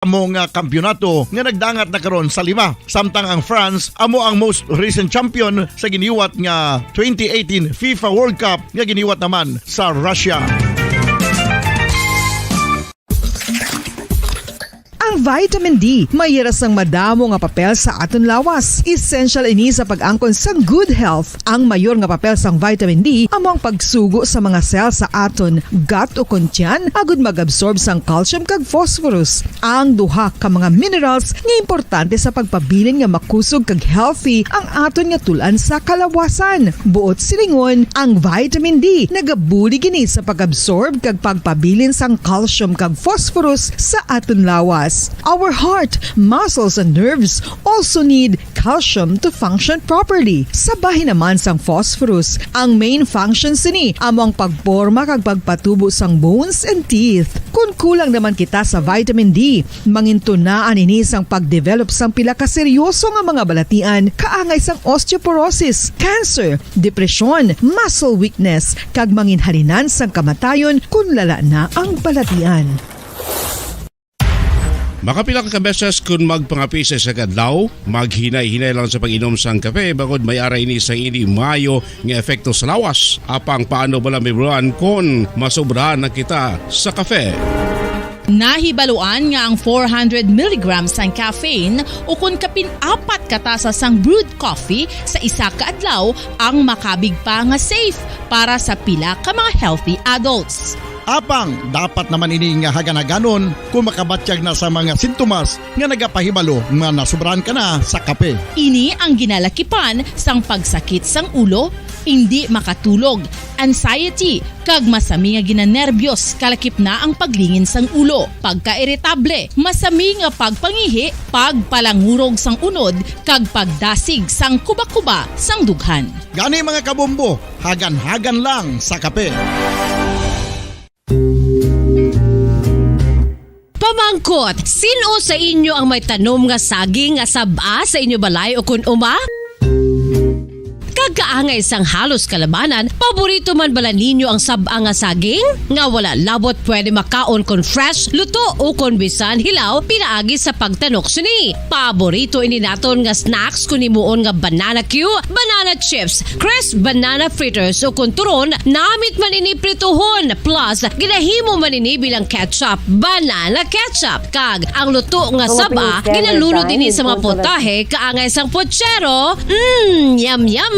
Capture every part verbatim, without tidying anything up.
amo nga kampiyonato nga nagdangat na karon sa lima. Samtang ang France amo ang most recent champion sa giniwat nga twenty eighteen FIFA World Cup nga giniwat naman sa Russia. Ang vitamin D may ira sang madamo nga papel sa aton lawas. Essential ini sa pag-angkon sang good health. Ang mayor nga papel sang vitamin D amo ang pagsugo sa mga cell sa aton gut o kon tiyan agud mag-absorb sang calcium kag phosphorus. Ang duha ka mga minerals nga importante sa pagpabilin nga makusog kag healthy ang aton nga tul-an sa kalawasan. Buot silingon, ang vitamin D nagabulig ini sa pag-absorb kag pagpabilin sang calcium kag phosphorus sa aton lawas. Our heart, muscles, and nerves also need calcium to function properly. Sa bahin naman sang phosphorus, ang main function sini amo ang pagporma kag pagpatubo sang bones and teeth. Kon kulang naman kita sa vitamin D, mangintunaan ini sang pagdevelop sang pila ka seryoso nga mga balatian, kaangay sang osteoporosis, cancer, depresyon, muscle weakness, kag manginhalinan sang kamatayon kon lala na ang balatian. Makapila ka beses kon magpangape sa isa ka adlaw, maghinay-hinay lang sa pag-inom sang kape, bangod may ara ini sa hindi maayo nga epekto sa lawas. Apang paano bala, Ma'am Ron, kon masobrahan na kita sa kape? Nahibaluan nga ang four hundred milligrams sang caffeine, ukon kapin apat ka tasa sang brewed coffee sa isa ka adlaw, ang makabig pa nga safe para sa pila ka mga healthy adults. Apang dapat naman ini nga hagan-haganon kung makabatyag na sa mga sintomas nga nagapahibalo nga nasobrahan ka na sa kape. Ini ang ginalakipan sang pagsakit sang ulo, indi makatulog, anxiety, kag masami nga ginanerbiyos, kalakip na ang paglingin sang ulo, pagkairitable, masami nga pagpangihi, pagpalangurog sang unod, kag pagdasig sang kuba-kuba sang dughan. Gani, mga kabombo, hagan-hagan lang sa kape. Pamangkot, sin-o sa inyo ang may tanom nga saging nga sab-a sa inyo balay o kun uma? Kag kaangay sang halos kalabanan, paborito man bala ninyo ang sab-a nga saging? Nga wala labot pwede makaon kon fresh, luto, o kon bisan hilaw, pinaagi sa pagtanok sini. Paborito ini naton nga snacks kon himuon nga banana cue, banana chips, crisp banana fritters, o kon turon, namit man ini prituhon. Plus, ginahimo man ini bilang ketchup, banana ketchup. Kag ang luto nga saba, ginalunod ini sa mga putahe kaangay sang pochero. Mm, yum, yum!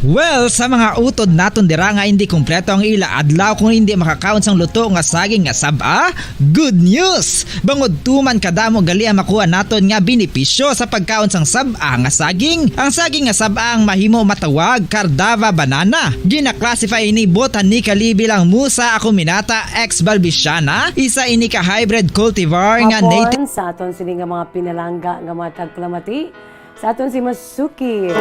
Well, sa mga utod naton dira nga hindi kompleto ang ila adlaw kung hindi makakaon sang luto nga saging nga saba, good news! Bangod tuman kadamo gali ang makuha naton nga benepisyo sa pagkaon sang sab-a nga saging. Ang saging nga sab-a ang mahimo matawag Cardava banana. Gina-classify ini botanically bilang Musa acuminata ex balbisiana, isa ini ka hybrid cultivar nga native. Hapon sa aton sini nga mga pinalangga nga mga tagpalamati, sa aton si Masuki.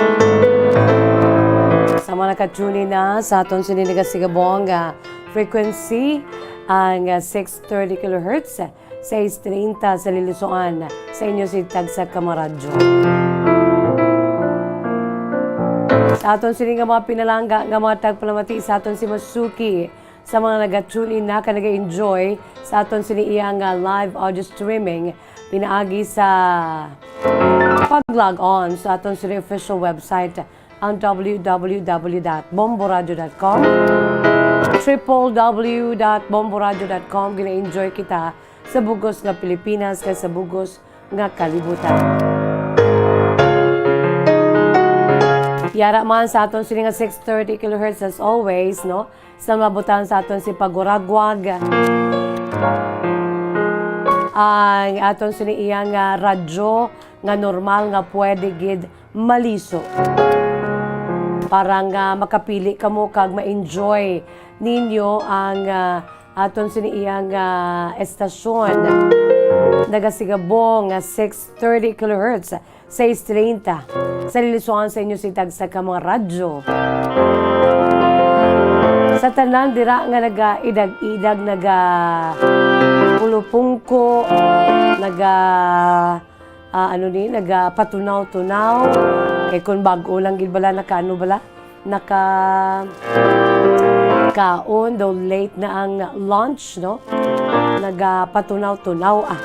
Sa mga naka-tune in na sa aton sini nagasigabong nga frequency, ang, ah, six thirty kilohertz, sais treinta sa Lilosoan, sa inyo si Tagsa ka mga radyo. Sa aton sini nga mga pinalangga nga mga tagpalamati, sa aton si Masuki, sa mga naga-tune in na ka naga-enjoy sa aton sini iya nga live audio streaming pinaagi sa pag-log on sa aton sini official website, ang w w w dot bomboradio dot com, triple w dot bomboradio dot com. Gina-enjoy kita sa bugos nga Pilipinas kag sa bugos nga kalibutan. Yara man sa aton sini nga six thirty kilohertz as always, no? Sa mga butang sa aton si paguragwag, ang aton sini iya nga radyo nga normal nga pwede gid maliso para nga makapili kamo kag ma-enjoy ninyo ang, ah, aton sini iya nga estasyon. Nagasigabong nga six thirty kilohertz, sais treinta. Sa Lilosoan sa inyo si Tagsa ka mga radyo. Sa tanan dira nga naga-idag-idag, naga-pulupungko, naga, ah, ano ni, nagapatunaw-tunaw. Kay kung bag-o lang gid bala, nakaano bala, naka kaon, daw late na ang lunch, no? nagapatunaw-tunaw, ah.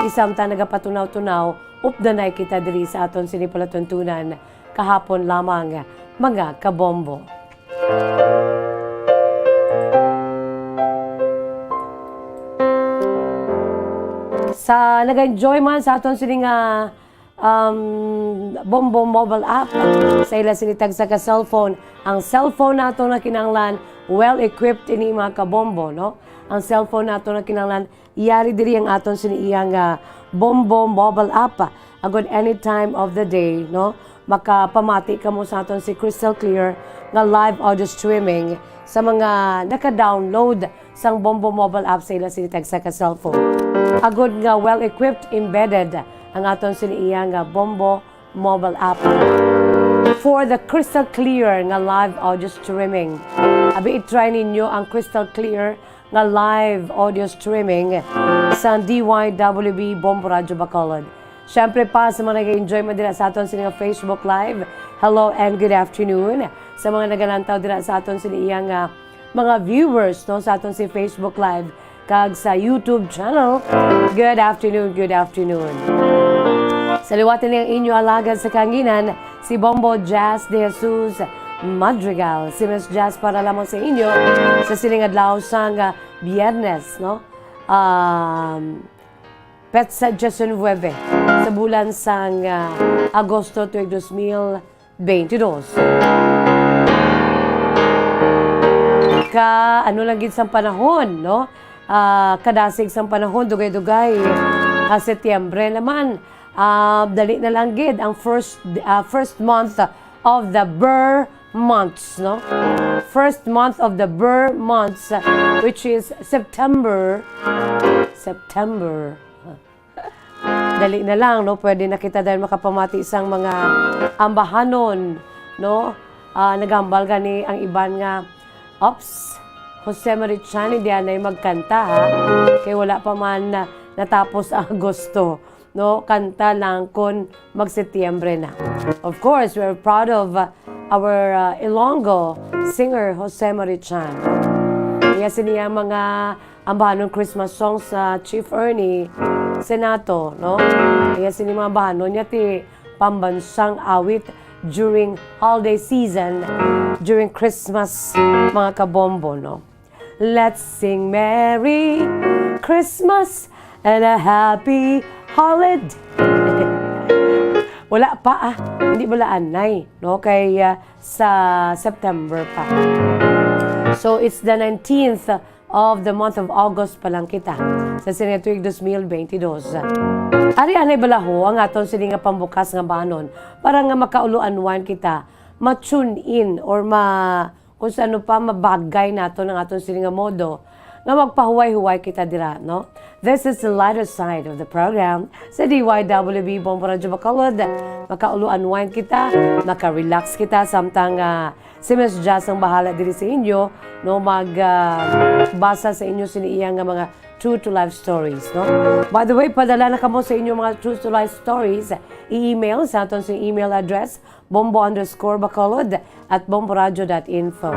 Isamtang nagapatunaw-tunaw, updanay kita diri sa aton sini palatuntunan kahapon lamang, mga kabombo. Sa nag-enjoy man sa aton sini nga, um, Bombo mobile app, sa ila sini tagsa ka cellphone, ang cellphone nato na kinahanglan well equipped ini, mga kabombo, no? Ang cellphone nato na kinahanglan yari diri ang aton sini iya nga Bombo mobile app, agod any time of the day, no? Makapamati kamo sa aton si crystal clear nga live audio streaming sa mga naka-download sang Bombo mobile app sa ila sini tagsa ka cellphone. Agod nga well-equipped, embedded ang aton sini iya nga Bombo mobile app. For the crystal clear nga live audio streaming, abi, i-try ninyo ang crystal clear nga live audio streaming sa D Y W B Bombo Radio Bacolod. Siyempre pa, sa mga nag-enjoy man dira sa aton sini nga Facebook Live, hello and good afternoon. Sa mga nagalantaw dira sa aton sini iya nga mga viewers, no, sa aton si Facebook Live kag sa YouTube channel, good afternoon, good afternoon. Sa liwat ni ang inyo alagad sa kahanginan, si Bombo Jazz De Jesus Madrigal, si Miss Jazz para lamang sa inyo sa sining adlaw sang, ah, Biyernes, no? Um, petsa diecinueve sa bulan sang, ah, Agosto tuig dos mil twenty-dos. Ka, ano lang gid sang panahon, no? Ah, kadasig sang panahon, dugay-dugay. Ah, Setyembre naman. Ah, dali na lang gid ang first, ah, first month of the Ber months, no? First month of the Ber months, which is September. September. Dali na lang, no? Pwede na kita dahil makapamati sang mga ambahanon, no? Ah, nagambal gani ang iban nga, "Ops, Jose Marichan, hindi anay magkanta, ha? Kay wala pa man na, natapos ang Agosto, no? Kanta lang kon mag-Setyembre na." Of course, we're proud of, uh, our, uh, Ilonggo singer, Jose Marichan. Iya sini ang mga ambahanon Christmas songs sa Chief Ernie Senato, no? Iya sini mga ambahanon niya ti pambansang awit during holiday season, during Christmas, mga kabombo, no? Let's sing Merry Christmas and a Happy Holiday. Wala pa, ah. Hindi wala anay, no? Kay, ah, sa September pa. So, it's the nineteenth of the month of August pa lang kita sa sini nga tuig dos mil bentidós. Ari anay bala ho ang aton sini nga pambukas nga banon para nga makaulo-unwind kita, ma-tune in or ma-, kung sa ano pa mabagay naton ang aton sini nga modo nga magpahuway-huway kita dira, no? This is the lighter side of the program sa D Y W B Bombo Radyo Bacolod. Makaulo-unwind kita, maka-relax kita, samtang, ah, si Miss Jazz ang bahala diri sa inyo, no, mag, ah, basa sa inyo sini iya nga mga true to life stories, no? By the way, padala na kamo sa inyo mga true to life stories, i-email sa aton sa email address, bombo underscore bacolod at bomboradio dot info.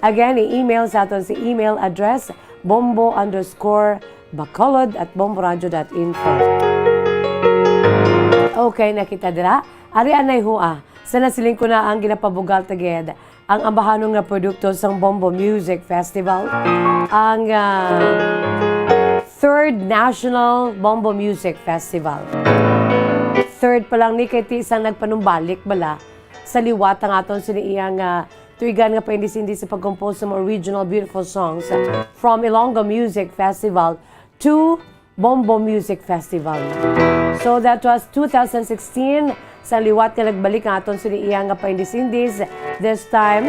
Again, i-email sa aton sa email address, bombo underscore bacolod at bomboradio dot info. Okay, nakita dira. Ari anay hua. Sa nasiling ko na ang ginapabugal ta gid ang ambahanon nga produkto sang Bombo Music Festival, ang, ah, Third National Bombo Music Festival. Third pa lang ni kay ti isang nagpanumbalik bala sa liwat ang aton sini iya nga tuigan nga paindis-indis sa pag-compose sa mga original beautiful songs from Ilonggo Music Festival to Bombo Music Festival. So that was two thousand sixteen, sang liwat nga nagbalik ang aton sini iya nga paindis-indis. This time,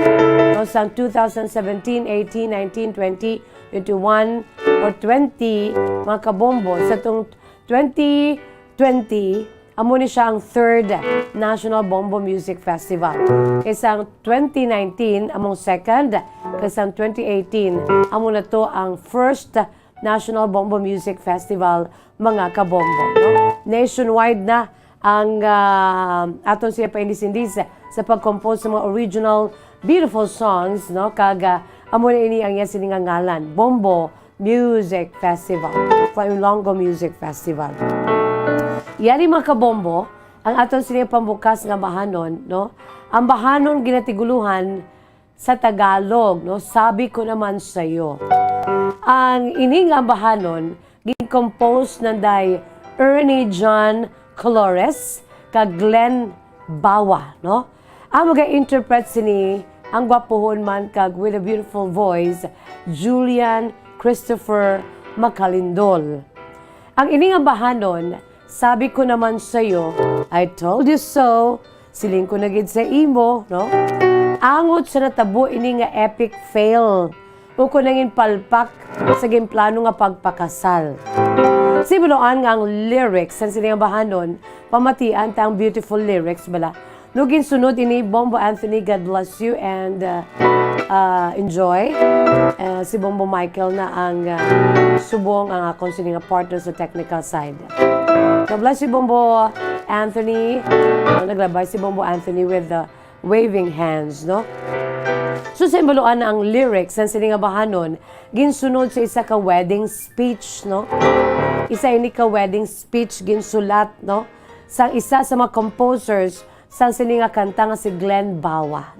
no, sang two thousand seventeen, eighteen, nineteen, twenty, twenty-one, or twenty, mga kabombo. Sa tong twenty twenty, amo ni siya ang third National Bombo Music Festival. Kay sang twenty nineteen, among second. Kay sang twenty eighteen, amo na to ang first National Bombo Music Festival, mga kabombo, no? Nationwide na ang, ah, aton siya paindis-indis sa pag-compose sa mga original beautiful songs, no? Kag, ah, amo na ini ang iya sini nga ngalan, Bombo Music Festival. Flamelongo Music Festival. Yari, mga kabombo, ang aton sini pambukas nga bahanon, no? Ang bahanon ginatiguluhan sa Tagalog, no? Sabi Ko Naman Sa'yo. Ang ini nga bahanon gin-compose nanday Ernie John Colores kag Glenn Bawa, no? Ang mag-interpret sini ang gwapuhon man kag with a beautiful voice, Julian Christopher Macalindol. Ang ini nga bahanon, Sabi Ko Naman Sa'yo, I Told You So, Siling Ko Na Gid Sa Imo, no? Angot sa natabo ini nga epic fail, ukon nangin palpak sa ginplano nga pagpakasal. Sibuloan nga ang lyrics sang sini nga bahanon, pamatian ta ang beautiful lyrics bala. No, ginsunod ini, Bombo Anthony, God bless you and, uh, uh, enjoy. Uh, si Bombo Michael na ang, uh, subong ang akon sini nga partner sa technical side. God bless you, Bombo Anthony. Uh, naglabay si Bombo Anthony with the waving hands, no? So, sa imbaluan na ang lyrics sang sini nga bahanon, ginsunod sa isa ka wedding speech, no? Isa ini ka wedding speech ginsulat, no? Sang isa sa mga composers sang sini nga kanta nga si Glenn Bawa.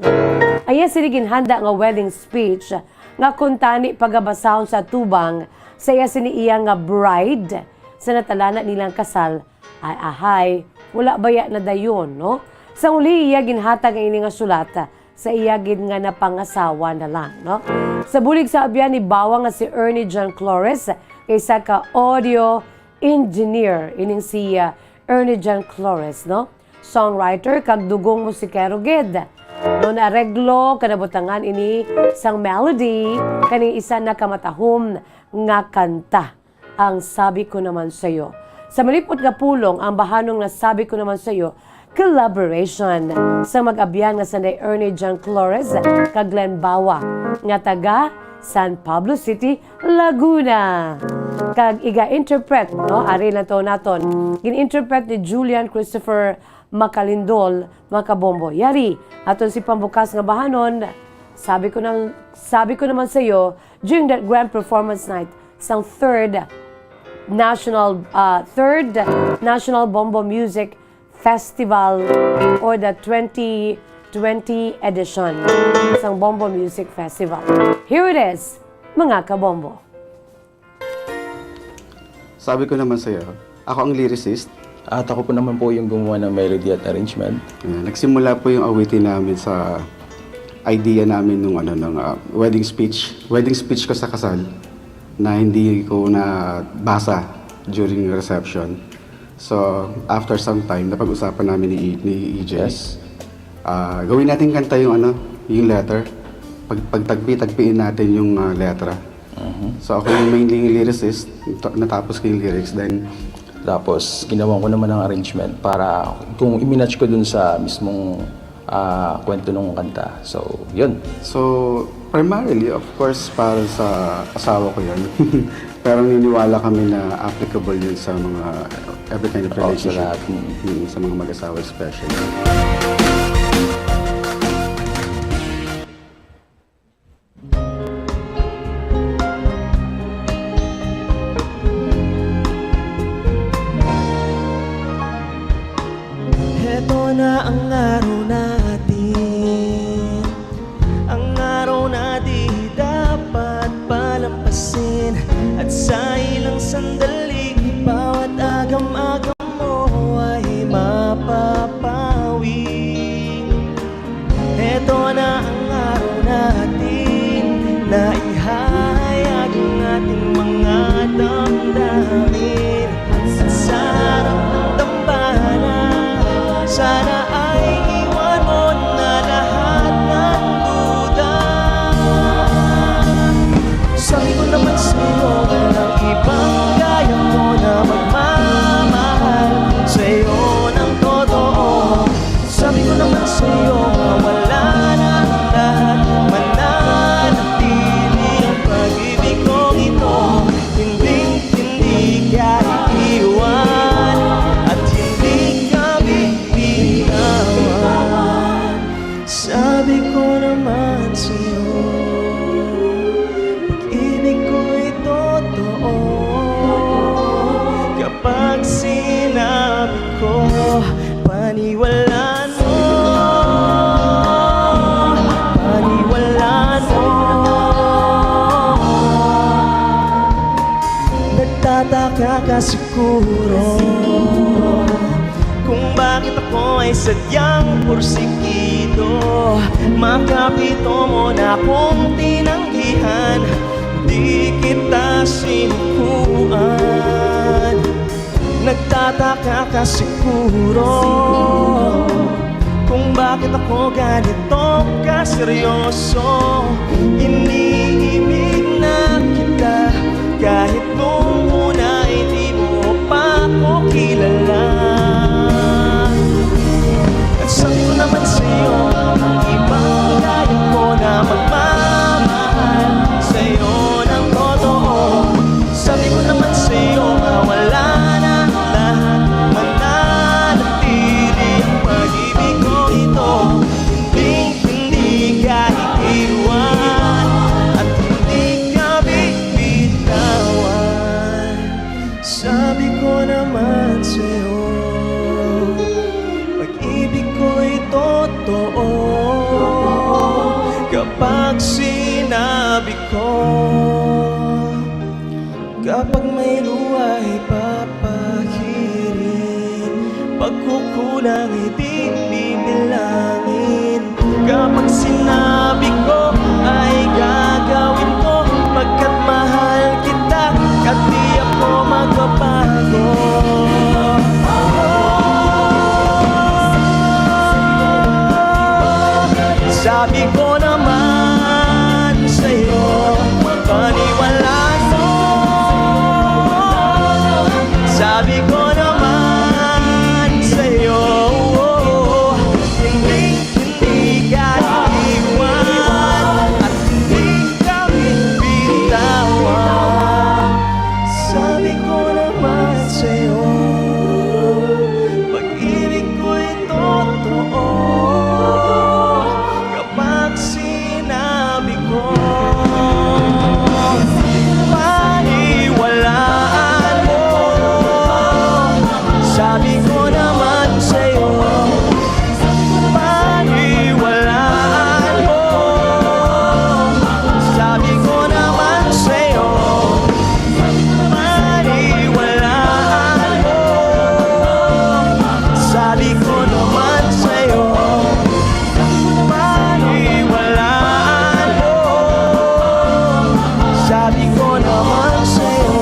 Ang iya sini ginhanda nga wedding speech nga kuntani pagabasahon sa atubang sa iya sini iya nga bride sa natalana nilang kasal, ay ahay, wala baya na dayon, no? Sa uli, iya ginhatag ang ini nga sulat sa iya gid nga napangasawa na lang, no? Sa bulig sa abyan ni Bawa nga si Ernie John Flores, kay isa ka audio engineer ining si, uh, Ernie John Flores, no? Songwriter kag dugong musikero gid. No, naareglo kanabutangan ini sang melody kaning isa na ka matahom nga kanta, ang Sabi Ko Naman Sa'yo. Sa malipot nga pulong, ang bahanon nga Sabi Ko Naman Sa'yo, collaboration sa mag-abyan nga sanday Ernie John Flores kag Glenn Bawa nga taga San Pablo City, Laguna. Kag iga-interpret, no, ari lang to naton. Gin-interpret ni Julian Christopher Macalindol, mga kabombo. Yari, aton si pambukas nga bahanon, sabi ko nang, sabi ko naman sa iyo, during that grand performance night sang third National, ah, third National Bombo Music Festival or the twenty twenty edition sang Bombo Music Festival. Here it is, mga kabombo. Sabi ko naman sa'yo, ako ang lyricist. At ako po naman po yung gumawa ng melody at arrangement. Ayan, nagsimula po yung awitin namin sa idea namin nung ano, nung, ah, wedding speech. Wedding speech ko sa kasal na hindi ko nabasa during reception. So, after some time, napag-usapan namin ni, ni E J. Yes. Ah, gawin natin kanta yung ano, yung letter. Pag, pagtagpi-tagpiin natin yung, ah, letra. Mhm. So, ako yung mainly yung lyricist, ta-, natapos ko yung lyrics, then Tapos, ginawa ko naman ang arrangement para kung i-match ko dun sa mismong, ah, kwento ng kanta. So, yun. So, primarily, of course, para sa asawa ko yun. Pero naniniwala kami na applicable yun sa mga every kind of Oo, sa relationship. Lahat. Mm. Mm, sa mga mag-asawa especially. Heto na ang araw natin, ang araw na di dapat palampasin. At sa ilang sandali, bawat agam-agam mo ay mapapawi. Heto na ang araw natin na ihahayag ang ating mga damdamin. At sa harap ng dambana, sana ay Sinabi ko, paniwalaan mo, paniwalaan mo. Nagtataka ka siguro kung bakit ako ay sadyang porsigido. Makapito mo na kong tinanggihan, di kita sinukuan. Nagtataka ka siguro kung bakit ako ganito kaseryoso. Iniibig na kita kahit nung una ay di mo pa ako kilala. At sabi ko naman sa'yo, ang ibang kaya ko na magmamahal sa'yo ng totoo. Sabi ko naman sa'yo, mawala na ang lahat, mananatili ang pag-ibig ko. Ito, hindi, hindi ka iiwan at hindi ka bibitawan. Sabi ko naman sa'yo, pag-ibig ko'y totoo kapag sinabi ko. Kapag may luha ipapahirin, pagkukulang ay di bibilangin. Kapag sinabi ko ay gagawin ko, pagkat mahal kita, at di ako magbabago. Sabi ko naman sa'yo, paniwalaan mo. Sabi ko naman sa'yo, hindi, hindi ka iiwan at hindi ka bibitawan. Sabi ko naman sa'yo, pag-ibig ko'y totoo kapag sinabi ko, paniwalaan mo. Sabi ko naman sa'yo, paniwalaan mo. Sabi ko naman sa'yo, paniwalaan mo. Sabi ko naman sa'yo, paniwalaan mo. Sabi ko naman sa'yo.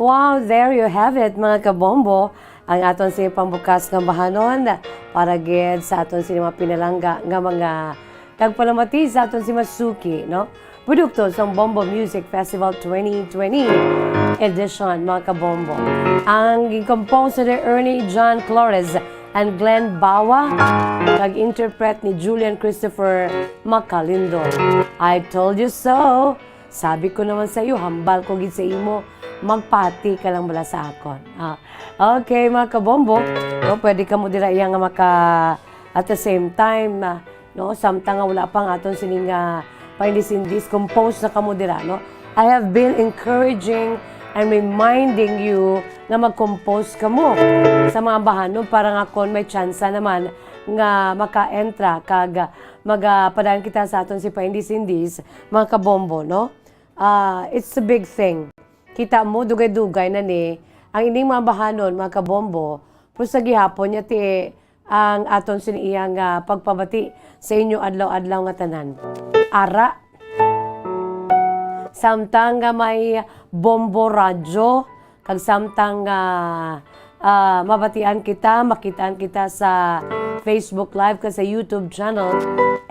Wow, there you have it, mga kabombo. Ang aton sini pambukas nga bahanon para gid sa aton sini mga pinalangga nga mga tagpalamati sa aton si Masuki, no? Produkto sang Bombo Music Festival twenty twenty edition, mga kabombo. Ang gin-compose ni Ernie John Flores and Glenn Bawa, kag interpret ni Julian Christopher Macalindo. I told you so. Sabi ko naman sa iyo, hambal ko gid sa imo, magpati ka lang bala sa akon. Ah, okay, mga kabombo, no, pwede kamo dira iya nga maka, at the same time, ah, no, samtang nga wala pa ang aton sining, ah, paindis-indis, compose na kamo dira, no? I have been encouraging and reminding you nga mag-compose kamo sa mga bahanon para nga kon may tsansa naman nga maka-entra kag, ah, magapadayon kita sa aton si paindis-indis, mga kabombo, no? Ah, it's a big thing. Kita mo, dugay-dugay na ni ang ining mga bahanon, mga kabombo, pero sa gihapon niya ti ang aton sini iya nga pagpabati sa inyo adlaw-adlaw nga tanan. Ara, samtang nga may Bombo Radyo, kag samtang nga, ah, mabatian kita, makitaan kita sa Facebook Live kag sa YouTube channel,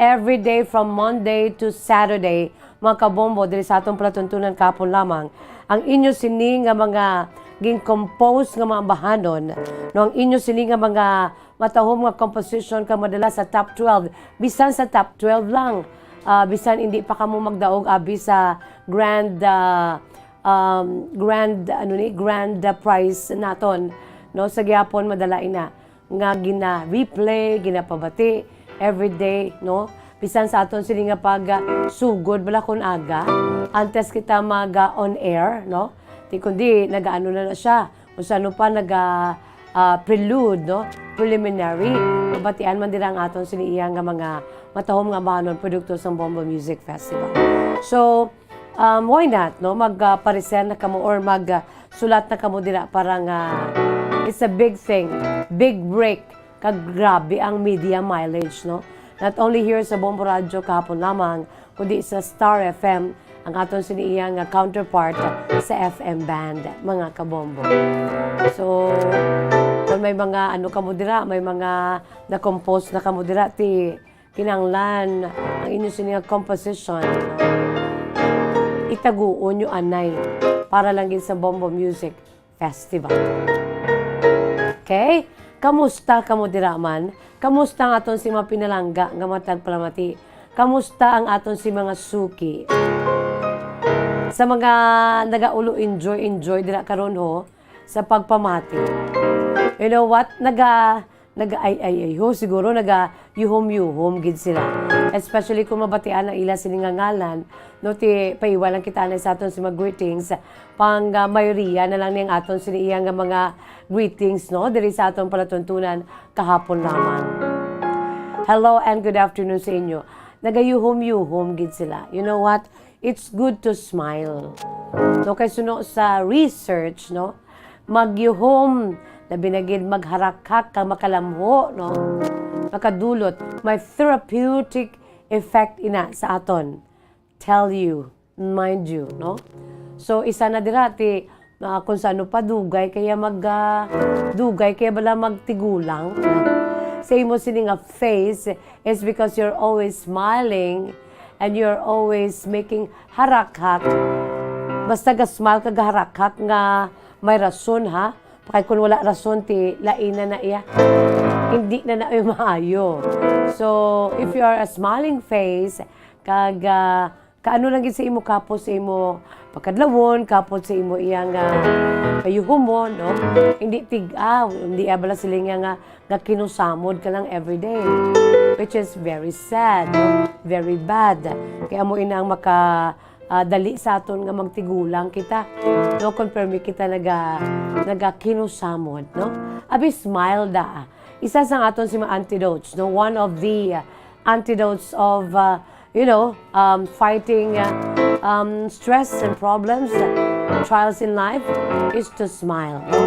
every day from Monday to Saturday, mga kabombo, diri sa atong palatuntunan kahapon lamang, ang inyo sini nga mga gin-compose nga mga bahanon, no, ang inyo sini nga mga matahom nga composition ka madala sa top twelve, bisan sa top twelve lang, ah, bisan hindi pa kamo magdaog abi sa grand, ah, um, grand, ano ni, grand, ah, prize naton, no, sa gihapon madala ina nga gina-replay, ginapabati every day, no? bisan sa aton sini nga pag, ah, sugod bala kun aga, antes kita mag, ah, on air, no? Ti kundi nagaano na na siya, kung sa ano pa, naga, ah, prelude, no? Preliminary. Mabatian man dira ang aton sini iya nga mga matahom nga amahanon produkto sang Bombo Music Festival. So, um, why not, no? Mag, ah, pareser na kamo or mag, ah, sulat na kamo dira para nga it's a big thing, big break. Kag grabe ang media mileage, no? Not only here sa Bombo Radio kahapon lamang, kundi sa Star F M, ang aton sini iya nga counterpart sa F M band, mga kabombo. So, kung may mga ano kamo dira, may mga na-compose na kamo dira, ti kinahanglan ang inyo sini nga composition, itaguon nyo anay para lang gid sa Bombo Music Festival. Okay? Kamusta kamo dira man? Kamusta ang aton si mga pinalangga nga mga tagpalamati? Kamusta ang aton si mga suki? Sa mga nagaulo enjoy, enjoy dira karon ho sa pagpamati. You know what? Naga, naga ay, ay, ay, ho, siguro naga yuhom-yuhom gid sila. Especially kung mabatian ang ila sini nga ngalan, no, ti paiwan lang kita na sa aton si mga greetings. Pang, ah, mayoriya na lang ni ang aton sini iya nga mga greetings, no, diri sa aton palatuntunan kahapon lamang. Hello and good afternoon sa inyo. Nagayuhom-yuhom gid sila. You know what? It's good to smile. No, kay suno sa research, no, magyuhom, labi na gid magharakhak kag makalamho, no, makadulot, may therapeutic effect ina sa aton. Tell you, mind you, no? So, isa na dira ti, ah, kung sa ano pa, dugay kaya mag, ah, dugay kaya bala magtigulang. Sa imo sini nga face is because you're always smiling and you're always making harakhak. Basta ga-smile ka, gaharakhak nga may rason, ha? Kay kung wala rason, ti lain na na iya. Hindi na na iya maayo. So, if you are a smiling face, kag, ah, kaano lang gid sa imo, kapos sa imo pagkadlawon, kapos sa imo iya nga kayuhumon, no? Hindi tig-, ah, hindi abala sila nga, nga, nga kinusamod ka lang everyday, which is very sad, no? Very bad. Kaya mo ina ang maka, ah, dali sa aton nga magtigulang kita, no? Kung permi kita naga-, nagakinusamod, no? Abi, smile da. Isa sang aton si mga antidotes, no? One of the, uh, antidotes of, uh, you know, um, fighting, uh, um, stress and problems, uh, trials in life, is to smile, no?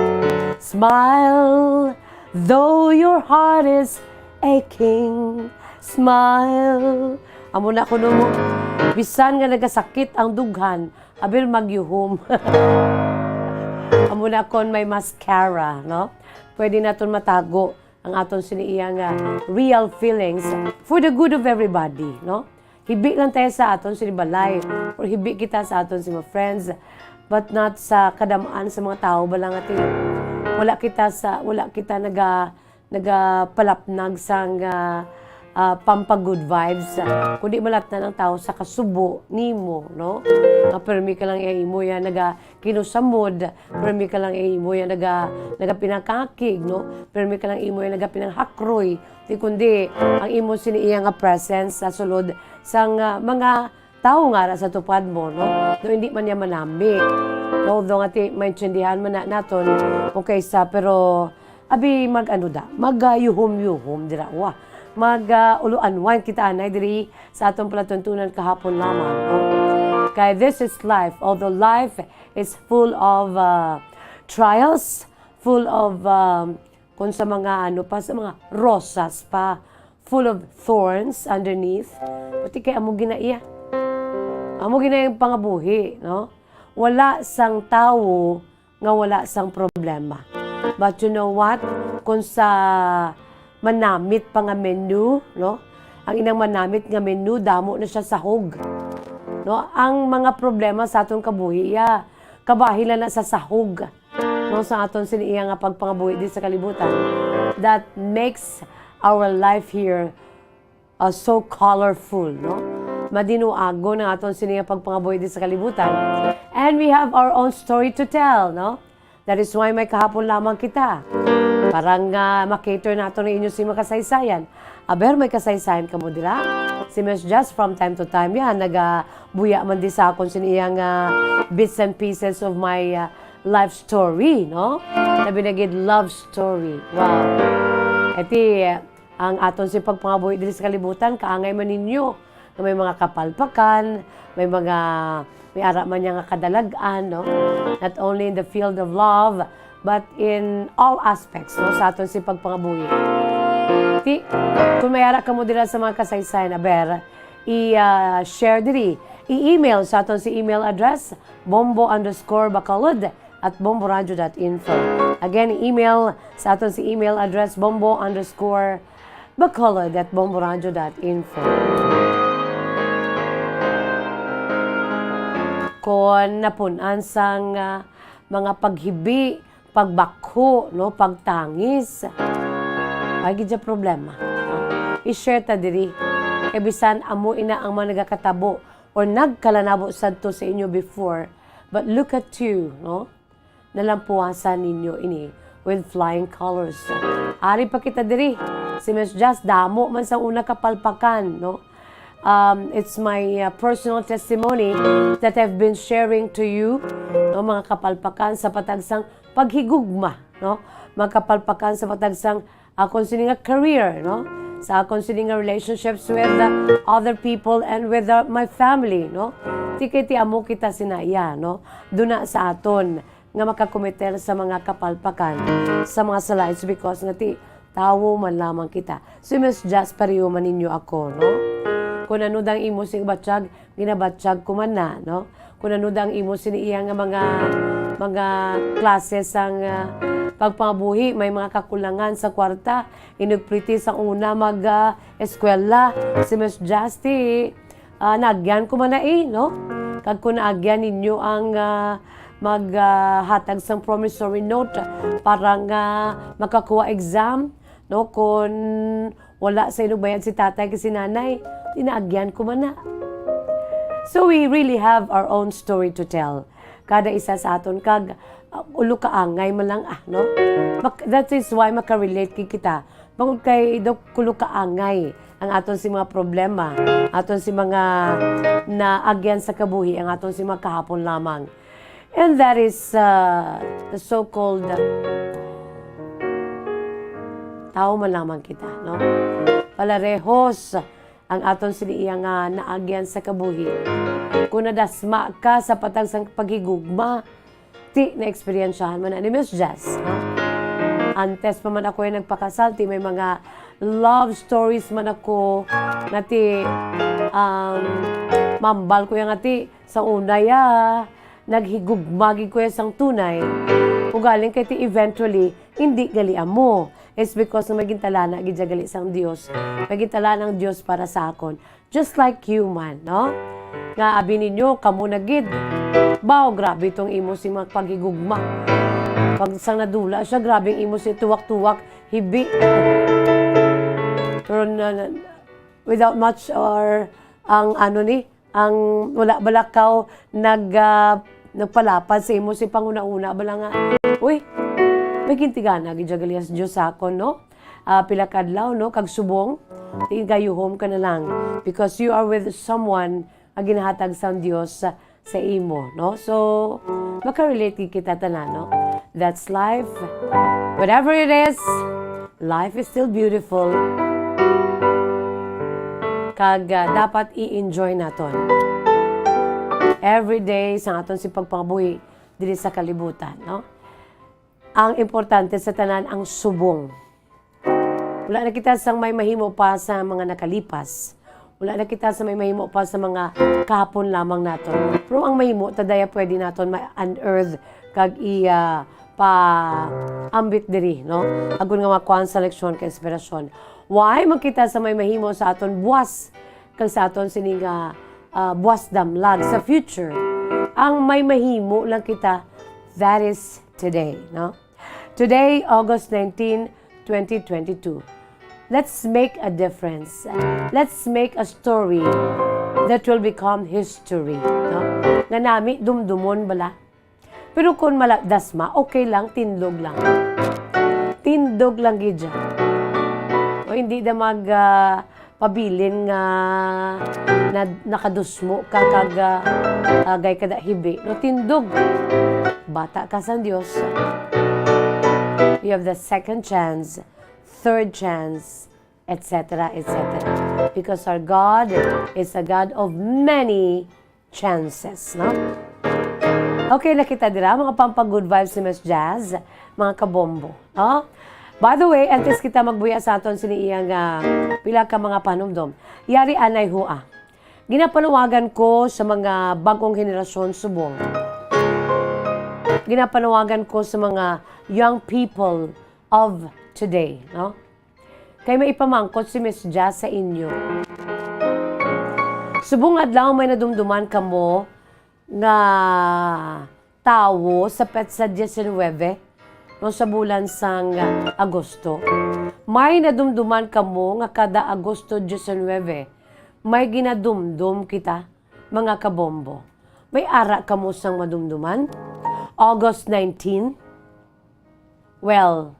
Smile, though your heart is aching. Smile. Amo na kuno mo. Bisan nga nagasakit ang dughan, abil magyuhom. Amo na kon may mascara, no? Pwede naton matago ang aton sini iya nga real feelings for the good of everybody, no? Hibi lang tayo sa aton sini balay, or hibi kita sa aton sini mga friends, but not sa kadamaan sa mga tawo bala nga ti-, wala kita sa, wala kita naga, nagapalapnag sang, ah, ah, pampa-good vibes, kundi malatnan ang tawo sa kasubo nimo, no? Nga permi ka lang iya imo ya naga kinusamod, permi ka lang imo ya naga-, nagapinakakig, no? Permi ka lang imo ya nagapinanghakroy. Di kundi ang imo sini iya nga presence sa sulod sang, ah, mga tawo nga ara sa tupad mo, no? No, hindi man niya manami. Although nga ti-, maintindihan man na naton, okay sa, pero abi, mag-ano da, mag, ah, yuhom-yuhom dira, wa. Mag, ah, uluan-wan kita anay diri sa aton palatuntunan kahapon lamang, no? Kay this is life. Although life is full of, uh, trials, full of, um, kung sa mga ano pa, sa mga rosas pa, full of thorns underneath. Pati kay amo ginaiya. Amo ginaiya ang pangabuhi, no? Wala sang tawo nga wala sang problema. But you know what? Kung sa manamit pa nga menu, no? Ang inang manamit nga menu, damo na siya sahog. No? Ang mga problema sa aton kabuhi, ya, kabahin lang na sa sahog. No? Sa aton sini iya nga pagpangabuhi di sa kalibutan. That makes our life here uh, so colorful, no? Madinuagon ang aton sini nga pagpangabuhi di sa kalibutan. And we have our own story to tell, no? That is why may kahapon lamang kita. Para nga ma-cater nato ang inyo sini mga kasaysayan. Aber, may kasaysayan kamo dira? Si Miss Jess, from time to time, yan, nagabuya man di sa akon sin iyang, ah, bits and pieces of my, ah, life story, no? Labi na gid love story. Wow. Iti, ang aton si pagpangabuhi diri sa kalibutan, kaangay man ninyo nga may mga kapalpakan, may mga, may ara man niya nga kadalag-an, no? Not only in the field of love, but in all aspects, no, sa aton si pagpangabuhi. Ti, kung may ara kamo dira sa mga kasaysayan, aber, i, ah, share diri, i-email sa aton si email address, bombo underscore bacolod at bomboradio dot info. Again, email sa aton si email address, bombo underscore bacolod at bomboradio dot info. Kon napun-an sang, ah, mga paghibi, pagbakho, no, pagtangis, ay gid siya problema. I-share ta diri. Kay bisan amo ina ang mga nagakatabo or nagkalanabo sadto sa inyo before, but look at you, no? Nalampuasan ninyo ini with flying colors. Ari pa kita diri. Si Miss Jess, damo man sa una kapalpakan, no? Um, it's my, uh, personal testimony that I've been sharing to you, no, mga kapalpakan sa patagsang paghigugma, no? Mga kapalpakan sa patagsang akon sini nga career, no? Sa akon sini nga relationships with, uh, other people and with, uh, my family, no? Ti kay ti amo kita sinaya, no? Duna sa aton nga makakomiter sa mga kapalpakan, sa mga sala. It's because nga ti tawo man lamang kita. Si Miss Jess, pareho man ninyo ako, no? Kung ano dang imo sing batyag, ginabatyag ko man na, no? Kung ano dang imo sini iya nga mga, mga klase sang, ah, pagpangabuhi, may mga kakulangan sa kwarta, inugpriti sa una mag, ah, eskwela, si Miss Jess ti, ah, naagyan ko man na, eh, no? Kag kung naagyan ninyo ang, ah, mag, ah, hatag sang promissory note para nga makakuha exam, no? Kung wala sa inugbayad si tatay kag si nanay, ti naagyan ko man na. So we really have our own story to tell. Kada isa sa aton kag, uh, ulo ka angay man lang, ah, no? Mak-, that is why makarelate gid kita. Bangod kay daw kulo ka angay ang aton si mga problema, aton si mga naagyan sa kabuhi, ang aton si mga kahapon lamang. And that is, uh, the so-called, uh, tao man lamang kita, no? Palarehos ang aton sini iya nga naagyan sa kabuhi. Kung nadasma ka sa patag sang paghigugma, ti naeksperyensyahan man na ni Miss Jess, no? Antes pa man ako ay nagpakasal, ti may mga love stories man ako nga ti, um, mambal ko ya nga ti sa una ya, naghigugma gid ko ya sang tunay. Ugaling kay ti eventually, hindi gali amo. It's because nga may gintalana gid ya gali sang Dios. May gintalana ang Dios para sa akon. Just like human, no? Nga abi ninyo, kamo na gid. Baw, grabe tong imo si mga paghigugma. Pag sang nadula siya, grabe ang imo si tuwak-tuwak, hibi. Pero na, na, without much or ang ano ni, ang wala bala kaw nag, ah, nagpalapad sa imo si panguna-una bala nga, "Uy, may gintigana gid ya gali ang Dios sa akon, no? Ah, pila ka adlaw, no? Kag subong, tigayuhom ka na lang because you are with someone nga ginhatag sang Dios sa, sa imo, no?" So, makarelate gid kita tanan, no? That's life. Whatever it is, life is still beautiful. Kag, ah, dapat i-enjoy naton every day sa aton si pagpangabuhi diri sa kalibutan, no? Ang importante sa tanan ang subong. Wala na kita sang may mahimo pa sa mga nakalipas. Wala na kita sa may mahimo pa sa mga kahapon lamang naton. Pero ang mahimo ta daya pwede naton ma-unearth kag iya pa-ambit diri, no? Agod nga makuha sa leksyon kag inspirasyon. Why man kita sa may mahimo sa aton buwas kag sa aton sini nga, ah, buwas damlag sa future? Ang may mahimo lang kita, that is today, no? Today, August nineteen, twenty twenty-two. Let's make a difference. Let's make a story that will become history, no? Nga nami dumdumon bala. Pero kung wala dasma, okay lang, tindog lang. Tindog lang gid ya. O hindi na mag, ah, mabilin nga na, nakadusmo ka kag, ah, agay ka da hibi, no, tindog. Bata ka sang Dios. You have the second chance, third chance, et cetera, et cetera. Because our God is a God of many chances, no? Okay, nakita dira, mga pampag-good vibes ni Miss Jazz, mga kabombo, no? By the way, antes kita magbuya sa aton sini iya nga pila ka mga panumdom, yari anay hua. Ginapanawagan ko sa mga bagong henerasyon subong. Ginapanawagan ko sa mga young people of today, no? Kay may ipamangkot si Miss Jazz sa inyo. Subong adlaw may nadumduman kamo nga tawo sa petsa diecinuebe, no, sa bulan sang Agosto. May nadumduman kamo nga kada Agosto diecinuebe, may ginadumdom kita, mga kabombo. May ara kamo sang madumduman? August nineteen? Well,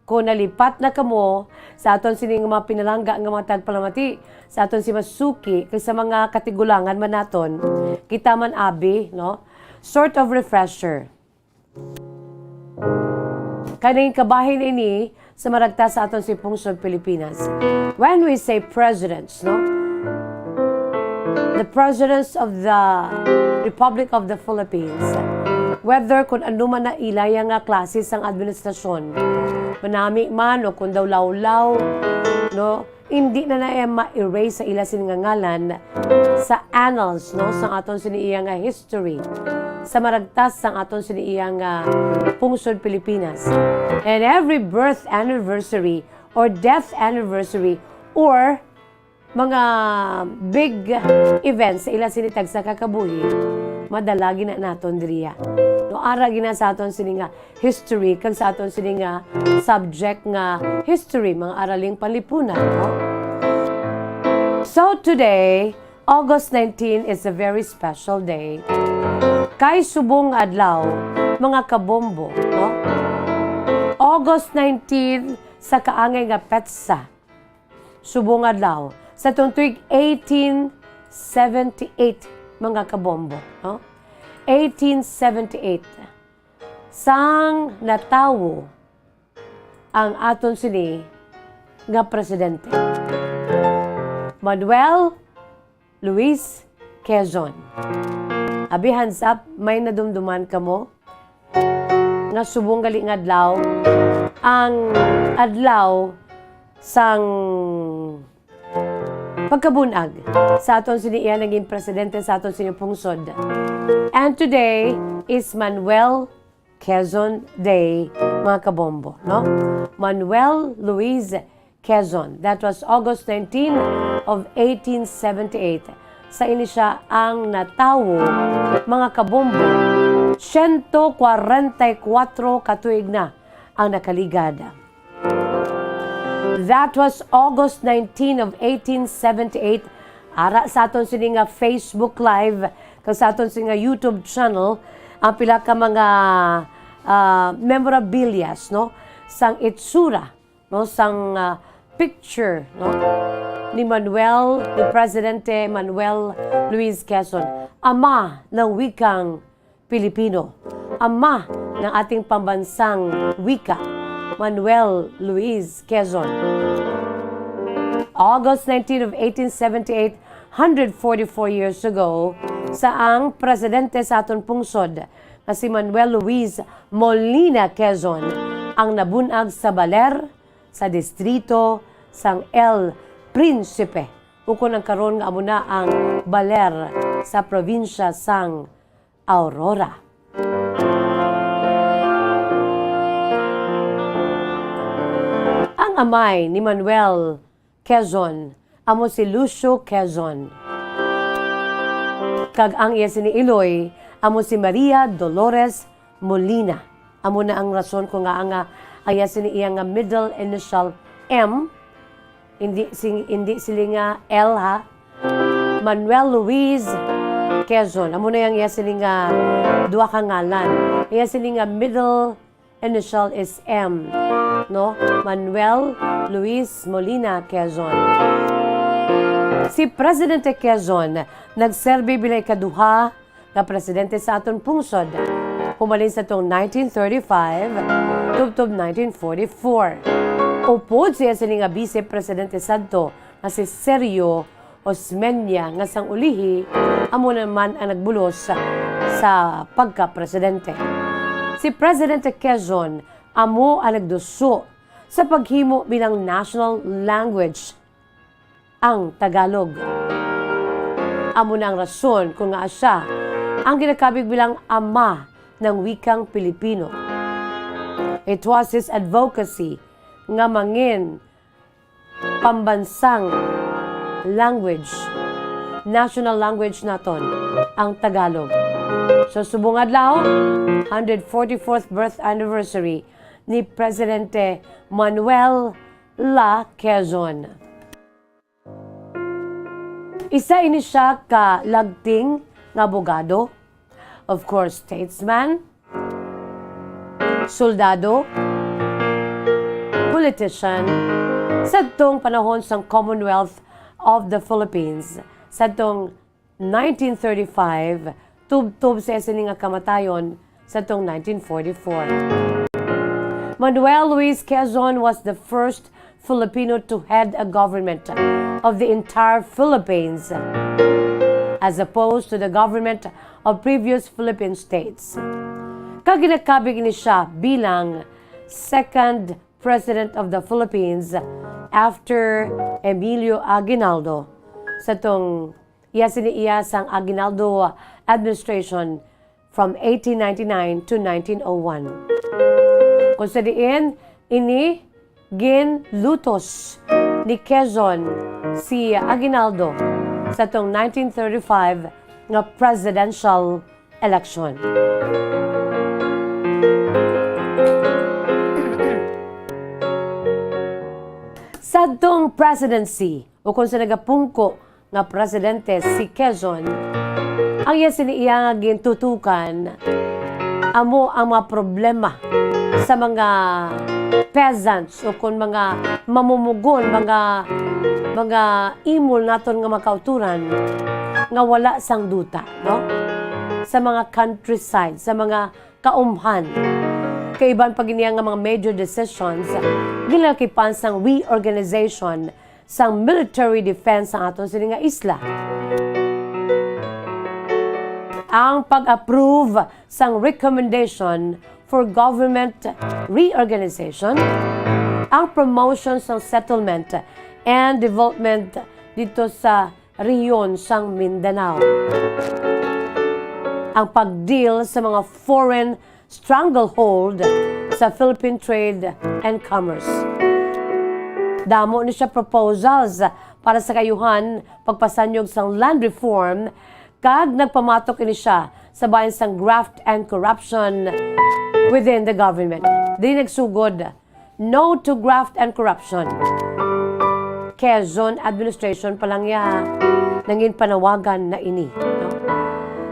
kung nalipat na kamo sa aton sini nga mga pinalangga nga mga tagpalamati, sa aton si Masuki, kag sa mga katigulangan man naton, kita man abi, no? Sort of refresher. Kay nangin kabahin ini sa maragta sa aton si pungsod Pilipinas. When we say presidents, no? The presidents of the Republic of the Philippines, whether kung ano man na ilaya nga klase sang administrasyon, manami man o kung daw lawlaw, no? Hindi na na iya ma-erase sa ila sini nga ngalan sa annals, no, sa aton sini iya nga history, sa maragtas sang aton sini iya nga pungsod Pilipinas. And every birth anniversary or death anniversary or mga big events sa ila sini tagsa ka kabuhi, madala gina naton diriya. No, ara gina sa aton sini nga history, kag sa aton sini nga subject nga history, mga araling panlipunan, no? So today, August nineteen is a very special day. Kay subong nga adlaw, mga kabombo, no? August nineteen sa kaangay nga petsa, subong adlaw, sa tuig eighteen seventy-eight, mga kabombo, no? Eighteen seventy-eight, sang natawo ang aton sini nga presidente, Manuel Luis Quezon. Abi, hands up, may nadumduman kamo nga subong gali nga adlaw, ang adlaw sang pagkabunag sa aton sini iya naging presidente sa aton sini pungsod. And today is Manuel Quezon Day, mga kabombo, no? Manuel Luis Quezon. That was August nineteen of eighteen seventy-eight. Sa ini siya ang natawo, mga kabombo. Siyento kwarenta y kuwatro ka tuig na ang nakaligad. That was August nineteen of eighteen seventy-eight. Ara sa aton sini nga Facebook Live, kag sa aton sini nga YouTube channel, ang pila ka mga, ah, memorabilias, no, sang itsura, no, sang, ah, picture, no, ni Manuel, ni Presidente Manuel Luis Quezon, ama ng wikang Pilipino, ama ng ating pambansang wika, Manuel Luis Quezon. August nineteen of eighteen seventy-eight, hundred forty-four years ago, sa ang presidente sa aton pungsod nga si Manuel Luis Molina Quezon ang nabunag sa Baler, sa distrito sang El Principe, ukon ang karon nga amo na ang Baler sa probinsya sang Aurora. Ang amay ni Manuel Quezon amo si Lucio Quezon, kag ang iya sini iloy amo si Maria Dolores Molina. Amo na ang rason ko nga ang, ah, ang iya sini iya nga middle initial M, hindi sing-, hindi sili nga L, ha. Manuel Luis Quezon. Amo na yang iya sini nga duha ka ngalan. Iya sini nga middle initial is M, no? Manuel Luis Molina Quezon. Si Presidente Quezon nagserbi bilang ikaduha nga presidente sa aton pungsod, humalin sa tong nineteen thirty-five tubtob nineteen forty-four. Upod siya sini nga Vice Presidente sadto nga si Sergio Osmeña, nga sang ulihi amo naman ang nagbulos sa pagka-presidente. Si Presidente Quezon amo ang nagduso sa paghimo bilang national language ang Tagalog. Amo na ang rason kung ngaa siya ang ginakabig bilang ama ng wikang Pilipino. It was his advocacy nga mangin pambansang language, national language naton, ang Tagalog. So, subong adlaw, hundred forty-fourth birth anniversary ni Presidente Manuel La Quezon. Isa ini siya ka lagting nga abogado, of course, statesman, soldado, politician, sadtong panahon sang Commonwealth of the Philippines, sadtong nineteen thirty-five, tubtob sa sini nga kamatayon sa tong nineteen forty-four. Manuel Luis Quezon was the first Filipino to head a government of the entire Philippines, as opposed to the government of previous Philippine states. Kag ginakabig ni siya bilang second President of the Philippines after Emilio Aguinaldo sa tong iya sini iya sang Aguinaldo administration from eighteen ninety-nine to nineteen oh one. Kung sa diin, ini ginlutos ni Quezon si Aguinaldo sa tong nineteen thirty-five nga presidential election. Sadtong presidency, ukon sa nagapungko nga presidente si Quezon, ang iya sini iya nga gintutukan amo ang mga problema sa mga peasants ukon mga mamumugon, mga, mga imol naton nga mga kauturan nga wala sang duta, no? Sa mga countryside, sa mga kaumhan. Kaiban pa gid niya nga mga major decisions, ginlakipan sang reorganization sang military defense sang aton sini nga isla. Ang pag-approve sang recommendation for government reorganization, ang promotion sang settlement and development dito sa rehiyon sang Mindanao. Ang pag-deal sa mga foreign stranglehold sa Philippine trade and commerce. Damo ni siya proposals para sa kaayuhan pagpasanyog sang land reform, kag nagpamatok ini siya sa bahin sang graft and corruption within the government. Di nagsugod, "No to graft and corruption." Quezon administration pa lang ya nangin panawagan na ini, no?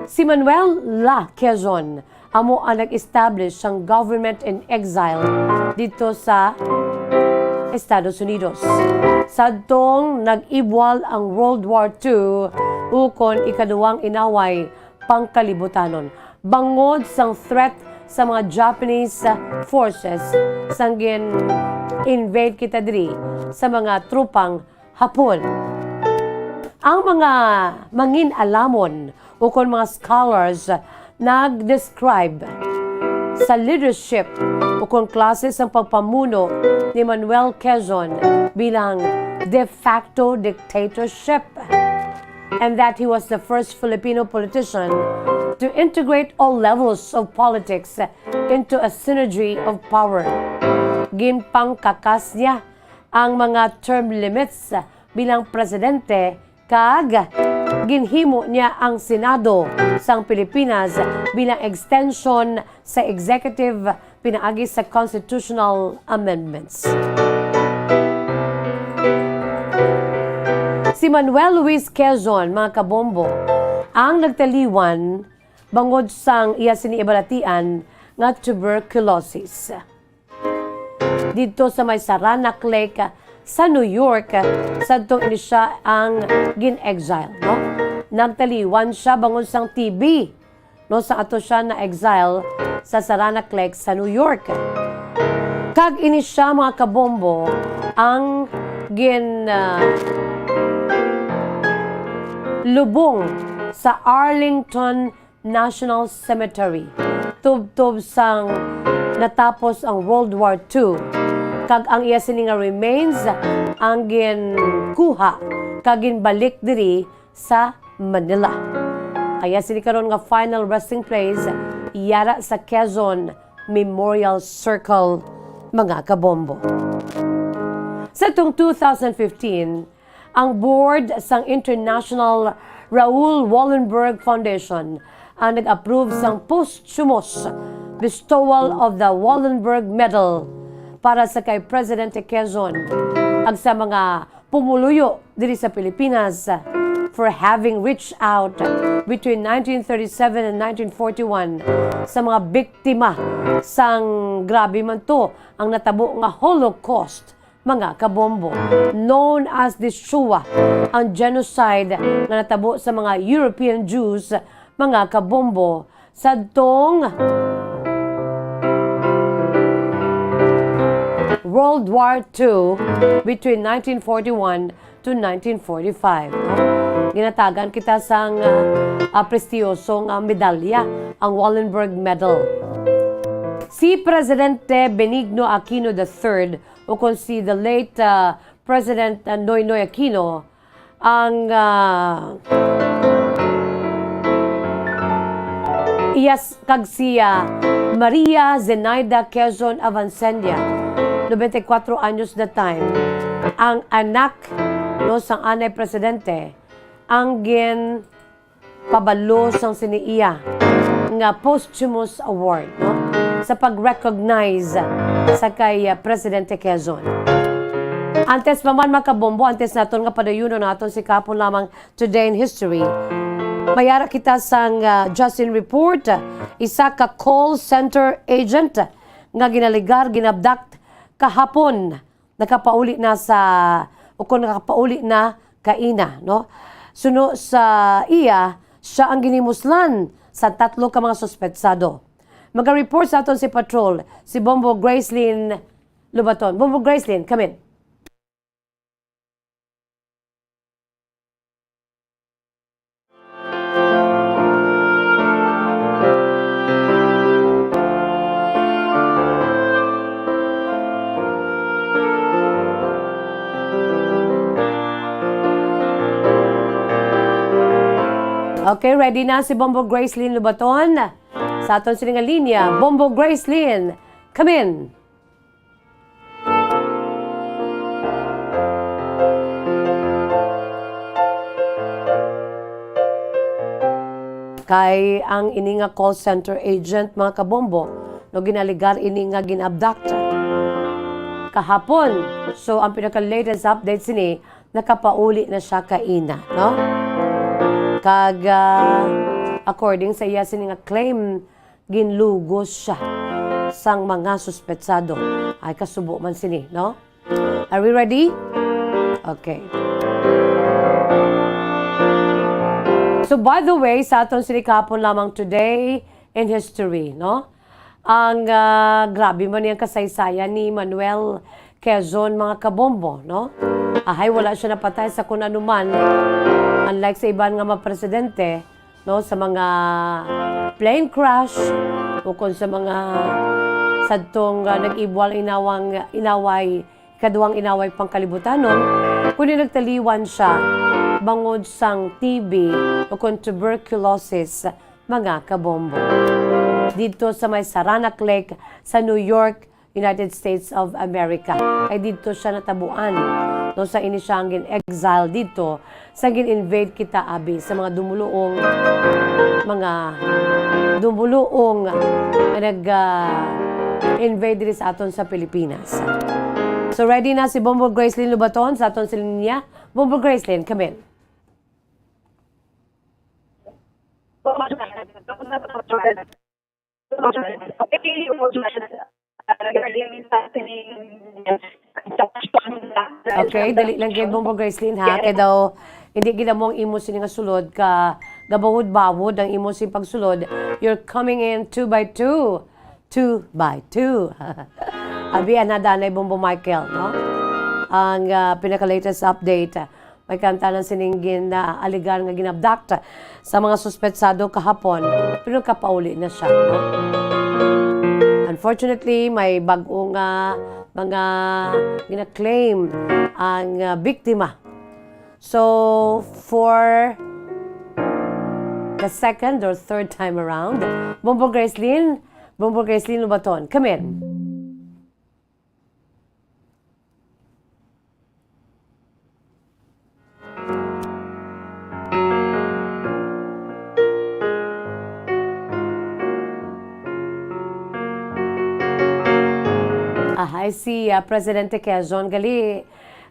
Si Manuel La Quezon amo ang nag-establish sang government in exile dito sa Estados Unidos. Sadtong nag-ibwal ang World War Two ukon ikaduwang inaway pangkalibutanon, bangod sang threat sa mga Japanese forces sang gin-invade kita diri sa mga tropang Hapon. Ang mga mangin-alamon ukon mga scholars nag-describe sa leadership ukon klase sang pagpamuno ni Manuel Quezon bilang de facto dictatorship, and that he was the first Filipino politician to integrate all levels of politics into a synergy of power. Ginpangkakas niya ang mga term limits bilang presidente, kag ginhimo niya ang Senado sang Pilipinas bilang extension sa executive pinaagi sa constitutional amendments. Si Manuel Luis Quezon, mga kabombo, ang nagtaliwan bangod sang iya sini ibalatian nga tuberculosis. Didto sa may Saranac Lake, sa New York, sadtong ini siya ang gin-exile, no? Nagtaliwan siya bangod sang T B, no, sa ato siya na-exile sa Saranac Lake sa New York. Kag ini siya, mga kabombo, ang gin, ah, lubong sa Arlington National Cemetery, tubtob sang natapos ang World War Two, kag ang iya sini nga remains ang ginkuha kag ginbalik diri sa Manila. Kaya sini karon nga final resting place yara sa Quezon Memorial Circle, mga kabombo. Sa tong two thousand fifteen, ang board sang International Raoul Wallenberg Foundation ang nag-approve sang posthumous bestowal of the Wallenberg Medal para sa kay Presidente Quezon kag sa mga pumuluyo diri sa Pilipinas for having reached out between nineteen thirty-seven and nineteen forty-one sa mga biktima sang, grabe man to, ang natabo nga Holocaust, mga kabombo, known as the Shoah, ang genocide nga natabo sa mga European Jews, mga kabombo, sadtong World War Two, between nineteen forty-one to nineteen forty-five, no? Ginatagan kita sang, ah, ah, prestiyosong, ah, medalya, ang Wallenberg Medal. Si Presidente Benigno Aquino the third, o kon si the late, ah, President, ah, Noynoy Aquino, ang, ah, iyas kag siya, Maria Zenaida Quezon Avancendia, noventa y cuatro anyos the time, ang anak, no, sang anay presidente, ang gin pabalo sang sini iya nga posthumous award, no, sa pag-recognize sa kay, ah, Presidente Quezon. Antes pa man, mga kabombo, antes naton nga padayunon naton si kahapon lamang Today in History, mayara kita sang, ah, Justin Report, isa ka call center agent nga ginaligar, ginabdak kahapon, nakapauli na sa, o kon nakapauli na kaina, no? Suno sa iya, siya ang ginhimuslan sa tatlo ka mga suspetsado. Maga-report sa aton si Patrol, si Bombo Gracelyn Lubaton. Bombo Gracelyn, come in. Okay, ready na si Bombo Gracelyn Lubaton sa aton sini nga linya. Bombo Gracelyn, come in. Kay ang ini nga call center agent, mga kabombo, no, ginaligar ini nga gin-abduct kahapon. So, ang pinaka-latest update sini, nakapauli na siya kaina, no? Kag, ah, according sa iya sini nga claim, ginlugos siya sang mga suspetsado. Ay, kasubo man sini, no? Are we ready? Okay. So, by the way, sa aton sini kahapon lamang, Today in History, no? Ang, ah, grabe man yang kasaysayan ni Manuel Quezon, mga kabombo, no? Ahay, wala siya napatay sa kun ano man. Unlike sa iban nga mga presidente, no, sa mga plane crash, o kon sa mga sadtong, ah, nag-ibwal inawang, inaway, ikaduhang inaway pangkalibutanon, kundi nagtaliwan siya bangod sang T B o kon tuberculosis, mga kabombo. Didto sa may Saranac Lake sa New York, United States of America. Kay didto siya natabuan, no, sa ini siya ang gin-exile didto, sa gin-invade kita, abi, sa mga dumuluong, mga dumuluong nga nag, ah, invade diri sa aton sa Pilipinas. So, ready na si Bombo Gracelyn Lubaton sa aton sa linya. Bombo Gracelyn, come in. Okay, dali lang gyud, Bombo Gracelyn, ha? Kay daw, hindi gid amo ang imo sini nga sulod ka gabawod-bawod ang imo sing pagsulod. You're coming in two by two. Two by two. Abi, ana danay, Bombo Michael, no? Ang, ah, pinaka-latest update. May kantanan sining gin, ah, aligar nga ginabduct sa mga suspetsado kahapon, pero kapauli na siya, no? Unfortunately, may bag-o nga mga gina-claim ang, ah, biktima. So, for the second or third time around, Bombo Gracelyn, Bombo Gracelyn Lubaton, come in. Ahay si, ah, Presidente Quezon gali,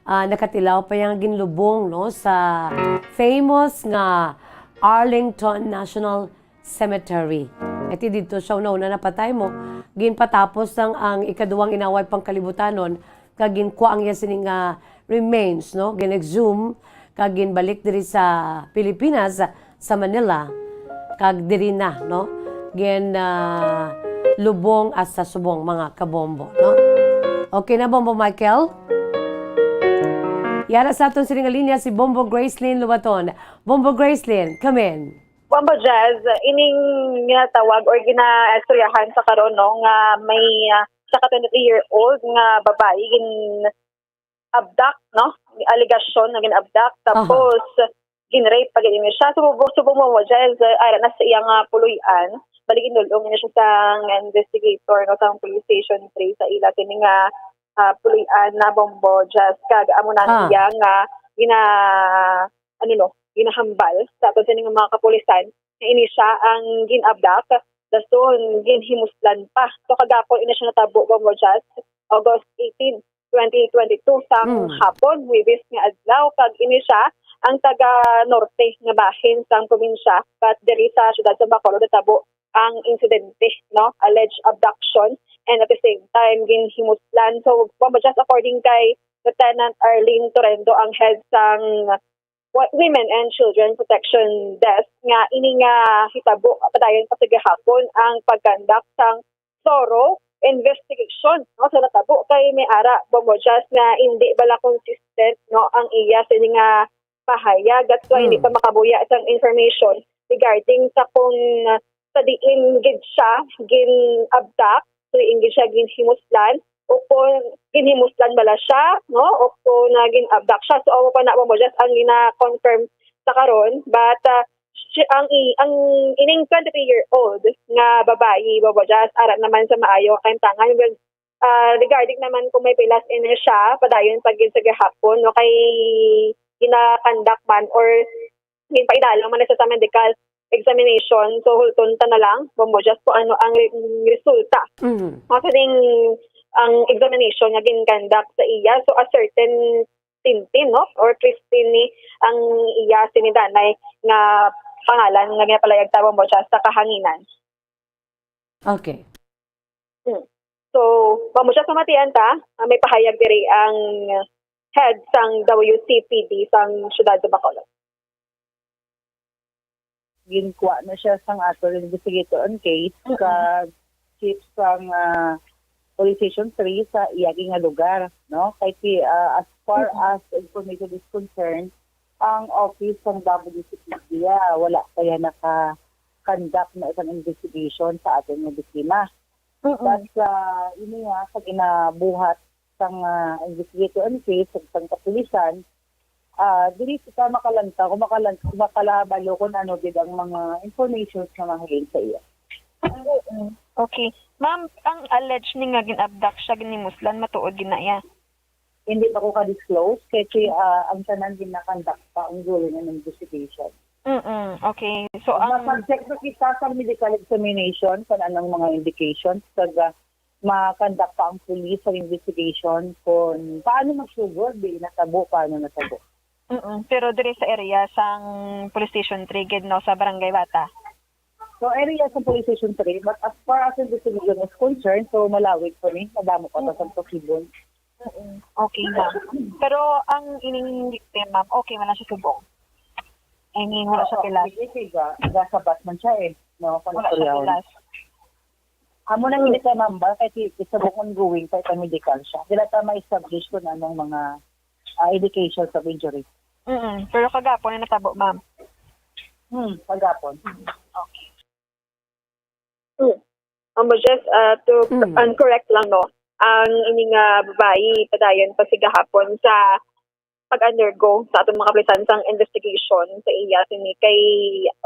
ah, nakatilaw pa yang ginlubong, no, sa famous nga Arlington National Cemetery. Iti didto siya una-una napatay mo. Ginpatapos sang ang ikaduwang inaway pangkalibutanon kag ginkwa ang iya sini nga remains, no? Gin-exhume kag ginbalik diri sa Pilipinas, sa Manila, kag diri na, no? Gin, ah, lubong hasta subong, mga kabombo, no? Okay na, Bombo Michael? Yara sa aton sini nga linya si Bombo Gracelyn Lubaton. Bombo Gracelyn, come in. Bombo Jazz, ining ginatawag or ginaistoryahan sa karon, no, nga may, ah, isa ka twenty-three-year-old nga babayi gin-abduct, no? Alegasyon nga gin-abduct, Aha. tapos gin-rape pa gid ini siya. So, bu-, subong, Bombo Jazz, ah, ara na sa iyang, ah, puloy-an. Bali, ginul-ong na siya sa investigator, no, sa police station three sa ila kini nga, ah, puloy-an na, Bombo Jazz. Kag amo na ang Ah. iya nga gina-, ano, no, ginahambal sa aton sini nga mga kapulisan nga ini siya ang gin-abduct, dason ginhimuslan pa. So, kagapon ini siya natabo, Bombo Jazz, August eighteen, twenty twenty-two, sang Mm. hapon, Huwebes nga adlaw, kag ini siya ang taga norte nga bahin sang probinsya, but diri sa siyudad sa Bacolod natabo ang insidente, no? Alleged abduction, and at the same time, ginhimuslan. So, Bombo Jazz, according kay Lieutenant Arlene Torrendo, ang head sang Wo-, Women and Children Protection Desk, nga ini nga hitabo padayon pa sa gihapon ang pag-conduct sang thorough investigation, no, sa natabo, kay may ara, Bombo Jazz, nga hindi bala consistent, no, ang iya sini nga pahayag. That's why hindi Mm. pa makabuya sang information regarding sa kung, ah, sa diin gid siya gin-abduct, so diin gid siya ginhimuslan, o kung ginhimuslan bala siya, no? O kung, ah, gin-abduct siya. So, amo pa na, Bombo Jazz, ang gina-confirm sa karon. But, ah, si-, ang i-, ang ining twenty-three-year-old nga babayi, Bombo Jazz, ara naman sa maayo nga kahimtangan. Well, ah, regarding naman kung may pilas ini siya, padayon pa gid sa gihapon, no, kay gina-conduct man or ginpaidalom man na siya sa medical examination. So, hulton ta na lang, Bombo Jazz, kung ano ang re-, resulta. Mm. Mao sining ang examination nga gin-conduct sa iya. So, a certain Tintin, no? Or Christine ni ang iya sini danay nga pangalan nga ginapalayag ta, Bombo Jazz, sa kahanginan. Okay. Hmm. So, Bombo Jazz, pamatian ta, ah, may pahayag diri ang head sang W C P D sang siyudad sa Bacolod. Ginkuha na siya sang aton investigator on case Mm. kag chief sang, ah, Police Station three sa iyagi nga lugar, no? Kay si, ah, as far Mm. as information is concerned, ang office sang W C P D, ah, wala pa yan naka-conduct na isang investigation sa aton nga biktima. Mm. But, ah, ini nga, sa ginabuhat sang, ah, investigator on case, sa isang kapulisan, ah, dili kita makalantaw, o makalan-, makalabalo kung ano gid ang mga information nga mahalin sa iya. Mm. Okay. Ma'am, ang alleged ni nga gin-abduct siya, ginhimuslan, matuod gid na iya? Hindi pa ko ka-disclose kasi, ah, ang tanan ginakonduct pa ang during an investigation. Mm-mm. Okay. So, ang Masubject na kita sa medical examination kung anong mga indications, kag, ah, ma-conduct pa ang police sa investigation kung paano magsugod, di natabo, paano natabo. Mm-mm. Pero diri sa area sang Police Station three gid, no, sa Barangay Bata? So, area sa Police Station three, but as far as investigation is concerned, so malawig pa ni, madamo pa ta sa posibon. Mm, okay, ma'am. Pero ang ining victim, ma'am, okay man lang siya subong? I mean, wala siya Oo, pilas? Sige, sige. Gasabat man siya eh. No, Wala siya pagpuryaw. Pilas? Amo nang hindi kay ma'am ba? Kay si, it's a ongoing, kay pa-medical siya. Dila ta ma-establish kung anong mga ah, indications of injury. Mm, pero kagapon na natabo, ma'am. Hmm, kagapon. Okay. Hmm. Ma'am Jess, ah, to Mm. and correct lang, no? Ang ini nga babayi, padayon pa si gahapon sa pag-undergo sa atong mga kapulisan sang investigation sa iya sini kay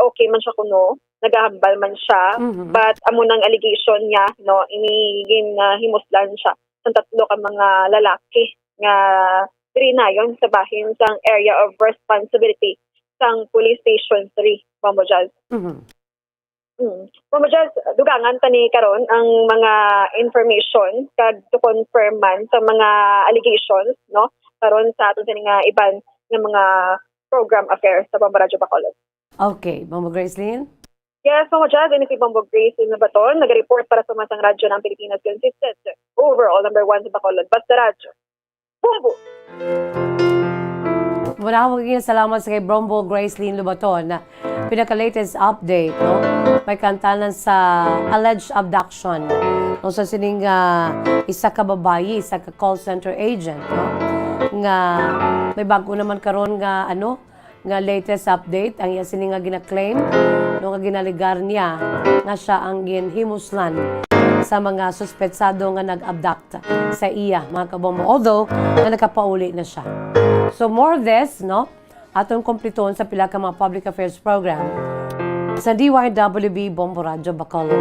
okay man siya kuno, nagahambal man siya, Mhm. but amo nang allegation niya, no, ini gin, ah, himuslan siya sang tatlo ka mga lalaki nga diri nayon sa bahin sang area of responsibility sang Police Station three, Ma'am Jazz. Mhm. Mm. Ma'am Jazz, dugangan ta ni karon ang mga information kag to confirm man sa mga allegations, no? Karon sa aton sini nga iban nga mga program affairs sa Bombo Radyo Bacolod. Okay, Bombo Gracelyn? Yes, Ma'am Jazz, ini si Bombo Gracelyn Nabaton, nag-report para sa Mansang Radyo ng Pilipinas, consistent, overall number one sa Bacolod. Basta Radyo. Bombo! Muna ako magiging salamat sa kay Bombo Gracelyn Lubaton. Pinaka-latest update, no? May kantanan sa alleged abduction. No, sa sining, ah, isa ka babayi, isa ka call center agent, no? Nga may bago naman karon nga, ano, nga latest update, ang iya sini nga gina-claim, no, nga ginaligar niya nga siya ang ginhimuslan sa mga suspetsado nga nag-abduct sa iya, mga kabombo. Although, nga nakapauli na siya. So, more of this, no, aton kumplitoon sa pila ka mga public affairs program sa D Y W B Bombo Radyo Bacolod.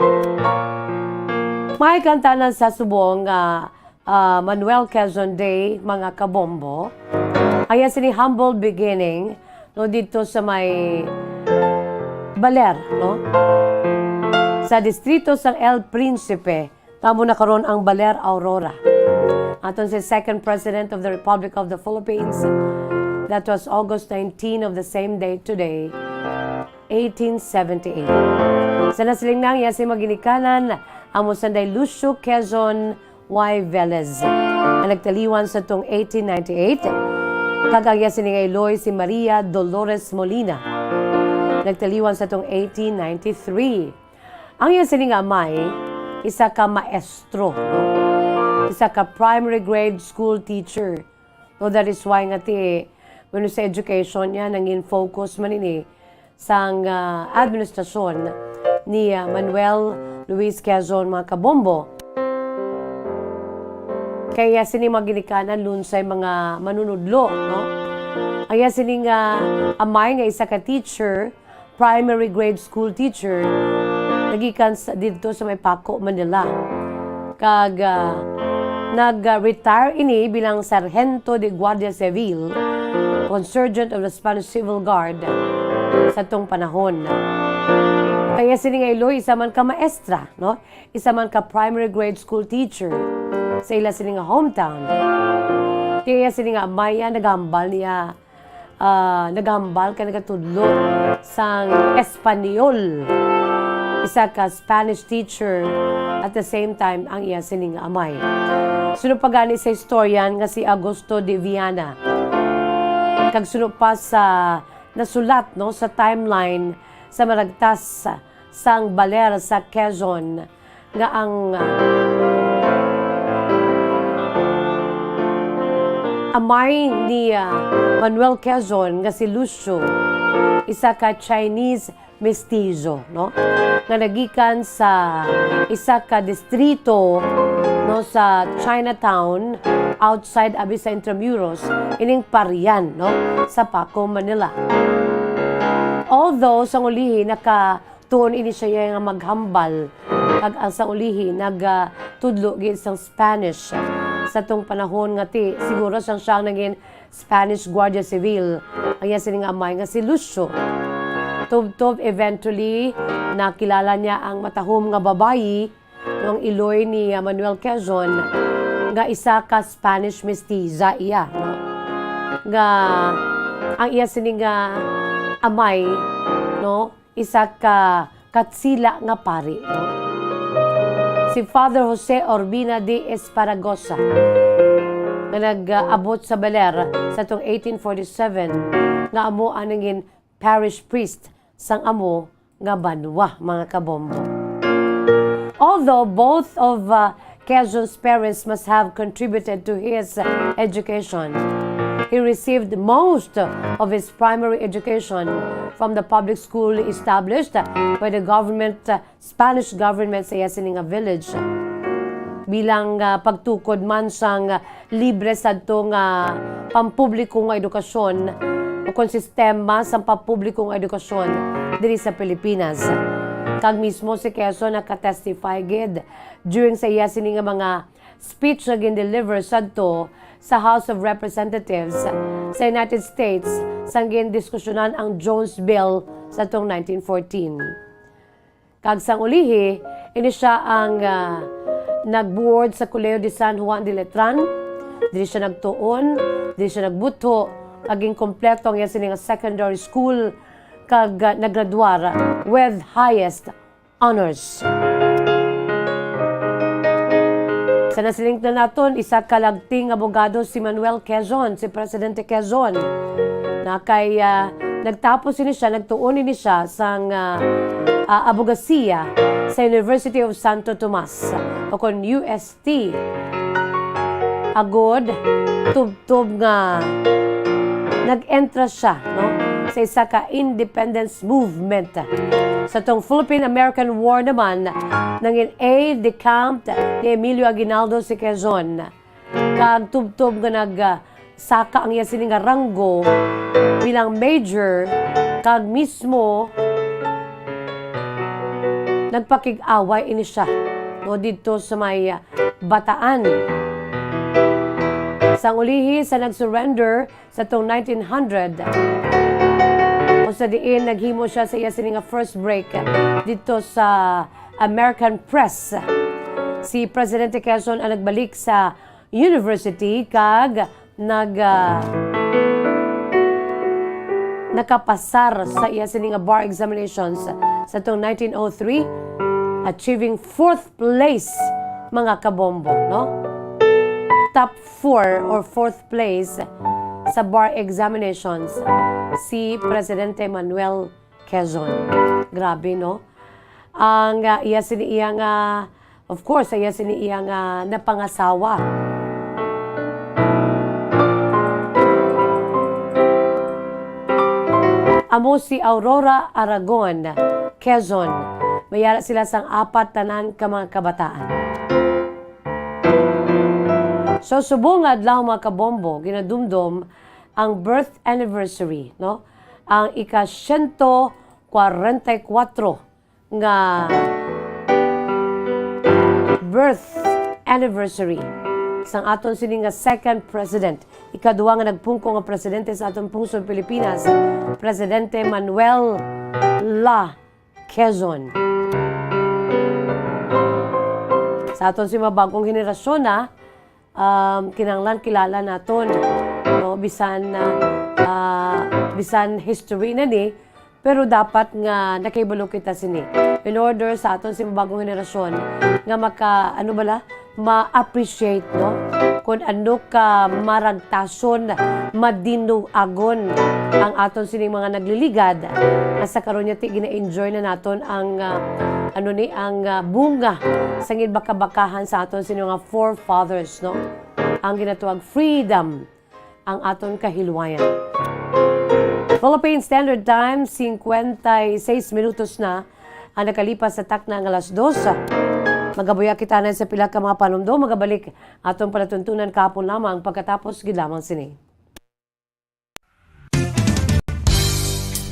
May kantanan sa subong nga ah, Manuel Quezon Day, mga kabombo. Ayan sini humble beginning, no, dito sa may Baler, no? Sa distrito sang El Principe, tamo na karon ang Baler, Aurora. Aton si Second President of the Republic of the Philippines, that was August nineteen of the same day today, eighteen seventy-eight. Sa nasiling nang iya si maginikanan, amo sanday Lucio Quezon Y. Velez, ang nagtaliwan sa tong eighteen ninety-eight, kag ang iya sini nga iloy si Maria Dolores Molina, nagtaliwan sa tong eighteen ninety-three. Ang iya sini nga amay, isa ka maestro, no? Isa ka primary grade school teacher. No, that is why nga ti, bueno, sa education niya, nangin focus man ini sang, ah, administrasyon ni, ah, Manuel Luis Quezon, mga kabombo. Kaya sini mga ginikanan, lunsay mga manunudlo, no? Kaya sini nga amay nga isa ka teacher, primary grade school teacher, nagikan sa, didto sa may Paco, Manila. Kag, ah, nag-retire ini bilang Sargento de Guardia Civil, o Sergeant of the Spanish Civil Guard, sa tong panahon. Kaya sini nga iloy, isa man ka maestra, no? Isa man ka primary grade school teacher sa ila sini nga hometown. Kaya sini nga amaya, nagambal niya ah, nagahambal kag nagatudlo sang Espanyol. Isa ka Spanish teacher, at the same time, ang iya sini nga amay. Suno pa gani sa historian nga si Augusto de Viana. Kag suno pa sa nasulat, no, sa timeline sa maragtas sang Baler sa Quezon, nga ang, ah, amay ni, ah, Manuel Quezon nga si Lucio, isa ka Chinese mestizo, no? Nga nagikan sa isa ka distrito, no, sa Chinatown, outside abi sa Intramuros, ining Parian, no, sa Paco, Manila. Although, sang ulihi, naka tuon ini siya nga maghambal, kag ang sa ulihi nag, ah, tudlo gid sang Spanish sa tong panahon nga ti, siguro sang siya ang naging Spanish Guardia Civil, ang iya sini nga amay nga si Lucio. Tubtob, eventually, nakilala niya ang matahom nga babayi, no, ang iloy ni, ah, Manuel Quezon, nga isa ka Spanish mestiza iya, no? Nga ang iya sini nga amay, no? Isa ka Katsila nga pari, no? Si Father Jose Urbina de Esparagosa. nga nag-abot sa Bel-Air sa tong eighteen forty-seven, nga amo ang nangin parish priest sang amo nga banwa, mga kabombo. Although both of uh, Quezon's parents must have contributed to his uh, education, he received most of his primary education from the public school established by the government, uh, Spanish government sa iya sini nga village. Bilang ah, pagtukod man sang ah, libre sadto nga pampubliko nga edukasyon o kon sistema sang pampubliko nga edukasyon diri sa Pilipinas. Kag mismo si Quezon nakatestify gid during sa iya sini nga mga speech nga gin-deliver sadto sa House of Representatives sa United States sang gindiskusyonan ang Jones Bill sa tong nineteen fourteen. Kag sang ulihi, ini sia ang ah, nagbuwad sa Colegio de San Juan de Letran. Diri sia nagtuon, diri sia nagbutho, kag ginkompleto ang iya sini nga secondary school, kag ah, naggraduar with highest honors. Sa nasiling na naton, isa ka lagting abogado si Manuel Quezon, si Presidente Quezon, na kay ah, nagtapos ini siya, nagtuon ini siya sang ah, ah, abogasiya sa University of Santo Tomas, o kon U S T. Agod, tubtob nga nag-entra siya, no, sa isa ka independence movement. Sa tong Philippine-American War naman, nangin aide de camp ni Emilio Aguinaldo si Quezon. Kag tubtob nga nag, ah, saka ang iya sini nga ranggo bilang major, kag mismo nagpakig-away ini siya, no, didto sa may, ah, Bataan. Sang ulihi sa nag-surrender sa tong nineteen hundred, kung sa diin naghimo siya sa iya sini nga first break didto sa American Press. Si Presidente Quezon ang nagbalik sa university kag nag, ah, nakapasar sa iya sini nga bar examinations sa tong nineteen oh three, achieving fourth place, mga kabombo, no? Top four or fourth place sa bar examinations si Presidente Manuel Quezon. Grabe, no? Ang, ah, iya sini iya nga, of course, iya sini iya nga napangasawa. Amo si Aurora Aragon Quezon. May ara sila sang apat tanan ka mga kabataan. So, subong nga adlaw, mga kabombo, ginadumdom ang birth anniversary, no? Ang ika-siyento kwarenta y kuwatro nga birth anniversary sang aton sini nga second president, ikaduha nga nagpungko nga presidente sa aton pungsod Pilipinas, Presidente Manuel La Quezon. Sa aton si mga bagong henerasyon na, um, kinahanglan kilala naton, no, bisan, ah, ah, bisan history na ni, pero dapat nga nakahibalo kita sini in order sa aton si mga bagong henerasyon nga maka, ano bala, ma-appreciate, no, kung ano ka maragtason, madinug-agon ang aton sining mga nagliligad, nga sa karon nga ti gina-enjoy na naton ang, ah, ano ni, ang, ah, bunga sang ginbakabakahan sa aton sini mga forefathers, no? Ang ginatawag freedom ang aton kahilwayan. Philippine Standard Time, singkwenta y seis minutos na ang nakalipas sa takna nga alas dos. Magabuya kita na sa pila ka mga panumdom. Magabalik aton palatuntunan kahapon lamang pagkatapos gid lamang sini.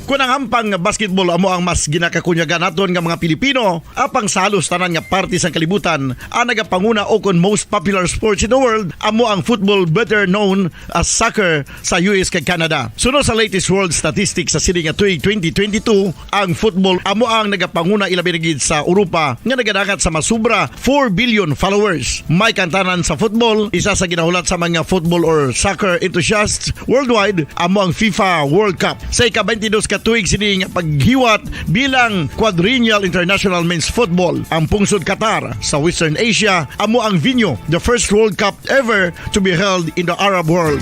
Kon ang hampang nga basketball amo ang mas ginakakunyagan naton nga mga Pilipino, apang sa halos tanan nga parte sang kalibutan, ang nagapanguna o kon most popular sports in the world amo ang football, better known as soccer, sa U S kag Canada. Suno sa latest world statistics sa sini nga tuig twenty twenty-two, ang football amo ang nagapanguna, ilabi na gid sa Europa, nga nagadangat sa masobra four billion followers. May kantanan sa football, isa sa ginahulat sa mga football or soccer enthusiasts worldwide amo ang FIFA World Cup. Sa ika-twenty-dos ka Tuig sini nga paghiwat bilang Quadrennial International Men's Football. Ang pungsod Qatar sa Western Asia amo ang venue, the first World Cup ever to be held in the Arab world.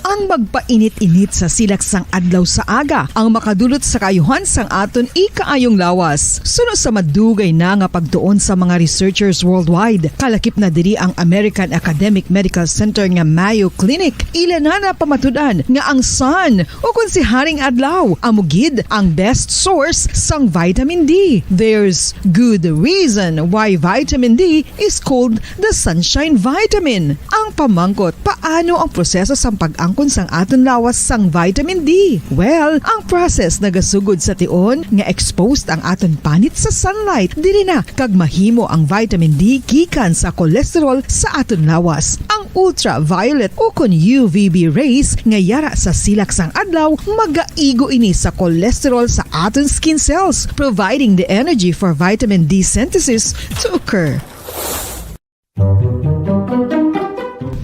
Ang magpainit-init sa silak sang adlaw sa aga ang makadulot sa kaayuhan sang aton ikaayong lawas. Suno sa madugay na nga pagtuon sa mga researchers worldwide, kalakip na diri ang American Academic Medical Center nga Mayo Clinic. Ila na napamatud-an nga ang sun, o kon si Haring Adlaw, amo gid ang best source sang vitamin D. There's good reason why vitamin D is called the sunshine vitamin. Ang pamangkot, paano ang proseso sang pag-angkon sang aton lawas sang vitamin D? Well, ang process nagasugod sa tion nga exposed ang aton panit sa sunlight. Diri na kag mahimo ang vitamin D gikan sa cholesterol sa aton lawas. Ang ultraviolet o kon U V B rays nga yara sa silak sang adlaw magaigo ini sa cholesterol sa aton skin cells, providing the energy for vitamin D synthesis to occur.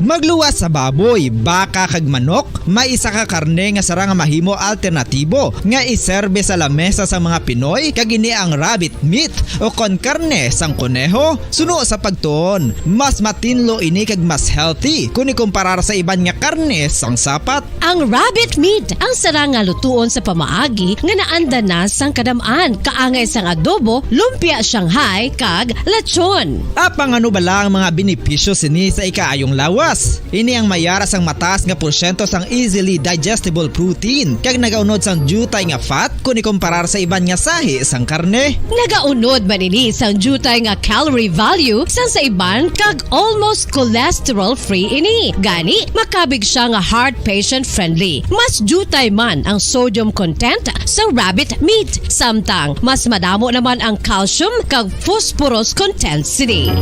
Magluwas sa baboy, baka kag manok, may isa ka karne nga sarang nga mahimo alternatibo nga iserbe sa lamesa sang mga Pinoy, kag ini ang rabbit meat o kon karne sang koneho. Suno sa pagtuon, mas matinlo ini kag mas healthy kon ikumparar sa iban nga karne sang sapat. Ang rabbit meat ang sarang nga lutuon sa pamaagi nga naanda na sang kadam-an, kaangay sang adobo, lumpia Shanghai, kag lechon. Apang ano bala ang mga benepisyo sini sa ikaayong lawas? Ini ang may yara sang mataas nga porsyento sang easily digestible protein kag nagaunod sang diutay nga fat kon ikumparar sa iban nga sahi sang karne. Nagaunod man ini sang diutay nga calorie value sang sa iban kag almost cholesterol-free ini. Gani, makabig siya nga heart patient-friendly. Mas diutay man ang sodium content sa rabbit meat, samtang mas madamo naman ang calcium kag phosphorus content sini.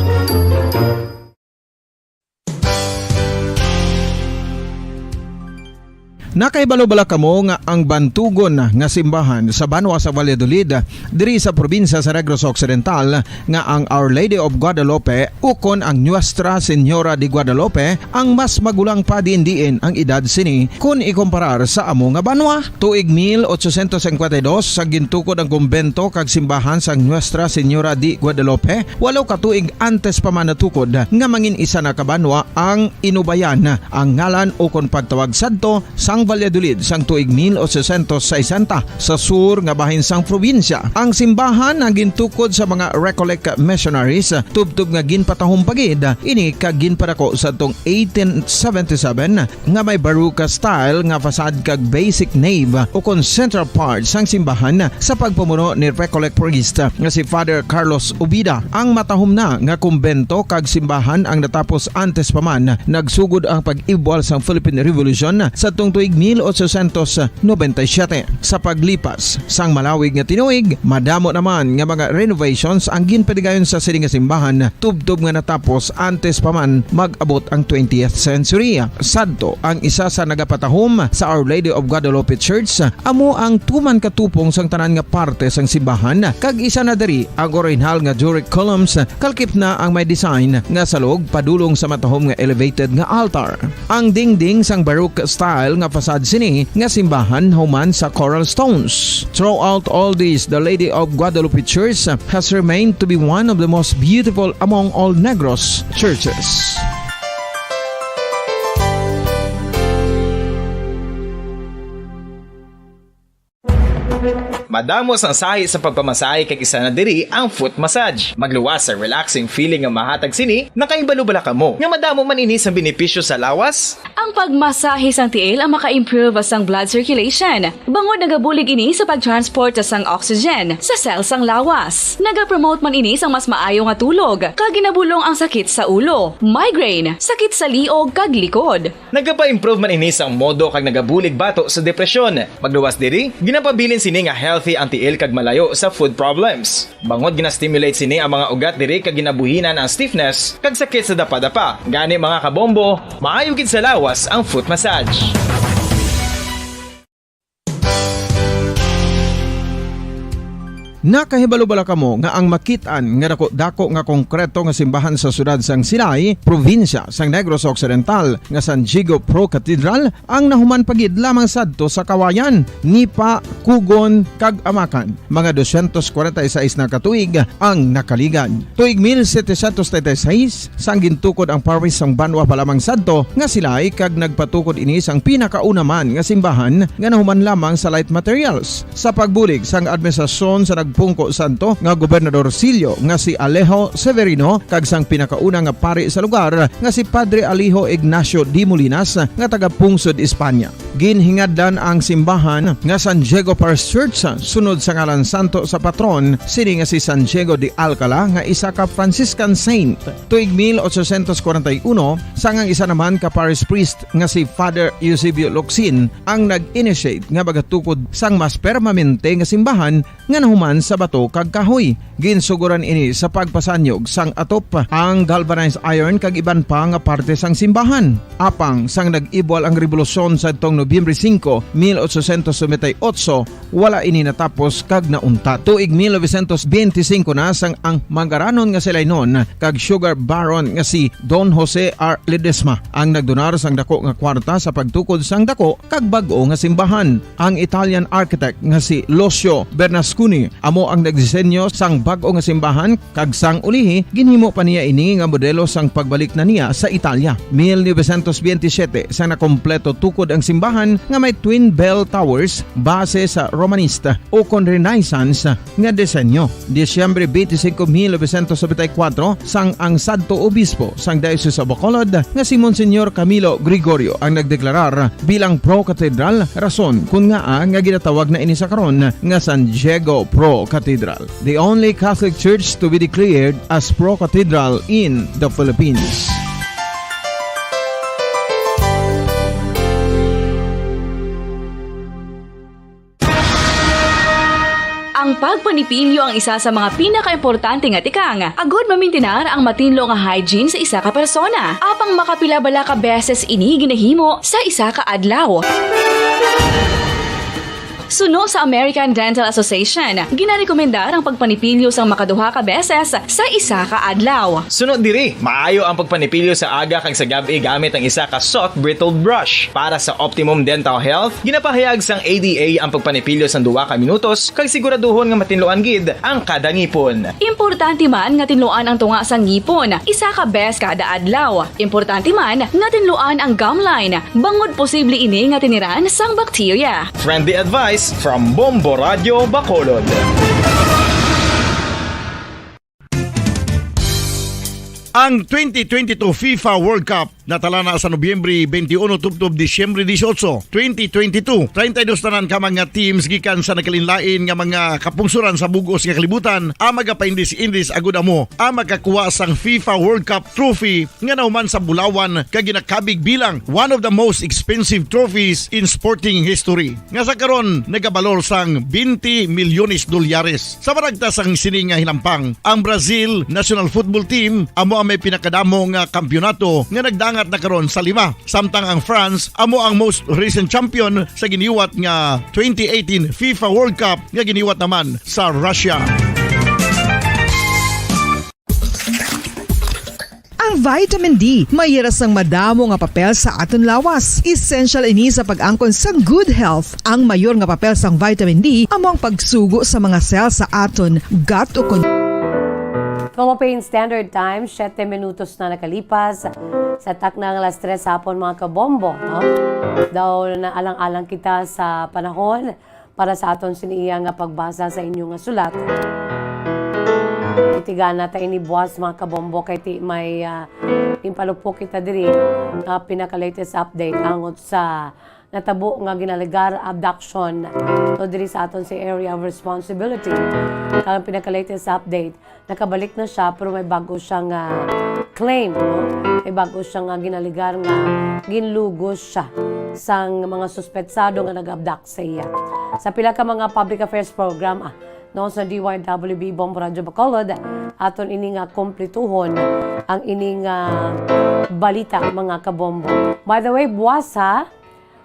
Nakahibalo bala kamo nga ang bantugon nga simbahan sa banwa sa Valladolid, diri sa probinsya sa Negros Occidental, nga ang Our Lady of Guadalupe ukon ang Nuestra Señora de Guadalupe ang mas magulang pa diin-diin ang edad sini kon ikumparar sa amo nga banwa? Tuig mil ochocientos cincuenta y dos, sa gintukod ang kumbento kag simbahan sang Nuestra Señora de Guadalupe, walo ka tuig antes pa man natukod nga mangin isa na ka banwa ang Inubayan ang ngalan ukon pagtawag sadto sang Valladolid sang tuig mil ochocientos sesenta sa sur nga bahin sang probinsya. Ang simbahan ang gintukod sa mga Recollect missionaries, tubtob nga ginpatahom pa gid ini kag ginpadako sadtong eighteen seventy-seven nga may Baroque style nga facade kag basic nave ukon central part sang simbahan sa pagpamuno ni Recollect priest nga si Father Carlos Ubida. Ang matahom na nga kumbento kag simbahan ang natapos antes pa man nagsugod ang pag-ibwal sang Philippine Revolution sadtong tuig mil ochocientos noventa y siete. Sa paglipas sang malawig nga tinuig, madamo naman nga mga renovations ang ginpadigayon sa sini nga simbahan, tubtob nga natapos antes pa man mag-abot ang twentieth century. Sadto, ang isa sa nagapatahom sa Our Lady of Guadalupe Church amo ang tuman ka tupong sang tanan nga parte sang simbahan, kag isa na diri ang orihinal nga Doric columns, kalkip na ang may design nga salog padulong sa matahom nga elevated nga altar. Ang dingding sang Baroque style nga facade sini nga simbahan human sa coral stones. Throughout all this, the Lady of Guadalupe Church has remained to be one of the most beautiful among all Negros churches. Madamo sang sahi sa pagpamasahe, kag isa na diri ang foot massage. Magluwas sa relaxing feeling nga mahatag sini. Nakahibalo bala kamo nga madamo man ini sang benepisyo sa lawas? Ang pagmasahe sang tiil ang maka-improve sang blood circulation, bangod nagabulig ini sa pag-transport sang oxygen sa cell sang lawas. Nagapromote man ini sang mas maayo nga tulog, kag ginabulong ang sakit sa ulo, migraine, sakit sa liog, kag likod. Nagapa-improve man ini sang modo kag nagabulig bato sa depresyon. Magluwas diri, ginapabilin sini nga healthy ang tiil kag malayo sa foot problems. Bangod gina-stimulate sini ang mga ugat diri kag ginabuhinan ang stiffness kag sakit sa dapadapa. Gani, mga kabombo, maayo gid sa lawas ang foot massage. Nakahibalo bala kamo nga ang makit-an nga dako-dako nga konkreto nga simbahan sa siyudad sang Silay, probinsya sang Negros Occidental, nga San Diego Pro Cathedral, ang nahuman pa gid lamang sadto sa Kawayan, Nipa, Kugon, kag Amakan? Mga dosyentos kwarenta y seis na ka tuig ang nakaligad. Tuig mil setecientos treinta y seis, sang gintukod ang parish sang banwa pa lamang sadto nga Silay, kag nagpatukod ini sang pinakauna man nga simbahan nga nahuman lamang sa light materials. Sa pagbulig sang administrasyon sa nagpungko sadto nga gobernadorcillo nga si Alejo Severino kag sang pinakauna nga pari sa lugar nga si Padre Alejo Ignacio de Molinas nga taga-pungsod Espanya. Ginhingadlan ang simbahan nga San Diego Parish Church sunod sa ngalan santo sa patron sini nga si San Diego de Alcala nga isa ka Franciscan saint. Tuig mil ochocientos kwarenta y uno, sang ang isa naman ka parish priest nga si Father Eusebio Locsin ang nag-initiate nga magatukod sang mas permanente nga simbahan nga nahuman sa bato kag kahoy. Ginsugoran ini sa pagpasanyog sang atop, ang galvanized iron kag iban pa nga parte sang simbahan. Apang sang nag-ibwal ang rebolusyon sadtong Nobyembre singko, mil ochocientos noventa y ocho, wala ini natapos kag nauntat. Tuig mil novecientos benti singko na sang ang mangaranon nga Silaynon kag sugar baron nga si Don Jose R. Ledesma ang nagdonar sang dako nga kwarta sa pagtukod sang dako kag bag-o nga simbahan. Ang Italian architect nga si Lucio Bernasconi amo ang nagdisenyo sang bag-o nga simbahan, kag sang ulihi, ginhimo pa niya ini nga modelo sang pagbalik na niya sa Italia. Mil novecientos benti siyete, sa nakompleto tukod ang simbahan nga may twin bell towers base sa Romanista o kon Renaissance nga disenyo. Disyembre twenty-five, mil novecientos noventa y cuatro, sang ang sadto obispo sang Diocese of Bacolod nga si Monsignor Camilo Gregorio ang nagdeklarar bilang pro-cathedral, rason kun ngaa nga ginatawag na ini sa karon nga San Diego Pro Cathedral, the only Catholic church to be declared as pro-cathedral in the Philippines. Ang pagpanipilyo ang isa sa mga pinakaimportante nga tikang agud mamintinar ang matinlo nga hygiene sa isa ka persona. Apang makapila bala ka beses ini ginahimo sa isa ka adlaw? Suno sa American Dental Association, ginarekomendar ang pagpanipilyo sang makaduha ka beses sa isa ka adlaw. Suno diri, maayo ang pagpanipilyo sa aga kag sa gab-i gamit ang isa ka soft bristle brush. Para sa optimum dental health, ginapahayag sang A D A ang pagpanipilyo sang duha ka minutos kag siguraduhon nga matinluan gid ang kada ngipon. Importante man nga tinluan ang tunga sang ngipon isa ka bes kada adlaw. Importante man nga tinluan ang gum line, bangod posible ini nga tiniran sang bakterya. Friendly advice from Bombo Radio Bacolod. Ang twenty twenty-two FIFA World Cup natala na sa Nobyembre twenty-one tubtob Disyembre dieciocho, twenty twenty-two. Treinta y dos tanan ka mga teams gikan sa nagkalainlain nga mga kapungsoran sa bug-os nga kalibutan ang magapaindis-indis agud amo ang makakuha sang FIFA World Cup trophy nga nahuman sa bulawan kag ginakabig bilang one of the most expensive trophies in sporting history, nga sa karon nagabalor sang twenty milyones dolyares. Sa panagta sang sini nga hinampang, ang Brazil national football team amo ang may pinakadamo nga kampiyonato nga nagdangat na karon sa lima, samtang ang France amo ang most recent champion sa giniwat nga twenty eighteen FIFA World Cup nga giniwat naman sa Russia. Ang vitamin D may ira sang madamo nga papel sa aton lawas. Essential ini sa pag-angkon sang good health. Ang mayor nga papel sang vitamin D amo ang pagsugo sa mga cell sa aton gut ukon. Philippine Standard Time, siyete minutos na nakalipas sa takna nga alas tres hapon, mga kabombo, no? Daw naalang-alang kita sa panahon para sa aton siniya nga pagbasa sa inyo nga sulat. Itigana ta ini buwas, mga kabombo, kay ti may, ah, impalupok kita diri nga pinaka-latest update angot sa natabo nga ginalegar abduction to diri sa aton sa area of responsibility. Kag ang pinaka-latest update, nakabalik na siya, pero may bago siya nga claim, no? May bago siya nga ginalegar nga ginlugos siya sang mga suspetsado nga nag-abduct sa iya. Sa pila ka mga public affairs program, ah, no, sa D Y W B Bombo Radyo Bacolod, aton ini nga kumplituhon ang ini nga balita, mga kabombo. By the way, buwas, ha,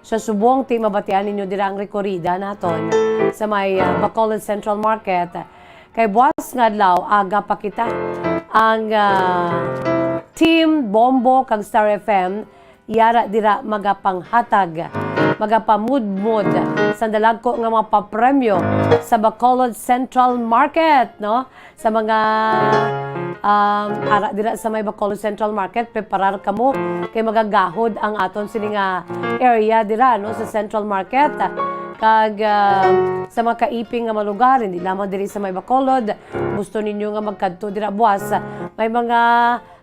sa subong ti mabatian ninyo dira ang rekorida naton sa may, ah, Bacolod Central Market. Kay buas nga adlaw, aga pa kita. Ang, ah, Team Bombo kag Star F M, yara dira magapanghatag, magapamudmod sa dalagko nga mga papremyo sa Bacolod Central Market, no? Sa mga, um, ara dira sa may Bacolod Central Market, preparar kamo kay magagahod ang aton sini nga area dira, no, sa Central Market. Kag, ah, sa mga kaiping nga mga lugar, hindi lamang diri sa may Bacolod, gusto ninyo nga magkadto dira buas, may mga,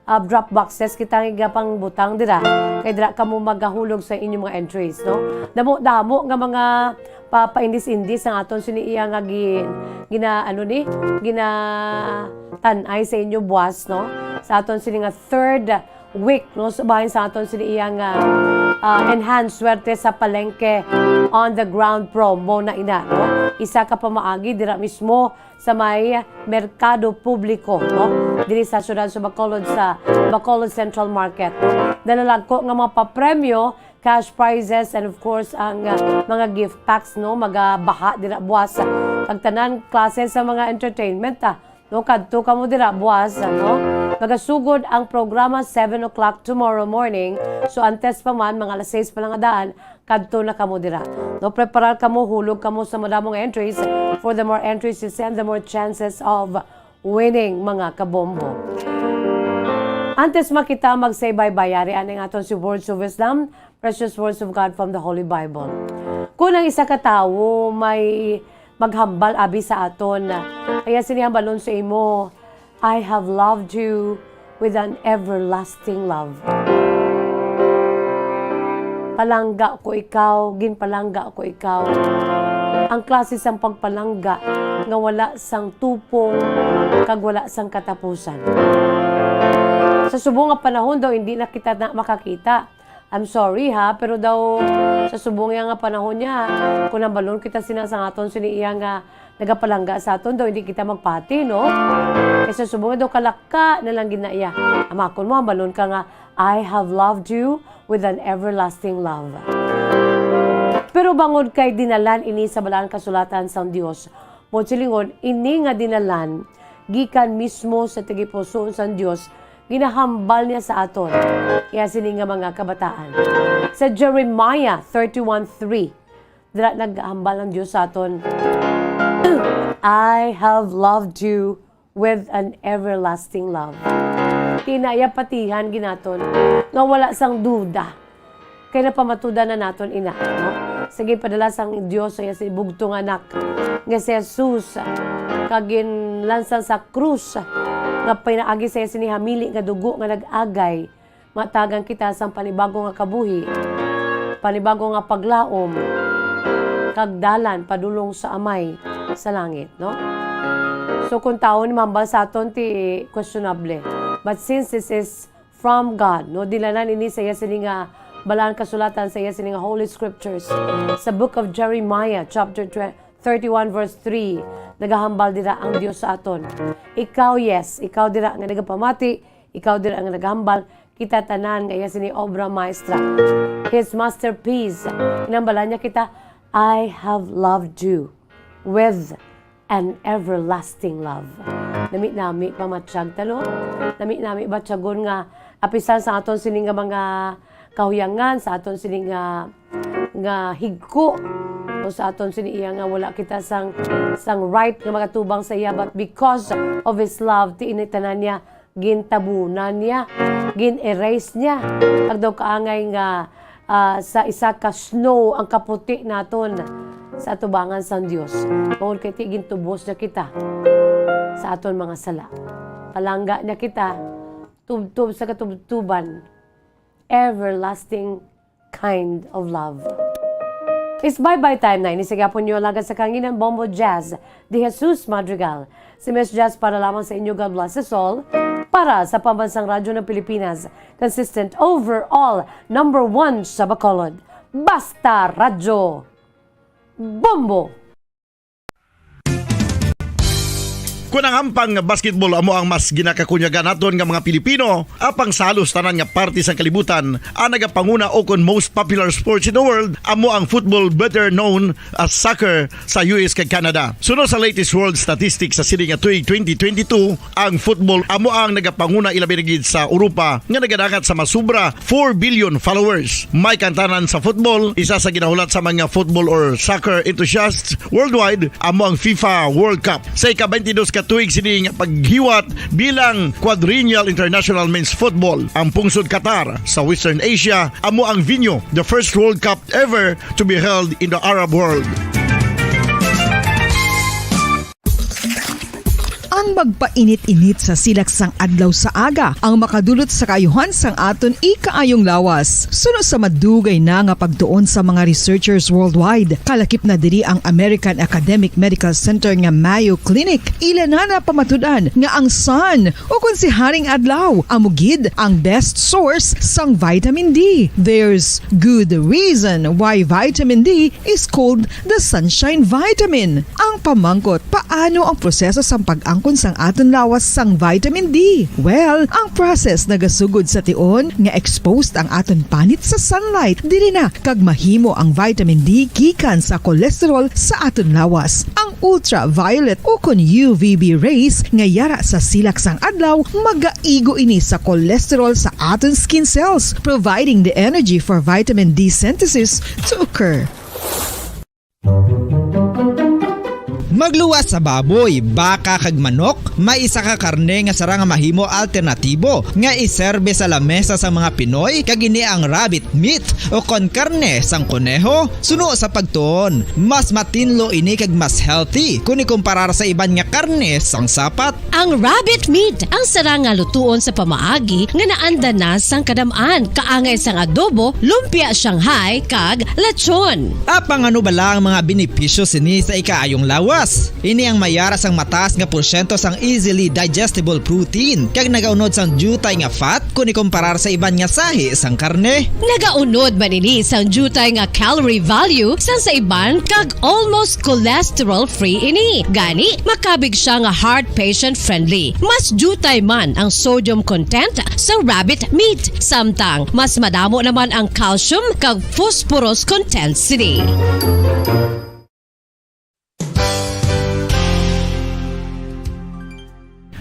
ah, drop boxes kita nga pangbutang dira. Kay dira kamo magahulog sa inyong mga entries, no? Damo-damo nga mga pa paindis-indis ang aton sini iya nga gi-, gina-, ano ni, ginatan-ay sa inyo buas, no? Sa aton sini nga third week, no? Sa bahin sa aton sini iya nga, ah, Enhance Swerte sa Palengke on the Ground promo na ina, no? Isa ka pamaagi dira mismo sa may merkado publiko, no? Diri sa siyudad sa Bacolod, sa Bacolod Central Market, no? Dalalagko nga mga papremyo, cash prizes, and of course, ang, ah, mga gift packs, no? Magabaha dira buwas. Kag tanan klase sa mga entertainment, ah. No, kadto kamo dira buwas, no? Magasugod ang programa seven o'clock tomorrow morning. So, antes pa man, mga alas sais pa lang nga daan, kadto na kamo dira. No, preparar kamo, hulog kamo sa madamo nga entries. For the more entries you send, the more chances of winning, mga kabombo. Antes makita, magsay baybay, yari ang aton si Words of Wisdom, Precious Words of God from the Holy Bible. Kung ang isa ka tawo may maghambal abi sa aton, kaya sini hambalon sa imo, "I have loved you with an everlasting love." Palangga ko ikaw, ginpalangga ko ikaw. Ang klase sang pagpalangga nga wala sang tupong kag wala sang katapusan. Sa subong nga panahon daw, hindi na kita na makakita. I'm sorry ha, pero daw sa subong nga panahon niya, kung hambalon kita sina sa aton sini iya nga nagapalangga sa aton, daw hindi kita magpati, no? Kay sa subong daw kalaka na lang gid na iya. Amakon mo, hambalon ka nga, "I have loved you with an everlasting love." Pero bangod kay dinalan ini sa Balaan Kasulatan sang Dios, mo silingon, ini nga dinalan gikan mismo sa tagipusoon sang Dios, ginahambal niya sa aton. Iya sini nga mga kabataan. Sa Jeremiah thirty-one three, dira naghambal ang Dios sa aton, "I have loved you with an everlasting love." Ti na iya patihan ginaton nga wala sang duda. Kay napamatudan na naton ina, no? Sa ginpadala sang Dios sa iya si bugtong anak nga si Jesus, kag ginlansang sa krus, nga pinaagi sa iya sini hamili nga dugo nga nag-agay, matagan kita sang panibago nga kabuhi, panibago nga paglaom, kag dalan padulong sa Amay sa langit, no? So, kung tawo ni mambal sa aton, ti questionable. But since this is from God, no? Dilanan ini sa iya sini nga Balaan Kasulatan, sa iya sini nga Holy Scriptures. Sa Book of Jeremiah, chapter twe-, thirty-one, verse three, nagahambal dira ang Dios sa aton. Ikaw, yes, ikaw dira nga nagapamati, ikaw dira nga nagahambal, kita tanan nga iya sini obra maestra. His masterpiece. Inambalan niya kita, "I have loved you with an everlasting love." Nami-nami pa matyag ta, no? Nami-nami ba tyagon nga apisan sa aton sini nga mga kahuyangan, sa aton sini nga, nga higko, o sa aton sini iya nga wala kita sang, sang right nga magatubang sa iya, but because of his love, ti ini tanan niya gintabunan niya, gin-erase niya. Kag daw kaangay nga, ah, sa isa ka snow ang kaputi naton sa atubangan sang Dios. Tungod kay ti gintubos niya kita sa aton mga sala. Palangga niya kita, tubtob sa katubtoban. Everlasting kind of love. It's bye-bye time na ini sa gihapon niyo, alagad sa kanginan, Bombo Jazz, De Jesus Madrigal. Si Miss Jazz para lamang sa inyo. God bless us all. Para sa Pambansang Radyo ng Pilipinas, consistent overall, number one sa Bacolod. Basta Radyo Bombo! Kon ang hampang nga basketball amo ang mas ginakakunyagan naton nga mga Pilipino, apang sa halos tanan nga parte sang kalibutan, ang nagapanguna o kon most popular sports in the world amo ang football, better known as soccer, sa U S kag Canada. Suno sa latest world statistics sa sini nga tuig twenty twenty-two, ang football amo ang nagapanguna, ilabi na gid sa Europa, nga nagadangat sa masubra four billion followers. May kantanan sa football, isa sa ginahulat sa mga football or soccer enthusiasts worldwide amo ang FIFA World Cup. Sa ika-twenty-dos ka tuig sini nga paghiwat bilang Quadrennial International Men's Football, ang pungsod Qatar sa Western Asia amo ang venue, the first World Cup ever to be held in the Arab world. Ang magpainit-init sa silak sang adlaw sa aga ang makadulot sa kaayuhan sang aton ikaayong lawas. Suno sa madugay na nga pagtuon sa mga researchers worldwide, kalakip na diri ang American Academic Medical Center nga Mayo Clinic. Ila na napamatud-an nga ang sun, o kon si Haring Adlaw, amo gid ang best source sang vitamin D. There's good reason why vitamin D is called the sunshine vitamin. Ang pamangkot, paano ang proseso sang pag-angkon sang aton lawas sang vitamin D? Well, ang process nagasugod sa tion nga exposed ang aton panit sa sunlight. Diri na kag mahimo ang vitamin D gikan sa cholesterol sa aton lawas. Ang ultraviolet o kon U V B rays nga yara sa silak sang adlaw magaigo ini sa cholesterol sa aton skin cells, providing the energy for vitamin D synthesis to occur. Magluwas sa baboy, baka, kag manok, may isa ka karne nga sarang nga mahimo alternatibo nga iserbe sa lamesa sang mga Pinoy, kag ini ang rabbit meat o kon karne sang koneho. Suno sa pagtuon, mas matinlo ini kag mas healthy kon ikumparar sa iban nga karne sang sapat. Ang rabbit meat ang sarang nga lutuon sa pamaagi nga naanda na sang kadam-an, kaangay sang adobo, lumpia Shanghai, kag lechon. Apang ano bala ang mga benepisyo sini sa ikaayong lawas? Ini ang mayara sang mataas nga porsyento sang easily digestible protein kag nagaunod sang diutay nga fat kon ikumparar sa iban nga sahi sang karne. Nagaunod man ini sang diutay nga calorie value sang sa iban kag almost cholesterol-free ini. Gani, makabig siya nga heart patient-friendly. Mas diutay man ang sodium content sa rabbit meat, samtang mas madamo naman ang calcium kag phosphorus content sini.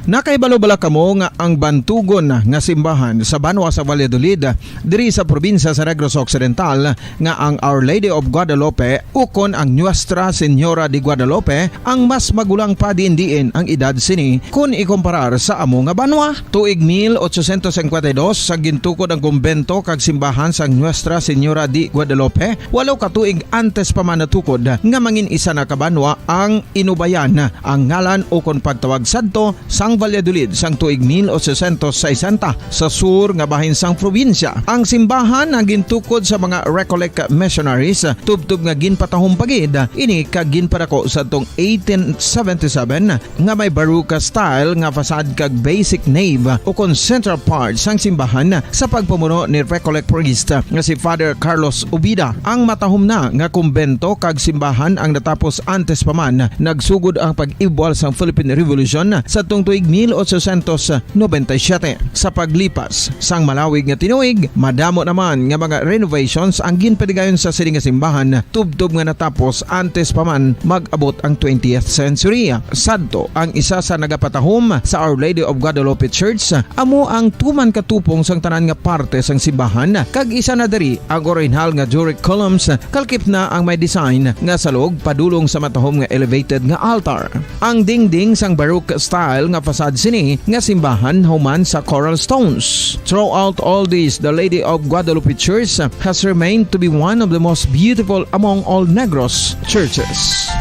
Nakahibalo bala kamo nga ang bantugon nga simbahan sa banwa sa Valladolid, diri sa probinsya sa Negros Occidental, nga ang Our Lady of Guadalupe ukon ang Nuestra Señora de Guadalupe ang mas magulang pa diin-diin ang edad sini kon ikumparar sa amo nga banwa? Tuig mil ochocientos cincuenta y dos, sa gintukod ang kumbento kag simbahan sang Nuestra Señora de Guadalupe, walo ka tuig antes pa man natukod nga mangin isa na ka banwa ang Inubayan ang ngalan ukon pagtawag sadto sang Valladolid sang tuig mil ochocientos sesenta sa sur nga bahin sang probinsya. Ang simbahan ang gintukod sa mga Recollect missionaries, tubtob nga ginpatahom pa gid ini kag ginpadako sadtong eighteen seventy-seven nga may Baroque style nga facade kag basic nave ukon central part sang simbahan sa pagpamuno ni Recollect priest nga si Father Carlos Ubida. Ang matahom na nga kumbento kag simbahan ang natapos antes pa man nagsugod ang pag-ibwal sang Philippine Revolution sadtong tuig mil ochocientos noventa y siete. Sa paglipas sang malawig nga tinuig, madamo naman nga mga renovations ang ginpadigayon sa sini nga simbahan, tubtob nga natapos antes pa man mag-abot ang twentieth century. Sadto, ang isa sa nagapatahom sa Our Lady of Guadalupe Church amo ang tuman ka tupong sang tanan nga parte sang simbahan, kag isa na diri ang orihinal nga Doric columns, kalakip na ang may design nga salog padulong sa matahom nga elevated nga altar. Ang dingding sang Baroque style nga facade sini nga simbahan human sa coral stones. Throughout all this, the Lady of Guadalupe Church has remained to be one of the most beautiful among all Negros churches.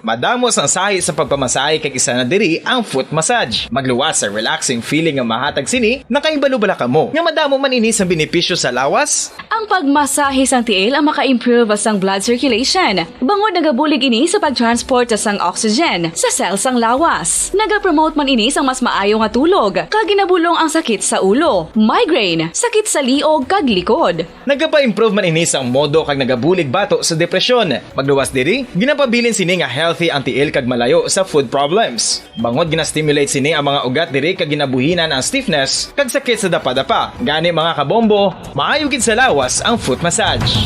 Madamo sang sahi sa pagpamasahe, kag isa na diri ang foot massage. Magluwas sa relaxing feeling nga mahatag sini. Nakahibalo bala kamo nga madamo man ini sang benepisyo sa lawas? Ang pagmasahe sang tiil ang maka-improve sang blood circulation, bangod nagabulig ini sa pag-transport sang oxygen sa cell sang lawas. Nagapromote man ini sang mas maayo nga tulog, kag ginabulong ang sakit sa ulo, migraine, sakit sa liog, kag likod. Nagapa-improve man ini sang modo kag nagabulig bato sa depresyon. Magluwas diri, ginapabilin sini nga healthy ang tiil kag malayo sa foot problems. Bangod gina-stimulate sini ang mga ugat diri kag ginabuhinan ang stiffness kag sakit sa dapadapa. Gani, mga kabombo, maayo gid sa lawas ang foot massage.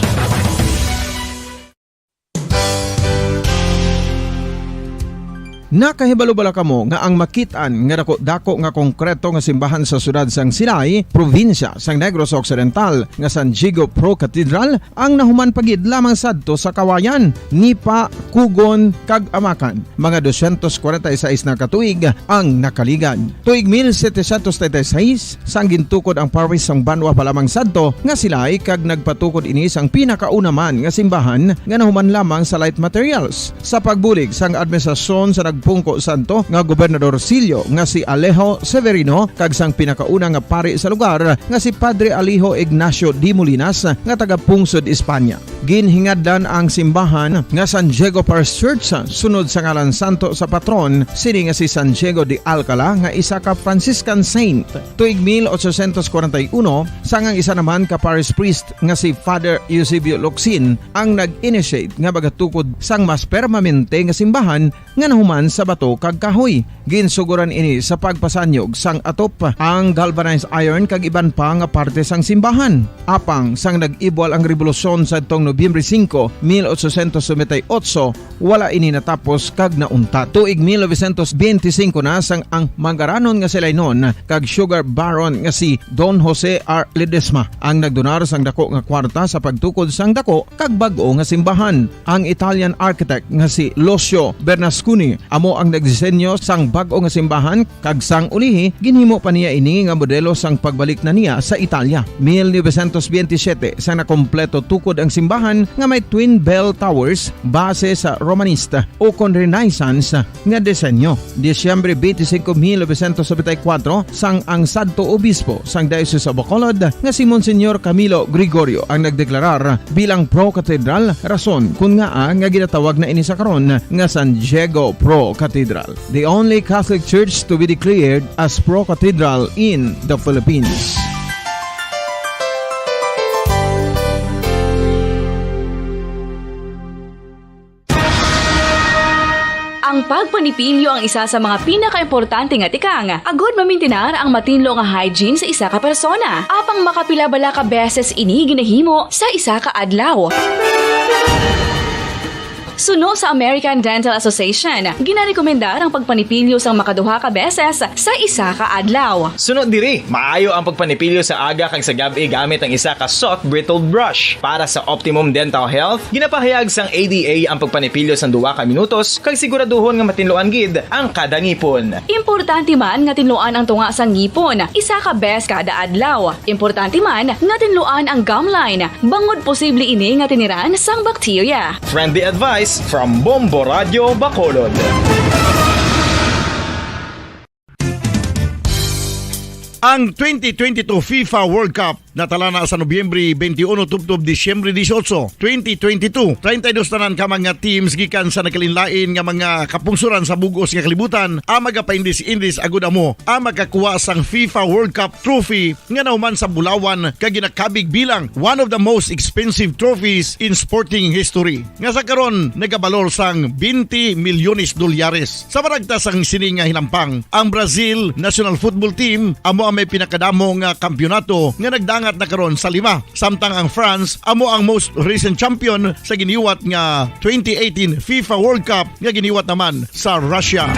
Nakahibalo bala kamo nga ang makit-an nga dako-dako nga konkreto nga simbahan sa siyudad sang Silay, probinsya sang Negros Occidental, nga San Diego Pro Cathedral, ang nahuman pa gid lamang sadto sa Kawayan, Nipa, Cogon, kag Amacan? Mga dosyentos kwarenta y seis na ka tuig ang nakaligad. Tuig mil setecientos treinta y seis, sang gintukod ang parish sang banwa pa lamang sadto nga Silay, kag nagpatukod ini sang pinakauna man nga simbahan nga nahuman lamang sa light materials. Sa pagbulig sang administrasyon sa nagpungko sadto nga gobernadorcillo nga si Alejo Severino kag sang pinakauna nga pari sa lugar nga si Padre Alejo Ignacio de Molinas nga taga-pungsod Espanya. Ginhingadlan ang simbahan nga San Diego Parish Church sunod sa ngalan santo sa patron sini nga si San Diego de Alcala, nga isa ka Franciscan saint. Tuig mil ochocientos kwarenta y uno, sang ang isa naman ka parish priest nga si Father Eusebio Locsin ang nag-initiate nga magatukod sang mas permanente nga simbahan nga nahuman sa bato kag kahoy. Ginsugoran ini sa pagpasanyog sang atop, ang galvanized iron kag iban pa nga parte sang simbahan. Apang sang nag-ibwal ang rebolusyon sadtong Nobyembre singko, mil ochocientos noventa y ocho, wala ini natapos kag nauntat. Tuig mil novecientos benti singko na, sang ang mangaranon nga Silaynon kag sugar baron nga si Don Jose R. Ledesma ang nagdonar sang dako nga kwarta sa pagtukod sang dako kag bag-o nga simbahan. Ang Italian architect nga si Lucio Bernasconi amo ang nagdisenyo sang bag-o nga simbahan, kag sang ulihi ginhimo pa niya ini nga modelo sang pagbalik na niya sa Italia. Mil novecientos benti siyete, sang nakompleto tukod ang simbahan nga may twin bell towers base sa Romanista o kon Renaissance nga disenyo. Disyembre twenty-five, mil novecientos noventa y cuatro, sang ang sadto obispo sang Diocese of Bacolod nga si Monsignor Camilo Gregorio ang nagdeklarar bilang pro-cathedral, rason kon ngaa nga ginatawag na ini sa karon nga San Diego Pro Cathedral, the only Catholic church to be declared as pro-cathedral in the Philippines. Ang pagpanipilyo ang isa sa mga pinakaimportante nga tikang agud mamintinar ang matinlo nga hygiene sa isa ka persona. Apang makapila bala ka beses ini ginahimo sa isa ka adlaw? Suno sa American Dental Association, ginarekomendar ang pagpanipilyo sang makaduha ka beses sa isa ka adlaw. Suno diri, maayo ang pagpanipilyo sa aga kag sa gab-i gamit ang isa ka soft bristled brush. Para sa optimum dental health, ginapahayag sang A D A ang pagpanipilyo sang duha ka minutos kag siguraduhon nga matinluan gid ang kada ngipon. Importante man nga tinluan ang tunga sang ngipon isa ka bes kada adlaw. Importante man nga tinluan ang gum line, bangod posible ini nga tiniran sang bakterya. Friendly advice from Bombo Radio Bacolod. Ang twenty twenty-two FIFA World Cup natala na sa Nobyembre twenty-one tubtob Disyembre dieciocho, twenty twenty-two. Treinta y dos tanan ka mga teams gikan sa nagkalainlain nga mga kapungsoran sa bug-os nga kalibutan ang magapaindis-indis agud amo ang makakuha sang FIFA World Cup trophy nga nahuman sa bulawan kag ginakabig bilang one of the most expensive trophies in sporting history, nga sa karon nagabalor sang twenty milyones dolyares. Sa panagta sang sini nga hinampang, ang Brazil national football team amo ang may pinakadamo nga kampiyonato nga nagdangat na karon sa lima, samtang ang France amo ang most recent champion sa giniwat nga twenty eighteen FIFA World Cup nga giniwat naman sa Russia.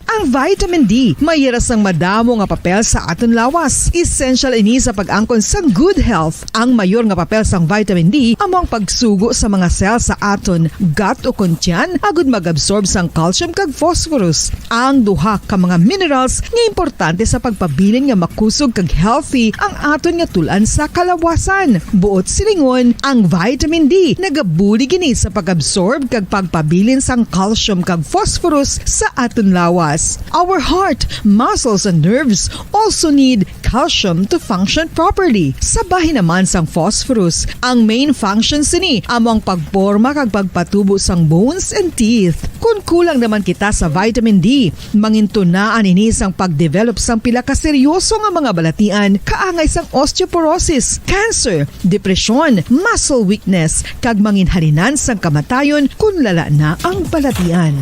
Ang Vitamin D may ira sang madamo nga papel sa aton lawas. Essential ini sa pag-angkon sang good health. Ang mayor nga papel sang vitamin D amo ang pagsugo sa mga cell sa aton gut o kon tiyan agud mag-absorb sang calcium kag phosphorus, ang duha ka mga minerals nga importante sa pagpabilin nga makusog kag healthy ang aton nga tul-an sa kalawasan. Buot silingon, ang vitamin D nagabulig ini sa pag-absorb kag pagpabilin sang calcium kag phosphorus sa aton lawas. Our heart, muscles, and nerves also need calcium to function properly. Sa bahin naman sang phosphorus, ang main function sini amo ang pagporma kag pagpatubo sang bones and teeth. Kon kulang naman kita sa vitamin D, mangintunaan ini sang pagdevelop sang pila ka seryoso nga mga balatian, kaangay sang osteoporosis, cancer, depresyon, muscle weakness, kag manginhalinan sang kamatayon kon lala na ang balatian.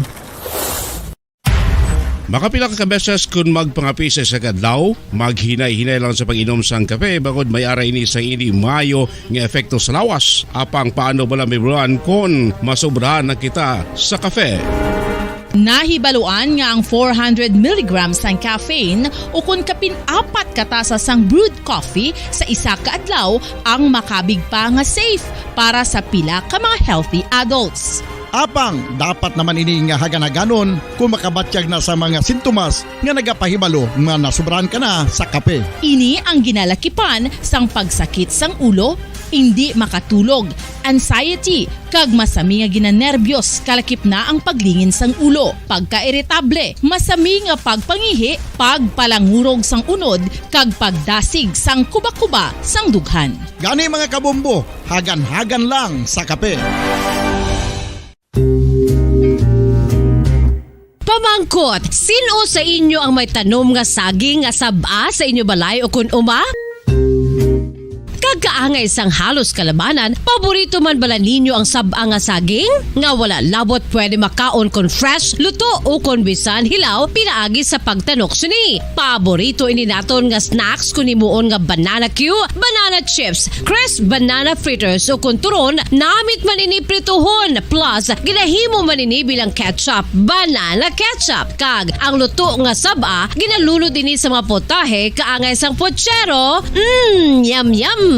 Makapila ka beses kon magpangape sa isa ka adlaw, maghinay-hinay lang sa pag-inom sang kape, bangod may ara ini sa hindi maayo nga epekto sa lawas. Apang paano bala, Miss Bran, kon masobrahan na kita sa kape? Nahibaluan nga ang four hundred milligrams sang caffeine, ukon kapin apat ka tasa sang brewed coffee sa isa ka adlaw, ang makabig pa nga safe para sa pila ka mga healthy adults. Apang dapat naman ini nga hagan-haganon kon makabatyag na sa mga sintomas nga nagapahibalo nga nasobrahan ka na sa kape. Ini ang ginalakipan sang pagsakit sang ulo, indi makatulog, anxiety, kag masami nga ginanerbiyos, kalakip na ang paglingin sang ulo, pagkairitable, masami nga pagpangihi, pagpalangurog sang unod, kag pagdasig sang kuba-kuba sang dughan. Gani, mga kabombo, hagan-hagan lang sa kape. Pamangkot, sin-o sa inyo ang may tanom nga saging nga sab-a sa inyo balay ukon uma? Kag kaangay sang halos kalabanan, paborito man bala ninyo ang sab-a nga saging? Nga wala labot pwede makaon kon fresh, luto, ukon bisan hilaw pinaagi sa pagtanok sini. Paborito ini naton nga snacks kon himuon nga banana cue, banana chips, crisp banana fritters, ukon turon, namit man ini prituhon, plus ginahimo man ini bilang ketchup, banana ketchup. Kag ang luto nga sab-a, ginalunod ini sa mga putahe kaangay sang puchero. Mm, yum, yum!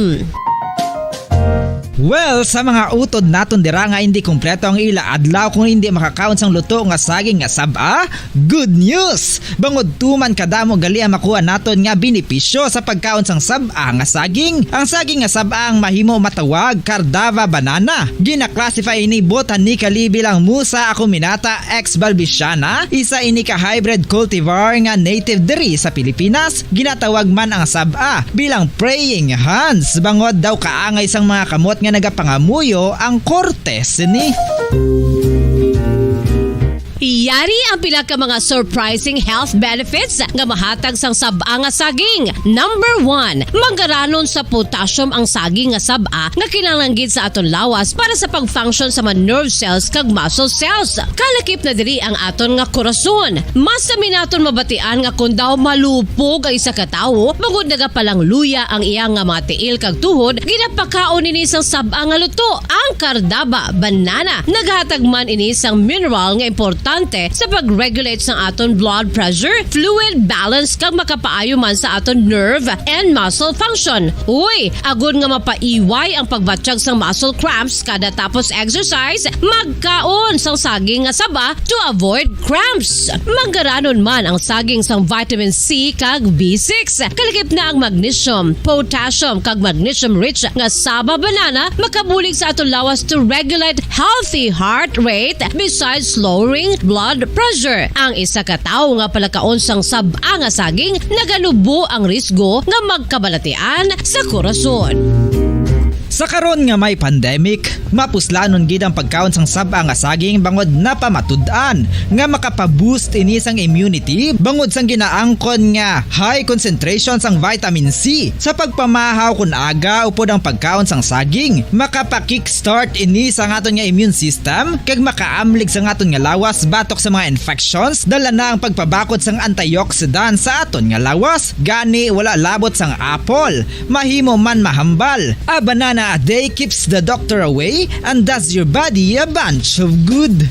Well, sa mga utod naton dira nga indi kompleto ang ila adlaw kung indi makakaon sang luto nga saging nga sab-a, good news! Bangod tuman kadamo gali ang makuha naton nga benepisyo sa pagkaon sang sab-a nga saging. Ang saging nga sab-a ang mahimo matawag Cardava banana. Gina-classify ini botanically bilang Musa acuminata ex balbisiana, isa ini ka hybrid cultivar nga native diri sa Pilipinas. Ginatawag man ang sab-a bilang praying hands, bangod daw kaangay sang mga kamot nga nagapangamuyo ang korte sini. Yari ang pila ka mga surprising health benefits nga mahatag sang sab-a nga saging. Number one, manggaranon sa potassium ang saging nga sab-a nga kinahanglan gid sa aton lawas para sa pag-function sa mga nerve cells kag muscle cells. Kalakip na diri ang aton nga korason. Masami naton mabatian nga kon daw malupog ang isa ka tawo, bangod nagapalangluya ang iya nga mga tiil kag tuhod, ginapakaon ini sang sab-a nga luto, ang Cardaba banana. Naghatag man ini sang mineral nga importante sa pag-regulate sang aton blood pressure, fluid balance, kag makapaayo man sa aton nerve and muscle function. Uy, agod nga mapaiway ang pagbatyag sang muscle cramps kada tapos exercise, magkaon sang saging nga saba to avoid cramps. Manggaranon man ang saging sang vitamin C kag B six. Kalakip na ang magnesium, potassium, kag magnesium-rich nga saba banana makabulig sa aton lawas to regulate healthy heart rate besides lowering blood pressure. Ang isa ka tawo nga palakaon sang sab-a nga saging naganubo ang risgo nga magkabalatian sa korason. Sa karon nga may pandemic, mapuslanon gid ang pagkaon sang sab-a nga saging bangod napamatud-an nga makapa-boost ini sang immunity bangod sang ginaangkon nga high concentration sang vitamin C. Sa pagpamahaw kon aga upod ang pagkaon sang saging, makapa-kickstart ini sang aton nga immune system kag makaamlig sang aton nga lawas batok sa mga infections. Dala na ang pagpabakod sang antioxidant sa aton nga lawas. Gani, wala labot sang apple, mahimo man mahambal. A banana a day keeps the doctor away and does your body a bunch of good.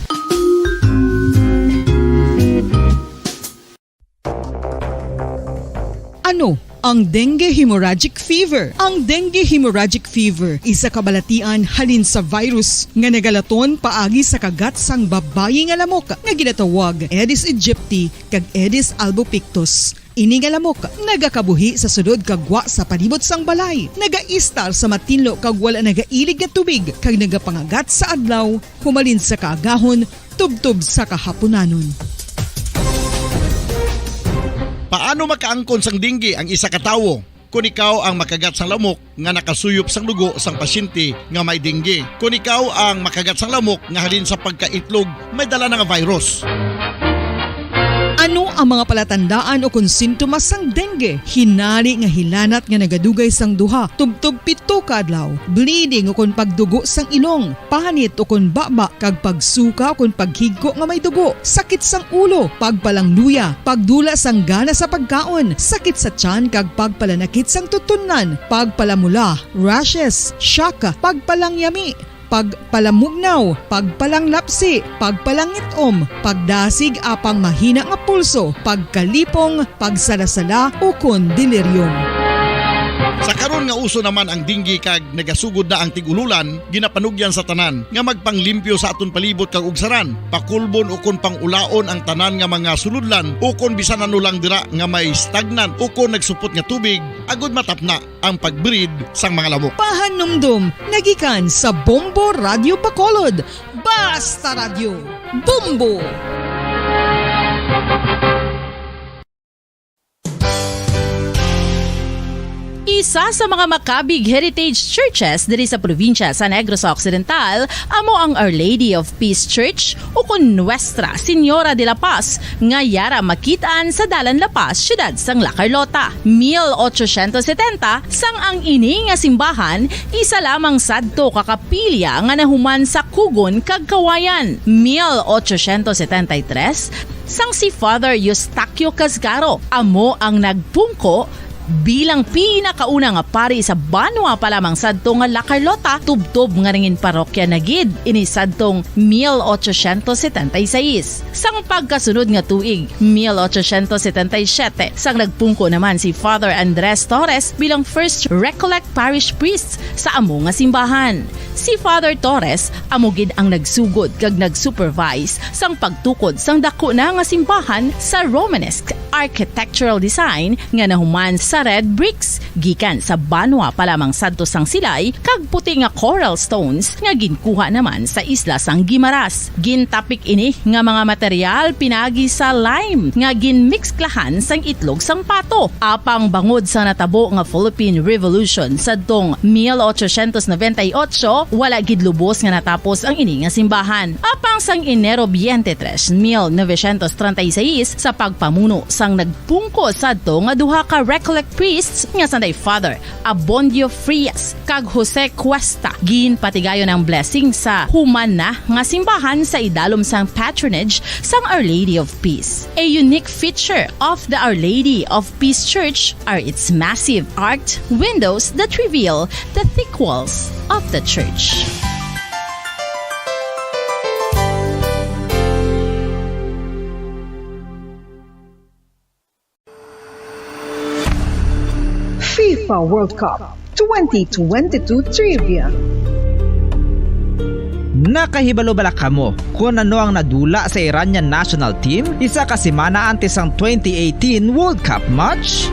Ano ang dengue hemorrhagic fever? Ang dengue hemorrhagic fever isa ka balatian halin sa virus nga nagalaton paagi sa kagat sang babayi nga lamok nga ginatawag Aedes aegypti kag Aedes albopictus. Ini nga lamok nagakabuhi sa sulod kag gwa sa palibot sang balay, nagaistar sa matinlo kag wala nagailig nga tubig, kag nagapangagat sa adlaw humalin sa kaagahon tubtob sa kahapunanon. Paano makaangkon sang dengue ang isa ka tawo? Kon ikaw ang makagat sang lamok nga nakasuyop sang dugo sang pasyente nga may dengue, kon ikaw ang makagat sang lamok nga halin sa pagkaitlog may dala na nga virus. Ano ang mga palatandaan ukon sintomas sang dengue? Hinari nga hilanat nga nagadugay sang duha tubtob pito ka adlaw, bleeding ukon pagdugo sang ilong, panit ukon baba, kag pagsuka ukon paghigko nga may dugo, sakit sang ulo, pagpalangluya, pagdula sang gana sa pagkaon, sakit sa tiyan kag pagpalanakit sang tutunlan, pagpalamula, rashes, shock, pagpalangyami, pagpalamugnaw, pagpalanglapsi, pagpalangit-om, pagdasig apang mahina nga pulso, pagkalipong, pagsalasala, ukon delirium. Sa karon nga uso naman ang dengue kag nagasugod na ang tig-ululan, ginapanugyan sa tanan nga magpanglimpyo sa aton palibot kag ugsaran, pakulbon ukon pang-ulaon ang tanan nga mga sulodlan, ukon bisan ano lang dira nga may stagnant ukon nagsupot nga tubig, agud matapna ang pag-breed sang mga lamok. Pahanumdom nga gikan sa Bombo Radyo Bacolod. Basta Radyo, Bombo! Isa sa mga makabig heritage churches diri sa probinsya sa Negros Occidental amo ang Our Lady of Peace Church, ukon Nuestra Señora de la Paz, nga yara makit-an sa Dalan La Paz, siyudad sang La Carlota. Mil ochocientos setenta, sang ang ini nga simbahan isa lamang sadto ka kapilya nga nahuman sa kugon kag kawayan. Mil ochocientos setenta y tres, sang si Father Eustaquio Casgaro amo ang nagpungko bilang pinakauna nga pari sa banwa pa lamang sadto nga La Carlota, tubtob nga nangin parokya na gid ini sadtong mil ochocientos setenta y seis. Sang pagkasunod nga tuig, mil ochocientos setenta y siete, sang nagpungko naman si Father Andres Torres bilang First Recollect Parish Priest sa amo nga simbahan. Si Father Torres amo gid ang nagsugod kag nag-supervise sang pagtukod sang daku na nga simbahan sa Romanesque architectural design nga nahuman sa red bricks gikan sa banwa pa lamang sadto sang silay kag puti nga coral stones nga ginkuha naman sa isla sang Guimaras. Gintapik ini nga mga material pinagi sa lime nga ginmiksklahan sang itlog sang pato. Apang bangod sa natabo nga Philippine Revolution sadtong mil ochocientos noventa y ocho, wala gid lubos nga natapos ang ini nga simbahan. Apang sang Enero twenty-three, mil novecientos treinta y seis, sa pagpamuno sang nagpungko sadto nga duha ka Recollect priests nga sanday Father Abondio Frias kag Jose Cuesta, ginpatigayon ang blessing sa human na nga simbahan sa idalom sang patronage sang Our Lady of Peace. A unique feature of the Our Lady of Peace Church are its massive arched windows that reveal the thick walls of the church. FIFA World Cup twenty twenty-two Trivia. Nakahibalo bala kamo kon ano ang nadula sa Iranian national team isa ka semana antes sang twenty eighteen World Cup match?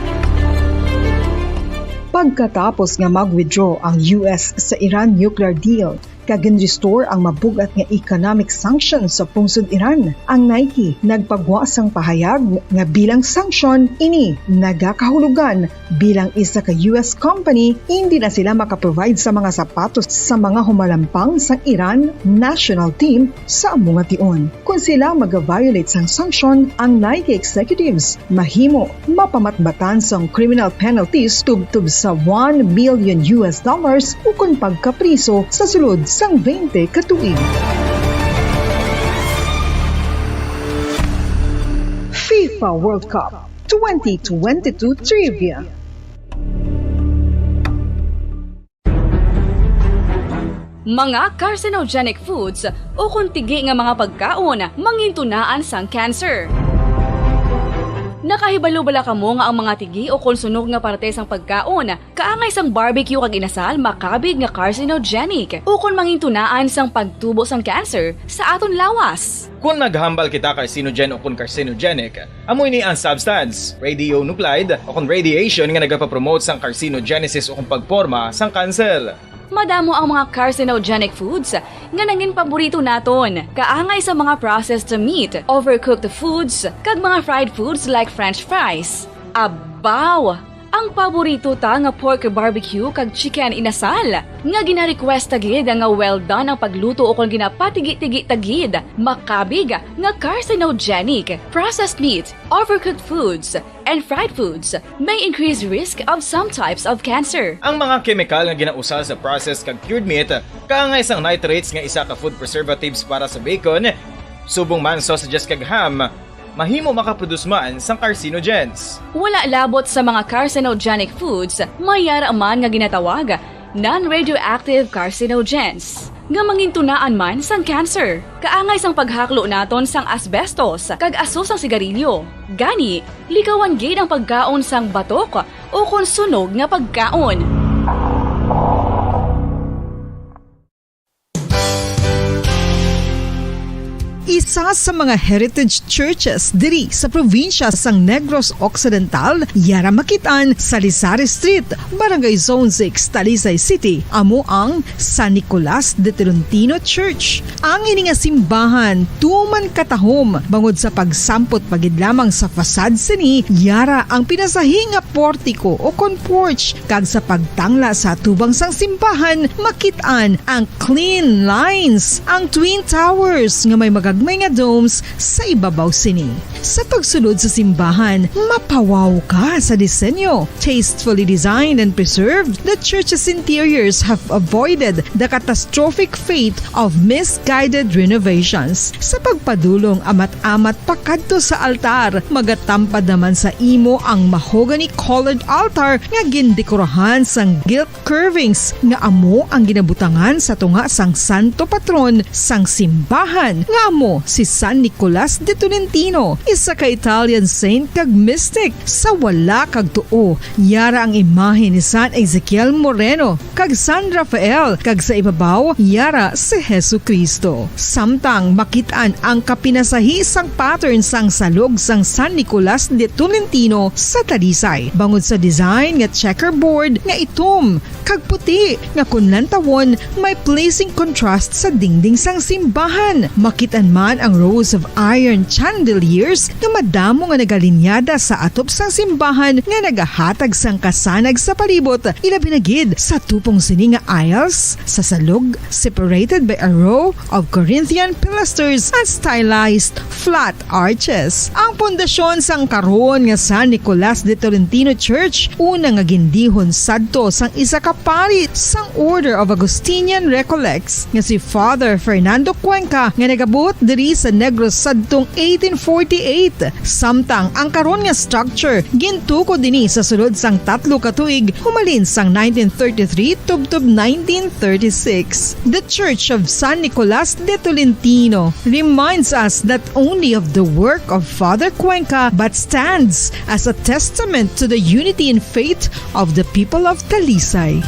Pagkatapos nga mag-withdraw ang U S sa Iran nuclear deal, kag gin-restore ang mabug-at nga economic sanctions sa pungsod Iran. Ang Nike nagpagwa sang pahayag nga bilang sanction ini nagakahulugan bilang isa ka U S company, hindi na sila makaprovide sa mga sapatos sa mga humalampang sang Iran national team sa amo nga tion. Kon sila maga-violate sang sanction, ang Nike executives mahimo mapamatbatan sang criminal penalties tubtob sa one million U S dollars ukon pagkapriso sa sulod sang twenty ka tuig. FIFA World Cup twenty twenty-two Trivia. Mga carcinogenic foods ukon tigi nga mga pagkaon mangintunaan sang cancer. Nakahibalo bala kamo nga ang mga tigi o kon sunog nga parte sang pagkaon kaangay sang barbecue kag inasal makabig nga carcinogenic o kon mangintunaan sang pagtubo sang cancer sa aton lawas? Kon maghambal kita carcinogen o kon carcinogenic, amo ini ang substance, radionuclide o kon radiation nga nagapapromote sang carcinogenesis o kon pagporma sang kanser. Madamo ang mga carcinogenic foods nga nangin paborito naton, kaangay sa mga processed meat, overcooked foods, kag mga fried foods like French fries. Abaw! Ang paborito ta nga pork barbecue kag chicken inasal, nga gina-request ta gid nga well done ang pagluto o kon ginapatigi-tigi ta gid, makabig nga carcinogenic. Processed meat, overcooked foods, and fried foods may increase risk of some types of cancer. Ang mga kemikal nga ginausar sa processed kag cured meat, kaangay sang nitrates nga isa ka food preservatives para sa bacon, subong man sausages kag ham, mahimo makaproduce man sang carcinogens. Wala labot sa mga carcinogenic foods, may yara man nga ginatawag non-radioactive carcinogens, nga mangintunaan man sang cancer, kaangay sang paghaklo naton sang asbestos kag aso sang sigarilyo. Gani, likawan gid ang pagkaon sang batok o kon sunog nga pagkaon. Isa sa mga heritage churches diri sa probinsya sang Negros Occidental, yara makit-an sa Lisari Street, Barangay Zone six, Talisay City, amo ang San Nicolas de Tolentino Church. Ang ini nga simbahan tuman katahom bangod sa pagsampot pa gid lamang sa facade sini, yara ang pinasahi nga portiko o kon porch, kag sa pagtangla sa atubang sang simbahan makit-an ang clean lines, ang twin towers nga may magagmay nga domes sa ibabaw sini. Sa pagsulod sa simbahan, mapawaw ka sa disenyo. Tastefully designed and preserved, the church's interiors have avoided the catastrophic fate of misguided renovations. Sa pagpadulong amat-amat pakadto sa altar, magatampad naman sa imo ang mahogany-colored altar nga gindekorahan sang gilt curvings nga amo ang ginabutangan sa tunga sang santo patron sang simbahan, nga amo si San Nicolas de Tolentino, isa ka Italian saint kag mystic. Sa wala kag tuo, yara ang imahe ni San Ezekiel Moreno kag San Rafael, kag sa ibabaw, yara si Jesu-Cristo. Samtang makit-an ang kapinasahi sang pattern sang salog sang San Nicolas de Tolentino sa Talisay, bangod sa design nga checkerboard nga itom kag puti, nga kon lantawon, may pleasing contrast sa dingding sang simbahan. Makit-an man ang rows of iron chandeliers nga madamo nga nagalinyada sa atop sang simbahan nga nagahatag sang kasanag sa palibot, ilabi na gid sa tupong sini nga aisles sa salog, separated by a row of Corinthian pilasters and stylized flat arches. Ang pundasyon sang karon nga San Nicolas de Tolentino Church, una nga gindihon sadto sang isa ka pari sang Order of Augustinian Recollects nga si Father Fernando Cuenca, nga nagabuot diri sa Negros sadtong eighteen forty-eight. Samtang ang karon nga structure gintukod ini sa sulod sang tatlo ka tuig, humalin sang nineteen thirty-three tubtob nineteen thirty-six. The Church of San Nicolas de Tolentino reminds us not only of the work of Father Cuenca, but stands as a testament to the unity in faith of the people of Talisay.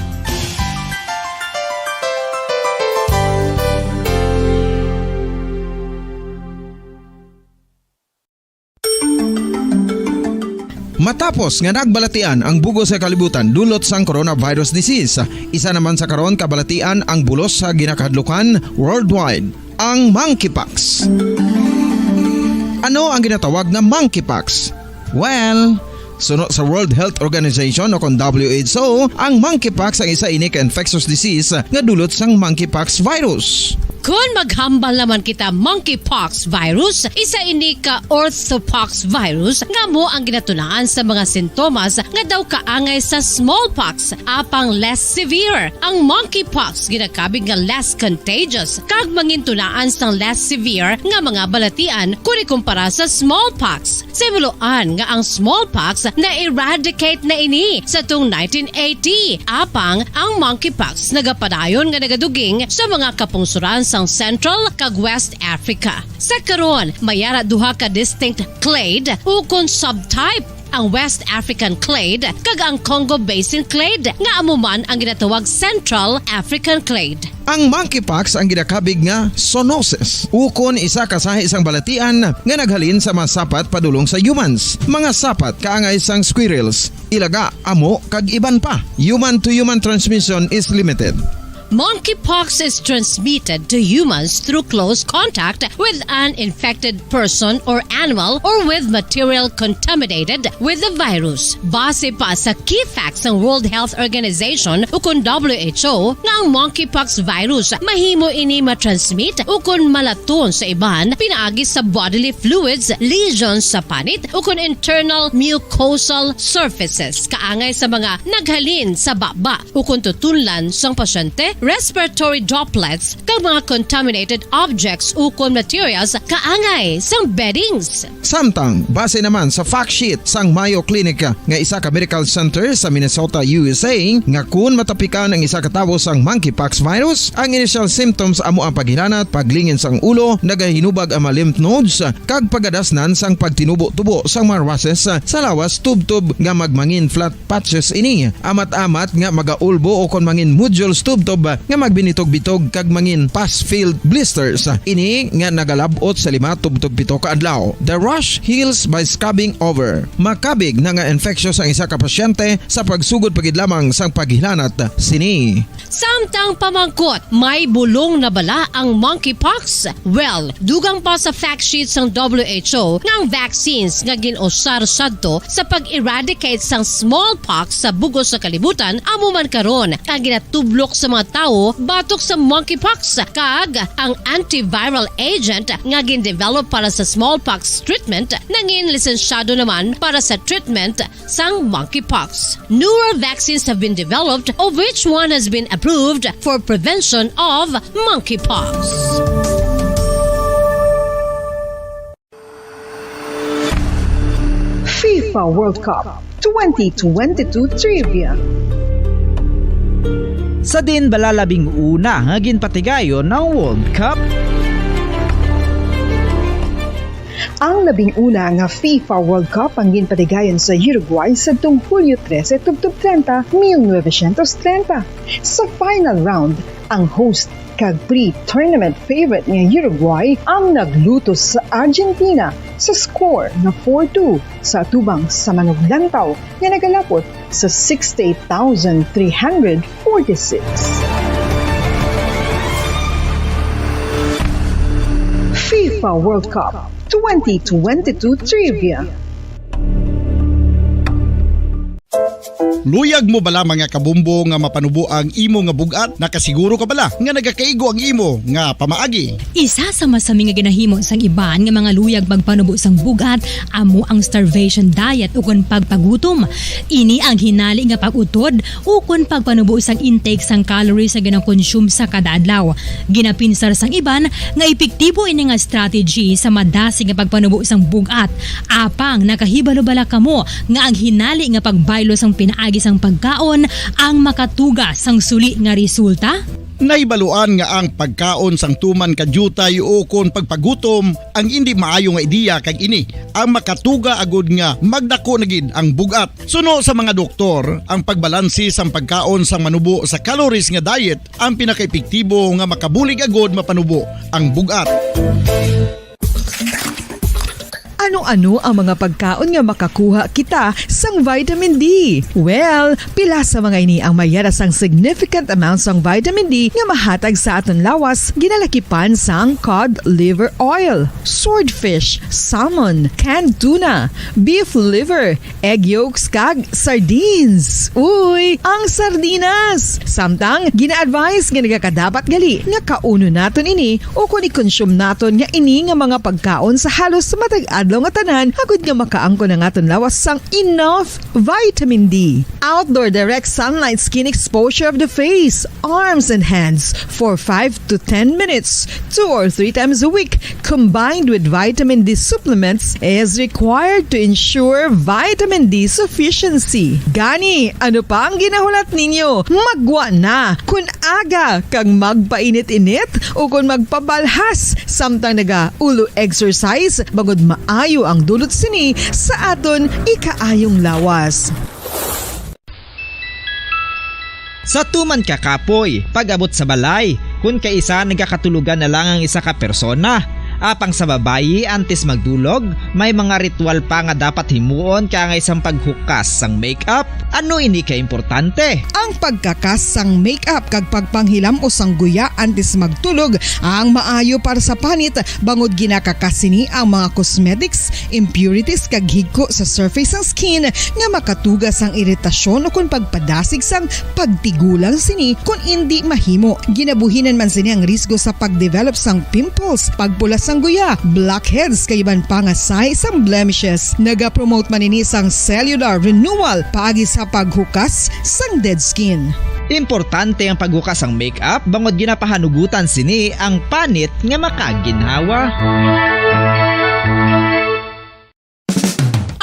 Matapos nga nagbalatian ang bug-os nga kalibutan dulot sang coronavirus disease, isa naman sa karon kabalatian ang bulos sa ginakahadlukan worldwide, ang monkeypox. Ano ang ginatawag nga monkeypox? Well, suno sa World Health Organization o kon W H O, ang monkeypox ang isa ini ka infectious disease nga dulot sang monkeypox virus. Kon maghambal naman kita monkeypox virus, isa ini ka orthopox virus nga amo ang ginatunaan sa mga sintomas nga daw kaangay sa smallpox, apang less severe. Ang monkeypox ginakabig nga less contagious kag mangintunaan sang less severe nga mga balatian kon ikumpara sa smallpox. Sa himuloan nga ang smallpox na-eradicate na ini sa tung nineteen eighty, apang ang monkeypox nagapadayon nga nagaduging sa mga kapungsoran sa ang Central kag West Africa. Sa karon, may ara duha ka distinct clade ukon subtype, ang West African clade kag ang Congo Basin clade, nga amo man ang ginatawag Central African clade. Ang monkeypox ang ginakabig nga zoonosis, ukon isa ka sahi sang balatian nga naghalin sa mga sapat padulong sa humans, mga sapat kaangay sang squirrels, ilaga, amo, kag iban pa. Human-to-human transmission is limited. Monkeypox is transmitted to humans through close contact with an infected person or animal or with material contaminated with the virus. Base pa sa key facts sang World Health Organization ukon W H O, nga ang monkeypox virus mahimo ini matransmit ukon malaton sa iban pinaagi sa bodily fluids, lesions sa panit, ukon internal mucosal surfaces, kaangay sa mga naghalin sa baba ukon tutunlan sang pasyente, respiratory droplets, kag mga contaminated objects ukon materials kaangay sang beddings. Samtang, base naman sa fact sheet sang Mayo Clinic nga isa ka medical center sa Minnesota, U S A, nga kun matapikan ang isa ka tawo sang monkeypox virus, ang initial symptoms amo ang paghilanat, paglingin sang ulo, nagahinubag ang mga lymph nodes, kag pagadasnan sang pagtinubo-tubo sang mga rashes sa lawas, tubtob nga magmangin flat patches ini, amat-amat nga magaulbo ukon mangin nodules tubtob nga magbinitog-bitog kag mangin pus-filled blisters. Ini nga nagalab-ot sa lima tubtob pito ka adlaw. The rash heals by scabbing over. Makabig na nga infectious ang isa ka pasyente sa pagsugod pa gid lamang sang paghilanat sini. Samtang pamangkot, may bulong na bala ang monkeypox? Well, dugang pa sa fact sheet sang W H O nga ang vaccines nga gin-usar sadto sa pag-eradicate sang smallpox sa bug-os sa kalibutan amo man karon ang ginatublok sa mga tawo batok sa monkeypox, kag ang antiviral agent nga gin-develop para sa smallpox treatment nangin lisensyado naman para sa treatment sang monkeypox. Newer vaccines have been developed, of which one has been approved for prevention of monkeypox. FIFA World Cup twenty twenty-two Trivia. Sa diin bala labing una nga ginpatigayon ang World Cup? Ang labing una nga FIFA World Cup ang ginpatigayon sa Uruguay sadtong Hulyo trese tubtob trenta, mil novecientos trenta. Sa final round, ang host kag pre-tournament favorite nga Uruguay ang naglutos sa Argentina sa score nga four two sa atubang sa manuglantaw nga nagalapot sa sixty-eight thousand three hundred forty-six. FIFA World Cup twenty twenty-two Trivia. Luyag mo bala, mga kabombo, nga mapanubo ang imo nga bug-at? Nakasiguro ka bala nga nagakaigo ang imo nga pamaagi? Isa sa masami nga ginahimo sang iban nga mga luyag magpanubo sang bug-at amo ang starvation diet ukon pagpagutom. Ini ang hinali nga pag-utod ukon pagpanubo sang intake sang calories nga ginakonsume sa kada adlaw. Ginapinsar sang iban nga epektibo ini nga strategy sa madasig nga pagpanubo sang bug-at. Apang nakahibalo bala kamo nga ang hinali nga pagbaylo sang pinaagi sang pagkaon ang makatuga sang suli nga resulta? Nahibaluan nga ang pagkaon sang tuman ka diutay ukon pagpagutom ang indi maayo nga ideya, kag ini ang makatuga agud nga magdako na gid ang bug-at. Suno sa mga doktor, ang pagbalanse sang pagkaon sang manubo sa calories nga diet ang pinakaepektibo nga makabulig agud mapanubo ang bug-at. Ano-ano ang mga pagkaon nga makakuha kita sang vitamin D? Well, pila sa mga ini ang may yara sang significant amount sang vitamin D nga mahatag sa aton lawas, ginalakipan sang cod liver oil, swordfish, salmon, canned tuna, beef liver, egg yolks, kag sardines. Uy, ang sardinas! Samtang, gina-advise nga nagakadapat gali nga kaunon naton ini o kon i-consume naton nga ini nga mga pagkaon sa halos matag adlaw nga tanan, agud nga makaangkon ang aton lawas sang enough vitamin D. Outdoor direct sunlight skin exposure of the face, arms, and hands for five to ten minutes, two or three times a week, combined with vitamin D supplements, is required to ensure vitamin D sufficiency. Gani, ano pa ang ginahulat ninyo? Magwa na! Kun aga kag magpainit-init o kon magpabalhas samtang naga-ulo exercise, bangod maayo ang dulot sini sa aton ikaayong lawas. Sa tuman ka kapoy, pag-abot sa balay, kun kaisa nagakatulogan na lang ang isa ka persona. Apang sa babayi, antes magdulog, may mga ritual pa nga dapat himuon kaangay sang paghukas sang makeup. Ano ini ka importante? Ang pagkakas sang makeup kag pagpanghilam-os sang guya antes magtulog ang maayo para sa panit, bangod ginakakas sini ang mga cosmetics, impurities kag higko sa surface sang skin nga makatuga sang iritasyon ukon pagpadasig sang pagtigulang sini kon indi mahimo. Ginabuhinan man sini ang risgo sa pagdevelop sang pimples, pagpula sang guya, blackheads, kag iban pa nga sign sang blemishes. Nagapromote man ini sang cellular renewal paagi sa paghukas sang dead skin. Importante ang paghukas sang makeup bangod ginapahanugutan sini ang panit nga makaginhawa.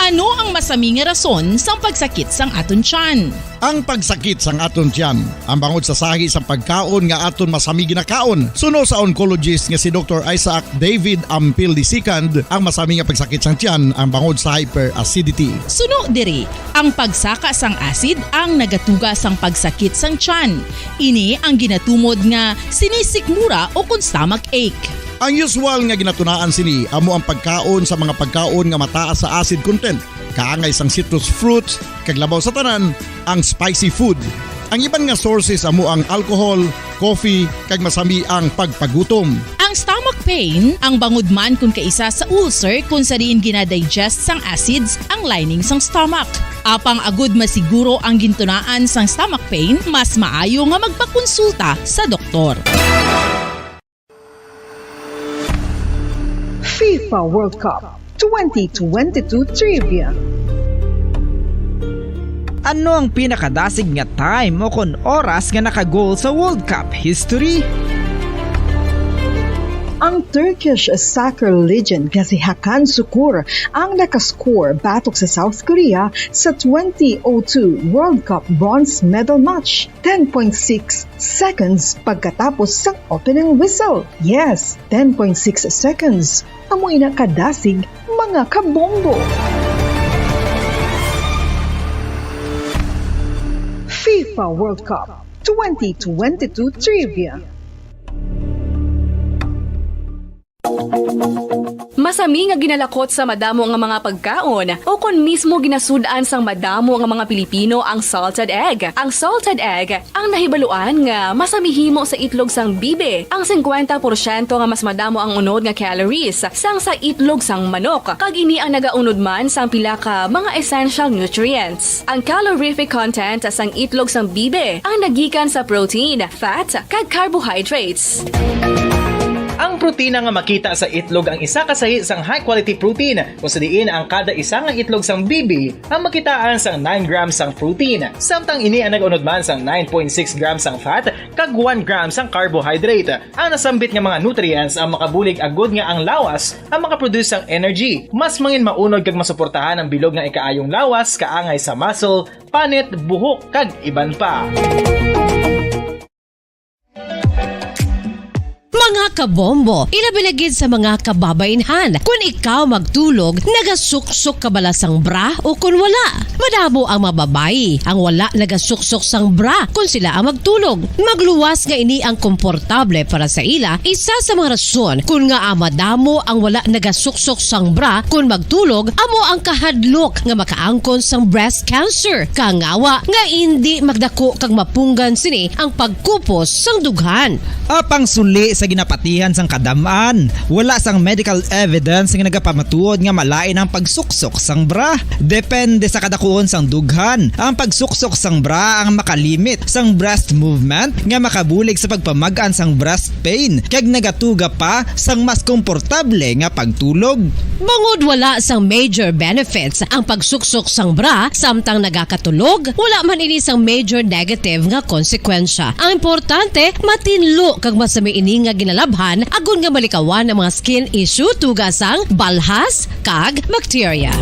Ano ang masami nga rason sang pagsakit sang aton tiyan? Ang pagsakit sang aton tiyan, ang bangod sa sahi sang pagkaon nga aton masami ginakaon. Suno sa oncologist nga si Doktor Isaac David Ampil the second, ang masami nga pagsakit sang tiyan ang bangod sa hyperacidity. Suno diri, ang pagsaka sang acid ang nagatuga sang pagsakit sang tiyan. Ini ang ginatumod nga sinisikmura o kon stomach ache. Ang usual nga ginatunaan sini amo ang pagkaon sa mga pagkaon nga mataas sa acid content, kaangay sang citrus fruits, kag labaw sa tanan, ang spicy food. Ang iban nga sources amo ang alcohol, coffee, kag masami ang pagpagutom. Ang stomach pain, ang bangod man kon kaisa sa ulcer kon sa diin ginadigest sang acids ang lining sang stomach. Apang agud masiguro ang gintunaan sang stomach pain, mas maayo nga magpakonsulta sa doktor. FIFA World Cup twenty twenty-two Trivia. Ano ang pinakadasig nga time o kon oras nga naka-goal sa World Cup history? Ang Turkish soccer legend nga si Hakan Sukur ang nakascore batok sa South Korea sa twenty oh two World Cup bronze medal match, ten point six seconds pagkatapos sang opening whistle. Yes, ten point six seconds. Amo ina kadasig, mga kabombo. FIFA World Cup twenty twenty-two Trivia. Masami nga ginalakot sa madamo nga mga pagkaon, o kon mismo ginasud-an sang madamo nga mga Pilipino ang salted egg. Ang salted egg ang nahibaluan nga masami himo sa itlog sang bibi. Ang singkwenta porsyento nga mas madamo ang unod nga calories sang sa itlog sang manok, kag ini ang nagaunod man sang pila ka mga essential nutrients. Ang calorific content sang itlog sang bibi ang nagikan sa protein, fat, kag carbohydrates. Ang protina nga makita sa itlog ang isa ka sahi sang high-quality protein, kung sa diin ang kada isa nga itlog sang bibi ang makitaan sang nine grams sang protein. Samtang ini ang nag-unod man sang nine point six grams sang fat kag one gram sang carbohydrate. Ang nasambit nga mga nutrients ang makabulig agud nga ang lawas ang makaproduce sang energy. Mas mangin maunod kag masuportahan ang bilog nga ikaayong lawas kaangay sa muscle, panit, buhok, kag iban pa. Mga kabombo, ilabi na gid sa mga kababaynhan, kun ikaw magtulog, nagasuksok ka bala sang bra o kun wala? Madamo ang mga babayi ang wala nagasuksok sang bra kun sila ang magtulog. Magluwas nga ini ang komportable para sa ila, isa sa mga rason kun ngaa madamo ang wala nagasuksok sang bra kun magtulog amo ang kahadlok nga makaangkon sang breast cancer, kangawa nga indi magdako kag mapunggan sini ang pagkupos sang dughan. Apang suli sa ginapatihan sang kadam-an, wala sang medical evidence nga nagapamatuod nga malain ang pagsuksok sang bra. Depende sa kada puon sang dughan. Ang pagsuksok sang bra ang makalimit sang breast movement nga makabulig sa pagpamag-an sang breast pain kag nagatuga pa sang mas komportable nga pagtulog. Bangod wala sang major benefits ang pagsuksok sang bra samtang nagakatulog, wala man ini sang major negative nga konsekwensya. Ang importante, matinlo kag masami ini nga ginalabhan agod nga malikawan ang mga skin issue tuga sang balhas kag bakterya.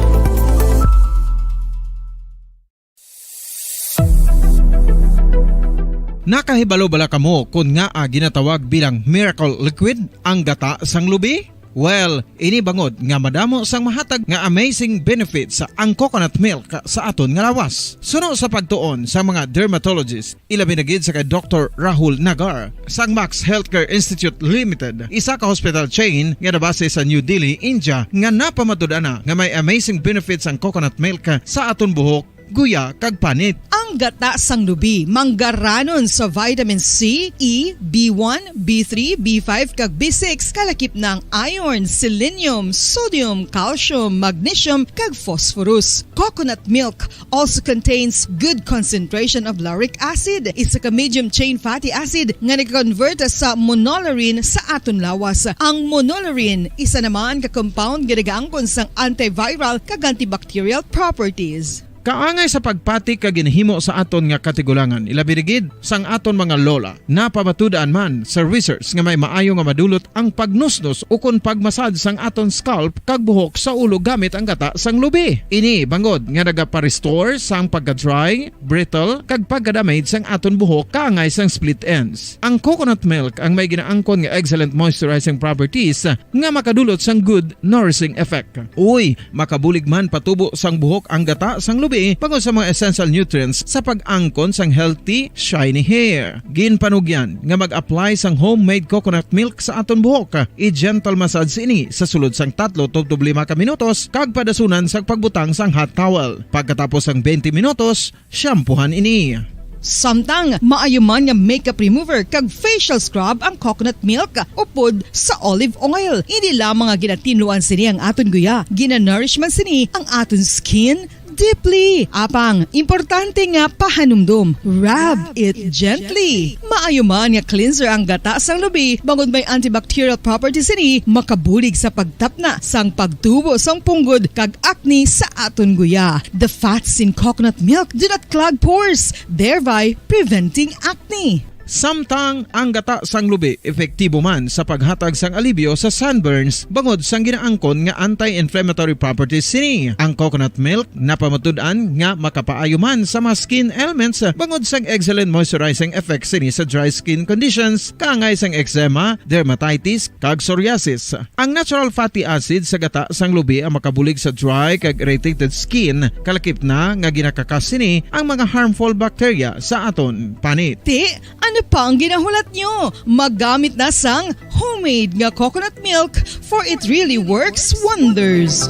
Nakahibalo bala kamo kon ngaa ginatawag bilang miracle liquid ang gata sang lubi? Well, ini bangod nga madamo sang mahatag nga amazing benefits ang coconut milk sa aton nga lawas. Suno sa pagtuon sa mga dermatologist, ilabi na gid sa kay Doktor Rahul Nagar sang Max Healthcare Institute Limited, isa ka hospital chain nga nabase sa New Delhi, India, nga napamatud-an na nga may amazing benefits ang coconut milk sa aton buhok, guya, kag panit. Ang gata sang lubi manggaranon sa vitamin C, E, B one, B three, B five, kag B six, kalakip na ang iron, selenium, sodium, calcium, magnesium, kag phosphorus. Coconut milk also contains good concentration of lauric acid, isa ka medium chain fatty acid nga nag-convert sa monolaurin sa aton lawas. Ang monolaurin isa naman ka compound nga nagaangkon sang antiviral kag antibacterial properties. Kaangay sa pagpati kag ginhimo sa aton nga katigulangan, ilabi na gid sang aton mga lola. Napamatud-an man sa research nga may maayo nga madulot ang pagnusnos ukon pagmasad sang aton scalp kag buhok sa ulo gamit ang gata sang lubi. Ini bangod nga nagapa-restore sang pagka-dry, brittle, kag pagka-damage sang aton buhok kaangay sang split ends. Ang coconut milk ang may ginaangkon nga excellent moisturizing properties nga makadulot sang good nourishing effect. Uy, makabulig man patubo sang buhok ang gata sang lubi bangod sa mga essential nutrients sa pag-angkon sang healthy, shiny hair. Ginpanugyan nga mag-apply sang homemade coconut milk sa aton buhok. I-gentle massage ini sa sulod sang tatlo tubtob lima ka minutos kag padasunan sa pagbutang sang hot towel. Pagkatapos sang twenty minutos, shampoohan ini. Samtang maayo man nga makeup remover kag facial scrub ang coconut milk upod sa olive oil. Hindi lamang nga ginatinluan sini ang aton guya, ginanourish man sini ang aton skin deeply. Apang, importante nga pahanumdom, rub it gently. Maayo man nga cleanser ang gata sang lubi, bangod may antibacterial properties sini, makabulig sa pagtapna sang pagtubo sang punggod kag acne sa aton guya. The fats in coconut milk do not clog pores, thereby preventing acne. Samtang ang gata sang lubi epektibo man sa paghatag sang alibyo sa sunburns bangod sang ginaangkon nga anti-inflammatory properties sini. Ang coconut milk napamatud-an nga makapaayo man sa mga skin ailments bangod sang excellent moisturizing effects sini sa dry skin conditions, kaangay sang eczema, dermatitis, kag psoriasis. Ang natural fatty acid sa gata sang lubi ang makabulig sa dry kag irritated skin, kalakip na nga ginakakas sini ang mga harmful bacteria sa aton panit. Ti, ano pa ang ginahulat nyo? Maggamit na sang homemade nga coconut milk, for it really works wonders.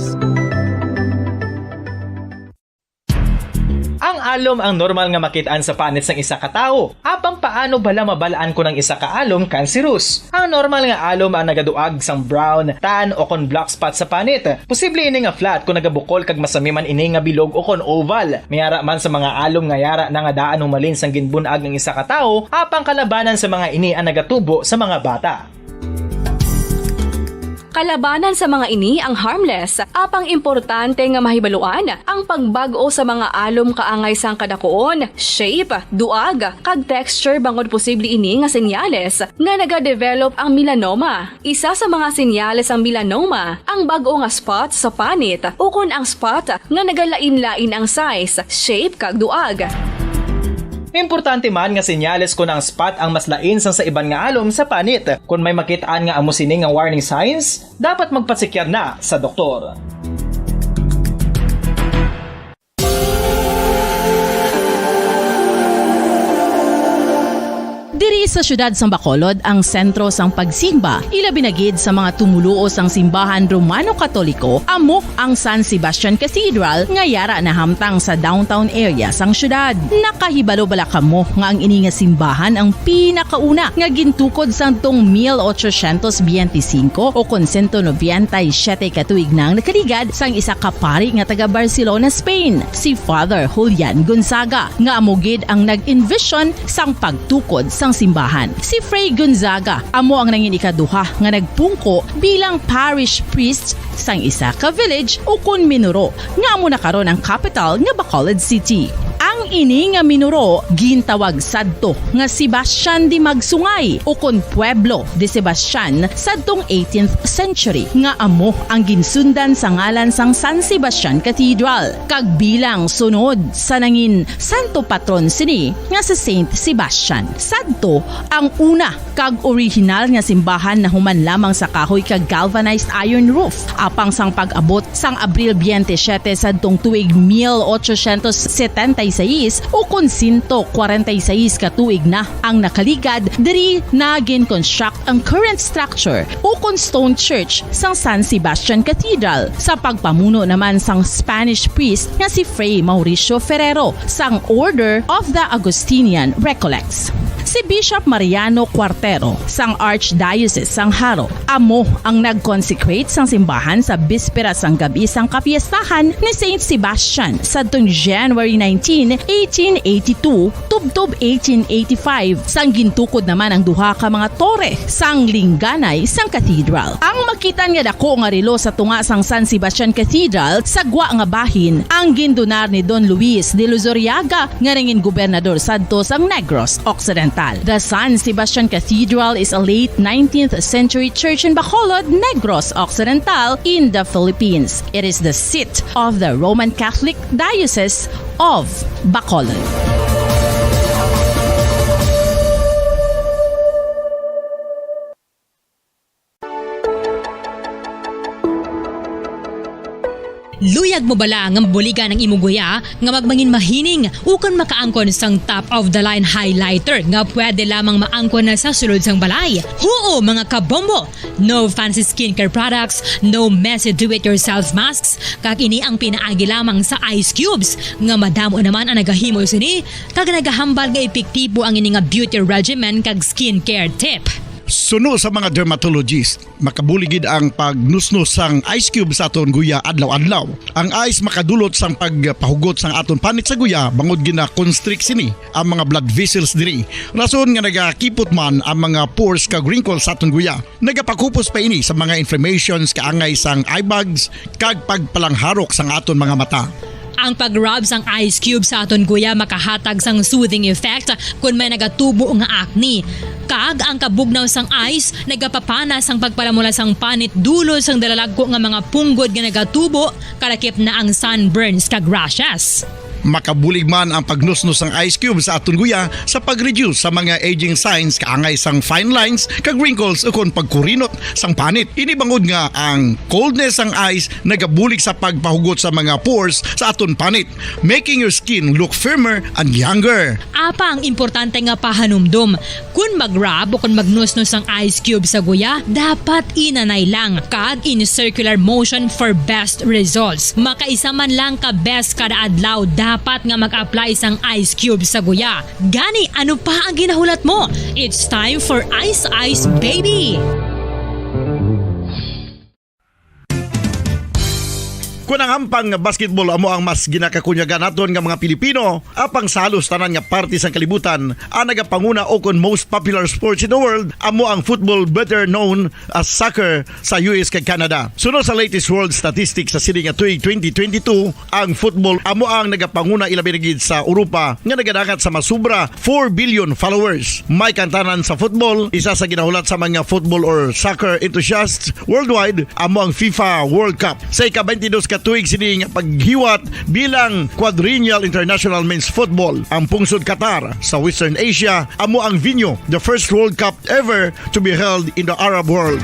Ang alom ang normal nga makit-an sa panit sang isa ka tawo. Apang paano bala mabal-an kon ang isa ka alom kanserus? Ang normal nga alom ang nagaduag sang brown, tan, o kon black spot sa panit. Posible ini nga flat kon nagabukol kag masami man ini nga bilog o kon oval. May ara man sa mga alom nga yara na nga daan humalin sang ginbun-ag ang isa ka tawo, apang kalabanan sa mga ini ang nagatubo sa mga bata. Kalabanan sa mga ini ang harmless, apang importante nga mahibaluan ang pagbag-o sa mga alom kaangay sang kadakuon, shape, duag, kag texture bangod posible ini nga senyales nga nagadevelop ang melanoma. Isa sa mga senyales sang melanoma ang bag-o nga spot sa panit ukon ang spot nga nagalain-lain ang size, shape, kag duag. Importante man nga senyales kon ang spot ang mas lain sang sa iban nga alom sa panit. Kon may makit-an nga amo sini nga warning signs, dapat magpasekyar na sa doktor. Diri Sa siyudad sang Bacolod ang sentro sang pagsimba, ilabi na gid sa mga tumoluo sang simbahan Romano-Katoliko, amo ang San Sebastian Cathedral nga yara nahamtang sa downtown area sang siyudad. Nakahibalo bala kamo nga ang ini nga simbahan ang pinakauna nga gintukod sadtong mil ochocientos biyente singko o kon sento nobenta y siyete ka tuig na ang nakaligad sang isa ka pari nga taga Barcelona, Spain, si Father Julian Gonzaga, nga amo gid ang nag-envision sang pagtukod sang simbahan. Si Fray Gonzaga amo ang nangin ikaduha nga nagpungko bilang parish priest sang isa ka village ukon minuro nga amo na karon ang capital nga Bacolod City. Ang ini nga minuro gintawag sadto nga Sebastian de Magsungay ukon Pueblo de Sebastian sadtong eighteenth century, nga amo ang ginsundan sa ngalan sang San Sebastian Cathedral, kag bilang sunod sa nangin santo patron sini nga si Saint Sebastian. Sadto ang una kag orihinal nga simbahan nahuman lamang sa kahoy kag galvanized iron roof. Apang sang pag-abot sang Abril biyente siyete sadtong tuig mil ochocientos setenta y seis, ukon sento kwarenta y seis ka tuig na ang nakaligad, diri na gin-construct ang current structure ukon stone church sang San Sebastian Cathedral, sa pagpamuno naman sang Spanish priest nga si Fray Mauricio Ferrero sang Order of the Augustinian Recollects. Si Bishop Mariano Cuartero sang Archdiocese sang Jaro amo ang nag-consecrate sang simbahan sa bispera sang gab-i sang kapiestahan ni Saint Sebastian sadtong January nineteen, eighteen eighty-two, tubtob eighteen eighty-five, sang gintukod naman ang duha ka mga tore sang lingganay sang cathedral. Ang makitan nga dako nga relo sa tunga sang San Sebastian Cathedral sa gwa nga bahin ang gindonar ni Don Luis de Luzuriaga, nga nangin gobernador sadto sang Negros Occidental. The San Sebastian Cathedral is a late nineteenth century church in Bacolod, Negros Occidental, in the Philippines. It is the seat of the Roman Catholic Diocese of Bacolod. Luyag mo bala nga mabuligan ang imo guya nga magmangin mahining ukon makaangkon sang top-of-the-line highlighter nga pwede lamang maangkon na sa sulod sang balay? Huo, mga kabombo! No fancy skincare products, no messy do-it-yourself masks, kag ini ang pinaagi lamang sa ice cubes nga madamo naman ang nagahimo sini kag nagahambal nga epektibo ang ini nga beauty regimen kag skincare tip. Suno sa mga dermatologist, makabulig gid ang pagnusnos sang ice cube sa aton guya adlaw-adlaw. Ang ice makadulot sang pagpahugot sang aton panit sa guya bangod gina-constrict sini ang mga blood vessels diri. Rason nga nagakipot man ang mga pores kag wrinkles sa aton guya. Nagapakupos pa ini sa mga inflammations kaangay sang eye bags kag pagpalangharok sang aton mga mata. Ang pag-rub sang ice cube sa aton guya makahatag sang soothing effect kon may nagatubo nga acne. Kag ang kabugnaw sang ice nagapapana sang pagpalamula sang panit dulod sang dalalagko nga mga punggod nga nagatubo, kalakip na ang sunburns kag rashes. Makabulig man ang pagnusnos sang ice cube sa aton guya sa pag-reduce sa mga aging signs kaangay sang fine lines kag wrinkles ukon pagkurinot sang panit. Ini bangod nga ang coldness sang ice nagabulig sa pagpahugot sa mga pores sa aton panit, making your skin look firmer and younger. Apang importante nga pahanumdom, kon mag-rub o kon magnusnos sang ice cube sa guya, dapat inanay lang kag in circular motion for best results. Makaisa man lang ka beses kada adlaw dapat nga mag-apply sang ice cube sa guya. Gani, ano pa ang ginahulat mo? It's time for Ice Ice Baby! Kon ang hampang nga basketball amo ang mas ginakakunyagan naton nga mga Pilipino, apang sa halos tanan nga parte sang kalibutan, ang nagapanguna o kon most popular sports in the world amo ang football, better known as soccer, sa U S kag Canada. Suno sa latest world statistics sa sini nga tuig twenty twenty-two, ang football amo ang nagapanguna, ilabi na gid sa Europa nga nagadangat sa masubra four billion followers. May kantanan sa football, isa sa ginahulat sa mga football or soccer enthusiasts worldwide amo ang FIFA World Cup. Sa ika-twenty-dos ka tuig sini nga paghiwat bilang Quadrennial International Men's Football, ang pungsod Qatar sa Western Asia amo ang venue, the first World Cup ever to be held in the Arab world.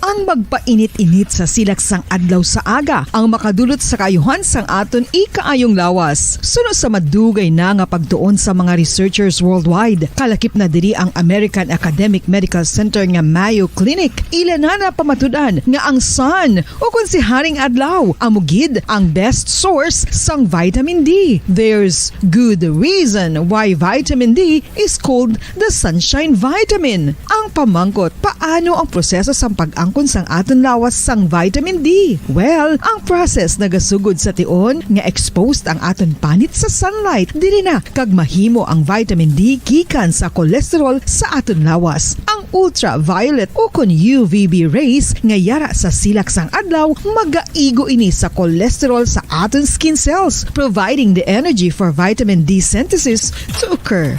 Ang Magpainit-init sa silak sang adlaw sa aga ang makadulot sa kaayuhan sang aton ikaayong lawas. Suno sa madugay na nga pagtuon sa mga researchers worldwide, kalakip na diri ang American Academic Medical Center nga Mayo Clinic. Ila na napamatud-an nga ang sun, o kon si Haring Adlaw, amo gid ang best source sang vitamin D. There's good reason why vitamin D is called the sunshine vitamin. Ang pamangkot, paano ang proseso sang pag-angkon sang aton lawas sang vitamin D? Well, ang process nagasugod sa tion nga exposed ang aton panit sa sunlight. Diri na kag mahimo ang vitamin D gikan sa cholesterol sa aton lawas. Ang ultraviolet o kon U V B rays nga yara sa silak sang adlaw magaigo ini sa cholesterol sa aton skin cells, providing the energy for vitamin D synthesis to occur.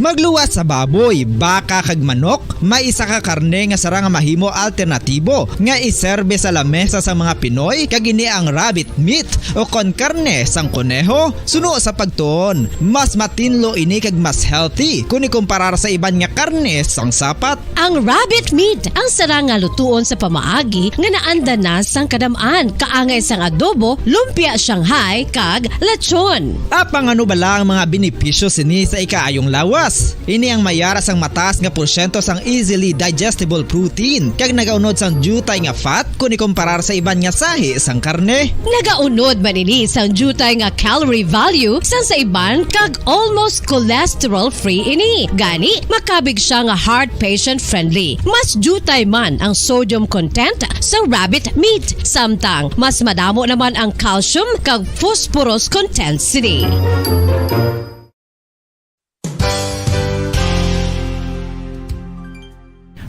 Magluwas sa baboy, baka, kag manok, may isa ka karne nga sarang nga mahimo alternatibo nga iserbe sa lamesa sa mga Pinoy, kag ini ang rabbit meat o kon karne sang koneho. Suno sa pagtuon, mas matinlo ini kag mas healthy kon ikumparar sa iban nga karne sang sapat. Ang rabbit meat ang sarang nga lutuon sa pamaagi nga naanda na sang kadam-an, kaangay sang adobo, lumpia Shanghai, kag lechon. Apang ano bala ang mga benepisyo sini sa ikaayong lawas? Ini ang mayara sang mataas nga porsyento sang easily digestible protein, kag nagaunod sang diutay nga fat kon ikumparar sa iban nga sahi sang karne. Nagaunod man ini sang diutay nga calorie value sang sa iban, kag almost cholesterol-free ini. Gani, makabig siya nga heart patient-friendly. Mas diutay man ang sodium content sa rabbit meat, samtang mas madamo naman ang calcium kag phosphorus content sini.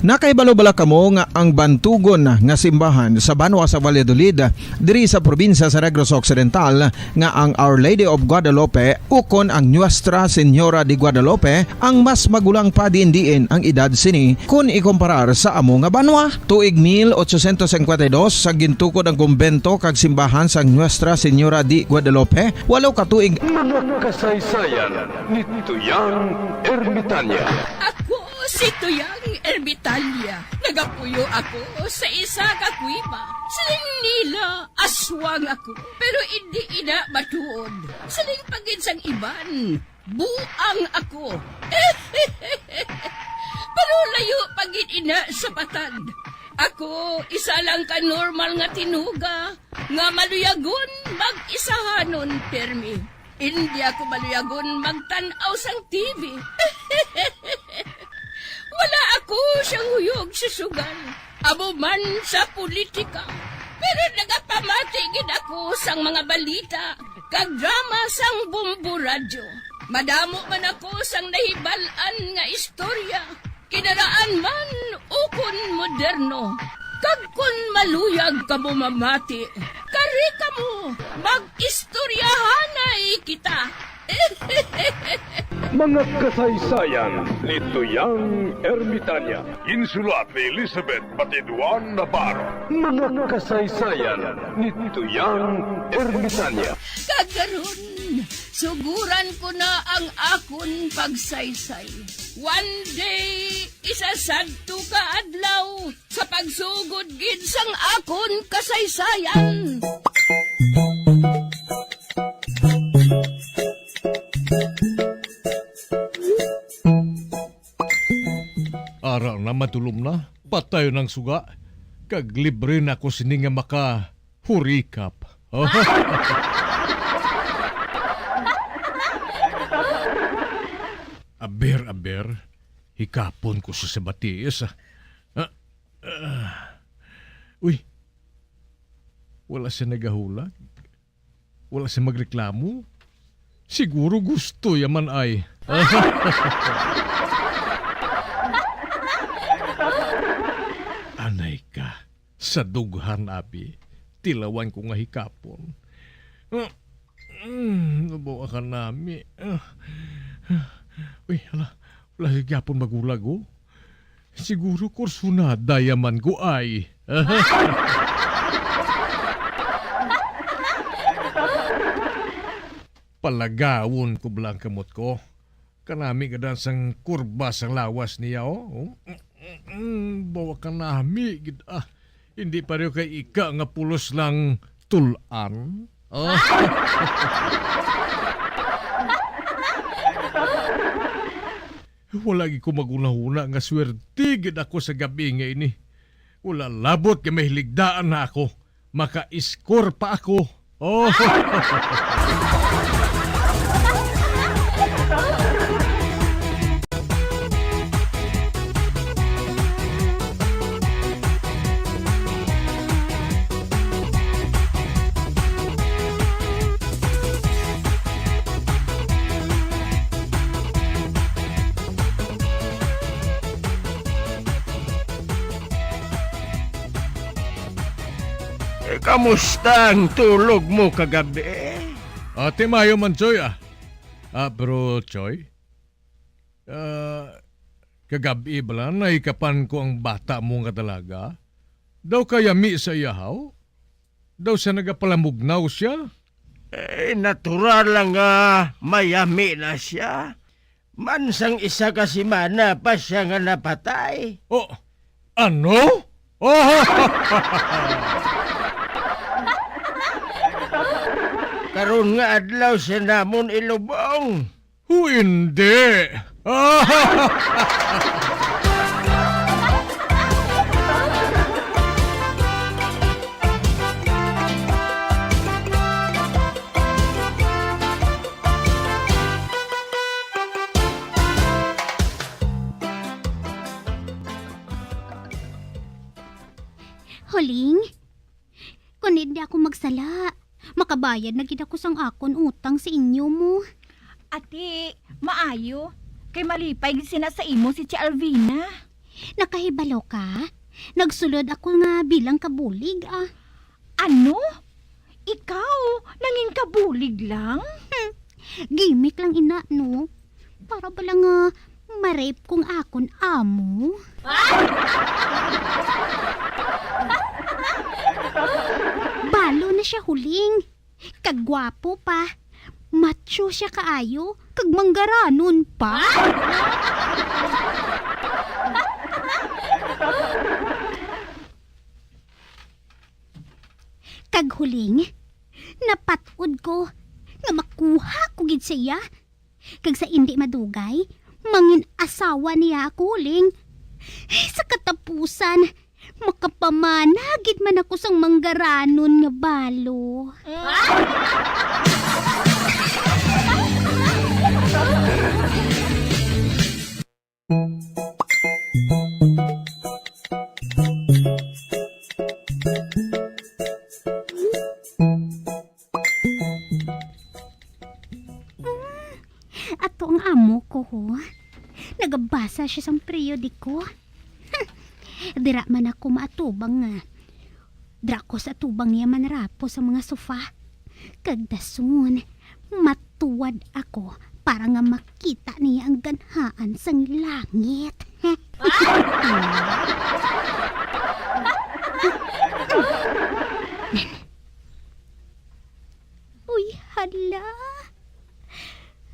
Nakahibalo bala kamo nga ang bantugon nga simbahan sa banwa sa Valladolid, diri sa probinsya sa Negros Occidental, nga ang Our Lady of Guadalupe ukon ang Nuestra Señora de Guadalupe ang mas magulang pa diin-diin ang edad sini kon ikumparar sa amo nga banwa? Tuig mil ochocientos cincuenta y dos, sa gintukod ang kumbento kag simbahan sang Nuestra Señora de Guadalupe, walo ka tuig. Mga kasaysayan ni Tuyang Ermitanya. Ako si Tuyang Ermitanya. Nagapuyo ako sa isa ka kuweba. Siling nila, aswang ako, pero indi ina matuod. Siling pa gid sang iban, buang ako. Pero layo pa gid ina sa patad. Ako, isa lang ka normal nga tinuga nga maluyagon mag-isahanon pirmi. Indi ako maluyagon magtan-aw sang T V. Wala ako siyang huyog sa sugal, amo man sa politika. Pero nagapamati gid ako sang mga balita kag drama sang Bombo Radyo. Madamo man ako sang nahibal-an nga istorya, kinaraan man ukon moderno. Kag kon maluyag kamo mamati, kari kamo, mag-istoryahanay kita. Mga kasaysayan ni Tuyang Ermitanya. Insulat ni Elizabeth Batiduan Navarro. Mga kasaysayan ni Tuyang Ermitanya. Kag karon, suguran ko na ang akon pagsaysay. One day, isa sadto ka adlaw, sa pagsugod gid sang akon kasaysayan. Ara na, madulom na. Patayon ang suga. Kag libre na ako sini nga makahurikap. Aber, aber. Hikapon ko sa sabatiis. Ah, ah. Uy. Wala siya nagahulag. Wala siya magreklamo. Siguro gusto ya man ay. Anay ka, sa dughan, abi. Tilawan ko nga hikapon. Ah, mm, nabaw ka nami. Ah. Uy, hala. Wala siya gyapon magulag, oh. Siguro kursunada ya man ko ay. Palagawon ko bala ang kamot ko. Kanami gid sang kurba sang lawas niya, oh. Mm, bawa ka nami gid, ah. Hindi pareho kay ika nga pulos lang tul-an. Ah. Wala gid ko maghunahuna nga swerte gid ako sa gab-i nga ini. Wala labot nga may hiligdaan na ako. Maka-score pa ako. Oh. Eh, kamusta ang tulog mo kagabi? Ati, maayo man, Choy, ah. Ah, pero, Choy, ah, kagab-i bala nahikapan ko ang bata mo nga dalaga? Daw kayami sa iyahaw? Daw sa nagapalamugnaw siya? Eh, natural lang nga mayami na siya. Man sang isa ka semana pa siya nga napatay. Oh, ano? Oh! Karon nga adlaw siya namon ilubong. Hindi. Huling, kon hindi ako magsala, makabayad na gid ako sang akon utang sa inyo mo. Ati, maayo, kay malipay gid sina sa imo si Tia Alvina. Nakahibalo ka? Nagsulod ako nga bilang kabulig, ah. Ano? Ikaw, nangin kabulig lang? Hmm. Gimik lang ina, no? Para bala nga ma-rape kong akon amo. Balo na siya, Huling. Kag gwapo pa. Macho siya kaayo, kag manggaranon pa. Kag Huling, napat-od ko nga makuha ko gid siya. Kag sa indi madugay, mangin asawa niya ako, Huling. Sa katapusan, makapamana gid man ako sang manggaranon nga balo. Mm, ato ang amo ko, ho. Nagabasa siya sang periodiko. Dira man ako maatubang nga. Dira ko sa atubang niya manrapo sa mga sofa. Kag dason, matuwad ako para nga makita niya ang ganhaan sang langit. Uy, hala.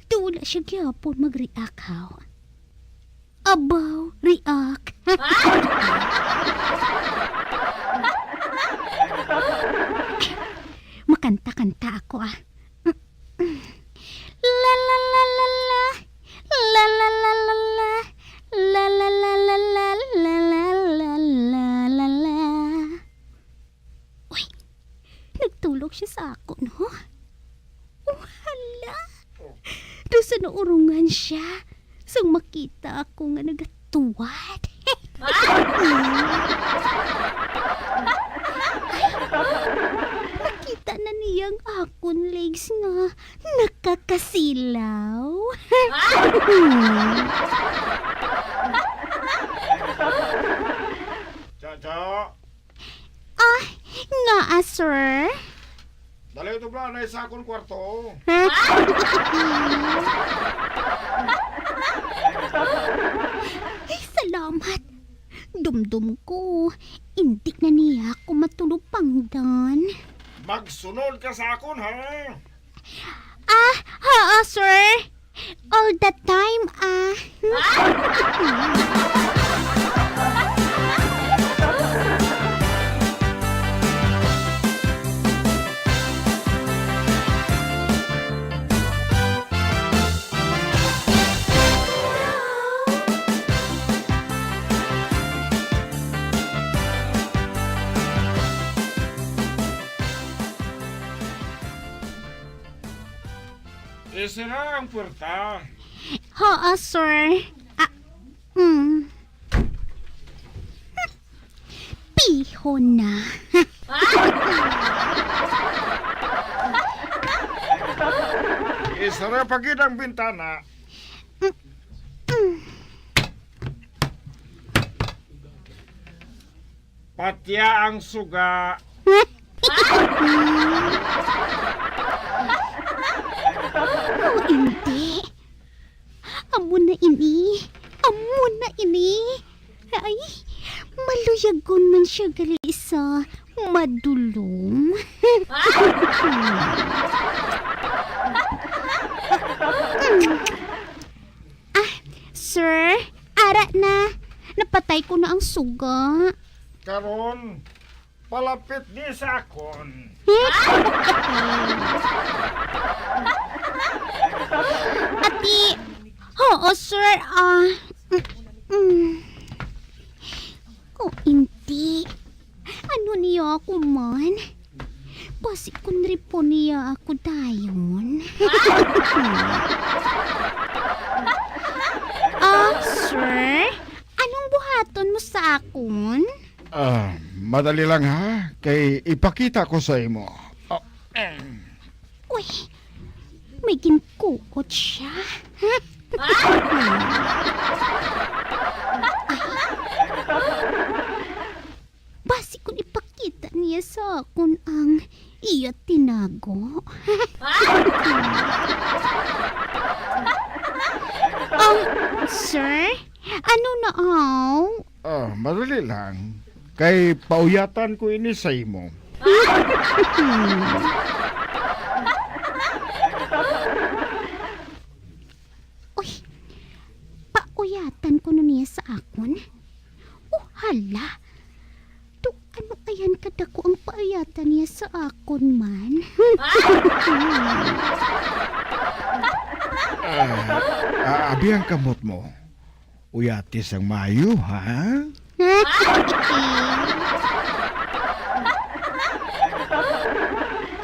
Daw wala siya gyapon mag-react, haw. Abaw, react. Makanta-kanta ako, ah. La, la, la, la, la. La, la, la, la, la. La, la, la, la, la, la, la, la, la, la, la. Uy, nagtulog siya sa akon, no? Oh, hala. Daw sa naurungan siya sang makita ako nga nagatuwad. Ay, nakita na niya ang akon legs nga nakakasilaw. Cha-cha! Ah, ngaa, sir? Dali, tubla na sa akon kwarto. Ay, salamat. Dumdum ko, indi na niya ako matulupangdan. Magsunod ka sa akon, ha? Ah, oo, sir. All the time, ah. Isira ang puwerta. Oo, sir. Ah, mm. Pihon na. Isara pa gid ang bintana. Mm, mm. Patya ang suga. Oh, hindi. Amo na ini. Amo na ini. Ay, maluyagon man siya gali sa madulom. Ah, sir, ara na. Napatay ko na ang suga. Karon, palapit ni sa akon. Ati, oo, sir, ah, mm, mm. O, hindi. Ano niya ako man? Basi kun ripon niya ako dayon. Ah, sir? Anong buhaton mo sa akon? Ah, madali lang ha, kay ipakita ko sa imo. Oh, em. Uy, may ginkuot siya. Ay. Basi kun ipakita niya sa akon ang iya tinago. Um, sir, ano na aw? Ah, madali lang. Kay pauyatan ko ini sa imo. Uy, pauyatan ko na niya sa akon? Oh, hala. To, ano ayan kadako ang pauyatan niya sa akon man? Ah, ah, abi ang kamot mo. Uyati sang maayo, ha?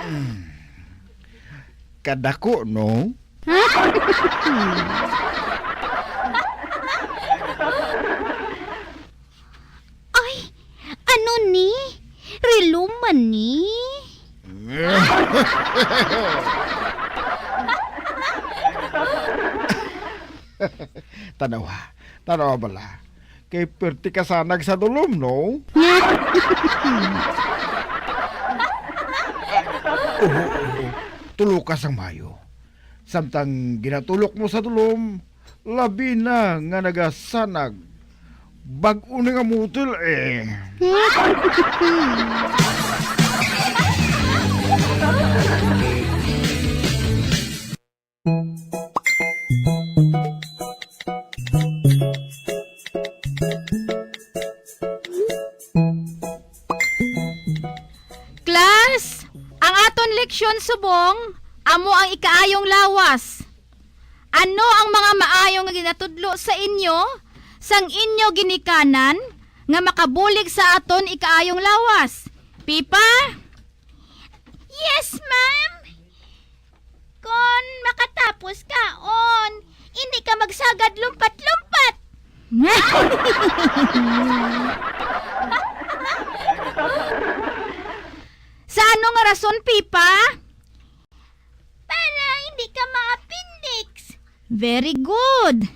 Mm. Kadako, no? Ay, ano ni? Relo man ni? Tanawa, tanawa bala. Kay perti ka sanag sa dulom, no? Oo, oo. Tulo ka sang maayo. Samtang ginatulok mo sa dulom, labi na nga nagasanag. Bag-o na nga motel, eh. Class, ang aton leksyon subong amo ang ikaayong lawas. Ano ang mga maayo nga ginatudlo sa inyo sang inyo ginikanan nga makabulig sa aton ikaayong lawas? Pipa? Yes, ma'am. Kon makatapos ka, on, hindi ka magsagad lumpat-lumpat. Sa ano nga rason, Pipa? Para hindi ka ma-appendix. Very good.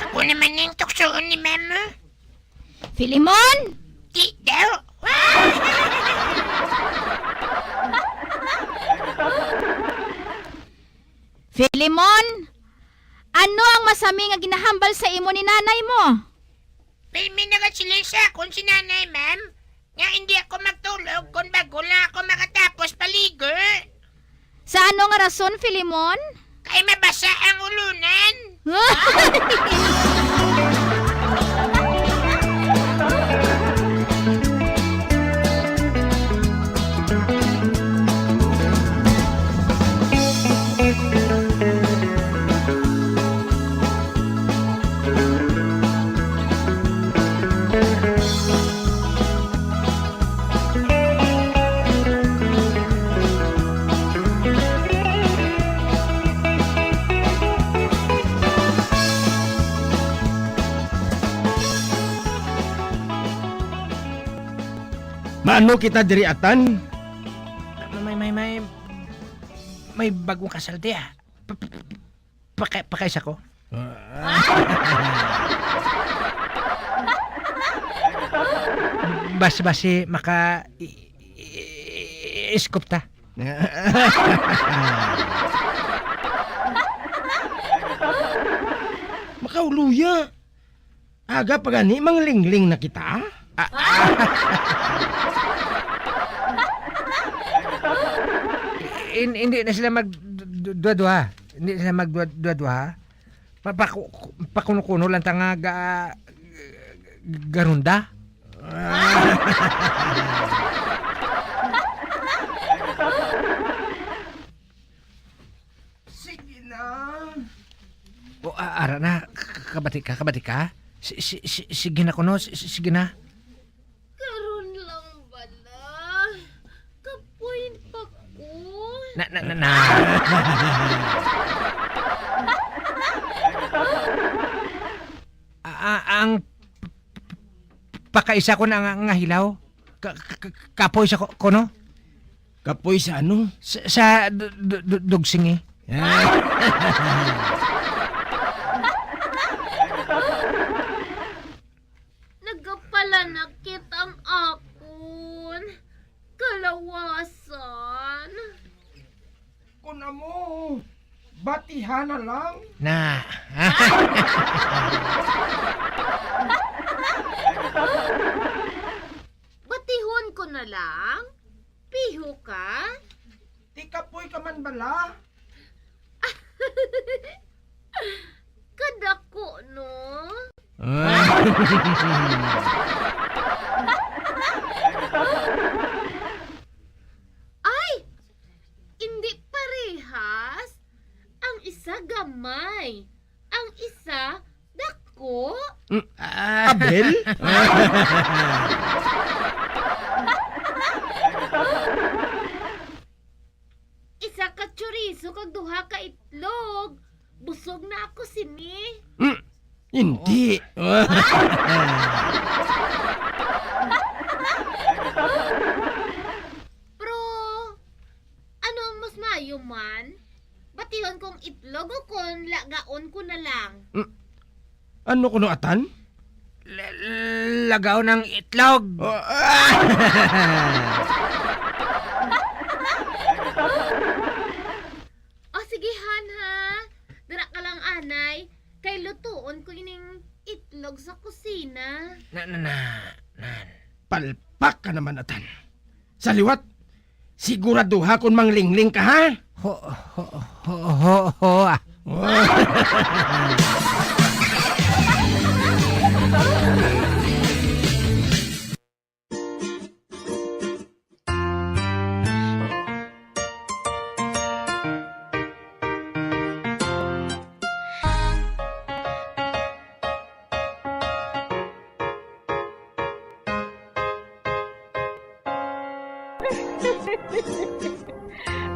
Ako naman yung tuksoon ni Mama. Filemon! Di daw! Filemon, ano ang masami nga ginahambal sa imo ni nanay mo? May, may nagasiling sa akon si nanay, ma'am, nga hindi ako magtulog kon bag-o lang ako makatapos paligo. Sa ano nga rason, Filemon? Kay mabasa ang ulunan. Maano kita diri, Atan? May, may, may, may bagong kasalti, ah. Pa-, pa-, paka-, pakaisa ko. Bas-, basi maka i-, i-, i-, iskop ta. Makauluya. Aga pa gani, manglingling na kita? Ah, ah. In-, hindi na sila mag du-, du-, duha-duha. Hindi na sila mag duha-duha. Pa-, paku-, pakuno-kuno lang ta nga ga-, garunda. Sige na. O, a-, ara na. K-, k-, kabati ka, kabati ka. Si-, si-, si-, sige na kuno, si-, si-, sige na. Karon lang bala. Kapoy pa ko. Na, na, na, na. A-, a-, ang pakaisa ko na nga, nga hilaw. Ka-, ka-, ka-, kapoy sa ko-, kuno? Kapoy sa ano? Sa, sa du-, du-, du-, dugsing, eh. Nagapalanakit ang akon kalawasan. Kun amo, batihan na lang. Na. Batihon ko na lang? Piho ka? Ti kapoy ka man bala? Kadako, no? Ay! Indi parehas. Ang isa gamay. Ang isa dako. Mm, ah. Abel? Isa ka chorizo kag duha ka itlog. Busog na ako sini. Mm, hindi. Pero, ano ang mas maayo man? Batihon kong itlog o kon lagaon ko na lang? Mm, ano kuno, Atan? L-, lagaw ng itlog. Oh, ah! O, sige, Han, ha? Dira ka lang, anay. Kay lutuon ko ining itlog sa kusina. Na, na, na, nan. Palpak ka naman, Atan. Sa liwat, siguraduha kon manglingling ka, ha? Ho, ho, ho, ho, ho, ah.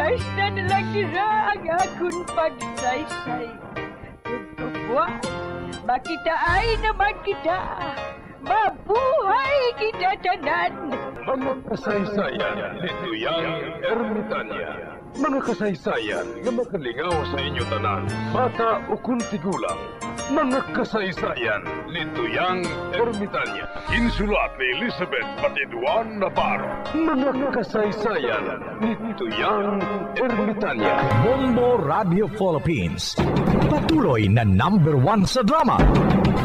Hasta na lang dira ang akon pagsaysay. Ug buwas, makitaay naman kita. Mabuhay kita tanan! Mga kasaysayan ni Tuyang Ermitanya. Mga kasaysayan nga makalingaw sa inyo tanan, bata ukon tigulang. Mga kasaysayan ni Tuyang Ermitanya. Insulat ni Elizabeth Batiduan Navarro. Mga kasaysayan ni Tuyang Ermitanya. Bombo Radio Philippines. Patuloy na number one sa drama.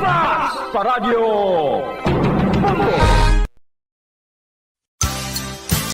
Mas pa Radyo Bombo!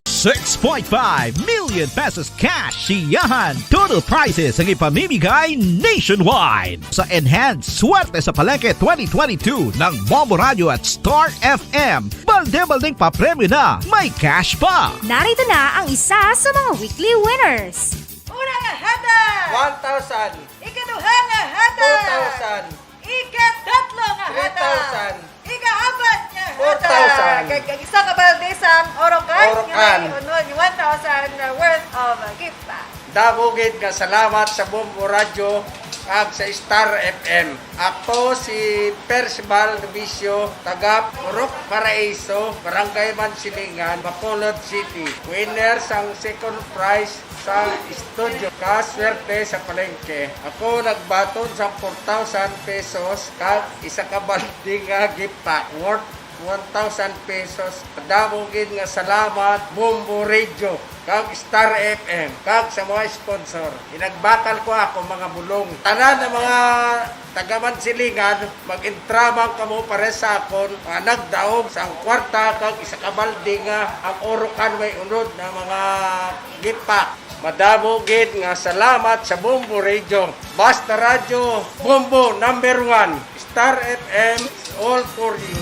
Six point five million pesos cash siyahan. Total prizes ang ipamimigay nationwide. Sa Enhanced Swerte sa Palengke twenty twenty-two ng Bombo Radio at Star F M, balde-baldeng papremyo na, may cash pa. Narito na ang isa sa mga weekly winners. Una nga hatag! One thousand. Ikaduha nga hatag! Two thousand. Ikatatlo nga hatag! Three thousand. Ikaapat nga hatag! Four thousand. Kag ang isa ka balde sang Orocan, Orocan, nga may unod, one thousand worth of gift bag. Damo gid nga salamat sa Bombo Radyo Kag sa Star F M. Ako si Percival Novicio, taga Purok Paraiso, Barangay Mansilingan, Bacolod City. Winner sang second prize sa studio. Kaswerte sa palengke. Ako nagbaton sa four thousand pesos kag isa ka balde nga gift pack worth one thousand pesos. Madamo gid nga salamat, Bombo Radio, kag Star F M, kag sa mga sponsor. Inagbakal ko ako, mga bulong. Tanan ang mga taga Mansilingan, mag-intraman kamo para sa akon, nga nagdaog sa ang kwarta kag isa ka balde nga ang urukan may unod na mga gipak. Madamo gid nga salamat sa Bombo Radio. Basta Radyo, Bombo number one. Star F M, all for you.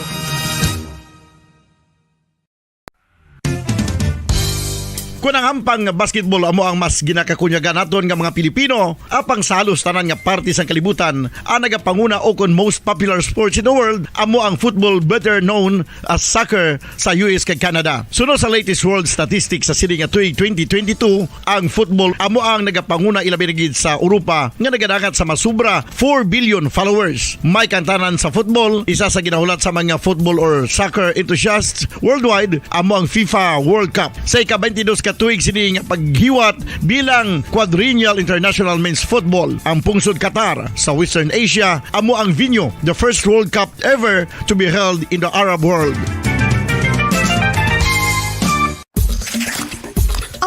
Kun ang hampang nga basketball amo ang mas ginakakunyagan naton nga mga Pilipino, apang sa halos tanan nga parte sang kalibutan, ang nagapanguna o kon most popular sports in the world amo ang football, better known as soccer, sa U S kag Canada. Suno sa latest world statistics sa sini nga tuig twenty twenty-two, ang football amo ang nagapanguna, ilabi na gid sa Europa nga nagadangat sa masubra four billion followers. May kantanan sa football, isa sa ginahulat sa mga football or soccer enthusiasts worldwide, amo ang FIFA World Cup. Sa ika-twenty-dos ka tuig sini nga paghiwat bilang Quadrennial International Men's Football, ang pungsod Qatar sa Western Asia amo ang venue, the first World Cup ever to be held in the Arab world.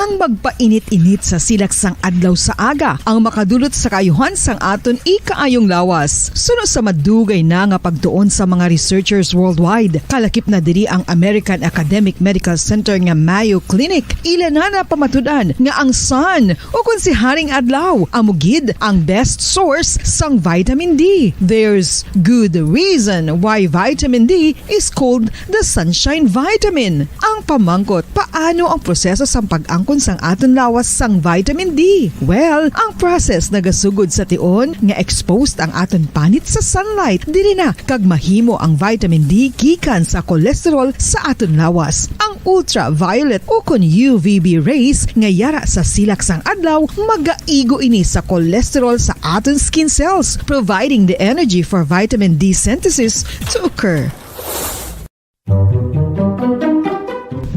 Ang magpainit-init sa silak sang adlaw sa aga ang makadulot sa kaayuhan sang aton ikaayong lawas. Suno sa madugay na nga pagtuon sa mga researchers worldwide, kalakip na diri ang American Academic Medical Center nga Mayo Clinic. Ila na napamatud-an nga ang sun, o kon si Haring Adlaw, amo gid ang best source sang vitamin D. There's good reason why vitamin D is called the sunshine vitamin. Ang pamangkot, paano ang proseso sang pag-angkon sang aton lawas sang vitamin D? Well, ang process nagasugod sa tion nga exposed ang aton panit sa sunlight. Diri na kag mahimo ang vitamin D gikan sa cholesterol sa aton lawas. Ang ultraviolet o kon U V B rays nga yara sa silak sang adlaw magaigo ini sa cholesterol sa aton skin cells, providing the energy for vitamin D synthesis to occur.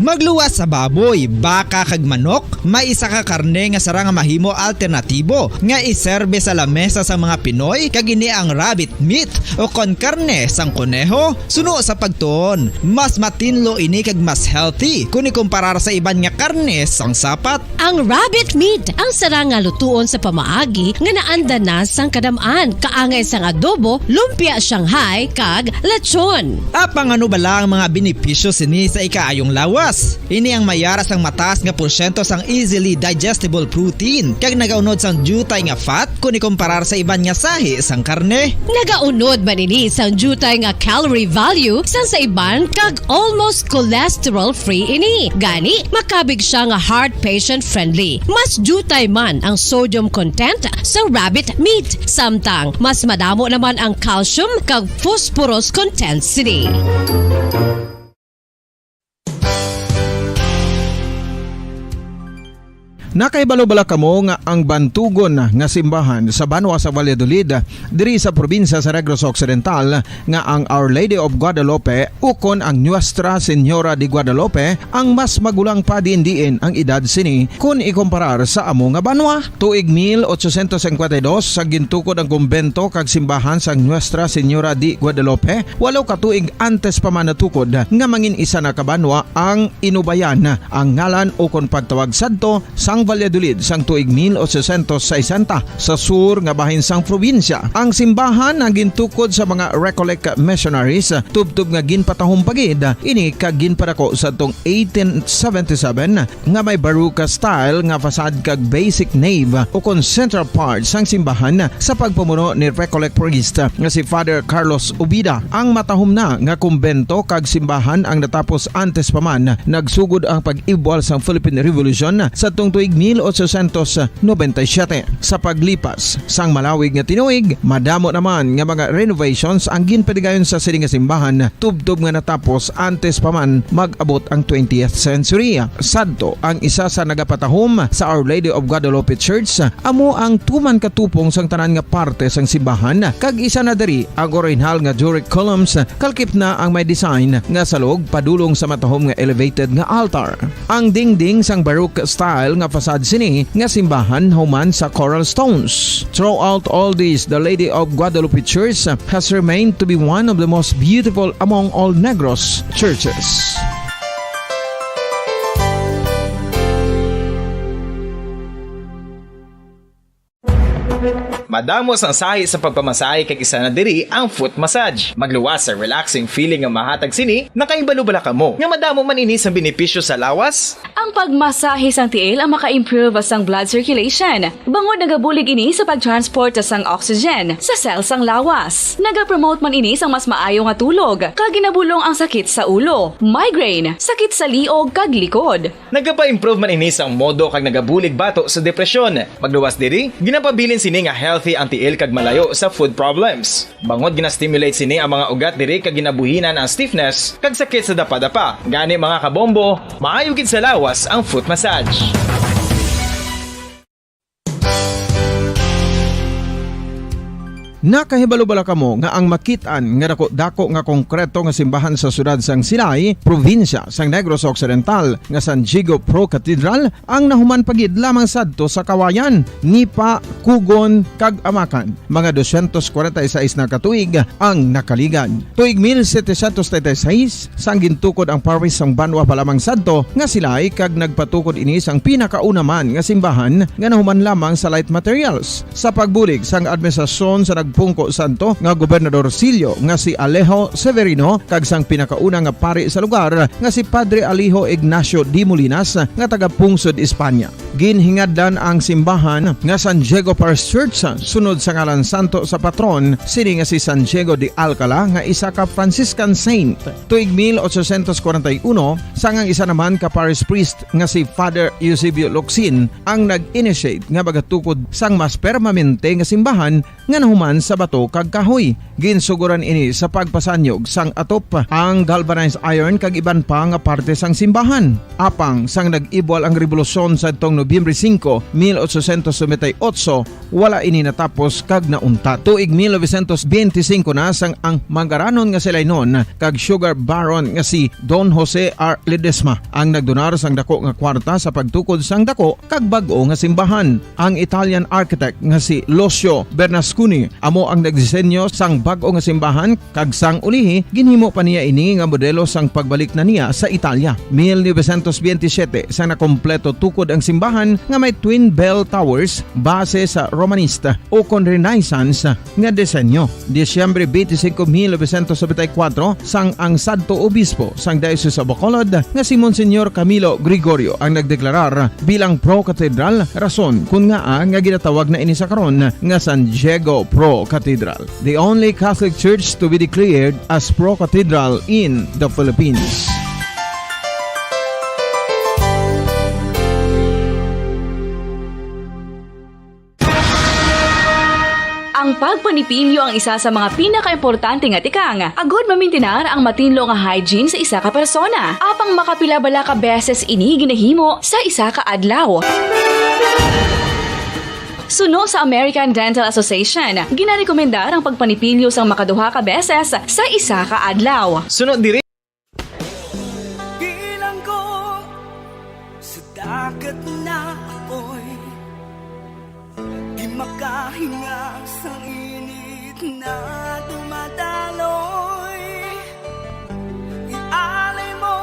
Magluwas sa baboy, baka kag manok, may isa ka karne nga sarang nga mahimo alternatibo nga iserbe sa lamesa sang mga Pinoy, kag ini ang rabbit meat o kon karne sang koneho. Suno sa pagtuon, mas matinlo ini kag mas healthy kon ikumparar sa iban nga karne sang sapat. Ang rabbit meat ang sarang nga lutuon sa pamaagi nga naanda na sang kadam-an, kaangay sang adobo, lumpia Shanghai, kag lechon. Apang ano bala ang mga benepisyo sini sa ikaayong lawas? Ini ang mayara sang mataas nga porsyento sang easily digestible protein, kag nagaunod sang diutay nga fat kon ikumparar sa iban nga sahi sang karne. Nagaunod man ini sang diutay nga calorie value sang sa iban, kag almost cholesterol-free ini. Gani, makabig siya nga heart patient-friendly. Mas diutay man ang sodium content sa rabbit meat, samtang mas madamo naman ang calcium kag phosphorus content sini. Nakahibalo bala kamo nga ang bantugon nga simbahan sa banwa sa Valladolid, diri sa probinsya sa Negros Occidental, nga ang Our Lady of Guadalupe ukon ang Nuestra Señora de Guadalupe ang mas magulang pa diin-diin ang edad sini kon ikumparar sa amo nga banwa? Tuig mil ochocientos cincuenta y dos, sa gintukod ang kumbento kag simbahan sang Nuestra Señora de Guadalupe, walo ka tuig antes pa man natukod nga mangin isa na ka banwa ang Inubayan, ang ngalan ukon pagtawag sadto sang Valladolid sang tuig mil ochocientos sesenta, sa sur nga bahin sang probinsya. Ang simbahan ang gintukod sa mga Recollect missionaries, tubtob nga ginpatahom pa gid ini kag ginpadako sadtong eighteen seventy-seven, nga may Baroque style nga facade kag basic nave ukon central part sang simbahan sa pagpamuno ni Recollect priest nga si Father Carlos Ubida. Ang matahom na nga kumbento kag simbahan ang natapos antes pa man nagsugod ang pag-ibwal sang Philippine Revolution sadtong tuig mil ochocientos noventa y siete. Sa paglipas sang malawig nga tinuig, madamo naman nga mga renovations ang ginpadigayon sa sini nga simbahan, tubtob nga natapos antes pa man mag-abot ang twentieth century. Sadto, ang isa sa nagapatahom sa Our Lady of Guadalupe Church amo ang tuman ka tupong sang tanan nga parte sang simbahan, kag isa na diri ang orihinal nga Doric columns, kalkip na ang may design nga salog padulong sa matahom nga elevated nga altar. Ang dingding sang Baroque style nga facade sini nga simbahan human sa coral stones. Throughout all this, the Lady of Guadalupe Church has remained to be one of the most beautiful among all Negros churches. Madamo sang sahi sa pagpamasahe, kag isa na diri ang foot massage. Magluwas sa relaxing feeling nga mahatag sini. Nakahibalo bala kamo nga madamo man ini sang benepisyo sa lawas? Ang pagmasahe sang tiil ang maka-improve sang blood circulation, bangod nagabulig ini sa pag-transport sang oxygen sa cell sang lawas. Nagapromote man ini sang mas maayo nga tulog, kag ginabulong ang sakit sa ulo, migraine, sakit sa liog, kag likod. Nagapa-improve man ini sang modo kag nagabulig bato sa depresyon. Magluwas diri, ginapabilin sini nga healthy ang tiil kag malayo sa foot problems. Bangod gina-stimulate sini ang mga ugat diri kag ginabuhinan ang stiffness kag sakit sa dapadapa. Gani, mga kabombo, maayo gid sa lawas ang foot massage. Nakahibalo bala kamo nga ang makit-an nga dako-dako nga konkreto nga simbahan sa siyudad sang Silay, probinsya sang Negros Occidental, nga San Diego Pro Cathedral ang nahuman pa gid lamang sadto sa Kawayan, Nipa, Cogon, kag Amacan, mga dosyentos kwarenta y seis na ka tuig ang nakaligad. Tuig mil setecientos treinta y seis, sang gintukod ang parish sang banwa pa lamang sadto nga Silay, kag nagpatukod ini sang pinakauna man nga simbahan nga nahuman lamang sa light materials. Sa pagbulig sang administrasyon sa nagpungko sadto nga Gobernador Sillo nga si Alejo Severino kag sang pinakauna nga pari sa lugar nga si Padre Alejo Ignacio de Molinas nga taga-pungsod Espanya. Ginhingadlan ang simbahan nga San Diego Parish Church sunod sa ngalan santo sa patron sini nga si San Diego de Alcala nga isa ka Franciscan saint. Tuig mil ochocientos kwarenta y uno, sang ang isa naman ka parish priest nga si Father Eusebio Locsin ang nag-initiate nga magatukod sang mas permanente nga simbahan nga nahuman sa bato kag kahoy. Ginsugoran ini sa pagpasanyog sang atop, ang galvanized iron kag iban pa nga parte sang simbahan. Apang sang nag-ibwal ang rebolusyon sadtong Nobyembre singko, mil ochocientos noventa y ocho, wala ini natapos kag nauntat. Tuig mil novecientos benti singko na sang ang mangaranon nga Silaynon kag sugar baron nga si Don Jose R. Ledesma ang nagdonar sang dako nga kwarta sa pagtukod sang dako kag bag-o nga simbahan. Ang Italian architect nga si Lucio Bernasconi amo ang nagdisenyo sang bag-o nga simbahan, kag sang ulihi ginhimo pa niya ini nga modelo sang pagbalik na niya sa Italia. Mil novecientos benti siyete, sang nakompleto tukod ang simbahan nga may twin bell towers base sa Romanista ukon Renaissance nga disenyo. Disyembre benti singko, mil novecientos nobenta y kuwatro, sang ang sadto obispo sang Diocese of Bacolod nga si Monsignor Camilo Gregorio ang nagdeklarar bilang pro-cathedral, rason kon ngaa nga ginatawag na ini sa karon nga San Diego Pro Cathedral, the only Catholic church to be declared as pro-cathedral in the Philippines. Ang pagpanipilyo ang isa sa mga pinakaimportante nga tikang agud mamintinar ang matinlo nga hygiene sa isa ka persona. Apang makapila bala ka beses ini ginahimo sa isa ka adlaw? Suno sa American Dental Association, ginarekomendar ang pagpanipilyo sang makaduha ka beses sa isa ka adlaw. Suno diri, Bilanggo sa dagat na apoy, di makahinga sa init na dumadaloy. Ialay mo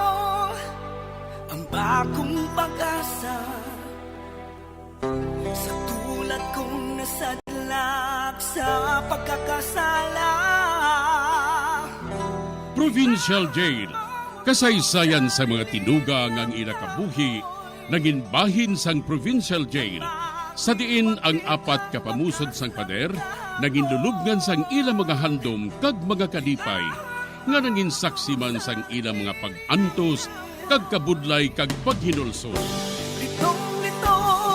ang bagong pag-asa. Sa tulad kong nasadlak sa pagkakasala. Provincial Jail, kasaysayan sa mga tinuga nga ang ila kabuhi nangin bahin sang Provincial Jail, sa diin ang apat ka pamusod sang pader nanginlulubngan sang ila mga handom kag mga kalipay, nga nangin saksi man sang ila mga pag-antos kag kabudlay kag paghinulsol. Litong-litong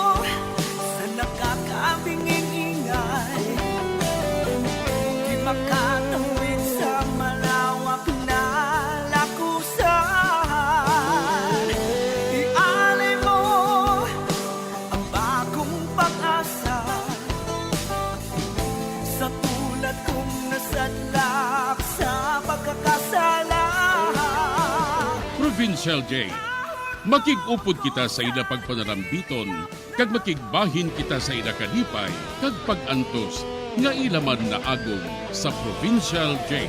Provincial J. Makig-upod kita sa ila pagpanalambiton, kag makigbahin kita sa ila kalipay kag pag-antos nga ila man naagom sa Provincial J.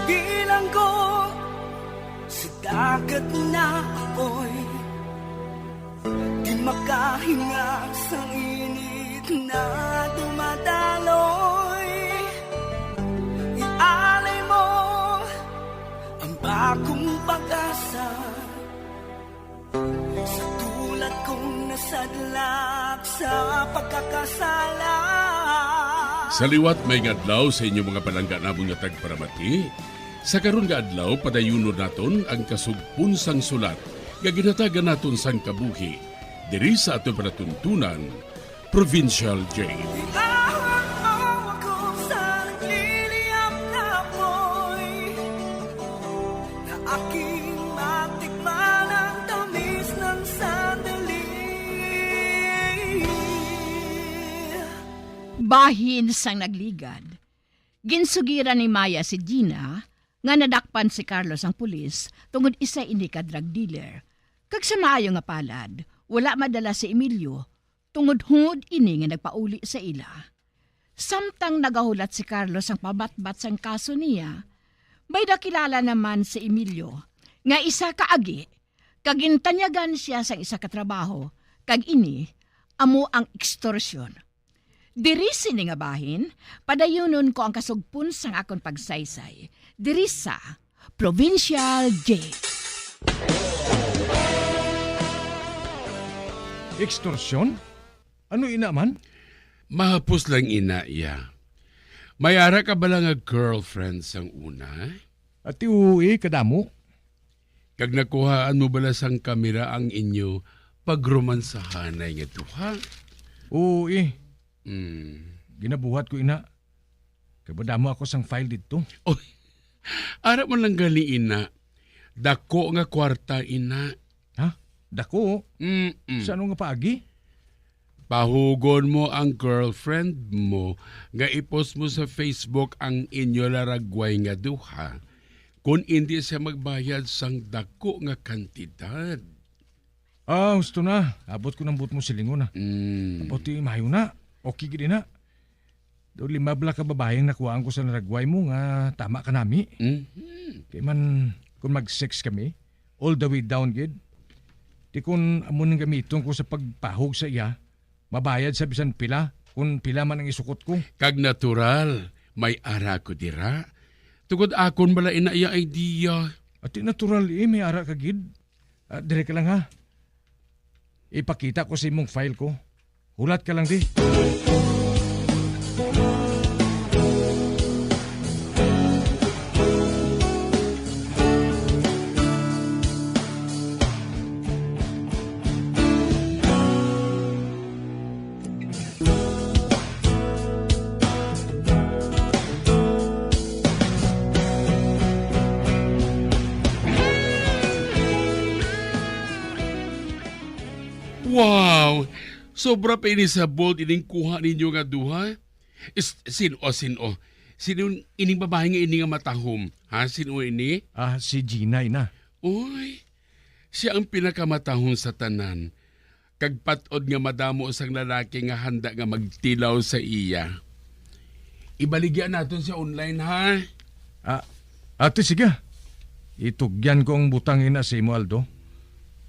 Bilanggo sa dagat na apoy, di makahinga sang init na dumadaloy. Ialay mo ang bagong pag-asa. Sa tulad kong nasadlak sa pagkakasala. Sa liwat, may nga adlaw sa inyo mga palangga namon nga tagparamati. Sa karon nga adlaw, padayunon naton ang kasugpon sang sulat nga ginhatagan naton sang kabuhi diri sa aton palatuntunan, Provincial J. Iahon mo ako sa nagliliyab na apoy, na aking matikman ang tamis ng sandali. Bahin sang nagligad, ginsugiran ni Maya si Gina nga nadakpan si Carlos sang pulis tungod isa ini ka drug dealer. Kag sa maayo nga palad, wala madala si Emilio tungod hungod ini nga nagpauli sa ila. Samtang nagahulat si Carlos sang pabatbat sang kaso niya, may nakilala naman si Emilio nga isa ka agi, kag gintanyagan sia sang isa ka trabaho, kag ini amo ang ekstorsion. Diri sini nga bahin, padayunon ko ang kasugpon sang akon pagsaysay diri sa Provincial J. Ekstorsion? Ano ina man? Mahapos lang ina, iya. May ara ka bala nga girlfriend sang una? Ati, uy, kadamo. Kag nakuhaan mo bala sang kamera ang inyo pagromansahanay nga duha? Oo, eh. Hmm. Ginabuhat ko ina. Kay madamo ako sang file didto. Oy, ara man lang gali ina. Dako nga kwarta ina. Ha? Dako? Mm-mm. Sa ano nga paagi? Pahugon mo ang girlfriend mo nga i-post mo sa Facebook ang inyo laragway nga duha, kon indi siya magbayad sang dako nga kantidad. Ah, husto na. Abot ko nang buot mo silingon, ah. Mm. Abot, di, mayo na. Okay gid na. Daw lima bala ka babayi ang nakuhaan ko sa laragway mo nga tama ka nami. Mhm. Kay man, kung mag-sex kami, all the way down gid. Di kun amo nang gamiton ko sa pagpahog sa iya, mabayad sa bisan pila, kung pila man ang isukot ko. Kag natural, may ara ko dira. Tungod akon bala ina iya idea. Ati natural, eh, may ara ka gid. Ah, dire ka lang, ha. Ipakita ko sa imong file ko. Hulat ka lang, di. Wow! Sobra pa ini sa bold ining kuha ninyo nga duha. Is, sin-o, sin-o? Sin-o ining babayi nga ini nga matahom? Ha? Sin-o ini? Ah, si Gina, ina. Uy, siya ang pinakamatahom sa tanan. Kag pat-od nga madamo sang lalaki nga handa nga magtilaw sa iya. Ibaligya naton siya online, ha? Ah, ate, sige. Itugyan ko ang butang ina sa imo, Aldo.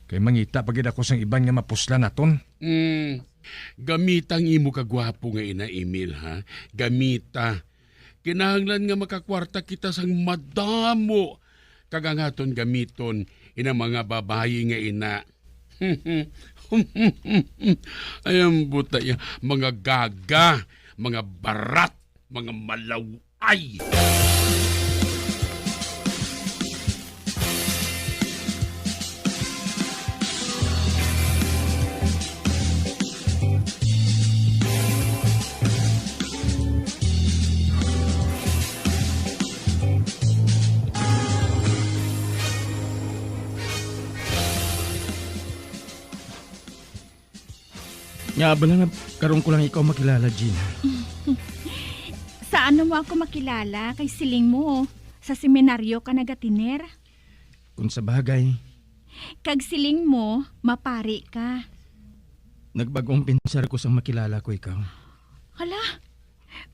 Kay mangita pa gid ako sang iban nga mapuslan naton. Mm. Gamita ang imo kagwapo nga ina, Emil, ha? Gamita. Kinahanglan nga makakwarta kita sang madamo kag ang aton gamiton inang mga babayi nga ina. Ay, ang buta iya, mga gaga, mga barat, mga malaw-ay. Nga bala nga karon ko lang ikaw makilala, Gina. Sa ano mo ako makilala? Kay siling mo, sa seminaryo ka nagatiner? Kung sa bagay. Kag siling mo, mapari ka. Nagbagong pinsar ko sang makilala ko ikaw. Hala,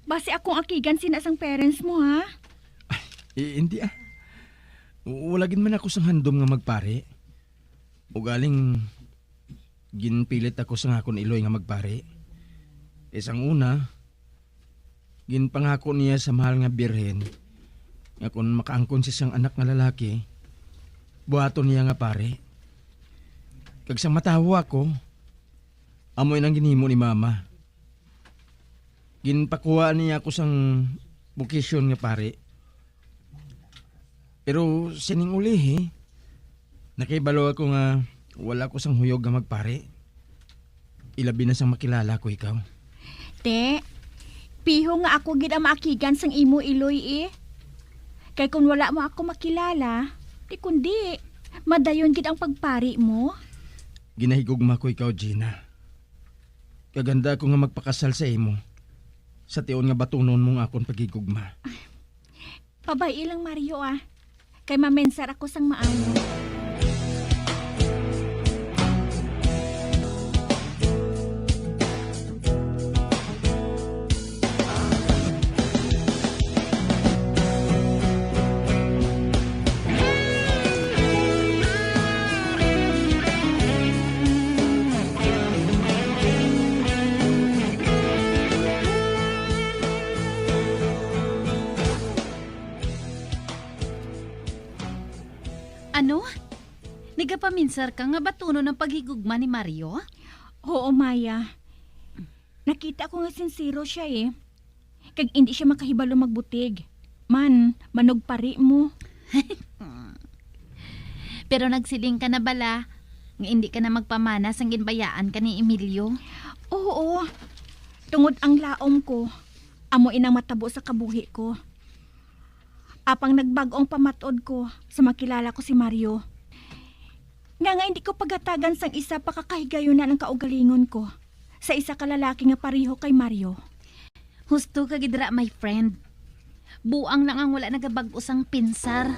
basi akong akigan sina sang parents mo, ha? Ay, hindi, ah. Wala gid man ako sang handom nga magpari. Ugaling, ginpilit ako sang akon iloy nga magpari. Kay sang una, ginpangako niya sa mahal nga Birhen nga kon makaangkon siya sang anak nga lalaki, buhaton niya nga pari. Kag sang matawo ako, amo inang ginhimo ni Mama. Ginpakuha niya ako sang bokisyon nga pari. Pero sining ulihi, nakahibalo ako nga wala ko sang huyog nga magpari. Ilabi na sang makilala ko ikaw. Te, piho nga ako gid ang maakigan sang imo iloy, eh. Kay kung wala mo ako makilala, di kundi madayon gid ang pagpari mo. Ginahigugma ko ikaw, Gina. Kag handa ako nga magpakasal sa imo, sa tion nga batunon mo ang akon paghigugma. Pabay-i lang, Mario, ah. Kay mamensar ako sang maayo. Ano? Nagapaminsar ka nga batunon ang paghigugma ni Mario? Oo, Maya. Nakita ko nga sinsero siya, eh. Kag indi siya makahibalo magbutig. Man, manugpari mo. Pero nagsiling ka na bala nga indi ka na magpamana sang ginbayaan ka ni Emilio? Oo. Tungod ang laom ko, amo inang matabo sa kabuhi ko. Apang nagbag-o ang pamat-od ko sa makilala ko si Mario. Nga nga hindi ko pagatagan sang isa pa ka kahigayunan ang kaugalingon ko sa isa ka lalaki nga pareho kay Mario. Husto ka gid ra, my friend. Buang lang ang wala nagabag-o sang pinsar.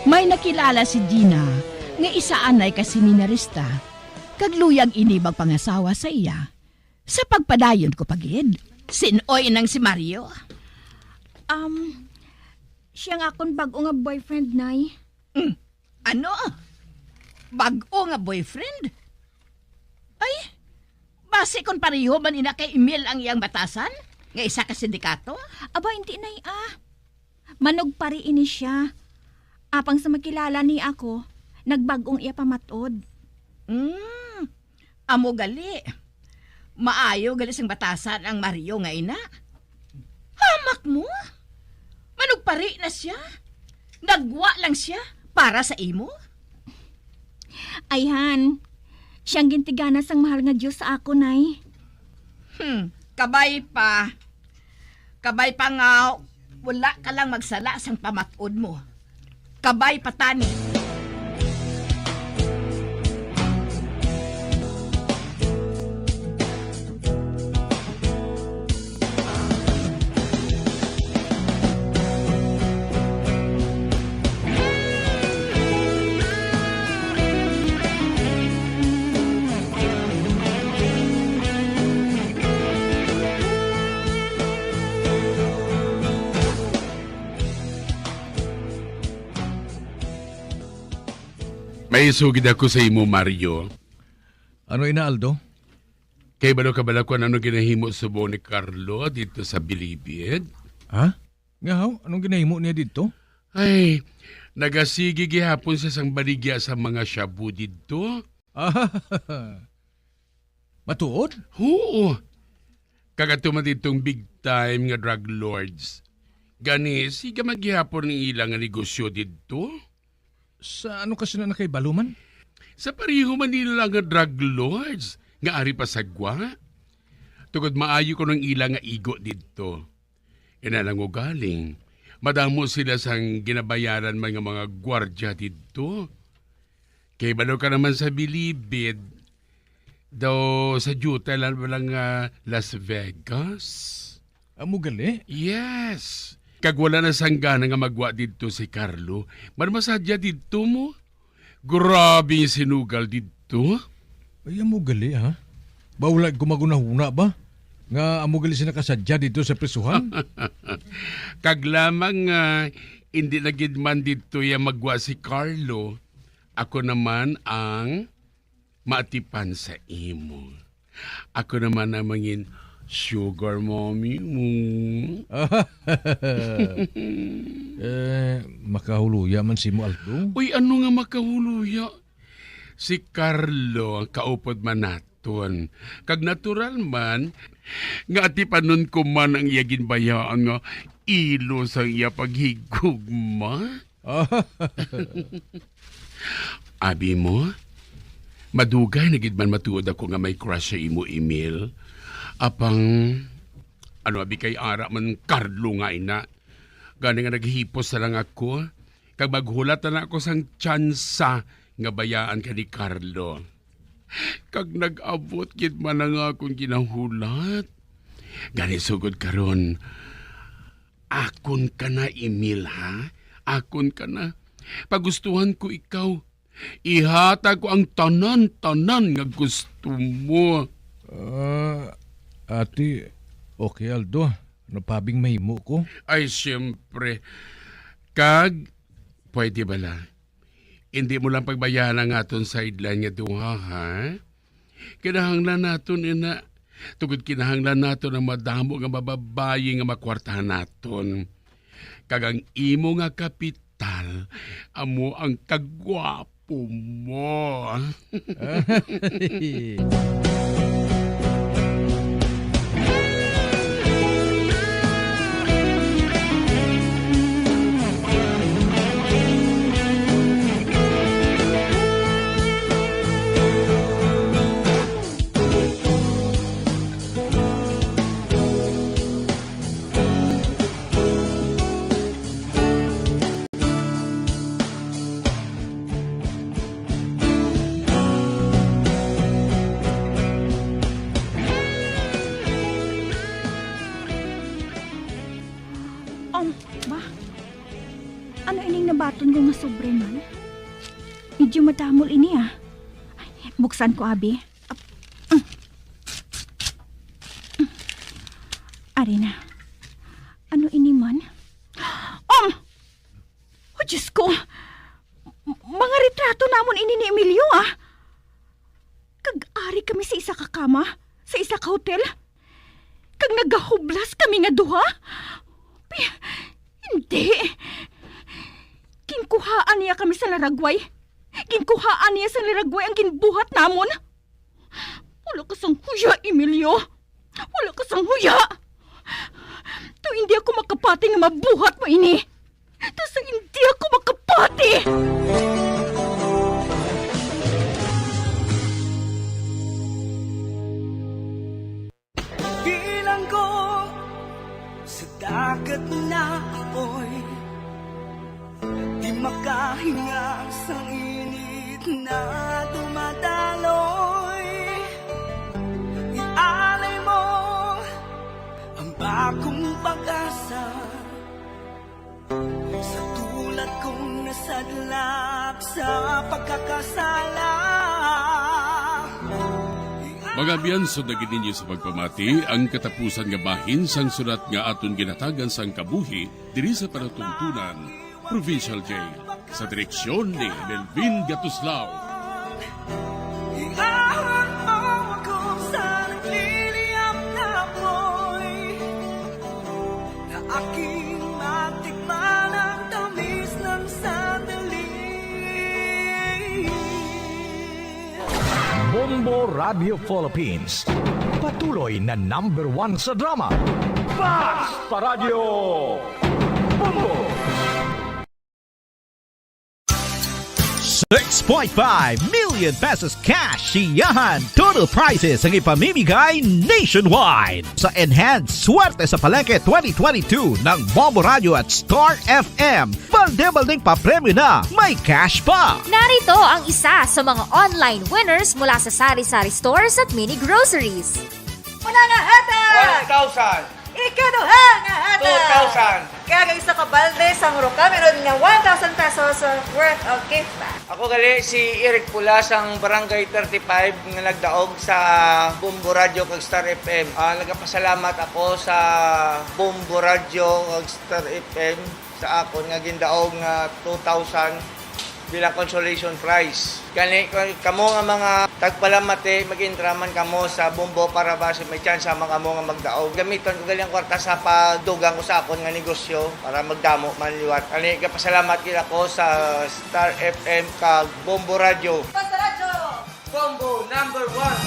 May nakilala si Gina nga isa anay ka seminarista, kag luyag ini magpangasawa sa iya. Sa pagpadayon ko pa gid, sin-oy nang si Mario? Um, siya ang akon bag-o nga boyfriend, Nay. Mm. Ano? Bag-o nga boyfriend? Ay, basi kon pareho man ina kay Emil ang iyang batasan, nga isa ka sindikato? Aba, hindi, Nay, ah. Manugpari ini siya. Apang sa makilala ni ako, nagbag-ong iya pamat-od. Mm. Amo gali. Maayo gali sing batasan ang Mario nga ina. Hamak mo? Manugpari na siya. Nagwa lang siya para sa imo. Ayhan, siyang gintigana sang mahal nga Dios sa akon, Nay. Hmm, kabay pa. Kabay pa nga wala ka lang magsala sang pamat-od mo. Kabay pa tani. May isugid ako sa imo, Mario. Ano ina, Aldo? Kay balo ka bala kung ano ginahimo subong ni Carlo dito sa Bilibid? Ha? Nga haw? Anong ginahimo niya dito? Ay, nagasigi gihapon siya sang baligya sa mga shabu didto. Ah, matuod? Oo. Kag ato man didtong big time nga drug lords. Gani, siga man gihapon ang ila nga negosyo didto. Sa ano ka sila nakahibalo man? Sa pareho man nila nga drug lords nga ari pa sa gwa. Tungod maayo kuno ang ila nga igo didto. Ina lang ugaling, madamo sila sang ginabayaran man nga mga gwardya didto. Kay balo ka naman sa bilibid, daw sa diutay lang, wala nga Las Vegas. Amo gali? Yes. Kag wala na sang gana nga magwa didto si Carlo. Marmasadya didto mo. Grabe ang sinugal didto. Ay, amo gali, ha? Ba, wala ko magunahuna ba? Nga amo gali sila kasadya didto sa prisuhan? Kag lamang nga, hindi na gid man didto ya magwa si Carlo. Ako naman ang maatipan sa imo. Ako naman ang mangin sugar mommy mo. Eh, makahuluya man si mo, Aldo? Uy, ano nga makahuluya? Si Carlo ang kaupod man naton. Kag natural man, nga atipanon ko man ang iya ginbayaan nga ilo sa iya paghigugma. Abi mo, madugay na gid man matuod ako nga may crush sa imo, Emil. Apang, ano abi kay ara man Carlo nga ina. Gani nga naghipos na lang ako, kag maghulat na lang ako sang tsansa nga bayaan ka ni Carlo. Kag nag-abot gid man ang akon ginahulat. Gani sugod karon, akon ka na, Emil, ha? Akon ka na. Pagustuhan ko ikaw. Ihatag ko ang tanan-tanan nga gusto mo. Ah, ati, okay, Aldo. Napabing mahimo ko? Ay, siyempre. Kag, pwede bala? Hindi mo lang pagbayaan ang aton sideline nga duha, ha? Kinahanglan naton ina, tungod kinahanglan naton ang madamo nga mababayi nga makwartahan naton. Kag ang imo nga kapital amo ang kagwapo mo. Um, ba? Ano ining nabaton ko nga sobre man? Medyo madamol ini, ah. Ay, buksan ko, abi. Ap-, mm. Mm. Ari na. Ano ini man? Um! Oh, Diyos ko! M-, mga retrato namon ini ni Emilio, ah! Kag ari kami sa isa ka kama, sa isa ka hotel. Kag nagahublas kami nga duha. Pi-, hindi. Ginkuhaan niya kami sa laragway. Ginkuhaan niya sa laragway ang ginbuhat namon. Wala ka sang huya, Emilio. Wala ka sang huya. To hindi ako makapati nga mabuhat mo ini. To sa hindi ako makapati. Bilanggo sa dagat na apoy, di makahinga sang init na dumadaloy. Ialay mo ang bagong pag-asa. Sa tulad kong nasadlak sa pagkakasala. Mga abyan, sundagi ninyo sa pagpamati ang katapusan nga bahin sang sulat nga aton ginhatagan sang kabuhi diri sa palatuntunan, Provincial Jail, sa direksyon ni Melvin Gatuslao. Iahon mo ako sa nagliliyab na apoy, na aking matikman ang tamis ng sandali. Bombo Radio Philippines, patuloy na number one sa drama. Basta Radyo Bombo! Sa Six point five million pesos cash siyahan. Total prizes ang ipamimigay nationwide. Sa Enhanced Swerte sa Palengke twenty twenty-two ng Bombo Radio at Star F M, balde-baldeng papremyo na, may cash pa. Narito ang isa sa mga online winners mula sa Sari-Sari Stores at Mini Groceries. Una nga hatag! One thousand. Ikaduha nga hatag! Two thousand. Kag ang isa ka balde sang Rocameron nga one thousand pesos worth of gift pack. Ako gali si Eric Pula sang Barangay thirty-five nga nagdaog sa Bombo Radio kag Star F M. Ah, nagapasalamat ako sa Bombo Radio kag Star F M sa akon nga gindaog nga two thousand bilang consolation prize. Gani, kamo nga mga tagpalamati, mag-entra man kamo sa Bombo para basi may tsansa man kamo nga magdaog. Gamiton ko gali ang kwarta sa pagdugang ko sa akon nga negosyo para magdamo man liwat. Gani, gapasalamat gid ako sa Star F M kag Bombo Radio. Basta Radyo! Bombo number one!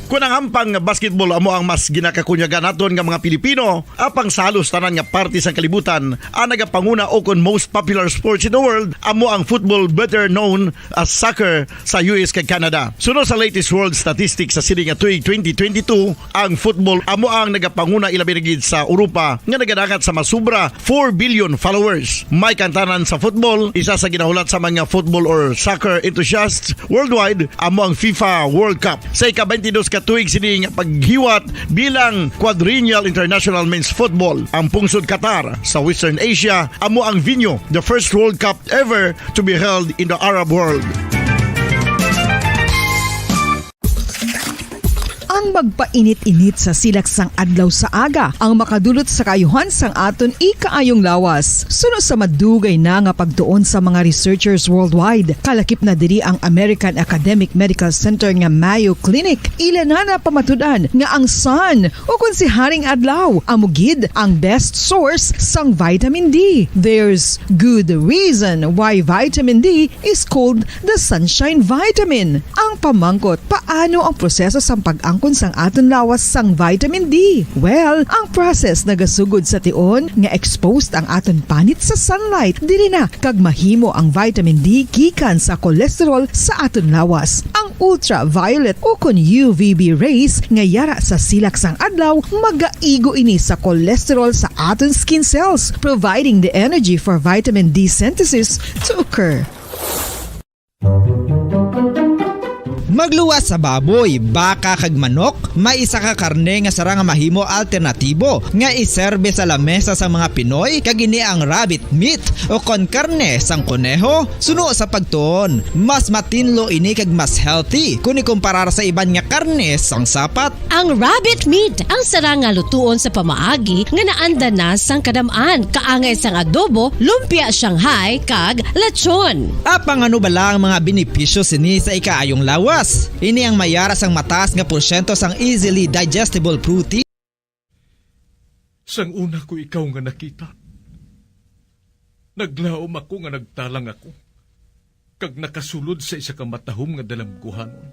Kon ang hampang nga basketball amo ang mas ginakakunyagan naton nga mga Pilipino, apang sa halos tanan nga parte sang kalibutan, ang nagapanguna ukon most popular sports in the world amo ang football, better known as soccer, sa U S kag Canada. Suno sa latest world statistics sa sini nga tuig twenty twenty-two, ang football amo ang nagapanguna, ilabi na gid sa Europa, nga nagadangat sa masubra four billion followers. May kantanan sa football, isa sa ginahulat sa mga football or soccer enthusiasts worldwide amo ang FIFA World Cup. Sa ika-twenty-dos ka tuig sini nga paghiwat bilang Quadrennial International Men's Football, ang pungsod Qatar sa Western Asia amo ang venue, the first World Cup ever to be held in the Arab world. Ang magpainit-init sa silak sang adlaw sa aga ang makadulot sa kaayuhan sang aton ikaayong lawas. Suno sa madugay na nga pagtuon sa mga researchers worldwide, kalakip na diri ang American Academic Medical Center nga Mayo Clinic. Ila na napamatud-an nga ang sun, ukon si Haring Adlaw, amo gid ang best source sang vitamin D. There's good reason why vitamin D is called the sunshine vitamin. Ang pamangkot, paano ang proseso sang pag-angkon sang aton lawas sang vitamin D? Well, ang process nagasugod sa tion nga exposed ang aton panit sa sunlight, diri na kag mahimo ang vitamin D gikan sa cholesterol sa aton lawas. Ang ultraviolet ukon U V B rays nga yara sa silak sang adlaw magaigo ini sa cholesterol sa aton skin cells, providing the energy for vitamin D synthesis to occur. Magluwas sa baboy, baka kag manok, may isa ka karne nga sarang nga mahimo alternatibo nga iserbe sa lamesa sa mga Pinoy, kag ini ang rabbit meat o kon karne sang koneho. Suno sa pagtuon, mas matinlo ini kag mas healthy kon ikumparar sa iban nga karne sang sapat. Ang rabbit meat ang sarang nga lutuon sa pamaagi nga naanda na sang kadam-an, kaangay sang adobo, lumpia Shanghai, kag lechon. Apang ano bala ang mga benepisyo sini sa ikaayong lawas? Ini ang mayara sang mataas nga porsyento sang easily digestible protein. Sang una ko ikaw nga nakita, naglaom ako nga nagtalang ako, kag nakasulod sa isa ka matahom nga dalamguhanon.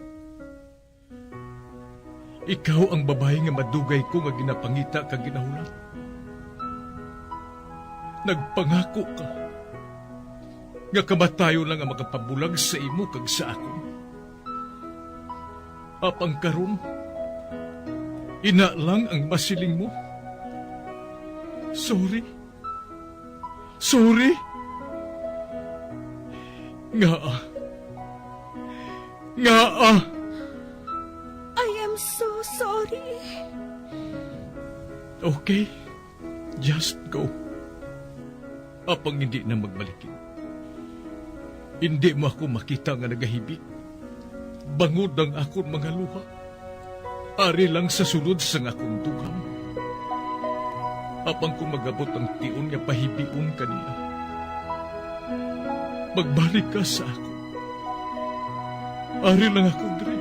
Ikaw ang babayi nga madugay ko nga ginapangita kag ginahulat. Nagpangako ka nga kamatayon lang ang makapabulag sa imo kag sa akon. Apang karon, ina lang ang masiling mo. Sorry. Sorry. Ngaa? Ngaa? I am so sorry. Okay. Just go. Apang indi na magbalikin. Indi mo ako makita nga nagahibik. Bangod ang akon mga luha, ari lang sa sulod sang akon dugang. Apang kon mag-abot ang tion nga pahibion ka niya, magbalik ka sa akon. Ari lang ako diri,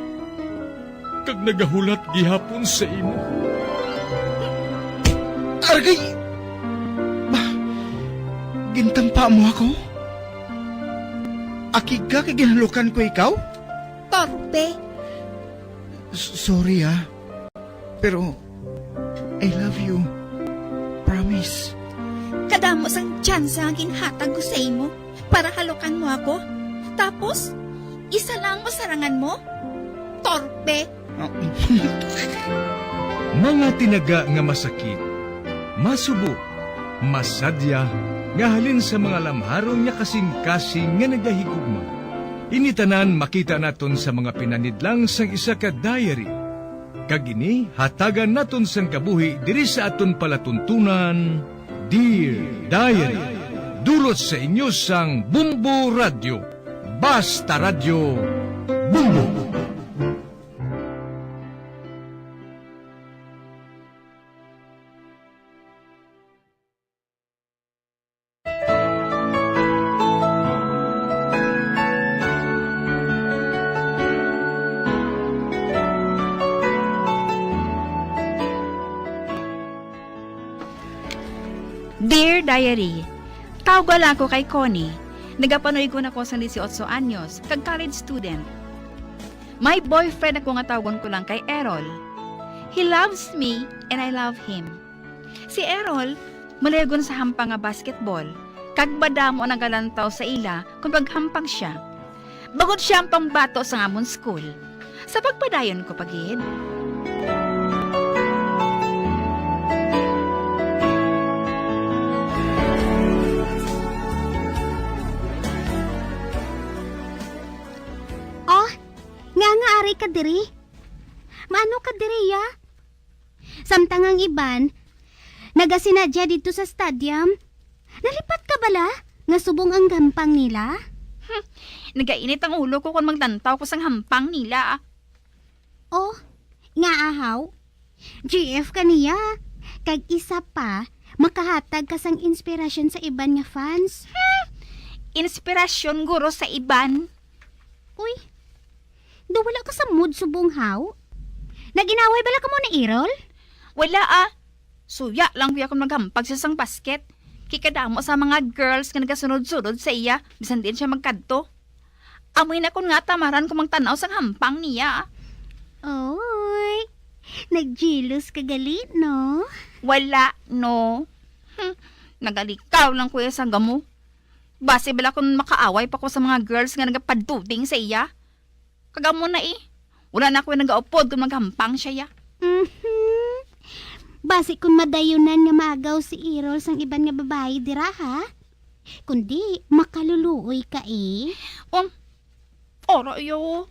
kag nagahulat gihapon sa imo. Argay! Ba, gintampa mo ako? Akig ka kay ginhalukan ko ikaw? Torpe. S-, sorry, ah. Pero, I love you. Promise. Damo sang tsansa nga ginhatag ko sa imo para halukan mo ako. Tapos, isa lang masarangan mo? Torpe! Mga tinaga nga masakit, masubo, masadya, nga halin sa mga lamharon nga kasing-kasing nga nagahigugma. Ini tanan makita naton sa mga pinanidlang sang isa ka diary. Kag ini hatagan naton sang kabuhi diri sa aton palatuntunan, Dear Diary. Dulot sa inyo sang Bumbo Radyo. Basta Radyo, Bumbo. Dear Diary, tawga lang ako kay Connie. Nagapanuygon ako sang dieciocho anyos, kag college student. My boyfriend ako nga tawgon ko lang kay Errol. He loves me and I love him. Si Errol, maluyagon sa hampang nga basketball, kag madamo ang nagalantaw sa ila kon maghampang sia. Bangod sia ang pambato sang amon school. Sa pagpadayon ko pa gid. Oh, nga nga ari ka diri? Maano ka diri, ya? Samtang ang iban, nagasinadya didto sa stadium. Nalipat ka bala nga subong ang hampang nila? Hmm, nagainit ang ulo ko kon maglantaw ko sang hampang nila. Oh, nga ahaw? G F ka niya. Kag isa pa, makahatag ka sang inspirasyon sa iban nga fans. Hmm, inspirasyon guro sa iban. Uy, daw wala ka sa mood subong haw? Nag-inaway bala kamo ni Errol? Wala, ah. Suya lang kuya kung maghampag siya sang basket. Kay kadamo sa mga girls nga nagasunod-sunod sa iya, bisan diin siya magkadto. Amoy na kun nga tamaran ko magtan-aw sang hampang niya. Oy, nagjealous ka gali, no? Wala, no. Hmm, nagalikaw lang kuya sa gamo. Basi bala kung makaaway pa ko sa mga girls nga nagapaduding sa iya. Kag amo na, eh. Wala na ako nagaupod kung maghampang siya, ya. Mhm. Basi kung madayunan nga maagaw si Errol sang iban nga babayi dira, ha? Kundi, makaluluoy ka, eh. Um, ora, iyo.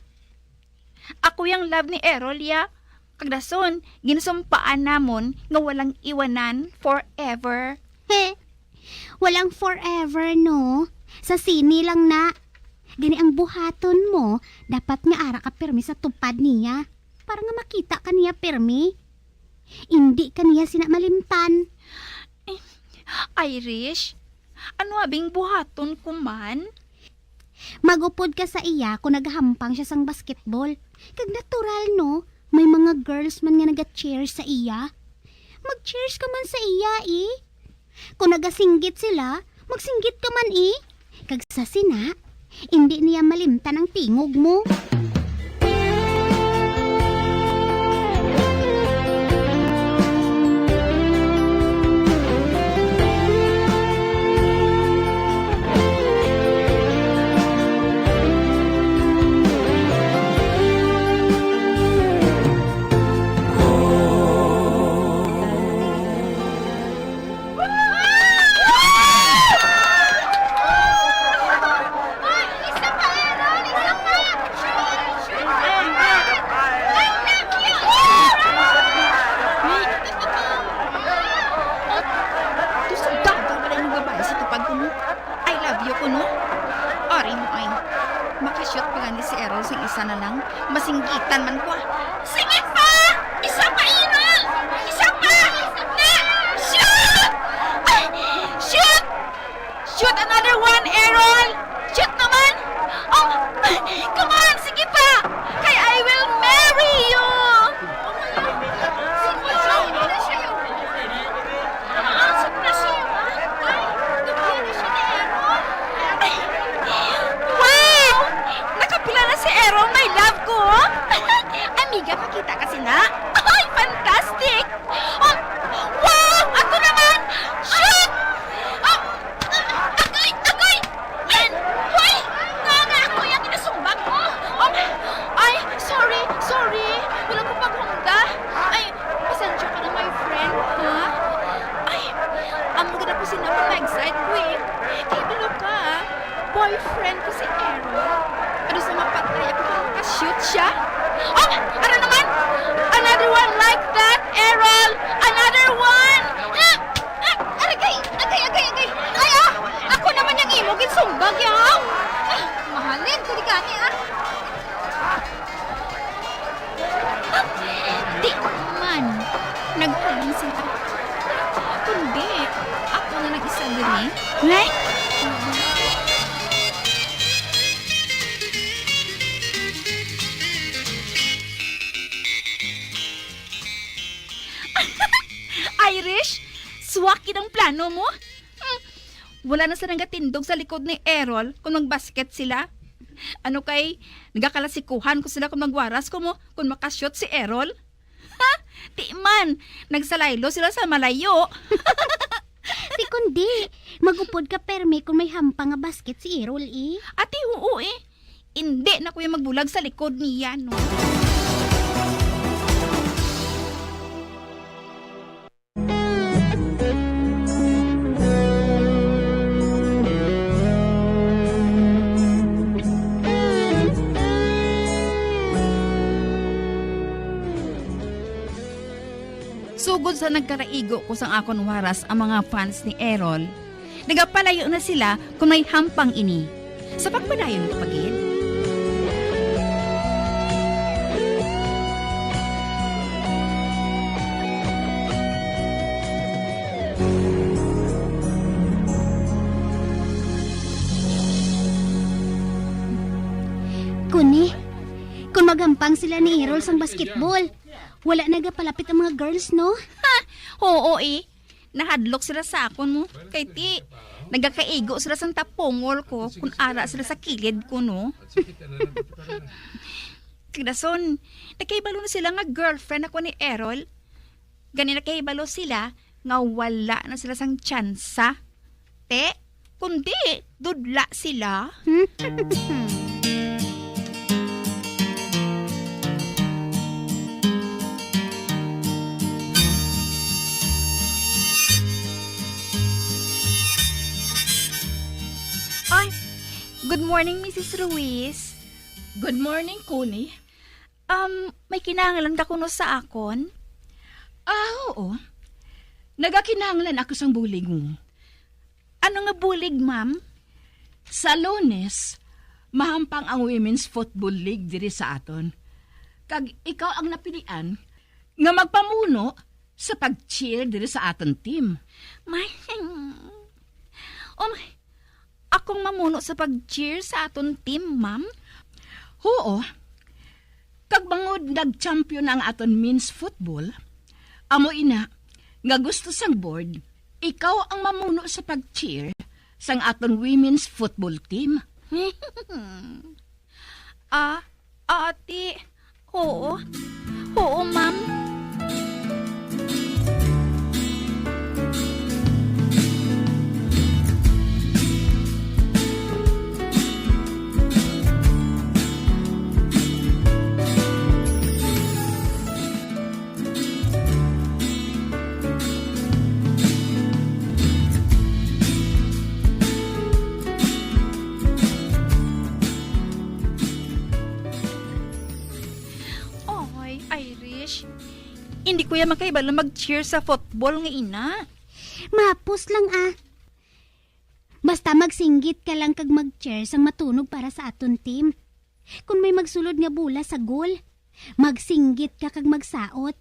Ako yang love ni Errol, ya. Kag dason, ginsumpaan namon nga walang iwanan forever. He, walang forever, no? Sa sini lang na. Gani ang buhaton mo, dapat nga ara ka pirmi sa tupad niya. Para nga makita ka niya pirmi. Indi ka niya sina malimtan. Eh, Irish, ano abing buhaton ko man? Magupod ka sa iya kung nagahampang siya sang basketball. Kag natural, no? May mga girls man nga naga-cheer sa iya. Mag-cheers ka man sa iya, eh. Kung nagasinggit sila, magsinggit ka man, eh. Kag sa sina, indi niya malimtan ang tingog mo. Tusog daw pala yung babae sa tupad ko, no? I love you ko, no? Ari mo ay. Makashoot pa gani si Errol sing isa na lang. Masinggitan man ko, ah. Sige pa! Isa pa, Errol! Isa pa! Na! Shoot! Ay! Shoot! Shoot another one, Errol! Shoot naman! Oh! Come on! Sige pa! Kay I will marry you! Wow! Nakapila na si Errol, my love ko? Amiga, pakita ka sina. Ay, fantastic! Oh, wow! Ako naman! Shoot! Kada ko sinama, ma-excite ko eh. Kay bilo ka, boyfriend ko si Errol. Ano sa mapatay ako kung makashoot siya? Oh, ano naman? Another one like that, Errol! Another one! Ah! Ah! Aragay! Agay, agay, agay! Ay, ah! Ako naman yung imo, ginsumbag, ya! Ah! Mahalin ko di gani, ah! Di man naghalin sila, kundi ako na nag-isa diri. Right? Irish, swak gid ang plano mo. Hmm. Wala na sila nagatindog sa likod ni Errol kung magbasket sila. Ano kay, nagakalasikuhan ko sila kung magwaras ko mo kung makashoot si Errol? Ha? Di man, nagsalaylo sila sa malayo. Di kundi, magupod ka permi kung may hampang nga basket si Errol, eh. Ati, oo, eh. Indi na ko yung magbulag sa likod niya, no? Sugod sa nagkaraigo ko sang akon waras ang mga fans ni Errol, nagapalayo na sila kon may hampang ini. Sa pagpadayon ko pa gid. Kuni, kung maghampang sila ni Errol sang basketball, wala nagapalapit ang mga girls, no? Ha! Oo, eh. Nahadlok sila sa akon mo. Kay ti, nagakaigo sila sang tapungol ko kung ara sila sa kilid ko, no? Kadason, nakahibalo na sila nga girlfriend ako ni Errol. Gani nakahibalo sila nga wala na sila sang tsansa. Te, kundi, dudla sila. Ay, good morning, Missus Ruiz. Good morning, Connie. Um, may kinahanglan ka kuno sa akon? Ah, oo. Nagakinahanglan ako sang bulig mo. Ano nga bulig, ma'am? Sa Lunes, mahampang ang Women's Football League diri sa aton. Kag ikaw ang napilian nga magpamuno sa pag-cheer diri sa aton team. May, um, akong mamuno sa pag-cheer sa aton team, ma'am? Huo. Kag bangod nag-champion ang aton men's football, amo ina nga gusto sang board, ikaw ang mamuno sa pag-cheer sang aton women's football team. Ah, ati, oo. Oo, ma'am. Oy, Irish. Hindi ko ya makahibalo mag-cheer sa football nga ina. Mapos lang, ah. Basta magsinggit ka lang kag mag-cheer sang matunog para sa aton team. Kon may magsulod nga bola sa goal, magsinggit ka kag magsaot,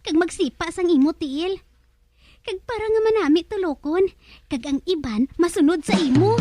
kag magsipa sang imo tiil. Kag para nga manami tulokon, kag ang iban masunod sa imo.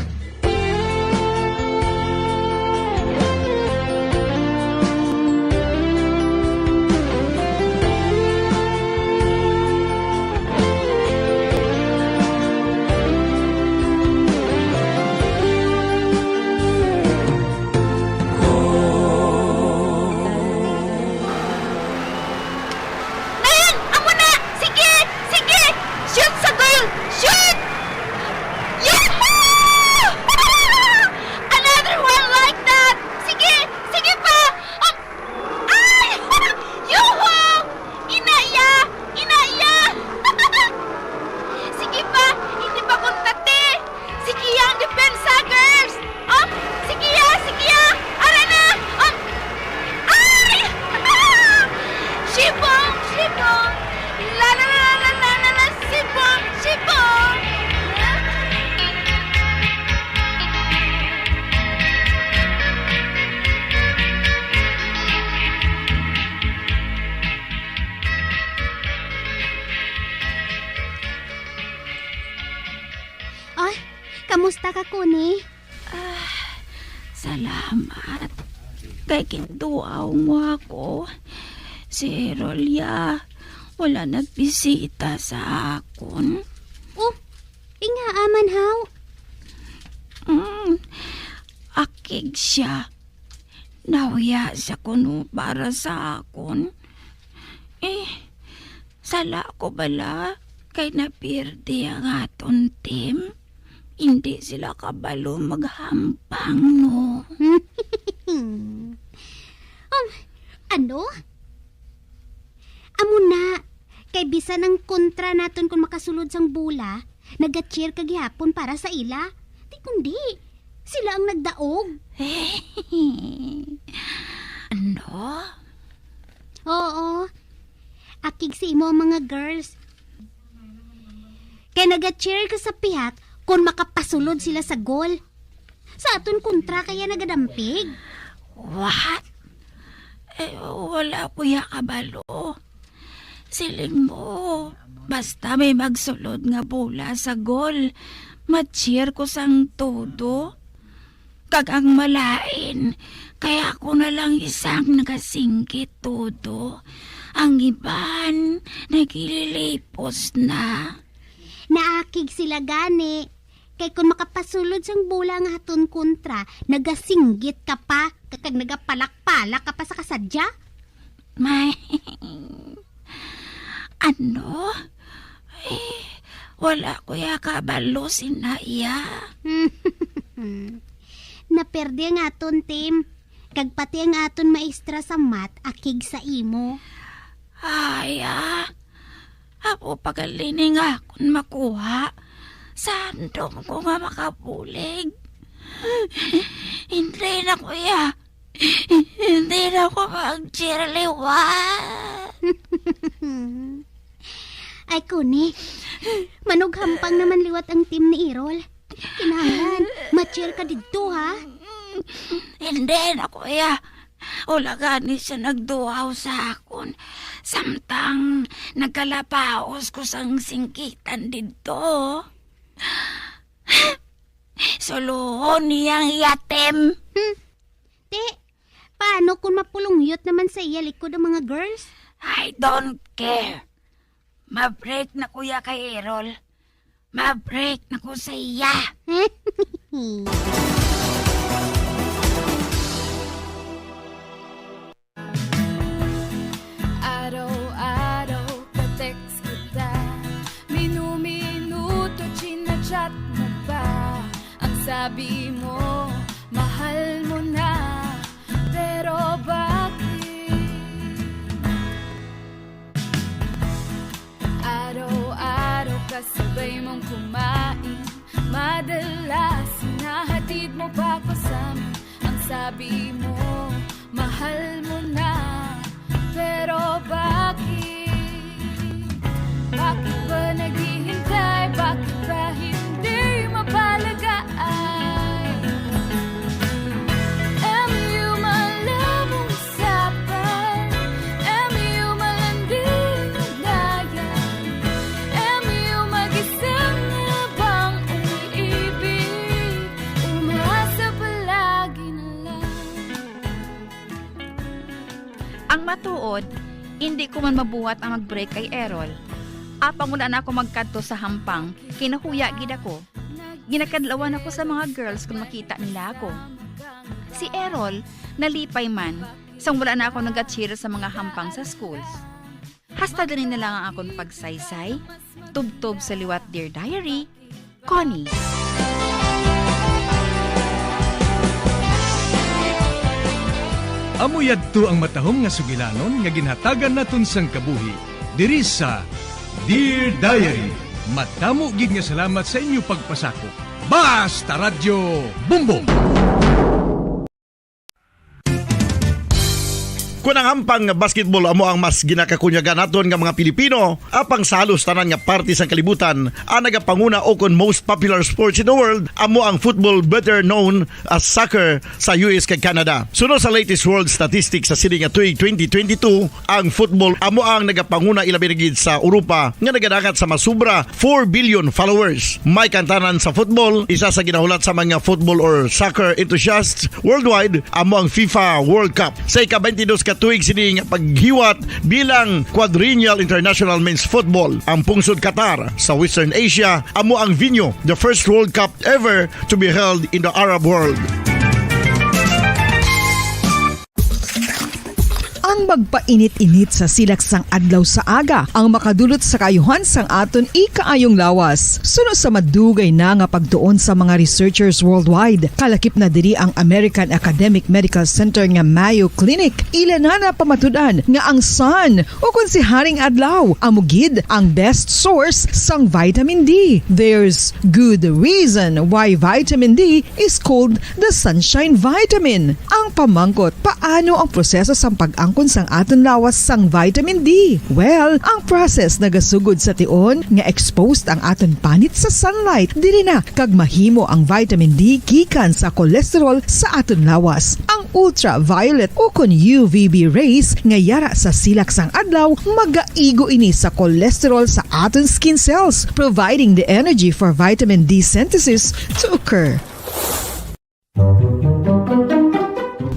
Nayan! Amo na! Sige! Sige! Shoot sa goal! Shoot! Yahoo! Ay, kamusta ka, Kuni? Ah, salamat. Kay ginduaw mo ako. Si Rolia, wala nagbisita sa akon. Oh, ingaa man, haw? Mm, akig siya. Nahuya siya kuno para sa akon. Eh, sala ko bala kay napirdi ang aton team. Hindi sila kabalo maghampang, no? Um, ano? Amo na, kay bisan ang kontra naton kon makasulod sang bola, naga-cheer ka gihapon para sa ila. Di kundi, sila ang nagdaog. Ano? Oo. Akig sa imo ang mga girls. Kay naga-cheer ka sa pihak kon makapasulod sila sa goal. Sa aton kontra kaya nagadampig. What? Eh, wala ko ya kabalo. Siling mo, basta may magsulod nga bola sa goal, ma-cheer ko sang todo. Kag ang malain, kay ako na lang isang nagasinggit todo. Ang iban, nagililipos na. Naakig sila gani. Kay kon makapasulod sang bola nga aton kontra, nagasinggit ka pa, kag nagapalak-palak ka pa sa kasadya. May, ano? Eh, wala ko ya kabalo sina iya. Naperde ang aton team. Kag pati ang aton maestra sa math akig sa imo. Ay, ah. Amo pa gali ni nga akon makuha. Sa handom ko nga makabulig. Hindi na, kuya. Hindi na ako mag-cheerleader. Ay, Kuni. Manughampang naman liwat ang team ni Errol. Kinahanglan, ma-cheer ka didto, ha? Hindi na, kuya. Wala gani siya nagduaw sa akon. Samtang nagkalapaos ko sang singgitan didto. Suluhon niya ang yatim. Hmm. Te, paano kung mapulungyot naman sa iya likod ang mga girls? I don't care. Ma-break na ko ya kay Errol. Ma-break na ko sa iya. Araw-araw ka-text kita, minu-minuto chinachat mo pa. Ang sabi mo, mahal mo na, pero bakit? Araw-araw kasabay mong kumain, madalas hinahatid mo pa ko sa amin. Ang sabi mo, mahal mo na, pero bakit? Bakit ba naghihintay? Bakit ba hindi mapalagaan? M U malamong sapal, M U malanding ugnayan, M U mag-isang habang umiibig, umasa palagi na lang. Ang matuod, indi ko man mabuhat ang mag-break kay Errol. Apang wala na ako magkadto sa hampang, kinahuya gid ako. Ginakadlawan ako sa mga girls kung makita nila ako. Si Errol, nalipay man, sang wala na ako nag-cheer sa mga hampang sa schools. Hasta diri na lang ang akon pagsaysay, tubtob sa liwat Dear Diary, Connie. Amo yadto ang matahom nga sugilanon nga ginhatagan naton sang kabuhi diri sa Dear Diary. Madamo gid nga salamat sa inyo pagpasakop. Basta Radyo Bumbong! Kon ang hampang nga basketball amo ang mas ginakakunyagan naton nga mga Pilipino, apang sa halos tanan nga parte sang kalibutan, ang nagapanguna ukon most popular sports in the world amo ang football, better known as soccer, sa U S kag Canada. Suno sa latest world statistics sa sini nga tuig twenty twenty-two, ang football amo ang nagapanguna, ilabi na gid sa Europa, nga nagadangat sa masubra four billion followers. May kantanan sa football, isa sa ginahulat sa mga football or soccer enthusiasts worldwide amo ang FIFA World Cup. Sa ika-twenty-dos ka tuig sini nga paghiwat bilang Quadrennial International Men's Football, ang pungsod Qatar sa Western Asia amo ang venue, the first World Cup ever to be held in the Arab world. Ang magpainit-init sa silak sang adlaw sa aga ang makadulot sa kaayuhan sang aton ikaayong lawas. Suno sa madugay na nga pagtuon sa mga researchers worldwide, kalakip na diri ang American Academic Medical Center nga Mayo Clinic. Ila na napamatud-an nga ang sun, o kon si Haring Adlaw, amo gid ang best source sang vitamin D. There's good reason why vitamin D is called the sunshine vitamin. Ang pamangkot, paano ang proseso sang pag-angkon sang aton lawas sang vitamin D? Well, ang process nagasugod sa tion nga exposed ang aton panit sa sunlight. Diri na kag mahimo ang vitamin D gikan sa cholesterol sa aton lawas. Ang ultraviolet o kon U V B rays nga yara sa silak sang adlaw magaigo ini sa cholesterol sa aton skin cells, providing the energy for vitamin D synthesis to occur.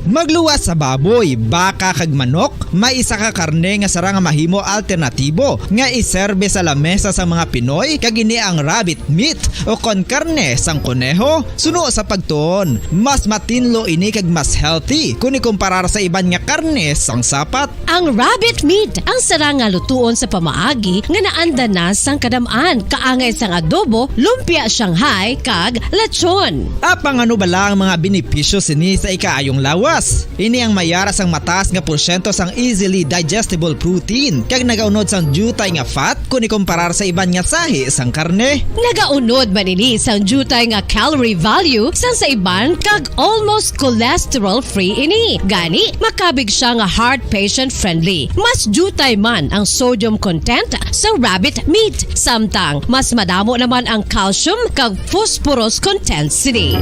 Magluwas sa baboy, baka, kag manok, may isa ka karne nga sarang nga mahimo alternatibo nga iserbe sa lamesa sang mga Pinoy, kag ini ang rabbit meat o kon karne sang koneho. Suno sa pagtuon, mas matinlo ini kag mas healthy kon ikumparar sa iban nga karne sang sapat. Ang rabbit meat ang sarang nga lutuon sa pamaagi nga naanda na sang kadam-an, kaangay sang adobo, lumpia Shanghai, kag lechon. Apang ano bala ang mga benepisyo sini sa ikaayong lawas? Ini ang may yara sang mataas nga porsyento sang easily digestible protein kag nagaunod sang diutay nga fat kon ikumparar sa iban nga sahi sang karne. Nagaunod man ini sang diutay nga calorie value sang sa iban kag almost cholesterol-free ini. Gani, makabig siya nga heart patient-friendly. Mas diutay man ang sodium content sa rabbit meat, samtang mas madamo naman ang calcium kag phosphorus content sini.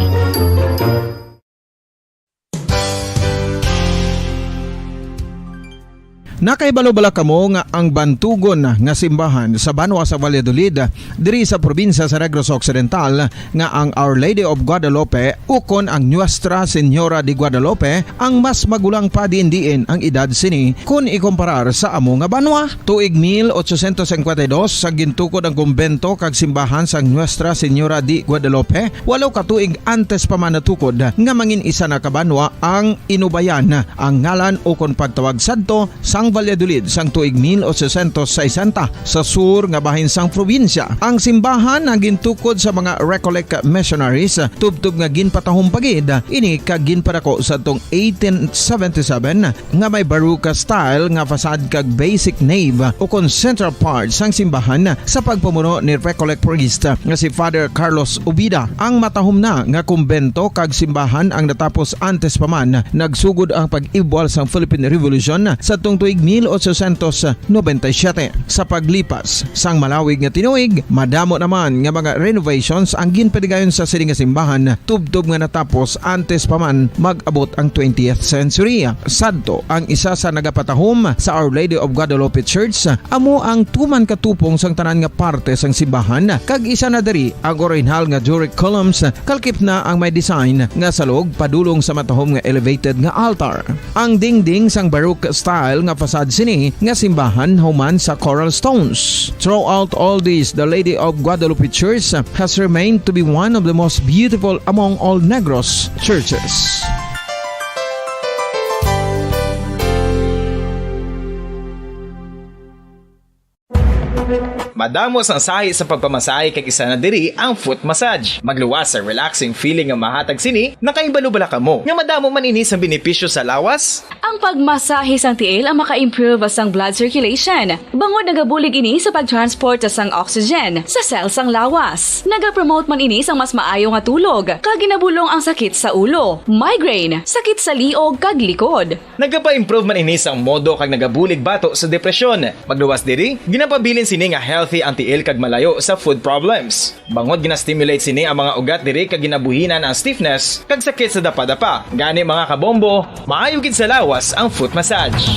Nakahibalo bala kamo nga ang bantugon nga simbahan sa banwa sa Valladolid, diri sa probinsya sa Negros Occidental, nga ang Our Lady of Guadalupe ukon ang Nuestra Señora de Guadalupe ang mas magulang pa diin-diin ang edad sini kon ikumparar sa amo nga banwa? Tuig mil ochocientos cincuenta y dos, sa gintukod ang kumbento kag simbahan sang Nuestra Señora de Guadalupe, walo ka tuig antes pa man natukod nga mangin isa na ka banwa ang Inubayan ang ngalan ukon pagtawag sadto sang Valladolid sang tuig mil ochocientos sesenta sa sur nga bahin sang probinsya. Ang simbahan ang gintukod sa mga Recollect missionaries, tubtob nga ginpatahom pa gid ini kag ginpadako sadtong eighteen seventy-seven nga may Baroque style nga facade kag basic nave ukon central part sang simbahan sa pagpamuno ni Recollect priest nga si Father Carlos Ubida. Ang matahom na nga kumbento kag simbahan ang natapos antes pa man nagsugod ang pag-ibwal sang Philippine Revolution sadtong tuig mil ochocientos noventa y siete. Sa paglipas sang malawig nga tinuig, madamo naman nga mga renovations ang ginpadigayon sa sini nga simbahan, tubtob nga natapos antes pa man mag-abot ang twentieth century. Sadto, ang isa sa nagapatahom sa Our Lady of Guadalupe Church amo ang tuman ka tupong sang tanan nga parte sang simbahan, kag isa na diri ang orihinal nga Doric columns, kalakip na ang may design nga salog padulong sa matahom nga elevated nga altar. Ang dingding sang Baroque style nga facade sini nga simbahan human sa coral stones. Throughout all this, the Lady of Guadalupe Church has remained to be one of the most beautiful among all Negros churches. Madamo sang sahi sa pagpamasahe, kag isa na diri ang foot massage. Magluwas sa relaxing feeling nga mahatag sini. Nakahibalo bala kamo nga madamo man ini sang benepisyo sa lawas? Ang pagmasahe sang tiil ang maka-improve sang blood circulation, bangod nagabulig ini sa pag-transport sang oxygen sa cell sang lawas. Nagapromote man ini sang mas maayo nga tulog, kag ginabulong ang sakit sa ulo, migraine, sakit sa liog, kag likod. Nagapa-improve man ini sang modo kag nagabulig bato sa depresyon. Magluwas diri, ginapabilin sini nga healthy ang tiil kag malayo sa foot problems. Bangod gina-stimulate sini ang mga ugat diri kag ginabuhinan ang stiffness kag sakit sa dapadapa. Gani, mga kabombo, maayo gid sa lawas ang foot massage.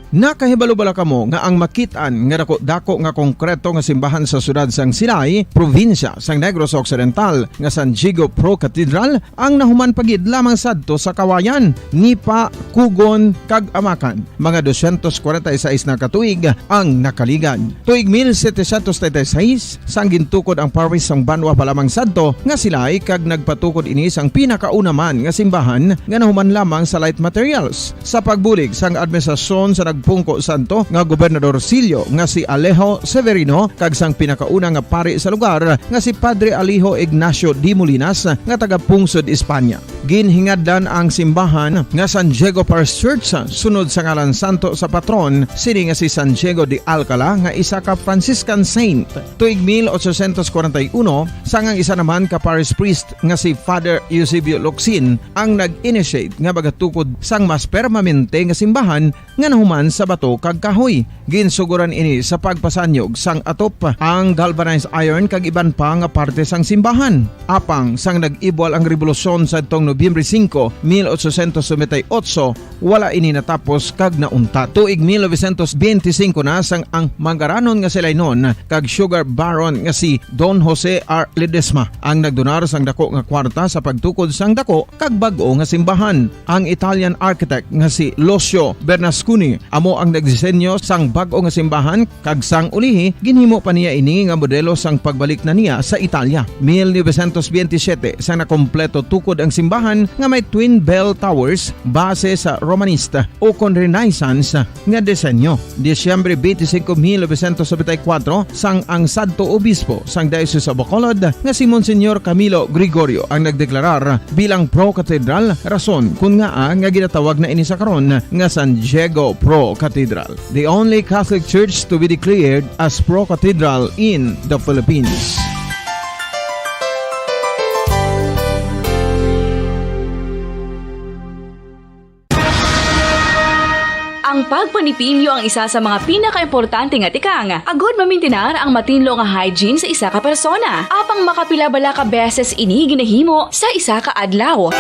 Nakahibalo bala kamo nga ang makit-an nga dako-dako nga konkreto nga simbahan sa siyudad sang Silay, probinsya sang Negros Occidental, nga San Diego Pro Cathedral, ang nahuman pa gid lamang sadto sa Kawayan, Nipakugon, kag Amakan. Mga dosyentos kwarenta y seis na ka tuig ang nakaligad. Tuig mil setecientos treinta y seis, sang gintukod ang parish sang banwa pa lamang sadto nga Silay, kag nagpatukod ini sang pinakauna man nga simbahan nga nahuman lamang sa light materials. Sa pagbulig sang administrasyon sa nagpungko sadto nga gobernadorsilyo nga si Alejo Severino kag sang pinakauna nga pari sa lugar nga si Padre Alejo Ignacio de Molinas nga taga-pungsod Espanya. Ginhingadlan ang simbahan nga San Diego Parish Church sunod sa ngalan santo sa patron sini nga si San Diego de Alcala, nga isa ka Franciscan saint. Tuig mil ochocientos kwarenta y uno, sang ang isa naman ka parish priest nga si Father Eusebio Locsin ang nag-initiate nga magatukod sang mas permanente nga simbahan nga nahuman sa bato kag kahoy. Ginsugoran ini sa pagpasanyog sang atop, ang galvanized iron kag iban pa nga parte sang simbahan. Apang sang nag-ibwal ang rebolusyon sadtong Nobyembre singko, mil ochocientos noventa y ocho, wala ini natapos kag nauntat. Tuig mil novecientos benti singko na, sang ang manggaranon nga Silaynon kag sugar baron nga si Don Jose R. Ledesma ang nagdonar sang dako nga kwarta sa pagtukod sang dako kag bag-o nga simbahan. Ang Italian architect nga si Lucio Bernasconi amo ang nagdisenyo sang bag-o nga simbahan, kag sang ulihi, ginhimo pa niya ini nga modelo sang pagbalik na niya sa Italia. Mil novecientos benti siyete, sang nakompleto tukod ang simbahan nga may twin bell towers base sa Romanista ukon Renaissance nga disenyo. Disyembre twenty-five, mil novecientos noventa y cuatro, sang ang sadto obispo sang Diocese of Bacolod nga si Monsignor Camilo Gregorio ang nagdeklarar bilang pro-cathedral, rason kon ngaa nga ginatawag na ini sa karon nga San Diego Pro Cathedral, the only Catholic church to be declared as pro-cathedral in the Philippines. Ang pagpanipilyo ang isa sa mga pinakaimportante nga tikang agud mamintinar ang matinlo nga hygiene sa isa ka persona. Apang makapila bala ka beses ini ginahimo sa isa ka adlaw?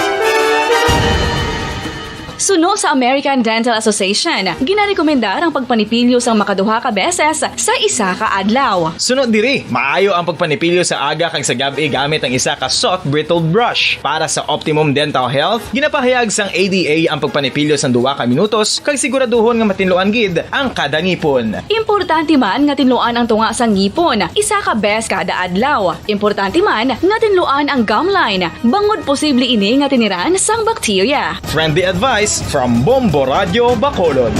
Suno sa American Dental Association, ginarekomendar ang pagpanipilyo sang makaduha ka beses sa isa ka adlaw. Suno diri, maayo ang pagpanipilyo sa aga kag sa gab-i gamit ang isa ka soft bristled brush. Para sa optimum dental health, ginapahayag sang A D A ang pagpanipilyo sang duha ka minutos kag siguraduhon nga matinluan gid ang kada ngipon. Importante man nga tinluan ang tunga sang ngipon isa ka beses kada adlaw. Importante man nga tinluan ang gum line, bangod posible ini nga tiniran sang bakterya. Friendly advice from Bombo Radio Bacolod.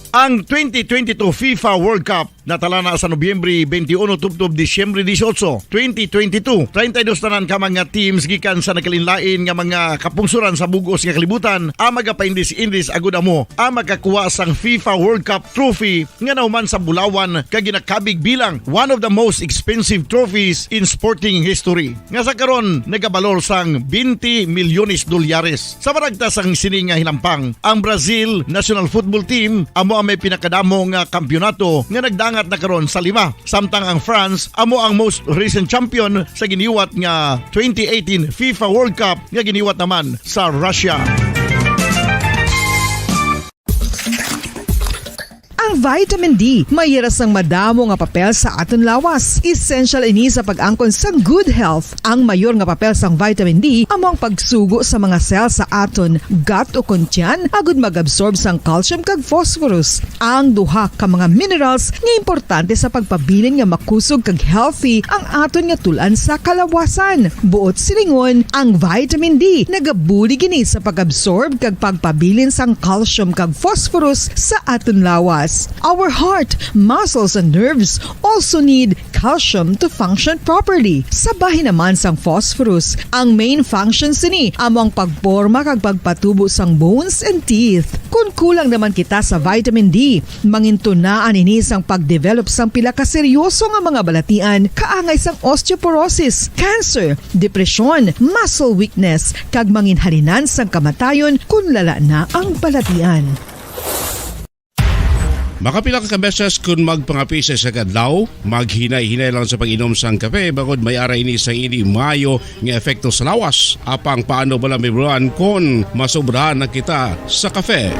Ang twenty twenty-two FIFA World Cup natala na sa Nobyembre twenty-one tubtob Disyembre dieciocho, twenty twenty-two. Treinta y dos tanan ka mga teams gikan sa nagkalainlain nga mga kapungsoran sa bug-os nga kalibutan ang magapaindis-indis agud amo ang makakuha sang FIFA World Cup trophy nga nahuman sa bulawan kag ginakabig bilang one of the most expensive trophies in sporting history, nga sa karon nagabalor sang twenty milyones dolyares. Sa panagta sang sini nga hinampang, ang Brazil national football team amo ang may pinakadamo nga kampiyonato nga nagdangat na karon sa lima, samtang ang France amo ang most recent champion sa giniwat nga twenty eighteen FIFA World Cup nga giniwat naman sa Russia. Ang vitamin D may hira sang madamo nga papel sa aton lawas. Essential ini sa pag-angkon sang good health. Ang mayor nga papel sang vitamin D amo ang pagsugo sa mga cell sa aton gut o kon tiyan agud mag-absorb sang calcium kag phosphorus, ang duha ka mga minerals nga importante sa pagpabilin nga makusog kag healthy ang aton nga tul-an sa kalawasan. Buot silingon, ang vitamin D nagabulig ini sa pag-absorb kag pagpabilin sang calcium kag phosphorus sa aton lawas. Our heart, muscles, and nerves also need calcium to function properly. Sa bahin naman sang phosphorus, ang main function sini amo ang pagporma kag pagpatubo sang bones and teeth. Kon kulang naman kita sa vitamin D, mangintunaan ini sang pagdevelop sang pila ka seryoso nga mga balatian, kaangay sang osteoporosis, cancer, depresyon, muscle weakness, kag manginhalinan sang kamatayon kon lala na ang balatian. Makapila ka beses kon magpangape sa isa ka adlaw, maghinay-hinay lang sa pag-inom sang kape, bangod may ara ini sa hindi maayo nga epekto sa lawas. Apang paano bala mahibaluan kon masobrahan na kita sa kape?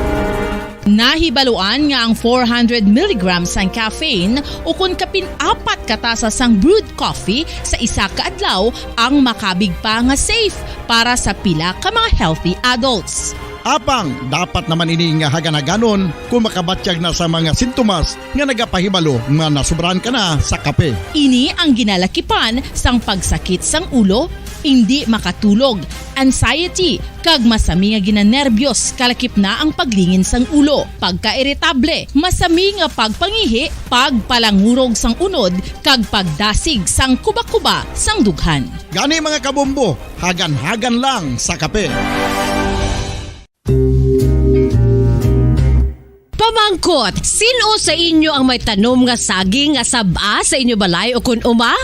Nahibaluan nga ang four hundred milligrams sang caffeine, ukon kapin apat ka tasa sang brewed coffee sa isa ka adlaw, ang makabig pa nga safe para sa pila ka mga healthy adults. Apang dapat naman ini nga hagan-haganon kon makabatyag na sa mga sintomas nga nagapahibalo nga nasobrahan ka na sa kape. Ini ang ginalakipan sang pagsakit sang ulo, indi makatulog, anxiety, kag masami nga ginanerbiyos, kalakip na ang paglingin sang ulo, pagkairitable, masami nga pagpangihi, pagpalangurog sang unod, kag pagdasig sang kuba-kuba sang dughan. Gani, mga kabombo, hagan-hagan lang sa kape. Pamangkot, sin-o sa inyo ang may tanom nga saging nga sab-a sa inyo balay ukon uma?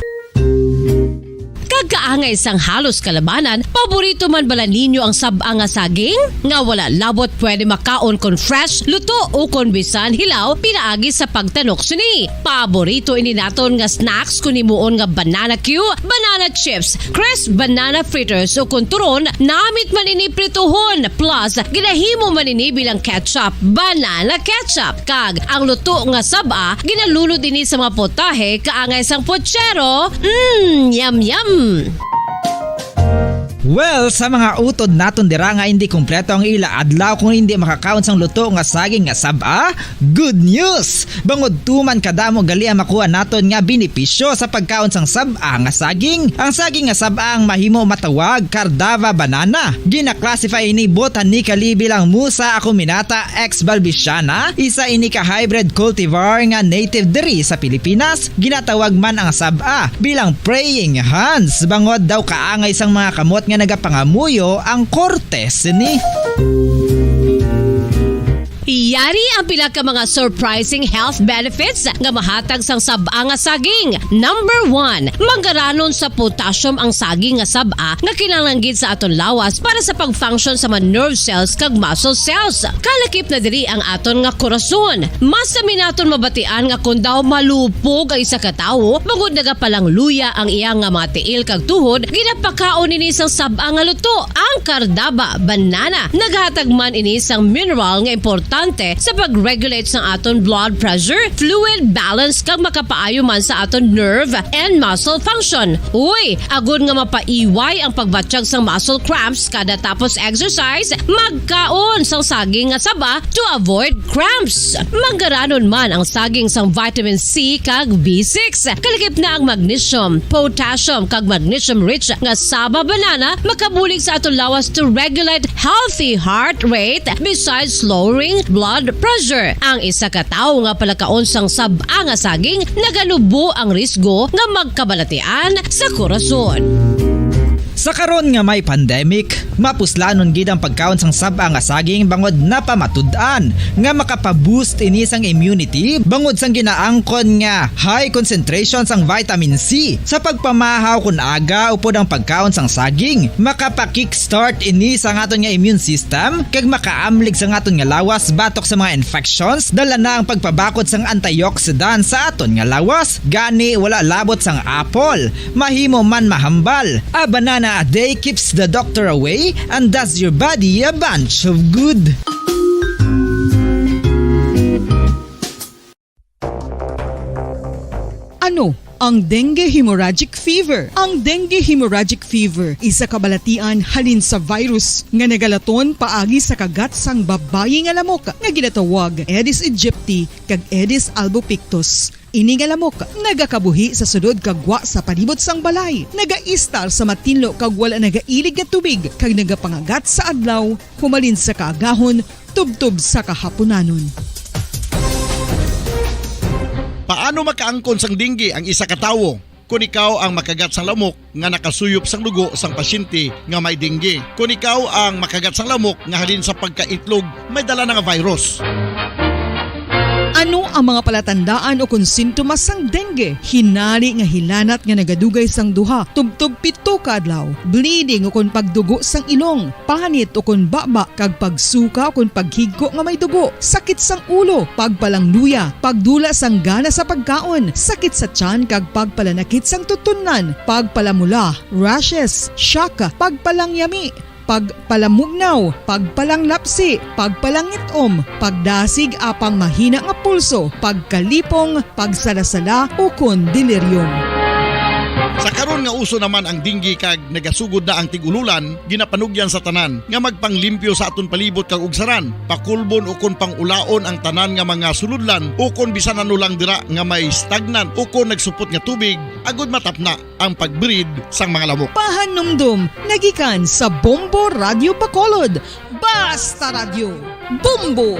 Kag kaangay sang halos kalabanan, paborito man bala ninyo ang sab-a nga saging? Nga wala labot pwede makaon kon fresh, luto, ukon bisan hilaw pinaagi sa pagtanok sini. Paborito ini naton nga snacks kon himuon nga banana cue, banana chips, crisp banana fritters, ukon turon, namit man ini prituhon, plus ginahimo man ini bilang ketchup, banana ketchup. Kag ang luto nga sab-a, ginalunod ini sa mga putahe kaangay sang putsero. Mm, yum, yum! Well, sa mga utod naton dira nga hindi kompleto ang ila adlaw kung hindi makakaon sang luto nga saging nga sab-a, good news! Bangod tuman kadamo gali ang makuha naton nga benepisyo sa pagkaon sang sab-a nga saging. Ang saging nga sab-a ang mahimo matawag Cardava banana. Gina-classify ini botanically bilang Musa acuminata ex balbisiana, isa ini ka hybrid cultivar nga native diri sa Pilipinas. Ginatawag man ang sab-a bilang praying hands, bangod daw kaangay sang mga kamot nga nagapangamuyo ang korte sini. Yari ang pila ka mga surprising health benefits nga mahatag sang sab-a nga saging. Number one, manggaranon sa potassium ang saging nga sab-a nga kinahanglan gid sa aton lawas para sa pag-function sa mga nerve cells kag muscle cells. Kalakip na diri ang aton nga korason. Masami naton mabatian nga kon daw malupog ang isa ka tawo, bangod nagapalangluya ang iya nga mga tiil kag tuhod, ginapakaon ini sang sab-a nga luto, ang Cardaba banana. Naghatag man ini sang mineral nga importante sa pag-regulate sang aton blood pressure, fluid balance, kag makapaayo man sa aton nerve and muscle function. Uy, agod nga mapaiway ang pagbatyag sang muscle cramps kada tapos exercise, magkaon sang saging nga saba to avoid cramps. Manggaranon man ang saging sang vitamin C kag B six. Kalakip na ang magnesium, potassium, kag magnesium-rich nga saba banana makabulig sa aton lawas to regulate healthy heart rate besides lowering blood pressure. Ang isa ka tawo nga palakaon sang sab-a nga saging naganubo ang risgo nga magkabalatian sa korason. Sa karon nga may pandemic, mapuslanon gid ang pagkaon sang sab-a nga saging bangod napamatud-an nga makapa-boost ini sang immunity bangod sang ginaangkon nga high concentration sang vitamin C. Sa pagpamahaw kon aga upod ang pagkaon sang saging, makapa-kickstart ini sang aton nga immune system kag makaamlig sang aton nga lawas batok sa mga infections. Dala na ang pagpabakod sang antioxidant sa aton nga lawas. Gani, wala labot sang apple, mahimo man mahambal. A banana a day keeps the doctor away and does your body a bunch of good. Ano ang dengue hemorrhagic fever? Ang dengue hemorrhagic fever isa ka balatian halin sa virus nga nagalaton paagi sa kagat sang babayi nga lamok nga ginatawag Aedes aegypti kag Aedes albopictus. Ini nga lamok nagakabuhi sa sulod kag gwa sa palibot sang balay, nagaistar sa matinlo kag wala nagailig nga tubig, kag nagapangagat sa adlaw humalin sa kaagahon tubtob sa kahapunanon. Paano makaangkon sang dengue ang isa ka tawo? Kon ikaw ang makagat sang lamok nga nakasuyop sang dugo sang pasyente nga may dengue. Kon ikaw ang makagat sang lamok nga halin sa pagkaitlog may dala na nga virus. Ano ang mga palatandaan o kon sintomas sang dengue? Hinari nga hilanat nga nagadugay sang duha, tubtob pito ka adlaw, bleeding o kon pagdugo sang ilong, panit o kon baba, kag pagsuka o kon paghigko nga may dugo, sakit sang ulo, pagpalangluya, pagdula sang gana sa pagkaon, sakit sa tiyan kag pagpalanakit sang tutunlan, pagpalamula, rashes, shock, pagpalangyami, pagpalamugnaw, pagpalanglapsi, pagpalangit-om, pagdasig apang mahina nga pulso, pagkalipong, pagsalasala, ukon delirium. Sa karon nga uso naman ang dengue kag nagasugod na ang tig-ululan, ginapanugyan sa tanan nga magpanglimpyo sa aton palibot kag ugsaran, pakulbon ukon pangulaon ang tanan nga mga sulodlan ukon bisan ano lang dira nga may stagnant ukon nagsupot nga tubig, agud matapna ang pag-breed sang mga lamok. Pahanumdom nga gikan sa Bombo Radyo Bacolod. Basta Radyo, Bombo!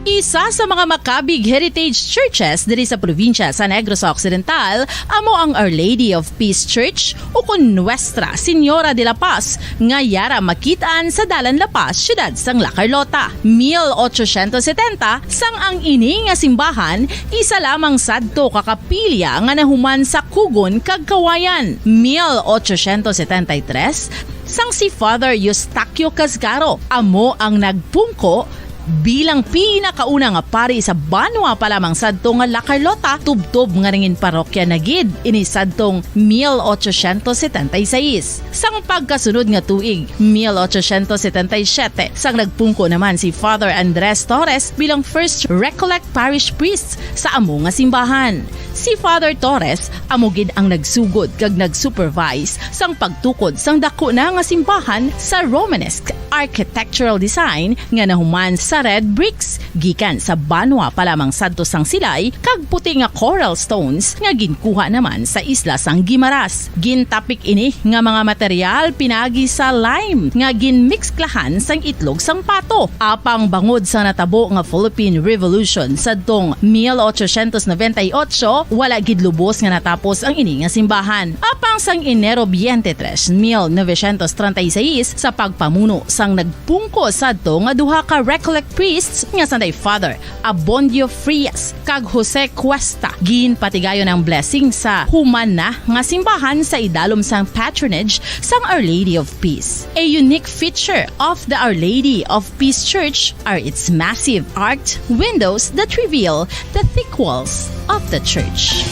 Isa sa mga makabig heritage churches diri sa probinsya sa Negros Occidental amo ang Our Lady of Peace Church, ukon Nuestra Señora de la Paz, nga yara makit-an sa Dalan La Paz, siyudad sang La Carlota. Mil ochocientos setenta, sang ang ini nga simbahan isa lamang sadto ka kapilya nga nahuman sa kugon kag kawayan. Mil ochocientos setenta y tres, sang si Father Eustaquio Casgaro amo ang nagpungko bilang pinakauna nga pari sa banwa pa lamang sadto nga La Carlota, tubtob nga nangin parokya na gid ini sadtong mil ochocientos setenta y seis. Sang pagkasunod nga tuig, mil ochocientos setenta y siete, sang nagpungko naman si Father Andres Torres bilang First Recollect Parish Priest sa amo nga simbahan. Si Father Torres amo gid ang nagsugod kag nag-supervise sang pagtukod sang daku na nga simbahan sa Romanesque architectural design nga nahuman sa red bricks gikan sa banwa pa lamang sadto sang silay kag puti nga coral stones nga ginkuha naman sa isla sang Guimaras. Gintapik ini nga mga material pinagi sa lime nga ginmiksklahan sang itlog sang pato. Apang bangod sa natabo nga Philippine Revolution sadtong mil ochocientos noventa y ocho, wala gid lubos nga natapos ang ini nga simbahan. Apang sang Enero twenty-three, mil novecientos treinta y seis, sa pagpamuno sang nagpungko sadto nga duha ka Recollect priests nga sanday Father Abondio Frias kag Jose Cuesta, ginpatigayon ang blessing sa human na nga simbahan sa idalom sang patronage sang Our Lady of Peace. A unique feature of the Our Lady of Peace Church are its massive arched windows that reveal the thick walls of the church.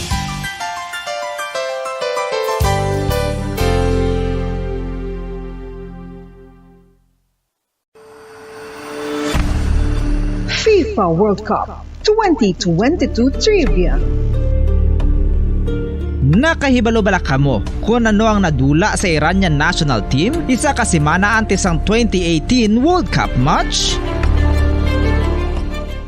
FIFA World Cup twenty twenty-two Trivia. Nakahibalo bala kamo kon ano ang nadula sa Iranian national team isa ka semana antes sang twenty eighteen World Cup match?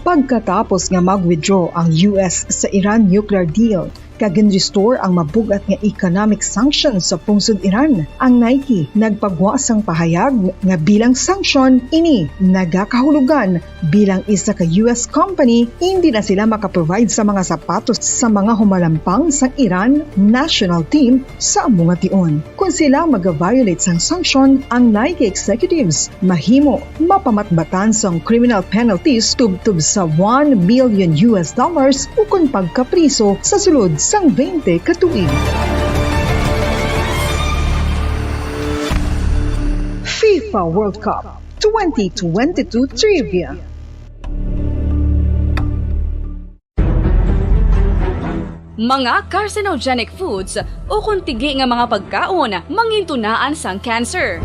Pagkatapos nga mag-withdraw ang U S sa Iran nuclear deal, kag gin-restore ang mabug-at nga economic sanction sa pungsod Iran. Ang Nike nagpagwa sang pahayag nga bilang sanction ini nagakahulugan bilang isa ka U S company, hindi na sila makaprovide sa mga sapatos sa mga humalampang sang Iran national team sa amo nga tion. Kon sila mag-violate sang sanction, ang Nike executives mahimo mapamatbatan sang criminal penalties tubtob sa one million U S dollars ukon pagkapriso sa sulod sang twenty ka tuig. FIFA World Cup twenty twenty-two Trivia. Mga carcinogenic foods ukon tigi nga mga pagkaon mangintunaan sang cancer.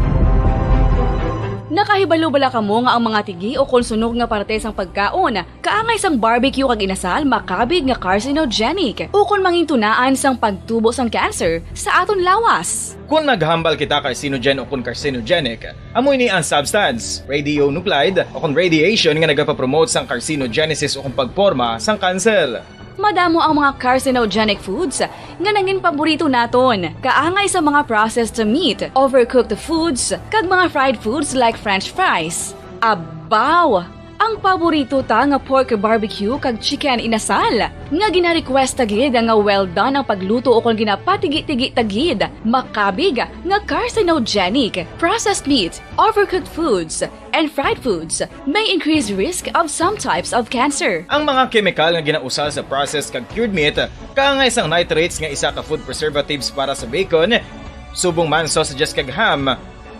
Nakahibalo bala kamo nga ang mga tigi ukon sunog nga parte sang pagkaon, kaangay sang barbecue kag inasal, makabig nga carcinogenic ukon mangintunaan sang pagtubo sang cancer sa aton lawas? Kon naghambal kita carcinogen ukon carcinogenic, amo ini ang substance, radionuclide ukon radiation nga nagapapromote sang carcinogenesis ukon pagporma sang cancer. Madamo ang mga carcinogenic foods nga nangin paborito naton, kaangay sa mga processed meat, overcooked foods, kag mga fried foods like French fries. Abaw! Ang paborito ta nga pork barbecue kag chicken inasal, nga gina-request ta gid nga well done ang pagluto ukon ginapatigi-tigi ta gid, makabig nga carcinogenic. Processed meat, overcooked foods, and fried foods may increase risk of some types of cancer. Ang mga kemikal nga ginausar sa processed kag cured meat, kaangay sang nitrates nga isa ka food preservatives para sa bacon, subong man sausages kag ham,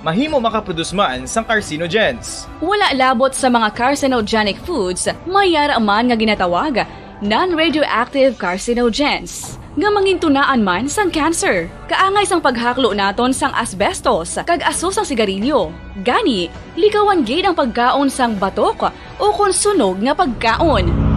mahimo makaproduce man sang carcinogens. Wala labot sa mga carcinogenic foods, may yara man nga ginatawag non-radioactive carcinogens, nga mangintunaan man sang cancer. Kaangay sang paghaklo naton sang asbestos kag aso sang sigarilyo. Gani, likawan gid ang pagkaon sang batok ukon sunog nga pagkaon.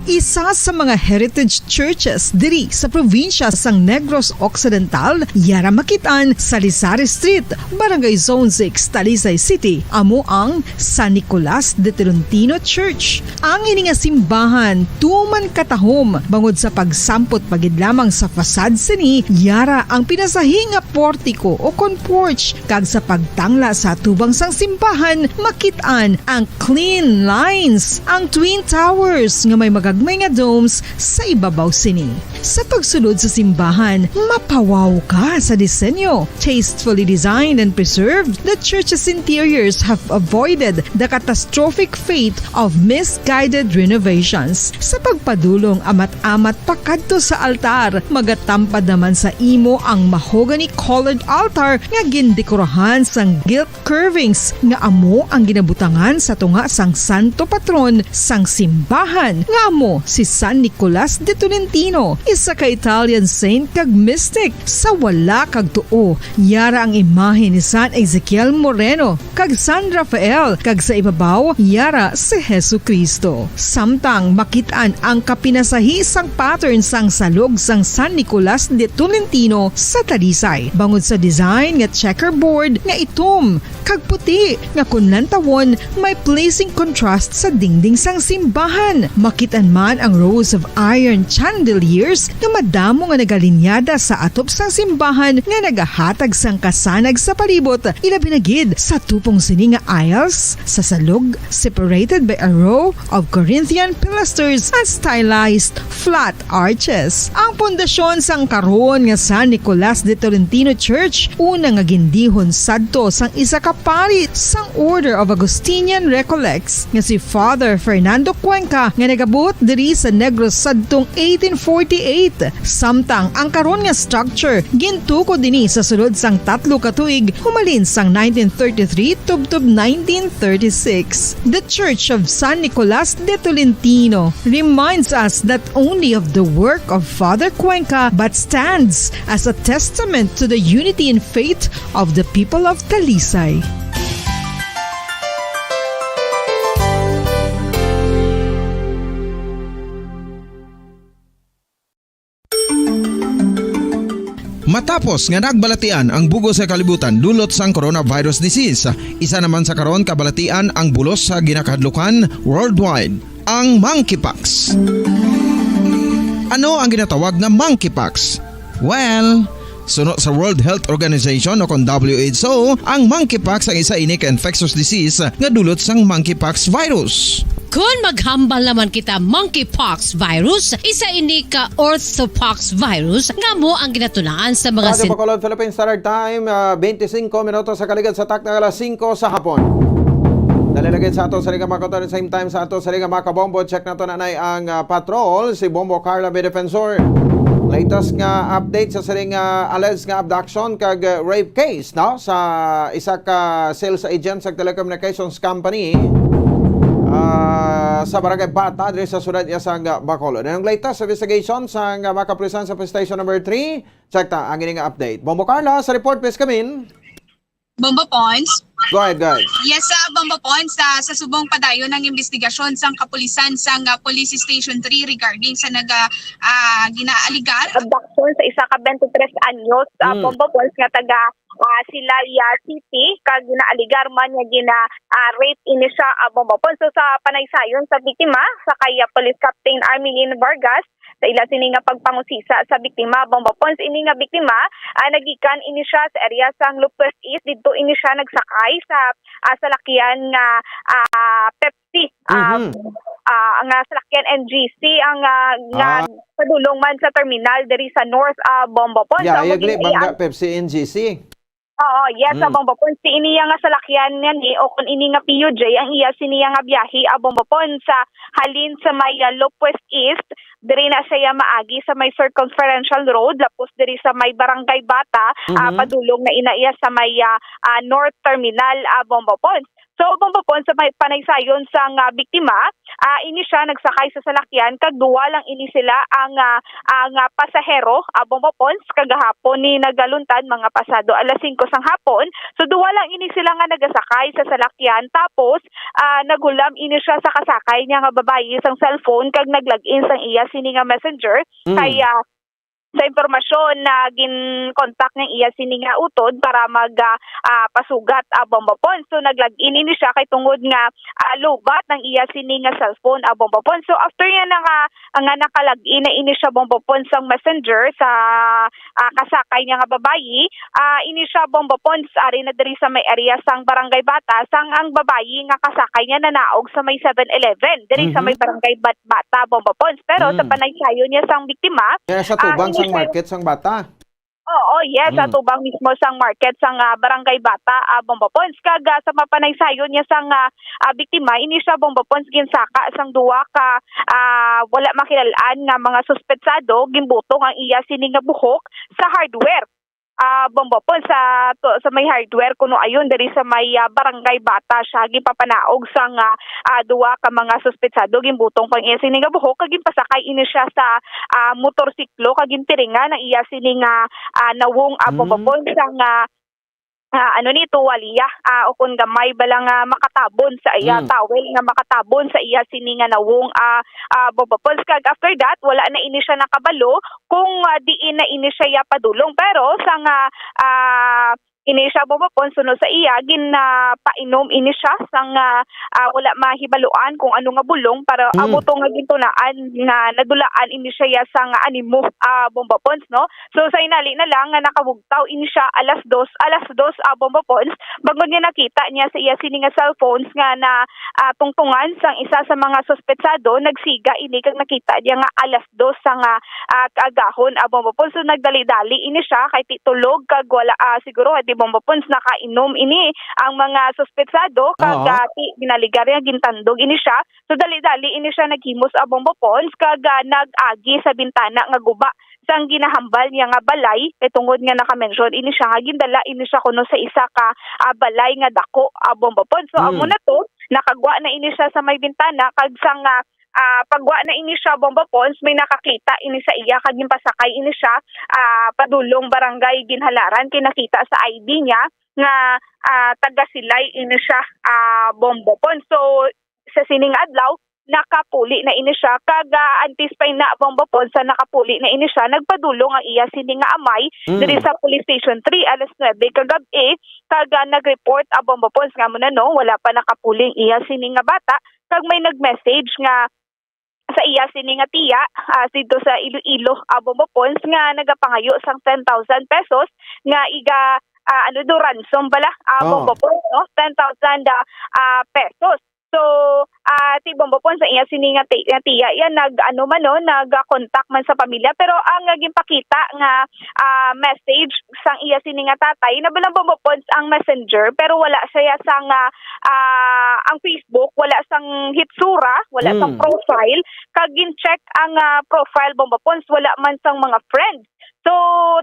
Isa sa mga heritage churches diri sa probinsya sang Negros Occidental, yara makit-an sa Lisari Street, Barangay Zone six, Talisay City, amo ang San Nicolas de Tolentino Church. Ang ini nga simbahan tuman katahom bangod sa pagsampot pa gid lamang sa facade sini, yara ang pinasahi nga portiko o kon porch, kag sa pagtangla sa atubang sang simbahan makit-an ang clean lines, ang twin towers nga may magagmay nga domes sa ibabaw sini. Sa pagsulod sa simbahan, mapawaw ka sa disenyo. Tastefully designed and preserved, the church's interiors have avoided the catastrophic fate of misguided renovations. Sa pagpadulong amat-amat pakadto sa altar, magatampad naman sa imo ang mahogany-colored altar nga gindekorahan sang gilt curvings nga amo ang ginabutangan sa tunga sang santo patron sang simbahan, nga amo si San Nicolas de Tolentino, isa ka Italian saint kag mystic. Sa wala kag tuo, yara ang imahe ni San Ezekiel Moreno kag San Rafael, kag sa ibabaw, yara si Jesu-Cristo. Samtang makit-an ang kapinasahi sang pattern sang salog sang San Nicolas de Tolentino sa Talisay, bangod sa design nga checkerboard nga itom kag puti, nga kon lantawon, may pleasing contrast sa dingding sang simbahan. Makit-an man ang rows of iron chandeliers nga madamo nga nagalinyada sa atop sang simbahan nga nagahatag sang kasanag sa palibot, ilabi na gid sa tupong sini nga aisles sa salog, separated by a row of Corinthian pilasters and stylized flat arches. Ang pundasyon sang karon nga San Nicolas de Tolentino Church, una nga gindihon sadto sang isa ka pari sang Order of Augustinian Recollects nga si Father Fernando Cuenca, nga nagabot diri sa Negros sadtong eighteen forty-eight, samtang ang karon nga structure gintukod dini sa sulod sang tatlo ka tuig, humalin sang nineteen thirty-three tubtob nineteen thirty-six. The Church of San Nicolas de Tolentino reminds us not only of the work of Father Cuenca but stands as a testament to the unity in faith of the people of Talisay. Matapos nga nagbalatian ang bug-os nga kalibutan dulot sang coronavirus disease, isa naman sa karon kabalatian ang bulos sa ginakahadlukan worldwide, ang monkeypox. Ano ang ginatawag nga monkeypox? Well, suno sa World Health Organization o kon W H O, ang monkeypox ang isa ini ka infectious disease nga dulot sang monkeypox virus. Kon maghambal naman kita monkeypox virus, isa ini ka orthopox virus nga amo ang ginatunaan sa mga Radyo sin- Bacolod, Philippine Standard Time, ah, twenty-cinco minutos sa kaligad sa takna nga alas singko sa hapon. Dali lagi sa ato sa liga mga kautoran, same time sa ato sa liga mga kabombo. Check nato na nay ang, ah, patrol si Bombo Carla May Defensor. Latest nga update sa siring nga alleged nga abduction kag, ah, rape case, no, sa isa ka sales agent sa telecommunications company, ah, sa Barangay Bata, diri sa siyudad iya sang Bacolod. Anong latest sa investigation sang, ah, mga kapulisan sa Police Station Number Three? Check ta ang ini nga update. Bombo Carla, sa report, please come in. Bombo Points. Go ahead, go ahead. Yes, sa Bombo Pons, sa, sa subong padayon ang investigasyon sang kapulisan sang ah, Police Station three regarding sa naga ah, ginaaligar. Abduction sa isa ka twenty-three anyos ah, Mm. Bombo Pons nga taga ah, Silaya City, kag ginaaligar man nga gina ah, rape ini siya ah, Bombo Pons. So sa panaysayon sa biktima, sa kay ah, Police Captain Armelin Vargas, sa ila sini nga pagpangusisa sa biktima, Bombo Pons, ini nga biktima ah, nagikan ini siya sa area sang Lopez East, didto ini siya nagsakay sa ah, salakyan nga ah, Pepsi, ah, Mhm. ah, nga salakyan N G C ang ah, nga Ah. padulong man sa terminal diri sa North ah, Bombo Pons. Yeah, Amo I agree. gini Bangga ang Pepsi N G C. Oo, yes, Mm. sa Bombo Pons. Si ini nga salakyan nga ni, o kung ini nga P U J, ang iya sini nga biyahe, ah, Bombo Pons, sa halin sa may ah, Lopez East, diri na siya maagi sa may Circumferential Road, lapos diri sa may Barangay Bata, ah, Mhm. padulong na ina iya sa may ah, ah, North Terminal, ah, Bombo Pons. So, Bombo Pons, sa may panaysayon sa nga biktima, ah, ini siya nagsakay sa salakyan, kag duwa lang ini sila ang ah, ang ah, pasahero, ah, Bombo Pons, kagahapon ni nagaluntad, mga pasado alas singko sang hapon. So, duwa lang ini sila nga nagasakay sa salakyan, tapos ah, naghulam ini siya sa kasakay niya nga babayi sang cellphone kag nag-log in sang iya sini nga messenger. Mm. Kaya sa impormasyon na gin-contact ng iya sini nga utod para mag ah, ah, pasugat ah, Bombo Pons. So nag-log in ini siya kay tungod nga ah, lowbat ng iya sini nga cellphone ah, Bombo Pons. So after niya naka nga naka-log in na ini siya, Bombo Pons, sang messenger sa ah, kasakay niya nga babayi, ah, ini siya, Bombo Pons, ari na diri sa may area sang Barangay Bata, sang ang babayi nga kasakay niya nanaog sa may seven eleven diri sa Mhm. may Barangay Bat- Bata, Bombo Pons. Pero sa Mm. panaysayon niya sang biktima, Kaya sa ah, tubang ini sang siya market sang Bata. Oo, yes, sa Mm. tubang mismo sang market sang ah, Barangay Bata, ah, Bombo Pons. Kag ah, sa mapanaysayon niya sang ah, ah, biktima, ini siya, Bombo Pons, ginsaka sang duwa ka ah, wala makilalaan nga mga suspetsado, gimbutong ang iya sini nga buhok sa hardware. Ah, Bombo Pons, sa to, sa may hardware kuno ayon diri sa may ah, Barangay Bata siya gipapanaog sang ah, ah, duwa ka mga suspetsado, gimbutong pa ang iya sini nga buhok kag ginpasakay ini siya sa ah, motorsiklo kag ginpiringan ang iya sini nga ah, nawong, ah, Bombo Mm. Pons, sang ah, ah, ano ni, tuwalya, ah, o kung gamay bala nga makatabon sa iya, Mm. towel nga makatabon sa iya sini nga nawong, ah, ah, Bombo Pons. Kag after that, wala na ini siya nakabalo kung ah, diin na ini siya ya padulong. Pero sa nga ah, ini siya, Bombo Pons, suno sa iya, ginapainom ini siya sang ah, ah, wala mahibaluan kung ano nga bulong, para Mm. amo to nga gintunaan nga nadulaan ini siya ya sang animo, ah, Bombo Pons, no? So sa inali na lang nga nakabugtaw ini siya alas dos, alas dos, ah, Bombo Pons, bangod nga nakita niya sa iya sini nga cellphones nga na ah, tungtungan sang isa sa mga suspetsado, nagsiga ini kag nakita niya nga alas dos sa nga ah, kaagahon, ah, Bombo Pons. So nagdali-dali ini siya kay ti tulog kag wala, ah, siguro di, Bombo Pons, nakainom ini ang mga suspetsado kag Oo. ah, ti ginaligar niya, gintandog ini siya. So dali-dali ini siya naghimos, ah, Bombo Pons, kag ah, nag-agi sa bintana nga guba sang ginahambal niya nga balay, kay tungod nga naka-mention ini siya nga gindala ini siya kuno sa isa ka ah, balay nga dako, ah, Bombo Pons. So amo Mm. na to, nakagwa na ini siya sa may bintana, kag sang ah, ah, pagwa na ini siya, Bombo Pons, may nakakita ini sa iya kag ginpasakay ini siya ah, padulong Barangay Ginhalaran, kay nakita sa I D niya nga ah, taga Silay ini siya, ah, Bombo Pons. So sa sining adlaw, nakapuli na ini siya, kag ah, antes pa ina, Bombo Pons, sa nakapuli na ini siya, nagpadulong ang iya sini nga amay Mm. diri sa Police Station three alas nuebe kagab-i, kag ah, nag-report, ah, Bombo Pons, nga mo na, no, wala pa nakapuli ang iya sini nga bata, kag may nag-message nga sa iya sini nga tiya, ah, dito sa Iloilo, ah, Bombo Pons, nga nagapangayo sang ten thousand pesos nga iga ah, ano do, ransom bala, ah, Oh. Bombo Pons, no? Ten thousand ah, ah, pesos. So, ah, ti Bombo Pons, sa iya sini nga ti- nga tiya, iya nag, ano man, no, nag-contact man sa pamilya, pero ang naging pakita nga ah, message sang iya sini nga tatay, nabalang, Bombo Pons, ang messenger, pero wala siya sang ah, ah, ang Facebook, wala sang hitsura, wala sang Mm. profile, kag gin-check ang ah, profile, Bombo Pons, wala man sang mga friend. So,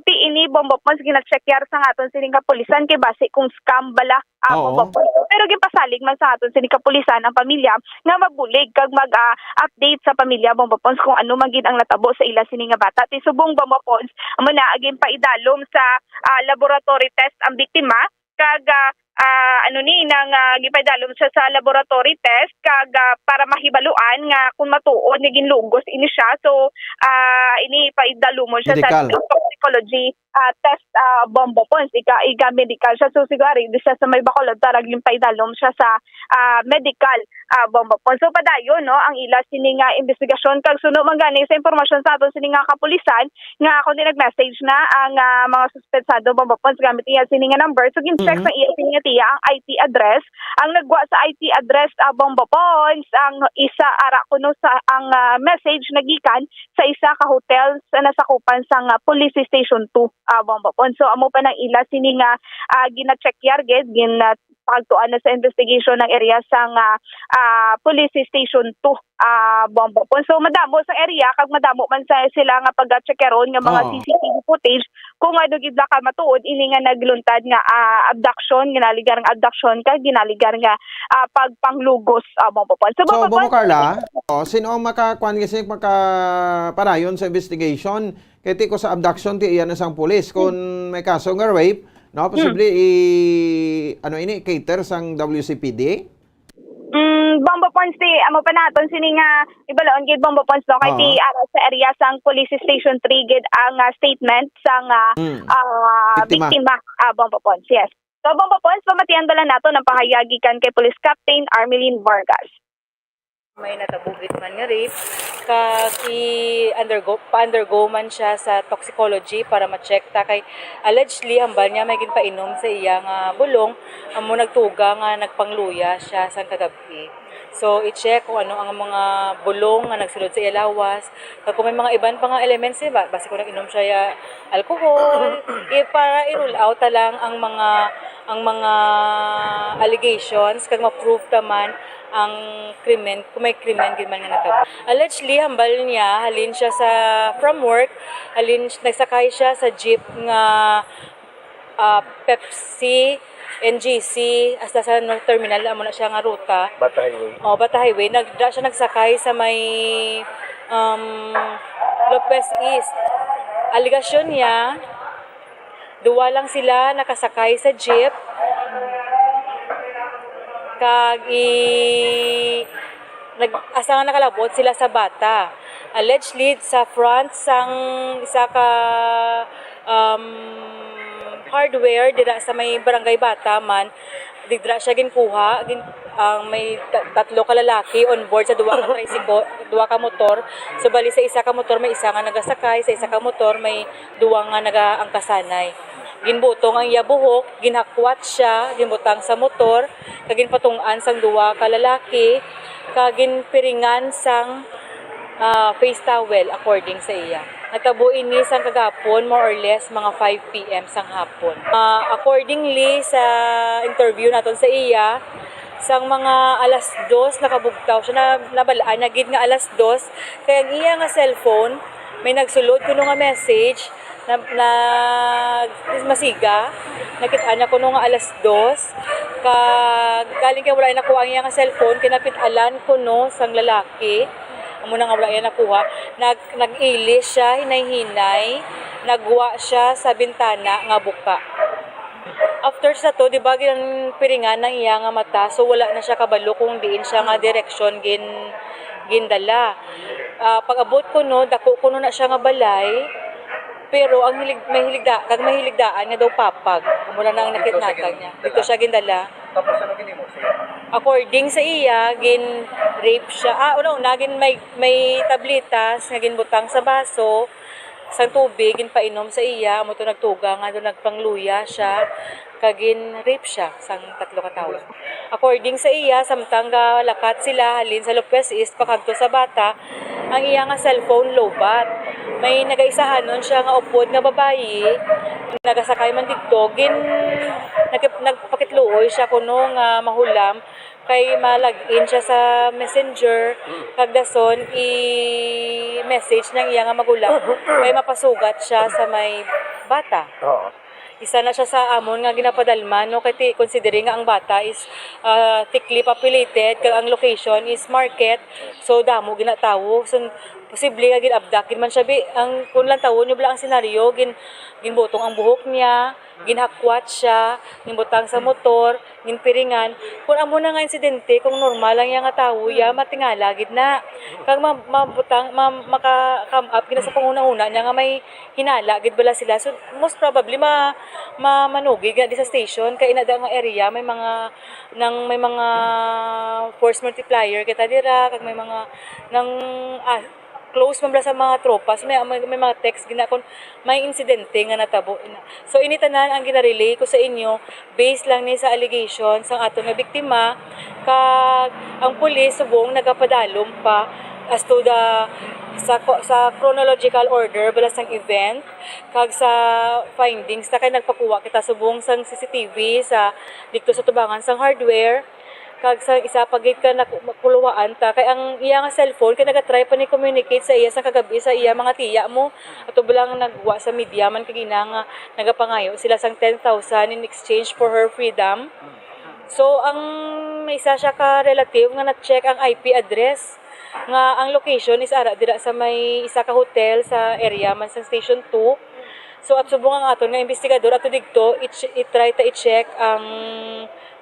ti ini, Bombo Pons, gina-check yar sang aton sining kapulisan kay basi kung scam bala, ah, Oo. Bombo Pons. Pero ginpasalig man sang aton sining kapulisan ang pamilya nga magbulig kag mag ah, update sa pamilya, Bombo Pons, kung ano man gid ang natabo sa ila sini nga bata. Ti subong, Bombo Pons, amo na, ginpaidalom sa ah, laboratory test ang biktima, kag ah, ah, ano ni, nang, ah, gipaidalom siya sa laboratory test kag, ah, para mahibaluan nga kung matuod nga ginlugos ini siya. So, ah, ini paidalomon siya sa Medical. Toxicology, ah, test, ah, Bombo Pons. Iga, iga medical siya. So, siguro, di siya sa may Bacolod, para ginpaidalom siya sa, ah, medical, ah, Bombo Pons. So, padayon, no, ang ila sini nga investigasyon. Kag suno man gani sa impormasyon sa aton sini nga kapulisan, nga kung di nag-message na ang, ah, mga suspetsado, Bombo Pons, gamit iya sini nga number. So, gin-check Mhm. sa iya sini nga tiya ang I P address. Ang nagwa sa I P address, ah, Bombo Pons, ang isa ara kuno sa ang, ah, message nagikan sa isa ka hotel sa nasakupan sang, ah, Police Station two, ah, Bombo Pons. So, amo pa nang ila sini nga, ah, gina-check yar gid, gin, ah, pagtuan na sa investigation ang area sang, ah, ah, Police Station two, ah, Bombo Pons. So, madamo sa area, kag madamo man sa sila nga pag-check karon nga mga Oo. C C T V footage, kung ano gid ba ka matuod, ini nga nagluntad nga, ah, abduction, ginaligar nga abduction, kag ginaligar nga, ah, pagpanglugos, ah, Bombo Pons. So, So, Bombo Pons, Carla, oh, sino ang makakuan kasi makaparayon sa investigation? Kay ti ko sa abduction, ti iya na sang pulis. Kung may kaso nga rape, no, posible i, ano ini, cater sang W C P D? Mm, Bombo Pons, ti, amo pa naton sini nga ibalaon gid, Bombo Pons, no? Kay ti Oo. ara sa area sang Police Station three gid ang, ah, statement sang, ah, Mm. ah, Biktima. biktima, ah, Bombo Pons, yes. So, Bombo Pons, pamatian bala naton ang pahayag gikan kay Police Captain Armelin Vargas. May natabugit man nga rape, kag i-undergo, pa-undergo man siya sa toxicology para ma-check ta, kay allegedly, hambal niya may ginpainom sa iya nga bulong, amo nagtuga nga nagpangluya siya sang kagab-i. So, i-check kung ano ang mga bulong nga nagsulod sa iya lawas, kag kung may mga iban pa nga elements, di ba? Basi kung nag-inom siya ya alcohol, i-, para i-rule out ta lang ang mga, ang mga allegations, kag ma-prove ta man ang krimen, kung may krimen gid man nga natabo. Allegedly, hambal niya, halin siya sa, from work, halin, nagsakay siya sa jeep nga, ah, Pepsi, N G C, hasta sa North Terminal, amo na siya nga ruta. Bata Highway. Oh, Bata Highway. Nagda siya nagsakay sa may, um, Lopez East. Alegasyon niya, duwa lang sila nakasakay sa jeep. Kag i-, nag-, asa nga nakalabot sila sa Bata. Allegedly, sa front sang isa ka, um, hardware dira sa may Barangay Bata man, didra siya ginkuha, gin-, ang may ta-, tatlo ka lalaki on board sa duwa ka tricycle, duwa ka motor. So, bali sa isa ka motor may isa nga nagasakay, sa isa ka motor may duwa nga nagaangkasanay. Ginbutong ang iya buhok, ginhakwat siya, ginbutang sa motor, kag ginpatung-an sang duwa ka lalaki, kag ginpiringan sang, ah, face towel, according sa iya. Nagtabo ini sang kagahapon, more or less, mga five P M sang hapon. Ah, accordingly sa interview naton sa iya, sang mga alas dos nakabugtaw siya, na, nabal-an niya gid nga alas dos, kay ang iya nga cellphone, may nagsulod kuno nga message, na, na masiga, nakit-an niya kuno nga alas dos, kag galing kay wala nakuha ang iya nga cellphone, kinapit-alan kuno sang lalaki, amo na nga wala iya nakuha, nag-, nag-ilis siya, hinay-hinay, nagwa siya sa bintana nga buka. After sa to, di ba, ginpiringan ang iya nga mata, so wala na siya kabalo kung diin siya nga direksyon gin-, gindala. Ah, pag-abot kuno, dako kuno na siya nga balay, pero ang hilig-, may hiligda-, kag may hiligdaan nga daw papag. Amo lang ang nakit-, nakita niya. Dito siya gindala. Tapos ano ginhimo siya? According sa iya, gin-rape siya. Ah, ano, nagin may, may tablitas nga ginbutang sa baso sang tubig, ginpainom sa iya, amo to nagtuga nga daw nagpangluya siya, kag gin-rape siya sang tatlo ka tawo. According sa iya, samtang galakat sila halin sa Lopez East pakadto sa Bata, ang iya nga cellphone lowbat. May nagaisahanon siya nga upod nga babayi, nagasakay man didto, gin-, nag-, nagpakitluoy siya kuno nga mahulam kay ma-log in siya sa Messenger, kag dason i-message niya ang iya nga magulang kay mapasugat siya sa may Bata. Oo. Isa na siya sa amon nga ginapadalman, no, kay ti-, considering nga ang Bata is, ah, thickly populated, kag ang location is market, so damo ginatawo. So, Posible nga gin-abduct gid man siya, bi. Ang, kung lantawon nyo bala ang senaryo, gin-, ginbutong ang buhok niya, ginhakwat siya, ginbutang sa motor, ginpiringan. Kung amo na nga insidente, kung normal lang iya nga tawo, ya, matingala gid na. Kag ma-, mabutang, ma-, maka-come up gid na sa panghunahuna niya nga may hinala gid bala sila. So, most probably, ma-, ma-, manugid nga di sa station, kay ina da nga area, may mga, nang may mga force multiplier kita dira, kag may mga, nang, ah, close man bala sa mga tropa. So, may, may, may mga text gina kung may insidente nga natabo. So, ini tanan ang ginarelay ko sa inyo, based lang ni sa allegation sang aton nga biktima, kag ang pulis subong nagapadalom pa as to the, sa, sa chronological order bala sang event, kag sa findings ta kay nagpakuha kita subong sang C C T V sa didto sa tubangan sang hardware, kag sa isa pa gid ka nak-, makuluwaan ta kay ang iya nga cellphone kay nagatry pa ni communicate sa iya sa kagab-i sa iya mga tiya mo. Ato ba lang nagwa sa media man kagina nga nagapangayo sila sang ten thousand in exchange for her freedom. So, ang may isa siya ka relative nga na-check ang I P address nga ang location is ara dira sa may isa ka hotel sa area man sa Station two. So, at subong ang aton nga investigador ato digto, i-ch-, i-try ta i-check ang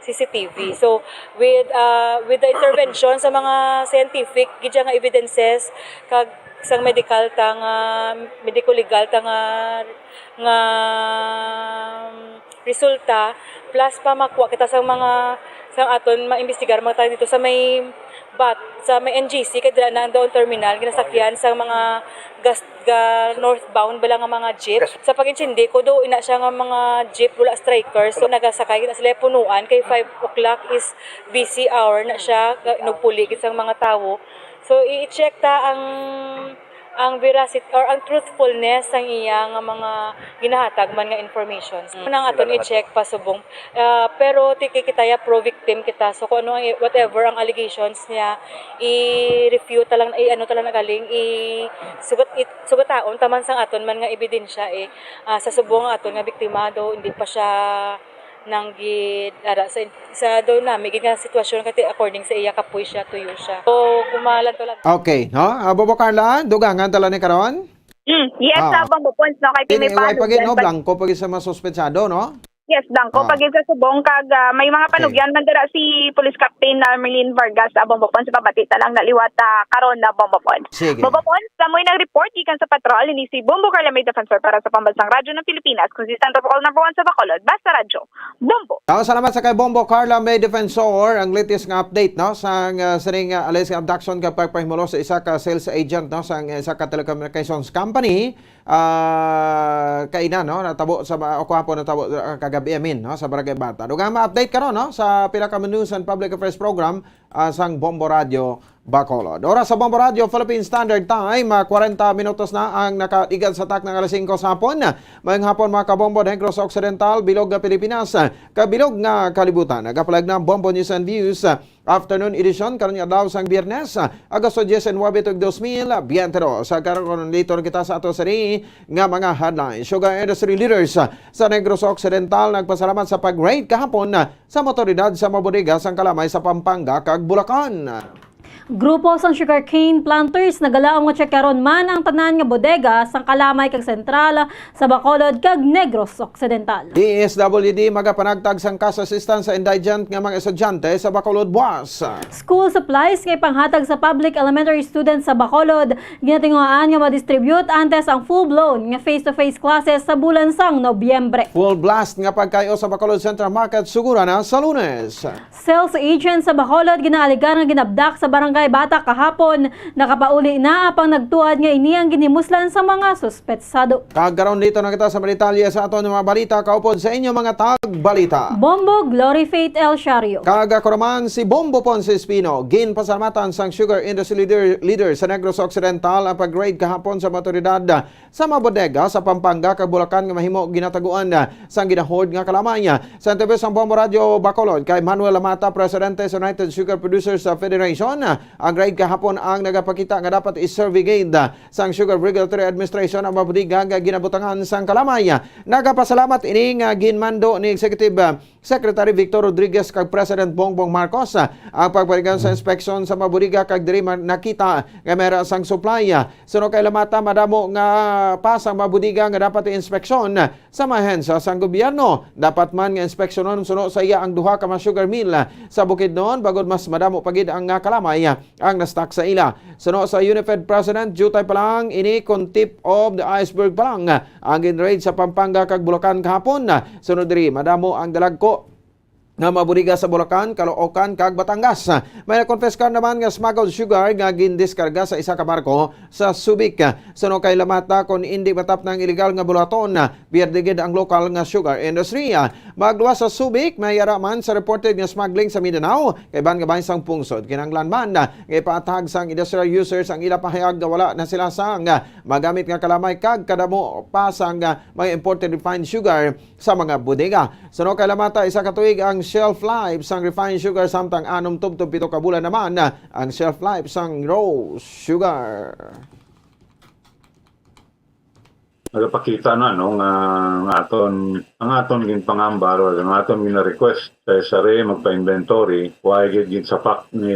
C C T V. So, with, ah, with the intervention sa mga scientific gid siya nga evidences kag sang medical ta nga, medico-legal ta nga, nga resulta, plus pa makuha kita sa mga, sa aton maimbestigar, mga tayo dito sa may bat, sa may N G C, kay dira na ang doon terminal, ginasakyan sa mga gas, ga, northbound bala nga mga jeep. Sa pag-intindi ko, do, ina siya nga mga jeep, wala striker. So, nagasakay na sila punuan, kay five o'clock is busy hour na siya, ga, nagpuli gid sang mga tawo. So, i-check ta ang, ang veracity or ang truthfulness sang iya nga mga ginahatag man nga informations. Mm. Nang aton i-check pa subong. Ah, pero ti-, kikita ya pro victim kita. So, kung ano ang, whatever ang allegations niya, i-refute ta lang, i-ano ta lang na galing, i-, sugat, i-, sugataon ta man sang aton man nga ebidensya, eh. Ah, sa subong ang aton nga biktima, do, hindi pa siya nang gid, ara, sa, sa do nami gid nga sitwasyon, kati according sa iya, kapoy siya, tuyo siya. So, kumalan to lang. Okay, no? Ah, Bobo Carla, dugangan ta lang ni karon? Mm, yes, Ah. sa Bombo Pons, no? Kay Ini, may way pa gid, no? panugan pa. Blanco pa gid sa mga suspetsado, no? Yes, blanco Ah. pa gid sa subong, kag, ah, may mga Okay. panugyan man dira si Police Captain, ah, Merlin Vargas, ah, Bombo Pons, sa pabati ta lang na liwat, ah, karon na Bombo Pons. Sige. Bombo Pons, kamoy nag-report gikan sa patrol, ini si Bombo Carla May Defensor para sa Pambansang Radyo ng Pilipinas. Kung si Sandro Paul number one sa Bacolod, basta radyo, Bombo. Tao, salamat sa kay Bombo Carla May Defensor. Ang latest nga update, no, sa, uh, sining, uh, alleged abduction kag pagpahimulos sa isa ka sales agent, no, sa isa ka telecommunications company. Ah, kaina, no, natabo sa ma-, o kahapon natabo, uh, kagabi, I mean, no, sa Barangay Bata. Dugang ma-update karon, no, sa pila ka news and public affairs program, ah, sang Bombo Radio Bacolod. Oras sa Bombo Radio Philippine Standard Time, ah, kwarenta minutos na ang nakaligad sa takna nga alas singko sa hapon. Mayong hapon, mga kabombo, Negros Occidental, bilog nga Pilipinas, ah, kabilog nga kalibutan. Nagapalag na ang Bombo News and Views, ah, afternoon edition karon nga adlaw sang Biyernes, ah, Agosto diecinuebe, tuig dos mil biyente dos. Sa karon, dito na kita sa ato sini nga mga headlines. Sugar industry leaders, ah, sa Negros Occidental nagpasalamat sa pag-raid kahapon, ah, sa mga awtoridad sa mga bodega sang Kalamay sa Pampanga kag Bulacan. Grupo sang sugarcane planters nagalaom nga tsekaron man ang tanan nga bodega sang Kalamay kag Sentral sa Bacolod kag Negros Occidental. D S W D magapanagtag sang cash assistance sa indigent nga mga estudyante sa Bacolod buas. School supplies nga ipanghatag sa public elementary students sa Bacolod ginatinguhaan nga ma-distribute antes ang full-blown nga face-to-face classes sa bulan sang Nobyembre. Full blast nga pagkayo sa Bacolod Central Market sugura na sa Lunes. Sales agent sa Bacolod ginaaligar nga ginabdak sa Barangay Bata kahapon, nakapauli na apang nagtuad nga ini ang ginhimuslan sa mga suspetsado. Kag karon dito na kita sa mga detalye sa aton mga balita kaupod sa inyo mga tagbalita. Bombo, Glory Faith El Shario. Kag ako naman si Bombo Ponce Espino. Ginpasalamatan sang sugar industry leader, leader sa Negros Occidental ang pag-raid kahapon sa mga awtoridad sa mga bodega sa Pampanga kag Bulacan nga mahimo ginataguan, ah, sang gina-hoard nga kalamay. Sa interview sang Bombo Radio Bacolod kay Manuel Lamata, presidente sa United Sugar Producers, ah, Federation, Ang raid kahapon ang nagapakita nga dapat i-survey gid sang Sugar Regulatory Administration ang mga bodega nga ginabutangan sang kalamay. Nagapasalamat ini nga ginmando ni Executive, ah, Secretary Victor Rodriguez kag President Bongbong Marcos, ah, ang pagpaligan sa inspeksyon sa mga bodega kag diri man nakita nga may ara sang supply. Suno kay Lamata, madamo nga pa sang mga bodega nga dapat i-inspeksyon sa mga ahensya sang gobyerno. Dapat man nga inspeksyonon suno sa iya ang duha ka mga sugar mill sa Bukidnon, bangod mas madamo pa gid ang, ah, kalamay, ah, ang na-stock sa ila. Suno sa Unifed President, diutay pa lang ini kon tip of the iceberg pa lang, ah, ang gin-raid sa Pampanga kag Bulacan kahapon. Sunod diri, madamo ang dalagko nga mga bodega sa Bulacan, Caloocan, kag Batangas. May nakonpiskar naman nga smuggled sugar nga gindiskarga sa isa ka barko sa Subic. Suno kay Lamata, kon indi matapna ang illegal nga bulaton, pierde gid ang lokal nga sugar industry. Magluwas sa Subic, may ara man sa reported nga smuggling sa Mindanao, kay ban nga bahin sang pungsod. Kinahanglan man nga ipaathag sang industrial users ang ila pahayag nga wala na sila sang magamit nga kalamay kag kadamo pa sang mga imported refined sugar sa mga bodega. Suno kay Lamata, isa ka tuig ang shelf life sang refined sugar, samtang anom tubtob pito ka bulan naman ang shelf life sang raw sugar. Nagapakita na, no, nga ang aton, ang aton ginpangamba, or ang aton gina-request sa S R A magpa-inventory, wa gid ginsapak ni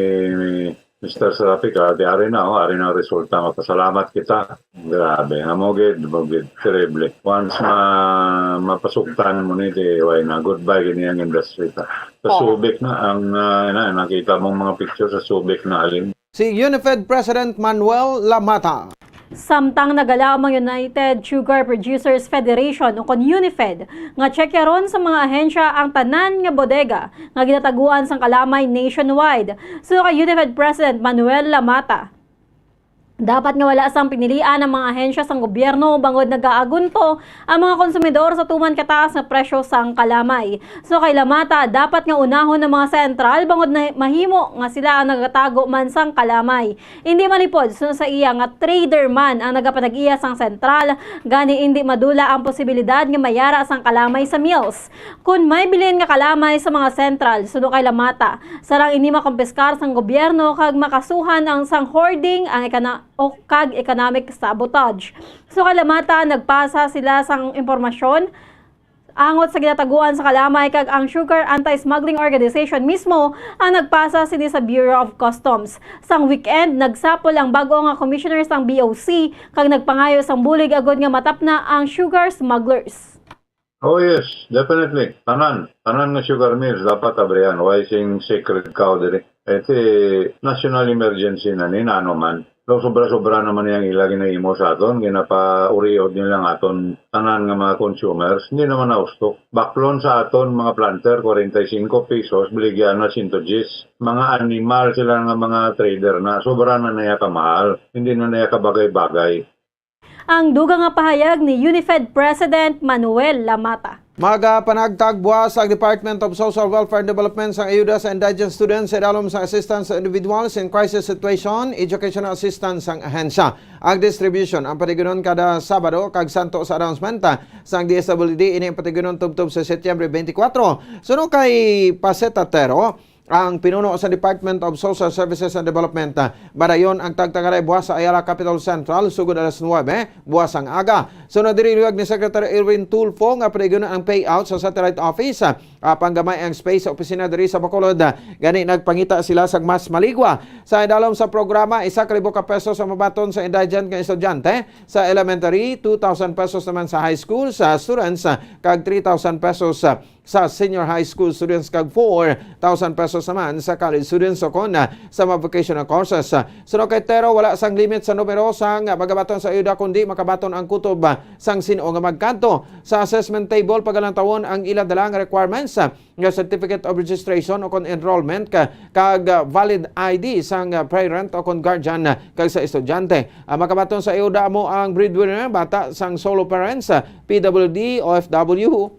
Mister Serapica, di ari na, oh, ari na ang resulta. Mapasalamat kita. Grabe, amo gid, amo gid, terrible. Once ma-, mapasugtan mo ni, di, why na, goodbye gid ang industry ta. Sa Oo. Subic na, ang, ah, na, nakita mong mga picture sa Subic na halin. Si Unifed President Manuel Lamata. Samtang nagalaom ang United Sugar Producers Federation o kon Unifed nga tsekyaron sa mga ahensya ang tanan nga bodega nga ginataguan sang kalamay nationwide. Suno kay Unifed President Manuel Lamata, dapat nga wala sang pinilian ang mga ahensya sang gobyerno bangod nagaagunto ang mga konsumidor sa tuman kataas nga presyo sang kalamay. Suno kay Lamata, dapat nga unahon ang mga sentral bangod na mahimo nga sila ang nagatago man sang kalamay. Indi malipod, suno sa iya, nga trader man ang nagapanag-iya sang sentral, gani indi madula ang posibilidad nga mayara sang kalamay sa mills. Kon may bilin nga kalamay sa mga sentral, suno kay Lamata, sarang ini makumpiskar sang gobyerno kag makasuhan ang sang hoarding ang ekana-, o kag economic sabotage. Suno kay Lamata, nagpasa sila sang impormasyon angot sa ginataguan sa kalamay, kag ang Sugar Anti-Smuggling Organization mismo ang nagpasa sini sa Bureau of Customs. Sang weekend, nagsapol ang bag-o nga commissioner sang B O C kag nagpangayo sang bulig agud nga matapna ang sugar smugglers. Oh yes, definitely. Tanan, tanan nga sugar mills dapat abrihan. Why sing sacred cow diri? Iti national emergency na ni, nano man. Daw sobra-sobra naman yang ila ginahimo sa aton, ginapauriod nila ang aton tanan nga mga consumers. Hindi naman naustok. Baklon sa aton mga planter, forty-five pesos, baligya na sento diyes. Mga animal sila nga mga trader na. Sobra na naya kamahal. Hindi na naya kabagay-bagay. Ang dugang nga pahayag ni Unifed President Manuel Lamata. Magapanagtag buwas ang Department of Social Welfare and Development sang ayuda sa indigent students sa idalom sang Assistance to Individuals in Crisis Situation, Educational Assistance sang ahensya. Ang distribution ang patigunon kada Sabado kag santo sa announcement, ah, sang D S W D. Ini ang patigunon tubtob sa Setyembre twenty-four. Suno kay Paceta Tero, ang pinuno sa Department of Social Services and Development, ah, madayon ang tagtangalay buwas sa Ayala Capitol Central, sugod alas nuwebe buwas ang aga. Sunod diri, luyag ni Secretary Erwin Tulfo nga patigunon ang payout sa satellite office, ah, apan gamay ang space sa opisina diri sa Bacolod, ah, gani nagpangita sila sa mas maligwa. Sa idalom sa programa, isa ka libo ka pesos ang mabaton sa indigent nga estudyante sa elementary, two thousand pesos naman sa high school sa students, ah, kag three thousand pesos, ah, sa senior high school students kag four thousand pesos naman sa college students o kon, ah, sa mga vocational courses. Ah, suno kay Tero, wala sang limit sa numero sang, ah, magabaton sa ayuda, kundi makabaton ang kutob, ah, sang sin-o nga magkadto. Sa assessment table, pagalantawon ang ila dala nga requirements, ah, nga certificate of registration o kon enrollment ka-, kag, ah, valid I D sang, ah, parent o kon guardian, ah, kag sa estudyante. Ang makabaton sa ayuda amo ang breadwinner, bata sang solo parents, ah, P W D, O F W,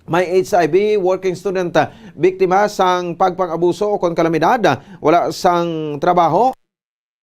may H I V, working student, ah, biktima sang pagpang-abuso o kon kalamidad, ah, wala sang trabaho.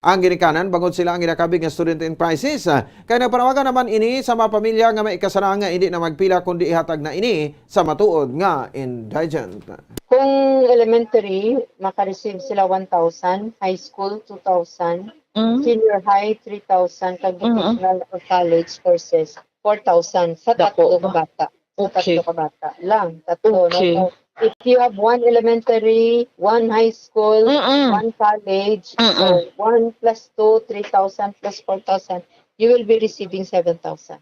ang ginikanan bangod sila ang ginakabig nga student in crisis. Kay nagpanawagan naman ini sa mga pamilya nga may ikasarang nga hindi na magpila kundi ihatag na ini sa matuod nga indigent. Kung elementary, maka-receive sila one thousand, high school, two thousand, Mm. senior high, three thousand, kag Mm-mm. vocational or college courses, four thousand sa Dako tatlo ka ba? bata. Sa Okay. tatlo ka bata lang. Tatlo, no? Okay. So, if you have one elementary, one high school, Mm-mm. one college, Mm-mm. so one plus two, three thousand plus four thousand, you will be receiving seven thousand.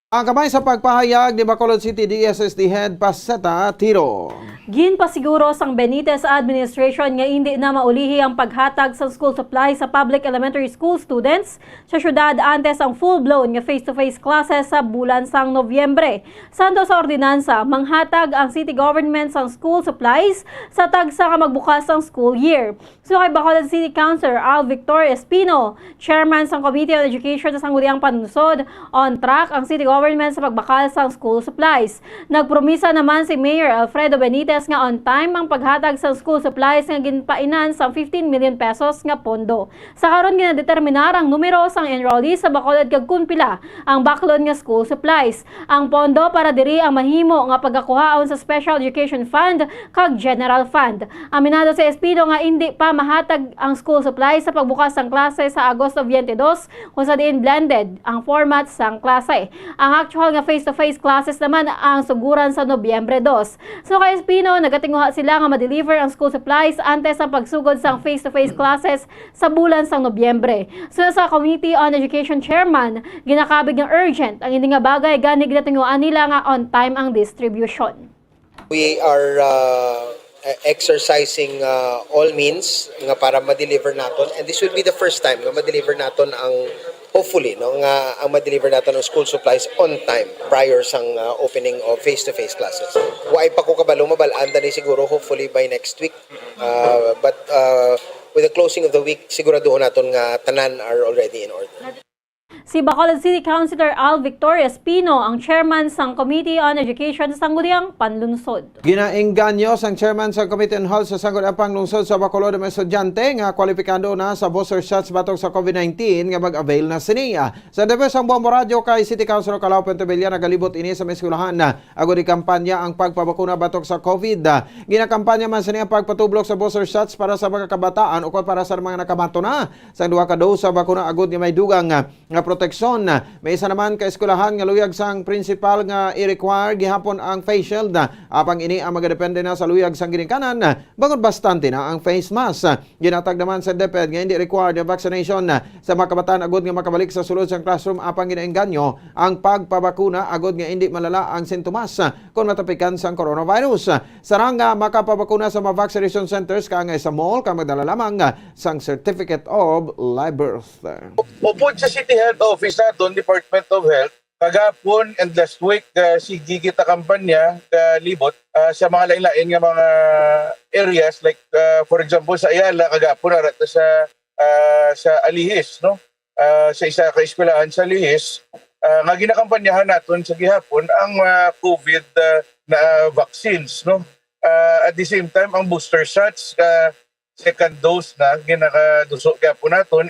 Ang kamay sa pagpahayag ni Bacolod City D S S D Head Paseta Tiro. Ginpasiguro sang Benitez administration nga indi na maulihi ang paghatag sang school supplies sa public elementary school students sa syudad antes ang full-blown nga face-to-face classes sa bulan sang Nobyembre. Santo sa ordinansa, manghatag ang city government sang school supplies sa tagsa ka magbukas sang school year. Suno kay Bacolod City Councilor Al Victor Espino, chairman sang Committee on Education sa Sangguniang Panlungsod, on track ang city government sa pagbakal sang school supplies. Nagpromisa naman si Mayor Alfredo Benitez nga on time ang paghatag sang school supplies nga ginpainan sang fifteen million pesos nga pondo. Sa karon, ginadeterminar ang numero sang enrollees sa Bacolod kag kon pila ang baklon nga school supplies. Ang pondo para diri ang mahimo nga pagkakuhaon sa Special Education Fund kag General Fund. Aminado si Espino nga indi pa mahatag ang school supplies sa pagbukas sang klase sa Agosto twenty-two, kung sa diin blended ang format sang klase. Ang actual nga face-to-face classes naman ang suguran sa Nobyembre dos. So kay Espino, nagatinguha sila nga ma-deliver ang school supplies antes ang pagsugod sang face-to-face classes sa bulan sang Nobyembre. So sa Committee on Education Chairman, ginakabig nga urgent ang ini nga bagay, gani ginatinguhaan nila nga on time ang distribution. We are uh, exercising uh, all means nga para ma-deliver naton, and this will be the first time nga ma-deliver naton ang, hopefully, no, nga ang ma-deliver naton ang school supplies on time prior sang uh, opening of face-to-face classes. Wa pa ko kabalo, mabal-an ta ni siguro, hopefully by next week. Uh, but uh, with the closing of the week, siguraduhon naton nga tanan are already in order. Si Bacolod City Councilor Al Victor Espino ang chairman sang Committee on Education sa Sangguniang Panlungsod. Ginaengganyo sang chairman sa Committee on Health sa Sangguniang Panlungsod sa Bacolod ang mga estudyante nga kwalipikado na sa booster shots batok sa COVID nineteen nga mag-avail na sini. Sa debut sang Bombo Radyo kay City Councilor Calao Pontevilla, nagalibot ini sa mga eskwelahan agod ikampanya ang pagpabakuna batok sa COVID. Ginakampanya man sini ang pagpatublok sa booster shots para sa mga kabataan ukon para sa mga nakamato na sang duha ka dose sa bakuna agod nga may dugang nga proteksyon. May isa naman ka eskwelahan nga luyag sang principal nga i-require gihapon ang face shield, apang ini ang magadepende na sa luyag sang ginikanan, bangod bastante na ang face mask. Ginatag naman sa DepEd nga hindi required ang vaccination sa mga kabataan agod nga makabalik sa sulod sang classroom, apang ginaengganyo ang pagpabakuna agod nga hindi malala ang sintomas kon matapikan sang coronavirus. Sarang nga makapabakuna sa mga vaccination centers kaangay sa mall kag magdala lamang sang Certificate of Live Birth. Upod sa City Health Office naton, Department of Health, kagapon and last week, ah, sige kita kampanya, kalibot, ah, sa mga lain-lain nga mga areas, like, ah, for example, sa Ayala, kagapon, ara ta sa, ah, sa Alihis, no? Ah, sa isa ka eskwelahan sa Alihis, ah, nga ginakampanyahan naton sa gihapon ang, ah, COVID, ah, na vaccines, no? Ah, at the same time, ang booster shots, ah, second dose na, ginakaduso gihapon naton.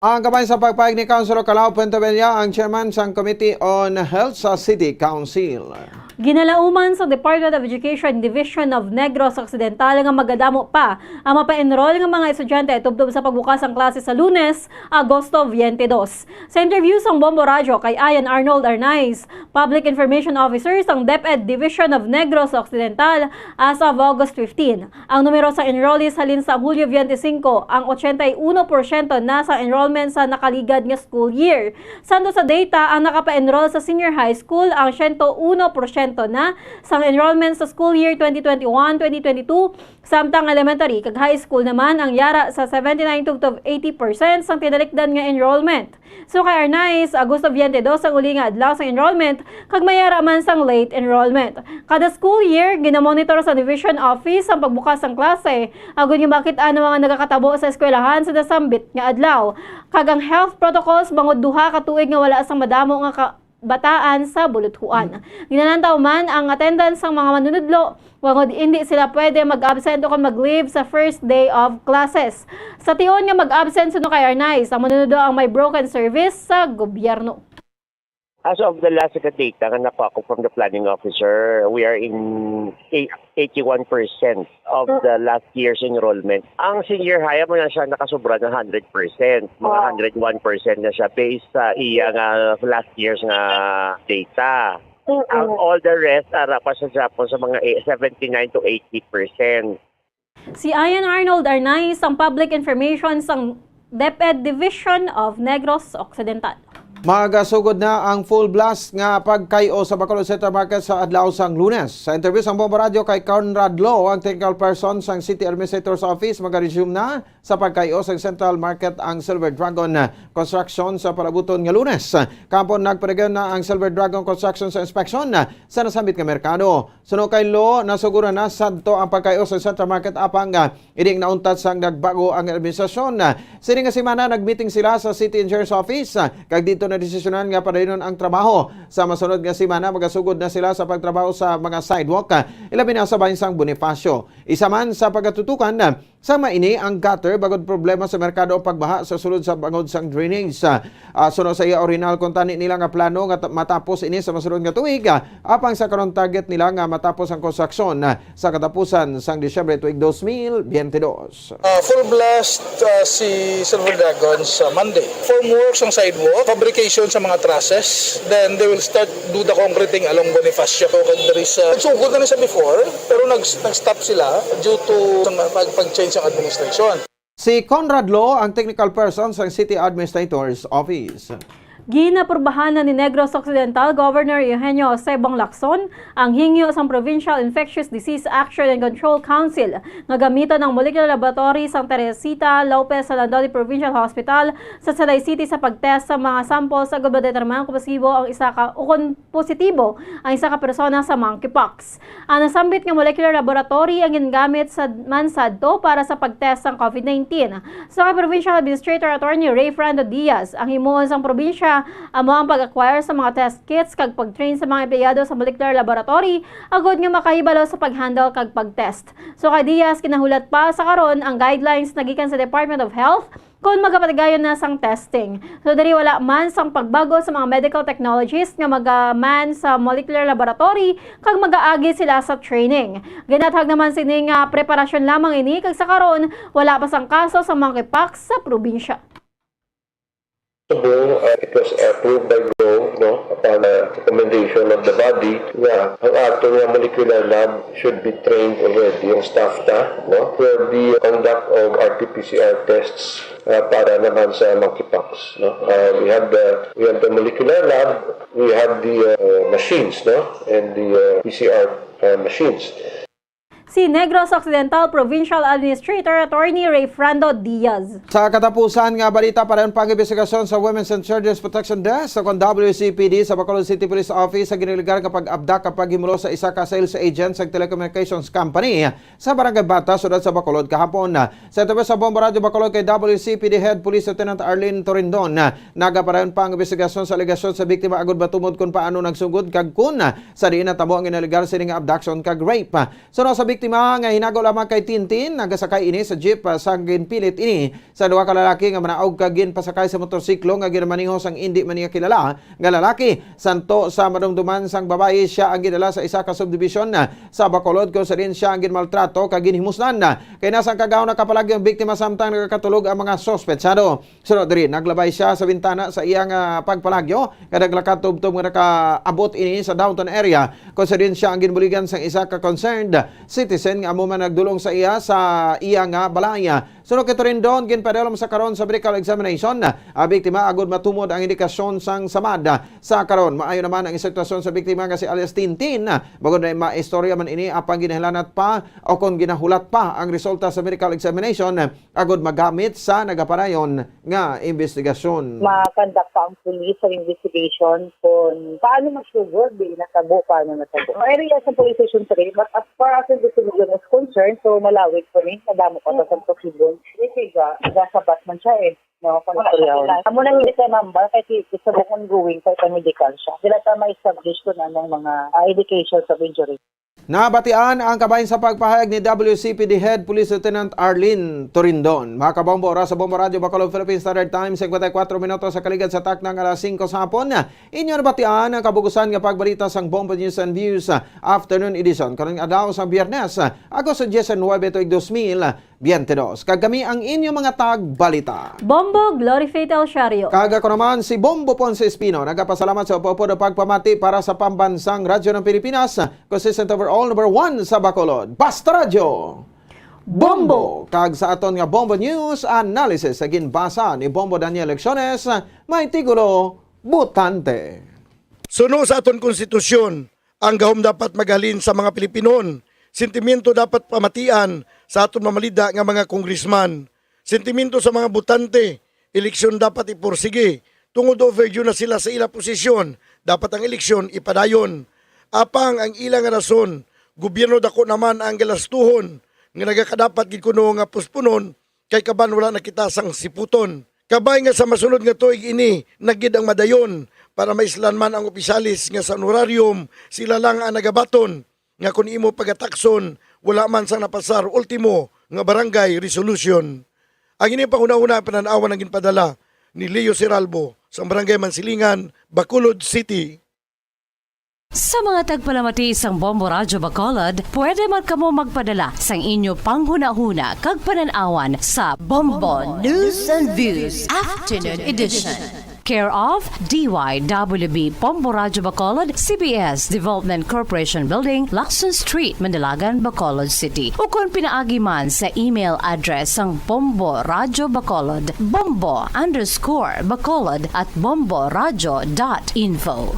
Ang kamay sa pagpahayag ni Councilor Calao Pontevilla, ang chairman sang Committee on Health sa City Council. Ginalauman sa Department of Education Division of Negros Occidental nga magadamo pa ang mapa-enroll nga mga estudyante tubtob sa pagbukas sang klase sa Lunes, Agosto twenty-two. Sa interview sang Bombo Radyo kay Ian Arnold Arnaiz, Public Information Officer sang DepEd Division of Negros Occidental as of August fifteen, ang numero sa enrollees halin sa Hulyo twenty-five, ang ochenta y uno porsyento na sa enrollment sa nakaligad nga school year. Santo sa data, ang nakapa-enroll sa senior high school ang siyento uno porsyento na sang enrollment sa school year twenty twenty-one, twenty twenty-two, samtang elementary kag high school naman ang yara sa seventy-nine to eighty percent sang tinalikdan nga enrollment. So kay Arnaiz, Agosto twenty-two ang uli nga adlaw sang enrollment kag may yara man sang late enrollment. Kada school year, ginamonitor sa division office ang pagbukas sang klase, agod nga makit-an ang mga nagakatabo sa eskwelahan sa nasambit nga adlaw. Kag ang health protocols bangod duha ka tuig nga wala sang madamo nga ka-, bataan sa buluthuan. Ginalantaw man ang attendance sang mga manunudlo, bangod indi sila pwede mag-absent o kon mag-leave sa first day of classes. Sa tion nga mag-absent suno kay Arnaiz, ang manunudlo ang may broken service sa gobyerno. As of the last nga data nga nakuha ko from the planning officer, we are in a- eighty-one percent of the last year's enrollment. Ang senior high mo na siya nakasubra ng one hundred percent. Mga Wow. one hundred one percent na siya based sa iya nga last year's nga data. Ang Mm-mm. All the rest ara pa sa Japon sa mga eh, seventy-nine to eighty percent. Si Ian Arnold Arnaiz ang public information sang DepEd Division of Negros Occidental. Magasugod na ang full blast nga pagkay-o sa Bacolod Central Market sa adlaw sang Lunes. Sa interview sang Bombo Radyo kay Conrad Lo, ang technical person sang City Administrator's Office, magaresume na sa pagkay-o sang Central Market ang Silver Dragon Construction sa palabuton nga Lunes. Kahapon nagpaligay na ang Silver Dragon Construction sa inspeksyon sa nasambit nga merkado. Suno kay Lo, nasuguran na sadto ang pagkay-o sang Central Market apang ah, Ining nauntat sang nagbago ang administrasyon. Sini nga semana nagmeeting sila sa City Engineer's Office, kag dito na desisyonan nga padayonon ang trabaho. Sa masunod nga semana, magasugod na sila sa pagtrabaho sa mga sidewalk, ilabi na sa bahin sang Bonifacio. Isa man sa pagatutukan sa maini ang gutter bangod problema sa merkado ang pagbaha sa sulod sa bangod sang drainage. Ah, suno sa iya original kuntani nila nga plano nga ta- matapos ini sa masunod nga tuig, ah, apang sa karon target nila nga matapos ang konstruksyon, ah, sa katapusan sang Disyembre tuig dos mil biyente dos. Ah, full blast ah, si Silver Dragon sa Monday. Formwork sang sidewalk, fabrication sa mga trusses, then they will start do the concreting along Bonifacio. So, kag there is, ah, nagsugod na ni sa before, pero nag, nag-stop sila due to sa pag, pag-change ng administration. Si Conrad Lo ang technical person sa City Administrator's Office. Ginapurbahan na ni Negros Occidental Governor Eugenio Jose Bong Lacson ang hingyo sang Provincial Infectious Disease Action and Control Council nga gamiton ang molecular laboratory sang Teresita Lopez Salandoli Provincial Hospital sa Salay City sa pag-test sa mga samples agud madeterminan kung positibo ang isa ka o kung positibo ang isa ka persona sa monkeypox. Ang nasambit nga molecular laboratory ang ginagamit sa man sadto para sa pag-test sang COVID nineteen. Sa kay Provincial Administrator Attorney Ray Fernando Diaz, ang himuon sang probinsya amo ang pag-acquire sa mga test kits kag pag-train sa mga empleyado sa molecular laboratory agud nga makahibalo sa pag-handle kag pag-test. So kay Diaz, kinahulat pa sa karon ang guidelines na gikan sa Department of Health kon magapatigayon na sang testing. So diri wala man sang pagbago sa mga medical technologies nga magaman sa molecular laboratory kag magaagi sila sa training. Ginathag naman sini nga preparasyon lamang ini kag sa karon wala pa sang kaso sa monkeypox sa probinsya. Possible, uh, it was approved by GROW, no, upon the recommendation of the body, nga ang ato nga molecular lab should be trained already, yung staff ta, no, for the conduct of R T P C R tests uh, para naman sa monkeypox, no. Uh, we have the we have the molecular lab, we have the uh, machines, no, and the uh, P C R uh, machines. Si Negros Occidental Provincial Administrator Attorney Rayfrando Diaz. Sa katapusan nga balita, padayon pa ang imbestigasyon sa Women's and Children's Protection Desk o kon W C P D sa Bacolod City Police Office sa ginaligar nga pag-abdak kag paghimulos sa isa ka sales agent sa telecommunications company sa Barangay Bata, siyudad sa Bacolod kahapon. Sa interview sa Bombo Radyo Bacolod kay W C P D Head Police Lieutenant Arlene Torindon, nagapadayon pa ang imbestigasyon sa alegasyon sa biktima agud matumod kung paano nagsugod kag kun sa diin natabo ang ginaligar sini nga abduction kag rape. Suno sa biktima nga hinago lamang kay Tintin, nagasakay ini sa jeep, ah, sa ginpilit ini sa duha ka lalaki nga manaog kag ginpasakay sa motorsiklo nga ginamaneho sang indi man niya kilala nga lalaki. Santo sa madumduman sang babayi, siya ang gidala sa isa ka subdivision, ah, sa Bacolod, kung sa diin siya ang ginmaltrato kag ginhimuslan. Kay nasa kagaw nakapalagyo ang biktima samtang nagakatulog ang mga suspetsado. Suno diri, naglabay siya sa bintana sa iyang, ah, pagpalagyo, nga naglakat tubtob nga nakaabot ini sa downtown area, kung sa diin siya ang ginbuligan sang isa ka concerned citizen nga amo man nagdulong sa iya sa iya nga balay. Suno kay Torindon, ginpadalom sa karon sa medical examination ang biktima agud matumod ang indikasyon sang samad. Sa karon, maayo naman ang sitwasyon sa biktima nga si alias Tintin. Bangod na maistorya man ini, apang ginahilanat pa o kon ginahulat pa ang resulta sa medical examination agud magamit sa nagapadayon nga imbestigasyon. Ma-conduct pa ang police sa investigation kung paano magsugod, di natabo, paano natabo. Ang area sa Police Station three, but as far as investigation is concerned, so malawig pa ni, madamo pa sa posible Sige, ga-, gasabat man siya eh. No, kung Wala siya istoryahan. Kilala. Amo nang hindi siya number kay si, si subong ongoing kay pa-medical siya. Sila ta ma-establish kung anong mga, ah, indications of injury. Nabatian ang kabahin sa pagpahayag ni W C P D Head Police Lieutenant Arlene Torindon. Mga kabombo, oras sa Bombo Radyo Bacolod, Philippine Standard Time, singkwenta y kuwatro minutos sa kaligad sa takna nga alas singko sa hapon. Inyo nabatian ang kabugusan nga pagbalita sang Bombo News and Views, ah, Afternoon Edition. Karon nga adlaw sa Biyernes, ah, Agosto diecinuebe, tuig dos mil biyente dos. Kag kami ang inyo mga tagbalita. Bombo Glory Faith El Shario. Kag ako naman si Bombo Ponce Espino. Nagapasalamat sa upod-upod nga pagpamati para sa Pambansang Radyo ng Pilipinas, consistent overall, number one sa Bacolod. Basta Radyo! Bombo! Bombo! Kag sa aton nga Bombo News Analysis, sa ginbasa ni Bombo Daniel Lecciones, may titulo, Botante. Suno sa aton konstitusyon, ang gahom dapat maghalin sa mga Pilipinon. Sentimiento dapat pamatian sa aton mamalida nga mga congressman. Sentimiento sa mga botante, eleksyon dapat ipursigi. Tungod overdue na sila sa ila posisyon, dapat ang eleksyon ipadayon. Apang ang ila nga rason, gobyerno dako naman ang galastuhon, nga nagakadapat gid kuno nga puspunon, kay kaban wala na kita sang siputon. Kabay nga sa masunod nga tuig ini na gid ang madayon, para maislan man ang opisyales nga sa honorarium sila lang ang nagabaton, nga kon imo pagatakson, wala man sang napasar ultimo nga barangay resolution. Ang ini panghunahuna ang panan-awan ang ginpadala ni Leo Seralbo sa Barangay Mansilingan, Bacolod City. Sa mga tagpalamati sang Bombo Radyo Bacolod, pwede man kamo magpadala sang inyo panghunahuna kag panan-awan sa Bombo News and Views Afternoon Edition. Care of D Y W B Bombo Radyo Bacolod, C B S Development Corporation Building, Lacson Street, Manalagan, Bacolod City. Ukon pinaagi man sa email address sang Bombo Radyo Bacolod, bombo underscore bacolod at bombo radyo dot info.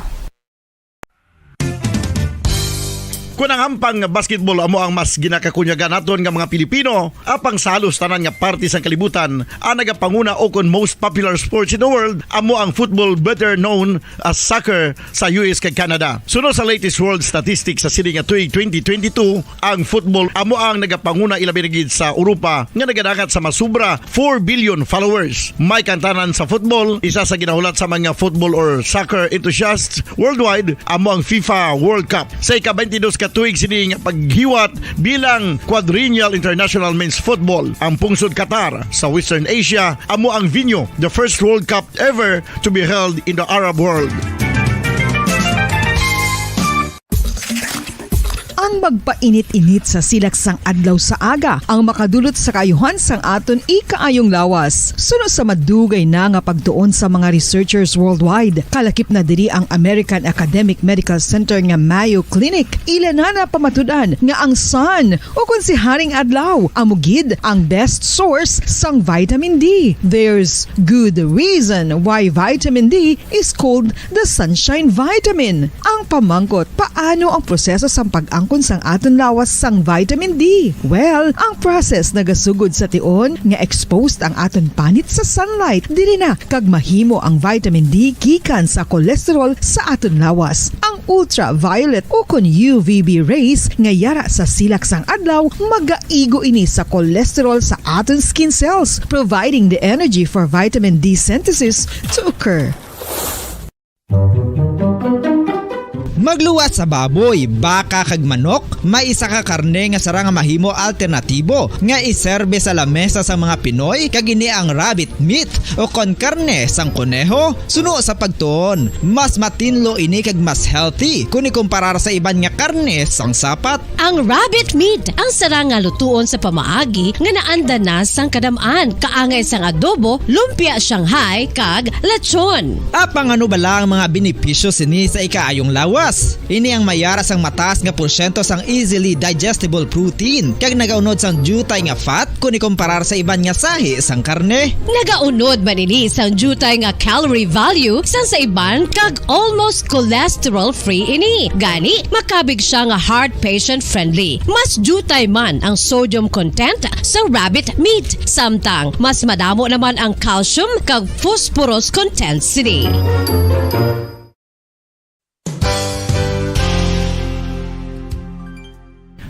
Kon ang hampang nga basketball amo ang mas ginakakunyagan naton nga mga Pilipino, apang sa halos tanan nga parte sang kalibutan, ang nagapanguna o kon most popular sports in the world amo ang football, better known as soccer, sa U S kag Canada. Suno sa latest world statistics sa sini nga tuig twenty twenty-two, ang football amo ang nagapanguna, ilabi na gid sa Europa, nga nagadangat sa masubra four billion followers. May kaangtanan sa football, isa sa ginahulat sa mga football or soccer enthusiasts worldwide amo ang FIFA World Cup. Sa ika-twenty-dos ka tuig sini nga paghiwat bilang Quadrennial International Men's Football, ang pungsod Qatar sa Western Asia amo ang venue, the first World Cup ever to be held in the Arab world. Ang magpainit-init sa silak sang adlaw sa aga ang makadulot sa kaayuhan sang aton ikaayong lawas. Suno sa madugay na nga pagtuon sa mga researchers worldwide, kalakip na diri ang American Academic Medical Center nga Mayo Clinic. Ila na napamatud-an nga ang sun, o kon si Haring Adlaw, amo gid ang best source sang vitamin D. There's good reason why vitamin D is called the sunshine vitamin. Ang pamangkot, paano ang proseso sang pag-angkon sang aton lawas sang vitamin D? Well, ang process nagasugod sa tion nga exposed ang aton panit sa sunlight, diri na kag mahimo ang vitamin D gikan sa cholesterol sa aton lawas. Ang ultraviolet o kon U V B rays nga yara sa silak sang adlaw magaigo ini sa cholesterol sa aton skin cells, providing the energy for vitamin D synthesis to occur. Magluwas sa baboy, baka kag manok, may isa ka karne nga sarang nga mahimo alternatibo nga iserbe sa lamesa sang mga Pinoy, kag ini ang rabbit meat o kon karne sang koneho. Suno sa pagtuon, mas matinlo ini kag mas healthy kon ikumparar sa iban nga karne sang sapat. Ang rabbit meat ang sarang nga lutuon sa pamaagi nga naanda na sang kadam-an, kaangay sang adobo, lumpia Shanghai, kag lechon. Apang ano bala ang mga benepisyo sini sa ikaayong lawas? Ini ang mayara sang mataas nga porsyento sang easily digestible protein, kag nagaunod sang diutay nga fat kon ikumparar sa iban nga sahi sang karne. Nagaunod man ini sang diutay nga calorie value sang sa iban, kag almost cholesterol-free ini. Gani, makabig siya nga heart patient-friendly. Mas diutay man ang sodium content sa rabbit meat, samtang mas madamo naman ang calcium kag phosphorus content sini.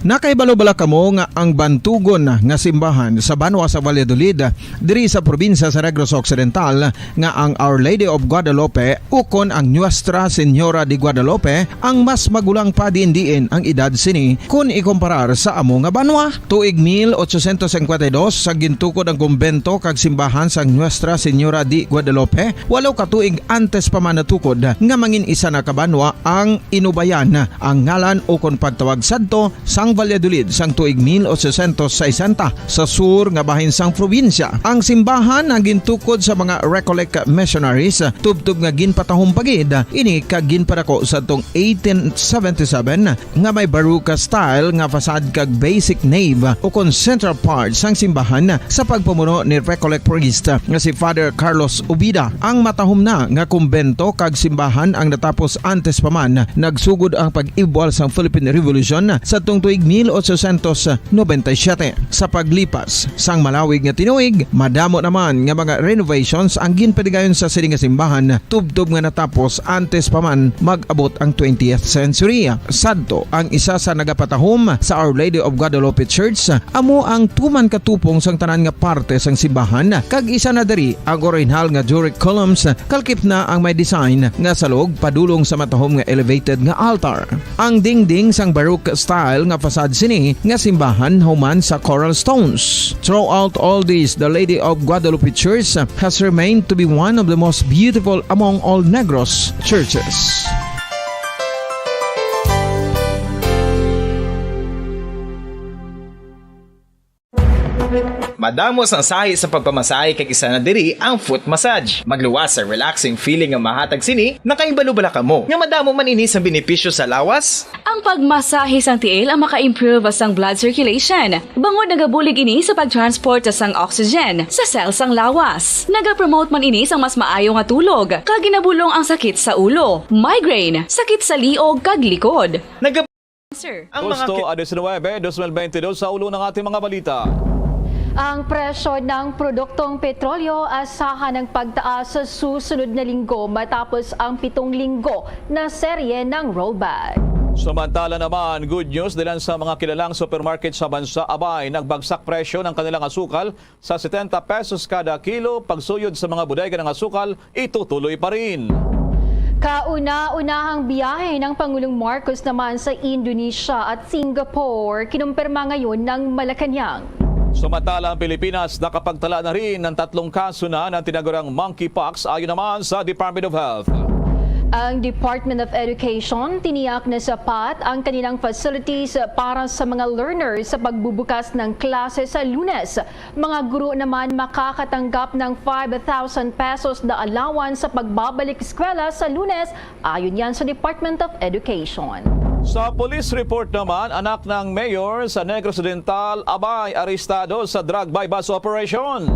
Nakahibalo bala kamo nga ang bantugon nga simbahan sa banwa sa Valladolid, diri sa probinsya sa Negros Occidental, nga ang Our Lady of Guadalupe ukon ang Nuestra Señora de Guadalupe ang mas magulang pa diin-diin ang edad sini kun ikumparar sa amo nga banwa? Tuig mil ochocientos cincuenta y dos, sa gintukod ang kumbento kag simbahan sang Nuestra Señora de Guadalupe, walo ka tuig antes pa man natukod nga mangin isa na ka banwa ang Inubayan, ang ngalan ukon pagtawag sadto sang Valladolid sang tuig mil ochocientos sesenta, sa sur nga bahin sang probinsya. Ang simbahan ang gintukod sa mga Recollect missionaries, tubtob nga ginpatahom pa gid ini kag ginpadako sadtong eighteen seventy-seven, nga may Baroque style nga facade kag basic nave ukon central part sang simbahan sa pagpamuno ni Recollect priest nga si Father Carlos Ubida. Ang matahom na nga kumbento kag simbahan ang natapos antes pa man nagsugod ang pag-ibwal sang Philippine Revolution sadtong tuig mil ochocientos noventa y siete. Sa paglipas sang malawig nga tinuig, madamo naman nga mga renovations ang ginpatigayon sa sini nga simbahan, tubtob nga natapos antes pa man mag-abot ang twentieth century. Sadto, ang isa sa nagapatahom sa Our Lady of Guadalupe Church amo ang tuman katupong sang tanan nga parte sang simbahan, kag isa na diri ang orihinal nga Doric columns, kalkip na ang may design nga salog padulong sa matahom nga elevated nga altar. Ang dingding sang Baroque style nga facade sini nga simbahan human sa coral stones. Throughout all this, the Lady of Guadalupe Church has remained to be one of the most beautiful among all Negros churches. Madamo sang sahi sa pagpamasahe kag isa na diri ang foot massage. Magluwas sa relaxing feeling nga mahatag sini, nakahibalo bala kamo nga madamo man ini sang benepisyo sa lawas? Ang pagmasahe sang tiil ang maka-improve sang blood circulation, bangod nagabulig ini sa pag-transport sang oxygen sa cell sang lawas. Nagapromote man ini sang mas maayo nga tulog, kag ginabulong ang sakit sa ulo, migraine, sakit sa liog, kag likod. Naga- Sir. Ang mga Agosto ki- a diecinuebe, dos mil bentidus, sa ulo ng ating mga balita. Ang presyo ng produktong petrolyo asahan ng pagtaas sa susunod na linggo matapos ang pitong linggo na serye ng rollback. Samantala naman, good news dahil sa mga kilalang supermarket sa bansa, abay, nagbagsak presyo ng kanilang asukal sa setenta pesos kada kilo, pagsuyod sa mga bodega ng asukal, itutuloy pa rin. Kauna-unahang biyahe ng Pangulong Marcos naman sa Indonesia at Singapore, kinumpirma ngayon ng Malacañang. Samantala, ang Pilipinas nakapagtala na rin ng tatlong kaso na ng tinagurang monkeypox, ayon naman sa Department of Health. Ang Department of Education tiniyak na sapat ang kanilang facilities para sa mga learners sa pagbubukas ng klase sa Lunes. Mga guro naman makakatanggap ng five thousand pesos na allowance sa pagbabalik eskwela sa Lunes, ayon yan sa Department of Education. Sa police report naman, anak ng mayor sa Negros Oriental, abay, arestado sa drug buy-bust operation.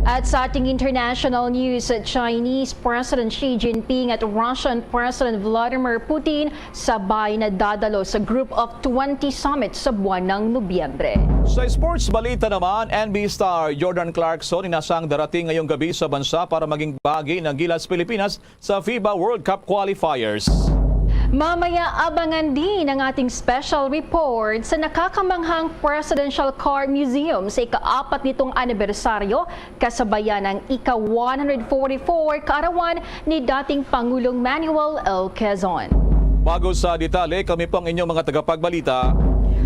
At sa ating international news, Chinese President Xi Jinping at Russian President Vladimir Putin sabay na dadalo sa Group of twenty Summit sa buwan ng Nobyembre. Sa sports balita naman, N B A star Jordan Clarkson inasang darating ngayong gabi sa bansa para maging bahagi ng Gilas Pilipinas sa FIBA World Cup qualifiers. Mamaya, abangan din ang ating special report sa nakakamanghang Presidential Car Museum sa ikaapat nitong anibersaryo, kasabayan ang ika one hundred forty-four kaarawan ni dating Pangulong Manuel L. Quezon. Bago sa detalye, kami po ang inyong mga tagapagbalita.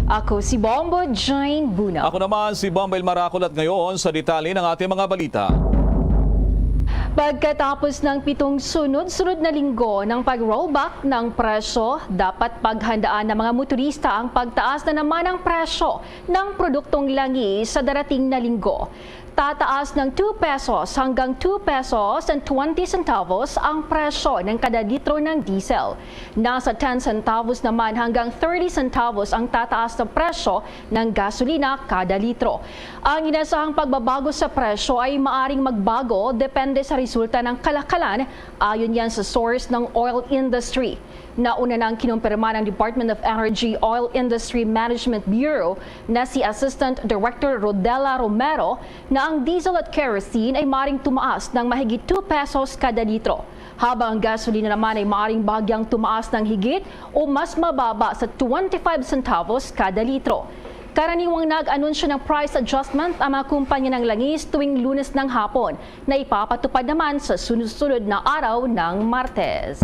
Ako si Bombo Jane Buna. Ako naman si Bombo El Maracol at ngayon sa detalye ng ating mga balita. Pagkatapos ng pitong sunod-sunod na linggo ng pag-rollback ng presyo, dapat paghandaan ng mga motorista ang pagtaas na naman ng presyo ng produktong langi sa darating na linggo. Tataas ng two pesos hanggang two pesos and twenty centavos ang presyo ng kada litro ng diesel. Nasa ten centavos naman hanggang thirty centavos ang tataas na presyo ng gasolina kada litro. Ang inasahang pagbabago sa presyo ay maaring magbago depende sa resulta ng kalakalan, ayon yan sa source ng oil industry. Nauna nang kinumpirma ng Department of Energy Oil Industry Management Bureau na si Assistant Director Rodela Romero na ang diesel at kerosene ay maring tumaas ng mahigit two pesos kada litro. Habang ang gasolina naman ay maaring bahagyang tumaas ng higit o mas mababa sa twenty-five centavos kada litro. Karaniwang nag-anunsyo ng price adjustment ang mga kumpanya ng langis tuwing Lunes ng hapon, na ipapatupad naman sa sunod-sunod na araw ng Martes.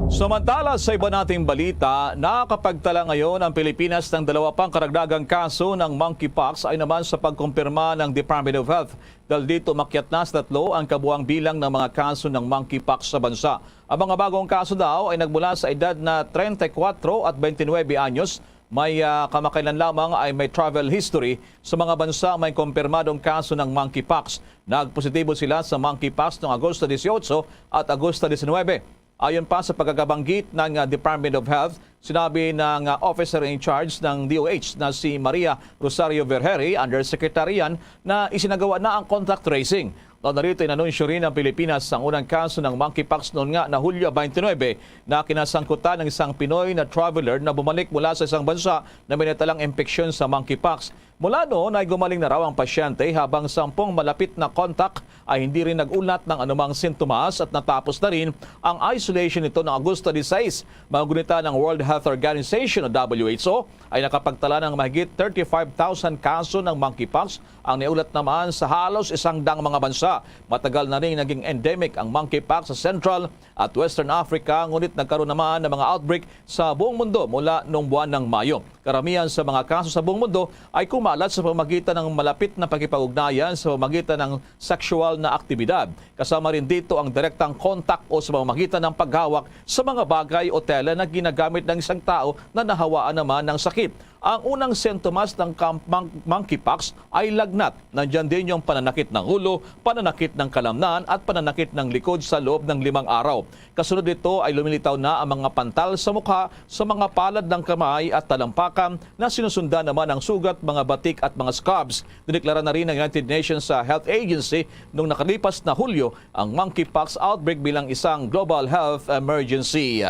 Samantala, sa iba nating balita, nakapagtala ngayon ang Pilipinas ng dalawa pang karagdagang kaso ng monkeypox, ay naman sa pagkumpirma ng Department of Health. Dahil dito, makyat na sa tatlo ang kabuang bilang ng mga kaso ng monkeypox sa bansa. Ang mga bagong kaso daw ay nagmula sa edad na treinta y cuatro at veintinuebe anyos. May ah, kamakailan lamang ay may travel history sa mga bansa may kumpirmadong kaso ng monkeypox. Nagpositibo sila sa monkeypox noong Agosto dieciocho at Agosto diecinuebe. Ayon pa sa pagkakabanggit ng ah, Department of Health, sinabi ng ah, officer in charge ng D O H na si Maria Rosario Vergere, undersecretary yan, na isinagawa na ang contact tracing. Kaugnay narito, inanunsyo rin ng Pilipinas ang unang kaso ng monkeypox noon nga na Hulyo twenty-nine, na kinasangkutan ng isang Pinoy na traveler na bumalik mula sa isang bansa na may natalang impeksyon sa monkeypox. Mula noon ay gumaling na raw ang pasyente, habang sampung malapit na kontak ay hindi rin nag-ulat ng anumang sintomas at natapos na rin ang isolation nito ng Agosto dieciséis. Mga gunita ng World Health Organization o W H O ay nakapagtala ng mahigit thirty-five thousand kaso ng monkeypox ang niulat naman sa halos isang dang mga bansa. Matagal na rin naging endemic ang monkeypox sa Central at Western Africa, ngunit nagkaroon naman ng mga outbreak sa buong mundo mula noong buwan ng Mayo. Karamihan sa mga kaso sa buong mundo ay kumalat sa pamamagitan ng malapit na pakipag-ugnayan sa pamamagitan ng sexual na aktibidad. Kasama rin dito ang direktang kontak o sa pamamagitan ng paghawak sa mga bagay o tela na ginagamit ng isang tao na nahawaan naman ng sakit. Ang unang sintomas ng kam- mang- monkeypox ay lagnat. Nandiyan din yung pananakit ng ulo, pananakit ng kalamnan at pananakit ng likod sa loob ng limang araw. Kasunod nito ay lumilitaw na ang mga pantal sa mukha, sa mga palad ng kamay at talampakan, na sinusundan naman ng sugat, mga batik at mga scabs. Diniklara na rin ng United Nations sa Health Agency noong nakalipas na Hulyo ang monkeypox outbreak bilang isang global health emergency.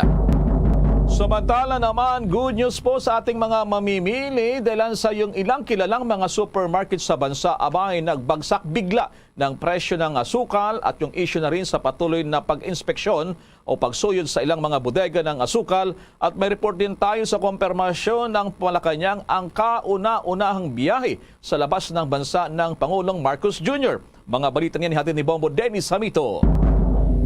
Samantala naman, good news po sa ating mga mamimili, dahil sa yung ilang kilalang mga supermarket sa bansa, abay, nagbagsak bigla ng presyo ng asukal at yung issue na rin sa patuloy na pag-inspeksyon o pagsuyod sa ilang mga bodega ng asukal. At may report din tayo sa kumpirmasyon ng Malacañang, ang kauna-unahang biyahe sa labas ng bansa ng Pangulong Marcos Junior. Mga balita niyan hatid ni Bombo Dennis Hamito.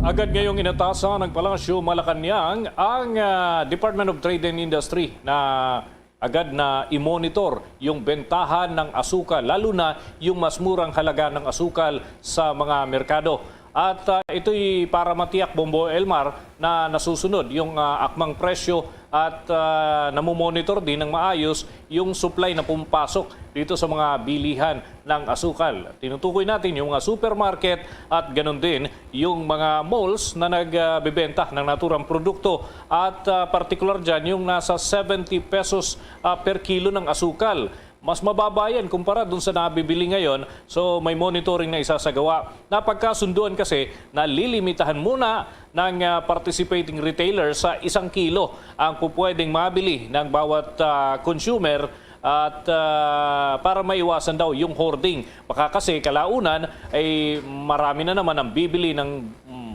Agad ngayong inatasan ng Palasyo Malacañang ang ah, Department of Trade and Industry na agad na i-monitor yung bentahan ng asukal, lalo na yung mas murang halaga ng asukal sa mga merkado. At ah, ito'y para matiyak, Bombo Elmar, na nasusunod yung ah, akmang presyo at ah, namomonitor din ng maayos yung supply na pumapasok dito sa mga bilihan ng asukal. Tinutukoy natin yung mga supermarket at ganun din yung mga malls na nagbebenta ng naturang produkto at ah, partikular dyan yung nasa seventy pesos ah, per kilo ng asukal. Mas mababa yan kumpara dun sa nabibili ngayon, so may monitoring na isasagawa. Napagkasunduan kasi na lilimitahan muna ng ah, participating retailer sa isang kilo ang pupwedeng mabili ng bawat ah, consumer at ah, para maiwasan daw yung hoarding. Baka kasi kalaunan ay marami na naman ang bibili ng mm,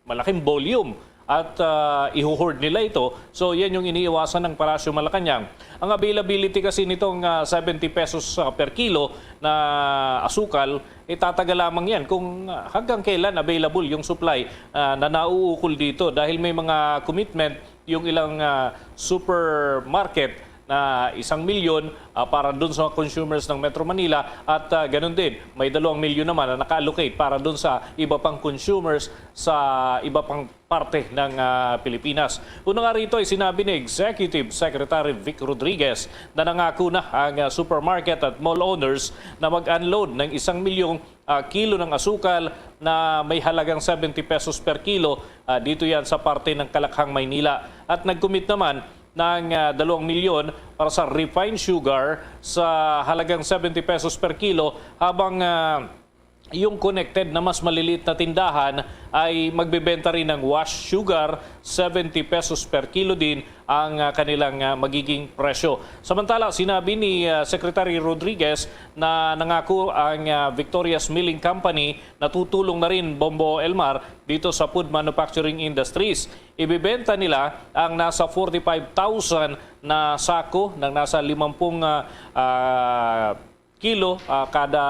malaking volume at ah, iho-hoard nila ito. So yan yung iniiwasan ng Palasyo Malacañang. Ang availability kasi nitong ah, seventy pesos ah, per kilo na asukal, itatagal lamang yan kung ah, hanggang kailan available yung supply ah, na nauukol dito, dahil may mga commitment yung ilang ah, supermarket na isang milyon ah, para dun sa consumers ng Metro Manila at ah, ganun din may dalawang milyon naman na naka-allocate para dun sa iba pang consumers sa iba pang parte ng ah, Pilipinas. Una nga rito ay sinabi ni Executive Secretary Vic Rodriguez na nangako na ang ah, supermarket at mall owners na mag-unload ng isang milyong ah, kilo ng asukal na may halagang seventy pesos per kilo ah, dito yan sa parte ng Kalakhang, Maynila. At nag-commit naman ng ah, dalawang milyon para sa refined sugar sa halagang seventy pesos per kilo, habang ah, yung connected na mas maliliit na tindahan ay magbebenta rin ng wash sugar, seventy pesos per kilo din ang, ah, kanilang, ah, magiging presyo. Samantala, sinabi ni, ah, Secretary Rodriguez na nangako ang, ah, Victoria's Milling Company na tutulong na rin, Bombo Elmar, dito sa food manufacturing industries. Ibebenta nila ang nasa forty-five thousand na sako ng nasa limampung, ah, ah, kilo, ah, kada,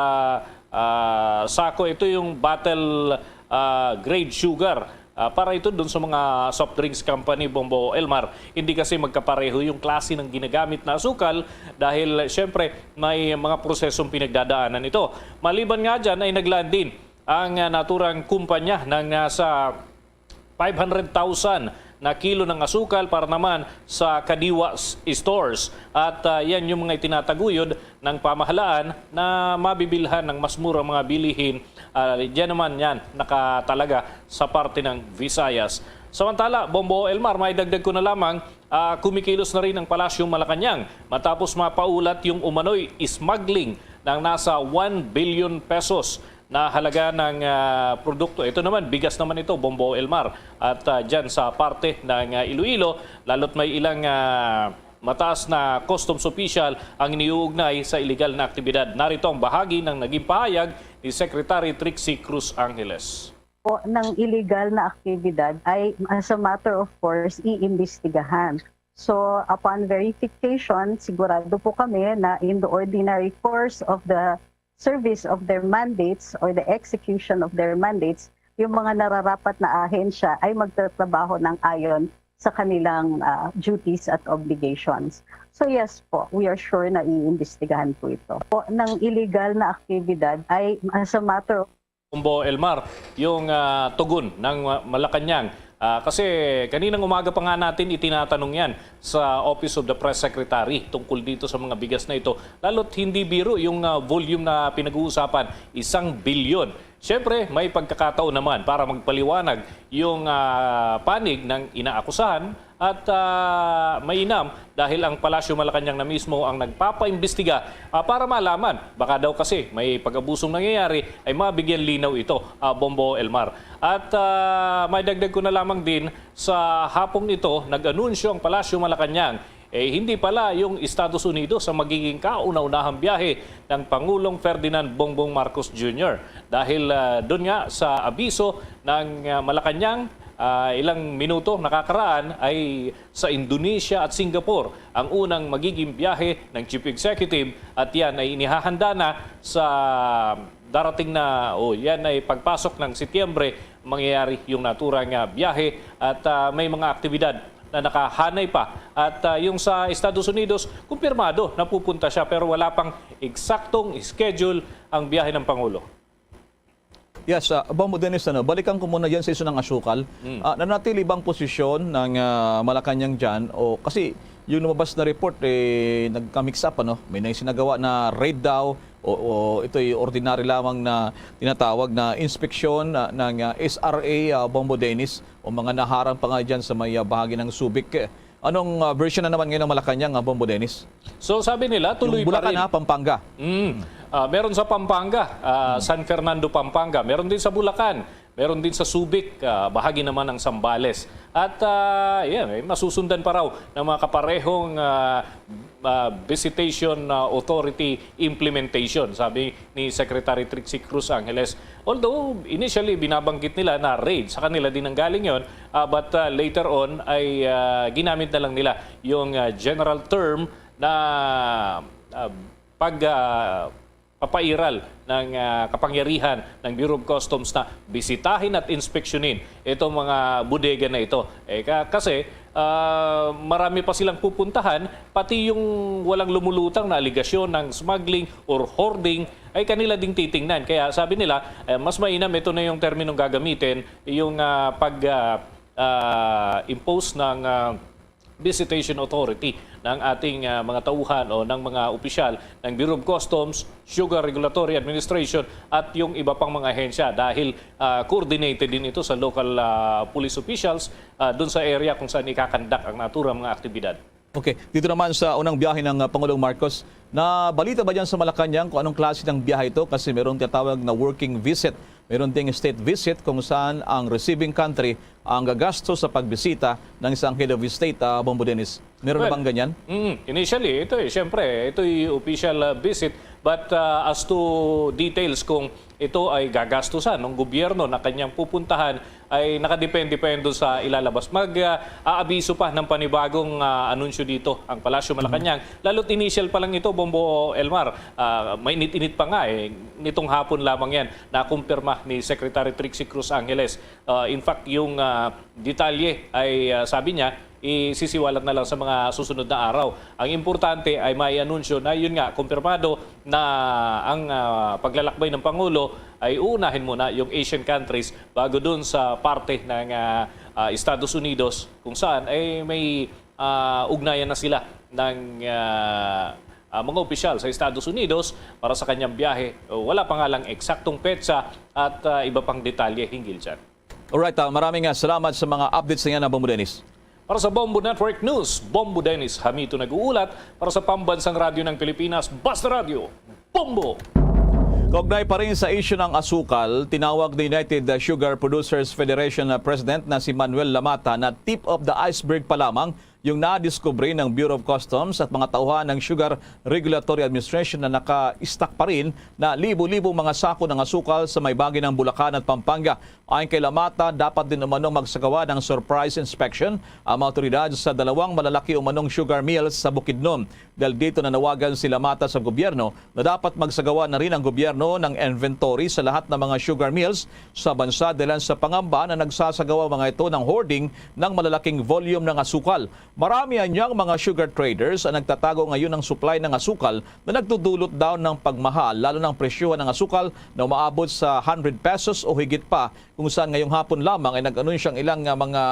ah, sako. Ito yung bottle, ah, grade sugar. Ah, para ito dun sa mga soft drinks company, Bombo Elmar. Hindi kasi magkapareho yung klase ng ginagamit na asukal dahil, siyempre, may mga prosesong pinagdadaanan ito. Maliban nga dyan ay naglaan din ang, ah, naturang kumpanya ng nasa five hundred thousand na kilo ng asukal para naman sa Kadiwa s-, stores. At, ah, yan yung mga itinataguyod ng pamahalaan na mabibilhan ng mas murang mga bilihin. Ah, diyan naman yan, nakatalaga sa parte ng Visayas. Samantala, Bombo Elmar, may dagdag ko na lamang, ah, kumikilos na rin ang Palasyong Malacañang matapos mapaulat yung umano'y smuggling ng nasa one billion pesos na halaga ng, ah, produkto. Ito naman, bigas naman ito, Bombo Elmar. At, ah, dyan sa parte ng, ah, Iloilo, lalo't may ilang, ah, mataas na customs official ang iniuugnay sa illegal na aktibidad. Narito ang bahagi ng naging pahayag ni Secretary Trixie Cruz Angeles. Po ng illegal na aktibidad ay, as a matter of course, iimbestigahan. So, upon verification, sigurado po kami na in the ordinary course of the service of their mandates or the execution of their mandates, yung mga nararapat na ahensya ay magtatrabaho ng ayon sa kanilang, ah, duties at obligations. So yes po, we are sure na iimbestigahan po ito. Po ng illegal na aktibidad ay, as a matter of Bombo Elmar, yung, ah, tugon ng, ah, Malacañang. Ah, kasi kaninang umaga pa nga natin itinatanong yan sa Office of the Press Secretary tungkol dito sa mga bigas na ito. Lalo't hindi biro yung, ah, volume na pinag-uusapan, isang bilyon. Siyempre, may pagkakataon naman para magpaliwanag yung, ah, panig ng inaakusahan at, ah, mainam dahil ang Palasyo Malacañang na mismo ang nagpapaimbestiga, ah, para malaman. Baka daw kasi may pag-abusong nangyayari ay mabigyan linaw ito, ah, Bombo Elmar. At, ah, may dagdag ko na lamang din, sa hapong ito, nag-anunsyo ang Palasyo Malacañang, eh, hindi pala yung Estados Unidos ang magiging kauna-unahang biyahe ng Pangulong Ferdinand Bongbong Marcos Junior. Dahil, ah, doon nga sa abiso ng, ah, Malacañang, ah, ilang minuto nakakaraan ay sa Indonesia at Singapore ang unang magiging biyahe ng Chief Executive at yan ay inihahanda na sa darating na, o yan ay pagpasok ng Setyembre, mangyayari yung naturang, ah, biyahe at, ah, may mga aktibidad na nakahanay pa. At, ah, yung sa Estados Unidos, kumpirmado na pupunta siya pero wala pang eksaktong schedule ang biyahe ng Pangulo. Yes, ah, Bombo Dennis, ano, balikan ko muna dyan sa issue ng asukal. Mm. Ah, nanatili ba ang posisyon ng, ah, Malacañang dyan? O, kasi yung lumabas na report, eh, nagka-mix up, ano? May naisinagawa na raid daw, o, o ito'y ordinary lamang na tinatawag na inspeksyon, ah, ng, ah, S R A, ah, Bombo Dennis, o mga naharang pa nga dyan sa may, ah, bahagi ng Subic. Anong, ah, version na naman ngayon ng Malacañang, ah, Bombo Dennis? So, sabi nila, tuloy Yung Bulacan, pa rin. Ha, Pampanga. Mm. Ah, meron sa Pampanga, ah, San Fernando, Pampanga. Meron din sa Bulacan. Meron din sa Subic, ah, bahagi naman ng Zambales. At, ah, yan, eh, masusundan pa raw ng mga kaparehong, ah, ah, visitation, ah, authority implementation, sabi ni Secretary Trixie Cruz Angeles. Although initially binabanggit nila na raid, sa kanila din ang galing yon, ah, but, ah, later on ay, ah, ginamit na lang nila yung, ah, general term na, ah, pag, ah, papairal ng, ah, kapangyarihan ng Bureau of Customs na bisitahin at inspeksyonin itong mga bodega na ito. Eh, ka-, kasi, ah, marami pa silang pupuntahan, pati yung walang lumulutang na aligasyon ng smuggling or hoarding ay kanila ding titingnan. Kaya sabi nila, eh, mas mainam, ito na yung terminong gagamitin, yung, ah, pag, ah, ah, impose ng, ah, visitation authority ng ating, ah, mga tauhan o ng mga opisyal ng Bureau of Customs, Sugar Regulatory Administration at yung iba pang mga ahensya dahil, ah, coordinated din ito sa local, ah, police officials, ah, dun sa area kung saan ikakandak ang naturang mga aktibidad. Okay, dito naman sa unang biyahe ng, ah, Pangulong Marcos, nabalita ba dyan sa Malacañang kung anong klase ng biyahe ito? Kasi mayroong tinatawag na working visit, mayroon ding state visit kung saan ang receiving country ang gagasto sa pagbisita ng isang head of state, ah, Bombo Dennis. Meron na Well, bang ganyan? Mm, initially, ito eh, siyempre, ito'y official, ah, visit. But, ah, as to details kung ito ay gagastusan ng gobyerno na kanyang pupuntahan, ay nakadepende pa yan doon sa ilalabas. Mag, ah, aabiso pa ng panibagong, ah, anunsyo dito ang Palasyo Malacañang. Lalo't initial pa lang ito, Bombo Elmar, ah, mainit-init pa nga eh. Nitong hapon lamang yan, nakumpirma ni Secretary Trixie Cruz Angeles. Ah, in fact, yung, ah, detalye ay, ah, sabi niya, isisiwalat na lang sa mga susunod na araw. Ang importante ay may anunsyo na yun nga, kumpirmado na ang, ah, paglalakbay ng Pangulo ay uunahin muna yung Asian countries bago dun sa parte ng, ah, ah, Estados Unidos kung saan ay may, ah, ugnayan na sila ng, ah, ah, mga opisyal sa Estados Unidos para sa kanyang biyahe. Wala pa nga lang eksaktong petsa at, ah, iba pang detalye hinggil dyan. Alright, ah, maraming, ah, salamat sa mga updates na yan, ah, Bombo Dennis. Para sa Bombo Network News, Bombo Dennis Hamito nag-uulat. Para sa Pambansang Radyo ng Pilipinas, Basta Radyo, Bombo! Kaugnay pa rin sa isyu ng asukal, tinawag ni United Sugar Producers Federation na President na si Manuel Lamata na tip of the iceberg pa lamang yung nadiskubre ng Bureau of Customs at mga tauhan ng Sugar Regulatory Administration na naka-stock pa rin na libo-libong mga sako ng asukal sa may bahagi ng Bulacan at Pampanga. Ayon kay Lamata, dapat din umanong magsagawa ng surprise inspection ang mga awtoridad sa dalawang malalaki umanong sugar mills sa Bukidnon. Dahil dito, nanawagan si Lamata sa gobyerno na dapat magsagawa na rin ang gobyerno ng inventory sa lahat ng mga sugar mills sa bansa dahil sa pangamba na nagsasagawa mga ito ng hoarding ng malalaking volume ng asukal. Marami anyang mga sugar traders ang nagtatago ngayon ng supply ng asukal na nagdudulot daw ng pagmahal, lalo ng presyohan ng asukal na umaabot sa hundred pesos o higit pa, kung saan ngayong hapon lamang ay nag-anunsya ang ilang, ah, mga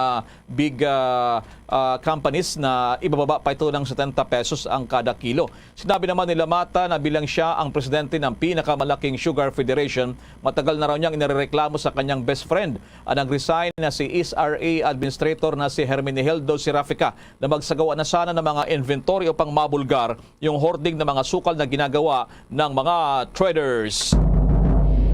big, ah, ah, companies na ibababa pa ito ng setenta pesos ang kada kilo. Sinabi naman ni Lamata na bilang siya ang presidente ng pinakamalaking Sugar Federation, matagal na raw niyang inireklamo sa kanyang best friend, ang nag-resign na si S R A Administrator na si Hermenegildo Serafica, na magsagawa na sana ng mga inventory upang mabulgar yung hoarding ng mga sukal na ginagawa ng mga traders.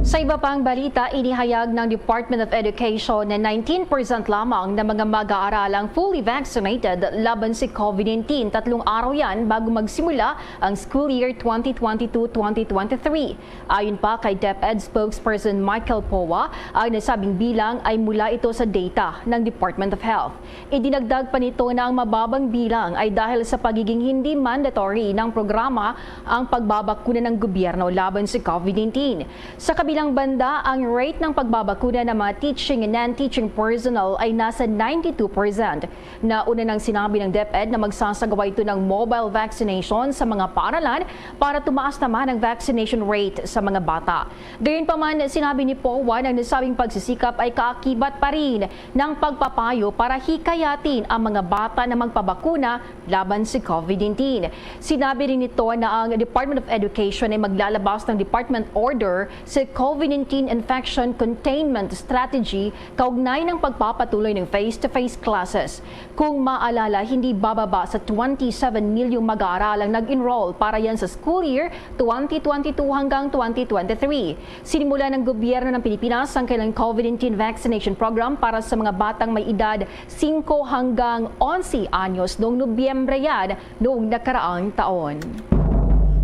Sa iba pang balita, inihayag ng Department of Education na nineteen percent lamang ng mga mag-aaral ang fully vaccinated laban si COVID nineteen. Tatlong araw yan bago magsimula ang school year twenty twenty-two, twenty twenty-three. Ayon pa kay DepEd spokesperson Michael Poa, ang nasabing bilang ay mula ito sa data ng Department of Health. Idinagdag pa nito na ang mababang bilang ay dahil sa pagiging hindi mandatory ng programa ang pagbabakuna ng gobyerno laban sa COVID nineteen. Sa kabilang banda, ang rate ng pagbabakuna ng mga teaching and non-teaching personnel ay nasa ninety-two percent. Nauna nang sinabi ng DepEd na magsasagawa ito ng mobile vaccination sa mga paaralan para tumaas naman ang vaccination rate sa mga bata. Gayunpaman, sinabi ni Poa na ang nasabing pagsisikap ay kaakibat pa rin ng pagpapayo para hikayatin ang mga bata na magpabakuna laban sa COVID nineteen. Sinabi rin nito na ang Department of Education ay maglalabas ng department order sa COVID nineteen Infection Containment Strategy kaugnay ng pagpapatuloy ng face-to-face classes. Kung maalala, hindi bababa sa twenty-seven milyong mag-aaral ang nag-enroll para yan sa school year twenty twenty-two hanggang twenty twenty-three. Sinimula ng gobyerno ng Pilipinas ang kailang COVID nineteen vaccination program para sa mga batang may edad singko hanggang onse anyos noong Nobyembre yan noong nakaraang taon.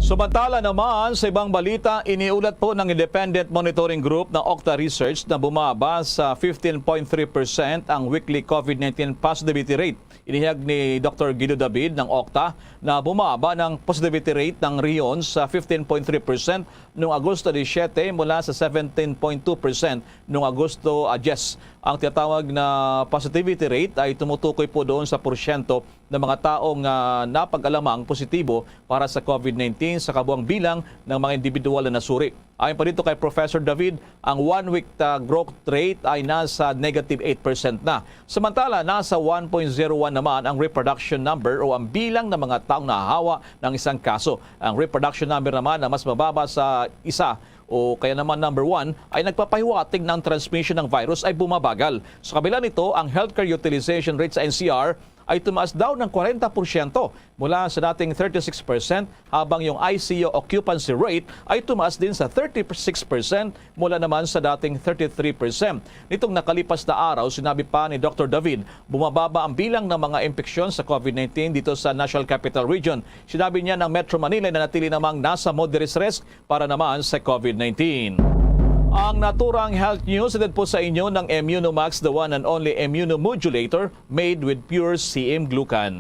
Samantala naman, sa ibang balita, iniulat po ng Independent Monitoring Group na Octa Research na bumaba sa fifteen point three percent ang weekly COVID nineteen positivity rate. Inihayag ni Doktor Guido David ng Octa na bumaba ng positivity rate ng rehiyon sa fifteen point three percent noong Agosto disisyete mula sa seventeen point two percent noong Agosto, ah, diyes. Ang tinatawag na positivity rate ay tumutukoy po doon sa porsyento ng mga taong, ah, napag-alamang positibo para sa COVID nineteen sa kabuang bilang ng mga individual na nasuri. Ayon pa dito kay Professor David, ang one-week, ah, growth rate ay nasa negative eight percent na. Samantala, nasa one point zero one naman ang reproduction number o ang bilang ng mga taong nahahawa ng isang kaso. Ang reproduction number naman na mas mababa sa isa o kaya naman number one ay nagpapahiwatig na ang transmission ng virus ay bumabagal. Sa kabila nito, ang healthcare utilization rate sa N C R ay tumaas daw ng kwarenta porsyento mula sa dating thirty-six percent, habang yung I C U occupancy rate ay tumaas din sa thirty-six percent mula naman sa dating thirty-three percent. Nitong nakalipas na araw, sinabi pa ni Doctor David, bumababa ang bilang ng mga impeksyon sa COVID nineteen dito sa National Capital Region. Sinabi niya ng Metro Manila na natili namang nasa moderate risk para naman sa COVID nineteen. Ang naturang health news, hatid po sa inyo ng Immunomax, the one and only immunomodulator made with pure C M glucan.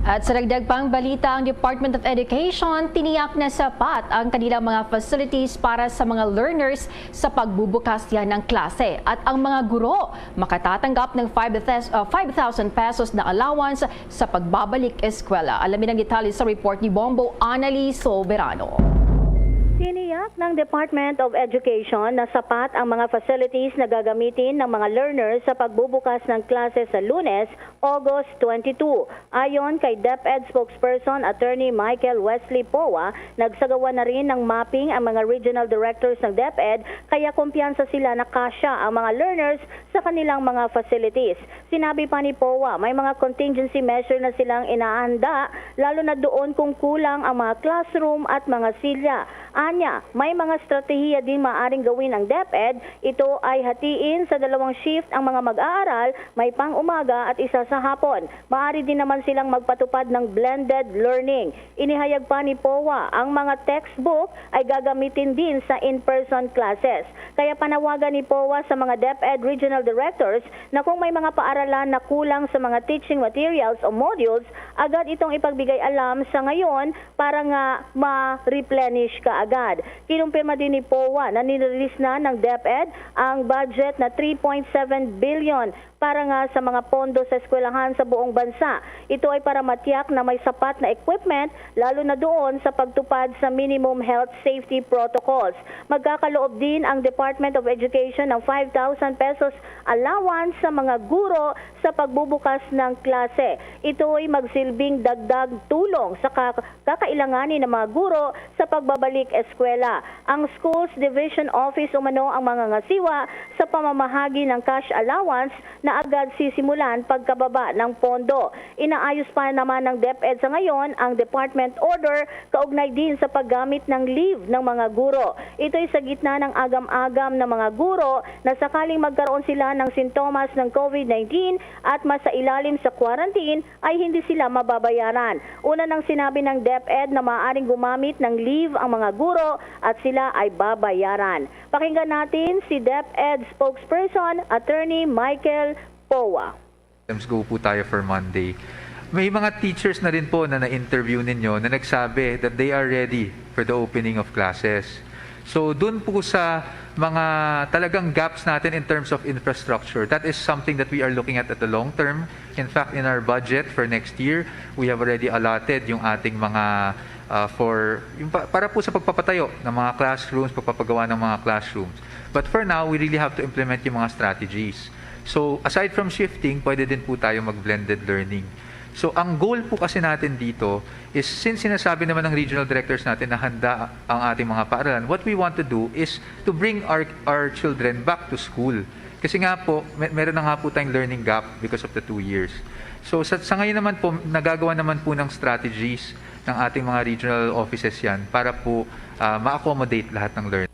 At sa dagdag pang balita, ang Department of Education tiniyak na sapat ang kanilang mga facilities para sa mga learners sa pagbubukas yan ng klase. At ang mga guro makatatanggap ng five thousand, uh, five thousand pesos na allowance sa pagbabalik eskwela. Alamin ang detalye sa report ni Bombo Anali Soberano. Tiniyak ng Department of Education na sapat ang mga facilities na gagamitin ng mga learners sa pagbubukas ng klase sa Lunes, August twenty-two. Ayon kay DepEd spokesperson Attorney Michael Wesley Poa, nagsagawa na rin ng mapping ang mga regional directors ng DepEd, kaya kumpiyansa sila na kasya ang mga learners sa kanilang mga facilities. Sinabi pa ni Poa, may mga contingency measure na silang inahanda, lalo na doon kung kulang ang mga classroom at mga silya. Anya, may mga estratehiya din maaring gawin ang DepEd. Ito ay hatiin sa dalawang shift ang mga mag-aaral, may pang-umaga at isa sa hapon. Maari din naman silang magpatupad ng blended learning. Inihayag pa ni Poa, ang mga textbook ay gagamitin din sa in-person classes. Kaya panawagan ni Poa sa mga DepEd regional directors na kung may mga paaralan na kulang sa mga teaching materials o modules, agad itong ipagbigay alam sa ngayon para nga ma-replenish kaagad. Kinumpirma din ni Poa na nirelease na ng DepEd ang budget na three point seven billion para nga sa mga pondo sa eskwelahan sa buong bansa. Ito ay para matiyak na may sapat na equipment, lalo na doon sa pagtupad sa minimum health safety protocols. Magkakaloob din ang Department of Education ng five thousand pesos allowance sa mga guro sa pagbubukas ng klase. Ito ay magsilbing dagdag tulong sa ka-, kakailanganin ng mga guro sa pagbabalik eskwela. Ang Schools Division Office umano ang mangangasiwa sa pamamahagi ng cash allowance na agad sisimulan pagkababa ng pondo. Inaayos pa naman ng DepEd sa ngayon ang department order kaugnay din sa paggamit ng leave ng mga guro. Ito'y sa gitna ng agam-agam ng mga guro na sakaling magkaroon sila ng sintomas ng COVID nineteen at masailalim sa quarantine, ay hindi sila mababayaran. Una nang sinabi ng DepEd na maaaring gumamit ng leave ang mga guro at sila ay babayaran. Pakinggan natin si DepEd spokesperson Attorney Michael Poa. Let's go po tayo for Monday. May mga teachers na rin po na na-interview ninyo na nagsabi that they are ready for the opening of classes. So, dun po sa mga talagang gaps natin in terms of infrastructure, that is something that we are looking at at the long term. In fact, in our budget for next year, we have already allotted yung ating mga, ah, for, yung pa-, para po sa pagpapatayo ng mga classrooms, pagpapagawa ng mga classrooms. But for now, we really have to implement yung mga strategies. So, aside from shifting, pwede din po tayo mag-blended learning. So, ang goal po kasi natin dito is, since sinasabi naman ng regional directors natin na handa ang ating mga paaralan, what we want to do is to bring our, our children back to school. Kasi nga po, may, meron na nga po tayong learning gap because of the two years. So, sa, sa ngayon naman po, nagagawa naman po ng strategies ng ating mga regional offices yan para po, ah, ma-accommodate lahat ng learners.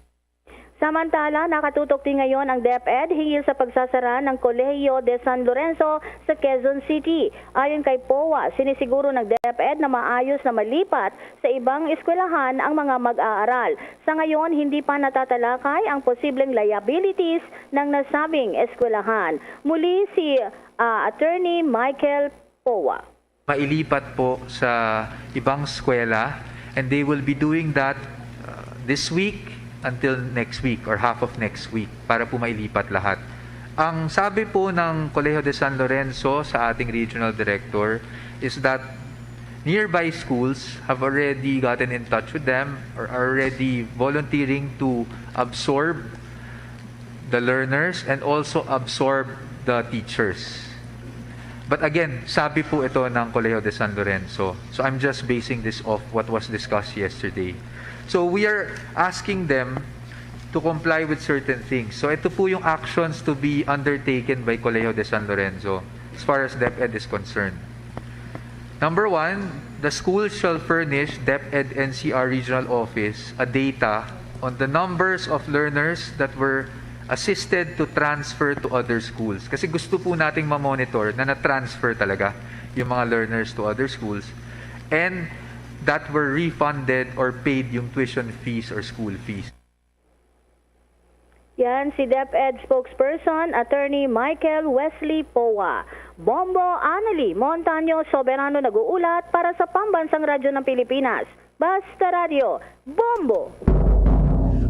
Samantala, nakatutok din ngayon ang DepEd hinggil sa pagsasara ng Colegio de San Lorenzo sa Quezon City. Ayon kay Poa, sinisiguro ng DepEd na maayos na malipat sa ibang eskwelahan ang mga mag-aaral. Sa ngayon, hindi pa natatalakay ang posibleng liabilities ng nasabing eskwelahan. Muli si, ah, Attorney Michael Poa. Mailipat po sa ibang eskwela, and they will be doing that, uh, this week until next week or half of next week para po mailipat lahat. Ang sabi po ng Colegio de San Lorenzo sa ating regional director is that nearby schools have already gotten in touch with them or are already volunteering to absorb the learners and also absorb the teachers. But again, sabi po ito ng Colegio de San Lorenzo. So I'm just basing this off what was discussed yesterday. So we are asking them to comply with certain things. So ito po yung actions to be undertaken by Colegio de San Lorenzo. as far as DepEd is concerned. Number one, the school shall furnish DepEd N C R Regional Office a data on the numbers of learners that were assisted to transfer to other schools. Kasi gusto po nating ma-monitor na na-transfer talaga yung mga learners to other schools and that were refunded or paid yung tuition fees or school fees. Yan si DepEd spokesperson Attorney Michael Wesley Poa. Bombo Annalie Montaño Soberano nag-uulat para sa Pambansang Radyo ng Pilipinas. Basta Radyo, Bombo!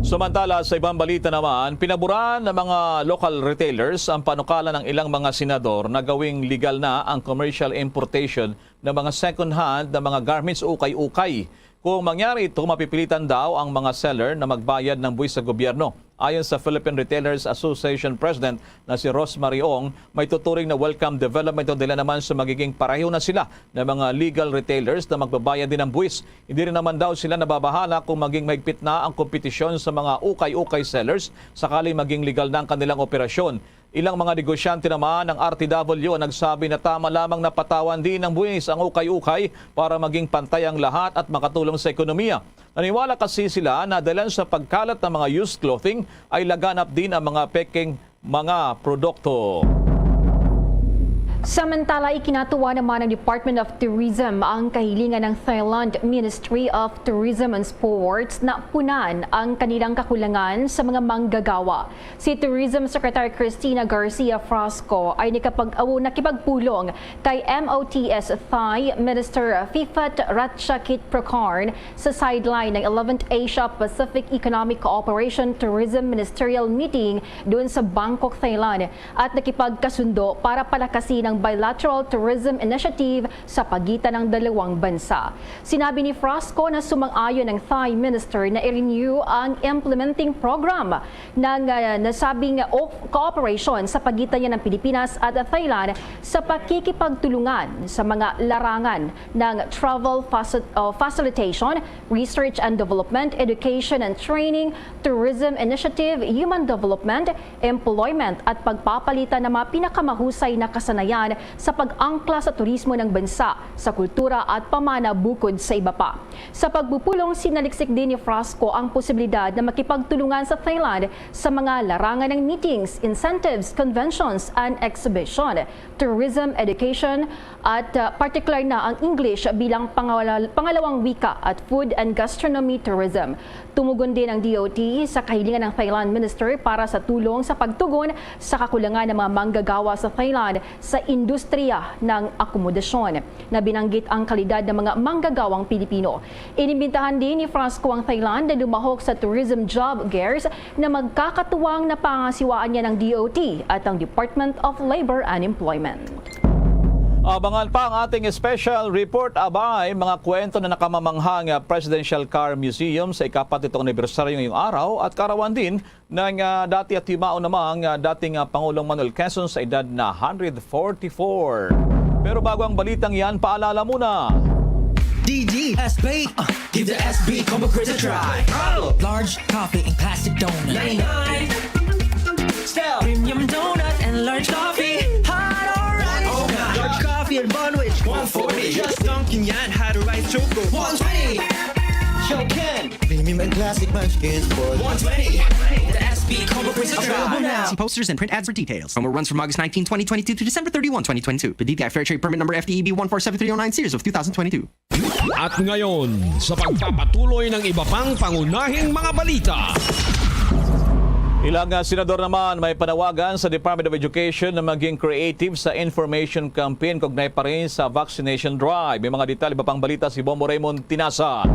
Samantala, sa ibang balita naman, pinaboran ng mga local retailers ang panukala ng ilang mga senador na gawing legal na ang commercial importation ng mga second-hand na mga garments ukay-ukay. Kung mangyari ito, mapipilitan daw ang mga seller na magbayad ng buwis sa gobyerno. Ayon sa Philippine Retailers Association President na si Rosemary Ong, may tuturing na welcome development ito dahil naman sa magiging pareho na sila ng mga legal retailers na magbabayad din ng buwis. Hindi rin naman daw sila nababahala kung maging mahigpit na ang kompetisyon sa mga ukay-ukay sellers sakaling maging legal na ang kanilang operasyon. Ilang mga negosyante naman ng R T W ang nagsabi na tama lamang na patawan din ng buwis ang ukay-ukay para maging pantay ang lahat at makatulong sa ekonomiya. Naniwala kasi sila na dahilan sa pagkalat ng mga used clothing ay laganap din ang mga pekeng mga produkto. Samantala, ikinatuwa naman ng Department of Tourism ang kahilingan ng Thailand Ministry of Tourism and Sports na punan ang kanilang kakulangan sa mga manggagawa. Si Tourism Secretary Christina Garcia Frasco ay nakipag-, nakipagpulong kay M O T S Thai Minister Fifat Ratchakit Prakarn sa sideline ng eleventh Asia Pacific Economic Cooperation Tourism Ministerial Meeting doon sa Bangkok, Thailand, at nakipagkasundo para palakasin ang bilateral tourism initiative sa pagitan ng dalawang bansa. Sinabi ni Frasco na sumang-ayon ang Thai Minister na i-renew ang implementing program ng, ah, nasabing o-, cooperation sa pagitan niya ng Pilipinas at Thailand sa pakikipagtulungan sa mga larangan ng travel faci-, uh, facilitation, research and development, education and training, tourism initiative, human development, employment at pagpapalitan ng mga pinakamahusay na kasanayan sa pag-angkla sa turismo ng bansa, sa kultura at pamana bukod sa iba pa. Sa pagpupulong, sinaliksik din ni Frasco ang posibilidad na makipagtulungan sa Thailand sa mga larangan ng meetings, incentives, conventions, and exhibition, tourism, education, at, uh, partikular na ang English bilang pangawala-, pangalawang wika at food and gastronomy tourism. Tumugon din ang D O T sa kahilingan ng Thailand Minister para sa tulong sa pagtugon sa kakulangan ng mga manggagawa sa Thailand sa industriya ng akomodasyon. Nabinanggit ang kalidad ng mga manggagawang Pilipino. Inimbitahan din ni Frasco ang Thailand na lumahok sa tourism job fairs na magkakatuwang na pangasiwaan niya ng D O T at ang Department of Labor and Employment. Abangan pa ang ating special report. Abay, mga kwento na nakamamangha nga Presidential Car Museum sa ikapat nitong anibersaryo ngayong araw at karawan din ng, ah, dati at himao namang, ah, dating, ah, Pangulong Manuel Quezon sa edad na hundred forty-four. Pero bago ang balitang yan, paalala muna. D D S B, uh, give the S B Combo Crisp a try. Large coffee in plastic donut. Ninety-nine. Style. Premium donut and large coffee. Hot orange. Large coffee and bun wich. One forty. Just dunking yan. Had a rice choco. One twenty. Show Ken. Premium and classic munchkins for one twenty. The S B Combo Crisp a try. Available now. See posters and print ads for details. Promo runs from August nineteen, twenty twenty-two to December thirty-one, twenty twenty-two. The D T I Fair Trade Permit Number F T E B one four seven three oh nine, series of two thousand twenty-two. At ngayon, sa pagpapatuloy ng iba pang pangunahing mga balita. Ilang, ah, senador naman may panawagan sa Department of Education na maging creative sa information campaign kaugnay pa rin sa vaccination drive. May mga detalye, iba pang balita si Bombo Raymond Tinasa.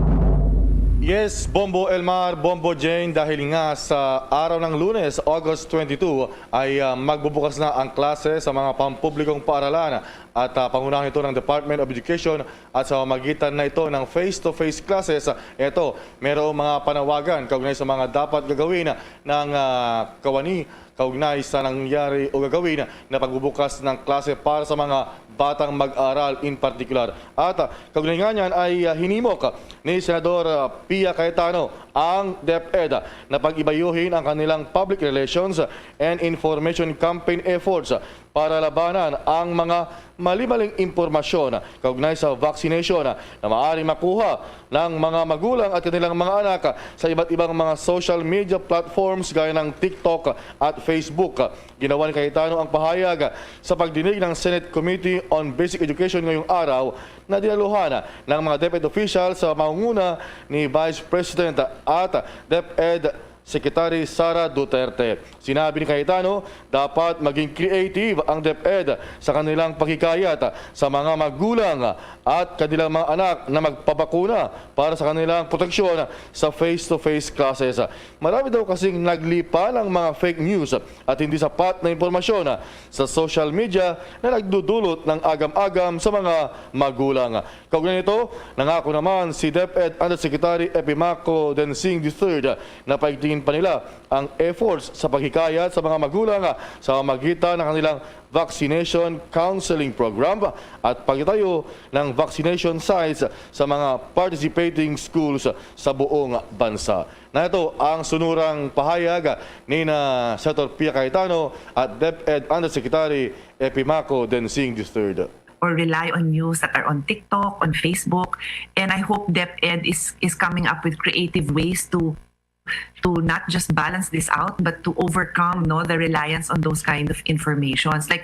Yes, Bombo Elmar, Bombo Jane, dahil nga sa araw ng Lunes, August twenty-two, ay, ah, magbubukas na ang klase sa mga pampublikong paaralan at, ah, pangunahan ito ng Department of Education at sa pamamagitan na ito ng face-to-face classes. Eto, merong mga panawagan kaugnay sa mga dapat gagawin ng, ah, kawani kaugnay sa nangyari o gagawin na pagbubukas ng klase para sa mga batang mag-aaral in particular. At, ah, kaugnay nga niyan ay, ah, hinimok ni Senador, ah, Pia Cayetano ang DepEd na pag-ibayuhin ang kanilang public relations and information campaign efforts para labanan ang mga mali-maling impormasyon kaugnay sa vaccination na maaaring makuha ng mga magulang at kanilang mga anak sa iba't ibang mga social media platforms gaya ng TikTok at Facebook. Ginawa ni Cayetano ang pahayag sa pagdinig ng Senate Committee on Basic Education ngayong araw na dinaluhan ng mga DepEd official sa pangunguna ni Vice President at DepEd Secretary Sara Duterte. Sinabi ni Cayetano, dapat maging creative ang DepEd sa kanilang paghikayat sa mga magulang at kanilang mga anak na magpabakuna para sa kanilang proteksyon sa face-to-face classes. Marami daw kasing naglipa ng mga fake news at hindi sapat na impormasyon sa social media na nagdudulot ng agam-agam sa mga magulang. Kaugnay nito, nangako naman si DepEd Undersecretary Epimaco Densing the third na paigtingin pa nila ang efforts sa paghikayat sa mga magulang sa pamamagitan ng kanilang vaccination counseling program at pagtayo ng vaccination sites sa mga participating schools sa buong bansa. Nato ang sunurang pahayag ni na Senator Pia Cayetano at DepEd Undersecretary Epimaco Densing the third. Or rely on news that are on TikTok, on Facebook. And I hope DepEd is is coming up with creative ways to to not just balance this out but to overcome, no, the reliance on those kind of informations. Like,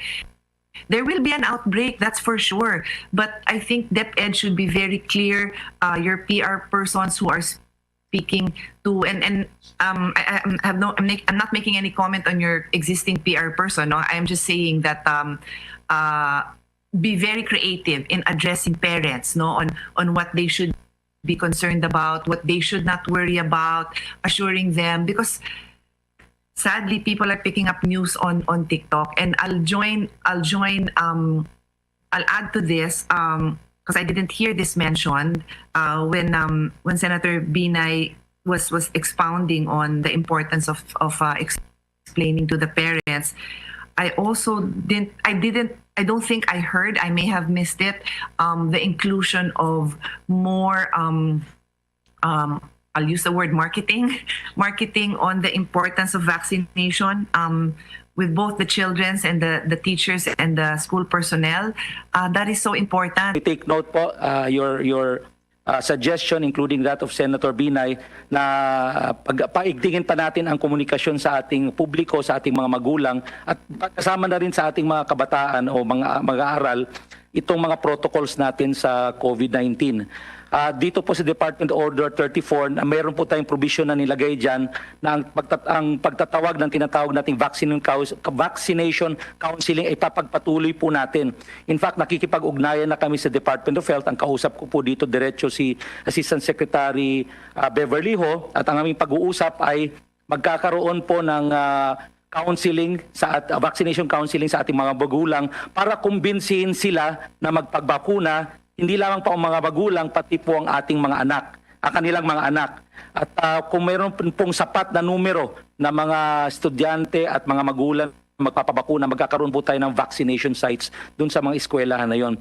there will be an outbreak, that's for sure. But I think DepEd should be very clear. Uh, your P R persons who are speaking to, and and um, I, I have no, I'm, make, I'm not making any comment on your existing P R person. No, I'm just saying that um, uh, be very creative in addressing parents, no, on on what they should be concerned about, what they should not worry about, assuring them, because sadly people are picking up news on on TikTok. And I'll join I'll join um I'll add to this, um because I didn't hear this mentioned uh, when um when Senator Binay was was expounding on the importance of of uh, explaining to the parents. I also didn't I didn't I don't think I heard, I may have missed it, um the inclusion of more um um I'll use the word marketing, marketing on the importance of vaccination um with both the children's and the the teachers and the school personnel. Uh, that is so important. We take note po uh, your your uh, suggestion, including that of Senator Binay, na uh, pag, paigtingin pa natin ang komunikasyon sa ating publiko, sa ating mga magulang, at kasama na rin sa ating mga kabataan o mga mag-aaral itong mga protocols natin sa COVID-nineteen. Uh, dito po sa Department Order thirty-four, na meron po tayong provision na nilagay dyan na ang, pagtat- ang pagtatawag ng tinatawag nating vaccine, vaccination counseling ay papagpatuloy po natin. In fact, nakikipag-ugnayan na kami sa Department of Health. Ang kausap ko po dito diretso si Assistant Secretary uh, Beverly Ho, at ang aming pag-uusap ay magkakaroon po ng uh, counseling sa at uh, vaccination counseling sa ating mga magulang para kumbinsihin sila na magpagbakuna, hindi lamang pa ang mga magulang, pati po ang ating mga anak, ang kanilang mga anak. At uh, kung mayroon pong sapat na numero na mga estudyante at mga magulang magpapabakuna, magkakaroon po tayo ng vaccination sites dun sa mga eskwelahan na yon.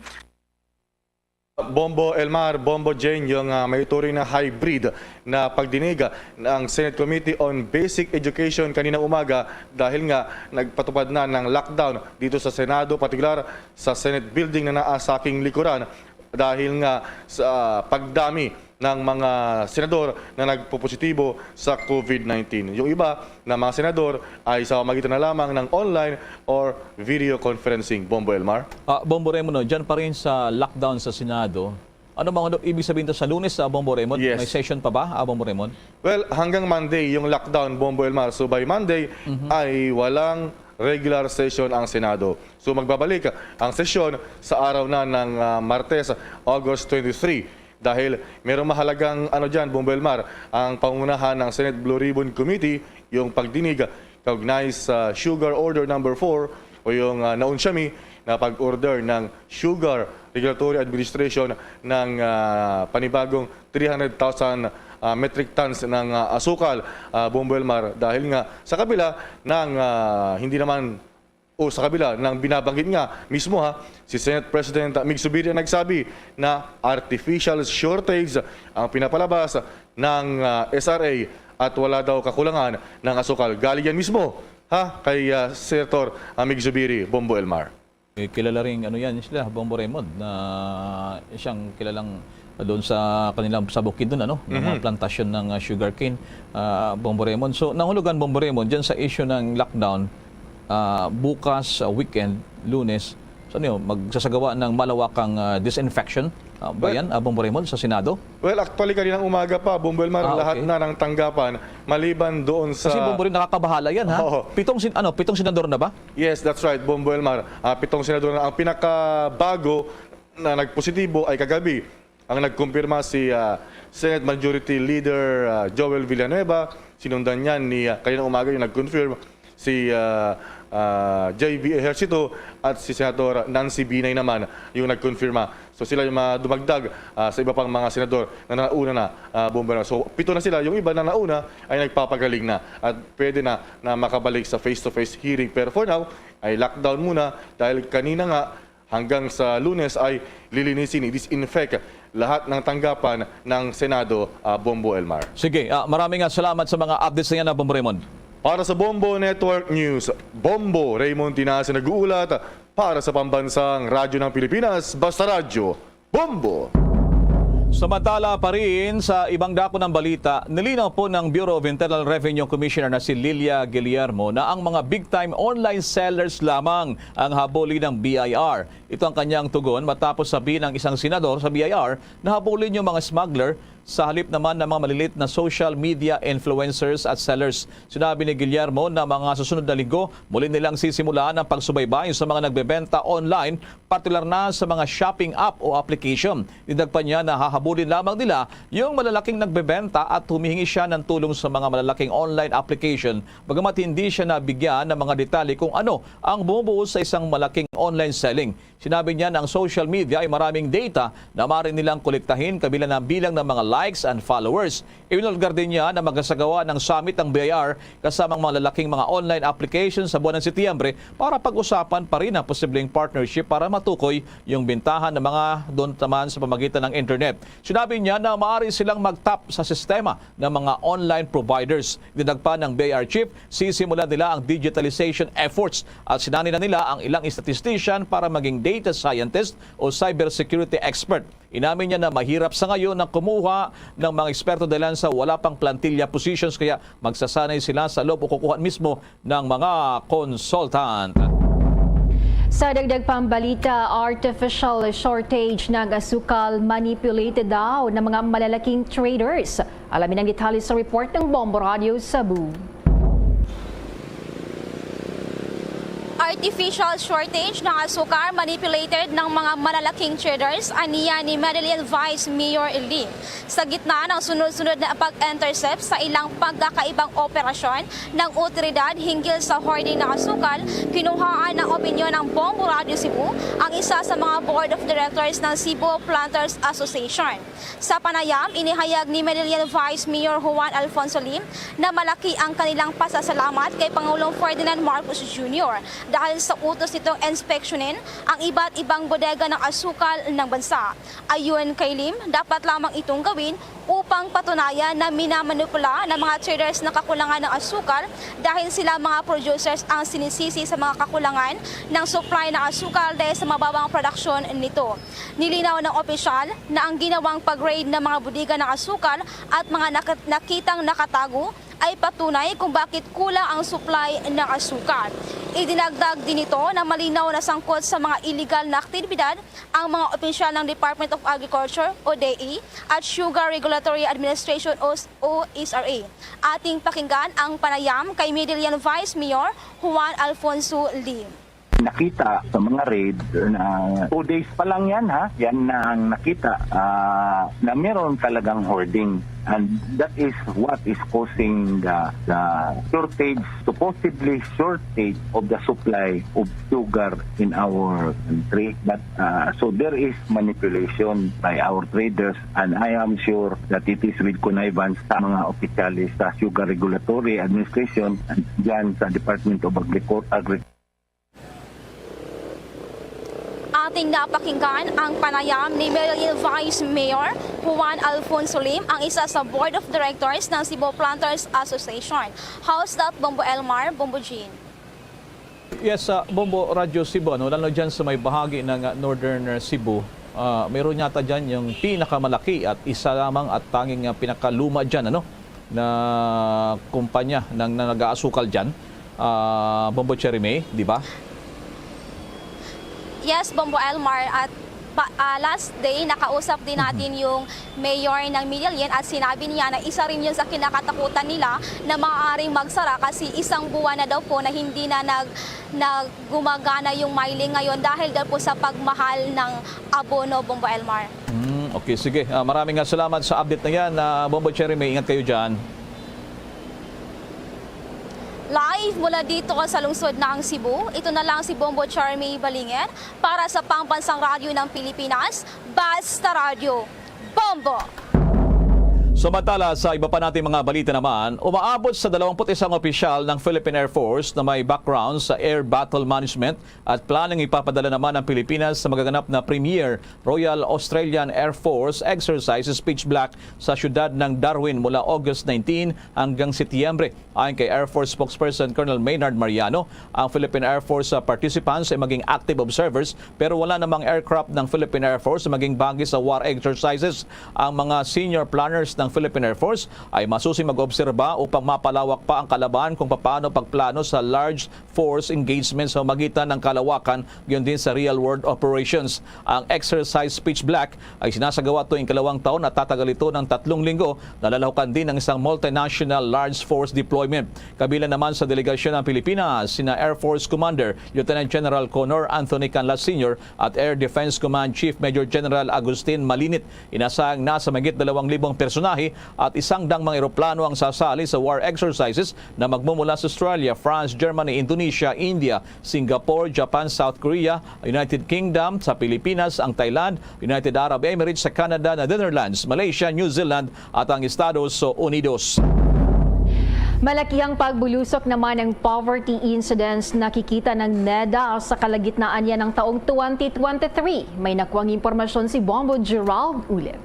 Bombo Elmar, Bombo Jane, yung uh, may turing na hybrid na pagdinig ng Senate Committee on Basic Education kanina umaga dahil nga nagpatupad na ng lockdown dito sa Senado, partikular sa Senate building na naa sa aking likuran dahil nga sa uh, pagdami ng mga senador na nagpopositibo sa COVID nineteen. Yung iba na mga senador ay sa pamagitan na lamang ng online or video conferencing. Bombo Elmar? Ah, Bombo Raymond, no, dyan pa rin sa lockdown sa Senado. Ano bang ano, ibig sabihin to sa Lunes, ah, Bombo Raymond? Yes. May session pa ba, ah, Bombo Raymond? Well, hanggang Monday yung lockdown, Bombo Elmar. So by Monday ay walang regular session ang Senado. So magbabalik ang sesyon sa araw na ng ah, Martes, August twenty-three. Dahil merong mahalagang ano dyan, Bombo Elmar, ang pangunahan ng Senate Blue Ribbon Committee, yung pagdinig kaugnay sa Sugar Order number four o yung ah, naunsyami na pag-order ng Sugar Regulatory Administration ng ah, panibagong three hundred thousand ah, metric tons ng ah, asukal, ah, Bombo Elmar, dahil nga sa kabila ng ah, hindi naman o sa kabila ng binabanggit nga mismo ha, si Senate President Mig Zubiri ang nagsabi na artificial shortage ang pinapalabas ng ah, S R A at wala daw kakulangan ng asukal. Galing yan mismo Ha? Kay, ah, Senator, ah, Mig Zubiri, Bombo Elmar. Eh, kilala rin, ano yan, sila, Bombo Raymond, na siyang kilalang doon sa kanilang, sa Bukidnon, ano, ng mga Mhm. plantasyon ng, ah, sugarcane, ah, Bombo Raymond. So, nahulugan, Bombo Raymond, dyan sa issue ng lockdown, ah, bukas, ah, weekend, Lunes, so, ano yun, magsasagawa ng malawakang, ah, disinfection, ah, ba Well, yan, ah, Bombo Raymond, sa Senado? Well, actually, kaninang umaga pa, Bombo Elmar, Ah, lahat okay. na ng tanggapan, maliban doon sa... Kasi, Bombo Raymond, nakakabahala yan, ha? Oo. Pitong, sin- ano, pitong senador na ba? Yes, that's right, Bombo Elmar. Ah, pitong senador na. Ang pinakabago na nagpositibo ay kagabi. Ang nagkumpirma si, ah, Senate Majority Leader, ah, Joel Villanueva. Sinundan niya ni, ah, kanina umaga yung nag-confirm si, ah, ah, J B Ejercito at si Senator Nancy Binay naman yung nagkonfirma. So sila yung mga dumagdag, ah, sa iba pang mga senador na nauna na, ah, Bombo Elmar. So pito na sila. Yung iba na nauna ay nagpapagaling na at pwede na na makabalik sa face-to-face hearing. Pero for now, ay lockdown muna dahil kanina nga hanggang sa Lunes ay lilinisin, i-disinfect lahat ng tanggapan ng Senado, ah, Bombo Elmar. Sige, ah, maraming, ah, salamat sa mga updates na yan, ah, Bombo Raymond. Para sa Bombo Network News, Bombo Raymond Tinasin nag-uulat para sa Pambansang Radyo ng Pilipinas, Basta Radyo, Bombo! Samantala pa rin, sa ibang dako ng balita, nilinaw po ng Bureau of Internal Revenue Commissioner na si Lilia Guillermo na ang mga big-time online sellers lamang ang habulin ng B I R. Ito ang kanyang tugon matapos sabihin ng isang senador sa B I R na habulin yung mga smuggler sa halip naman ng mga malilit na social media influencers at sellers. Sinabi ni Guillermo na mga susunod na linggo, muli nilang sisimulan ang pagsubaybay sa mga nagbebenta online, partikular na sa mga shopping app o application. Dinagdag pa niya na hahabulin lamang nila yung malalaking nagbebenta at humihingi siya ng tulong sa mga malalaking online application, bagamat hindi siya nabigyan ng mga detalye kung ano ang bumubuo sa isang malaking online selling. Sinabi niya na ang social media ay maraming data na maaari nilang kolektahin, kabilang na bilang ng mga likes and followers. Ibinulgar din niya na magsasagawa ng summit ang B I R kasamang mga lalaking mga online applications sa buwan ng Setyembre para pag-usapan pa rin ang posibleng partnership para matukoy yung bintahan ng mga doon naman sa pamagitan ng internet. Sinabi niya na maaari silang mag-tap sa sistema ng mga online providers. Dinagdag pa ng B I R chief, sisimulan nila ang digitalization efforts at sinani na nila ang ilang statistician para maging data scientist o cybersecurity expert. Inamin niya na mahirap sa ngayon ang kumuha ng mga eksperto dahil sa wala pang plantilla positions, kaya magsasanay sila sa loob o kukuha mismo ng mga consultant. Sa dagdag pang balita, artificial shortage ng asukal manipulated daw ng mga malalaking traders. Alamin ang detalye sa report ng Bombo Radio Cebu. Artificial shortage ng asukal manipulated ng mga malalaking traders, aniya ni Medellin Vice Mayor Lee. Sa gitna ng sunod-sunod na pag-intercept sa ilang pagkakaibang operasyon ng awtoridad hinggil sa hoarding ng asukal, kinuhaan ng opinyon ng Bombo Radio Cebu ang isa sa mga board of directors ng Cebu Planters Association. Sa panayam, inihayag ni Medellin Vice Mayor Juan Alfonso Lim na malaki ang kanilang pasasalamat kay Pangulong Ferdinand Marcos Junior dahil sa utos nitong inspeksyonin ang iba't ibang bodega ng asukal ng bansa. Ayon kay Lim, dapat lamang itong gawin upang patunayan na minamanipula ng mga traders ng kakulangan ng asukal dahil sila mga producers ang sinisisi sa mga kakulangan ng supply ng asukal dahil sa mababang produksyon nito. Nilinaw ng opisyal na ang ginawang pag-raid ng mga bodega ng asukal at mga nakat- nakitang nakatago ay patunay kung bakit kulang ang supply ng asukal. Idinagdag din nito na malinaw na sangkot sa mga iligal na aktibidad ang mga opisyal ng Department of Agriculture o DEA at Sugar Regulatory Administration o OSRA. Ating pakinggan ang panayam kay Medellin Vice Mayor Juan Alfonso Lim. Nakita sa mga raid na two days pa lang yan, ha, yan na ang nakita, ah, na meron talagang hoarding. And that is what is causing the, the shortage, supposedly shortage of the supply of sugar in our country. But, uh, so there is manipulation by our traders, and I am sure that it is with connivance sa mga opisyalis sa Sugar Regulatory Administration and dyan sa Department of Agriculture. At Ating napakinggan ang panayam ni Medellin Vice Mayor Juan Alfonso Lim, ang isa sa Board of Directors ng Cebu Planters Association. How's that, Bombo Elmar, Bombo Jean? Yes, sa Bombo Radyo Cebu, ano, lalo dyan sa may bahagi ng, ah, Northern, ah, Cebu, ah, mayroon yata dyan yung pinakamalaki at isa lamang at tanging, ah, pinakaluma dyan, ano, na kumpanya ng, na nag-aasukal dyan, ah, Bombo Cherry May, di ba? Yes, Bombo Elmar, at pa, ah, last day nakausap din natin yung mayor ng Medellin at sinabi niya na isa rin yun sa kinakatakutan nila na maaaring magsara kasi isang buwan na daw po na hindi na nag, nag gumagana yung Myling ngayon dahil daw po sa pagmahal ng abono, Bombo Elmar. Hmm, okay, sige. Ah, maraming nga salamat sa update na yan, ah, Bombo Cherry May. Ingat kayo dyan. Live mula dito sa lungsod ng Cebu, ito na lang si Bombo Charmy Balingin para sa Pambansang Radyo ng Pilipinas, Basta Radyo, Bombo! Samantala, sa iba pa nating mga balita naman, umaabot sa dalawampu't isang opisyal ng Philippine Air Force na may background sa air battle management at planong ipapadala naman ang Pilipinas sa magaganap na Premier Royal Australian Air Force Exercise Speech Black sa siyudad ng Darwin mula August nineteen hanggang Setyembre. Ayon kay Air Force Spokesperson Colonel Maynard Mariano, ang Philippine Air Force, ah, participants ay maging active observers pero wala namang aircraft ng Philippine Air Force na maging bahagi sa war exercises. Ang mga senior planners ng Philippine Air Force ay masusing mag-obserba upang mapalawak pa ang kalaban kung paano pagplano sa large force engagement sa pamagitan ng kalawakan, gayon din sa real-world operations. Ang exercise Pitch Black ay sinasagawa tuwing kalawang taon at tatagal ito ng tatlong linggo. Nalalahukan din ng isang multinational large force deployment. Kabilang naman sa delegasyon ng Pilipinas sina Air Force Commander Lieutenant General Connor Anthony Canlas Senior at Air Defense Command Chief Major General Agustin Malinit. Inasahang nasa mahigit dalawang libong personahe at isang dang mga eroplano ang sasali sa war exercises na magmumula sa Australia, France, Germany, Indonesia, India, Singapore, Japan, South Korea, United Kingdom, sa Pilipinas, ang Thailand, United Arab Emirates, sa Canada, Netherlands, Malaysia, New Zealand, at ang Estados Unidos. Malakihang pagbulusok naman ang poverty incidence nakikita ng NEDA sa kalagitnaan niya ng taong twenty twenty-three. May nakuhang impormasyon si Bombo Gerald Ulip.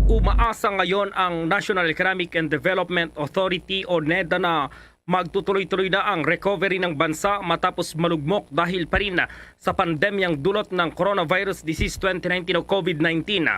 Umaasa ngayon ang National Economic and Development Authority o NEDA na magtutuloy-tuloy na ang recovery ng bansa matapos malugmok dahil pa rin sa pandemyang dulot ng coronavirus disease twenty nineteen o COVID nineteen.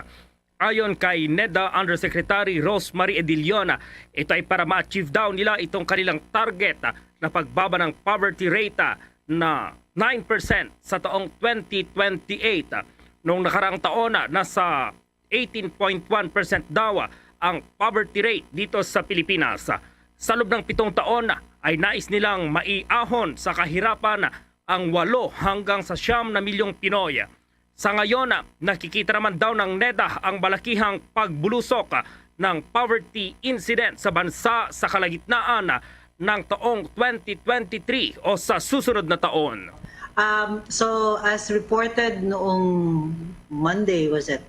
Ayon kay NEDA Undersecretary Rosemary Edilion, ito ay para ma-achieve daw nila itong kanilang target na pagbaba ng poverty rate na nine percent sa taong twenty twenty-eight. Noong nakaraang taon, nasa eighteen point one percent daw ang poverty rate dito sa Pilipinas. Sa loob ng pitong taon ay nais nilang maiahon sa kahirapan ang walo hanggang sa siyam na milyong Pinoy. Sa ngayon, nakikita naman daw ng NEDA ang malakihang pagbulusok ng poverty incidence sa bansa sa kalagitnaan ng taong twenty twenty-three o sa susunod na taon. Um, so, as reported noong Monday, was it?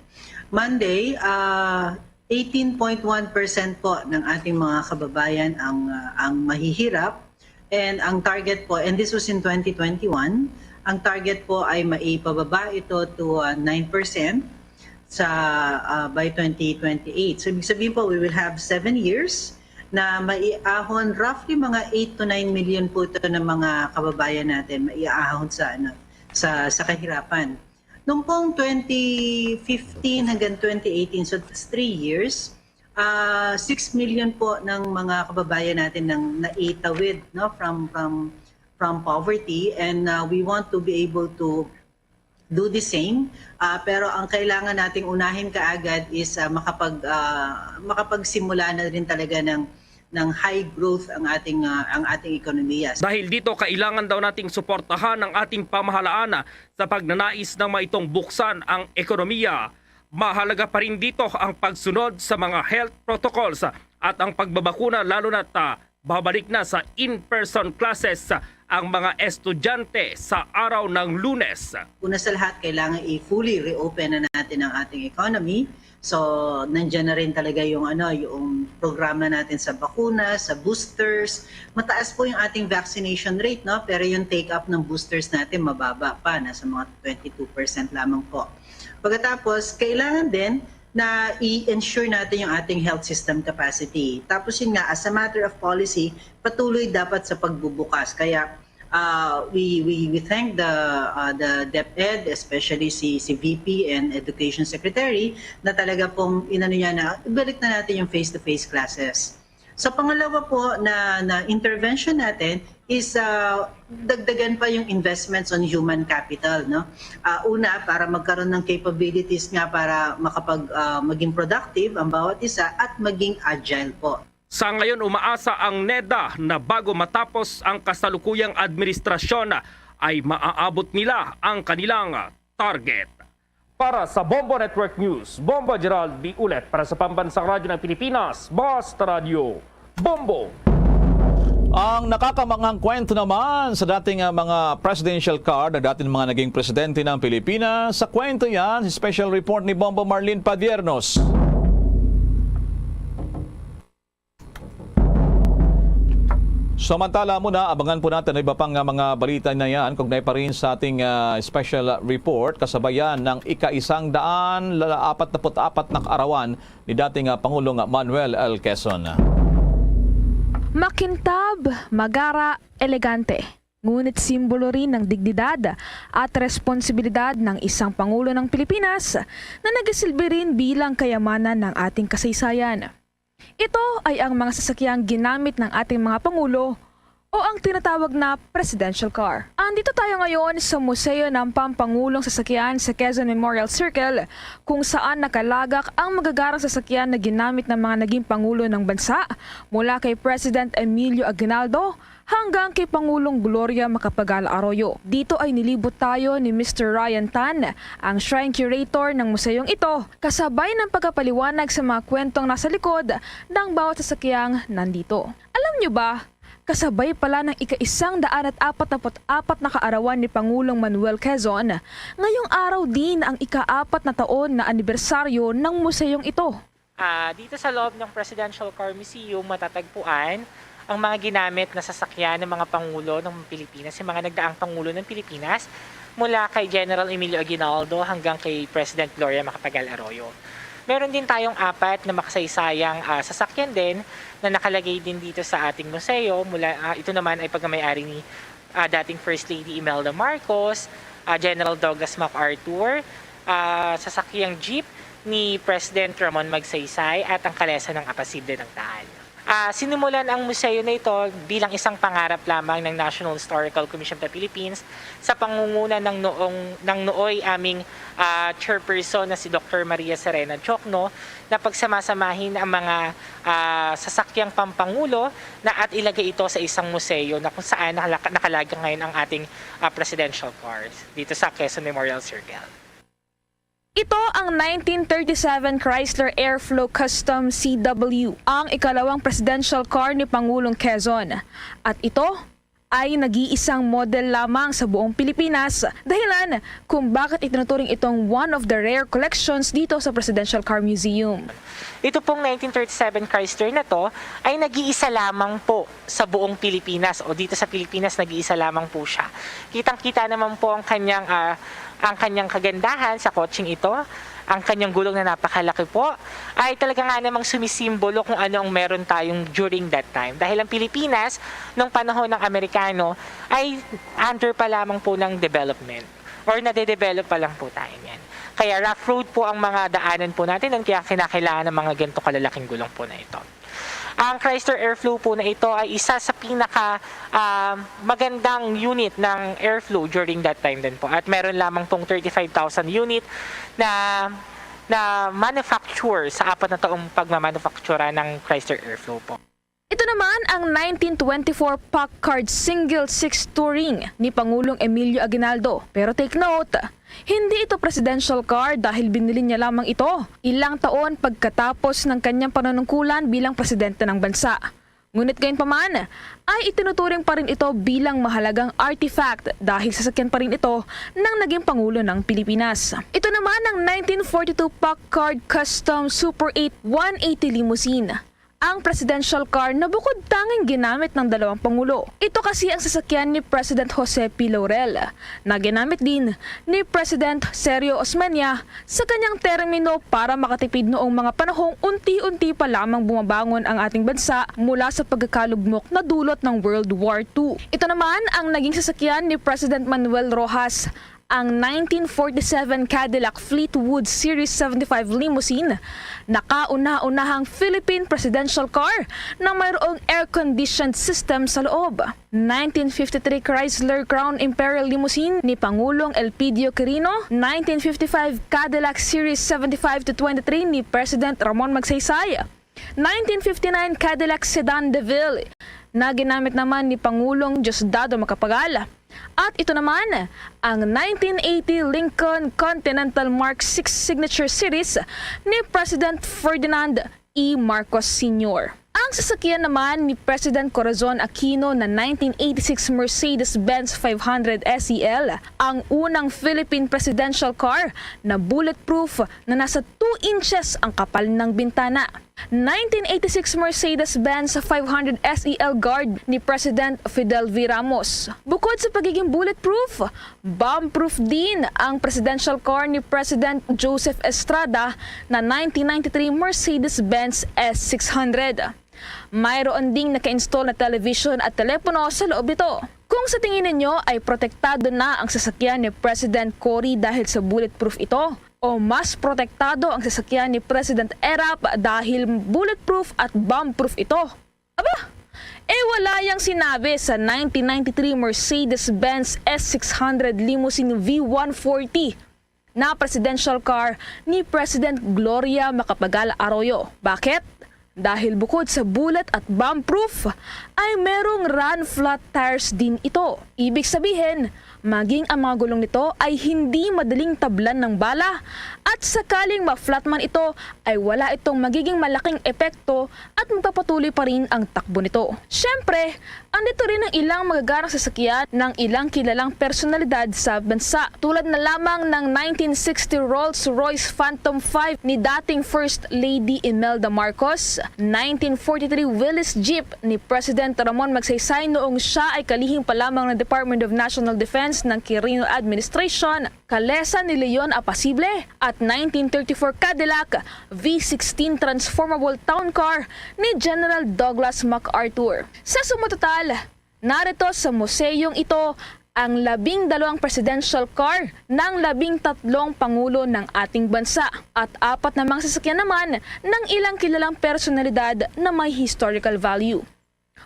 Monday, uh, eighteen point one percent po ng ating mga kababayan ang, uh, ang mahihirap. And ang target po, and this was in twenty twenty-one, ang target po ay maipababa ito to, uh, nine percent sa, uh, by twenty twenty-eight. So, ibig sabihin po, we will have seven years na maiahon roughly mga eight to nine million po ito ng mga kababayan natin, maiahon sa, ano, sa, sa kahirapan. Noong pong twenty fifteen hanggang twenty eighteen, so that's three years, ah, six million po ng mga kababayan natin nang naitawid, no, from, from, from poverty, and, ah, we want to be able to do the same. Ah, pero ang kailangan nating unahin kaagad is, ah, makapag, ah, makapagsimula na rin talaga ng, ng high growth ang ating, ah, ang ating ekonomiya. Dahil dito, kailangan daw nating suportahan ang ating pamahalaan sa pagnanais ng maitong buksan ang ekonomiya. Mahalaga pa rin dito ang pagsunod sa mga health protocols at ang pagbabakuna, lalo na't, ah, babalik na sa in-person classes ang mga estudyante sa araw ng Lunes. Una sa lahat, kailangan i-fully reopen na natin ang ating economy. So, nandiyan na rin talaga yung, ano, yung programa natin sa bakuna, sa boosters. Mataas po yung ating vaccination rate, no? Pero yung take-up ng boosters natin mababa pa, nasa mga twenty-two percent lamang po. Pagkatapos, kailangan din na i-ensure natin yung ating health system capacity. Tapos yun nga, as a matter of policy, patuloy dapat sa pagbubukas. Kaya, uh, we, we, we thank the, uh, the DepEd, especially si, si V P and Education Secretary, na talaga pong inano niya na ibalik na natin yung face-to-face classes. Sa pangalawa po na, na intervention natin is, uh, dagdagan pa yung investments on human capital, no? Uh, una, para magkaroon ng capabilities nga para makapag, uh, maging productive ang bawat isa at maging agile po. Sa ngayon, umaasa ang NEDA na bago matapos ang kasalukuyang administrasyon ay maaabot nila ang kanilang target. Para sa Bombo Network News, Bombo Gerald B. Ulet para sa Pambansang Radyo ng Pilipinas, Basta Radyo, Bombo! Ang nakakamanghang kwento naman sa dating, ah, mga presidential card ng dating mga naging presidente ng Pilipinas. Sa kwento yan, special report ni Bombo Marlene Padiernos. Samantala muna, abangan po natin ang iba pang, ah, mga balita na yan, kaugnay pa rin sa ating, ah, special report, kasabayan ng ika-isang daan lala-, apat na put-apat na kaarawan ni dating, ah, Pangulong Manuel L. Quezon. Makintab, magara, elegante, ngunit simbolo rin ng dignidad at responsibilidad ng isang Pangulo ng Pilipinas na nagsilbi rin bilang kayamanan ng ating kasaysayan. Ito ay ang mga sasakyang ginamit ng ating mga pangulo o ang tinatawag na presidential car. Andito tayo ngayon sa Museo ng Pampangulong Sasakyan sa Quezon Memorial Circle, kung saan nakalagak ang magagarang sasakyan na ginamit ng mga naging pangulo ng bansa, mula kay President Emilio Aguinaldo hanggang kay Pangulong Gloria Macapagal Arroyo. Dito ay nilibot tayo ni Mister Ryan Tan, ang shrine curator ng museyong ito, kasabay ng pagpapaliwanag sa mga kwentong nasa likod ng bawat sasakyang nandito. Alam nyo ba, kasabay pala ng ika-isang daan at apat na put-apat na kaarawan ni Pangulong Manuel Quezon, ngayong araw din ang ika-apat na taon na anibersaryo ng museyong ito. Ah, dito sa loob ng Presidential Car Museum, matatagpuan ang mga ginamit na sasakyan ng mga pangulo ng Pilipinas, yung mga nagdaang pangulo ng Pilipinas, mula kay General Emilio Aguinaldo hanggang kay President Gloria Macapagal Arroyo. Meron din tayong apat na makasaysayang, ah, sasakyan din na nakalagay din dito sa ating museo. Mula, ah, ito naman ay pagmamayari ni, ah, dating First Lady Imelda Marcos, ah, General Douglas MacArthur, ah, sasakyang jeep ni President Ramon Magsaysay at ang kalesa ng Apasible ng Taal. Ah, sinimulan ang museo na ito bilang isang pangarap lamang ng National Historical Commission of the Philippines sa pangunguna ng noong, ng nooy aming, ah, chairperson na si Doktor Maria Serena Diokno na pagsamasamahin ang mga, ah, sasakyang pampangulo na at ilagay ito sa isang museo na kung saan nakala-, nakalagak ngayon ang ating, ah, presidential cars dito sa Quezon Memorial Circle. Ito ang nineteen thirty-seven Chrysler Airflow Custom C W, ang ikalawang presidential car ni Pangulong Quezon. At ito ay nag-iisang model lamang sa buong Pilipinas, dahilan kung bakit itinuturing itong one of the rare collections dito sa Presidential Car Museum. Ito pong nineteen thirty-seven Chrysler na 'to ay nag-iisa lamang po sa buong Pilipinas, o dito sa Pilipinas, nag-iisa lamang po siya. Kitang-kita naman po ang kanyang, ah, ang kanyang kagandahan sa kotseng ito. Ang kanyang gulong na napakalaki po ay talaga nga namang sumisimbolo kung ano ang meron tayong during that time. Dahil ang Pilipinas, nung panahon ng Amerikano, ay under pa lamang po ng development, or nade-develop pa lang po tayo niyan. Kaya rough road po ang mga daanan po natin, at kaya kinakailangan ng mga ganito kalalaking gulong po na ito. Ang Chrysler Airflow po na ito ay isa sa pinaka, ah, magandang unit ng Airflow during that time din po. At meron lamang pong thirty-five thousand unit na, na manufacture sa apat na taong pagmamanufaktura ng Chrysler Airflow po. Ito naman ang nineteen twenty-four Packard Single Six Touring ni Pangulong Emilio Aguinaldo. Pero take note, hindi ito presidential car dahil binili niya lamang ito ilang taon pagkatapos ng kanyang panunungkulan bilang presidente ng bansa. Ngunit gayunpaman, ay itinuturing pa rin ito bilang mahalagang artifact dahil sasakyan pa rin ito ng naging Pangulo ng Pilipinas. Ito naman ang nineteen forty-two Packard Custom Super eight one eighty limousine, ang presidential car na bukod tanging ginamit ng dalawang pangulo. Ito kasi ang sasakyan ni President Jose P. Laurel, na ginamit din ni President Sergio Osmeña sa kanyang termino para makatipid noong mga panahong unti-unti pa lamang bumabangon ang ating bansa mula sa pagkakalugmok na dulot ng World War Two. Ito naman ang naging sasakyan ni President Manuel Roxas, ang nineteen forty-seven Cadillac Fleetwood Series seventy-five limousine, na kauna-unahang Philippine presidential car na mayroong air-conditioned system sa loob. Nineteen fifty-three Chrysler Crown Imperial Limousine ni Pangulong Elpidio Quirino, nineteen fifty-five Cadillac Series seventy-five to twenty-three ni President Ramon Magsaysay, nineteen fifty-nine Cadillac Sedan DeVille na ginamit naman ni Pangulong Diosdado Macapagal. At ito naman ang nineteen eighty Lincoln Continental Mark six Signature Series ni President Ferdinand E. Marcos Senior. Ang sasakyan naman ni President Corazon Aquino na nineteen eighty-six Mercedes-Benz five hundred S E L, ang unang Philippine presidential car na bulletproof na nasa two inches ang kapal ng bintana. Nineteen eighty-six Mercedes-Benz five hundred S E L Guard ni President Fidel V. Ramos. Bukod sa pagiging bulletproof, bomb-proof din ang presidential car ni President Joseph Estrada na nineteen ninety-three Mercedes-Benz S six hundred. Mayroon ding naka-install na television at telepono sa loob nito. Kung sa tingin ninyo ay protektado na ang sasakyan ni President Cory dahil sa bulletproof ito, o mas protektado ang sasakyan ni President Erap dahil bulletproof at bomb-proof ito? Aba, eh wala yang sinabi sa nineteen ninety-three Mercedes-Benz S six hundred Limousine V one forty na presidential car ni President Gloria Macapagal Arroyo. Bakit? Dahil bukod sa bullet at bomb-proof, ay merong run flat tires din ito. Ibig sabihin, maging ang mga gulong nito ay hindi madaling tablan ng bala at sakaling ma-flat man ito, ay wala itong magiging malaking epekto at magpapatuloy pa rin ang takbo nito. Siyempre, andito rin ang ilang magagarang sasakyan ng ilang kilalang personalidad sa bansa, tulad na lamang ng nineteen sixty Rolls-Royce Phantom five ni dating First Lady Imelda Marcos, nineteen forty-three Willys Jeep ni President Ramon Magsaysay noong siya ay kalihim pa lamang ng Department of National Defense ng Quirino administration, Kalesa ni Leon Apasible, at nineteen thirty-four Cadillac V sixteen Transformable Town Car ni General Douglas MacArthur. Sa sumutotal, narito sa museyong ito ang labing dalawang presidential car ng labing tatlong pangulo ng ating bansa at apat na mga sasakyan naman ng ilang kilalang personalidad na may historical value.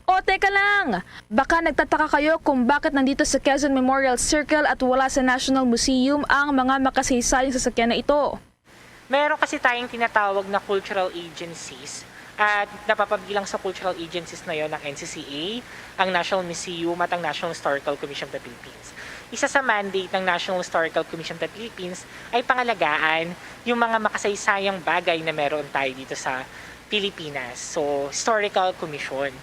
O teka lang, baka nagtataka kayo kung bakit nandito sa Quezon Memorial Circle at wala sa National Museum ang mga makasaysayang sasakyan na ito. Meron kasi tayong tinatawag na cultural agencies at napapabilang sa cultural agencies na yon ang N C C A, ang National Museum at ang National Historical Commission of the Philippines. Isa sa mandate ng National Historical Commission of the Philippines ay pangalagaan yung mga makasaysayang bagay na meron tayo dito sa Pilipinas. So, historical commission.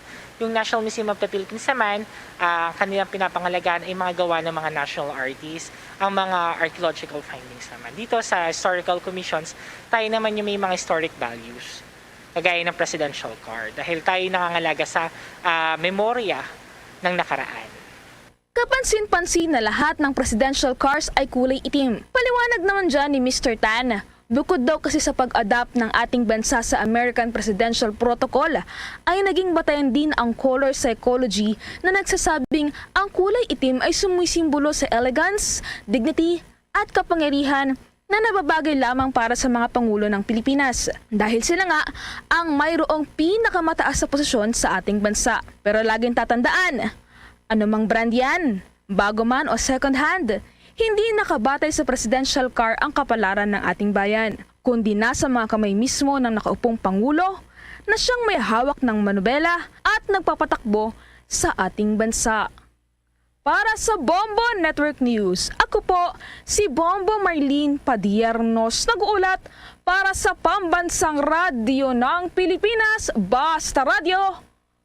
Yung National Museum of the Philippines naman, ah, kanilang pinapangalagaan ay mga gawa ng mga national artists, ang mga archaeological findings naman. Dito sa historical commissions, tayo naman yung may mga historic values, kagaya ng presidential car, dahil tayo nangangalaga sa, ah, memorya ng nakaraan. Kapansin-pansin na lahat ng presidential cars ay kulay itim. Paliwanag naman dyan ni Mister Tan. Bukod daw kasi sa pag-adapt ng ating bansa sa American Presidential Protocol, ay naging batayan din ang color psychology na nagsasabing ang kulay itim ay sumisimbolo sa elegance, dignity, at kapangyarihan na nababagay lamang para sa mga pangulo ng Pilipinas, dahil sila nga ang mayroong pinakamataas na posisyon sa ating bansa. Pero laging tatandaan, anumang brand yan, bago man o second hand, hindi nakabatay sa presidential car ang kapalaran ng ating bayan, kundi nasa mga kamay mismo ng nakaupong pangulo na siyang may hawak ng manubela at nagpapatakbo sa ating bansa. Para sa Bombo Network News, ako po si Bombo Marlene Padiernos, nag-uulat para sa Pambansang Radyo ng Pilipinas, Basta Radyo,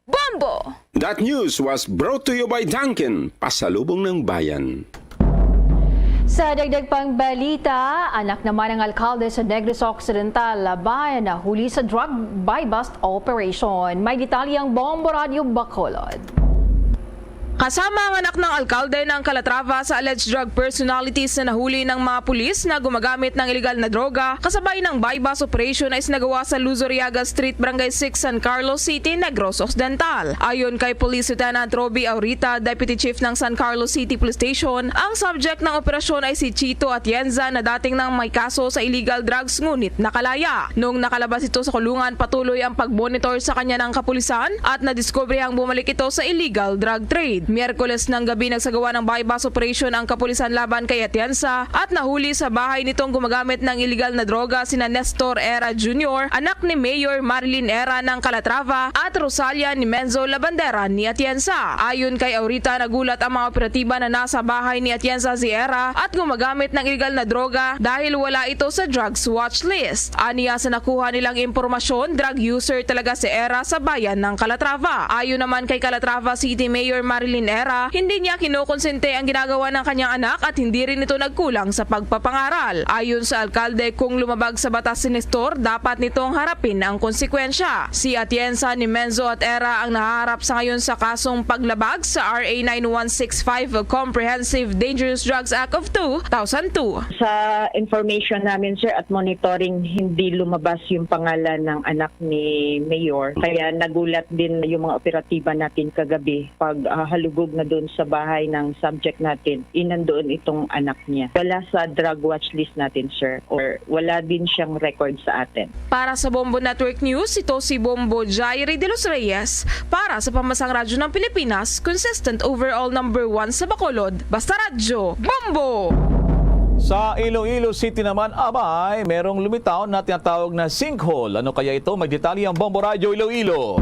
Bombo! That news was brought to you by Dunkin, Pasalubong ng Bayan. Sa dagdag pang balita, anak naman ang alkalde sa Negros Occidental, Laban, nahuli sa drug buy-bust operation. May detalye ang Bombo Radyo Bacolod. Kasama ang anak ng alkalde ng Calatrava sa alleged drug personalities na nahuli ng mga pulis na gumagamit ng iligal na droga kasabay ng buy-bust operation na isinagawa sa Luzuriaga Street, Barangay six, San Carlos City, Negros Occidental. Ayon kay Police Lieutenant Robbie Aurita, Deputy Chief ng San Carlos City Police Station, ang subject ng operasyon ay si Chito Atienza na dating nang may kaso sa illegal drugs ngunit nakalaya. Nung nakalabas ito sa kulungan, patuloy ang pagmonitor sa kanya ng kapulisan at nadiskubrehang bumalik ito sa illegal drug trade. Miyerkules ng gabi nagsagawa ng buy-bust operation ang kapulisan laban kay Atienza at nahuli sa bahay nitong gumagamit ng illegal na droga sina Nestor Era Junior, anak ni Mayor Marilyn Era ng Calatrava, at Rosalia ni Menzo Labandera ni Atienza. Ayon kay Aurita, nagulat ang mga operatiba na nasa bahay ni Atienza si Era at gumagamit ng illegal na droga dahil wala ito sa drugs watch list. Aniya, sa nakuha nilang impormasyon, drug user talaga si Era sa bayan ng Calatrava. Ayon naman kay Calatrava City Mayor Marilyn Era, hindi niya kinukonsente ang ginagawa ng kanyang anak at hindi rin ito nagkulang sa pagpapangaral. Ayon sa alkalde, kung lumabag sa batas si Nestor, dapat nitong harapin ang konsekwensya. Si Atienza ni Menzo at Era ang nahaharap sa ngayon sa kasong paglabag sa R A nine one six five Comprehensive Dangerous Drugs Act of two thousand two. Sa information namin, sir, at monitoring, hindi lumabas yung pangalan ng anak ni Mayor. Kaya nagulat din yung mga operatiba natin kagabi pag ah, halugog na doon sa bahay ng subject natin. Inandoon itong anak niya. Wala sa drug watch list natin, sir, or wala din siyang record sa atin. Para sa Bombo Network News, ito si Bombo Jairi de los Reyes para sa Pamasang Radyo ng Pilipinas, consistent overall number one sa Bacolod. Basta Radyo, Bombo! Sa Iloilo City naman, abay, merong lumitaw na tinatawag na sinkhole. Ano kaya ito? May detalye ang Bombo Radyo Iloilo.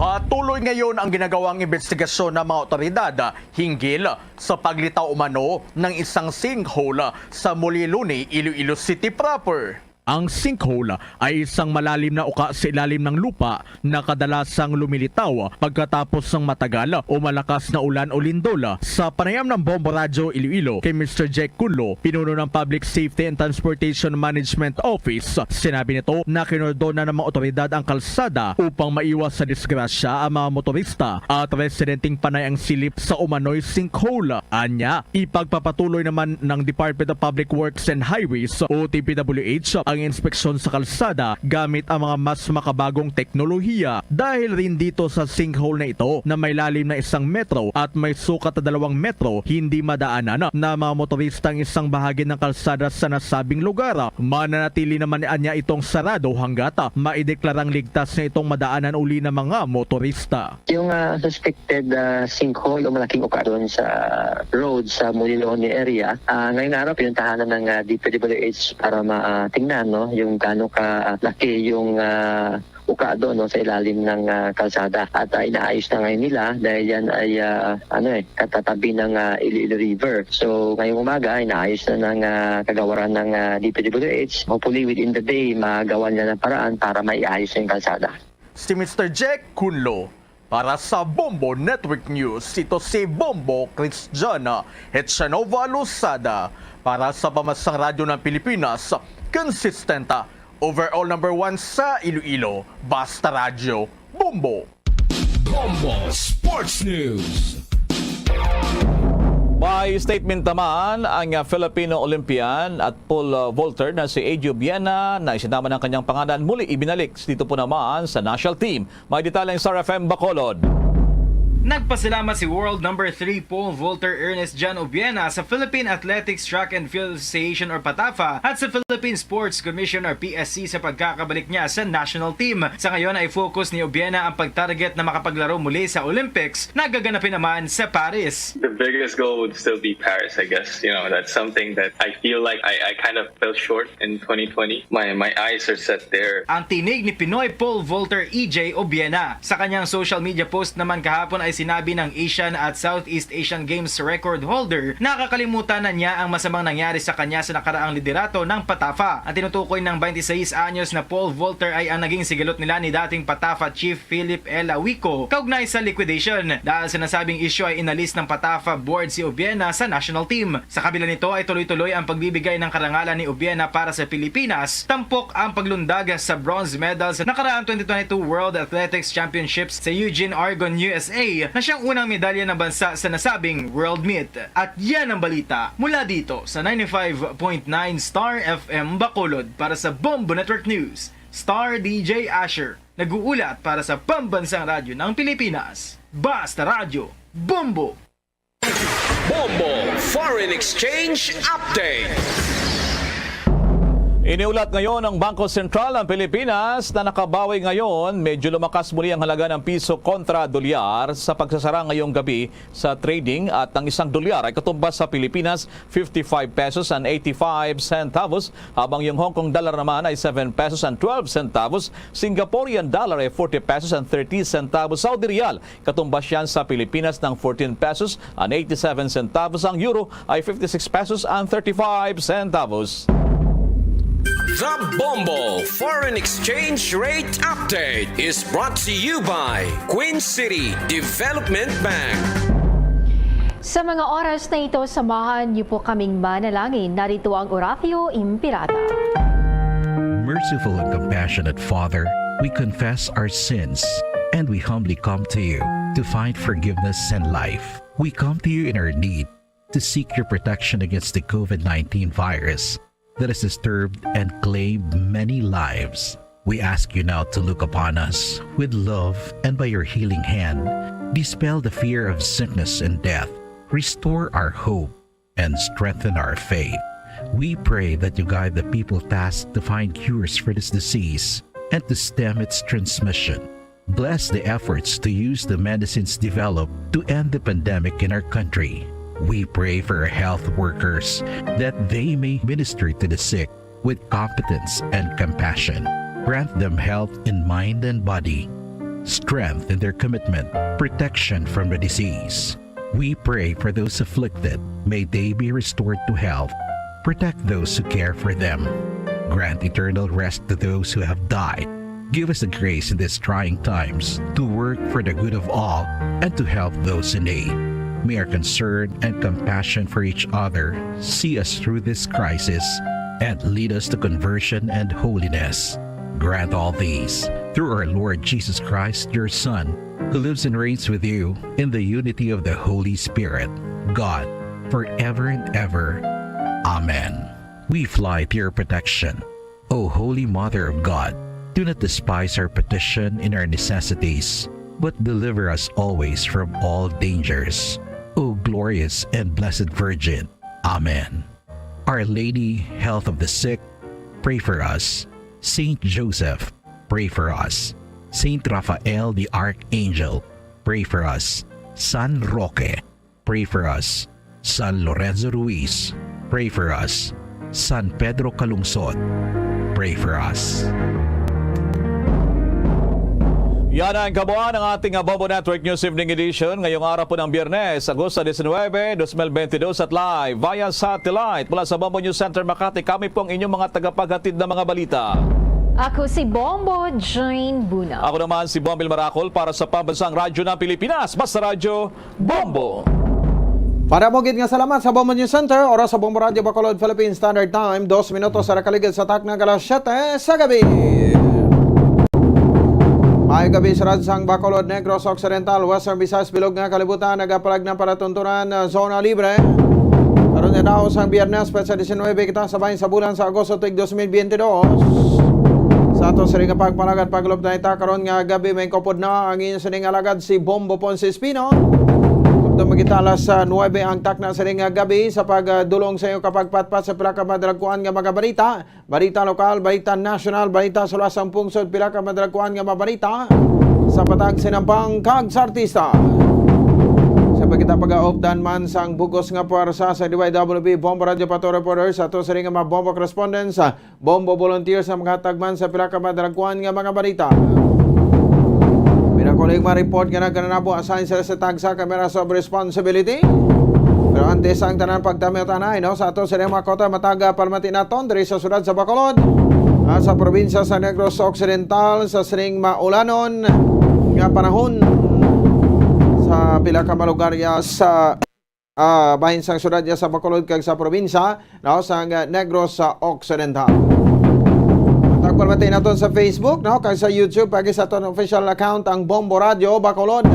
Patuloy ngayon ang ginagawang investigasyon ng mga otoridad hinggil sa paglitaw umano ng isang sinkhole sa Muliluni, Iloilo City proper. Ang sinkhole ay isang malalim na uka sa ilalim ng lupa na kadalasang lumilitaw pagkatapos ng matagal o malakas na ulan o lindol. Sa panayam ng Bombo Radyo Iloilo kay Mister Jack Cunlo, pinuno ng Public Safety and Transportation Management Office, sinabi nito na kinordona ng mga otoridad ang kalsada upang maiwas sa disgrasya ang mga motorista at residenteng panay ang silip sa umano'y sinkhole. Anya, ipagpapatuloy naman ng Department of Public Works and Highways o D P W H ang inspeksyon sa kalsada gamit ang mga mas makabagong teknolohiya. Dahil rin dito sa sinkhole na ito na may lalim na isang metro at may sukat na dalawang metro, hindi madaanan na mga motorista ang isang bahagi ng kalsada sa nasabing lugar. Mananatili naman anya itong sarado hanggat maideklarang ligtas na itong madaanan uli ng mga motorista. Yung ah, suspected ah, sinkhole o malaking uka doon sa road sa Muliloni area, ah, ngayong araw pinuntahan na ng ah, D P W H para matingnan, no, yung gaano ka ah, laki yung ah, uka doon, no, sa ilalim ng ah, kalsada. At ah, inaayos na ngayon nila dahil yan ay ah, ano eh, katatabi ng ah, Iloilo River. So ngayong umaga, inaayos na ng ah, kagawaran ng ah, D P W H. Hopefully within the day, magawa nila ng paraan para maiayos yung kalsada. Si Mister Jack Cunlo. Para sa Bombo Network News, ito si Bombo Christian Hetchanova Losada. Para sa Pamasang Radyo ng Pilipinas, consistent, overall number one sa Iloilo, Basta Radyo, Bombo. Bombo Sports News. May statement naman ang Filipino Olympian at pole vaulter na si A J Obiena na isinama ng kanyang pangalan muli ibinalik dito po naman sa national team. May detalye ang Star F M Bacolod. Nagpasalamat si world number three pole vaulter Ernest John Obiena sa Philippine Athletics Track and Field Association or PATAFA at sa Philippine Sports Commission or P S C sa pagkakabalik niya sa national team. Sa ngayon ay focus ni Obiena ang pagtarget na makapaglaro muli sa Olympics na gaganapin naman sa Paris. The biggest goal would still be Paris, I guess. You know, that's something that I feel like I, I kind of fell short in twenty twenty. My my eyes are set there. Ang tinig ni Pinoy pole vaulter E J Obiena. Sa kanyang social media post naman kahapon ay Sinabi ng Asian at Southeast Asian Games record holder na kakalimutan na niya ang masamang nangyari sa kanya sa nakaraang liderato ng PATAFA. Ang tinutukoy ng twenty-six anyos na pole vaulter ay ang naging sigalot nila ni dating PATAFA Chief Philip L. Awico kaugnay sa liquidation. Dahil sa nasabing issue ay inalis ng PATAFA board si Obiena sa national team. Sa kabila nito ay tuloy-tuloy ang pagbibigay ng karangalan ni Obiena para sa Pilipinas, tampok ang paglundag sa bronze medal sa nakaraang twenty twenty-two World Athletics Championships sa Eugene, Oregon, U S A, na siyang unang medalya ng bansa sa nasabing world meet. At yan ang balita mula dito sa ninety-five point nine Star F M Bacolod. Para sa Bombo Network News, Star D J Asher, nag-uulat para sa Pambansang Radyo ng Pilipinas. Basta Radyo, Bombo! Bombo Foreign Exchange Update. Iniulat ngayon ng Bangko Sentral ng Pilipinas na nakabawi ngayon, medyo lumakas muli ang halaga ng piso kontra dolyar sa pagsasara ngayong gabi sa trading, at ang isang dolyar ay katumbas sa Pilipinas fifty-five pesos and eighty-five centavos, habang yung Hong Kong dollar naman ay seven pesos and twelve centavos, Singaporean dollar ay forty pesos and thirty centavos, Saudi riyal katumbas yan sa Pilipinas ng fourteen pesos and eighty-seven centavos, ang euro ay fifty-six pesos and thirty-five centavos. The Bombo Foreign Exchange Rate Update is brought to you by Queen City Development Bank. Sa mga oras na ito, samahan niyo po kaming manalangin. Narito ang Oratio Imperata. Merciful and compassionate Father, we confess our sins and we humbly come to you to find forgiveness and life. We come to you in our need to seek your protection against the COVID nineteen virus that has disturbed and claimed many lives. We ask you now to look upon us with love and by your healing hand, dispel the fear of sickness and death, restore our hope, and strengthen our faith. We pray that you guide the people tasked to find cures for this disease and to stem its transmission. Bless the efforts to use the medicines developed to end the pandemic in our country. We pray for our health workers that they may minister to the sick with competence and compassion. Grant them health in mind and body, strength in their commitment, protection from the disease. We pray for those afflicted. May they be restored to health. Protect those who care for them. Grant eternal rest to those who have died. Give us the grace in these trying times to work for the good of all and to help those in need. May our concern and compassion for each other see us through this crisis and lead us to conversion and holiness. Grant all these through our Lord Jesus Christ, your Son, who lives and reigns with you in the unity of the Holy Spirit, God, forever and ever. Amen. We fly to your protection, O Holy Mother of God. Do not despise our petition in our necessities, but deliver us always from all dangers, O glorious and blessed Virgin. Amen. Our Lady, Health of the Sick, pray for us. Saint Joseph, pray for us. Saint Raphael the Archangel, pray for us. San Roque, pray for us. San Lorenzo Ruiz, pray for us. San Pedro Calungsod, pray for us. Yan ang kabuuan ng ating, ah, Bombo Network News Evening Edition ngayong araw po ng Biyernes, Agosto diecinuebe, dos mil veintidós, at live via satellite mula sa Bombo News Center, Makati. Kami po ang inyong mga tagapaghatid ng mga balita. Ako si Bombo Jane Buna. Ako naman si Bombil Maracol para sa Pambansang Radyo ng Pilipinas. Basta Radyo, Bombo! Para mo gid nga salamat sa Bombo News Center, oras sa Bombo Radyo Bacolod, Philippine Standard Time, dos minutos sa nakaligid sa takna nga alas siyete sa gabi. Maayong gabi sa Ransang, Bacolod, Negros Occidental, Western Visayas, bilog nga kalibutan, nagapalag na palatuntunan, ah, zona libre. Karon nga daw sang Biyernes, petsa diecinuebe, kita sa bahin sa bulan sa Agosto tuig dos mil veintidós. Sa ato sini nga pagpanagat, paglup na ita karon nga gabi, may kupod na ang inyo sining alagad si Bombo Ponce Espino. Kung magitala sa nuebe ang takna sining nga gabi sa pagdulong sa inyo kapagpatpat sa pila ka madalagkuan nga mga balita, balita lokal, balita nasyonal, balita sa luwas sang pungsod, pila ka madalagkuan nga mga balita sa patag, sinampang kag sa artista. Sa pagkita pag-aupdan man sang bugos nga puwersa sa D Y W B Bombo Radio Pato Reporter sa ato sining nga mga Bombo correspondents, Bombo volunteers ang maghatag man sa pila ka madalagkuan nga mga balita. Pinakuling mga report nga nagkananabo, assign sila sa tagsa ka Matters of Responsibility. Pero antes ang tanan, pagtamiw-tanay, no, sa ato sa mga kota, matag palamati naton diri sa siyudad sa Bacolod, ah, sa probinsya sa Negros Occidental, sa sining maulanon nga panahon sa pila ka mga lugar ya sa ah, bahin sang siyudad niya sa Bacolod kag sa probinsya, no, sang, ah, Negros Occidental. Matag palamati naton sa Facebook, no, kag sa YouTube, pagi sa aton official account, ang Bombo Radio Bacolod.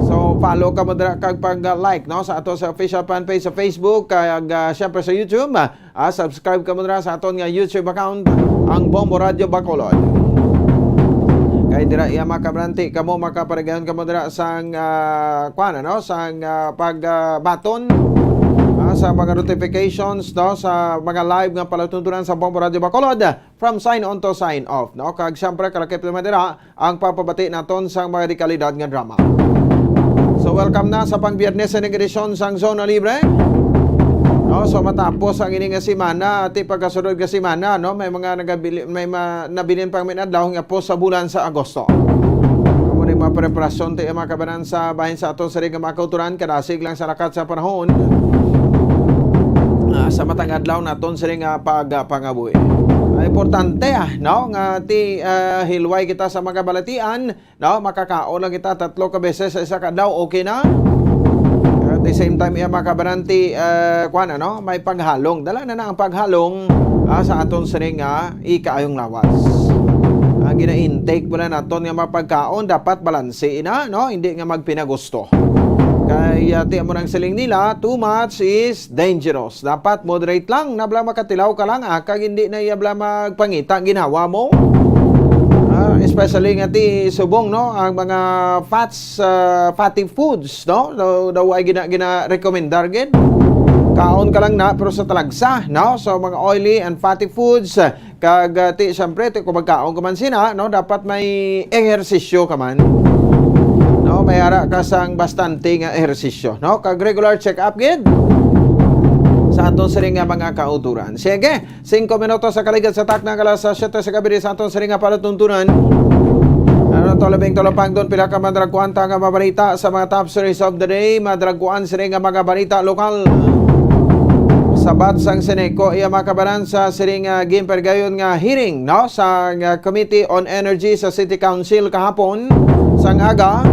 So, follow kamo dira kag pag-like, no, sa ato sa official fan page sa Facebook, kag, ah, syempre sa YouTube. Ah, subscribe kamo dira sa aton nga YouTube account, ang Bombo Radio Bacolod. Kay dira iya makabaranti kamo, makaparegayon kamo dira sang, ah, kuan, ano, sang, ah, pag, ah, baton, ah, sa mga notifications, no, sa mga live nga palatuntunan sa Bombo Radio Bacolod, from sign on to sign off, no? Kag siyempre, kalakip naman dira ang papabati naton sang mga dekalidad nga drama. So, welcome na sa pang Biyernes nga edisyon sang Zona Libre. No, so matapos ang ini nga semana, ti pagkasunod nga semana, no, may mga nagabili, may ma-, nabilin pang minadlaw nga post sa bulan sa Agosto. Kamo ni mga preparasyon ti mga kabanan sa bahin sa aton sa mga kauturan, kadasig lang sa lakat sa panahon. Ah, sa matag adlaw naton sini nga pagpangabuhi. Ah, importante, ah, no, nga ti, ah, hilway kita sa mga balatian, no? Makakaon lang kita tatlo ka beses sa isa ka adlaw, okay na. At the same time, iya makabaranti, ah, kuan, ano, may paghalong. Dala na na ang paghalong, ah, sa aton sining, ah, ikaayong lawas. Ang gina-intake mo na naton nga mga pagkaon, dapat balanse ina, no? Hindi nga magpinagusto. Kay, ah, ti amo nang siling nila, too much is dangerous. Dapat moderate lang, nabla makatilaw ka lang, ah, kag hindi na iya bla magpangita ang ginhawa mo. Ah, especially nga ti subong, no, ang mga fats, ah, fatty foods, no? Daw, daw ay gina, gina-recommendar gid. Kaon ka lang na, pero sa talagsa, no? So, mga oily and fatty foods, ah, kag, ah, ti, siyempre, ti, kung magkaon ka man sina, no, dapat may ehersisyo ka man. No, may ara ka sang bastante nga ehersisyo, no? Kag regular check-up gid sa aton sining nga mga kauturan. Sige, singko minutos sa kaligad sa takna nga alas siyete sa gabi sa aton sining nga palatuntunan. Ano to, labing tulapang doon, pila ka madragkuan ta nga mabalita sa mga top stories of the day, madragkuan sining nga mga balita lokal. Sabat sang Seneco, iya makabanan sa sining, ah, ginpergayon nga hearing, no, sa, ah, Committee on Energy sa City Council kahapon sang aga,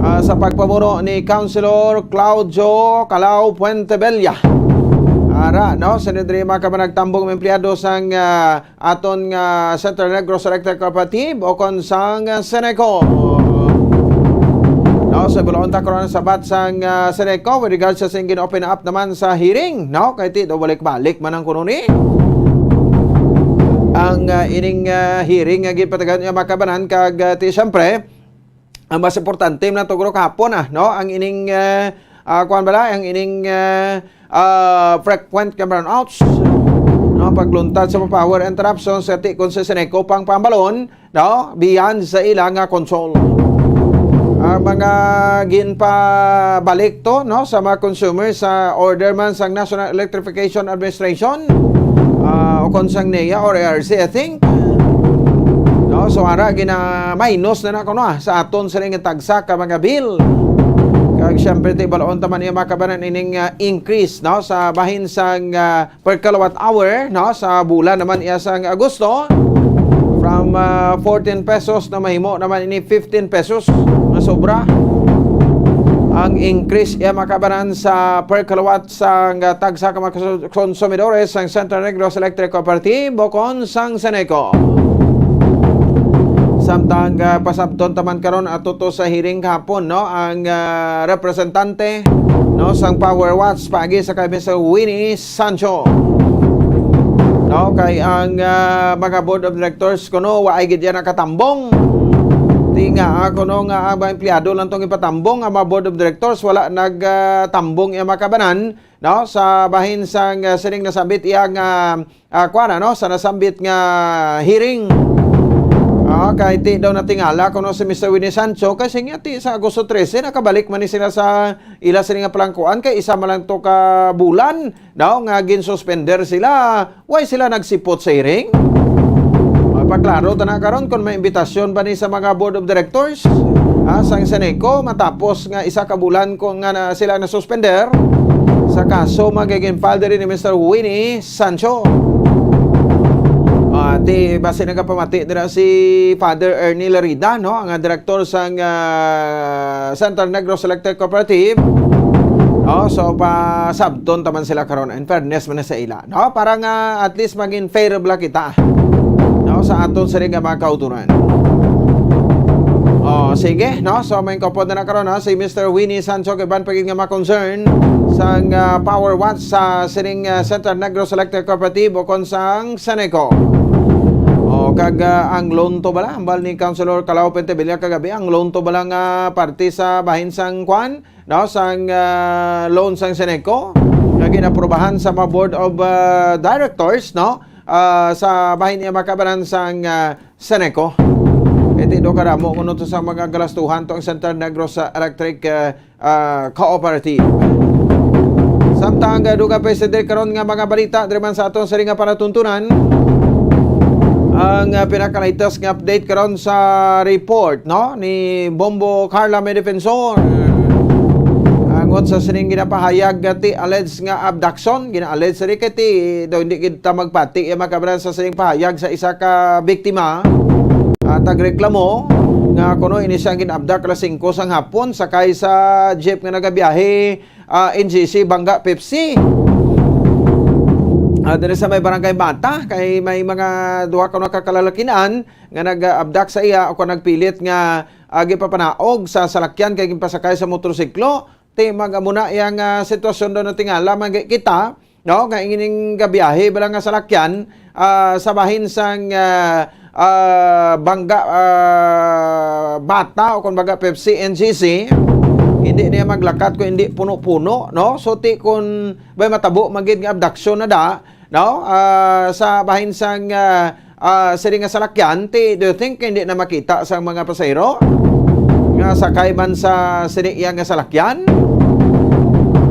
ah, sa pagpamuno ni Councilor Claudio Calao Puentebella. Ara, no, sino diri makabanag tambong mga empleyado sang, ah, aton nga Central Negros Electric Cooperative o kon sang Seneco. No, sa bulaon ta karon ang sabat sang, ah, Seneco with regards sa sing gin-open up naman sa hearing, no? Kay ti daw balik-balik man ang kuno ni ang, ah, ining, ah, hearing nga ginpatagan niya makabanan kag, ah, ti siyempre, ang mas importante man to guro kahapon, ah, no? Ang ining, ah, ah, kuwan bala, ang ining, ah, ah, frequent nga brownouts, no? Pagluntad sa mga power interruptions sa ti kon sa Seneco pang pambalon, no? Beyond sa ila nga control. Ang mga ginpabalik to, no, sa mga consumers sa order man sang National Electrification Administration, ah, o kon sang NEA or A R C, I think. No, so ara gina-minus na na kuno, ah, sa aton sini nga tagsa ka mga bill. Kag siyempre, ti balaon ta man iya makabanan ining, ah, increase, no, sa bahin sang, ah, per kilowatt hour, no, sa bulan naman iya sang Agosto, from, ah, fourteen pesos na mahimo naman ini fifteen pesos, nga sobra ang increase iya makabanan sa per kilowatt sang, ah, tagsa ka mga konsumidores sang Central Negros Electric Cooperative o kon sang Seneco. Samtang, ah, pasabton ta man karon ato to sa hearing kahapon, no, ang, ah, representante, no, sang Power Watch paagi sa kay Mister Winnie Sancho. No, kay ang, ah, mga board of directors kuno wa ay gid yan nakatambong. Ti nga, ah, kuno nga ang mga empleyado lang tong ipatambong, ang mga board of directors wala nagtambong iya makabanan, no, sa bahin sang, ah, sining nasambit iya nga, ah, kuwan, ano, sa nasambit nga hearing. Ah, kay ti daw natingala kuno si Mister Winnie Sancho, kasi nga ti sa Agosto trese nakabalik man ni sila sa ila sini nga palangkuan, kay isa man lang to ka bulan daw nga ginsuspender sila. Why sila nagsipot sa hearing? Ah, Paklaro ta na karon kung may imbitasyon ba ni sa mga board of directors, ah, sang Seneco matapos nga isa ka bulan ko nga na, sila nasuspender sa kaso nga gin-file diri ni Mister Winnie Sancho. Ah, ti basi nagapamati dira si Father Ernie Larida, no, ang direktor sang, ah, Central Negros Electric Cooperative. No, so pasabton taman sila karon. In fairness man na sa ila, no? Para nga at least maging fair bala kita, no, sa aton sini nga mga kauturan. Oh, sige, no? So may kapod na karon, ha, si Mister Winnie Sancho, iban pa gid nga mga concern sang, ah, power watch sa sining, ah, Central Negros Electric Cooperative o kon sang Seneco. Oh, kag, ah, ang loan to bala, hambal ni Councilor Calao Pentevilla kagabi, ang loan to bala nga parte sa bahin sang kwan, no, sang, ah, loan sang Seneco nga ginaprobahan sa mga board of, ah, directors, no, ah, sa bahin niya makabaran sang, ah, Seneco. Iti do karamo kuno to sa mga galastuhan to ang Central Negros, ah, Electric, ah, ah, Cooperative. Samtang, ah, dugang pa sa karon nga mga balita diri man sa aton sini nga palatuntunan, ang, ah, pinaka-latest nga update karon sa report, no, ni Bombo Carla May Defensor. Angot sa sining ginapahayag nga ti alleged nga abduction, gina-allege sa kay ti daw hindi kita magpati iya makabaran sa sining pahayag sa isa ka biktima. At nagreklamo nga kuno ini siya gin-abduct alas singko sang hapon sakay sa jeep nga nagabiyahe, ah, N G C Banga Pepsi. Ah, diri sa may barangay Bata, kay may mga duha ka nakakalalakinan nga nag-abduct sa iya o kung nagpilit nga, ah, gipapanaog sa salakyan kay ginpasakay sa motorsiklo. Ti mag-amo na iya nga sitwasyon daw natingala man kay kita, no, nga ining gabiyahe bala nga salakyan, ah, sa bahin sang, ah, ah, Banga, ah, Bata o kung baga Pepsi N G C, hindi niya maglakat kung hindi puno-puno, no? So, ti kung may matabo man gid nga abduction na da, no? Ah, sa bahin sang, ah, ah, sini nga salakyan, ti, do you think hindi na makita sang mga pasahero nga sakay man sa sini iya nga salakyan?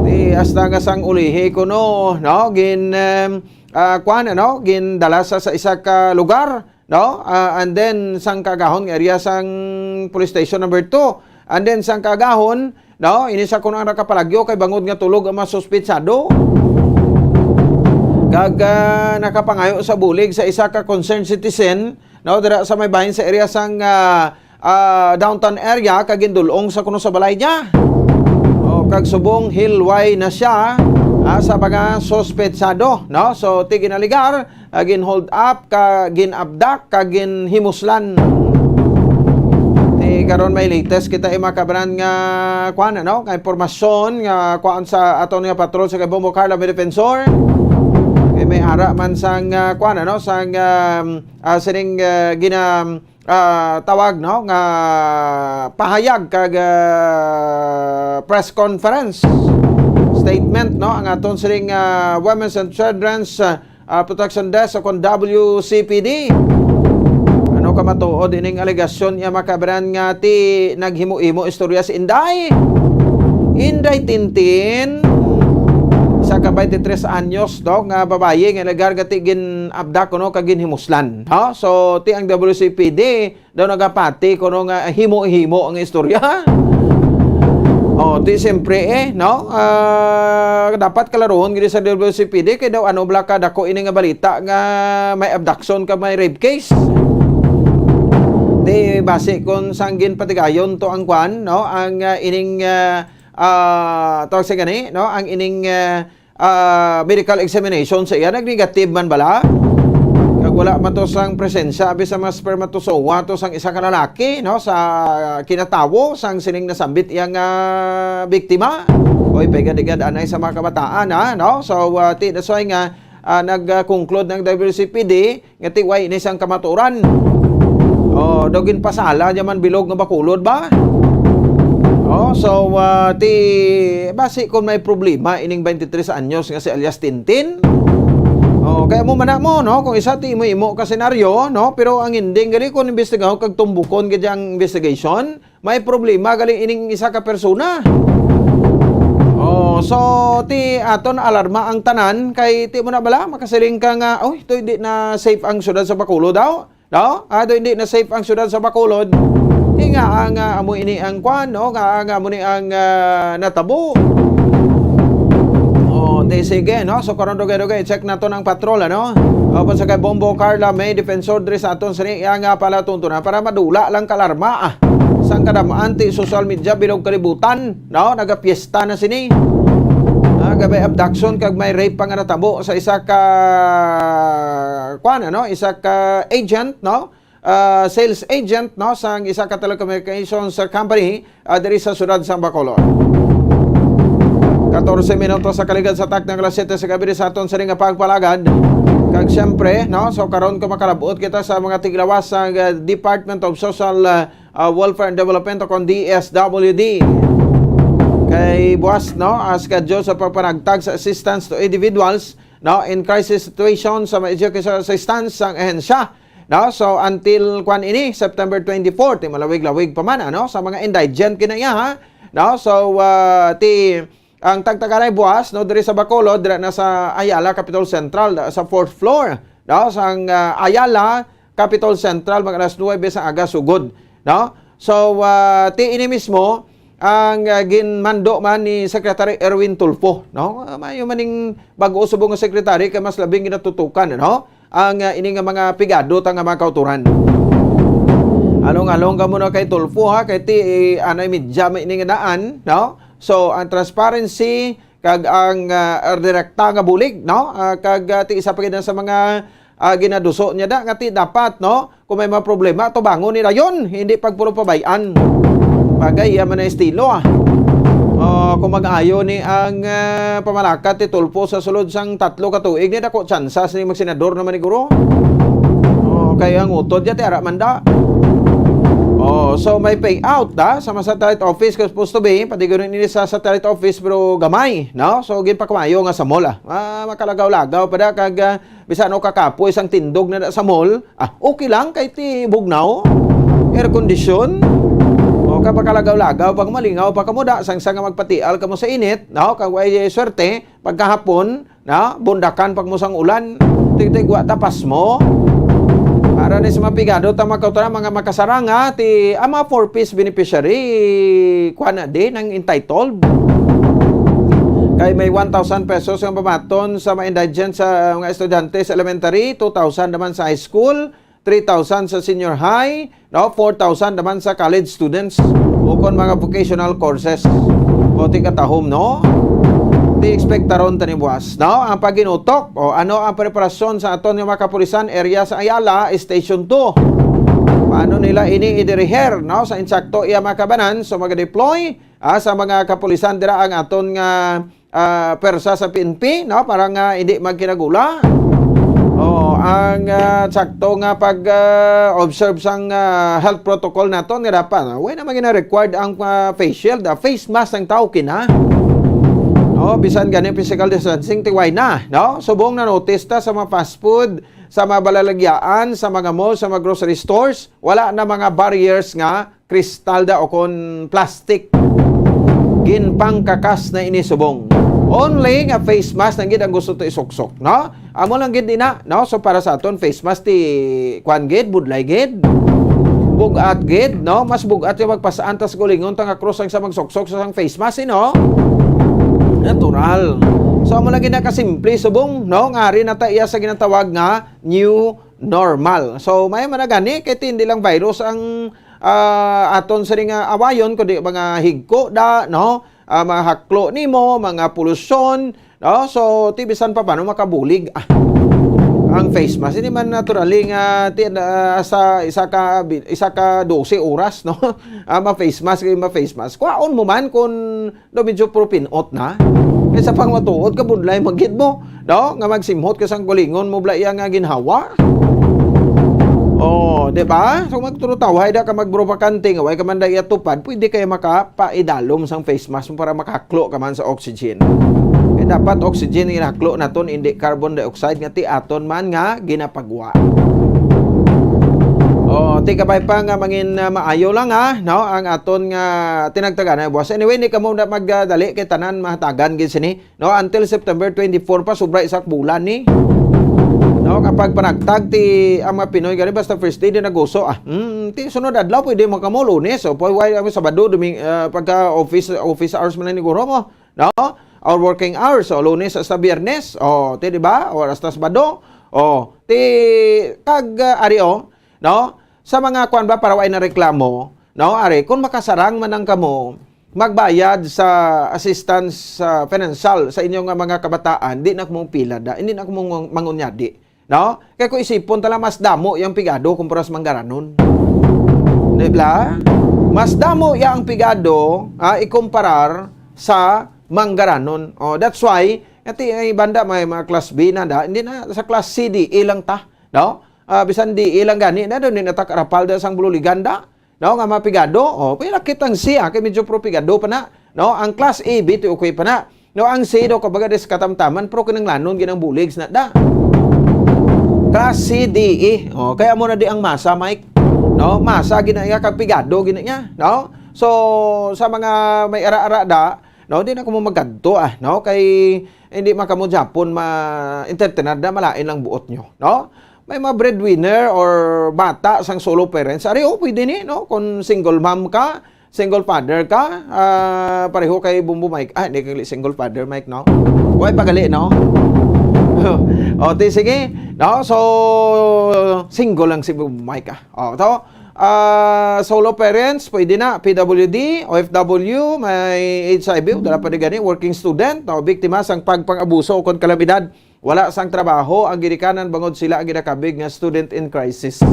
Ti, hasta nga sang ulihi kuno, no? Gin, em, ah, kuan, ano? Gindala sa, sa isa ka lugar, no? Ah, and then sang kaagahon nga area sang police station number two. And then sang kaagahon, no, ini sa kuno ang nakapalagyo kay bangod nga tulog ang mga suspetsado. Kag, ah, nakapangayo sa bulig sa isa ka concerned citizen, no, dira sa may bahin sa area sang, ah, ah, downtown area kag gindul-ong sa kuno sa balay niya. O, kag subong hilway na siya, ah, sa mga suspetsado, no? So, ti ginaligar, ah, gin-hold up, ka, gin-abduct, ka, ginhimuslan. Ti karon may latest kita, eh, mga kabran nga, kuan, ano, nga impormasyon nga kuan sa aton nga patrol sa kay Bombo Carla May Defensor. Kay may ara man sang, ah, kuan, ano, sang, um, ah, sining, ah, gina-, ah, tawag, no, nga pahayag kag, ah, press conference statement, no, ang aton sining, ah, Women's and Children's, ah, ah, Protection Desk o kon W C P D. Ano ka matuod ining alegasyon iya makabaran nga ti naghimo-himo istorya si Inday? Inday Tintin, isa ka twenty-three anyos, no, nga babayi nga nagkagati gin-abduct kuno kag ginhimuslan, no? So, ti ang W C P D daw nagapati kuno nga himo-himo ang istorya. Oh, ti siyempre, eh, no? Ah, dapat kalaruhon gid sa W C P D kay daw ano bala ka dako ini nga balita nga may abduction ka may rape case. Ti basi kung sang ginpatigayon to ang kwan, no? Ang, ah, ining, ah, ah, tawag sa gani, no? Ang ining, ah, ah, medical examination sa iya, nag-negative man bala. Kag wala man to sang presensya abi sa mga spermatozoa to sang isa ka lalaki, no, sa kinatawo sang sining nasambit iya nga biktima. Oy, pegad-igad anay sa mga kabataan, ha, no? So, ah, ti, that's why nga, ah, nag-conclude ng W C P D nga ti way ni sang kamaturan. Oh, daw ginpasala niya man bilog nga Bacolod ba? Oh, so, ah, ti, basi kung may problema ining twenty-three anyos nga si alias Tintin. Oh, kaya mo man mo, no? Kung isa ti imo-imo ka senaryo, no? Pero ang ending gali kung imbestigahan kag tumbukon gid ang investigation, may problema gali ining isa ka persona. Oh, so ti aton alarma ang tanan kay ti mo na bala makasiling ka nga, "Uy, to hindi na safe ang syudad sa Bacolod daw." No? Ado hindi na safe ang siyudad sa Bacolod. Di nga ang, ah, amo ini ang kwan, no? Nga ang amo ni ang, ah, natabo. Oh, di sige, no? So, karon dugay-dugay, check naton ang patrol, ano? Apan sa kay Bombo Carla, may defensor diri sa aton sini, iya nga palatuntunan para madula lang kalarma, ah. Sang kadam-an ti social media bilog kalibutan, no? Nagapiesta na sini. Ah, gabay abduction kag may rape pa nga natabo sa isa ka, kwan, ano? Isa ka agent, no? Ah, sales agent, no, sang isa ka telecommunications company, ah, diri sa siyudad sang Bacolod. Katorse minutos sa kaligad sa takna nga alas siyete sa gabi sa aton sini nga pagpalagad. Kag siyempre, no, so karon ko makalabot kita sa mga tiglawas sa, ah, Department of Social, ah, ah, Welfare and Development o kon D S W D. Kay buwas, no, ah, schedule sa pagpanagtag sa assistance to individuals, no, in crisis situation sa mga educational assistance sang ahensya. No? So, until, kwan ini, September twenty-four, ti malawig-lawig pa man, ano? Sa mga indigent kinaiyaha, no? So, ah, ti, ang tagtaganay buwas, no, diri sa Bacolod, dira na sa Ayala, Capitol Central, da-, sa fourth floor, no? Sang, ah, Ayala, Capitol Central, mga alas nuwebe sa aga sugod, no? So, ah, ti ini mismo ang, ah, ginmando man ni Secretary Erwin Tulfo, no? Ah, maayo man ning bag-o subong nga secretary kay mas labing ginatutukan, no? Ang, ah, ini nga mga pigado ta nga mga kautoran. Along-along ka muna kay Tulfo, ha, kay ti, eh, anay media man ini nga daan, no? So, ang transparency kag ang, ah, direkta nga bulig, no? Ah, kag, ah, ti isa pa gid na sa mga, ah, ginaduso niya da nga ti dapat, no? Kung may mga problema, tubangon ni dayon, hindi pagpuro pabay-an. Bagay, iya man ang estilo, ah. Oh, kung mag-ayo ni ang, ah, pamalakat ni Tulfo sa sulod sang tatlo ka tuig, ni dako tsansa sini magsenador naman ni guro. Oh, kay ang utod niya, ti ara man da. Oh, so may payout da sa mga satellite office kung supposed to be, pati ganun ini sa satellite office pero gamay, no? So ginpakamayo nga sa mall, ah. Ah, makalagaw-lagaw pa da kag, ah, bisan o kakapoy sang tindog na da sa mall, ah, okay lang kay ti bugnaw, air condition. O ka makalagaw-lagaw pag malingaw pa kamo da sang sa nga magpatial kamo sa init, no? Kag way swerte, pagkahapon, na, bundakan pag mo sang ulan. Tigtig wa tapas mo. Para ni sa mga pigado ta mga kautoran, mga makasaranga, ti, ang mga four Ps beneficiary, kuha na din ang entitled. Kay may one thousand pesos ang pamaton sa mga indigent sa mga estudyante sa elementary, two thousand naman sa high school, three thousand sa senior high, no? Four thousand naman sa college students o kon mga vocational courses. O ti katahom, no? Ti ekspektaron tani buwas, no? Ang paginutok o ano ang preparasyon sa aton nga mga kapulisan area sa Ayala, Station two. Paano nila ini idiriher, no? Sa insakto iya mga kabanan, so mag-deploy, ah, sa mga kapulisan dira ang aton nga ah, pwersa sa P N P, no? Para nga hindi magkinagula. Oh, ang, ah, sakto nga pag, ah, observe sang, ah, health protocol naton nga dapat, no? Way naman gina-required ang, ah, face shield, ah, face mask ang tao kina. No, bisan gani physical distancing, tiway na, no? Subong na notice ta sa mga fast food, sa mga balalagyaan, sa mga mall, sa mga grocery stores, wala na mga barriers nga kristal da o kon plastic. Ginpangkakas na ini subong. Only nga face mask lang gid ang gusto to isuksok, no? Amo lang gid ina, no? So para sa aton face mask ti kuan gid, budlay gid. Bugat gid, no? Mas bugat yung magpasaan tas gulingon ta nga cross ang sa magsuksok sa sang face mask, eh, no? Natural. So amo lang gid na kasimple subong, no? Ngari na ta iya sa ginatawag nga new normal. So, may man na gani, kay ti hindi lang virus ang, ah, aton sini nga awayon, kundi mga higko da, no? Ah, mga haklo nimo, mga polusyon, no? So, ti bisan pa paano makabulig, ah, ang face mask. Hindi man naturally nga ti, ah, sa isa ka bi-, isa ka dose oras, no? Ah, ma face mask, ma face mask. Kwaon mo man kung do medyo puro pinot na. Kaysa pang matuod ka, budlay magid mo, no? Nga magsimhot ka sang gulingon mo bala iya nga ginhawa. Oh, di ba? So magturutawhay da ka magpropagante nga way ka man da iya tupad, pwede kaya makapaidalom sang face mask mo para makaklo ka man sa oxygen. Kaya dapat oxygen ang ginaklo naton, hindi carbon dioxide nga ti aton man nga ginapagwa. Oh, ti kabay pa nga mangin, ah, maayo lang, ah, no? Ang aton nga tinagtagan na buwas. Anyway, ni kamo na magdali kay tanan mahatagan gid sini, no? Until September twenty-four pa, sobra isa ka bulan ni. No, Nga pagpanagtag ti ang mga Pinoy gani basta first day di naguso, ah. Hmm, ti sunod adlaw pwede mo kamo Lunes o pwede Sabado, Doming-, ah, pagka office, office hours man lang ni guro mo, no? Or working hours, o Lunes hasta Biyernes, o ti di ba? Or hasta Sabado, o ti kag ah, ari o, no? Sa mga kuan ba para way na reklamo, no? Ari, kung makasarang man ang kamo, magbayad sa assistance sa financial sa inyo nga mga kabataan, di na kamo pila da, hindi na kamo mangunyadi, no? Kay kung isipon ta lang, mas damo yang pigado kumpara sa manggaranon. Di ba? Mas damo yang pigado, ah, ikumparar sa manggaranon. Oh, that's why, ati ay banda may mga class B na da, hindi na sa class C D A lang ta, no? Ah, bisan D A lang gani na, doon na ta karapal da sang bululigan da. No, nga mapigado. Oh, pila kitang C, ah, kay medyo pro pigado pa na. No, ang class A, B, ti okay pa na. No, ang C daw, kumbaga, dis katamtaman, pero kinanglanon ginang bulig na da. Class C, D, E. Oh, kaya mo na di ang masa, Mike. No, masa gina iya kag pigado gina niya, no? So, sa mga may ara-ara da, no, di na ko mo magkadto, ah, no? Kay hindi man kamo Japon ma-entertainar da, malain lang buot nyo, no? May mga breadwinner or bata sang solo parents, ari, oh, pwede ni, no? Kung single mom ka, single father ka, ah, pareho kay Bumbo Mike. Ah, hindi kay single father, Mike, no? Way pagali, no? O, ti, sige. No? So, single lang si Bumbo Mike, ah. O, to. Ah, solo parents, pwede na. P W D, O F W, may H I V, dala pa di gani, working student, no? Biktima sang pagpang-abuso o kon kalamidad. Wala sang trabaho ang ginikanan bangod sila ang ginakabig nga student in crisis.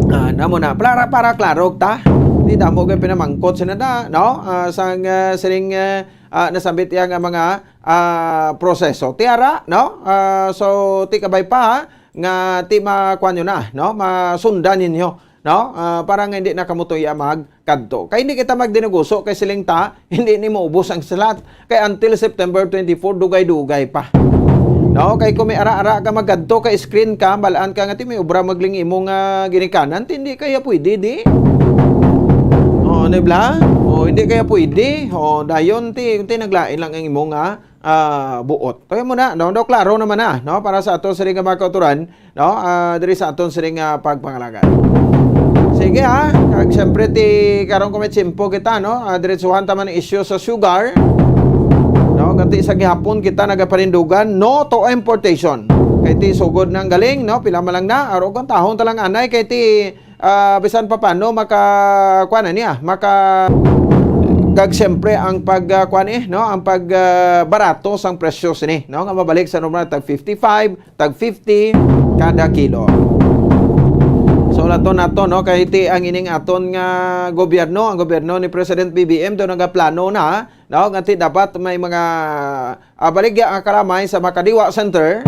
Ah, namo na. Para, para klaro ta. Di damo kay pinamangkot sina na, no? Ah, sang, ah, sining, ah, ah, nasambit iya nga mga, ah, proseso. Tiara, no? Ah, so, ti kabay pa, ha? Nga ti makuan nyo na, no? Masundan ninyo, no? Ah, para nga hindi na kamo tuya magkadto. Kay hindi kita magdinegoso kay siling ta, hindi ni maubos ang slot. Kay until September twenty-four, dugay-dugay pa. No? Kay kung may ara-ara ka magkadto, kay screen ka, balaan ka nga ti may obra magling imo nga ginikanan, ti hindi kaya pwede, di? Oh, di ba? Oh, hindi kaya pwede. Oh, dayon ti, ti naglain lang ang imo nga ah, buot. Kaya mo na, no? No, klaro naman na, no? Para sa aton sining nga mga kauturan, no? Ah, diri sa aton sining nga pagpangalaga. Sige, ha? Kag siyempre, ti, karon kung may tiyempo kita, no? Ah, diretsuhan ta man ang issue sa sugar. No? Kati sa gihapon kita nagapanindugan, no to importation. Kay ti sugod nang galing, no? Pila man lang na, aro kung tahon ta lang anay, kay ti ah, bisan pa paano maka, kuan na niya, maka, kag siyempre ang pag, ah, kuan eh, no? Ang pag, ah, barato sang presyo sini, no? Nga mabalik sa normal tag fifty-five, tag fifty kada kilo. So, lato nato, no? Kay ti ang ining aton nga gobyerno, ang gobyerno ni President B B M do nagaplano na, no? Nga ti dapat may mga ah, baligya nga kalamay sa Makadiwa Center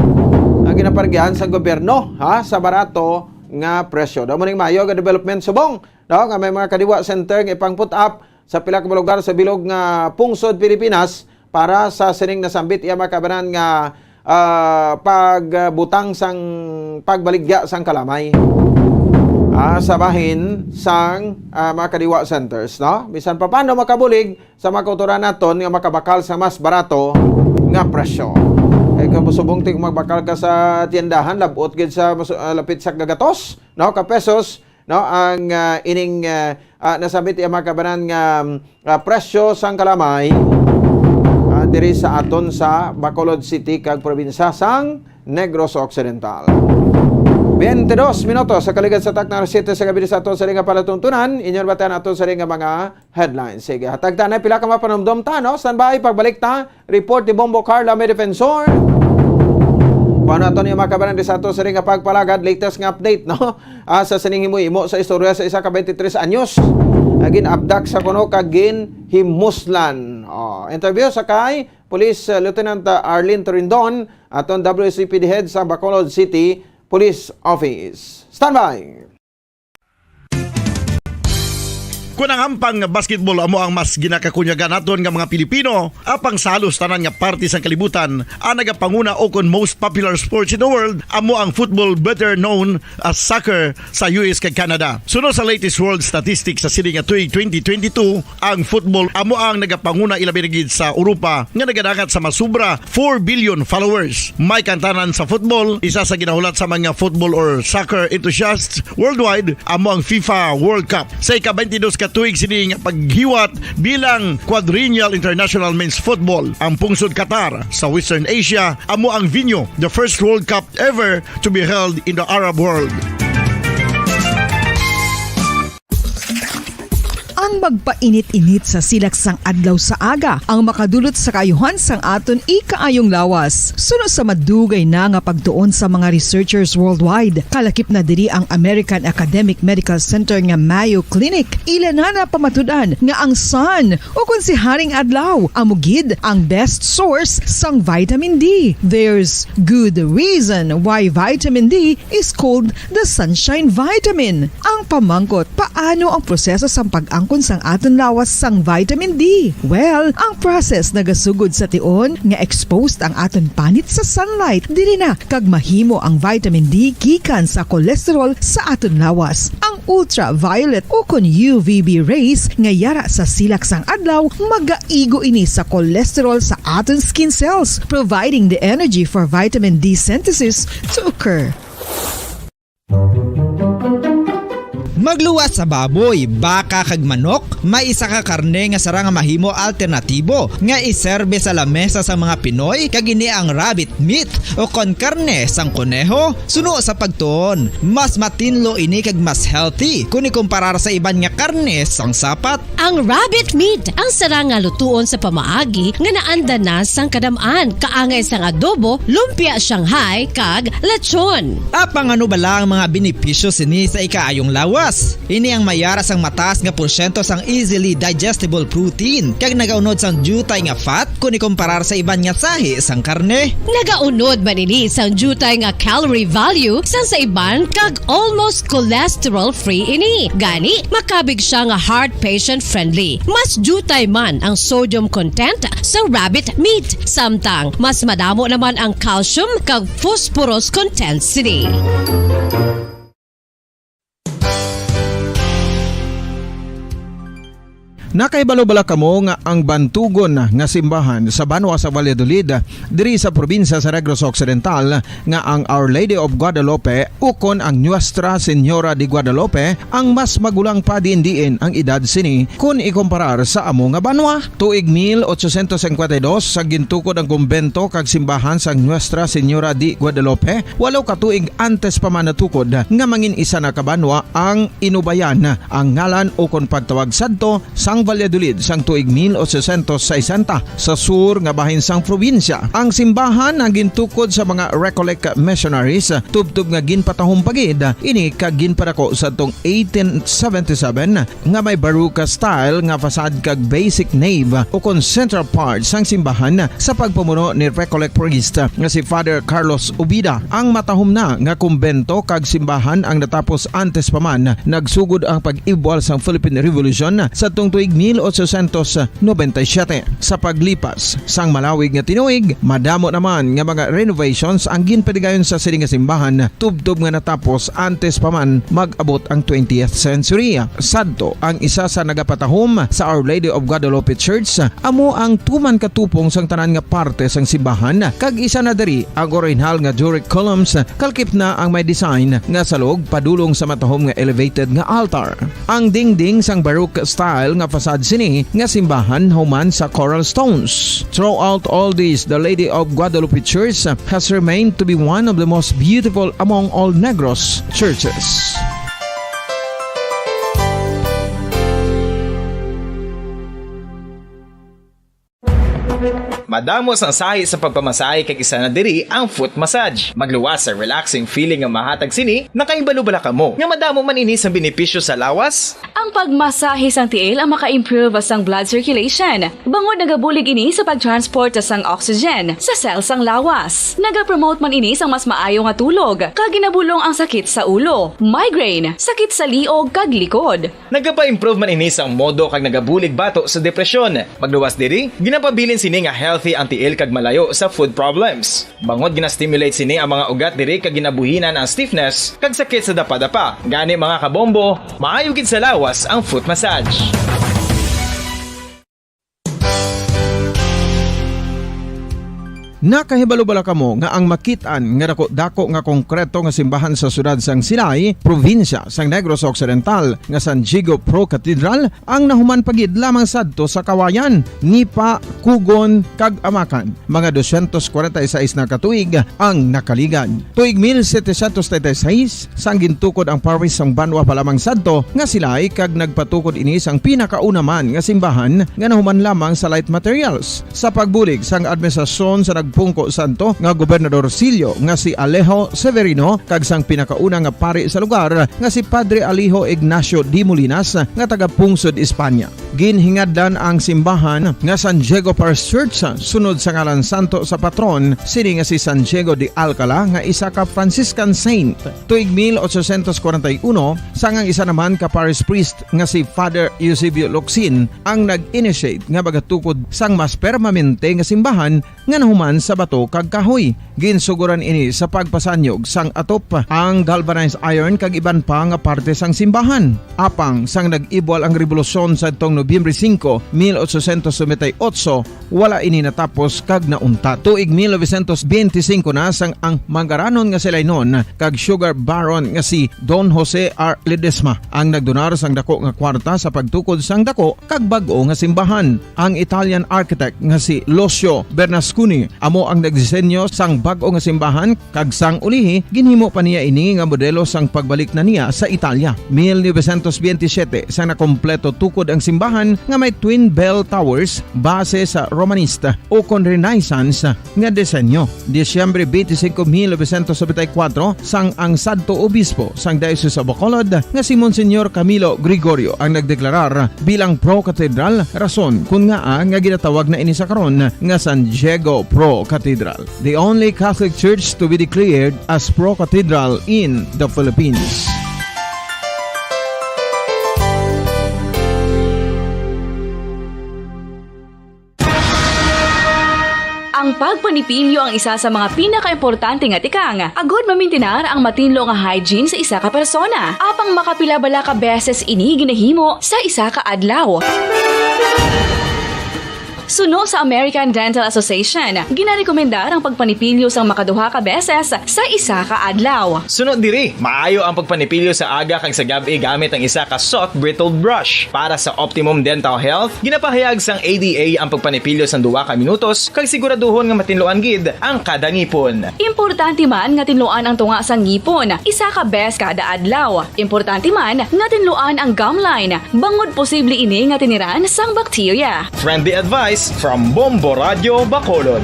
ang ginapargihan sa gobyerno, ha, sa barato nga presyo. Daw mo ning maayo nga development subong, no, nga may mga Kadiwa Center nga ipang-put up sa pila ka lugar sa bilog nga pungsod Pilipinas para sa sining nasambit iya makabanan nga, ah, pagbutang sang pagbaligya sang kalamay, ah, sa bahin sang, ah, mga Kadiwa Centers, no? Bisan pa paano makabulig sa mga kautoran naton nga makabakal sa mas barato nga presyo. Kay kung subong ti kung magbakal ka sa tiyendahan, labot gid sa mas, ah, lapit sa kagatos, no, ka pesos, no, ang, ah, ining, ah, ah, nasambit iya mga kabanan nga, ah, presyo sang kalamay, ah, diri sa aton sa Bacolod City kag probinsya sang Negros Occidental. Twenty-dos minutos sa kaligad sa takna alas siyete sa gabi sa aton sa nga palatuntunan, inyo nabatian aton sa nga mga headlines. Sige, hatag ta na pila ka mapanumdom ta, no? Standby, pagbalik ta, report ni Bombo Carla, may defensor. Kung ano ato niya makabanan di sa ato sa nga pagpalagad, latest nga update, no? Ah, sa sining himo-himo sa istorya sa isa ka twenty-three anyos. Naging abdak sa kuno kag ginhimuslan. Oh, interview sa kay Police, uh, Lieutenant, uh, Arlene Torindon, aton W C P D head sa Bacolod City Police Office. Standby! Kon ang hampang nga basketball amo ang mas ginakakunyagan naton nga mga Pilipino, apang sa halos tanan nga parte sang kalibutan, ang nagapanguna o kon most popular sports in the world amo ang football, better known as soccer, sa U S kag Canada. Suno sa latest world statistics sa sini nga tuig twenty twenty-two, ang football amo ang nagapanguna, ilabi na gid sa Europa, nga nagadangat sa masubra four billion followers. May kantanan sa football, isa sa ginahulat sa mga football or soccer enthusiasts worldwide amo ang FIFA World Cup. Sa ika-twenty-dos ka tuig sini nga paghiwat bilang Quadrennial International Men's Football, ang pungsod Qatar sa Western Asia amo ang venue, the first World Cup ever to be held in the Arab world. Ang magpainit-init sa silak sang adlaw sa aga ang makadulot sa kaayuhan sang aton ikaayong lawas. Suno sa madugay na nga pagtuon sa mga researchers worldwide, kalakip na diri ang American Academic Medical Center nga Mayo Clinic. Ila na napamatud-an nga ang sun, o kon si Haring Adlaw, amo gid ang best source sang vitamin D. There's good reason why vitamin D is called the sunshine vitamin. Ang pamangkot, paano ang proseso sang pag-angkon sang aton lawas sang vitamin D? Well, ang process nagasugod sa tion nga exposed ang aton panit sa sunlight, diri na kag mahimo ang vitamin D gikan sa cholesterol sa aton lawas. Ang ultraviolet o kon U V B rays nga yara sa silak sang adlaw magaigo ini sa cholesterol sa aton skin cells, providing the energy for vitamin D synthesis to occur. Magluwas sa baboy, baka kag manok, may isa ka karne nga sarang nga mahimo alternatibo nga iserbe sa lamesa sang mga Pinoy, kag ini ang rabbit meat o kon karne sang koneho. Suno sa pagtuon, mas matinlo ini kag mas healthy kon ikumparar sa iban nga karne sang sapat. Ang rabbit meat ang sarang nga lutuon sa pamaagi nga naanda na sang kadam-an, kaangay sang adobo, lumpia Shanghai, kag lechon. Apang ano bala ang mga benepisyo sini sa ikaayong lawas? Ini ang mayara sang mataas nga porsyento sang easily digestible protein kag nagaunod sang diutay nga fat kon ikumparar sa iban nga sahi sang karne. Nagaunod man ini sang diutay nga calorie value sang sa iban kag almost cholesterol-free ini. Gani, makabig siya nga heart patient-friendly. Mas diutay man ang sodium content sa rabbit meat, samtang mas madamo naman ang calcium kag phosphorus content sini. Nakahibalo bala kamo nga ang bantugon nga simbahan sa banwa sa Valladolid, diri sa probinsya sa Negros Occidental, nga ang Our Lady of Guadalupe ukon ang Nuestra Señora de Guadalupe ang mas magulang pa diin-diin ang edad sini kon ikumparar sa amo nga banwa? Tuig mil ochocientos cincuenta y dos, sa gintukod ang kumbento kag simbahan sang Nuestra Señora de Guadalupe, walo ka tuig antes pa man natukod nga mangin isa na ka banwa ang Inubayan, ang ngalan ukon pagtawag sadto sang Valladolid sang tuig mil ochocientos sesenta, sa sur nga bahin sang probinsya. Ang simbahan ang gintukod sa mga Recollect missionaries, tubtob nga ginpatahom pa gid ini kag ginpadako sadtong eighteen seventy-seven, nga may Baroque style nga facade kag basic nave ukon central part sang simbahan sa pagpamuno ni Recollect priest nga si Father Carlos Ubida. Ang matahom na nga kumbento kag simbahan ang natapos antes pa man nagsugod ang pag-ibwal sang Philippine Revolution sadtong tuig mil ochocientos noventa y siete. Sa paglipas sang malawig nga tinuig, madamo naman nga mga renovations ang ginpatigayon sa sini nga simbahan, tubtob nga natapos antes pa man mag-abot ang twentieth century. Sadto, ang isa sa nagapatahom sa Our Lady of Guadalupe Church amo ang tuman ka tupong sang tanan nga parte sang simbahan, kag isa na diri ang orihinal nga Doric columns, kalakip na ang may design nga salog padulong sa matahom nga elevated nga altar. Ang dingding sang Baroque style nga facade sini nga simbahan human sa coral stones. Throughout all this, the Lady of Guadalupe Church has remained to be one of the most beautiful among all Negros churches. Damo sang sahi sa pagpamasahe kag isa na diri ang foot massage. Magluwas sa relaxing feeling nga mahatag sini, nakahibalo bala kamo nga madamo man ini sang benepisyo sa lawas? Ang pagmasahe sang tiil ang maka-improve sang blood circulation, bangod nagabulig ini sa pag-transport sang oxygen sa cell sang lawas. Nagapromote man ini sang mas maayo nga tulog, kag ginabulong ang sakit sa ulo, migraine, sakit sa liog, kag likod. Nagapa-improve man ini sang modo kag nagabulig bato sa depresyon. Magluwas diri, ginapabilin sini nga healthy ang tiil kag malayo sa foot problems. Bangod gina-stimulate sini ang mga ugat diri kag ginabuhinan ang stiffness kag sakit sa dapadapa. Gani, mga kabombo, maayo gid sa lawas ang foot massage. Nakahibalo bala kamo nga ang makit-an nga dako-dako nga konkreto nga simbahan sa siyudad sang Silay, probinsya sang Negros Occidental, nga San Diego Pro Cathedral, ang nahuman pa gid lamang sadto sa Kawayan, Nipa, Cogon, kag Amacan? Mga dosyentos kwarenta y seis na ka tuig ang nakaligad. Tuig mil setecientos treinta y seis, sang gintukod ang parish sang banwa pa lamang sadto nga Silay, kag nagpatukod ini sang pinakauna man nga simbahan nga nahuman lamang sa light materials. Sa pagbulig sang administrasyon sa nagpungko sadto nga gobernadorsilyo nga si Alejo Severino kag sang pinakauna nga pari sa lugar nga si Padre Alejo Ignacio de Molinas nga taga-pungsod Espanya. Ginhingadlan ang simbahan nga San Diego Parish Church sunod sa ngalan santo sa patron sini nga si San Diego de Alcala, nga isa ka Franciscan saint. Tuig mil ochocientos kwarenta y uno, sang ang isa naman ka parish priest nga si Father Eusebio Locsin ang nag-initiate nga magatukod sang mas permanente nga simbahan nga nahuman sa bato kag kahoy. Ginsugoran ini sa pagpasanyog sang atop, ang galvanized iron kag iban pa nga parte sang simbahan. Apang sang nag-ibwal ang rebolusyon sadtong Nobyembre singko, mil ochocientos noventa y ocho, wala ini natapos kag nauntat. Tuig mil novecientos benti singko na, sang ang mangaranon nga Silaynon kag sugar baron nga si Don Jose R. Ledesma ang nagdonar sang dako nga kwarta sa pagtukod sang dako kag bag-o nga simbahan. Ang Italian architect nga si Lucio Bernasconi amo ang nagdisenyo sang bag-o nga simbahan, kag sang ulihi ginhimo pa niya ini nga modelo sang pagbalik na niya sa Italia. Mil novecientos benti siyete, sang nakompleto tukod ang simbahan nga may twin bell towers base sa Romanista ukon Renaissance nga disenyo. Disyembre twenty-five, mil novecientos noventa y cuatro, sang ang sadto obispo sang Diocese of Bacolod nga si Monsignor Camilo Gregorio ang nagdeklarar bilang pro-cathedral, rason kon ngaa nga ginatawag na ini sa karon nga San Diego Pro Cathedral, the only Catholic church to be declared as pro-cathedral in the Philippines. Ang pagpanipilyo ang isa sa mga pinakaimportante nga tikang agod mamintinar ang matinlo nga hygiene sa isa ka persona. Apang makapila bala ka beses ini ginahimo sa isa ka adlaw? Suno sa American Dental Association, ginarekomendar ang pagpanipilyo sang makaduha ka beses sa isa ka adlaw. Suno diri, maayo ang pagpanipilyo sa aga kag sa gab-i gamit ang isa ka soft bristled brush. Para sa optimum dental health, ginapahayag sang A D A ang pagpanipilyo sang duha ka minutos kag siguraduhon nga matinluan gid ang kada ngipon. Importante man nga tinluan ang tunga sang ngipon isa ka bes kada adlaw. Importante man nga tinluan ang gum line, bangod posible ini nga tiniran sang bakterya. Friendly advice from Bombo Radio Bacolod.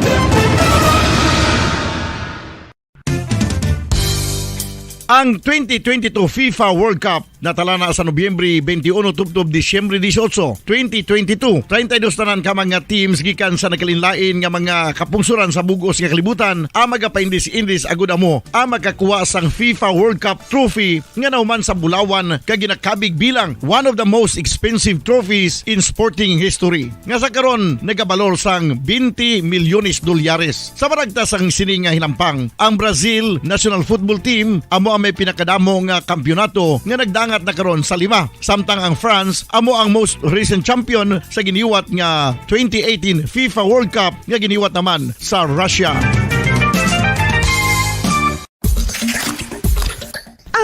Ang twenty twenty-two FIFA World Cup natala na sa Nobyembre twenty-one tubtob Disyembre dieciocho, twenty twenty-two. Treinta y dos tanan ka mga teams gikan sa nagkalainlain nga mga kapungsoran sa bug-os nga kalibutan ang magapaindis-indis agud amo ang makakuha sang FIFA World Cup trophy nga nahuman sa bulawan kag ginakabig bilang one of the most expensive trophies in sporting history, nga sa karon nagabalor sang twenty milyones dolyares. Sa panagta sang sini nga hinampang, ang Brazil national football team amo ang may pinakadamo nga kampiyonato nga nagdangat na karon sa lima, samtang ang France amo ang most recent champion sa giniwat nga twenty eighteen FIFA World Cup nga giniwat naman sa Russia.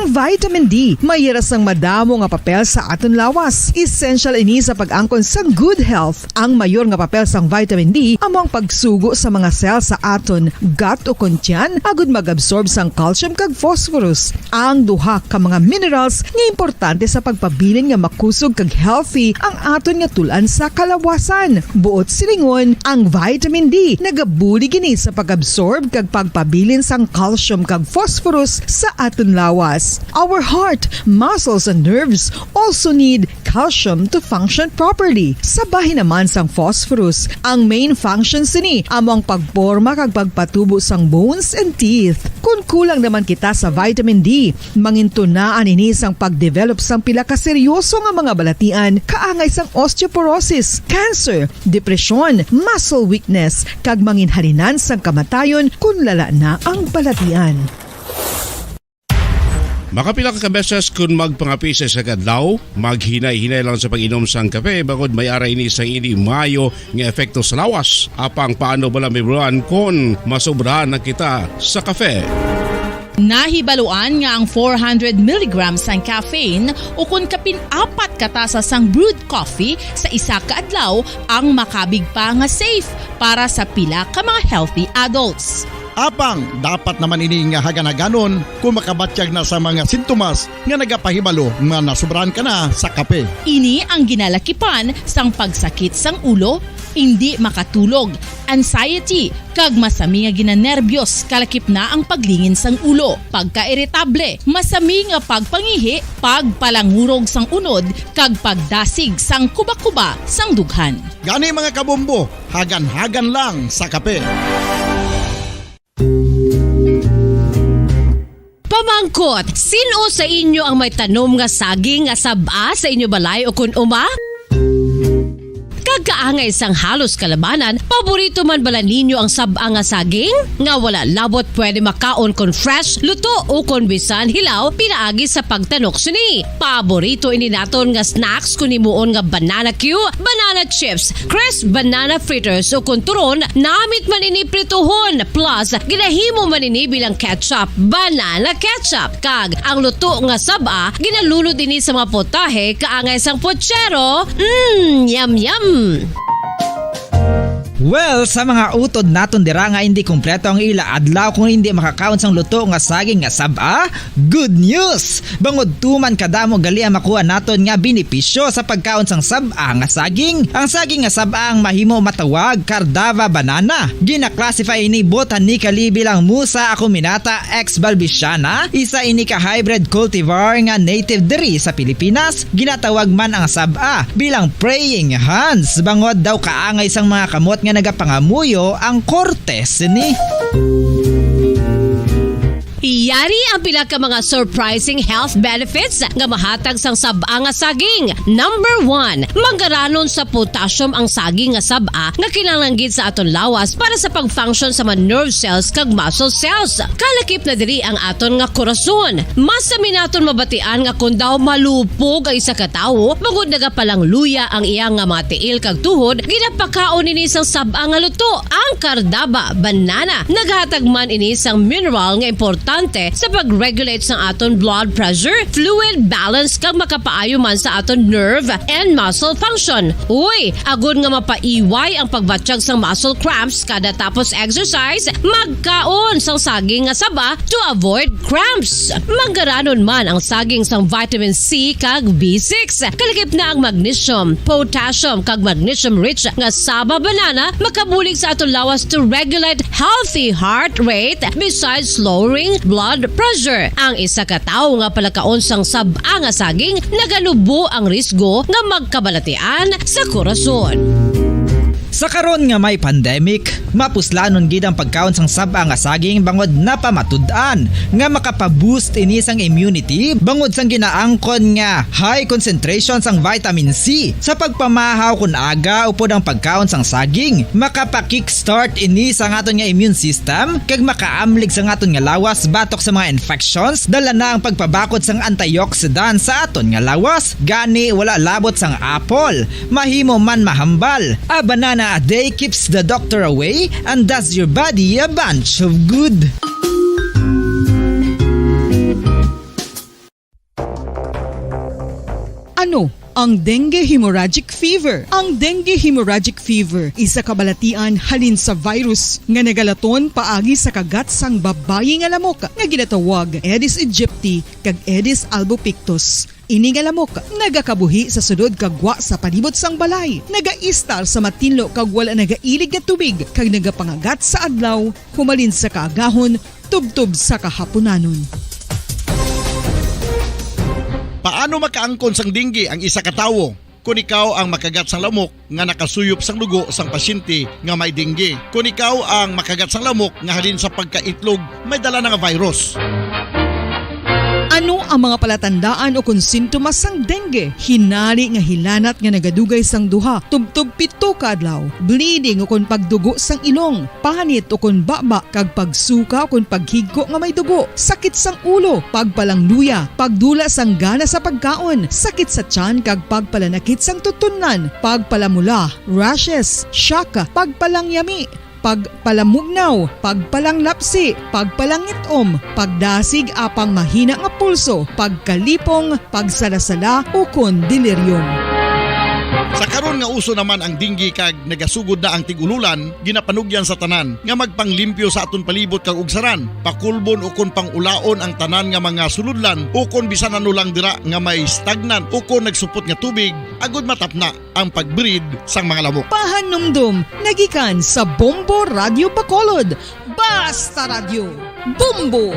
Ang vitamin D may hira sang madamo nga papel sa aton lawas. Essential ini sa pag-angkon sang good health. Ang mayor nga papel sang vitamin D amo ang pagsugo sa mga cell sa aton gut o kon tiyan agud mag-absorb sang calcium kag phosphorus, ang duha ka mga minerals nga importante sa pagpabilin nga makusog kag healthy ang aton nga tul-an sa kalawasan. Buot silingon, ang vitamin D nagabulig ini sa pag-absorb kag pagpabilin sang calcium kag phosphorus sa aton lawas. Our heart, muscles, and nerves also need calcium to function properly. Sa bahin naman sang phosphorus, ang main function sini amo ang pagporma kag pagpatubo sang bones and teeth. Kon kulang naman kita sa vitamin D, mangintunaan ini sang pagdevelop sang pila ka seryoso nga mga balatian, kaangay sang osteoporosis, cancer, depresyon, muscle weakness, kag manginhalinan sang kamatayon kon lala na ang balatian. Makapila ka beses kon magpangapi sa isa ka adlaw, maghinay-hinay lang sa pag-inom sang kape, bangod may ara ini sang indi maayo nga epekto sa lawas. Apang paano bala mahibaluan kon masobrahan na kita sa kape? Nahibaluan nga ang four hundred milligrams sang caffeine, ukon kapin apat ka tasa sang brewed coffee sa isa ka adlaw, ang makabig pa nga safe para sa pila ka mga healthy adults. Apang dapat naman ini nga hagan-haganon kung makabatyag na sa mga sintomas nga nagapahibalo nga nasobrahan ka na sa kape. Ini ang ginalakipan sang pagsakit sang ulo, indi makatulog, anxiety, kag masami nga ginanerbiyos, kalakip na ang paglingin sang ulo, pagkairitable, masami nga pagpangihi, pagpalangurog sang unod, kag pagdasig sang kubakuba sang dughan. Gani, mga kabombo, hagan-hagan lang sa kape. Pamangkot, sin-o sa inyo ang may tanom nga saging nga sab-a sa inyo balay ukon uma? Kag kaangay sang halos kalabanan, paborito man bala ninyo ang sab-a nga saging? Nga wala labot pwede makaon kon fresh, luto, ukon bisan hilaw pinaagi sa pagtanok sini. Paborito ini naton nga snacks kon himuon nga banana cue, banana chips, crisp banana fritters, ukon turon, namit man ini prituhon, plus ginahimo man ini bilang ketchup, banana ketchup. Kag ang luto nga sab-a, ginalunod ini sa mga potahe kaangay sang puchero. Mm, yum, yum! Well, sa mga utod naton dira nga indi kompleto ang ila adlaw kung indi makakaon sang luto nga saging nga sab-a, good news! Bangod tuman kadamo gali ang makuha naton nga benepisyo sa pagkaon sang sab-a nga saging. Ang saging nga sab-a ang mahimo matawag Cardava banana. Gina-classify ini botanically bilang Musa acuminata ex balbisiana, isa ini ka hybrid cultivar nga native diri sa Pilipinas. Ginatawag man ang sab-a bilang praying hands, bangod daw kaangay sang mga kamot nga nagapangamuyo ang korte sini. Yari ang pila ka mga surprising health benefits nga mahatag sang sab-a nga saging. Number one, manggaranon sa potassium ang saging nga sab-a nga kinahanglan gid sa aton lawas para sa pag-function sa mga nerve cells kag muscle cells. Kalakip na diri ang aton nga korason. Masami naton mabatian nga kon daw malupog ang isa ka tawo, bangod nagapalangluya ang iya nga mga tiil kag tuhod, ginapakaon ini sang sab-a nga luto, ang Cardaba banana. Naghatag man ini sang mineral nga importante sa pag-regulate sang aton blood pressure, fluid balance, kag makapaayo man sa aton nerve and muscle function. Uy, agod nga mapaiway ang pagbatyag sang muscle cramps kada tapos exercise, magkaon sang saging nga saba to avoid cramps. Manggaranon man ang saging sang vitamin C kag B six. Kalakip na ang magnesium, potassium, kag magnesium-rich nga saba banana makabulig sa aton lawas to regulate healthy heart rate besides lowering blood pressure. Ang isa ka tawo nga palakaon sang sab-a nga saging naganubo ang risgo nga magkabalatian sa korason. Sa karon nga may pandemic, mapuslanon gid ang pagkaon sang sab-a nga saging bangod napamatud-an nga makapa-boost ini sang immunity bangod sang ginaangkon nga high concentration sang vitamin C. Sa pagpamahaw kon aga upod ang pagkaon sang saging, makapa-kickstart ini sang aton nga immune system kag makaamlig sang aton nga lawas batok sa mga infections. Dala na ang pagpabakod sang antioxidant sa aton nga lawas. Gani, wala labot sang apple, mahimo man mahambal. A banana a day keeps the doctor away and does your body a bunch of good. Ano ang dengue hemorrhagic fever? Ang dengue hemorrhagic fever isa ka balatian halin sa virus nga nagalaton paagi sa kagat sang babayi nga lamok nga ginatawag Aedes aegypti kag Aedes albopictus. Ini nga lamok nagakabuhi sa sulod kag gwa sa palibot sang balay, nagaistar sa matinlo kag wala nagailig nga tubig, kag nagapangagat sa adlaw humalin sa kaagahon tubtob sa kahapunanon. Paano makaangkon sang dengue ang isa ka tawo? Kon ikaw ang makagat sang lamok nga nakasuyop sang dugo sang pasyente nga may dengue, kon ikaw ang makagat sang lamok nga halin sa pagkaitlog may dala na nga virus. Ano ang mga palatandaan ukon sintomas sang dengue? Hinari nga hilanat nga nagadugay sang duha tubtob pito ka adlaw, bleeding ukon pagdugo sang ilong, panit ukon baba, kag pagsuka ukon paghigko nga may dugo, sakit sang ulo, pagpalangluya, pagdula sang gana sa pagkaon, sakit sa tiyan kag pagpalanakit sang tutunlan, pagpalamula, rashes, shock, pagpalangyami, pagpalamugnaw, pagpalanglapsi, pagpalangit-om, pagdasig apang mahina nga pulso, pagkalipong, pagsalasala, ukon delirium. Sa karon nga uso naman ang dengue kag nagasugod na ang tig-ululan, ginapanugyan sa tanan nga magpanglimpyo sa aton palibot kag ugsaran, pakulbon ukon pang-ulaon ang tanan nga mga sulodlan ukon bisan ano lang dira nga may stagnant ukon nagsupot nga tubig, agud matapna ang pag-breed sang mga lamok. Pahanumdom nagikan sa Bombo Radio Bacolod. Basta Radyo, Bombo!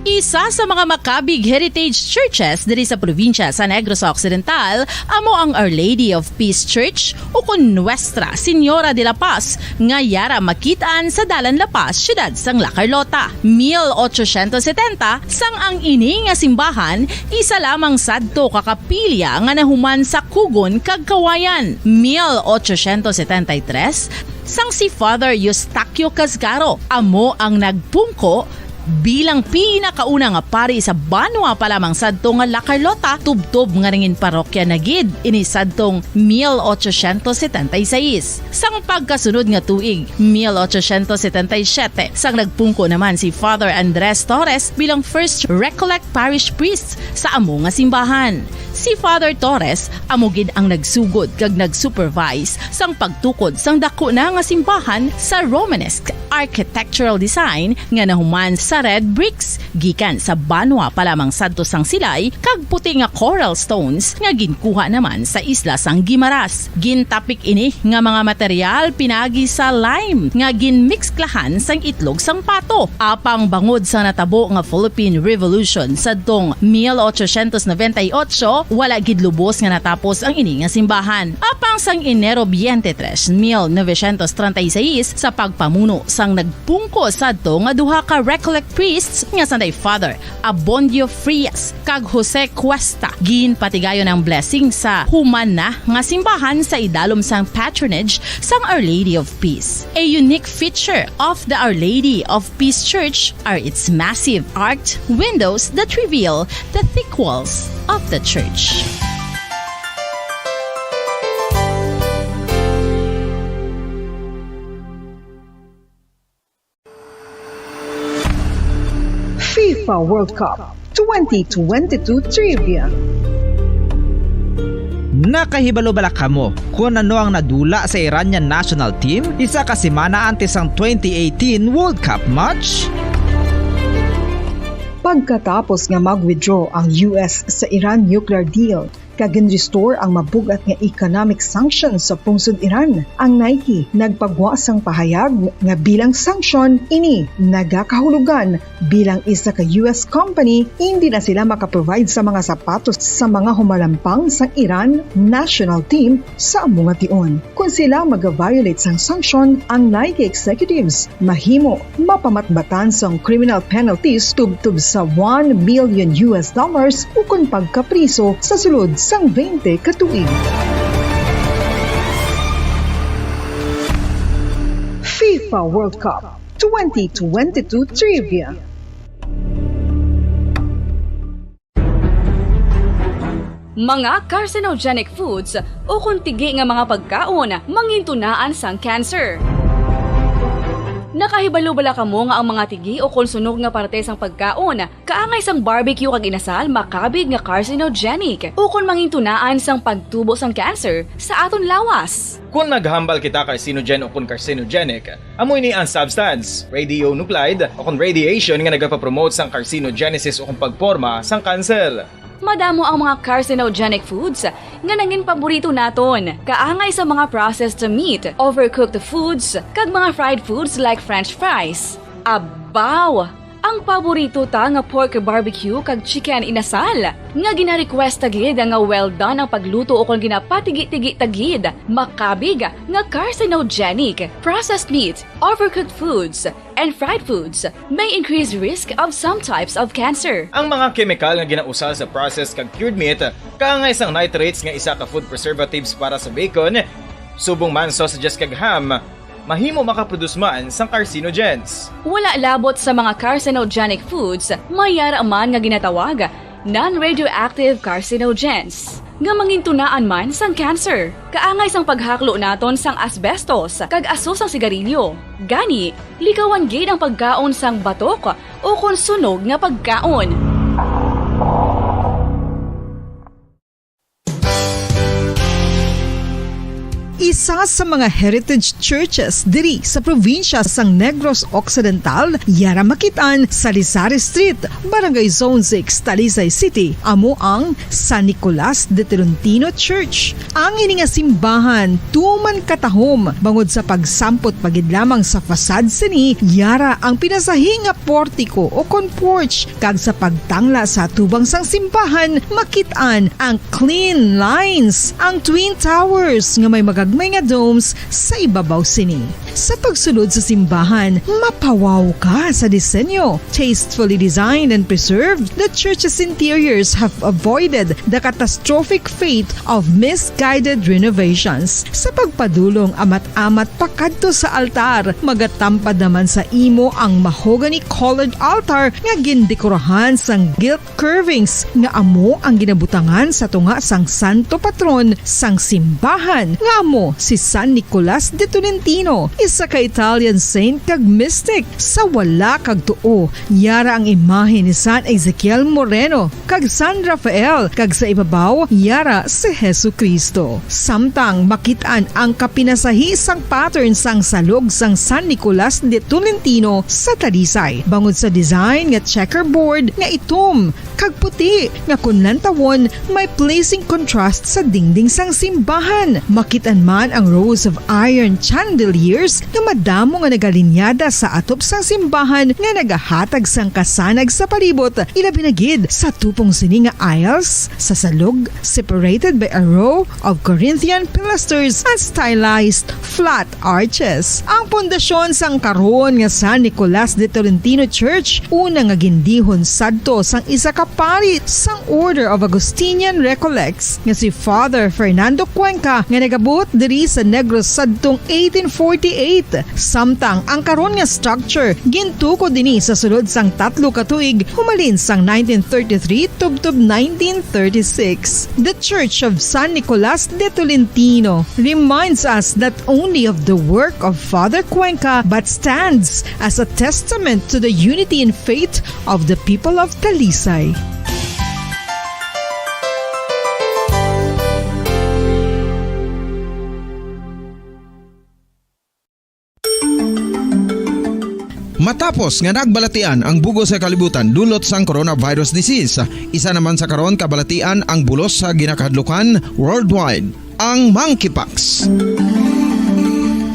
Isa sa mga makabig heritage churches diri sa probinsya sa Negros Occidental amo ang Our Lady of Peace Church, ukon Nuestra Señora de la Paz, nga yara makit-an sa Dalan La Paz, siyudad sang La Carlota. Mil ochocientos setenta, sang ang ini nga simbahan isa lamang sadto ka kapilya nga nahuman sa kugon kag kawayan. Mil ochocientos setenta y tres, sang si Father Eustaquio Casgaro amo ang nagpungko bilang pinakauna nga pari sa banwa pa lamang sadto nga La Carlota, tubtob nga nangin parokya na gid ini sadtong mil ochocientos setenta y seis. Sang pagkasunod nga tuig, mil ochocientos setenta y siete, sang nagpungko naman si Father Andres Torres bilang First Recollect Parish Priest sa amo nga simbahan. Si Father Torres amo gid ang nagsugod kag nag-supervise sang pagtukod sang daku na nga simbahan sa Romanesque architectural design nga nahuman sa red bricks gikan sa banwa pa lamang sadto sang silay kag puti nga coral stones nga ginkuha naman sa isla sang Guimaras. Gintapik ini nga mga material pinagi sa lime nga ginmiksklahan sang itlog sang pato. Apang bangod sa natabo nga Philippine Revolution sadtong mil ochocientos noventa y ocho, wala gid lubos nga natapos ang ini nga simbahan. Apang sang Enero twenty-three, mil novecientos treinta y seis, sa pagpamuno sang nagpungko sadto nga duha ka Recollect priests nga sanday Father Abondio Frias kag Jose Cuesta, ginpatigayon ang blessing sa human na nga simbahan sa idalom sang patronage sang Our Lady of Peace. A unique feature of the Our Lady of Peace Church are its massive arched windows that reveal the thick walls of the church. FIFA World Cup twenty twenty-two Trivia. Nakahibalo bala kamo kon ano ang nadula sa Iranian national team isa ka semana antes sang twenty eighteen World Cup match? Pagkatapos nga mag-withdraw ang U S sa Iran nuclear deal, kag gin-restore ang mabug-at nga economic sanctions sa pungsod Iran. Ang Nike nagpagwa sang pahayag nga bilang sanction ini nagakahulugan bilang isa ka U S company, hindi na sila makaprovide sa mga sapatos sa mga humalampang sang Iran national team sa amo nga tion. Kon sila mag-violate sang sanction, ang Nike executives mahimo mapamatbatan sang criminal penalties tubtob sa one million U S dollars ukon pagkapriso sa sulod sang twenty ka tuig. FIFA World Cup twenty twenty-two Trivia. Mga carcinogenic foods ukon tigi nga mga pagkaon mangintunaan sang cancer. Nakahibalo bala kamo nga ang mga tigi o kon sunog nga parte sang pagkaon kaangay sang barbecue kag inasal makabig nga carcinogenic o kon mangintunaan sang pagtubo sang cancer sa aton lawas? Kon maghambal kita carcinogen o kon carcinogenic, amo ini ang substance, radionuclide o kon radiation nga nagapapromote sang carcinogenesis o kon pagporma sang cancer. Madamo ang mga carcinogenic foods nga nangin paborito naton, kaangay sa mga processed meat, overcooked foods, kag mga fried foods like french fries. Abaw! Ang paborito ta nga pork barbecue kag chicken inasal, nga gina-request ta gid nga well done ang pagluto o kon ginapatigi-tigi ta gid, makabig nga carcinogenic. Processed meat, overcooked foods, and fried foods may increase risk of some types of cancer. Ang mga kemikal nga ginausar sa processed kag cured meat, kaangay sang nitrates nga isa ka food preservatives para sa bacon, subong man sausages kag ham, mahimo makaproduce man sang carcinogens. Wala labot sa mga carcinogenic foods, may yara man nga ginatawag non-radioactive carcinogens nga mangintunaan man sang cancer, kaangay sang paghaklo naton sang asbestos kag aso sang sigarilyo. Gani, likawan gid ang pagkaon sang batok o kon sunog nga pagkaon. Isa sa mga heritage churches diri sa probinsya sang Negros Occidental, yara makit-an sa Lisari Street, Barangay Zone six, Talisay City, amo ang San Nicolas de Tolentino Church. Ang ini nga simbahan tuman katahom bangod sa pagsampot pa gid lamang sa facade sini, yara ang pinasahi nga portiko o kon porch, kag sa pagtangla sa atubang sang simbahan makit-an ang clean lines, ang twin towers nga may magagmay nga domes sa ibabaw sini. Sa pagsulod sa simbahan, mapawaw ka sa disenyo. Tastefully designed and preserved, the church's interiors have avoided the catastrophic fate of misguided renovations. Sa pagpadulong amat-amat pakadto sa altar, magatampad naman sa imo ang mahogany-colored altar nga gindekorahan sang gilt curvings nga amo ang ginabutangan sa tunga sang santo patron sang simbahan, nga amo si San Nicolas de Tolentino, isa ka Italian saint kag mystic. Sa wala kag tuo, yara ang imahe ni San Ezekiel Moreno kag San Rafael, kag sa ibabaw yara si Jesu-Cristo. Samtang makit-an ang kapinasahi sang pattern sang salog sang San Nicolas de Tolentino sa Talisay, bangod sa design nga checkerboard nga itom kag puti, nga kon lantawon, may pleasing contrast sa dingding sang simbahan. Makit-an man ang rows of iron chandeliers nga madamo nga nagalinyada sa atop sang simbahan nga nagahatag sang kasanag sa palibot, ilabi na gid sa tupong sini nga aisles sa salog, separated by a row of Corinthian pilasters and stylized flat arches. Ang pundasyon sang karon nga San Nicolas de Tolentino Church, una nga gindihon sadto sang isa ka pari sang Order of Augustinian Recollects nga si Father Fernando Cuenca, nga nagabot diri sa Negros sadtong eighteen forty-eight. Samtang ang karon nga structure gintukod ini sa sulod sang tatlo ka tuig, humalin sang nineteen thirty-three tubtob nineteen thirty-six. The Church of San Nicolas de Tolentino reminds us not only of the work of Father Cuenca, but stands as a testament to the unity in faith of the people of Talisay. Matapos nga nagbalatian ang bug-os nga kalibutan dulot sang coronavirus disease, isa naman sa karon kabalatian ang bulos sa ginakahadlukan worldwide, ang monkeypox.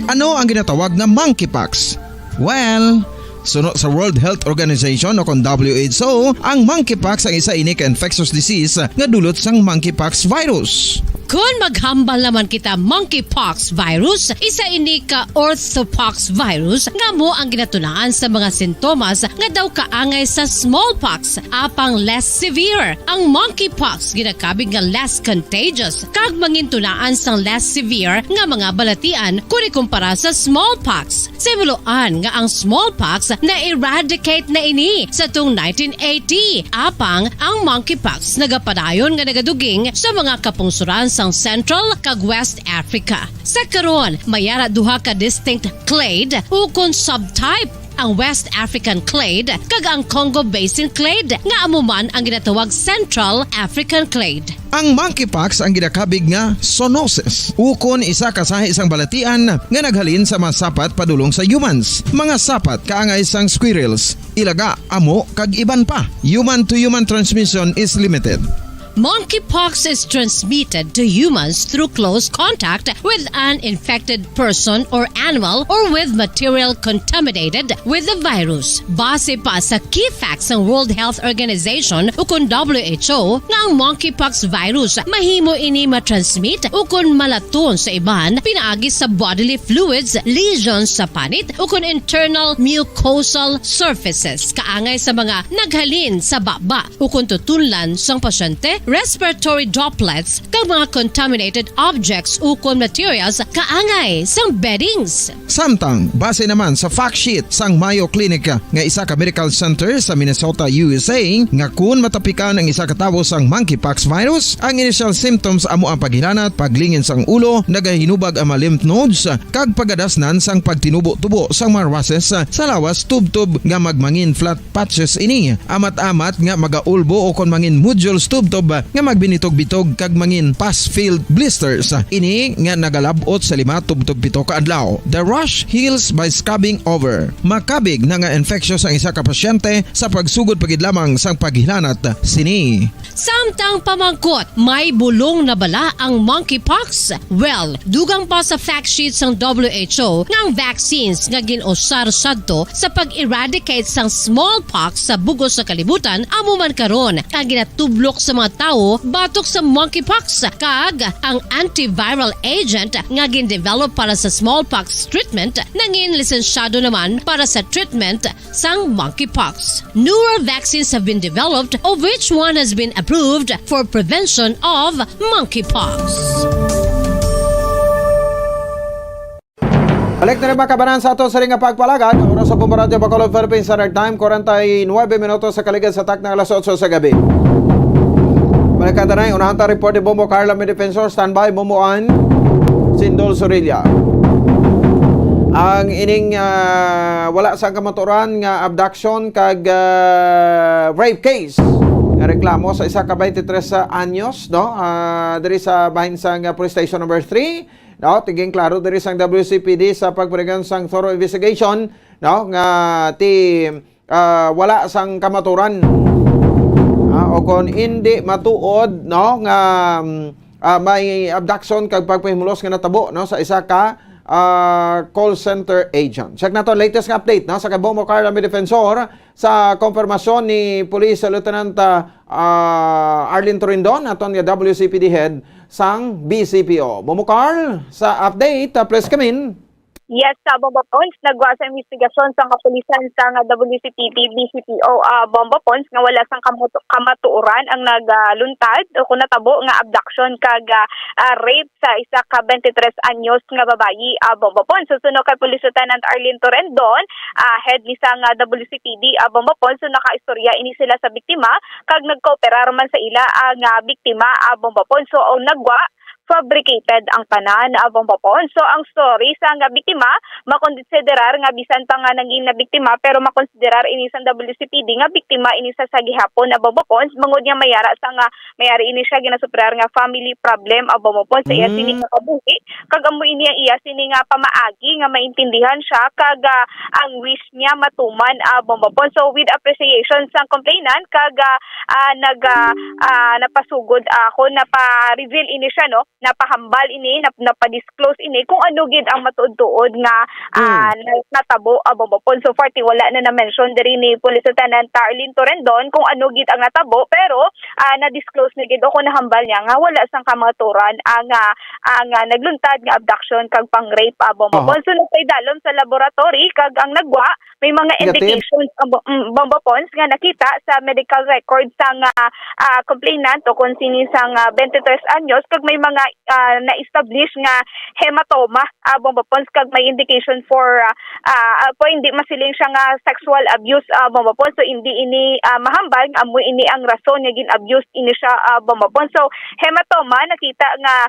Ano ang ginatawag nga monkeypox? Well, suno sa World Health Organization o kon W H O, ang monkeypox ang isa ini ka infectious disease nga dulot sang monkeypox virus. Kon maghambal naman kita, monkeypox virus, isa ini ka orthopox virus nga amo ang ginatunaan sa mga sintomas nga daw kaangay sa smallpox, apang less severe. Ang monkeypox ginakabig nga less contagious kag mangintunaan sang less severe nga mga balatian kon ikumpara sa smallpox. Sa himuloan nga ang smallpox na-eradicate na ini sa tung nineteen eighty, apang ang monkeypox nagapadayon nga nagaduging sa mga kapungsoran sa ang Central kag West Africa. Sa karon, may ara duha ka distinct clade ukon subtype, ang West African clade kag ang Congo Basin clade, nga amo man ang ginatawag Central African clade. Ang monkeypox ang ginakabig nga zoonosis, ukon isa ka sahi sang balatian nga naghalin sa mga sapat padulong sa humans, mga sapat kaangay sang squirrels, ilaga, amo, kag iban pa. Human-to-human transmission is limited. Monkeypox is transmitted to humans through close contact with an infected person or animal or with material contaminated with the virus. Base pa sa key facts sang World Health Organization ukon W H O, nga ang monkeypox virus mahimo ini matransmit ukon malaton sa iban pinaagi sa bodily fluids, lesions sa panit, ukon internal mucosal surfaces, kaangay sa mga naghalin sa baba ukon tutunlan sang pasyente, respiratory droplets, kag mga contaminated objects ukon materials kaangay sang beddings. Samtang, base naman sa fact sheet sang Mayo Clinic nga isa ka medical center sa Minnesota, U S A, nga kun matapikan ang isa ka tawo sang monkeypox virus, ang initial symptoms amo ang paghilanat, paglingin sang ulo, nagahinubag ang mga lymph nodes, kag pagadasnan sang pagtinubo-tubo sang mga rushes sa lawas, tubtob nga magmangin flat patches ini, amat-amat nga magaulbo ukon mangin nodules tubtob nga magbinitog-bitog kag mangin pus-filled blisters. Ini nga nagalab-ot sa lima tubtob pito ka adlaw. The rash heals by scabbing over. Makabig na nga infectious ang isa ka pasyente sa pagsugod pa gid lamang sang paghilanat sini. Samtang pamangkot, may bulong na bala ang monkeypox? Well, dugang pa sa fact sheet sang W H O nga ang vaccines nga gin-usar sadto sa pag-eradicate sang smallpox sa bug-os sa kalibutan amo man karon ang ginatublok sa mga tawo batok sa monkeypox, kag ang antiviral agent nga gin-develop para sa smallpox treatment nangin lisensyado naman para sa treatment sang monkeypox. Newer vaccines have been developed, of which one has been approved for prevention of monkeypox. Balik na rin, mga kabanan, sa ato sa ring nga pagpalagad. Oras sa Bombo Radyo Bacolod, Philippine Standard Time, forty-nine minutos sa kaligid sa takna alas otso sa gabi. Balik ka tanay, unahan ta report ni Bombo Carla, may defensor. Standby, Bombo An, Sindol Sorilla. Ang ining, ah, wala sang kamatuoran nga abduction kag, ah, rape case nga reklamo sa isa ka twenty-three anyos, no? Ah, diri sa bahin sang, ah, Police Station Number Three, no? Tiging klaro diri sang W C P D sa pagparigan sang thorough investigation, no? Nga ti, ah, wala sang kamatuoran, ah, o kon indi matuod, no? Nga, mm, ah, may abduction kag pagpahimulos nga natabo, no, sa isa ka, ah, call center agent. Check nato latest nga update, no, sa kay Bombo Carla, may defensor sa konfirmasyon ni Police Lieutenant, ah, ah, Arlene Torindon, aton nga W C P D head sang B C P O. Bombo Carl, sa update, ah, please come in. Yes, sa Bombo Pons, nagwa sa investigasyon sa kapulisan sa nga W C P D, B C P O, ah, Bombo Pons, nga wala sang kamatu-, kamatuoran ang nagluntad o kung natabo nga abduction kag, ah, ah, rape sa isa ka twenty-three anyos nga babayi, ah, Bombo Pons. So, suno kay Police Lieutenant Arlene Torendon, ah, head ni sa nga W C P D, ah, Bombo Pons, so nakaistorya ini sila sa biktima kag nagkooperar man sa ila ang, ah, biktima, ah, Bombo Pons. So, ang nagwa, fabricated ang tanan, ah, Bombo Pons. So, ang story sa nga biktima, makonsiderar nga bisan pa nga nangin na biktima, pero makonsiderar ini sang W C P D nga biktima ini sa, sa gihapon, ah, Bombo Pons, bangod nga may ara sa nga, may ari ini siya ginasuperar nga family problem, ah, Bombo Pons, sa iya sini nga kabuhi. Kag amo ini ang iya sini nga pamaagi nga maintindihan siya kag, ah, ang wish niya matuman, ah, Bombo Pons. So, with appreciation sa complainant kag, ah, ah, nag, ah, ah, napasugod, ah, ako, napa-reveal ini siya, no? Napahambal ini, nap-, napa-disclose ini kung ano gid ang matuod-tuod nga, ah, na-, natabo, ah, Bombo Pons. So far, ti wala na na-mention diri ni Police Lieutenant Arlene Torendon kung ano gid ang natabo, pero, ah, na-disclose na gid o kung nahambal niya nga wala sang kamatuoran ang, ah, ang, ah, nagluntad nga abduction kag pang-rape, ah, Bombo Pons. So, nagpaidalom sa laboratory kag ang nagwa may mga Negative? indications, ah, Bo-, mm, Bombo Pons, nga nakita sa medical record sang, ah, ah, complainant o kung sini sang, ah, twenty-three anyos, kag may mga, ah, na-establish nga hematoma, ah, Bombo Pons, kag may indication for, ah, ah, ah, po, hindi masiling siya nga sexual abuse, ah, Bombo Pons. So, hindi ini, ah, mahambal nga amo ini ang rason nga gin-abuse ini siya, ah, Bombo Pons. So, hematoma, nakita nga,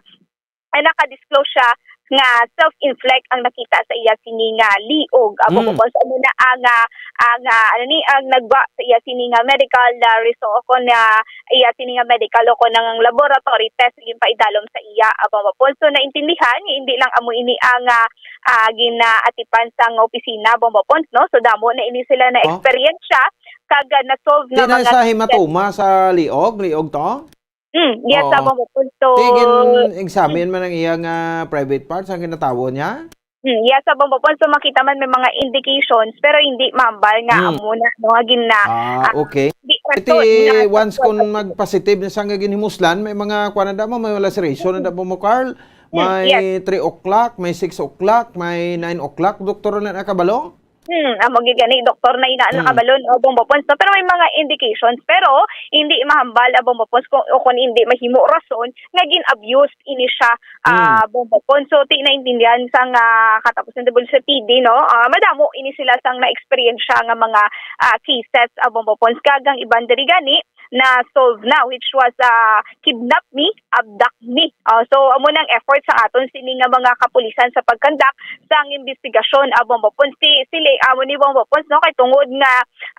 ay, naka-disclose siya nga self-inflict ang nakita sa iya sini nga liog, ah, Mm. Bombo Pons. Amo na ang, ah, ang, ah, ano ni, ang nagwa sa iya sini nga medical, ah, result o kon, ah, iya sini nga medical o kon ang laboratory test nga ginpaidalom sa iya, ah, Bombo Pons. So, naintindihan nga hindi lang amo ini ang, ah, ah, ginaatipan sang opisina, Bombo Pons, no? So, damo na ini sila na Oh. eksperyensya kag, ah, na-solve Di nga na mga sa hematoma sa liog, liog to? Mm, yes, Oo. Bombo Pons. So, Ti gin-examine Mm. man ang iya nga private parts, ang ginatawo niya? Mm, yes, Bombo Pons. So, makita man may mga indications, pero hindi mahambal nga Mm. amo na, no, nga gina-, Ah, ah, okay. di Iti rason nga once sexual kung abuse. mag-positive na siya nga ginhimuslan, may mga kuwan na damo, may laceration na damo mo, Carl. Mm, May yes. three o'clock, may six o'clock, may nine o'clock, doktor na nakabalo? Hmm, amo gid gani, doktor na ina Mm. nakabalo, no, Bombo Pons, no? Pero may mga indications, pero hindi mahambal, ah, Bombo Pons, kung, o kung hindi mahimo rason nga gin-abuse ini siya, ah, Mm. Bombo Pons. So, ti naintindihan sang, ah, katapos ng W C P D, no? Ah, madamo ini sila sang na-eksperyensya nga mga, ah, cases, ah, Bombo Pons. Kag ang iban diri gani, na-solve na, which was, ah, Kidnap Me, Abduct Me. Ah, so, amo nang effort sa aton sini nga mga kapulisan sa pagkandak sang investigasyon, ah, Bombo Pons. Si, sila, amo ni Bombo Pons, no, kay tungod nga,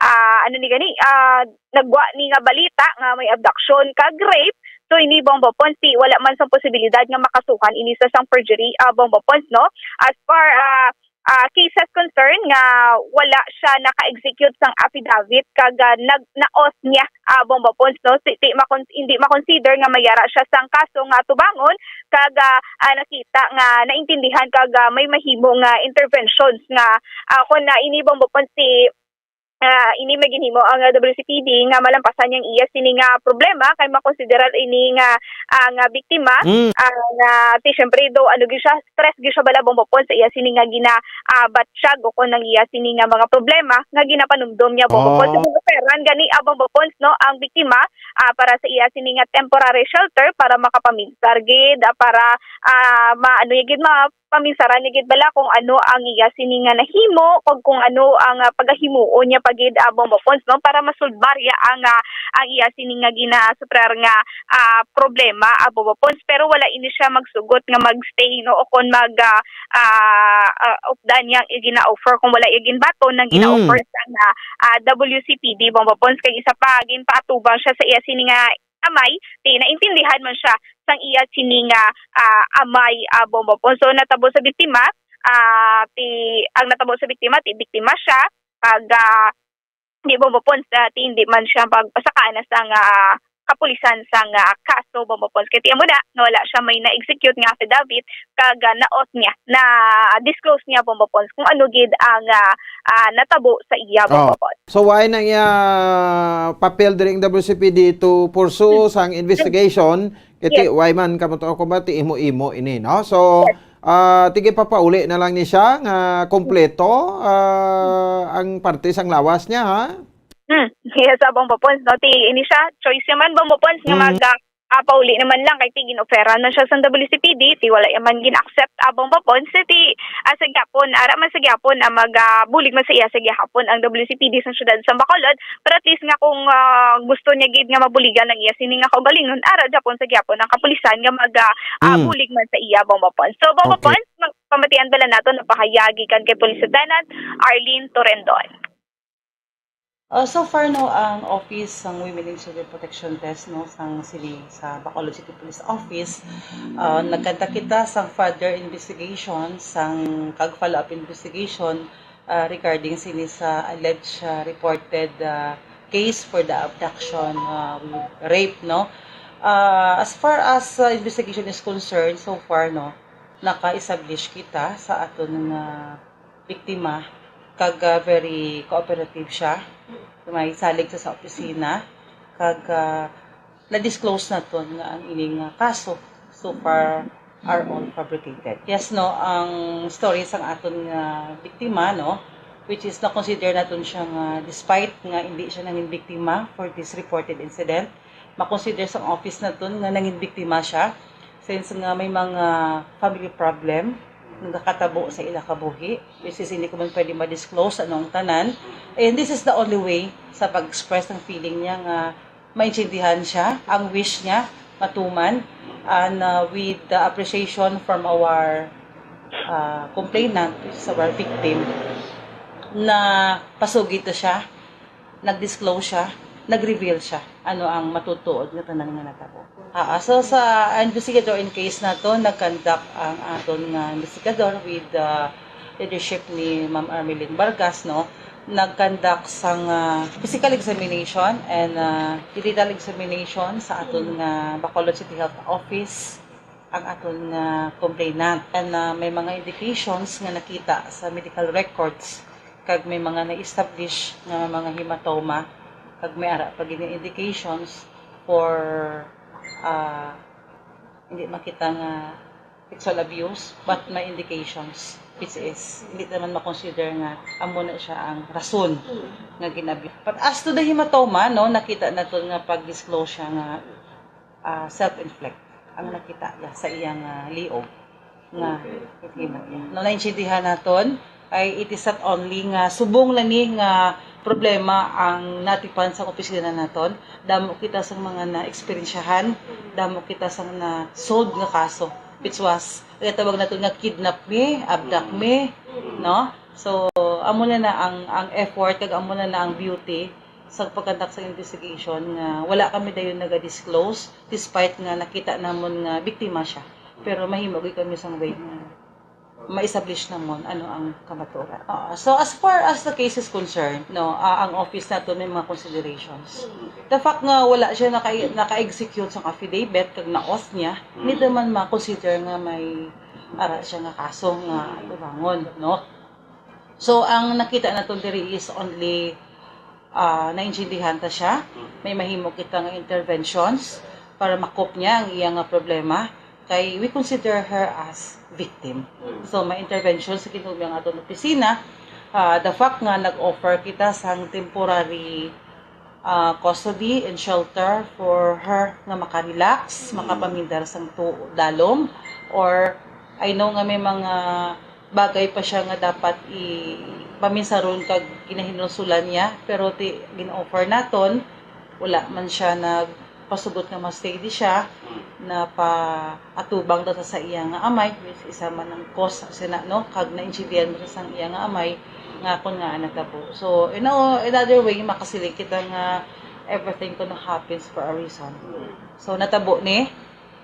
ah, ano ni gani, ah, nagwa ni nga balita nga may abduction kag rape, so ini Bombo Pons, si, wala man sang posibilidad nga makasuhan ini sa sang perjury, ah, Bombo Pons, no? As far, ah, ah, cases concern nga wala siya naka-execute sang affidavit kag, ah, nag-, naos niya, ah, Bombo Pons, no? Si, di makon-, hindi makonsider nga mayara siya sang kaso nga atubangon kag, ah, ah, nakita nga naintindihan kag, ah, may mahimo nga interventions nga, ah, kon na ini Bombo Pons si, ah, ini may ginhimo ang W C P D nga malampasan niyang iya sini nga problema kay makonsiderar ini nga, ah, nga biktima, Mm. ah, nga ti syempre do ano gyud siya, stress gyud siya bala Bombo Pons sa iya sini nga gina, ah, batsyag o kon ang iya sini nga mga problema nga ginapanumdom niya Bombo Pons. So, Oh. gin-offeran gani, ah, Bombo Pons, no, ang biktima, ah, para sa iya sini nga temporary shelter para makapaminsar gid, ah, para, ah, ma-, ano gid, ma-, paminsaran niya gid bala kung ano ang iya sini nga nahimo, kag kung ano ang, ah, pagahimuon niya pa gid, ah, Bombo Pons, no, para masulbar ya ang, ah, ang iya sini nga ginasufrar nga, ah, problema, ah, Bombo Pons. Pero wala ini siya magsugot nga mag-stay, no, o kon mag, ah, ah, ah, updan yang gina-offer kung wala iya ginbaton ang Mm. gina-offer sang, ah, W C P D, Bombo Pons. Kag isa pa, ginpaatubang siya sa iya sini nga amay, ti naintindihan man siya sang iya sini nga, ah, amay, ah, Bombo Pons. So, natabo sa biktima, ah, ti, ang natabo sa biktima, ti biktima siya, kag, ah, di Bombo Pons, ah, ti hindi man siya pagpasakaan na sang, ah, kapulisan sang, ah, kaso, Bombo Pons. Kay ti amo na, nga wala siya may na-execute nga affidavit, kag, ah, naos niya, na-disclose niya, Bombo Pons, kung ano gid ang, ah, ah, natabo sa iya, Oh. Bombo Pons. So, why na iya papel diri ang W C P D to pursue Hmm. sang investigation? Kay ti, Yes. why man kamo to, kung ba ti imo-imo ini, no? So, Yes. ah, ti gipapauli na lang ni siya nga kompleto, ah, ang parte sang lawas niya, ha? Hmm. Yes, ah, Bombo Pons, no? Ti, ini siya, choice niya man, Bombo Pons, nga Mm. mag, ah, ah, pauli naman lang kay ti gin-offeran man siya sang W C P D, ti wala ya man gin-accept, ah, Bombo Pons, ti, ah, sa gyapon, ara man sa gyapon, ah, mag, ah, bulig man sa iya sa gihapon ang W C P D sa siyudad sa Bacolod, pero at least nga kung, ah, gusto niya gid nga mabuligan ang iya sini nga kaugalingon, ara gyapon sa gyapon ang kapulisan nga mag, ah, ah, Mm. bulig man sa iya, Bombo Pons. So, Bombo Okay. Pons, mag-, pamatian bala nato na pahayag gikan kay Police Lieutenant Arlene Torendon. Ah, so far, no, ang office sang Women and Children Protection Desk, no, sang sini sa Bacolod City Police Office, ah, nagkanta kita sang further investigation, sang kag follow-up investigation, ah, regarding sini sa alleged, ah, reported, ah, case for the abduction, ah, with rape, no. Ah, as far as, ah, investigation is concerned, so far, no, naka-establish kita sa aton nga biktima, kag, ah, very cooperative siya. May salig sa, sa opisina, kag, ah, na-disclose naton nga ang ining, ah, kaso so far are all fabricated. Yes, no, ang story sang aton nga biktima, no, which is na-consider naton siya nga despite nga hindi siya nangin biktima for this reported incident, ma-consider sa office naton nga nangin biktima siya since nga may mga family problem nagakatabo sa ila kabuhi, which is hindi ko man pwede ma-disclose ano ang tanan. And this is the only way sa pag-express ng feeling niya nga maintindihan siya, ang wish niya matuman, and uh, with the appreciation from our uh, complainant, which is our victim, na pasugid na siya, nag-disclose siya, nag-reveal siya ano ang matutuod nga tanan nga natabo. Ah, so sa investigator in case nato, nag-conduct ang aton nga investigador with the leadership ni Ma'am Armelin Vargas, no, nag-conduct sang ah, physical examination and ah, digital examination sa aton nga Bacolod City Health Office ang aton nga complainant. And ah, may mga indications nga nakita sa medical records kag may mga na-establish nga mga hematoma kag may ara pa gid nga indications for ah, hindi makita nga sexual abuse, but may indications, which is hindi naman ma-consider nga amo na siya ang rason nga gin-abuse. But as to the hematoma, no, nakita naton nga pag-disclose siya nga ah, self-inflict ang nakita niya sa iyang ah, liog nga hematoma. No, naintindihan naton ay it is not only nga subong lang ni nga problema ang natipan sa opisina naton. Damo kita sa mga na-eksperyensyahan, damo kita sa na-solve nga kaso, which was, ang tawag naton nga kidnap me, abduct me, no? So, amo na na ang, ang effort, kag amo na na ang beauty sa pag-conduct sa investigation nga wala kami dayon naga-disclose despite nga nakita namon nga biktima siya. Pero mahimo gyud kami sang way nga ma-establish namon ano ang kamatuoran. Oo. So as far as the case is concerned, no, ah, ang office nato may mga considerations. The fact nga wala siya naka naka-execute sang affidavit kag na-oath niya, hindi man ma-consider nga may ara siya nga kaso nga atubangon, no? So ang nakita nato diri is only ah, naintindihan ta siya. May mahimo kita nga interventions para makop niya ang iya nga problema, kay we consider her as victim. So may intervention sa Ginoo ang aton opisina. Ah, the fact nga nag-offer kita sang temporary ah, custody and shelter for her nga makarelax, makapamindar sang tu- dalom, or I know nga may mga bagay pa siya nga dapat i paminsaron kag ginahinulsulan niya, pero ti gin-offer naton, wala man siya nagpasugot nga ma-stay di siya, napaatubang daw sa, sa iya nga amay, which isa man ang cause sina, no, kag naintindihan mo sa sang iya nga amay nga kon nga natabo. So in, a, in other way, makasiling kita nga everything kuno happens for a reason. So natabo ni,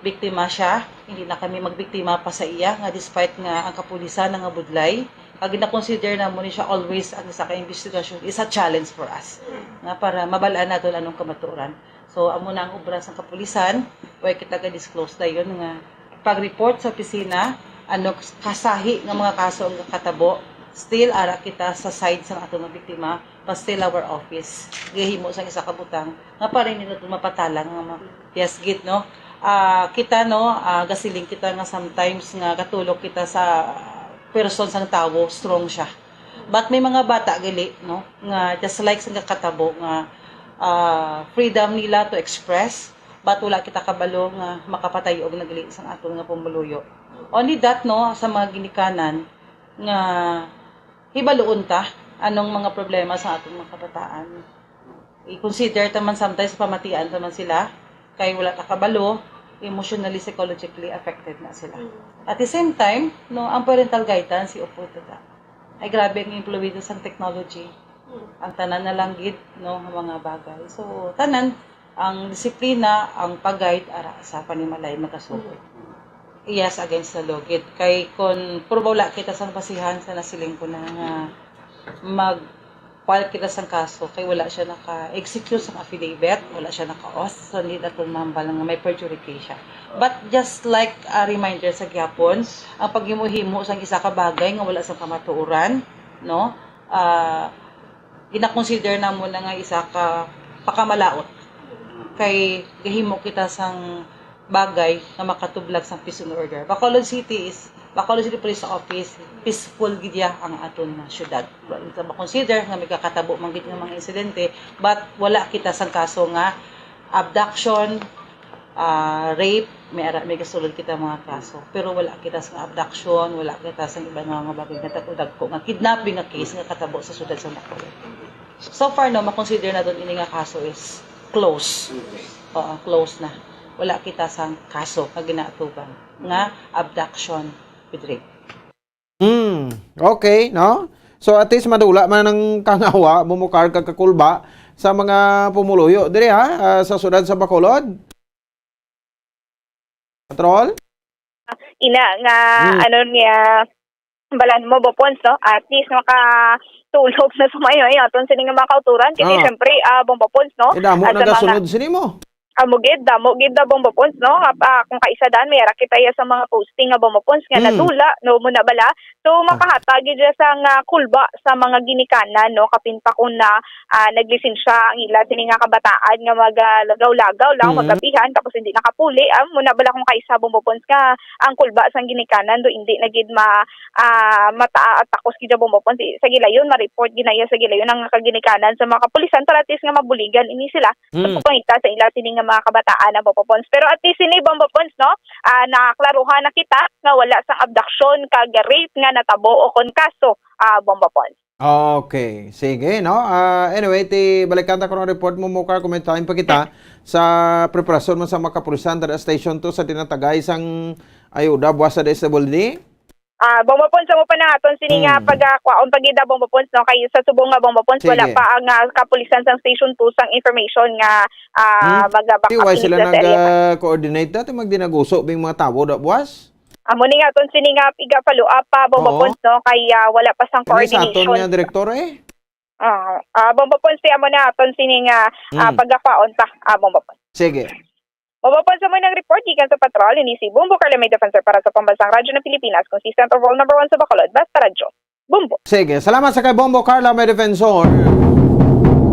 biktima siya, hindi na kami magbiktima pa sa iya, nga despite nga ang kapulisan nangabudlay, kag gina-consider namon ni siya always ang isa ka investigasyon is a challenge for us, nga para mabal-an naton anong kamatuoran. So amo na ang obra sang kapulisan, way kita ga-disclose dayon nga pag-report sa opisina, ano kasahi nga mga kaso ang katabo, still ara kita sa side sang ato nga biktima, pa still our office. Gihimo sang isa ka butang nga para hindi naton mapatalang nga ma- yes gid, no? Ah, kita, no, ah, gasiling kita nga sometimes nga gatulok kita sa person sang tawo, strong siya. But may mga bata gali, no, nga just like sa katabo nga ah, freedom nila to express, but wala kita kabalo nga makapatay og nagli sang aton nga pumuluyo. Only that, no, sa mga ginikanan nga hibaluon ta anong mga problema sa aton mga kabataan. I-consider ta man sometimes pamatian ta man sila kay wala ta kabalo, emotionally, psychologically affected na sila. At the same time, no, ang parental guidance, i-upod ta. Ay grabe ang impluwensya sang technology. Ang tanan na lang gid, no, nga mga bagay. So tanan ang disiplina, ang pag-guide ara sa panimalay magkasugot. Yes, against the law gid. Kay kon puro wala kita sang basihan sa nasiling ko na nga mag file kita sang kaso kay wala siya naka-execute sang affidavit, wala siya naka-oath, so hindi naton mahambal nga may perjury case siya. But just like a reminder sa gihapon, ang paghimo-himo sang isa ka bagay nga wala sang kamatuoran, no? Ah, gina-consider namon na nga isa ka pakamalaot. Kay gahimo kita sang bagay nga makatublag sang peace and order. Bacolod City is Bacolod City Police Office, peaceful gid ya ang aton nga syudad. Wala kita makonsider nga may kakatabo man gid nga mga insidente, but wala kita sang kaso nga abduction, ah, rape, may ara-, may kasulod kita mga kaso. Pero wala kita sang abduction, wala kita sang iba nga mga bagay nga dagko-dagko nga kidnapping nga case nga katabo sa syudad sa Bacolod. So far, no, makonsider naton ini nga kaso is close. Oo, close na. Wala kita sang kaso nga ginaatuban nga abduction with rape. Hmm, okay, no? So, at least madula man ang kangawa, bumukar kag kakulba sa mga pumuluyo diri, ha, ah, sa siyudad sa Bacolod. Patrol? Ina nga, Hmm. ano niya, balan mo, Bopons, no? At least makatulog na sa mayo, eh, aton sini nga mga kauturan. Kini, Ah. syempre, ah, Bong Bopons, no? Eh, damo Ah, sa mga nagasunod sini mo. Amo gid, damo gid na, Bong Bopons, no? Nga, ah, kung kaisa daan, may ara kita iya sa mga posting nga, Bong Bopons, nga Hmm. nadula, no? Muna bala. So, Ah. makahatag gid siya sa nga kulba sa mga ginikanan, no? Kapin pa kung na, ah, naglisensya ang ila sini nga kabataan nga magalagaw-lagaw lang, Mm. magabihan, tapos hindi nakapuli. Ah, muna bala kung kaisa, Bong Bopons, nga ang kulba sang ginikanan do hindi na gid ma-, ah, mataa-, takos gid siya, Bong Bopons. Sa gilayon, ma-report gid na iya sa gilayon ang kaginikanan sa mga kapulisan para at least nga mabuligan ini sila sa Mm. pagpangita sa ila sini nga mga kabataan, ah, Bong Bopons. Pero at least sini, Bong Bopons, no? Ah, naklaruhan na kita nga wala sang abduction kag rape nga natabo o kon kaso, ah, Bong Bopons. Okay. Sige, no? Ah, anyway, ti balikan ta karon ang report mo, Mukar, kung may time pa kita sa preparasyon man sa mga kapulisan dira sa Station two sa tinatagay sang ayuda buwas sa D S W D. Ah, Bong Bopons, sa mo pa na aton sini nga Hmm. pagkakwaon pagida, Bong Bopons, no? Kay sa subong nga, Bong Bopons, wala Sige. pa ang, ah, kapulisan sang Station two sang information nga, ah, Hmm. magaback Di, up why ini sila sa area. nag-coordinate dati? Magdinaguso bing mga tawo da buwas? Amo ni nga aton sini nga iga-follow up pa, Bong Oo. Bopons, no? Kay, ah, wala pa sang Kani sa aton coordination. nga direktor, eh? Ah, ah, Bong Bopons, ti amo na aton sini nga, ah, Hmm. pagkakwaon pa, ah, Bong Bopons. Sige. Bong Bopons, sa mo nang report gikan sa patrol, ini si Bombo Carla May Defensor para sa Pambansang Radyo ng Pilipinas, consistent overall number one sa Bacolod, Basta Radyo. Bombo. Sige, salamat sa kay Bombo Carla May Defensor.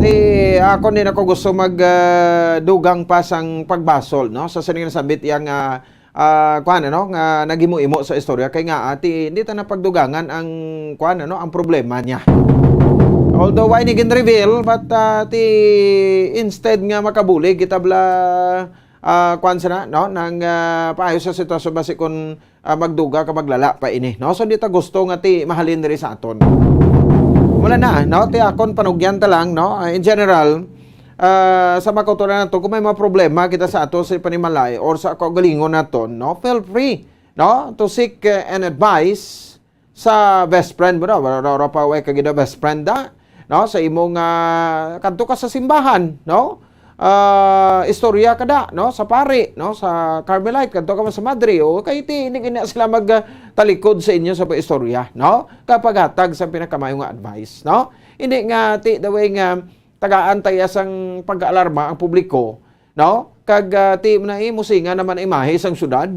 Ti, ako, di na ko gusto mag, ah, dugang pa sang pagbasol, no? Sa sining nasabit iya nga, ah, kuwan, ano, nga naghimo-imo sa istorya. Kay nga, ah, ti, hindi ta na pagdugangan ang, kuwan, ano, ang problema niya. Although, why ni gin-reveal, but, ah, ti, instead nga makabulig, kita bala, ah, kuwan sila, no? Nang, ah, paayo sa sitwasyon, basi kung, ah, magduga ka maglala pa ini, no? So, di ta gusto nga ti mahalin diri sa aton. Wala na, no? Ti akon panugyan ta lang, no? Ah, in general, ah, sa mga kauturan nato, kung may mga problema kita sa ato sa panimalay or sa kaugalingon naton, no? Feel free, no? To seek, ah, an advice sa best friend mo, no? Wala, wala, wala pa, way ka gid best friend, da? No? Sa imong, ah, kadto ka sa simbahan, no? Ah, istorya ka da, no? Sa pari, no? Sa Carmelite, kadto ka man sa madre, o kay ti, hindi gina sila mag, ah, talikod sa inyo sa pag-istorya, no? Kapaghatag sa pinakamayo nga advice, no? Hindi nga, ti, the way nga, tagaan ta iya sang pag-aalarma ang publiko, no? Kag, ah, ti, na, eh, musinga naman ang imahe sang syudad,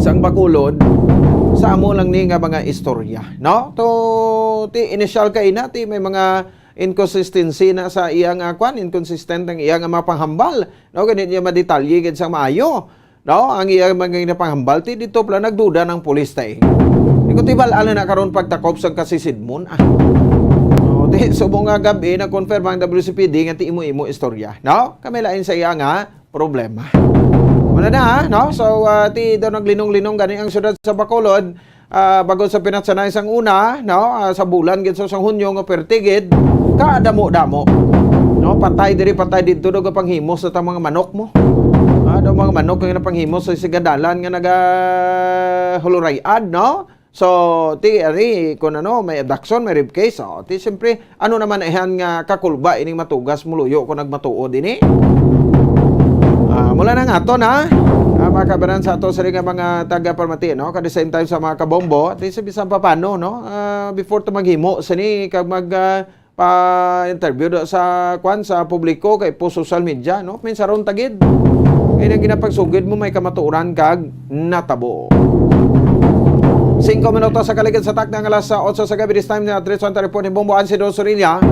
sang Bacolod, sa amo lang ni nga mga istorya, no? To, ti, initial kay na, ti, may mga inconsistency na sa iya nga, kwan, inconsistent ang iya nga mga panghambal, no? Gani niya madetalye gid sang maayo. No, ang iya mga ginapanghambal, ti dito pala nagduda ng pulis, tay. Di ko tibal, ala na karon pagtakop sa kasisidmon, ah. No, ti, subong nga gab-i, na-confirm ang W C P D nga ti imo-imo istorya, no? Kami lain sa iya nga problema. Wala na, ha, no? So, ah, ti daw naglinong-linong gani ang syudad sa Bacolod, ah, bago sa pinatsanay sang una, no? Ah, sa bulan gid sa, sang Hunyo nga perti gid, kadamo-damo. No, patay diri, patay didto, daw gapanghimos sa tang mga manok mo. Ah, daw mga manok nga napanghimos sa sigadalan nga naga-huluray-ad, no? So, ti, ari, kung ano, may abduction, may rape case, oh, ti, siyempre, ano naman ihan nga kakulba ining matugas muluyo kung nagmatuod ini? Ah, mula na nga ato na, ah, mga kabanan sa ato sa nga mga taga-Parmati, no? At the same time sa mga kabombo, at least bisan pa paano, no? Ah, before to maghimo sini kag mag, ah, pa-interview do sa, kwan, sa publiko kay po social media, no? Minsan ron tagid. Kaya nang ginapagsugid mo may kamatuoran kag natabo. Singko minuto sa kaligid sa takna nga alas otso sa gabi, this time na diretso ang report ni Bombo Ansido Sorilla.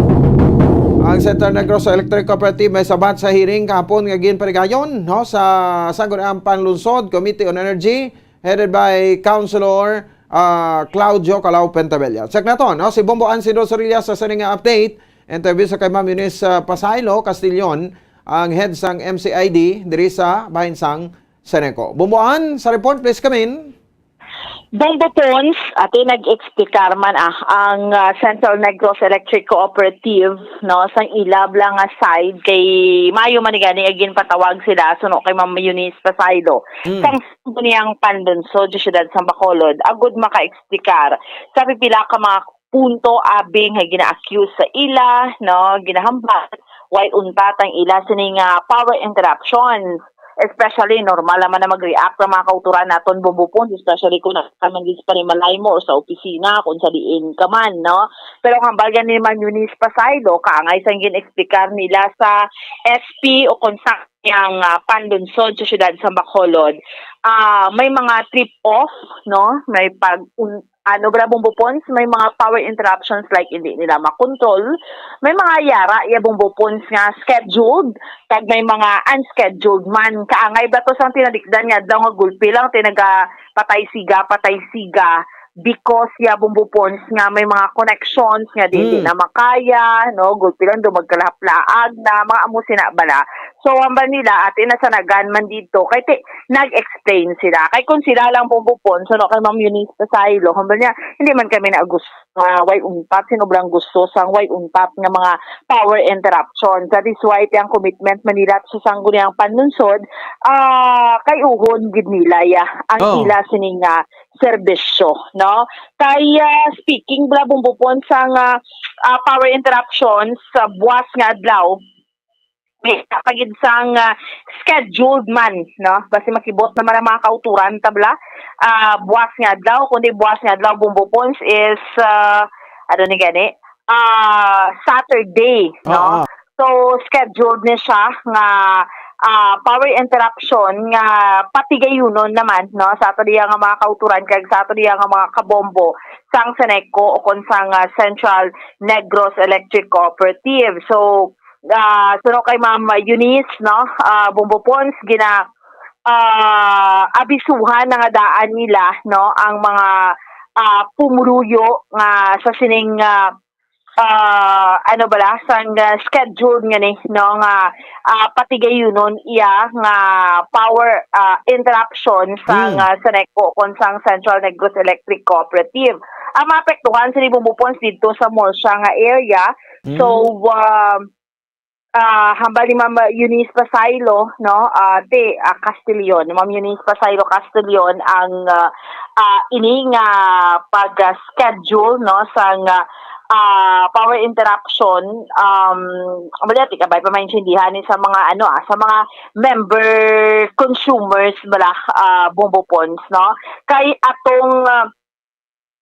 Ang Central Negros Electric Cooperative may sabat sa hearing kahapon nga ginparigayon, no, sa Sangguniang Panlungsod Committee on Energy headed by Councilor, ah, Claudio Calao Pentabella. Check naton, no? Si Bombo Ansi Dos Orillas sa sini nga update. Interview sa kay Ma'am Eunice, ah, Pasaylo Castillon, ang head sang M C I D diri sa bahin sang Seneco. Bombo An, sa report, please come in. Bombo Pons, ati nag-explicar man, ah, ang, ah, Central Negros Electric Cooperative, no, sang ila bala nga side kay maayo man ni gani nga ginpatawag sila suno kay Ma'am Eunice Pasaylo. Mm. Sang niyang panlungsod sa siyudad sang Bacolod, agud maka-explicar sa pipila ka mga punto abi nga gina-accuse sa ila, no, ginahambal, way untat ang ila sini nga power interruptions. Especially, normal naman na mag-react ang mga kauturan naton, Bombo Pons, especially kung nasa man gid sa panimalay mo or sa opisina, kung sa diin ka man, no? Pero ang hambal gani ni Ma'am Eunice Pasaylo, kaangay sang gin-explicar nila sa S P o kung sa yang, ah, panlungsod sa siyudad sa Bacolod, ah, may mga trip off, no? May pag un-, ano bala, Bombo Pons, may mga power interruptions, like, hindi nila makontrol. May mga yara, ya, Bombo Pons, nga scheduled, kag may mga unscheduled man. Kaangay ba to sang tinalikdan nga adlaw nga gulpi lang, tinaga patay siga, patay siga, because ya, Bombo Pons, nga may mga connections nga di, di Mm. na makaya, no? Gulpi lang, daw magkalahaplaag na, mga amo sina bala. So, hambal nila, ati nasanagan man dito, kay ti-, nag-explain sila. Kay kung sila lang, Bombo Pons, no, kay Ma'am Eunice Pasaylo, hambal niya, hindi man kami na gusto nga way untat, sino ba lang gusto sang way untat nga mga power interruption. That is why, ti ang commitment man nila sa sangguniang panlungsod, ah, kay uhon gid nila, ya, ang Oh. ila sini nga serbisyo, no? Kay, ah, speaking bala, Bombo Pons, sang, ah, ah, power interruptions sa buwas nga adlaw, may isa pa gid sang, ah, scheduled man, no? Basi makibot naman ang mga kauturan, tabla. Ah, buwas nga adlaw, kundi buwas nga adlaw, Bombo Pons, is, ah, ano ni gani? Ah, Saturday, no? Oo. So, scheduled ni siya nga, ah, power interruption nga patigayunon naman, no, sa ato diya nga mga kauturan kag sa ato diya nga mga kabombo sang Seneco o kon sang, ah, Central Negros Electric Cooperative. So, ah, suno kay Ma'am Eunice, no, ah, Bombo Pons, gina-, ah, abisuhan na nga daan nila, no, ang mga, ah, pumuluyo nga sa sining, ah, ah, ano bala, sang, ah, schedule nga ni, no, nga, ah, patigayunon iya nga power, ah, interruption sang, Mm. ah, Seneco kon sang Central Negros Electric Cooperative. Ang maapektuhan sa Bombo Pons dito sa Murcia nga area. Mm. So, um, ah, hambal ni Ma'am Eunice Pasaylo, no? Ah, ti, ah, Castillon. Ma'am Eunice Pasaylo Castillon ang, ah, ah, ini nga pag, ah, schedule, no, sang, ah, ah, power interruption. Um, mali, ati, kabay pa maintindihan ni sa mga, ano, ah, sa mga member consumers bala, ah, Bombo Pons, no? Kay atong, ah,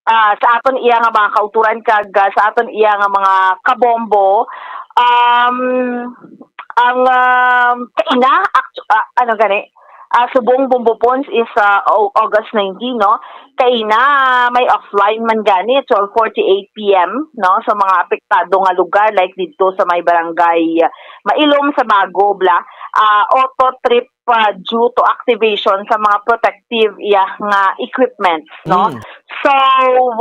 ah, sa aton iya nga mga kauturan kag, ah, sa aton iya nga mga kabombo, um, ang, um, kaina, actu-, ah, ano gani, ah, subong Bombo Pons is, ah, Au-, August nineteen, no? Kaina may offline man gani, twelve forty-eight P M, no? Sa mga apektado nga lugar, like didto sa may barangay, ah, Mailom sa Bago, bala, ah, auto trip pa due to activation sa mga protective iya nga equipments, no? Mm. So,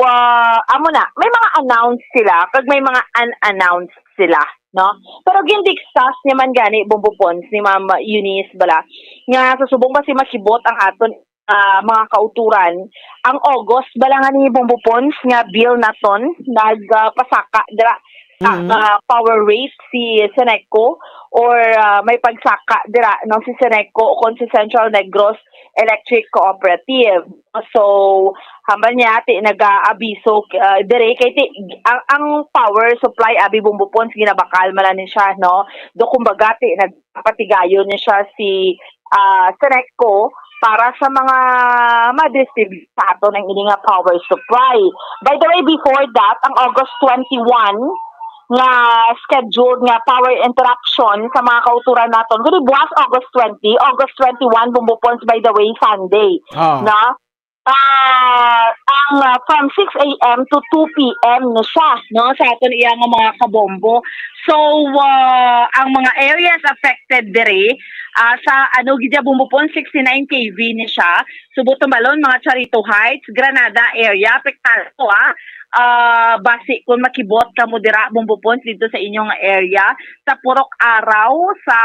ah, amo na, may mga announce sila, kag may mga unannounced sila, no? Pero gin-discuss niya man gani, Bombo Pons, ni Ma'am Eunice bala, nga sa subong basi makibot ang aton, ah, mga kauturan, ang August bala nga ni, Bombo Pons, nga bill naton nag, ah, pasaka dira sa, Mm. ah, power rate si Seneco, or, ah, may pagsaka dira, no, si Seneco o kon si Central Negros Electric Cooperative. So, hambal niya, ti, nag-aabiso, ah, dire kay ti, ang, ang power supply abi, Bombo Pons, ginabakal man ni siya, no? Do, kumbaga, ti, nagpapatigayon ni siya si, ah, Seneco para sa mga ma-distribute sa aton ang ini nga power supply. By the way, before that, ang August twenty-one nga scheduled nga power interruption sa mga kauturan naton. Kundi buwas August twenty, August twenty-one, Bombo Pons, by the way, Sunday. Ah. Na, ah, ang, ah, from six A M to two P M na siya, no, sa aton iya nga mga kabombo. So, ah, ang mga areas affected diri, ah, sa ano gid ya, Bombo Pons, sixty-nine K V ni siya. Subot Balon, mga Charito Heights, Granada area, apektado, ah. Ah, basi kung makibot kamo dira, Bombo Pons, dito sa inyong area, sa Purok Araw, sa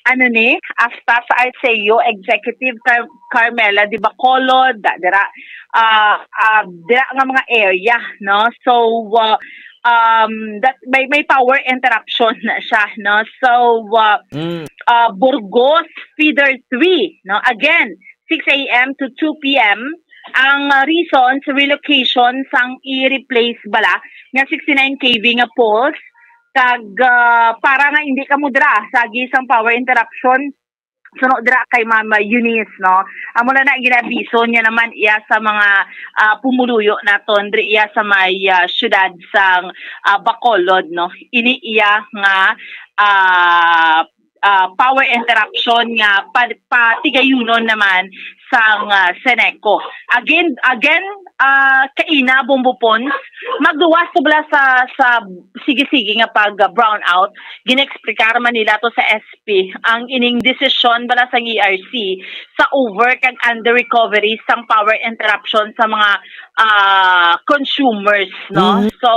ano ni, hasta sa Arceo, Executive Car-, Carmela de Bacolod, da-, dira, ah, ah, dira nga mga area, no? So, ah, um, that may, may power interruption na siya, no? So, ah, Mm. ah, Burgos Feeder three, no? Again, six a m to two p m. Ang, ah, reasons, relocation sang i-replace bala nga sixty-nine K V nga poles, kag, ah, para nga hindi kamo dira sa agi sang power interruption, suno dira kay Ma'am Eunice, no? Amo na na ginabiso niya naman iya sa mga, ah, pumuluyo naton diri iya sa may, ah, syudad sang, ah, Bacolod, no? Ini iya nga, ah, ah, power interruption nga pa-, patigayunon naman sang, ah, Seneco. Again, again, ah, kaina, Bombo Pons, magluwas to bala sa, sa sige-sige nga pag, ah, brownout. Gin-explicar man nila to sa S P ang ining desisyon bala sang E R C sa over kag under recovery sang power interruption sa mga, ah, consumers, no? Mhm. So,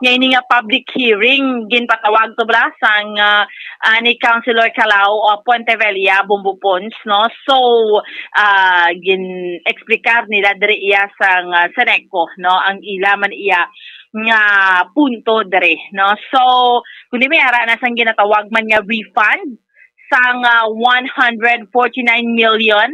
nga ini nga public hearing ginpatawag to bala sang, ah, ah, ni Councilor Calao, ah, Puentevella, Bombo Pons, no? So, ah, gin-explicar nila diri iya sang, ah, Seneco, no? Ang ila man iya nga punto diri, no? So, kundi may ara na sang ginatawag man nga refund sang, ah, one hundred forty-nine million,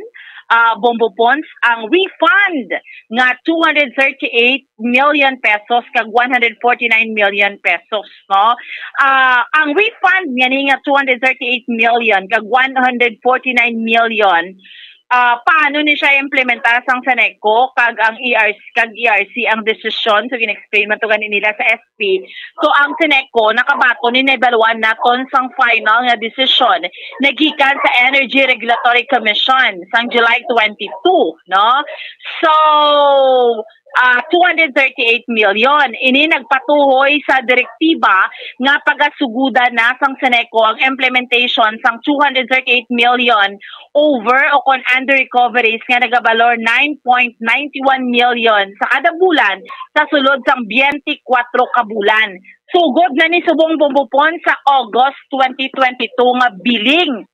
ah, Bombo Pons, ang refund nga two hundred thirty-eight million pesos kag one hundred forty-nine million pesos, no? Ah, ang refund nga ni nga two hundred thirty-eight million kag one hundred forty-nine million, ah, paano ni siya implementar sang Seneco kag ang E R C, kag E R C ang desisyon? So, gin-explain man to gani nila sa S P. So, ang Seneco nakabaton ni, nahibaluan naton sang final nga desisyon nagikan sa Energy Regulatory Commission sang July twenty-two, no? So, ah, two hundred thirty-eight million. Ini nagpatuhoy sa direktiba nga pagasugudan na sang Seneco ang implementation sang two hundred thirty-eight million over o kon under recoveries nga nagabalor nine point nine one million sa kada bulan sa sulod sang twenty-four ka bulan. Sugod na ni subong, Bombo Pons, sa August twenty twenty-two nga billing.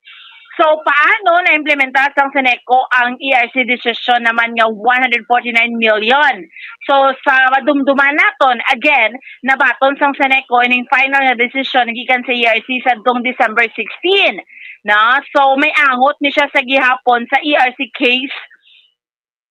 So, paano na-implementar sang Seneco ang E R C decision naman nga one hundred forty-nine million? So, sa madumduman naton, again, nabaton sang Seneco ining final nga decision gikan sa E R C sadtong December sixteen, no? So, may angot ni siya sa gihapon sa E R C case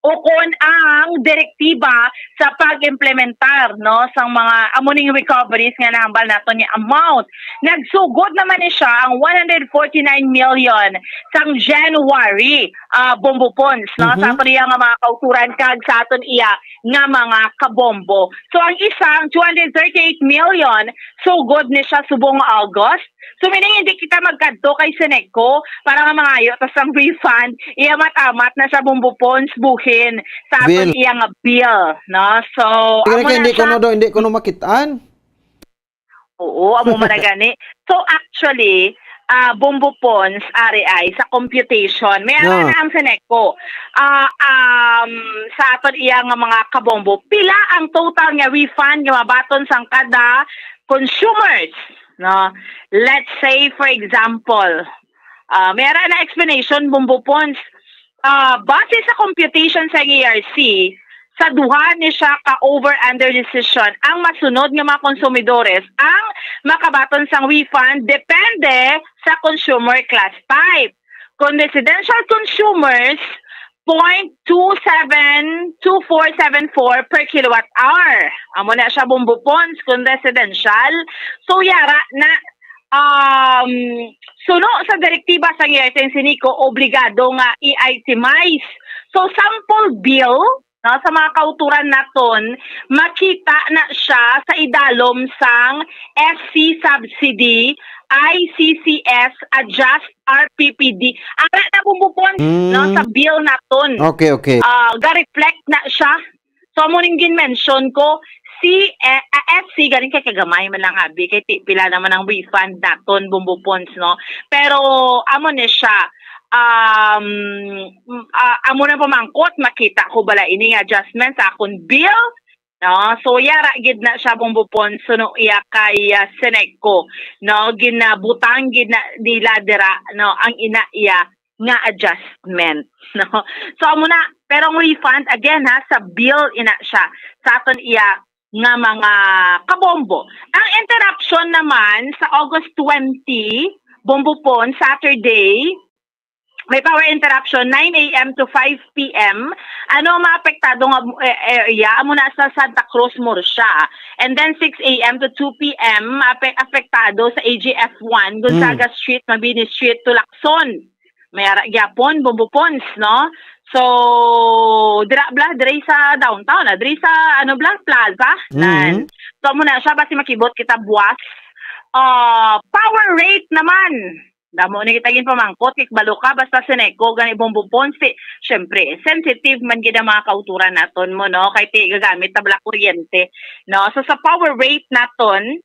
ukon ang direktiba sa pag-implementar, no, sang mga amo ning recoveries nga nahambal naton nga amount. Nagsugod naman ni siya ang one hundred forty-nine million sang January, ah, Bombo Pons, no, sa Mhm. aton iya nga mga kauturan kag sa aton iya nga mga kabombo. So, ang isang two hundred thirty-eight million, sugod ni siya subong August. So, meaning, hindi kita magkadto kay Seneco para nga mangayo ta sang refund. Iya mat-amat na sa Bombo Pons buhin sa aton Bill. iya nga bill, no? So, Kaya amo kaya na hindi ko siya. No, do, hindi ko no makitaan. Oo, amo man na gani. So, actually, ah, Bombo Pons, ari ay, sa computation, may ara Yeah. na ang Seneco. Ah, um, sa aton iya nga mga kabombo, pila ang total nga refund nga mabaton sang kada consumers, no? Let's say, for example, ah, may ara na explanation, Bombo Pons. Ah, base sa computation sa E R C, sa duha ni siya ka over-under decision, ang masunod nga mga konsumidores ang makabaton sang refund depende sa consumer class type. Kung residential consumers, point two seven two four seven four per kilowatt hour. Amo na siya, Bombo Pons, kung residential. So, yara na, um, suno sa direktiba sa E R C, ang Seneco obligado nga i-itemize. So, sample bill, no, sa mga kauturan naton, makita na siya sa idalom sang S C subsidy, I C C S, adjust R P P D. Ara na, Bombo Pons, Mm. no, sa bill naton. Okay, okay. Ah, ga-reflect na siya. So, amo ning gin-mention ko, C, eh, ah, F C, galing kay kagamay man lang, abi, kay ti-, pila naman ang refund naton, Bombo Pons, no? Pero, amo ni siya, um, m-, ah, amo na pamangkot, makita ko bala ini nga adjustment sa akon bill, no? So, yara gid na siya, Bombo Pons, suno iya kay, ah, Seneco, no? Ginabutang gid na nila dira, no, ang ina iya nga adjustment, no? So, amo na, pero ang refund, again, ha, sa bill ina siya, sa aton iya nga mga kabombo. Ang interruption naman sa August twenty, Bombo Pon, Saturday, may power interruption, nine a m to five p m. Ano ang mga apektado nga, eh, area? Amo na sa Santa Cruz, Murcia. And then six a m to two p m, ape-, apektado sa A G F one, Gonzaga Mm. Street, Mabini Street to Lacson. May ara gyapon, Bombo Pons, no? So, dira bla, diri sa downtown, ah, diri sa, ano bla, plaza, nan. Mm. So, amo na siya, basi makibot kita buwas. Ah, power rate naman. Damo ni kita ginpamangkot, kay balo ka, basta Seneco, gani Bombo Pons, ti, syempre, sensitive man gid ang mga kauturan naton mo, no? Kay ti, gagamit ta bala kuryente, no? So, sa power rate naton,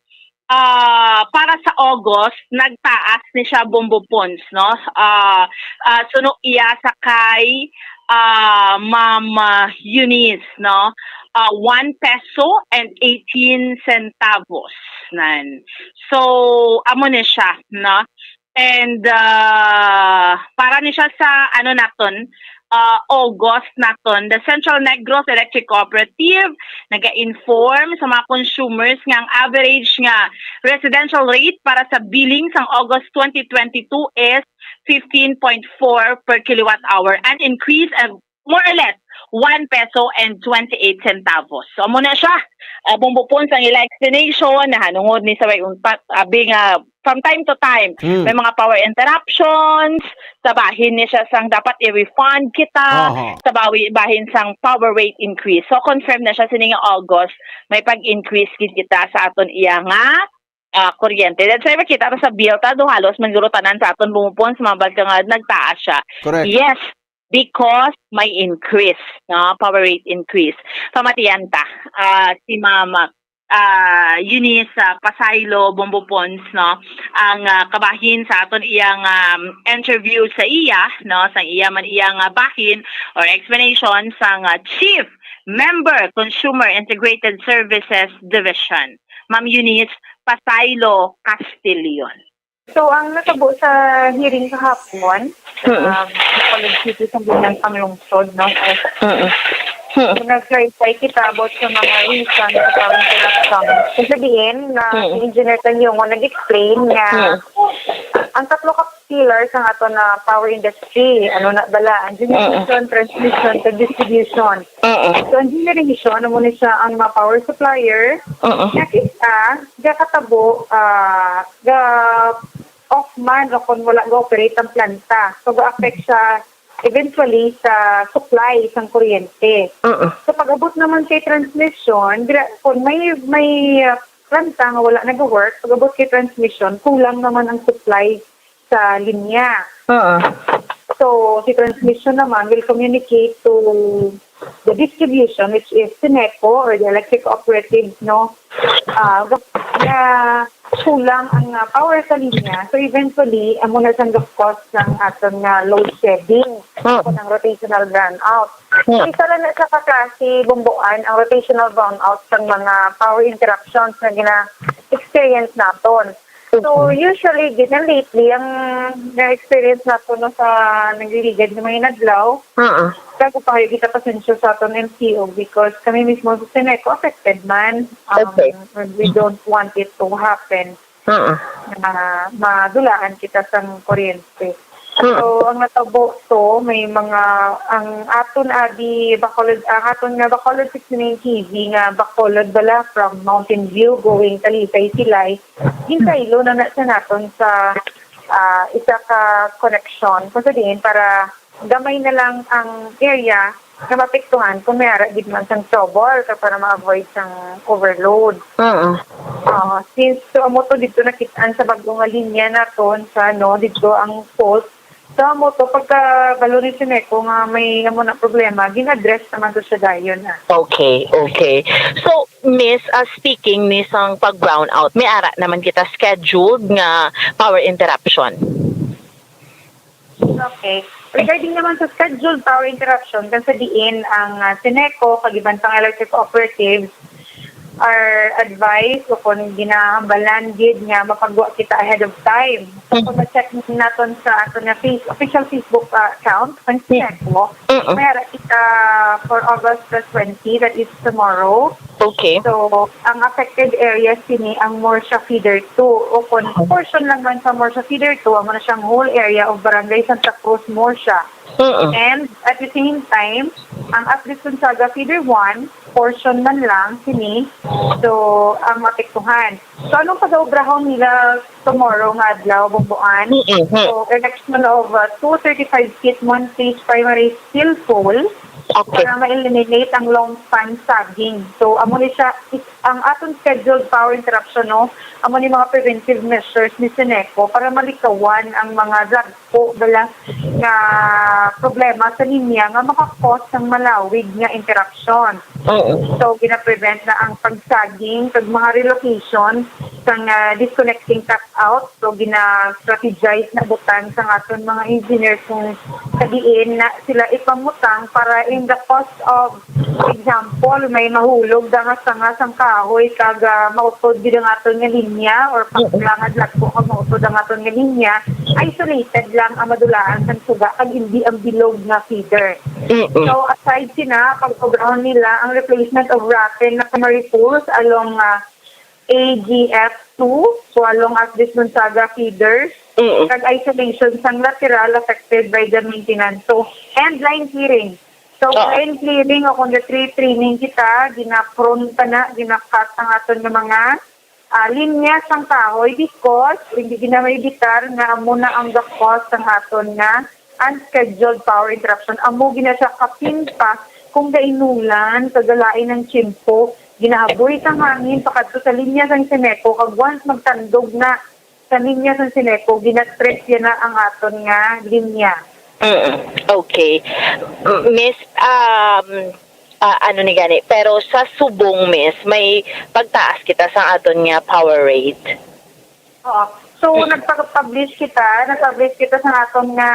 ah, para sa August, nagtaas ni siya, Bombo Pons, no? Ah, ah, suno iya sa kay, ah, Ma'am, ah, Eunice, no? Ah, one peso and eighteen centavos, nan. So, amo ni siya, no? And, ah, para ni siya sa, ano naton, ah, August naton, the Central Negros Electric Cooperative naga-inform sa mga consumers nga ang average nga residential rate para sa billing sang August twenty twenty-two is fifteen point four per kilowatt hour, an increase of more or less one peso and twenty-eight centavos. So, amo na siya. Ah, Bombo Pons ang ila explanation, nahanungod ni sa way untat, abi nga from time to time, Hmm. may mga power interruptions, sa bahin ni siya sang dapat i-refund kita, Aha. sa bawi, bahin sang power rate increase. So, confirm na siya sining August, may pag-increase gid kita sa aton iya nga, ah, kuryente. That's why makita ta sa bill ta, do halos man guro tanan sa aton Bombo Pons, mabal ka nga nagtaas siya. Correct. Yes, because may increase, no? Power rate increase. Pamatian ta, ah, si Ma'am, ah, Eunice, ah, Pasaylo Bombo Pons, no? Ang, ah, kabahin sa aton iyang, um, interview sa iya, no? Sa iya man iyang, ah, bahin or explanation sang, ah, Chief Member Consumer Integrated Services Division, Ma'am Eunice Pasaylo Castillon. So, ang natabo sa hearing kahapon, Mm. um, sa Bacolod City, sa Sangguniang Panglungsod, no? Mm. Mm. So, nag-clarify kita about sa mga reason sa power interruption. Kung sabihin na Mm. si Engineer Tanyongo nag-explain nga Mm. ang tatlo ka pillar sa aton na power industry, ano na bala, ang generation, Mm. transmission, kag distribution. Mm. So, ang generation, amo ni siya ang mga power supplier, Mm. nga kita, gakatabo, ah, ga off man o kung wala ga-operate ang planta. So, ga-affect siya eventually sa supply sang kuryente. Oo. So, pag-abot naman kay transmission, dira, kung may, may, ah, planta nga wala nag-work, pag-abot kay transmission, kulang naman ang supply sa linya. Oo. So, si transmission naman will communicate to the distribution, which is Seneco or the electric cooperative, no? Ah, ga-, nga kulang ang, ah, power sa linya. So, eventually, amo na siyang ga-cause ng aton nga load shedding Mm. o ng rotational brownout. Mm. Isa lang na siya ka klase, Bombo Pons, ang rotational brownout sang mga power interruptions na gina-experience naton. So, Mm. usually, gid na lately, ang na-experience nato, no, sa nagliligad nga mga inadlaw, Oo. kag upahay kita pasensya sa aton L T O because kami mismo sa Seneco affected man. Um, Okay. and we don't want it to happen Oo. na madulaan kita sang kuryente. Oo. So, ang natabo to, may mga, ang aton abi, Bacolod, ang aton nga Bacolod sixty-nine T V nga Bacolod bala from Mountain View going Talisay, Silay, ginsaylo na na siya naton sa, ah, isa ka connection. Kung sa diin, para gamay na lang ang area nga maapektuhan kung may ara gid man sang trouble ka para ma-avoid sang overload. Oo. Ah, since, so, amo to dito nakit-an sa bag-o nga linya naton sa, no, dito ang fault So, amo to, pagkabalo ni Sineco nga may amo na problema, gin-address naman to siya dayon, ah. Okay, okay. So, Miss, uh, speaking ni sang pag-brownout, may ara naman kita scheduled nga power interruption. Okay. Regarding naman sa scheduled power interruption, kung sa diin ang, ah, Sineco, kag iban pang electric operatives, are advised o kung ginahambalan gid nga mapagwa kita ahead of time. So, kung ma-check naton sa aton nga face, official Facebook, ah, account, ang Sineco, Mm-mm. may ara kita for August the twenty, that is tomorrow. Okay. So, ang affected areas sini ang Murcia Feeder two, o kung portion lang man sa Murcia Feeder two, amo na siyang whole area of Barangay Santa Cruz, Murcia. Mm-mm. And at the same time, ang Asbis Gonzaga Feeder one, portion man lang sini, so, ang maapektuhan. So, anong pagaobrahon nila tomorrow nga adlaw, Bumbuan? Mm-mm. So, erection of, uh, two thirty-five feet Montes primary steel pole Okay. para ma-eliminate ang long span sagging. So, amo ni siya, is, ang aton scheduled power interruption, no, amo ni mga preventive measures ni Sineco para malikawan ang mga dagko bala nga problema sa linya nga maka-cause ng malawig nga interruption. Mm-mm. So, gina-prevent na ang pagsaging kag mga relocation sang, ah, disconnecting cut out. So, gina-strategize na butang sang aton mga engineers kung sa diin na sila ipamutang para in the cost of, for example, may mahulog da nga sanga sang kahoy kag, ah, mautod gid ang aton nga linya or Mm. pakla nga dagko kag mautod ang aton nga linya, isolated lang ang madulaan sang suga kag hindi ang bilog nga feeder. Mm-mm. So, aside sina, pag-obrahon nila ang replacement of rotten na primary poles along, ah, A G F two, so along Asbis Gonzaga feeders, Mm-mm. kag isolation sang lateral affected by the maintenance. So, and line clearing. So, Oo. Line clearing o kung the tree trimming kita, gina-prune ta na, gina-cut ang aton nga mga, ah, linya sang kahoy because hindi gina maibitar nga amo na ang the cause sang aton nga unscheduled power interruption. Amo gina siya kapin pa kung gainulan, kagalain ng tiyempo, ginahaboy sang hangin pakadto sa linya sang Sineco, kag once magtandog na sa linya sang Sineco, ginatrip yan na ang aton nga linya. Mm, okay. M-, Miss, um, ah, ano ni gani, pero sa subong, Miss, may pagtaas kita sa aton nga power rate. Oo. So, nagpa-publish kita, nag-publish kita sa aton nga,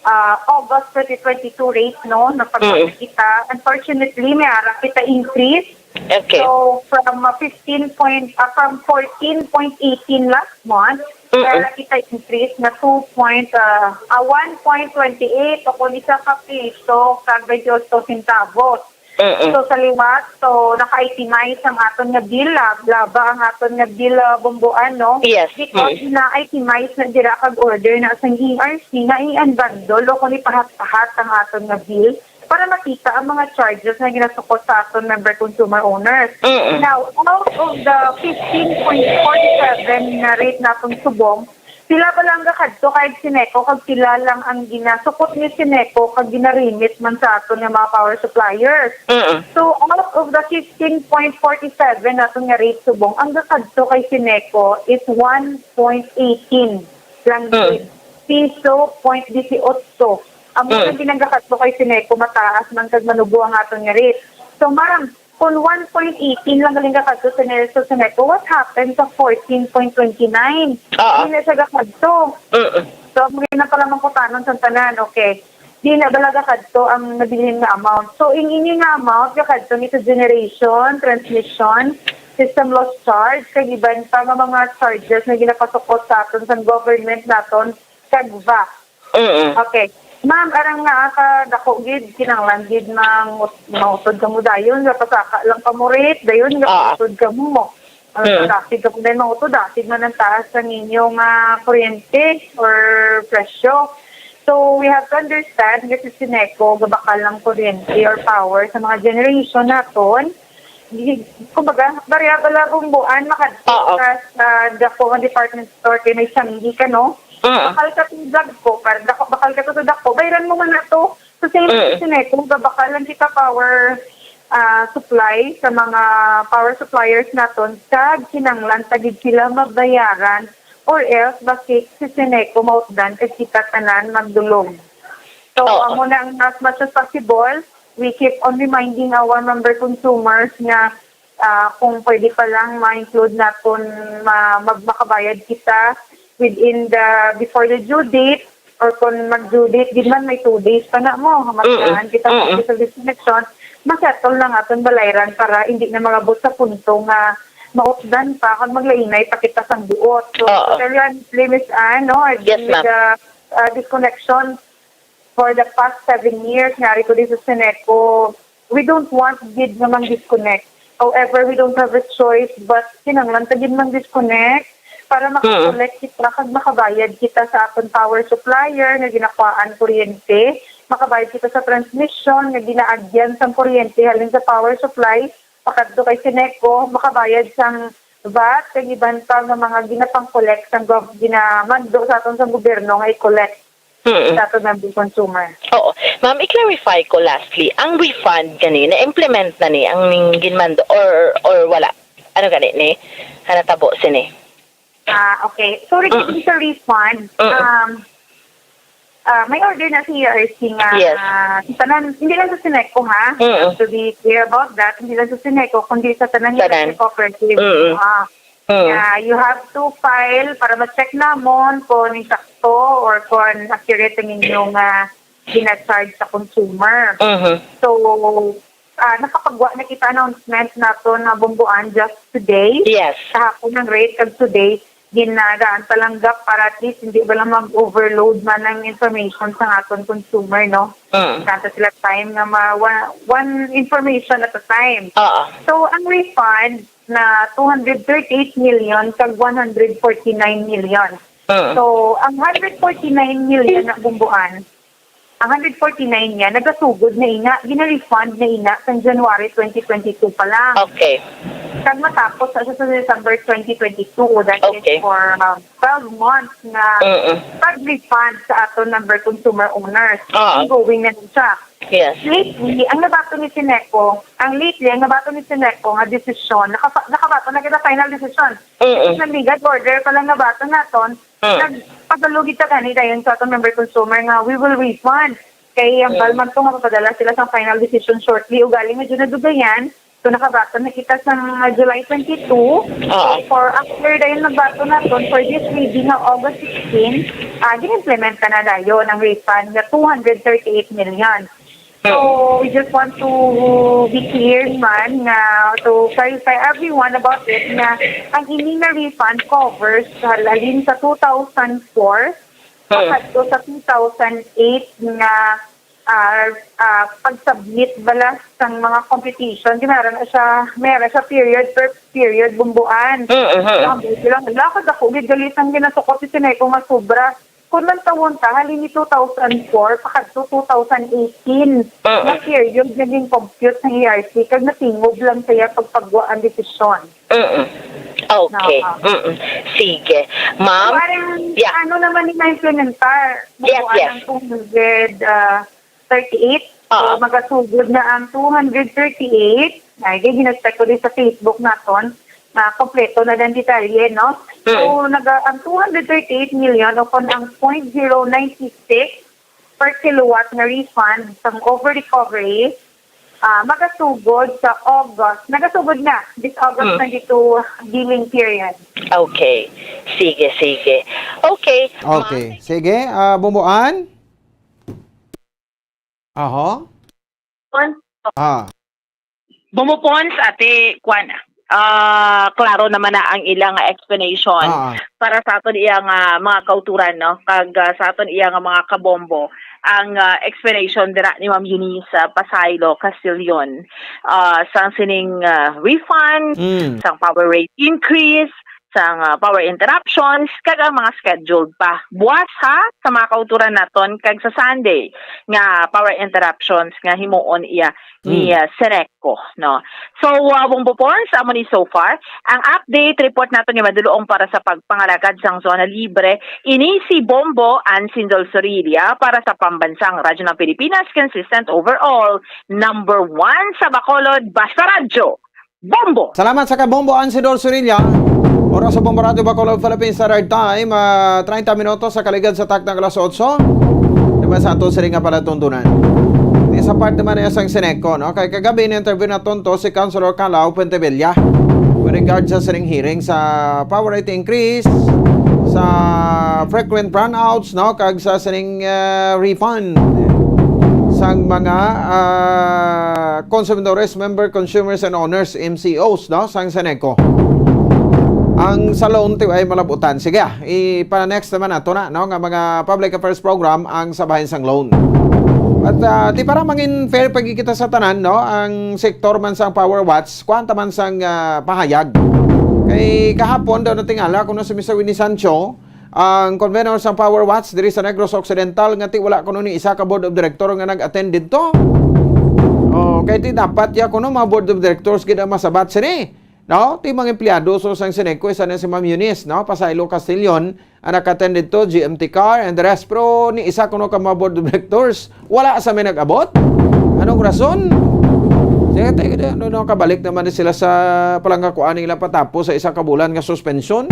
ah, August twenty twenty-two rate, no? Nagpa-publish Mm. kita. Unfortunately, may ara kita increase. Okay. So, from, ah, fifteen point, ah, from fourteen point eighteen last month, Mm-mm. may ara kita increase na two point, ah, ah, one point twenty eight o kung isa ka piso kag twenty-eight centavos. Mm-mm. So, sa liwat, so, naka-itemize ang aton nga bill, lab-, laba ang aton nga bill, ah, Bumbuan, no? Yes. Because Mm. na-itemize na dira kag order na sang E R C na i-unbundle o kung ipahat-pahat ang aton nga bill para makita ang mga charges nga ginasukot sa aton member consumer owners. Mm-mm. Now, out of the fifteen point forty seven nga rate naton subong, pila ba lang gakadto kay Sineco kag pila lang ang ginasukot ni Sineco kag gina-remit man sa aton nga mga power suppliers? Mm-mm. So, out of the fifteen point forty seven naton nga rate subong, ang gakadto kay Sineco is one point eighteen lang Mm. gid. Piso point dieciocho. Amo Mm. lang ginagakadto kay Sineco, mataas man kag manubo ang aton nga rate. So, ma'am, kung one point eighteen lang galing gakadto sa Nelson Sineco, what happened sa fourteen point twenty-nine? Oo. Hindi na siya gakadto. Mm-mm. So, amo na pala mangkutanon sa tanan, okay. Di na bala gakadto ang nabilin nga amount. So, in ini nga amount, gakadto ni sa generation, transmission, system loss charge, kag iban pa nga mga charges nga ginapasukot sa aton sa government naton, kag V A T. Mm-mm. Okay. Ma'am, arang nga ata dako gid, kinahanglan gid mang-, mangutod kamo dayon, nga pasaka lang kamo rate, dayon nga Ah. mangutod kamo. Ah, Mm. dasig kamo dayon mangutod, dasig man ang taas sa ninyo nga kuryente or presyo. So, we have to understand nga si Sineco gabakal lang kuryente or power sa mga generation naton. Di, kumbaga, variable lang kung buan makadto Oo. ka sa dako nga department store kay may sanggi ka, no? Mm. Bakal ka to dagko, par-, dako, bakal ka to sa dako, bayran mo man na to. So, same Mm. si Sineco, gabakal lang kita power, ah, supply sa mga power suppliers naton, kag kinahanglan ta gid sila mabayaran Or else, basi si Seneco mautdan kag kita tanan magdulog. So, Oo. amo na ang as much as possible, we keep on reminding our member consumers nga, ah, kung pwede pa lang ma-include naton, ma-, mag-, makabayad kita within the, before the due date, or kung mag-due date gid man, may two days pa na mo, Mm-mm. magdaan kita sa Mm-mm. official disconnection, ma-settle na nga aton balayran para hindi na magabot sa punto nga mautdan pa kag maglainay pa kita sang buot. So, Oo. to tell you honestly, Miss Anne, no, I've Yes, been with ma'am. the, uh, disconnection for the past seven years, nga ari ko di sa Seneco, we don't want gid nga mang-disconnect. However, we don't have a choice but kinahanglan ta gid mang-disconnect para Mm. makakollect kita kag makabayad kita sa aton power supplier nga ginakuhaan kuryente, makabayad kita sa transmission nga ginaagyan sang kuryente halin sa power supply pakadto kay Seneco, makabayad sang vat kag iban pa nga mga ginapang-collect sang gov-, ginamando sa aton sang gobyerno nga i-collect Mm. sa aton nga consumer. Oo. Ma'am, i-clarify ko lastly, ang refund gani, na-implement na ni ang ning ginmando or, or wala? Ano gani ni? Ang natabo sini? Ah, okay. So, Mm. regarding sa refund, Mm. um, ah, may order na si E R C nga, Yes. ah, sa tanan, hindi lang sa Seneco, ha? Mm. To be clear about that, hindi lang sa Seneco, kundi sa tanan Tanan. E R C cooperatives. Mm. Ah, Mm. ah, you have to file para ma-check namon kung insakto or kung accurate ang inyong, ah, gina-charge sa consumer. Mhm. So, ah, nakapagwa na kita announcement nato na bumbuan just today. Yes. Kahapon ang rate kag today, ginadaan pa lang gap para at least hindi ba lang mag-overload man ang information sa aton consumer, no? Mm. Kanta sila time nga ma-, one, one information at a time. Oo. So, ang refund na two hundred thirty-eight million kag one hundred forty-nine million. Mm. So, ang hundred forty-nine million na bumbuan, ang hundred forty-nine niya, nagasugod na ina, gina-refund na ina sang January twenty twenty-two pa lang. Okay. Kag matapos na siya sa December twenty twenty-two, that is Okay. for, um, twelve months na Mm-mm. pag-refund sa aton number consumer owners. Ah. Ongoing na siya. Yes. Lately, ang nabaton ni Seneco, ang lately, ang nabaton ni Seneco nga desisyon, nakapa-, nakabaton na kita final decision. Mm-mm. Sa legal order pa lang nabaton naton, Mm. nagpadulong kita gani dayon sa aton member consumer nga we will refund. Kay ang Mm. balman to nga mapadala sila sa final decision shortly. Ugaling medyo nadugayan, so nakabaton na kita sa, uh, July twenty-two. Oo. For after dayon nagbaton naton for this reading nga August sixteen, ah, gin-implement na dayon ang refund nga two hundred thirty-eight million. So, we just want to be clear man nga to clarify everyone about it nga ang ini nga refund covers sa halin sa two thousand four Hmm. pakadto sa two thousand eight nga, ah, ah, pag-submit bala sang mga competition. Di meron na siya, meron siya period per period bumbuan. Hmm, hmm, hmm. Ang bilang, lakad ako, gid gali sang ginasukot ni Seneco nga sobra. Kung man tawon ta, halin ni two thousand four, pakadto two thousand eighteen, Mm-mm. nga period nga gin-compute sang E R C, kag natingob lang siya pagpagwa ang desisyon. Mm-mm. Okay. Oo. Mm-mm. Sige. Ma'am? So, parang, Yeah. ano naman yung na-implementar? Yes, Nakuha yes. ng two hundred, ah, thirty-eight. Oo. So, magasugod na ang two hundred thirty-eight. Ay, di, gina-check ko din sa Facebook naton. Na kompleto na din detalye, no? So, Mm. naga-, ang two hundred thirty-eight million o kung ang point zero nine six per kilowatt na refund sang over recovery, ah, magasugod sa August. Nagasugod na, this August Mm. twenty-two billing period. Okay. Sige, sige. Okay. Okay. Sige, ah, Bumbuan? Aho? Pons. Ah. Bumbo Pons, ate, kuwan, ah, klaro naman na ang ilang explanation Ah, ah. para sa aton iyang, ah, mga kauturan, no? Kag, ah, sa aton iyang mga kabombo, ang, ah, explanation dira ni Ma'am Eunice, ah, Pasaylo Castillon, ah, sang sining, ah, refund, Mm. sang power rate increase, sang, ah, power interruptions, kag ang mga scheduled pa. Buwas, ha, sa mga kauturan naton, kag sa Sunday nga power interruptions nga himuon iya ni, Hmm. ah, Seneco, no? So, ah, Bombo Pons, amo ni so far ang update report naton nga madulong para sa pagpangalagad sang Zona Libre. Ini si Bombo Ansin Dol Sorilla para sa Pambansang Radyo ng Pilipinas, consistent overall, number one sa Bacolod, basta radyo. Bombo! Salamat sa ka, Bombo Ansidor Surilla. Oras sa Bombo Radyo Bacolod, Philippine Standard Time, ah, treinta minutos sa kaligad sa takna nga alas otso. Naman sa ato sining nga palatuntunan. Di sa part naman niya sang Seneco, no? Kay kagabi, ni-interview na tonto si Councilor Calao Puentevilla with regard sa sining hearing sa power rate increase, sa frequent brownouts, no? Kag sa sining, ah, refund sang mga, ah, consumidores, member, consumers and owners, M C Os, no? Sang Seneco. Ang sa loan, ti ay malabutan. Sige, ah, ipa-next naman nato na, no, nga mga public affairs program ang sa bahin sang loan. At, ah, ti para mangin fair pa gid kita sa tanan, no, ang sektor man sang Power Watch, kuwanta man sang, ah, pahayag. Kay kahapon daw natingala kuno si Mister Winnie Sancho, ang convenor sang Power Watch diri sa Negros Occidental, nga ti wala kuno ni isa ka board of director nga nag-attend didto. Oh, kay ti dapat ya kuno mga board of directors gid ang masabat sini. No? Ti mga empleyado so sang Seneco, isa na si Ma'am Eunice, no? Pasaylo Castillon, ang nag-attend didto, G M T Car, and the rest. Pero ni isa kuno ka mga board of directors, wala sa may nag-abot. Anong rason? Sige, tayo, ano, no, kabalik naman ni sila sa palanggakuan nila patapos sa isa ka bulan nga suspension.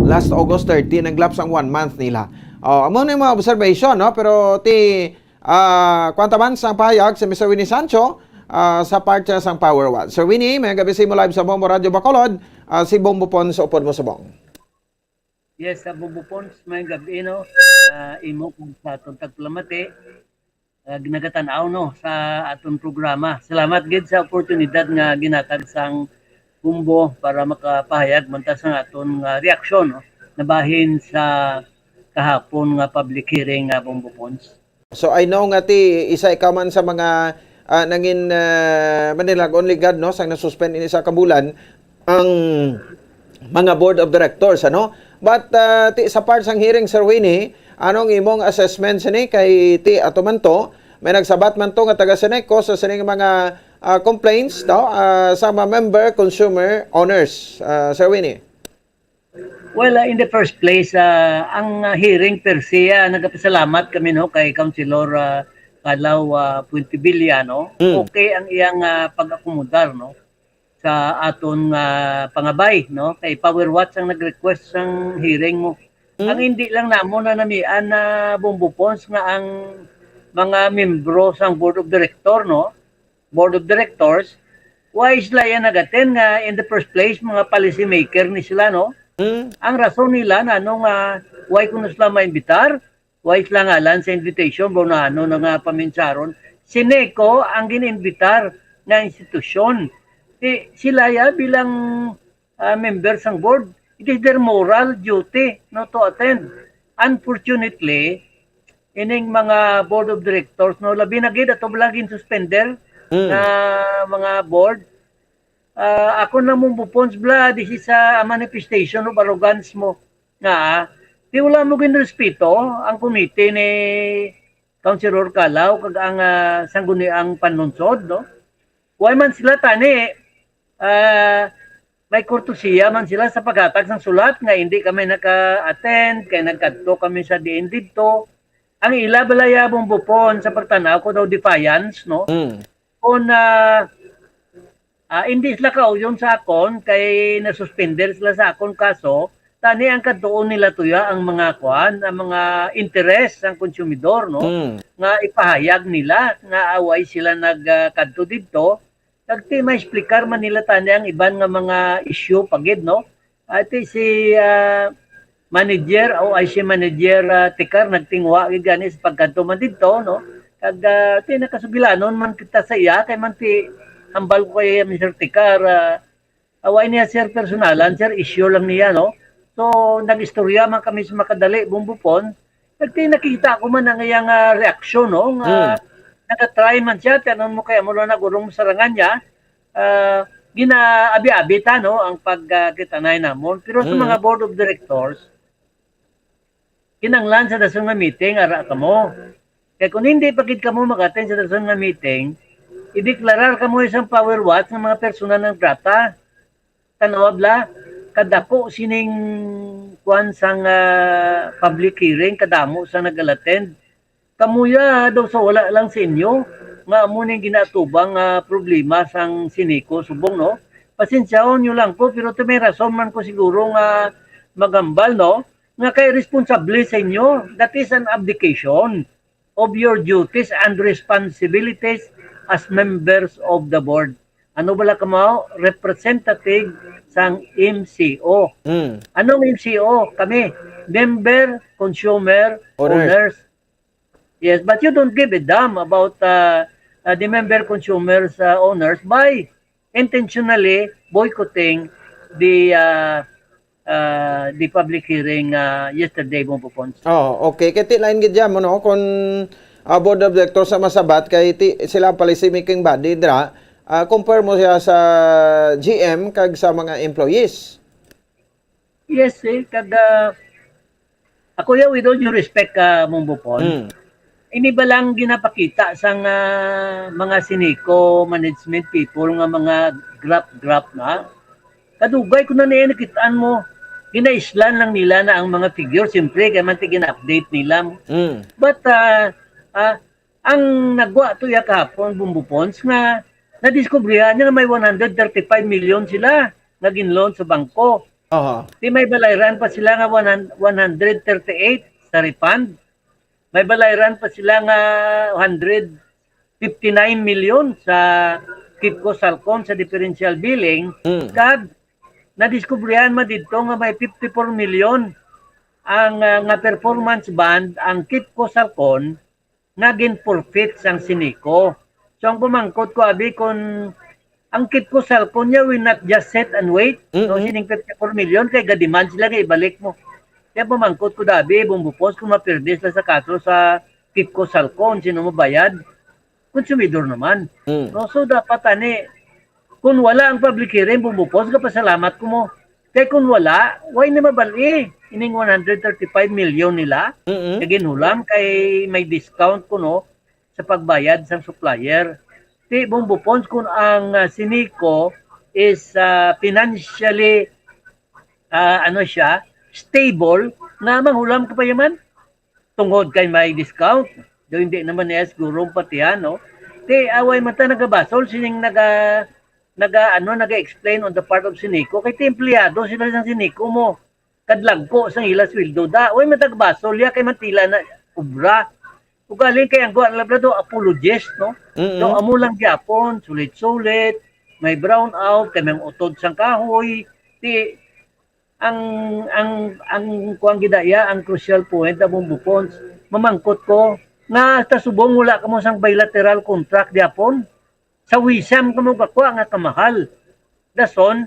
Last August thirty, nag-lapse ang one month nila. Oh, amo na yung mga observation, no? Pero ti, ah, kuwanta man sang pahayag si Mister Winnie Sancho, ah, sa part siya sang Power Watch. Sir Winnie, may gabi sa imo live sa Bombo Radyo Bacolod, ah, si Bombo Pon sa upod mo subong. Yes, sa Bombo Pon, may gabi, no? Ah, imo kung sa atong tagpalamati, ah, nagatan-aw, no, sa aton programa. Salamat gid sa oportunidad nga ginatag sang Bombo para makapahayag man ta sa aton nga reaksyon, no, nabahin sa kahapon nga public hearing nga Bombo Pons. So, I know nga ti isa ikaw man sa mga, ah, nangin, ah, manilag-on ligad, no, sang nasuspend ini sa kabulan ang mga board of directors, ano? But, ah, ti, sa part sang hearing, Sir Winnie, anong imong assessment sini? Kay ti ato man to, may nagsabat man to nga taga Seneco sa sining mga, ah, complaints, no, ah, sa mga member consumer owners, ah, Sir Winnie. Well, ah, in the first place, ah, ang, ah, hearing per se, ah, nagapasalamat kami, no, kay Councilor, ah, Kalaw, ah, Puentevilla, no? Mm. Okay ang iyang, ah, pag-akomodar, no, sa aton nga pangabay, no? Kay Power Watch ang nag-request sang hearing mo. Mm. Ang hindi lang namo na namian na Bombo Pons nga ang mga membro sang board of director, no? Board of directors, why sila yan nag-attend nga in the first place, mga policy maker ni sila, no? Mm. Ang rason nila na ano nga, why kuno sila maimbitar? Why sila ngalan sa invitation, bro, na ano na nga paminsaron? Si Seneco ang gin-invitar nga institusyon. Ti, sila ya bilang, ah, member sang board, it is their moral duty, no, to attend. Unfortunately, ining mga board of directors, no, labi na gid ato lang gin-suspender Mm. nga mga board. Ah, ako na mong bupons bla, this is a manifestation of arrogance mo. Nga, ah, di wala mo ginrespeto ang komite ni Councilor Calaw kag ang, ah, sangguniang panlunsod, no? Why man sila tani, ah, may kurtusiya man sila sa paghatag sang sulat nga hindi kami naka-attend, kay nagkadto kami sa diin didto. Ang ila balaya, Bombo Pon, sa pagtanaw ko daw defiance, no? Mm. Kung, ah, ah, hindi sila kauyon sa akon, kay nasuspender sila sa akon kaso, tani ang kadtuon nila tuya ang mga kuan, ang mga interes sang konsumidor, no? Mm. Nga ipahayag nila nga away sila nag, ah, kadto didto, kag ti maexplikar man nila tani ang iban nga mga issue pa gid, no? Ati si, ah, manager, o I C manager, ah, Tikar, nagtinguha gid gani sa pagkadto man didto, no? Kag, ah, ti nakasugilanon man kita sa iya, kay man ti hambal ko kay Mister Tikar, ah, away niya, sir, personalan, sir, issue lang niya, no? So, nag-istorya man kami sa makadali, Bombo Pon. Nagti-, nakita ko man ang iyang, ah, reaksyon, no? Nga Hmm. nag-try man siya, ti ano mo kaya mo lang nagurong sa rangan niya, ah, ginaabi-abi ta, no, ang pagkitanay namon. Pero sa Mm. mga board of directors, kinahanglan sa dason nga meeting, ara kamo. Kaya kung hindi pa gid kamo mag-attend sa dason nga meeting, ideklarar kamo isang power watch ng mga personal ng grata. Tanawa bla, kadako sining kuwan sang, ah, public hearing, kadamo sa nag-attend. Kamuya daw sa wala lang sa inyo, nga amo ning ginatubang nga problema sang Seneco subong, no? Pasensyahon niyo lang ko, pero ti may rason man ko siguro nga maghambal, no? Nga kay responsable sa inyo, that is an abdication of your duties and responsibilities as members of the board. Ano bala kamo? Representative sang M C O. Mm. Anong M C O? Kami, member, consumer, Owners. owners. Yes, but you don't give a damn about uh, uh, the member, consumers, uh, owners by intentionally boycotting the uh, uh, the public hearing uh, yesterday, Bong Bopons. Oh, okay. Kay ti lain gid yan mo, no? Kung ah, board of directors sa masabat, kay ti, sila ang policy making body dra, ah, compare mo siya sa G M kag sa mga employees. Yes, eh, kag ah, ako ya, with all due respect, ah, Bong Bopons, Mm. ini ba lang ginapakita sang ah, mga Sinico management people nga mga grab-grab na? Kadugay ko na niya nakitaan mo, ginaislan lang nila na ang mga figure, siyempre, kaya man ti gina-update nila. Mm. But ah, ah, ang nagwa to ya kahapon, Bong Bopons, nga nadiskubrihan niya nga may one hundred thirty-five million sila nga gin-loan sa bangko. Aha. Ti may balayran pa sila nga one hundred, one hundred thirty-eight sa refund. May balayran pa sila nga one hundred fifty-nine million sa Kipco Salcon sa differential billing. Mm. Kag nadiskubrihan man didto nga may fifty-four million ang ah, nga performance bond ang Kipco Salcon nga gin-forfeit sang Sinico. So ang pamangkot ko abi, kung ang Kipco Salcon niya will not just sit and wait, no, Mm-mm. sining fifty-four million kay ga-demand sila nga ibalik mo. Kaya pamangkot ko dabi, Bong Bopons, kung mapirdi sila sa kaso sa Kipco Salcon, sino mabayad? Konsumidor naman. Mm. No, so dapat ani, kung wala ang public hearing, Bong Bopons, kapasalamat ko mo. Kay kung wala, why na mabal-i ining one hundred thirty-five million nila? Mm-mm. Kay ginhulam kay may discount kuno sa pagbayad sang supplier. Ti, Bong Bopons, kung ang ah, Sinico is ah, financially ah, ano siya, stable, nga manghulam ka pa yaman tungod kay may discount. Do hindi naman niya siguro patihan, no? Ti, away man ta nagabasol sining naga naga ano naga-explain on the part of Sinico, kay ti empleyado sila sang Sinico mo, kadlagko sang ila sweldo da, way man ta gabasol ya kay mantila na obra. Ugaling kay ang guwa nila do apologist, no? Mm-mm. So amo lang gyapon, sulit-sulit, may brown out, kay may utod sang kahoy. Ti ang ang ang kuan gid iya, ang crucial point, Bong Bopons, mamangkot ko nga ta subong wala kamo sang bilateral contract gyapon. Sa wisam kamo gakwa nga kamahal. Dason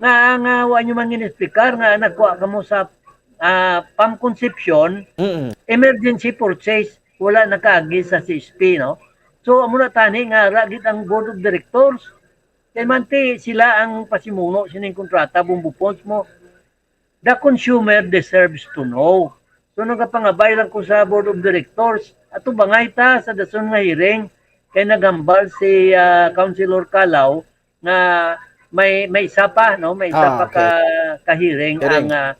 nga nga wa nyo man gin-explicar nga nagkuha kamo sa ah, Pam Concepcion, Mm-mm. emergency purchase, wala nakaagi sa C S P, no? So amo na tani nga ra gid ang board of directors. Kay manti sila ang pasimuno sining kontrata, Bong Bopons, mo. The consumer deserves to know. So nagapangabay lang ko sa board of directors, ato bangay ta sa dason nga hearing kay naghambal si ah, Councilor Calaw nga may may isa pa, no, may isa Ah, pa ka okay. ka hearing Hearing. ang ah,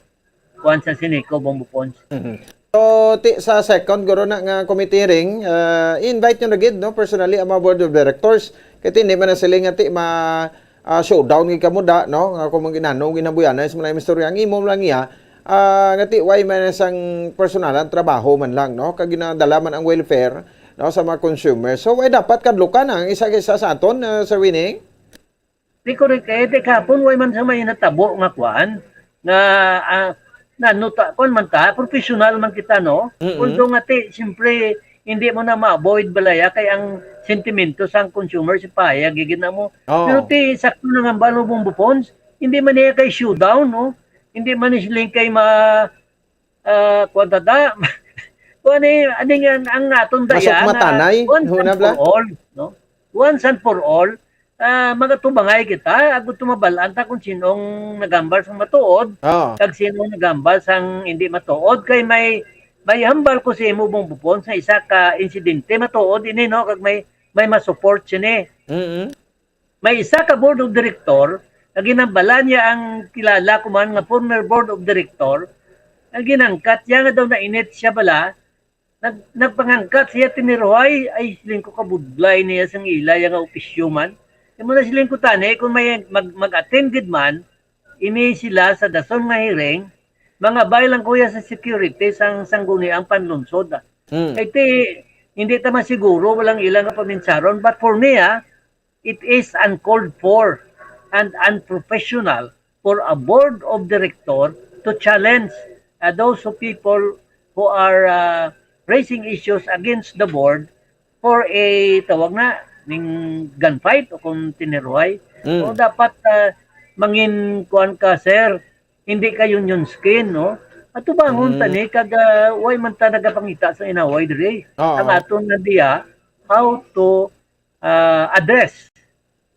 kuwan sa Sinico, Bong Bopons. Mhm. So, ti, sa second, guro na nga committee hearing, ah, i-invite nyo na gid, no, personally, ang mga board of directors. Kaya hindi man na sila nga ti ma ah, showdown gid kamo da, no? Nga kung mga ginano, ginabuyanay sa mga istorya, ang imo lang iya, ah, nga ti, way man sang personal ang trabaho man lang, no? Kag ginadala man ang welfare, no, sa mga consumer. So, way dapat kadlukan ang isa-isa sa aton, ah, Sir Winnie? Di correct, eh, di kahapon, way man sa may natabo nga kuan, nga, ah, nano ta, kuan man ta, professional man kita, no? Mm-mm. Although nga ti, siyempre, hindi mo na ma-avoid balaya kay ang sentimento sang consumer si pahayag gid na mo. Oo. Pero ti, sakto na nga ba, no, Bong Bopons, hindi man niya kay showdown, no? Hindi man ni siling kay ma, ah, kuwan ta da. Kuwan eh, aning ang, ang aton daya Masok matanay, nga once and hunab for lang. all, no? Once and for all, ah, magatubangay kita, agud tumabal-an ta kung sinong nagambal sang matuod, Oo. kag sinong nagambal sang hindi matuod. Kay may, may hambal ko sa imo, Bong Bopons, sa isa ka insidente, matuod ini, no? Kag may, may masupport sini. Mm-mm. May isa ka board of director, nga ginambalan niya ang kilala ko man nga former board of director, nga ginangkat niya nga daw nainit siya bala, nag-, nagpangangkat siya tiniruhay, ay, siling ko kabudlay niya sang ila ya nga opisyo man. Imo na siling ko tani, kung may mag-, mag-attend gid man, ini sila sa dason nga hearing, mangabay lang kuya sa security sang sangguniang panlungsod. Mm. Kay ti, hindi ta masiguro, walang ilang nga paminsaron. But for me, ah, it is uncalled for and unprofessional for a board of director to challenge, uh, those of people who are, uh, raising issues against the board for a, tawag na, ning gunfight o kung tiniruhay. Mm. So, dapat, uh, mangin kuan ka, sir, hindi ka union skin, no? Atubangon ta Mm. ni, kag, uh, way man ta nagapangita sa inaway diri. Oo. Ang aton na diya, how to, uh, address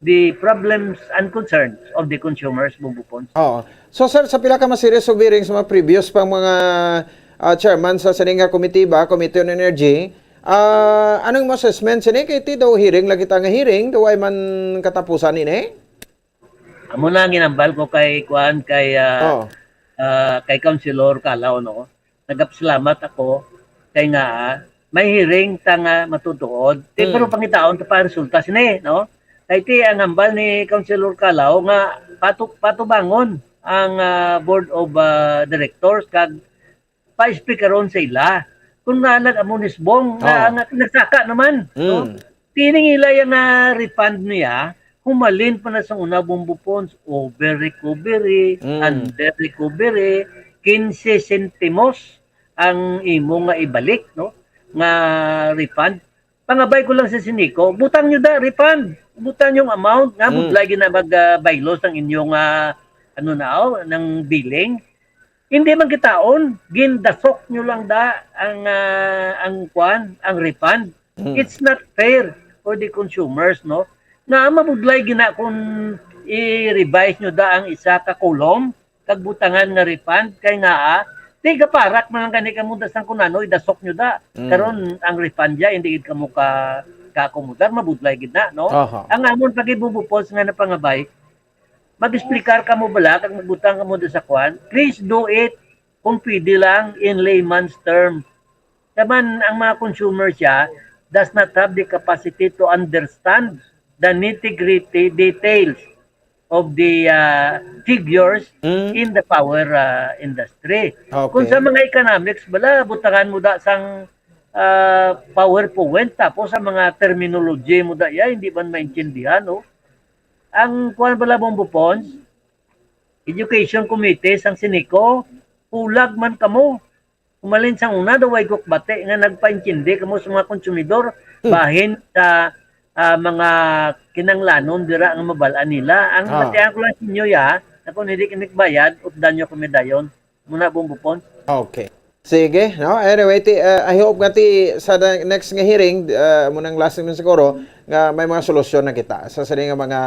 the problems and concerns of the consumers, Bumbo Pons. Oo. So, sir, sa pila ka ma-series of hearings sa mga previous pang mga, ah, chairman sa sini nga komitiba, Committee on Energy, ah, anong mo assessment sini? Kay ti daw hearing lagi ta nga hearing, daw ay man katapusan ini? Amo na ang ginambal ko kay, kuan, kay, ah, Oo. ah, kay Councilor Calaw, no? Nagapasalamat ako kay nga, ah, may hearing ta nga matutuod. Ti, Mm. pero pangitaon ta pa resulta sini, no? Kay ti ang hambal ni Councilor Calaw nga patu-, patubangon ang, ah, Board of, ah, Directors kag pa-speakeron sa ila. Kung nga nag-amo ni Sbong, nga, Oh. nga nagsaka naman, no? Mm. Tining ila yang, ah, refund niya, humalin pa na sa una, Bumbo Pons, over recovery, Mm. under recovery, quince sentimos ang imo nga ibalik, no? Nga refund. Pangabay ko lang sa siniko, butang nyo da, refund. Butang yung amount, nga Mm. budlay gid na mag, ah, baylo sang inyong, ah, ano na, oh, ng billing. Hindi man kitaon, gindasok nyo lang da ang, ah, ang kwan, ang refund. Mm. It's not fair for the consumers, no? Nga mabudlay gina kung i-revise nyo da ang isa ka column, kag butangan nga refund, kay nga, ah, di gaparak man lang gani kamo da sang kung ano, idasok nyo da. Mm. Karon, ang refund ya, hindi gid kamo ka, ka-accommodar, mabudlay gid na, no? Aha. Ang amon pag-, Bumbo Pons nga napangabay, mag-explicar kamo bala, kag magbutang kamo da sa kwan, please do it kung pwede lang in layman's term. Naman, ang mga consumer siya does not have the capacity to understand the nitty-gritty details of the, ah, figures Mm. in the power, ah, industry. Okay. Kung sa mga economics, bala, butangan mo da sang, ah, PowerPoint, tapos sa mga terminology mo da, ya, hindi man maintindihan, no? Ang kuwan bala, Bumbo Pons, Education Committee sang Sinico, hulag man kamo. Umalin sang una, daw way gukbati nga nagpaintindi kamo sa mga konsumidor Hmm. bahin sa, ah, mga kinanglanon dira nga mabal-an nila. Ang Ah. batian ko lang sa inyo, ya, na kung hindi kami bayad, utdan nyo kami dayon. Muna, Bumbo Pons. Okay. Sige, no? Anyway, ti, uh, I hope nga ti sa the next nga hearing, uh, mo nang last naman siguro, nga may mga solusyon na kita sa sini nga mga,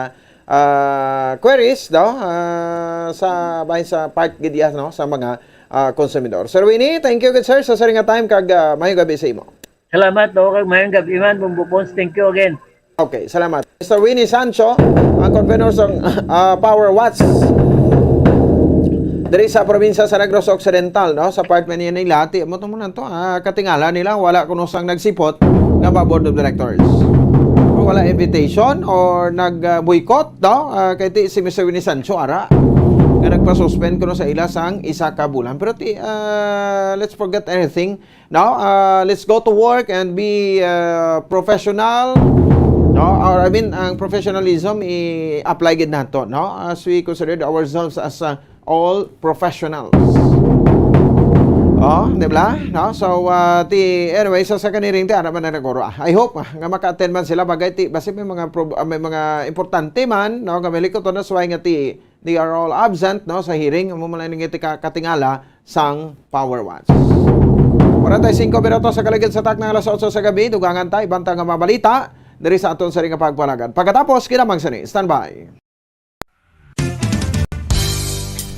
uh, queries, no? Uh, sa, bahin sa part gid iya, no? Sa mga, uh, konsumidor. Sir Winnie, thank you, good sir, sa sini nga time, kag, uh, mayong gabi sa imo. Salamat, no? Kag mayong gabi man, Bumbo Pons. Thank you again. Okay, salamat. Mister Winnie Sancho, ang convener sang, ah, Power Watch diri sa probinsya sa Negros Occidental, no? Sa part man niya nila, ti, mo to mo lang to, ah, katingala nila, wala kuno sang nagsipot nga ba board of directors. Wala invitation or nag, ah, boycott, no? Ah, kay ti, si Mister Winnie Sancho, ara, nga nagpa-suspend kuno sa ila sang isa ka bulan. Pero ti, ah, let's forget anything. No? Uh, let's go to work and be, uh, professional. No? Or, I mean, ang professionalism, i-apply gid nato, no? As we consider ourselves as, uh, all professionals. Oh, di ba? No? So, uh, ti, anyway, sa second hearing, ti, ano man na naguro, ah. I hope, ah, nga maka-attend man sila, bagay, ti, basi may mga prob-, ah, may mga importante man, no? Nga may likot, no? Suway nga, ti, they are all absent, no, sa hearing. Amo man lang nga ti ka-, katingala sang Power Watch. Forty-five minutos sa kaligid sa takna nga alas otso sa gabi, dugangan ta, iban ta nga mga balita diri sa aton sini nga pagpanagan. Pagkatapos, kinamang sini. Standby.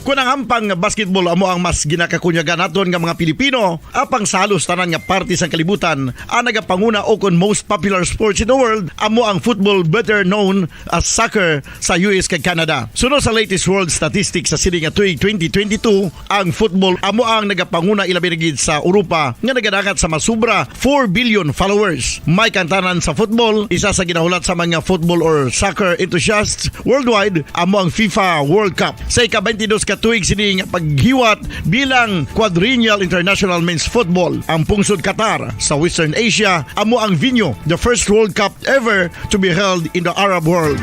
Kon ang hampang nga basketball amo ang mas ginakakunyagan naton nga mga Pilipino, apang sa halos tanan nga parte sang kalibutan, ang nagapanguna o kon most popular sports in the world amo ang football, better known as soccer, sa U S kag Canada. Suno sa latest world statistics sa sini nga tuig twenty twenty-two, ang football amo ang nagapanguna, ilabi na gid sa Europa, nga nagadangat sa masubra four billion followers. May kantanan sa football, isa sa ginahulat sa mga football or soccer enthusiasts worldwide amo ang FIFA World Cup. Sa ika-twenty-dos ka tuig sini nga paghiwat bilang Quadrennial International Men's Football, ang pungsod Qatar sa Western Asia amo ang venue, the first World Cup ever to be held in the Arab world.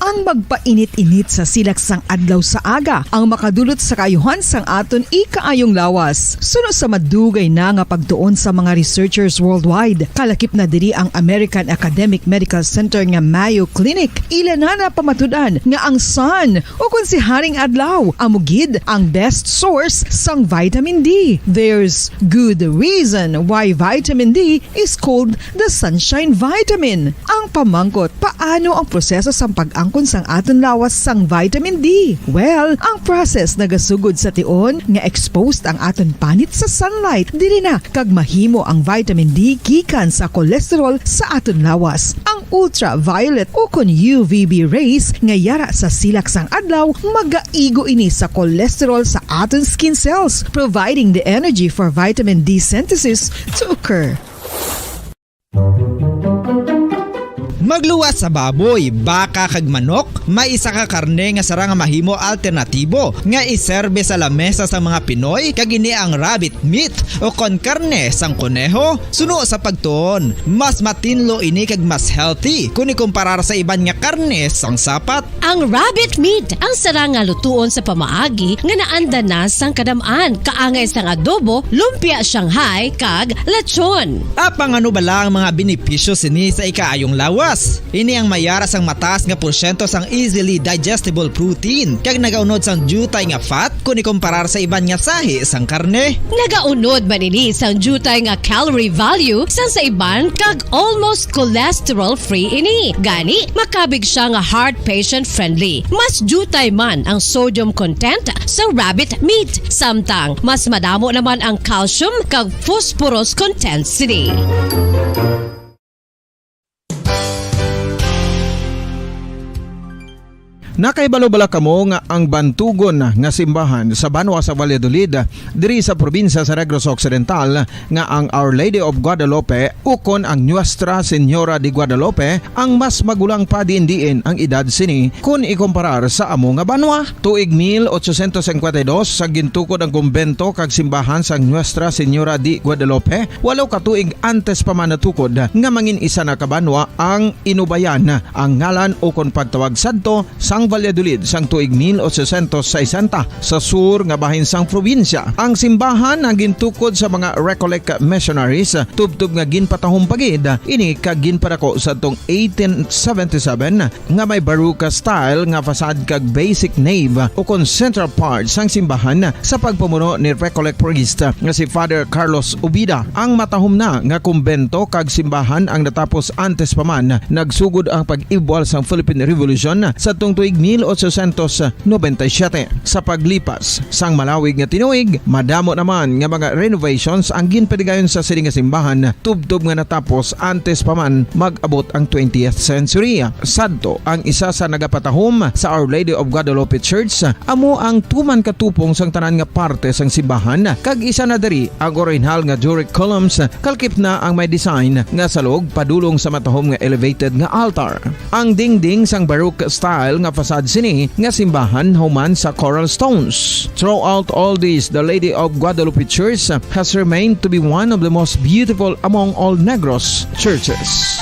Ang magpainit-init sa silak sang adlaw sa aga ang makadulot sa kaayuhan sang aton ikaayong lawas. Suno sa madugay na nga pagtuon sa mga researchers worldwide, kalakip na diri ang American Academic Medical Center nga Mayo Clinic. Ila na napamatud-an nga ang sun, o kon si Haring Adlaw, amo gid ang best source sang vitamin D. There's good reason why vitamin D is called the sunshine vitamin. Ang pamangkot, paano ang proseso sang pag-angkon sang aton lawas sang vitamin D? Well, ang process nagasugod sa tion nga exposed ang aton panit sa sunlight. Diri na kag mahimo ang vitamin D gikan sa cholesterol sa aton lawas. Ang ultraviolet o kon U V B rays nga yara sa silak sang adlaw magaigo ini sa cholesterol sa aton skin cells, providing the energy for vitamin D synthesis to occur. Magluwas sa baboy, baka kag manok, may isa ka karne nga sarang nga mahimo alternatibo nga iserbe sa lamesa sang mga Pinoy, kag ini ang rabbit meat o kon karne sang koneho. Suno sa pagtuon, mas matinlo ini kag mas healthy kon ikumparar sa iban nga karne sang sapat. Ang rabbit meat ang sarang nga lutuon sa pamaagi nga naanda na sang kadam-an, kaangay sang adobo, lumpia Shanghai, kag lechon. Apang ano bala ang mga benepisyo sini sa ikaayong lawas? Ini ang mayara sang mataas nga porsyento sang easily digestible protein kag nagaunod sang diutay nga fat kon ikumparar sa iban nga sahi sang karne. Nagaunod man ini sang diutay nga calorie value sang sa iban kag almost cholesterol-free ini. Gani, makabig siya nga heart patient-friendly. Mas diutay man ang sodium content sa rabbit meat, samtang mas madamo naman ang calcium kag phosphorus content sini. Nakahibalo bala kamo nga ang bantugon nga simbahan sa banwa sa Valladolid, diri sa probinsya sa Negros Occidental, nga ang Our Lady of Guadalupe ukon ang Nuestra Señora de Guadalupe ang mas magulang pa diin-diin ang edad sini kon ikumparar sa amo nga banwa? Tuig mil ochocientos cincuenta y dos, sa gintukod ang kumbento kag simbahan sang Nuestra Señora de Guadalupe, walo ka tuig antes pa man natukod nga mangin isa na ka banwa ang Inubayan, ang ngalan ukon pagtawag sadto sang Valladolid sang tuig mil ochocientos sesenta, sa sur nga bahin sang probinsya. Ang simbahan ang gintukod sa mga Recollect missionaries, tubtob nga ginpatahom pa gid ini kag ginpadako sadtong eighteen seventy-seven, nga may Baroque style nga facade kag basic nave ukon central part sang simbahan sa pagpamuno ni Recollect priest nga si Father Carlos Ubida. Ang matahom na nga kumbento kag simbahan ang natapos antes pa man nagsugod ang pag-ibwal sang Philippine Revolution sadtong tuig mil ochocientos noventa y siete. Sa paglipas sang malawig nga tinuig, madamo naman nga mga renovations ang ginpatigayon sa sini nga simbahan, tubtob nga natapos antes pa man mag-abot ang twentieth century. Sadto, ang isa sa nagapatahom sa Our Lady of Guadalupe Church amo ang tuman ka tupong sang tanan nga parte sang simbahan, kag isa na diri ang orihinal nga Doric columns, kalakip na ang may design nga salog padulong sa matahom nga elevated nga altar. Ang dingding sang Baroque style nga facade sini nga simbahan human sa coral stones. Throughout all this, the Lady of Guadalupe Church has remained to be one of the most beautiful among all Negros churches.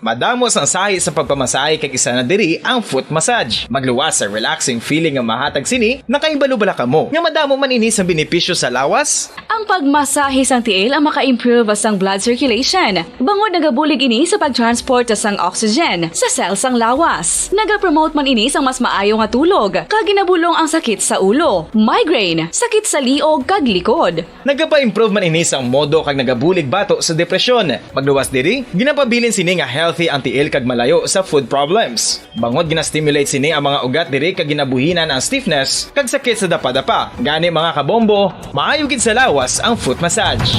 Madamo sang sahi sa pagpamasahe kag isa na diri ang foot massage. Magluwas sa relaxing feeling nga mahatag sini, nakahibalo bala kamo nga madamo man ini sa benepisyo sa lawas? Ang pagmasahe sang tiil ang maka-improve sang blood circulation, bangod nagabulig ini sa pag-transport sang oxygen sa cell sang lawas. Nagapromote man ini sang mas maayo nga tulog, kag ginabulong ang sakit sa ulo, migraine, sakit sa liog, kag likod. Nagapa-improve man ini sang modo kag nagabulig bato sa depresyon. Pagluwas diri, ginapabilin sini nga healthy ang tiil kag malayo sa food problems. Bangod gina-stimulate sini ang mga ugat diri kag ginabuhinan ang stiffness kag sakit sa dapadapa. Gani, mga kabombo, maayo gid sa lawas ang foot massage.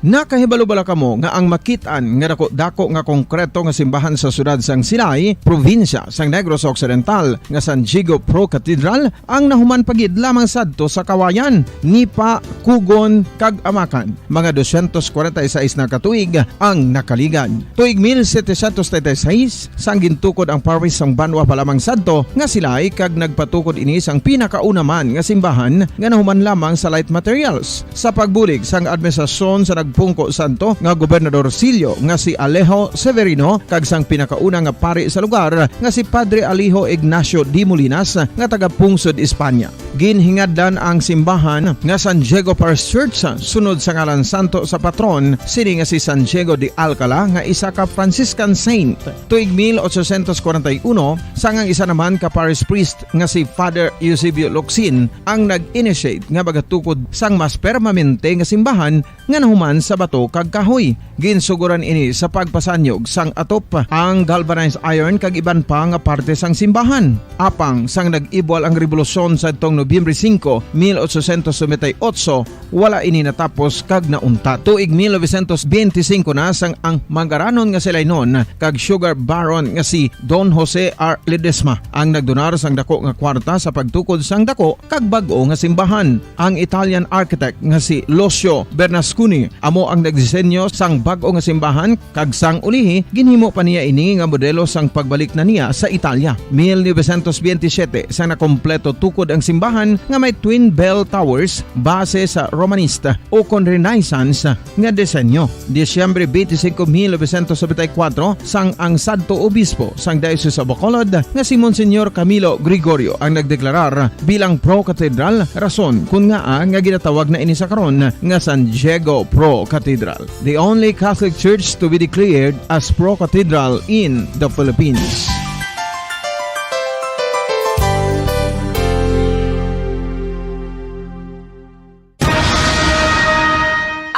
Nakahibalo bala kamo nga ang makit-an nga dako-dako nga konkreto nga simbahan sa siyudad sang Silay, probinsya sang Negros Occidental, nga San Diego Pro Cathedral, ang nahuman pa gid lamang sadto sa Kawayan, Nipakugon, kag Amakan. Mga dosyentos kwarenta y seis na ka tuig ang nakaligad. Tuig mil setecientos treinta y seis, sang gintukod ang parish sang banwa pa lamang sadto nga Silay, kag nagpatukod ini sang pinakauna man nga simbahan nga nahuman lamang sa light materials. Sa pagbulig sang administrasyon sa nagpungko sadto nga gobernadorcillo nga si Alejo Severino kag sang pinakauna nga pari sa lugar nga si Padre Alejo Ignacio de Molinas nga taga-pungsod Espanya. Ginhingadlan ang simbahan nga San Diego Parish Church sunod sa ngalan santo sa patron sini nga si San Diego de Alcala, nga isa ka Franciscan saint. Tuig mil ochocientos kwarenta y uno, sang ang isa naman ka parish priest nga si Father Eusebio Locsin ang nag-initiate nga magatukod sang mas permanente nga simbahan nga nahuman sa bato kag kahoy. Ginsugoran ini sa pagpasanyog sang atop, ang galvanized iron kag iban pa nga parte sang simbahan. Apang sang nag-ibwal ang rebolusyon sadtong Nobyembre singko, mil ochocientos noventa y ocho, wala ini natapos kag nauntat. Tuig mil novecientos benti singko na, sang ang mangaranon nga Silaynon kag sugar baron nga si Don Jose R. Ledesma ang nagdonar sang dako nga kwarta sa pagtukod sang dako kag bag-o nga simbahan. Ang Italian architect nga si Lucio Bernasconi amo ang nagdisenyo sang bag-o nga simbahan, kag sang ulihi, ginhimo pa niya ini nga modelo sang pagbalik na niya sa Italia. Mil novecientos benti siyete, sang nakompleto tukod ang simbahan nga may twin bell towers base sa Romanesque o kon Renaissance nga disenyo. Disyembre twenty-five, mil novecientos noventa y cuatro, sang ang sadto obispo sang Diocese of Bacolod nga si Monsignor Camilo Gregorio ang nagdeklarar bilang pro-cathedral, rason kon ngaa nga ginatawag na ini sa karon nga San Diego Pro Cathedral, the only Catholic church to be declared as pro-cathedral in the Philippines.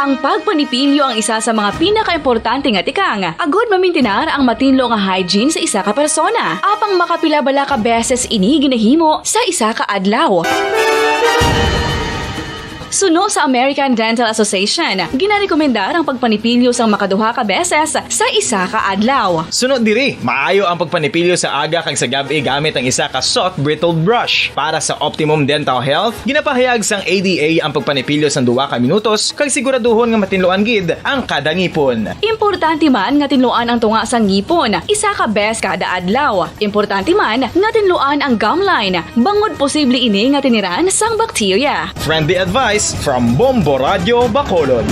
Ang pagpanipilyo ang isa sa mga pinakaimportante nga tikang agud mamintinar ang matinlo nga hygiene sa isa ka persona. Apang makapila bala ka beses ini ginahimo sa isa ka adlaw? Suno sa American Dental Association, ginarekomendar ang pagpanipilyo sang makaduha ka beses sa isa ka adlaw. Suno diri, maayo ang pagpanipilyo sa aga kag sa gab-i gamit ang isa ka soft bristled brush. Para sa optimum dental health, ginapahayag sang A D A ang pagpanipilyo sang duha ka minutos kag siguraduhon nga matinluan gid ang kada ngipon. Importante man nga tinluan ang tunga sang ngipon isa ka beses kada adlaw. Importante man nga tinluan ang gum line, bangod posible ini nga tiniran sang bakterya. Friendly advice from Bombo Radio Bacolod.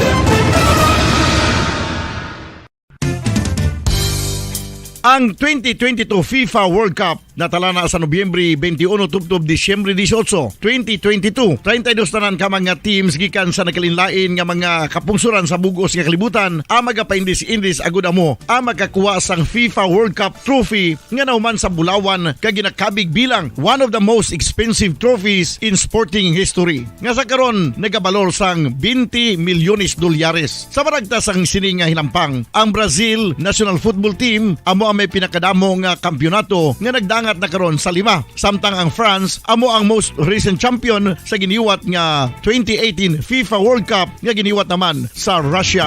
Ang twenty twenty-two FIFA World Cup natala na sa Nobyembre twenty-one tubtob Disyembre dieciocho, twenty twenty-two. Treinta y dos tanan ka mga teams gikan sa nagkalainlain nga mga kapungsoran sa bug-os nga kalibutan ang magapaindis-indis agud amo ang makakuha sang FIFA World Cup trophy nga nahuman sa bulawan kag ginakabig bilang one of the most expensive trophies in sporting history, nga sa karon nagabalor sang twenty milyones dolyares. Sa maragtas sang sini nga hinampang, ang Brazil national football team amo ang may pinakadamo nga kampiyonato nga nagdangat na karon sa lima, samtang ang France amo ang most recent champion sa giniwat nga twenty eighteen FIFA World Cup nga giniwat naman sa Russia.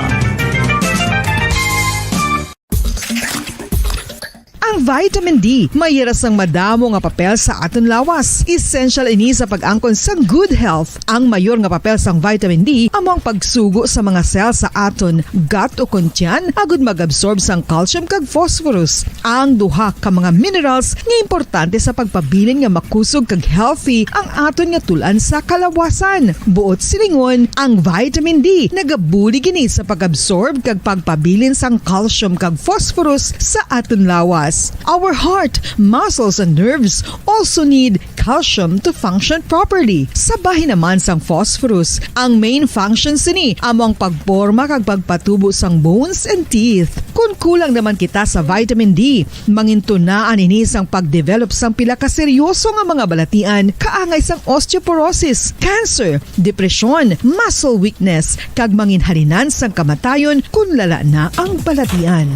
Ang vitamin D may ira sang madamo nga papel sa aton lawas. Essential ini sa pag-angkon sang good health. Ang mayor nga papel sang vitamin D amo ang pagsugo sa mga cell sa aton gut o kon tiyan agud mag-absorb sang calcium kag phosphorus, ang duha ka mga minerals nga importante sa pagpabilin nga makusog kag healthy ang aton nga tul-an sa kalawasan. Buot silingon, ang vitamin D nagabulig ini sa pag-absorb kag pagpabilin sang calcium kag phosphorus sa aton lawas. Our heart, muscles, and nerves also need calcium to function properly. Sa bahin naman sang phosphorus, ang main function sini amo ang pagporma kag pagpatubo sang bones and teeth. Kon kulang naman kita sa vitamin D, mangintunaan ini sang pagdevelop sang pila ka seryoso nga mga balatian, kaangay sang osteoporosis, cancer, depresyon, muscle weakness, kag manginhalinan sang kamatayon kon lala na ang balatian.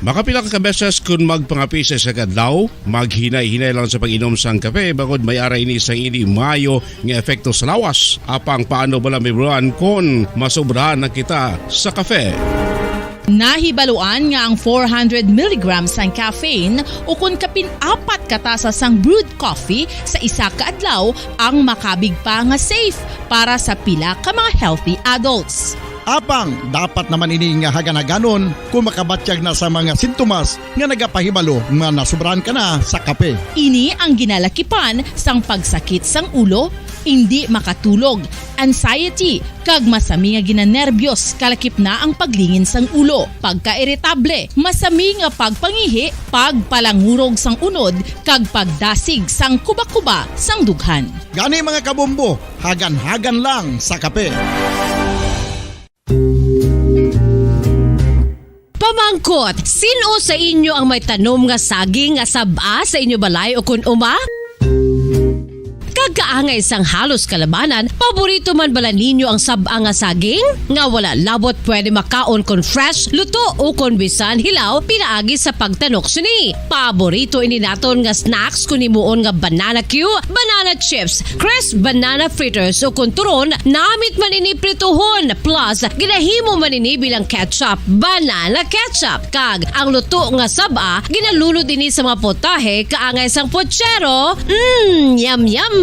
Makapila ka beses kon magpangapi sa isa ka adlaw, maghinay-hinay lang sa pag-inom sang kape, bangod may ara ini sang indi maayo nga epekto sa lawas. Apang paano bala mahibaluan kon masobrahan na kita sa kape? Nahibaluan nga ang four hundred milligrams sang caffeine, ukon kapin apat ka tasa sang brewed coffee sa isa ka adlaw, ang makabig pa nga safe para sa pila ka mga healthy adults. Apang dapat naman ini nga hagan-haganon kung makabatyag na sa mga sintomas nga nagapahibalo nga nasobrahan ka na sa kape. Ini ang ginalakipan sang pagsakit sang ulo, indi makatulog, anxiety, kag masami nga ginanerbiyos, kalakip na ang paglingin sang ulo, pagkairitable, masami nga pagpangihi, pagpalangurog sang unod, kag pagdasig sang kubakuba sang dughan. Gani, mga kabombo, hagan-hagan lang sa kape. Pamangkot, sin-o sa inyo ang may tanom nga saging nga sab-a sa inyo balay ukon uma? Kag kaangay sang halos kalabanan, paborito man bala ninyo ang sab-a nga saging? Nga wala labot pwede makaon kon fresh, luto, ukon bisan hilaw pinaagi sa pagtanok sini. Paborito ini naton nga snacks kon himuon nga banana cue, banana chips, crisp banana fritters, ukon turon, namit man ini prituhon, plus ginahimo man ini bilang ketchup, banana ketchup. Kag ang luto nga sab-a, ginalunod ini sa mga potahe kaangay sang puchero. Mm, yum, yum!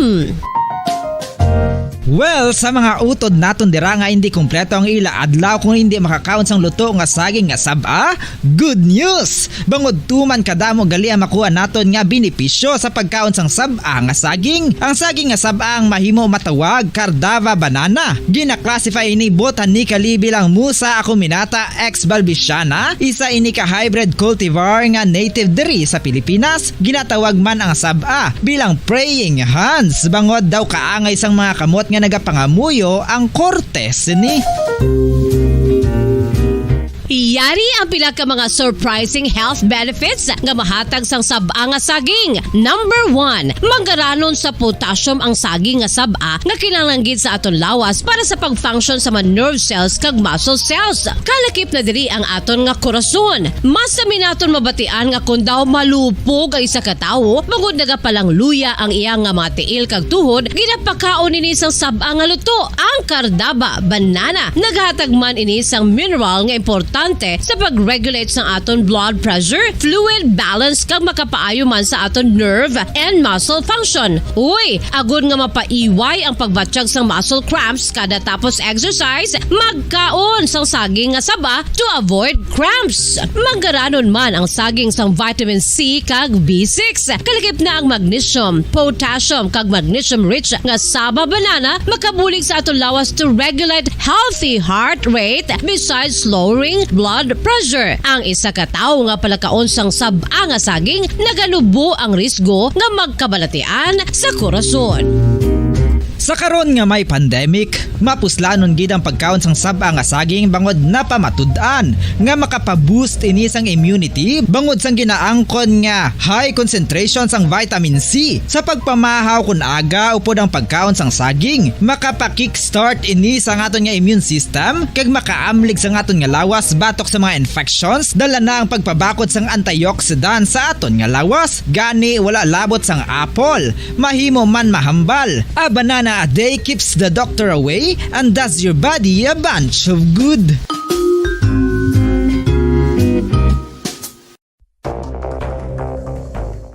Well, sa mga utod naton dira nga indi kompleto ang ila adlaw kon indi makakaon sang luto nga saging nga sab-a, good news! Bangod tuman kadamo gali ang makuha naton nga benepisyo sa pagkaon sang sab-a nga saging. Ang saging nga sab-a ang mahimo matawag Cardava banana. Gina-classify ini botanically bilang Musa acuminata ex balbisiana, isa ini ka hybrid cultivar nga native diri sa Pilipinas. Ginatawag man ang sab-a bilang praying hands, bangod daw kaangay sang mga kamot nga nagapangamuyo ang korte sini. Yari ang pila ka mga surprising health benefits nga mahatag sang sab-a nga saging. Number one, manggaranon sa potassium ang saging nga sab-a nga kinahanglan gid sa aton lawas para sa pag-function sa mga nerve cells kag muscle cells. Kalakip na diri ang aton nga korason. Masami naton mabatian nga kon daw malupog ang isa ka tawo, bangod nagapalangluya ang iya nga mga tiil kag tuhod, ginapakaon ini sang sab-a nga luto, ang Cardaba banana. Naghatag man ini sang mineral nga importante sa pag-regulate sang aton blood pressure, fluid balance, kag makapaayo man sa aton nerve and muscle function. Uy, agod nga mapaiway ang pagbatyag sang muscle cramps kada tapos exercise, magkaon sang saging nga saba to avoid cramps. Manggaranon man ang saging sang vitamin C kag B six. Kalakip na ang magnesium, potassium, kag magnesium-rich nga saba banana makabulig sa aton lawas to regulate healthy heart rate besides lowering blood pressure. Ang isa ka tawo nga palakaon sang sab-a nga saging naganubo ang risgo nga magkabalatian sa korason. Sa karon nga may pandemic, mapuslanon gid ang pagkaon sang sab-a nga saging bangod napamatud-an nga makapa-boost ini sang immunity bangod sang ginaangkon nga high concentration sang vitamin C. Sa pagpamahaw kon aga upod ang pagkaon sang saging, makapa-kickstart ini sang aton nga immune system kag makaamlig sang aton nga lawas batok sa mga infections. Dala na ang pagpabakod sang antioxidant sa aton nga lawas. Gani, wala labot sang apple, mahimo man mahambal. A banana a day keeps the doctor away and does your body a bunch of good.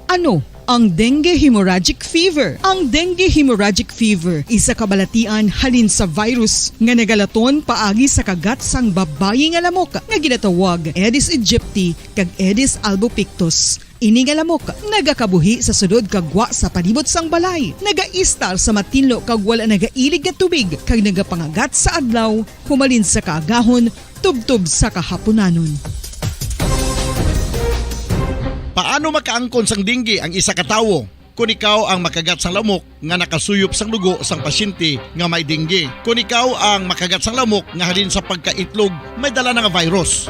Ano ang dengue hemorrhagic fever? Ang dengue hemorrhagic fever, isa ka balatian halin sa virus nga nagalaton paagi sa kagat sang babayi nga lamok nga ginatawag Aedes aegypti kag Aedes albopictus. Ini nga lamok nagakabuhi sa sulod kag gwa sa palibot sang balay, nagaistar sa matinlo kag wala nagailig nga tubig, kag nagapangagat sa adlaw humalin sa kaagahon tubtob sa kahapunanon. Paano makaangkon sang dengue ang isa ka tawo? Kon ikaw ang makagat sang lamok nga nakasuyop sang dugo sang pasyente nga may dengue. Kon ikaw ang makagat sang lamok nga halin sa pagkaitlog may dala na nga virus.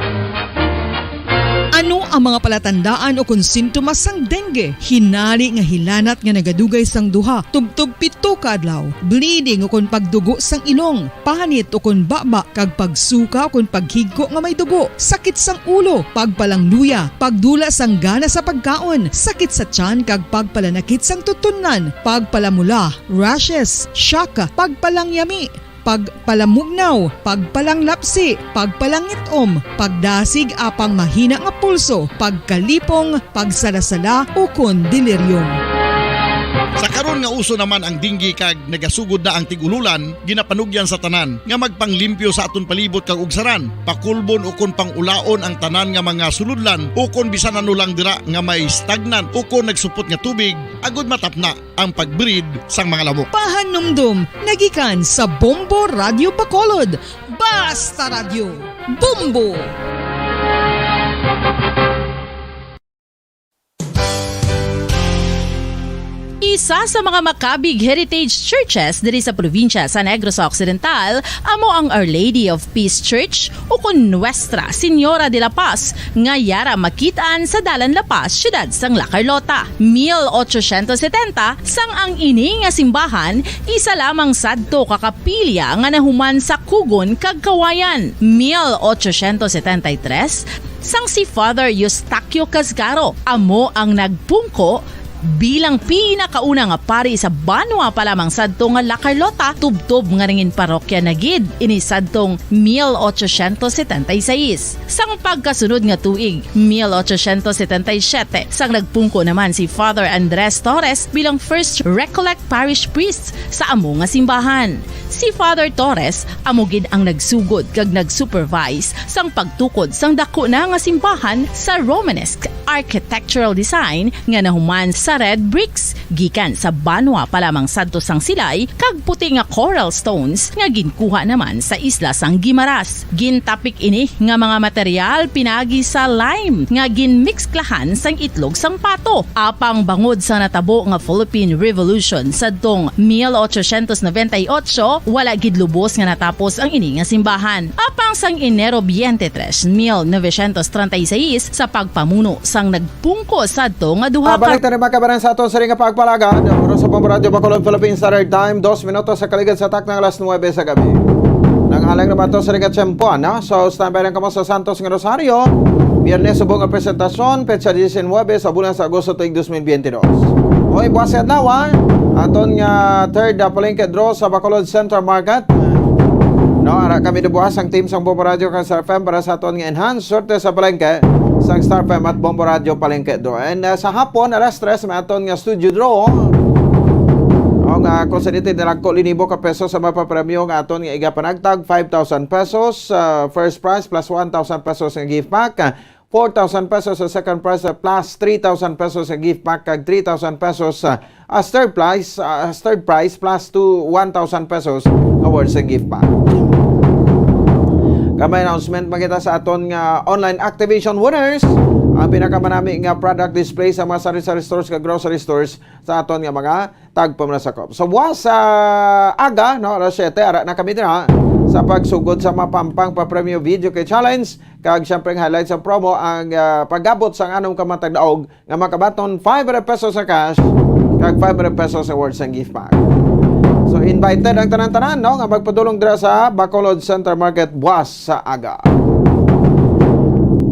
Ano ang mga palatandaan o kon sintomas sang dengue? Hinari nga hilanat nga nagadugay sang duha, tubtob pito ka adlaw, bleeding o kon pagdugo sang ilong, panit o kon baba, kag pagsuka o kon paghigko nga may dugo, sakit sang ulo, pagpalangluya, pagdula sang gana sa pagkaon, sakit sa tiyan kag pagpalanakit sang tutunlan, pagpalamula, rashes, shock, pagpalangyami, pagpalamugnaw, pagpalanglapsi, pagpalangit-om, pagdasig apang mahina nga pulso, pagkalipong, pagsalasala, ukon delirium. Sa karon nga uso naman ang dengue kag nagasugod na ang tig-ululan, ginapanugyan sa tanan nga magpanglimpyo sa aton palibot kag ugsaran, pakulbon ukon pangulaon ang tanan nga mga sulodlan ukon bisan ano lang dira nga may stagnant ukon nagsupot nga tubig, agod matapna ang pag-breed sang mga lamok. Pahanumdom nagikan sa Bombo Radyo Bacolod. Basta Radyo, Bombo! Isa sa mga makabig heritage churches diri sa probinsya sa Negros Occidental amo ang Our Lady of Peace Church, ukon Nuestra Señora de la Paz, nga yara makit-an sa Dalan La Paz, siyudad sang La Carlota. Mil ochocientos setenta, sang ang ini nga simbahan isa lamang sadto ka kapilya nga nahuman sa kugon kag kawayan. Mil ochocientos setenta y tres, sang si Father Eustaquio Casgaro amo ang nagpungko bilang pinakauna nga pari sa banwa pa lamang sadto nga La Carlota, tubtob nga nangin parokya na gid ini sadtong mil ochocientos setenta y seis. Sang pagkasunod nga tuig, mil ochocientos setenta y siete, sang nagpungko naman si Father Andres Torres bilang First Recollect Parish Priest sa amo nga simbahan. Si Father Torres amo gid ang nagsugod kag nag-supervise sang pagtukod sang daku na nga simbahan sa Romanesque architectural design nga nahuman sa red bricks, gikan sa banwa pa lamang sadto sang silay kag puti nga coral stones nga ginkuha naman sa isla sang Guimaras. Gintapik ini nga mga material pinagi sa lime nga ginmiksklahan sang itlog sang pato. Apang bangod sa natabo nga Philippine Revolution sadtong mil ochocientos noventa y ocho, wala gid lubos nga natapos ang ini nga simbahan. Apang sang Enero twenty-three, mil novecientos treinta y seis, sa pagpamuno sang nagpungko sadto nga duha ka Balik na rin, mga kabaran, sa aton sa ring nga pagpalagad. Oras sa Bombo Radyo Bacolod, Philippine Standard Time, dos minutos sa kaligad sa takna nga alas nuwebe sa gabi. Nang alang naman to sa ring nga tiyempo, no? So, standby lang kamo sa Santos nga Rosario. Biyernes, subong nga presentasyon, petsa diecinuebe sa bulan sa Agosto tuig dos mil veintidós. Hoy, buwas sa adlaw, ah. Aton nga third, ah, palengke draw sa Bacolod Central Market. No, ara kami buwas ang team sang Bombo Radyo kag Star F M para sa aton nga enhanced swerte sa palengke sang Star F M at Bombo Radyo Palengke Draw. And, ah, sa hapon, alas tres, may aton nga studio draw. O nga, kung sa dito, dalagko linibo ka pesos sa mapapremyo nga aton nga igapanagtag, five thousand pesos, ah, first prize plus one thousand pesos nga gift pack. Four thousand pesos sa second prize, uh, plus three thousand pesos sa gift pack, kag three thousand pesos, uh, as third prize, uh, as third prize, plus to one thousand pesos awards sa gift pack. Kami announcement, makita sa aton nga online activation winners, ang pinakamanami nga product display sa mga sari-sari stores kag grocery stores sa aton nga mga tagpamanasakop. So, buwas sa aga, no, alas siyete, ara na kami dira sa pagsugod sa Mapampang Papremyo Video Key Challenge. Kag, siyempre, ang highlight sa promo, ang, ah, pag-abot sang anom ka matag daog nga makabaton five hundred pesos sa cash kag five hundred pesos sa worth sang gift pack. So, invited ang tanan-tanan, no, nga magpadulong dira sa Bacolod Center Market buwas sa aga.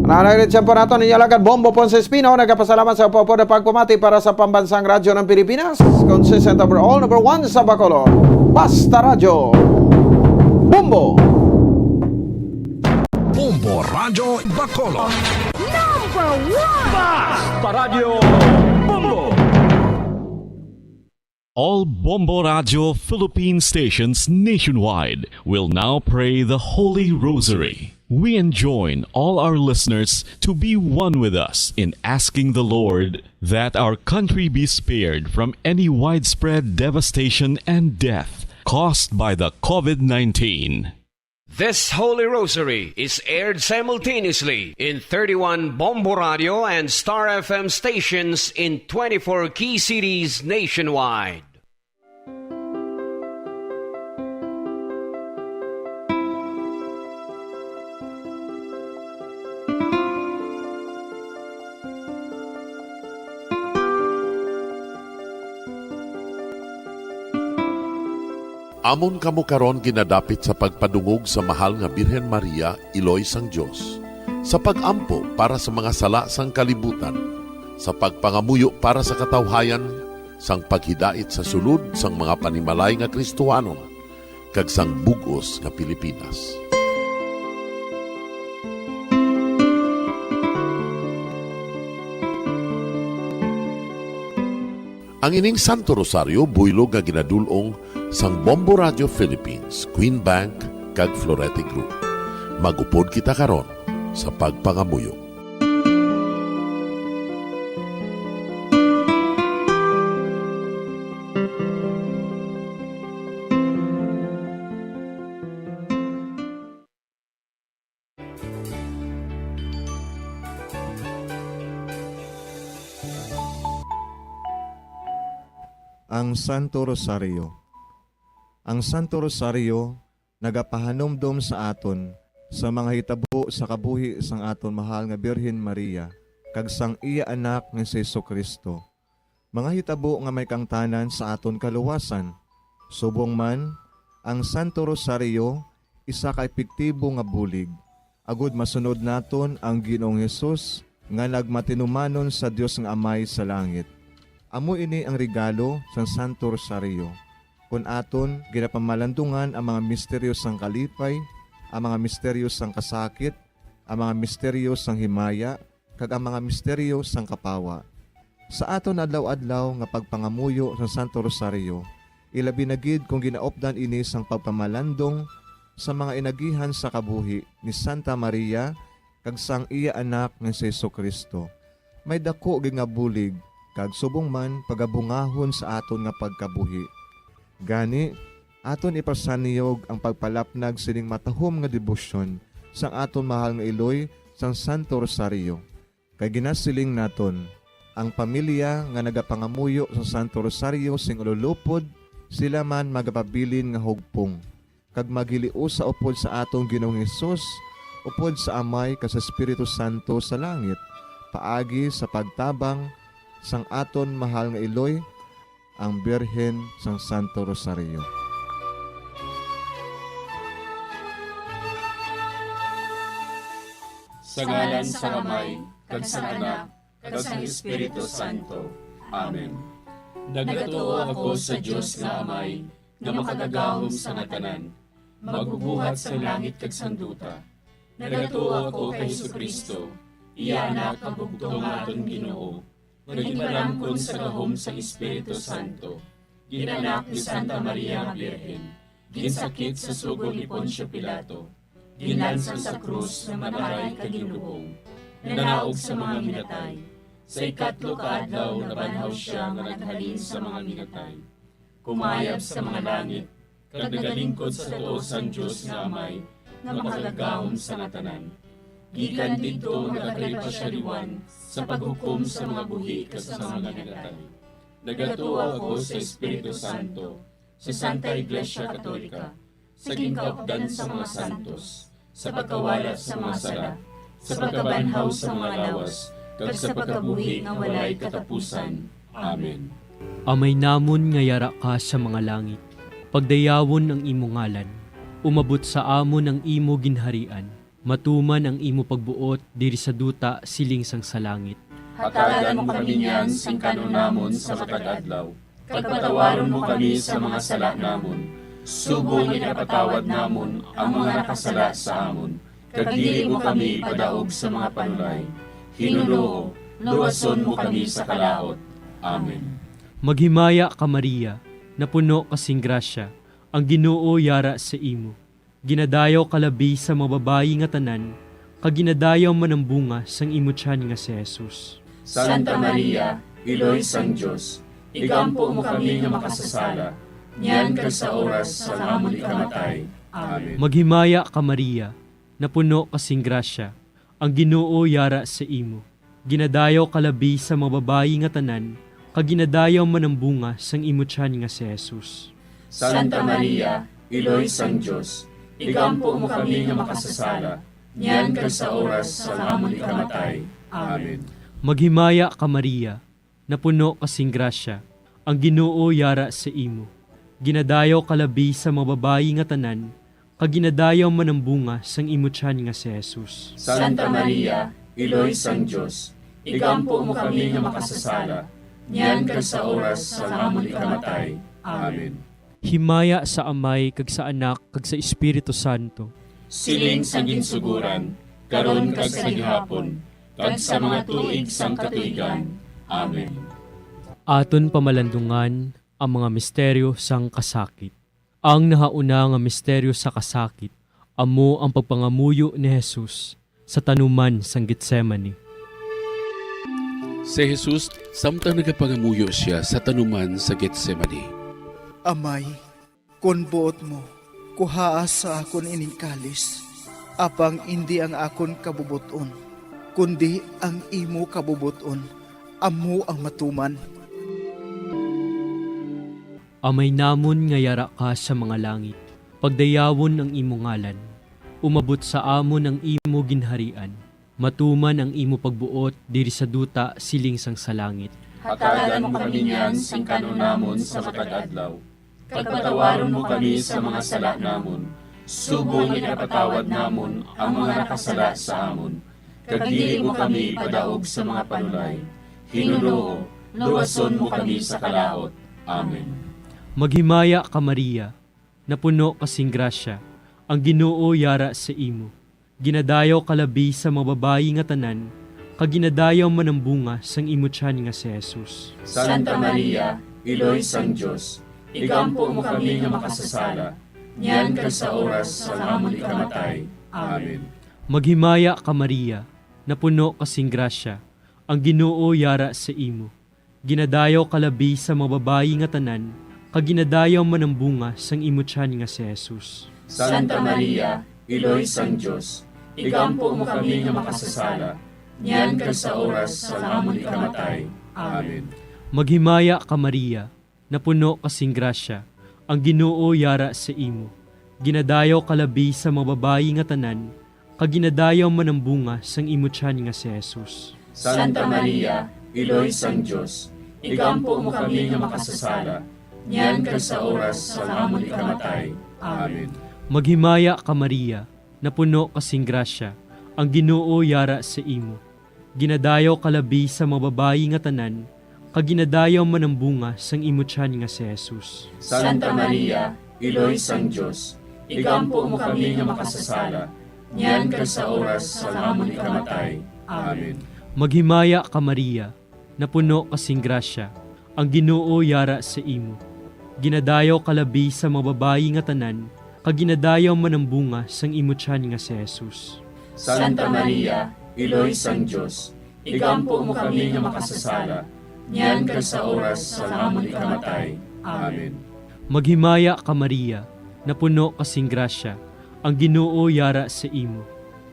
Nanagrit siya po nato ninyo alagad Bombo Ponce Espino, nagapasalamat sa upo-upo na pagpamati para sa Pambansang Radyo ng Pilipinas. Consistent overall, number one sa Bacolod. Basta Radyo. Bombo! Bombo Radyo Bacolod. Number one! Basta Radyo Bombo! All Bombo Radyo Philippine stations nationwide will now pray the Holy Rosary. We enjoin all our listeners to be one with us in asking the Lord that our country be spared from any widespread devastation and death caused by the COVID nineteen. This Holy Rosary is aired simultaneously in thirty-one Bombo Radio and Star F M stations in twenty-four key cities nationwide. Amon kamo karon ginadapit sa pagpadungog sa Mahal nga Birhen Maria, Iloy sang Dios, sa pag-ampo para sa mga sala sang kalibutan, sa pagpangamuyo para sa katawhayan, sang paghidait sa sulod sang mga panimalay nga Kristohanon, kag sang bug-os nga Pilipinas. Ang ining Santo Rosario buylog nga ginadul-ong sang Bombo Radio Philippines, Queen Bank, kag Florete Group. Mag-upod kita karon sa pagpangamuyo. Ang Santo Rosario. Ang Santo Rosario nagapahanumdom sa aton sa mga hitabo sa kabuhi sang aton mahal nga Birhen Maria kag sang iya Anak nga si Jesu-Cristo, mga hitabo nga may kaangtanan sa aton kaluwasan. Subong man, ang Santo Rosario isa ka epektibo nga bulig agud masunod naton ang Ginoong Hesus nga nagmatinumanon sa Dios nga Amay sa langit. Amo ini ang regalo sang Santo Rosario, kon aton ginapamalandungan ang mga misteryo sang kalipay, ang mga misteryo sang kasakit, ang mga misteryo sang himaya, kag ang mga misteryo sang kapawa. Sa aton adlaw-adlaw nga pagpangamuyo sang Santo Rosario, ilabi na gid kon ginaupdan ini sang pagpamalandong sa mga inagihan sa kabuhi ni Santa Maria kag sang iya Anak nga si Jesu-Cristo, may daku gid nga bulig kag subong man pagabungahon sa aton nga pagkabuhi. Gani, aton ipasanyog ang pagpalapnag sining matahom nga debosyon sang aton mahal nga iloy sang Santo Rosario. Kay ginasiling naton, ang pamilya nga nagapangamuyo sang Santo Rosario sing ululupod, sila man magapabilin nga hugpong, kag maghiliusa upod sa aton Ginoong Hesus, upod sa Amay kag sa Espiritu Santo sa langit, paagi sa pagtabang sang aton mahal nga iloy, ang Birhen sang Santo Rosario. Sa ngalan sang Amay, kag sang Anak, kag sang Espiritu Santo. Amen. Nagatuo ako sa Dios nga Amay, nga makagagahom sa nga tanan, magbubuhat sang langit kag sang duta. Nagatuo ako kay Jesu-Cristo, iya Anak nga bugtong nga aton Ginoo, nga ginpalamkon sa gahom sang Espiritu Santo, ginanak ni Santa Maria nga Birhen, ginsakit sa sugo ni Poncio Pilato, ginlansang sa krus nga mataray kag ginlubong, nanaog sa mga minatay. Sa ikatlo ka adlaw nabanhaw sia nga naghalin sa mga minatay. Kumayab sa mga langit, kag nagalingkod sa tuo sang Dios nga Amay, nga makagagahom sa nga tanan. Gikan didto nagakalipa sia liwat sa paghukom sa mga buhi kag sa mga minatay. Nagatuo ako sa Espiritu Santo, sa Santa Iglesia Katolika, sa ginkaupdan sa mga santos, sa pagkawala sa mga sala, sa pagkabanhaw sa mga lawas, kag sa pagkabuhi nga walay katapusan. Amen. Amay namon nga yara ka sa mga langit, pagdayawon ang imo ngalan. Umabot sa amon ang imo ginharian. Matuman ang imo pagbuot diri sa duta siling sang sa langit. Hatagan mo kami niyan sing kan-on namon sa matag adlaw, kag patawaron mo kami sa mga sala namon, subong nga ginapatawad namon ang mga nakasala sa amon, kag dili mo kami ipadaog sa mga panulay. Ginoo, luwason mo kami sa kalaut. Amen. Maghimaya ka, Maria, napuno ka sing grasya, ang Ginoo yara sa imo. Ginadayaw ka labi sa mga babayi nga tanan, kag ginadayaw man ang bunga sang imo tiyan nga si Jesus. Santa Maria, Iloy sang Dios, igampo mo kami nga makasasala, niyan kag sa oras sang amon ikamatay. Amen. Maghimaya ka, Maria, napuno ka sing grasya, ang Ginoo yara sa imo. Ginadayaw ka labi sa mga babayi nga tanan, kag ginadayaw man ang bunga sang imo tiyan nga si Jesus. Santa Maria, Iloy sang Dios, igampo mo kami nga makasasala, niyan kag sa oras sang amon ikamatay. Amen. Maghimaya ka, Maria, napuno ka sing grasya, ang Ginoo yara sa imo. Ginadayaw ka labi sa mga babayi nga tanan, kag ginadayaw man ang bunga sang imo tiyan nga si Jesus. Santa Maria, Iloy sang Dios, igampo mo kami nga makasasala, niyan kag sa oras sang amon ikamatay. Amen. Himaya sa Amay, kag sa Anak, kag sa Espiritu Santo. Siling sa ginsuguran, karon kag sa gihapon, kag sa mga tuig sang katuigan. Amen. Aton pamalandungan ang mga misteryo sang kasakit. Ang nahauna nga misteryo sa kasakit amo ang pagpangamuyo ni Jesus sa tanuman sang Getsemani. Si Jesus, samtang nagapangamuyo sia sa tanuman sa Getsemani, "Amay, kon buot mo, kuhaa sa akon ining kalis, apang indi ang akon kabubot-on, kundi ang imo kabubot-on amo ang matuman." Amay namon nga yara ka sa mga langit, pagdayawon ang imo ngalan. Umabot sa amon ang imo ginharian. Matuman ang imo pagbuot diri sa duta siling sang sa langit. Hatagan mo kami niyan sing kan-on namon sa matag adlaw, kag patawaron mo kami sa mga sala namon, subong nga ginapatawad namon ang mga nakasala sa amon, kag dili mo kami ipadaog sa mga panulay. Ginoo, luwason mo kami sa kalaut. Amen. Maghimaya ka, Maria, napuno ka sing grasya, ang Ginoo yara sa imo. Ginadayaw ka labi sa mga babayi nga tanan, kag ginadayaw man ang bunga sang imo tiyan nga si Jesus. Santa Maria, Iloy sang Dios, igampo mo kami nga makasasala, niyan kag sa oras sang amon ikamatay. Amen. Maghimaya ka, Maria, napuno ka sing grasya, ang Ginoo yara sa imo. Ginadayaw ka labi sa mga babayi nga tanan, kag ginadayaw man ang bunga sang imo tiyan nga si Jesus. Santa Maria, Iloy sang Dios, igampo mo kami nga makasasala, niyan kag sa oras sang amon ikamatay. Amen. Maghimaya ka, Maria, napuno ka sing grasya, ang Ginoo yara sa imo. Ginadayaw ka labi sa mga babayi nga tanan, kag ginadayaw man ang bunga sang imo tiyan nga si Jesus. Santa Maria, Iloy sang Dios, igampo mo kami nga makasasala, niyan kag sa oras sang amon ikamatay. Amen. Maghimaya ka, Maria, napuno ka sing grasya, ang Ginoo yara sa imo. Ginadayaw ka labi sa mga babayi nga tanan, kag ginadayaw man ang bunga sang imo tiyan nga si Jesus. Santa Maria, Iloy sang Dios, igampo mo kami nga makasasala, niyan kag sa oras sang amon ikamatay. Amen. Maghimaya ka, Maria, napuno ka sing grasya, ang Ginoo yara sa imo. Ginadayaw ka labi sa mga babayi nga tanan, kag ginadayaw man ang bunga sang imo tiyan nga si Jesus. Santa Maria, Iloy sang Dios, igampo mo kami nga makasasala, niyan kag sa oras sang amon ikamatay. Amen. Maghimaya ka, Maria, napuno ka sing grasya, ang Ginoo yara sa imo.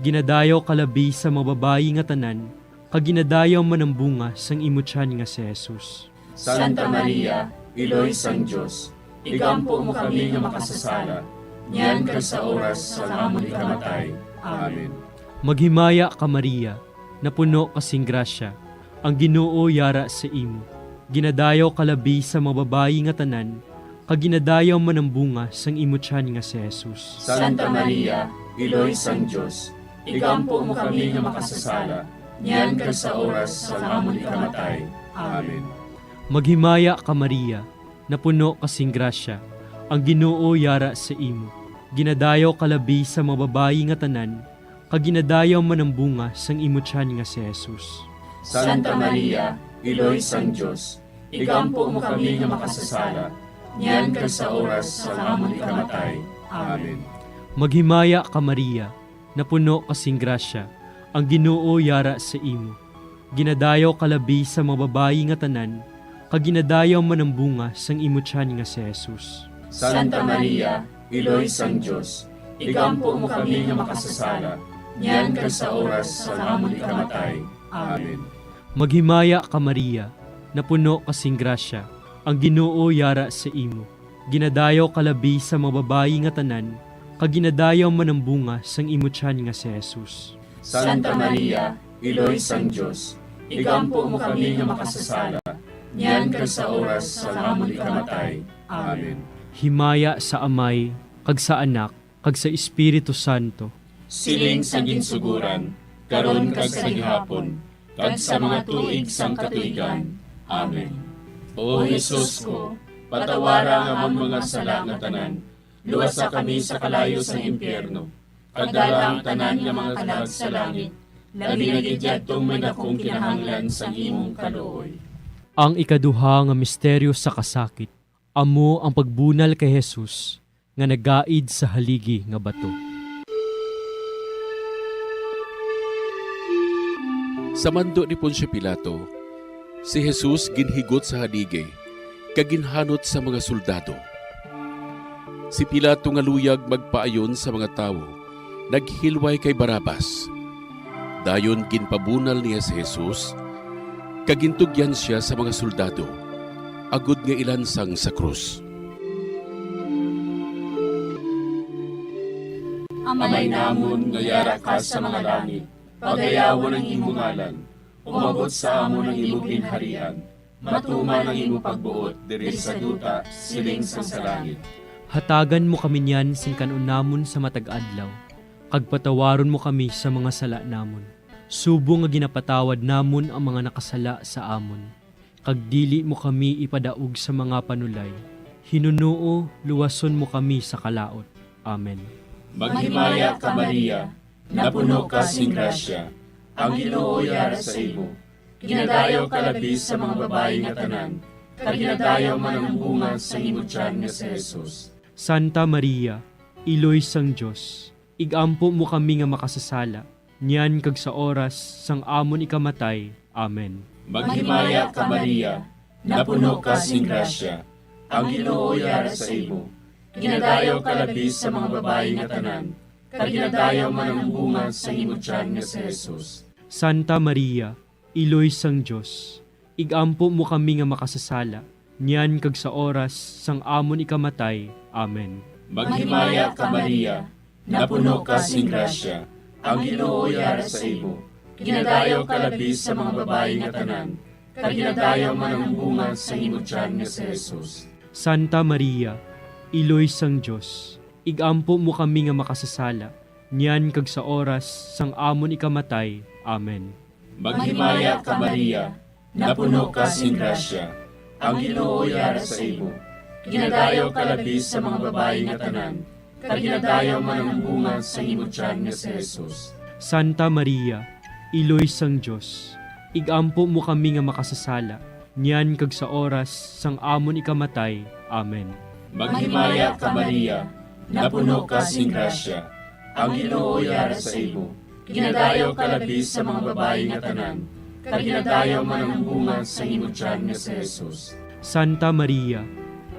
Ginadayaw ka labi sa mga babayi nga tanan, kag ginadayaw man ang bunga sang imo tiyan nga si Jesus. Santa Maria, Iloy sang Dios, igampo mo kami nga makasasala, niyan kag sa oras sang amon ikamatay. Amen. Maghimaya ka, Maria, napuno ka sing grasya, ang Ginoo yara sa imo. Ginadayaw ka labi sa mga babayi nga tanan, kag ginadayaw man ang bunga sang imo tiyan nga si Jesus. Santa Maria, Iloy sang Dios, igampo mo kami nga makasasala, niyan kag sa oras sang amon ikamatay. Amen. Maghimaya ka, Maria, napuno ka sing grasya, ang Ginoo yara sa imo. Ginadayaw ka labi sa mga babayi nga tanan, kag ginadayaw man ang bunga sang imo tiyan nga si Jesus. Santa Maria, Iloy sang Dios, igampo mo kami nga makasasala, niyan kag sa oras sang amon ikamatay. Amen. Maghimaya ka, Maria, napuno ka sing grasya, ang Ginoo yara sa imo. Ginadayaw ka labi sa mga babayi nga tanan, kag ginadayaw man ang bunga sang imo tiyan nga si Jesus. Santa Maria, Iloy sang Dios, igampo mo kami nga makasasala, niyan kag sa oras sang amon ikamatay. Amen. Maghimaya ka, Maria, napuno ka sing grasya, ang Ginoo yara sa imo. Ginadayaw ka labi sa mga babayi nga tanan, kag ginadayaw man ang bunga sang imo tiyan nga si Jesus. Santa Maria, Iloy sang Dios, igampo mo kami nga makasasala, niyan kag sa oras sang amon ikamatay. Amen. Himaya sa Amay, kag sa Anak, kag sa Espiritu Santo. Siling sa ginsuguran, karon kag sa gihapon, kag sa mga tuig sang katuigan. Amen. O Jesus ko, patawara ang amon mga sala nga tanan, luwasa kami sa kalayo sang impyerno, kag dala ang tanan nga mga kalag sa langit, labi na gid yadtong may dakong kinahanglan sang imong kaluoy. Ang ikaduha nga misteryo sa kasakit, amo ang pagbunal kay Jesus nga nagaid sa haligi nga bato. Sa mando ni Poncio Pilato, si Jesus ginhigot sa haligi kag ginhanot sa mga soldado. Si Pilato nga luyag magpaayon sa mga tawo, naghilway kay Barrabas. Dayon ginpabunal niya si Jesus, kag gintugyan sia sa mga soldado, agod nga ilansang sa krus. Amay namon nga yara ka sa mga langit, pagayawon ang imo ngalan, umabot sa amon ang imo ginharian, matuman ang imo pagbuot diri sa duta, siling sang sa langit. Hatagan mo kami niyan sing kan-on namon sa matag adlaw, kag patawaron mo kami sa mga sala namon, subong nga ginapatawad namon ang mga nakasala sa amon, kag dili mo kami ipadaog sa mga panulay. Hinunoo, luwason mo kami sa kalaut. Amen. Maghimaya ka, Maria, napuno ka sing grasya, ang Ginoo yara sa imo. Ginadayaw ka labi sa mga babayi nga tanan, kag ginadayaw man ang bunga sang imo tiyan nga si Jesus. Santa Maria, Iloy sang Dios, igampo mo kami nga makasasala, niyan kag sa oras sang amon ikamatay. Amen. Maghimaya ka, Maria, napuno ka sing grasya, ang Ginoo yara sa imo. Ginadayaw ka labi sa mga babayi nga tanan, kag ginadayaw man ang bunga sang imo tiyan nga si Jesus. Santa Maria, Iloy sang Dios, igampo mo kami nga makasasala, niyan kag sa oras sang amon ikamatay. Amen. Maghimaya ka, Maria, napuno ka sing grasya, ang Ginoo yara sa imo. Ginadayaw ka labi sa mga babayi nga tanan, kag ginadayaw man ang bunga sang imo tiyan nga si Jesus. Santa Maria, Iloy sang Dios, igampo mo kami nga makasasala, niyan kag sa oras sang amon ikamatay. Amen. Maghimaya ka, Maria, napuno ka sing grasya, ang Ginoo yara sa imo. Ginadayaw ka labi sa mga babayi nga tanan, kag ginadayaw man ang bunga sang imo tiyan nga si Jesus. Santa Maria, Iloy sang Dios, igampo mo kami nga makasasala, niyan kag sa oras sang amon ikamatay. Amen. Maghimaya ka, Maria, napuno ka sing grasya, ang Ginoo yara sa imo. Ginadayaw ka labi sa mga babayi nga tanan, kag ginadayaw man ang bunga sang imo tiyan nga si Jesus. Santa Maria,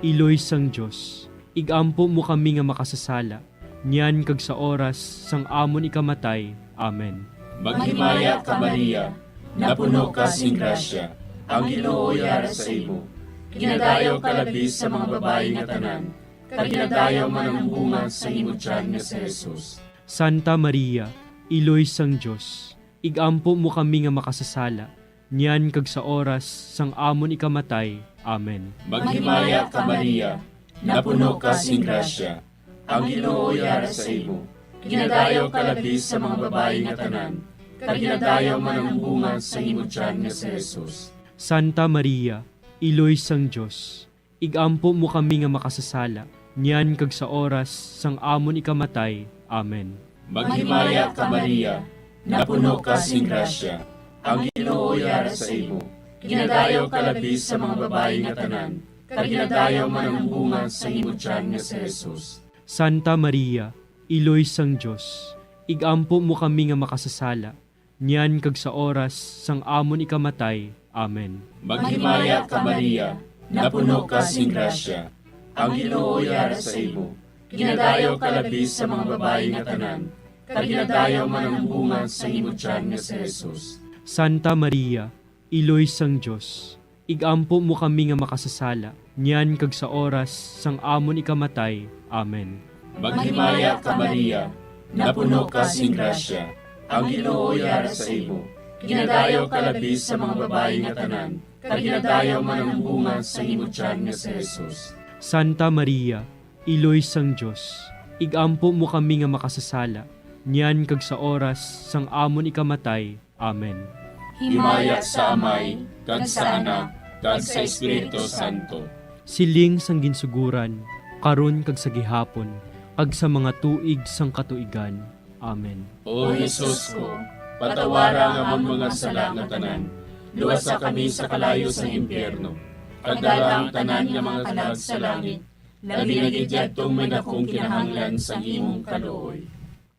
Iloy sang Dios, igampo mo kami nga makasasala, niyan kag sa oras sang amon ikamatay. Amen. Maghimaya ka, Maria, napuno ka sing grasya, ang Ginoo yara sa imo. Ginadayaw ka labi sa mga babayi nga tanan, kag ginadayaw man ang bunga sang imo tiyan nga si Jesus. Santa Maria, Iloy sang Dios, igampo mo kami nga makasasala, niyan kag sa oras sang amon ikamatay. Amen. Maghimaya ka, Maria, napuno ka sing grasya, ang Ginoo yara sa imo. Ginadayaw ka labi sa mga babayi nga tanan, kag ginadayaw man ang bunga sang imo tiyan nga si Jesus. Santa Maria, Iloy sang Dios, igampo mo kami nga makasasala, niyan kag sa oras sang amon ikamatay. Amen. Maghimaya ka, Maria, napuno ka sing grasya, ang Ginoo yara sa imo. Ginadayaw ka labi sa mga babayi nga tanan, kag ginadayaw man ang bunga sang imo tiyan nga si Jesus. Santa Maria, Iloy sang Dios, igampo mo kami nga makasasala, niyan kag sa oras sang amon ikamatay. Amen. Maghimaya ka, Maria, napuno ka sing grasya, ang Ginoo yara sa imo. Ginadayaw ka labi sa mga babayi nga tanan, kag ginadayaw man ang bunga sang imo tiyan nga si Jesus. Santa Maria, Iloy sang Dios, igampo mo kami nga makasasala, niyan kag sa oras sang amon ikamatay. Amen. Maghimaya ka, Maria, napuno ka sing grasya, ang Ginoo yara sa imo. Ginadayaw ka labi sa mga babayi nga tanan, kag ginadayaw man ang bunga sang imo tiyan nga si Jesus. Santa Maria, Iloy sang Dios, igampo mo kami nga makasasala, niyan kag sa oras sang amon ikamatay. Amen. Himaya sa Amay, kag sa Anak, kag sa Espiritu Santo. Siling sang ginsuguran, karon kag sa gihapon, kag sa mga tuig sang katuigan. Amen. O Jesus ko, patawara ang amon mga sala nga tanan, luwasa kami sa kalayo sang impyerno, kag dala ang tanan nga mga kalag sa langit, labi na gid yadtong may dakong kinahanglan sang imong kaluoy.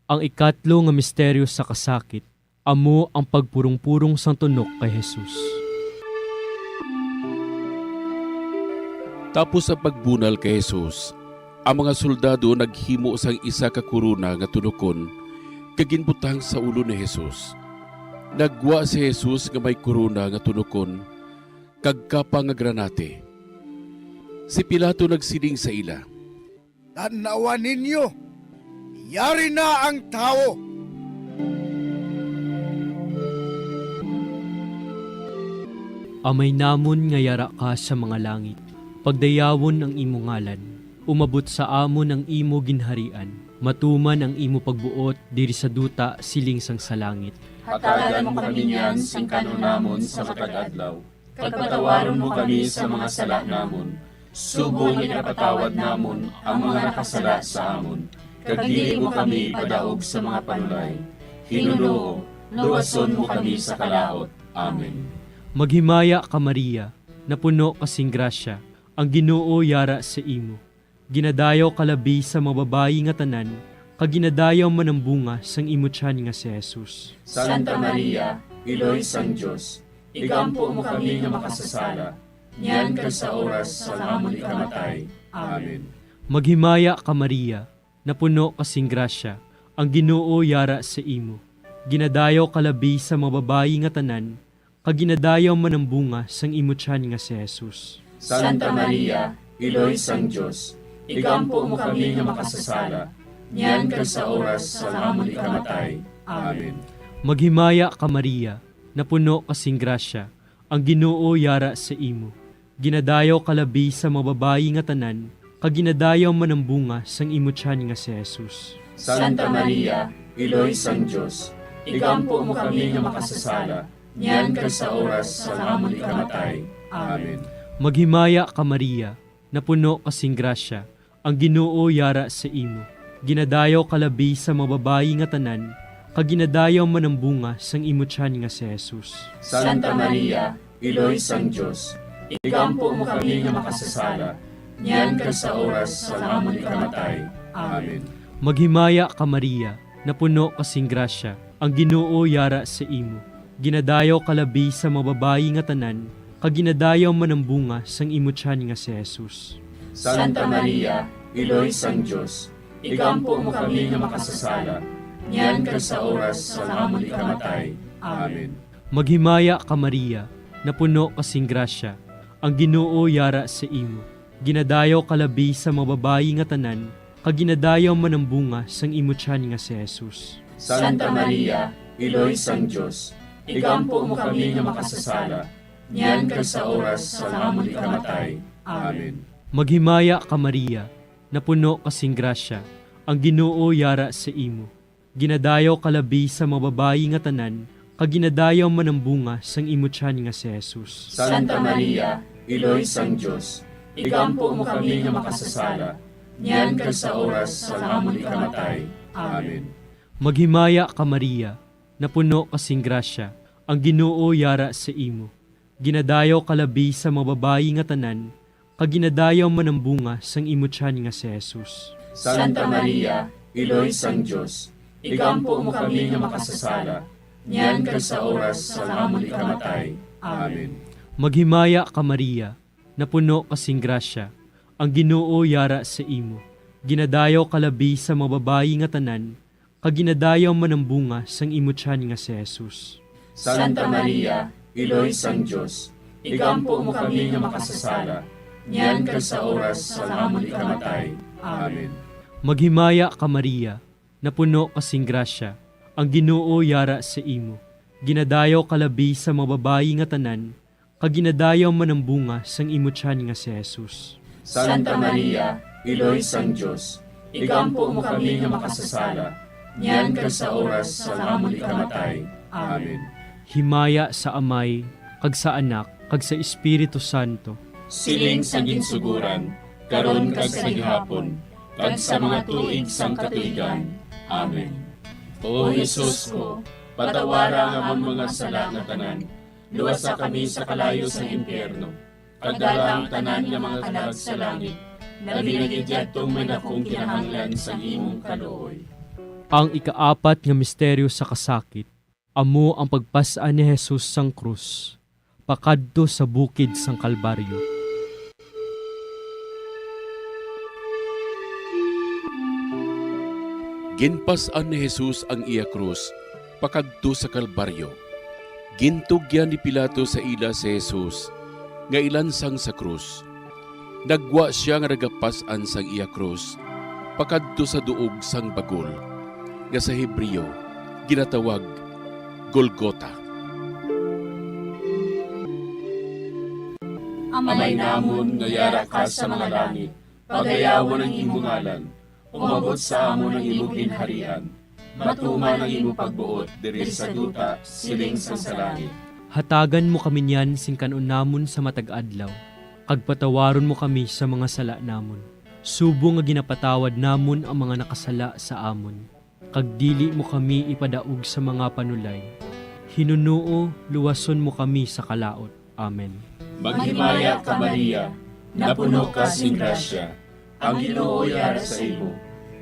Ang ikatlo nga misteryo sa kasakit, amo ang pagpurong-purong sang tunok kay Jesus. Tapos ang pagbunal kay Jesus, ang mga soldado naghimo sang isa ka korona nga tunokon kag ginbutang sa ulo ni Jesus. Naggwa si Jesus nga may korona nga tunokon kag kapa nga granate. Si Pilato nagsiling sa ila, "Tan-awa ninyo, yari na ang tawo." Amay namon nga yara ka sa mga langit, pagdayawon ang imo ngalan. Umabot sa amon ang imo ginharian. Matuman ang imo pagbuot diri sa duta siling sang sa langit. Hatagan mo kami niyan sing kan-on namon sa matag adlaw, kag patawaron mo kami sa mga sala namon, subong nga ginapatawad namon ang mga nakasala sa amon, kag dili mo kami ipadaog sa mga panulay. Ginoo, luwason mo kami sa kalaut. Amen. Maghimaya ka, Maria, napuno ka sing grasya, ang Ginoo yara sa imo. Ginadayaw ka labi sa mga babayi nga tanan, kag ginadayaw man ang bunga sang imo tiyan nga si Jesus. Santa Maria, Iloy sang Dios, igampo mo kami nga makasasala, niyan kag sa oras sang amon ikamatay. Amen. Maghimaya ka, Maria, napuno ka sing grasya, ang Ginoo yara sa imo. Ginadayaw ka labi sa mga babayi nga tanan, kag ginadayaw man ang bunga sang imo tiyan nga si Jesus. Santa Maria, Iloy sang Dios, igampo mo kami nga makasasala, niyan kag sa oras sang amon ikamatay. Amen. Maghimaya ka, Maria, napuno ka sing grasya, ang Ginoo yara sa imo. Ginadayaw ka labi sa mga babayi nga tanan, kag ginadayaw man ang bunga sang imo tiyan nga si Jesus. Santa Maria, Iloy sang Dios, igampo mo kami nga makasasala, niyan kag sa oras sang amon ikamatay. Amen. Maghimaya ka, Maria, napuno ka sing grasya, ang Ginoo yara sa imo. Ginadayaw ka labi sa mga babayi nga tanan, kag ginadayaw man ang bunga sang imo tiyan nga si Jesus. Santa Maria, Iloy sang Dios, igampo mo kami nga makasasala, niyan kag sa oras sang amon ikamatay. Amen. Maghimaya ka, Maria, napuno ka sing grasya, ang Ginoo yara sa imo. Ginadayaw ka labi sa mga babayi nga tanan, kag ginadayaw man ang bunga sang imo tiyan nga si Jesus. Santa Maria, Iloy sang Dios, igampo mo kami nga makasasala, niyan kag sa oras sang amon ikamatay. Amen. Maghimaya ka, Maria, napuno ka sing grasya, ang Ginoo yara sa imo. Ginadayaw ka labi sa mga babayi nga tanan, kag ginadayaw man ang bunga sang imo tiyan nga si Jesus. Santa Maria, Iloy sang Dios, igampo mo kami nga makasasala, niyan kag sa oras sang amon ikamatay. Amen. Maghimaya ka, Maria, napuno ka sing grasya, ang Ginoo yara sa imo. Ginadayaw ka labi sa mga babayi nga tanan, kag ginadayaw man ang bunga sang imo tiyan nga si Jesus. Santa Maria, Iloy sang Dios, igampo mo kami nga makasasala, niyan kag sa oras sang amon ikamatay. Amen. Maghimaya ka, Maria, napuno ka sing grasya, ang Ginoo yara sa imo. Ginadayaw ka labi sa mga babayi nga tanan, kag ginadayaw man ang bunga sang imo tiyan nga si Jesus. Santa Maria, Iloy sang Dios, igampo mo kami nga makasasala, niyan kag sa oras sang amon ikamatay. Amen. Maghimaya ka, Maria, napuno ka sing grasya, ang Ginoo yara sa imo. Ginadayaw ka labi sa mga babayi nga tanan, kag ginadayaw man ang bunga sang imo tiyan nga si Jesus. Santa Maria, Iloy sang Dios, igampo mo kami nga makasasala, niyan kag sa oras sang amon ikamatay. Amen. Maghimaya ka, Maria, napuno ka sing grasya, ang Ginoo yara sa imo. Ginadayaw ka labi sa mga babayi nga tanan, kag ginadayaw man ang bunga sang imo tiyan nga si Jesus. Santa Maria, Iloy sang Dios, igampo mo kami nga makasasala, niyan kag sa oras sang amon ikamatay. Amen. Himaya sa Amay, kag sa Anak, kag sa Espiritu Santo. Siling sa ginsuguran, karon kag sa gihapon, kag sa mga tuig sang katuigan. Amen. O Jesus ko, patawara ang amon mga sala nga tanan, luwasa kami sa kalayo sang impyerno, kag dala ang tanan nga mga kalag sa langit, labi na gid yadtong may dakong kinahanglan sang imong kaluoy. Ang ikaapat nga misteryo sa kasakit, amo ang pagpas-an ni Jesus sang krus pakadto sa bukid sang Kalbaryo. Ginpas-an ni Jesus ang iya krus pakadto sa Kalbaryo. Gintugyan ni Pilato sa ila si Jesus nga ilansang sa krus. Naggwa sia nga nagapas-an sang iya krus pakadto sa duog sang bagol, nga sa Hebreo ginatawag Golgota. Amay namon nga yara ka sa mga langit, pagayawon ang imo ngalan. Umabot sa amon ang imo ginharian. Matuman ang imo pagbuot diri sa duta, siling sang sa langit. Hatagan mo kami niyan sing kan-on namon sa matag adlaw, kag patawaron mo kami sa mga sala namon, subong nga ginapatawad namon ang mga nakasala sa amon. Kag dili mo kami ipadaog sa mga panulay. Hinunoo, luwason mo kami sa kalaut. Amen. Maghimaya ka, Maria, napuno ka sing grasya, ang Ginoo yara sa imo.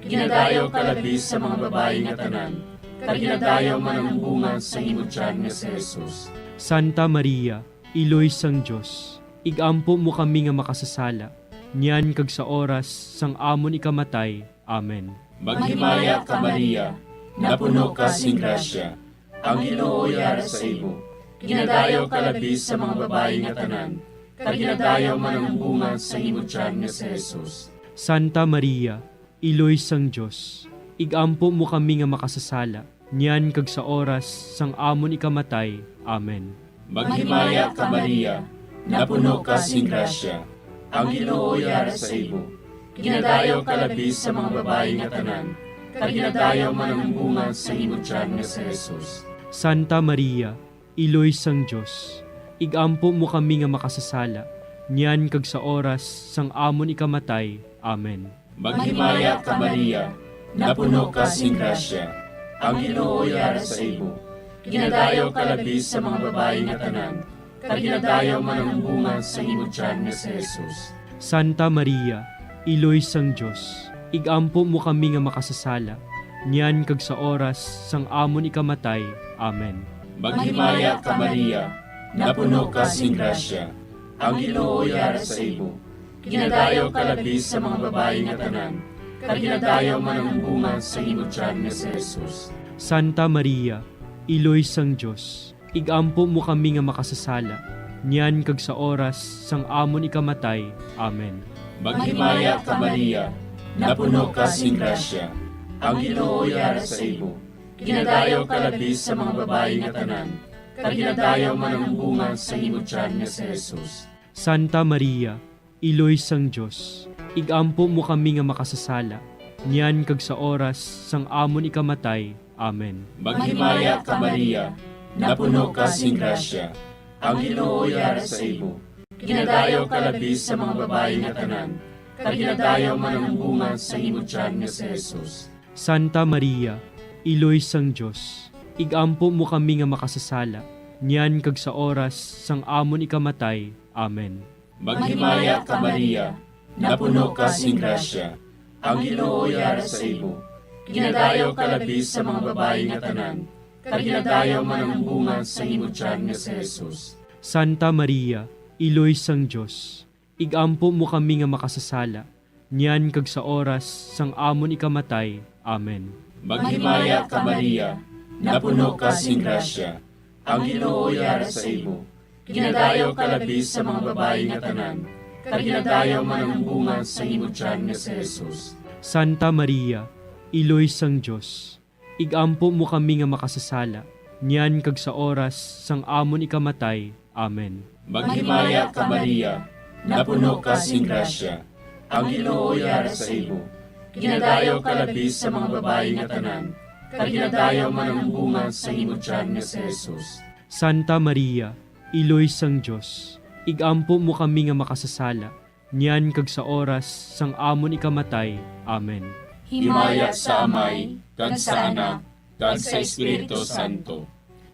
Ginadayaw ka labi sa mga babayi nga tanan, kag ginadayaw man ang bunga sang imo tiyan nga si Jesus. Santa Maria, Iloy sang Dios, ig-ampo mo kami nga makasasala, niyan kag sa oras sang amon ikamatay. Amen. Maghimaya ka, Maria, napuno ka sing grasya, ang Ginoo yara sa imo. Ginadayaw ka labi sa mga babayi nga tanan, kag ginadayaw man ang bunga sang imo tiyan nga si Jesus. Santa Maria, Iloy sang Dios, ig-ampo mo kami nga makasasala, niyan kag sa oras sang amon ikamatay. Amen. Maghimaya ka, Maria, napuno ka sing grasya, ang Ginoo yara sa imo. Ginadayaw ka labi sa mga babayi nga tanan, kag ginadayaw man ang bunga sang imo tiyan nga si Jesus. Santa Maria, Iloy sang Dios, ig-ampo mo kami nga makasasala, niyan kag sa oras sang amon ikamatay. Amen. Maghimaya ka, Maria, napuno ka sing grasya, ang Ginoo yara sa imo. Ginadayaw ka labi sa mga babayi nga tanan, kag ginadayaw man ang bunga sang imo tiyan nga si Jesus. Santa Maria, Iloy sang Dios, ig-ampo mo kami nga makasasala, niyan kag sa oras sang amon ikamatay. Amen. Maghimaya ka, Maria, napuno ka sing grasya, ang Ginoo yara sa imo. Ginadayaw ka labi sa mga babayi nga tanan, kag ginadayaw man ang bunga sang imo tiyan nga si Jesus. Santa Maria, Iloy sang Dios, ig-ampo mo kami nga makasasala, niyan kag sa oras sang amon ikamatay. Amen. Maghimaya ka, Maria, napuno ka sing grasya, ang Ginoo yara sa imo. Ginadayaw ka labi sa mga babayi nga tanan, kag ginadayaw man ang bunga sang imo tiyan nga si Jesus. Santa Maria, Iloy sang Dios, ig-ampo mo kami nga makasasala, niyan kag sa oras sang amon ikamatay. Amen. Maghimaya ka, Maria, napuno ka sing grasya, ang Ginoo yara sa imo. Ginadayaw ka labi sa mga babayi nga tanan, kag ginadayaw man ang bunga sang imo tiyan nga si Jesus. Santa Maria, Iloy sang Dios, ig-ampo mo kami nga makasasala, niyan kag sa oras sang amon ikamatay. Amen. Maghimaya ka, Maria, napuno ka sing grasya, ang Ginoo yara sa imo. Ginadayaw ka labi sa mga babayi nga tanan, kag ginadayaw man ang bunga sang imo tiyan nga si Jesus. Santa Maria, Iloy sang Dios, ig-ampo mo kami nga makasasala, niyan kag sa oras sang amon ikamatay. Amen. Maghimaya ka, Maria, napuno ka sing grasya, ang Ginoo yara sa imo. Ginadayaw ka labi sa mga babayi nga tanan, kag ginadayaw man ang bunga sang imo tiyan nga si Jesus. Santa Maria, Iloy sang Dios, igampo mo kami nga makasasala, niyan kag sa oras sang amon ikamatay. Amen. Maghimaya ka, Maria, napuno ka sing grasya, ang Ginoo yara sa imo. Ginadayaw ka labi sa mga babayi nga tanan, kag ginadayaw man ang bunga sang imo tiyan nga si Jesus. Santa Maria, Iloy sang Dios, igampo mo kami nga makasasala, niyan kag sa oras sang amon ikamatay. Amen. Himaya sa Amay, kag sa Anak, kag sa Espiritu Santo.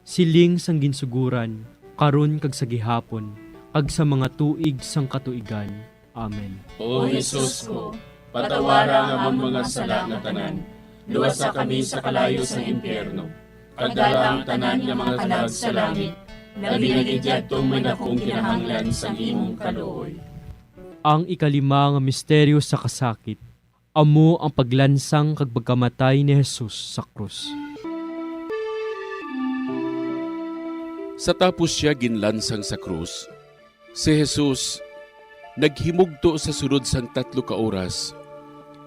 Siling sang ginsuguran, karon kag sa gihapon, kag sa mga tuig sang katuigan. Amen. O Jesus ko, patawara ang amon mga sala nga tanan, luwasa kami sa kalayo sang impyerno, kag dala ang tanan nga mga kalag sa langit, labi na gid yadtong may dakong kinahanglan sang imong kaluoy. Ang ikalima nga misteryo sa kasakit, amo ang paglansang kag pagkamatay ni Jesus sa krus. Sa tapos sia ginlansang sa krus, si Jesus naghimugto sa sulod sang tatlo ka oras,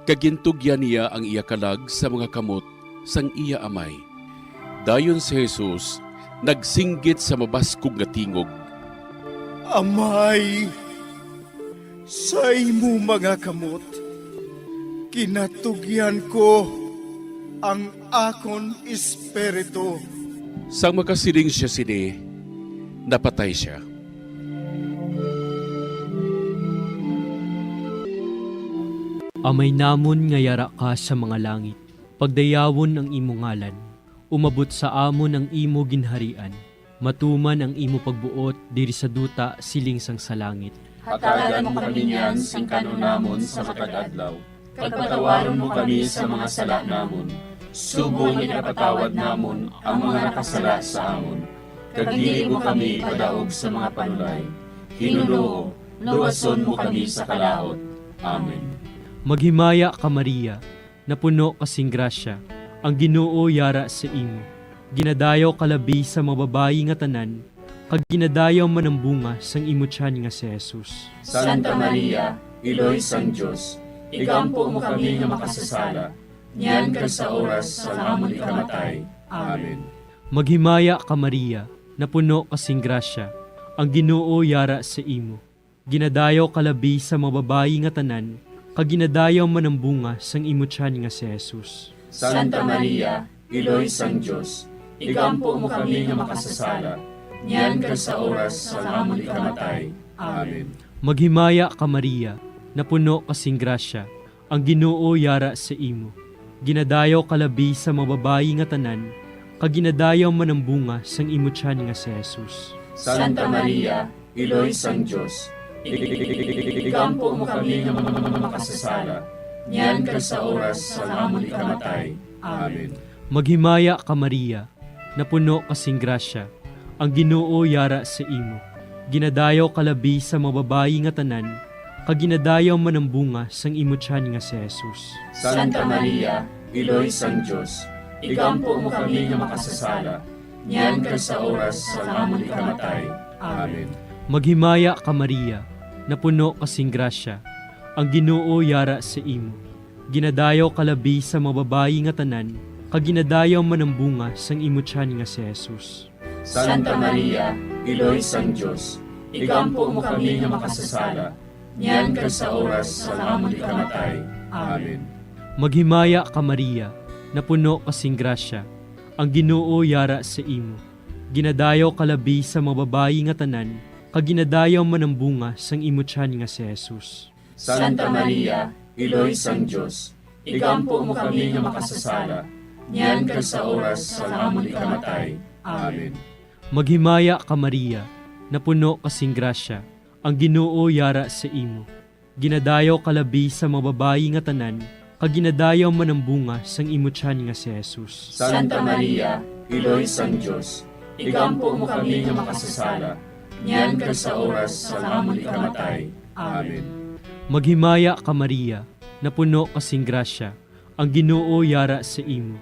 kag gintugyan niya ang iya kalag sa mga kamot sang iya Amay. Dayon si Jesus nagsinggit sa mabaskog nga tingog, "Amay, sa imo mga kamot ginatugyan ko ang akon espiritu." Sang makasiling sia sini, napatay sia. Amay namon nga yara ka sa mga langit, pagdayawon ang imo ngalan. Umabot sa amon ang imo ginharian. Matuman ang imo pagbuot diri sa duta siling sang sa langit. Hatagan mo kami niyan sing kan-on namon sa matag adlaw, kag patawaron mo kami sa mga sala namon, subong nga ginapatawad namon ang mga nakasala sa amon. Kag dili mo kami ipadaog sa mga panulay. Ginoo, luwason mo kami sa kalaut. Amen. Maghimaya ka, Maria, napuno ka sing grasya, ang Ginoo yara sa imo. Ginadayaw ka labi sa mga babayi nga tanan, kag ginadayaw man ang bunga sang imo tiyan nga si Jesus. Santa Maria, Iloy sang Dios, igampo mo kami nga makasasala, niyan kag sa oras sang amon ikamatay. Amen. Maghimaya ka, Maria, napuno ka sing grasya, ang Ginoo yara sa imo. Ginadayaw ka labi sa mga babayi nga tanan, kag ginadayaw man ang bunga sang imo tiyan nga si Jesus. Santa Maria, Iloy sang Dios, igampo mo kami nga makasasala, niyan kag sa oras sang amon ikamatay. Amen. Maghimaya ka, Maria, napuno ka sing grasya, ang Ginoo yara sa imo. Ginadayaw ka labi sa mga babayi nga tanan, kag ginadayaw man ang bunga sang imo tiyan nga si Jesus. Santa Maria, Iloy sang Dios, igampo mo kami nga makasasala, niyan kag sa oras sang amon ikamatay. Amen. Maghimaya ka, Maria, napuno ka sing grasya, ang Ginoo yara sa imo. Ginadayaw ka labi sa mga babayi nga tanan, kag ginadayaw man ang bunga sang imo tiyan nga si Jesus. Santa Maria, Iloy sang Dios, igampo mo kami nga makasasala, niyan kag sa oras sang amon ikamatay. Amen. Maghimaya ka, Maria, napuno ka sing grasya, ang Ginoo yara sa imo. Ginadayaw ka labi sa mga babayi nga tanan, kag ginadayaw man ang bunga sang imo tiyan nga si Jesus. Santa Maria, Iloy sang Dios, igampo mo kami nga makasasala, niyan kag sa oras sang amon ikamatay. Amen. Maghimaya ka, Maria, napuno ka sing grasya, ang Ginoo yara sa imo. Ginadayaw ka labi sa mga babayi nga tanan, kag ginadayaw man ang bunga sang imo tiyan nga si Jesus. Santa Maria, Iloy sang Dios, igampo mo kami nga makasasala, niyan kag sa oras sang amon ikamatay. Amen. Maghimaya ka, Maria, napuno ka sing grasya, ang Ginoo yara sa imo. Ginadayaw ka labi sa mga babayi nga tanan, kag ginadayaw man ang bunga sang imo tiyan nga si Jesus. Santa Maria, Iloy sang Dios, igampo mo kami nga makasasala, niyan kag sa oras sang amon ikamatay. Amen. Maghimaya ka, Maria, napuno ka sing grasya, ang Ginoo yara sa imo.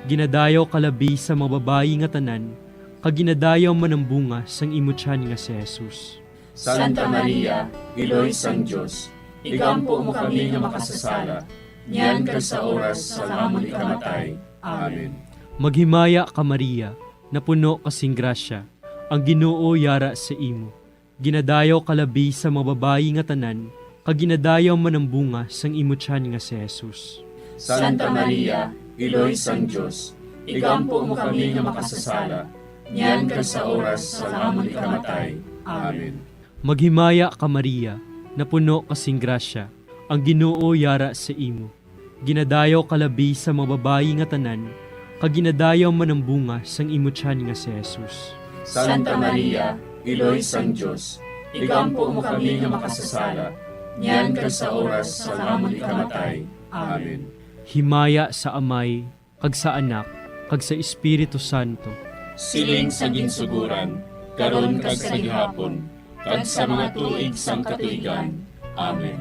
Ginadayaw ka labi sa mga babayi nga tanan, kag ginadayaw man ang bunga sang imo tiyan nga si Jesus. Santa Maria, Iloy sang Dios, igampo mo kami nga makasasala, niyan kag sa oras sang amon ikamatay. Amen. Maghimaya ka, Maria, napuno ka sing grasya, ang Ginoo yara sa imo. Ginadayaw ka labi sa mga babayi nga tanan, kag ginadayaw man ang bunga sang imo tiyan nga si Jesus. Santa Maria, Iloy sang Dios, igampo mo kami nga makasasala, niyan kag sa oras sang amon ikamatay. Amen. Maghimaya ka, Maria, napuno ka sing grasya, ang Ginoo yara sa imo. Ginadayaw ka labi sa mga babayi nga tanan, kag ginadayaw man ang bunga sang imo tiyan nga si Jesus. Santa Maria, Iloy sang Dios, igampo mo kami nga makasasala, niyan kag sa oras sang amon ikamatay. Amen. Himaya sa Amay, kag sa Anak, kag sa Espiritu Santo. Siling sa ginsuguran, karon kag sa gihapon, kag sa mga tuig sang katuigan. Amen.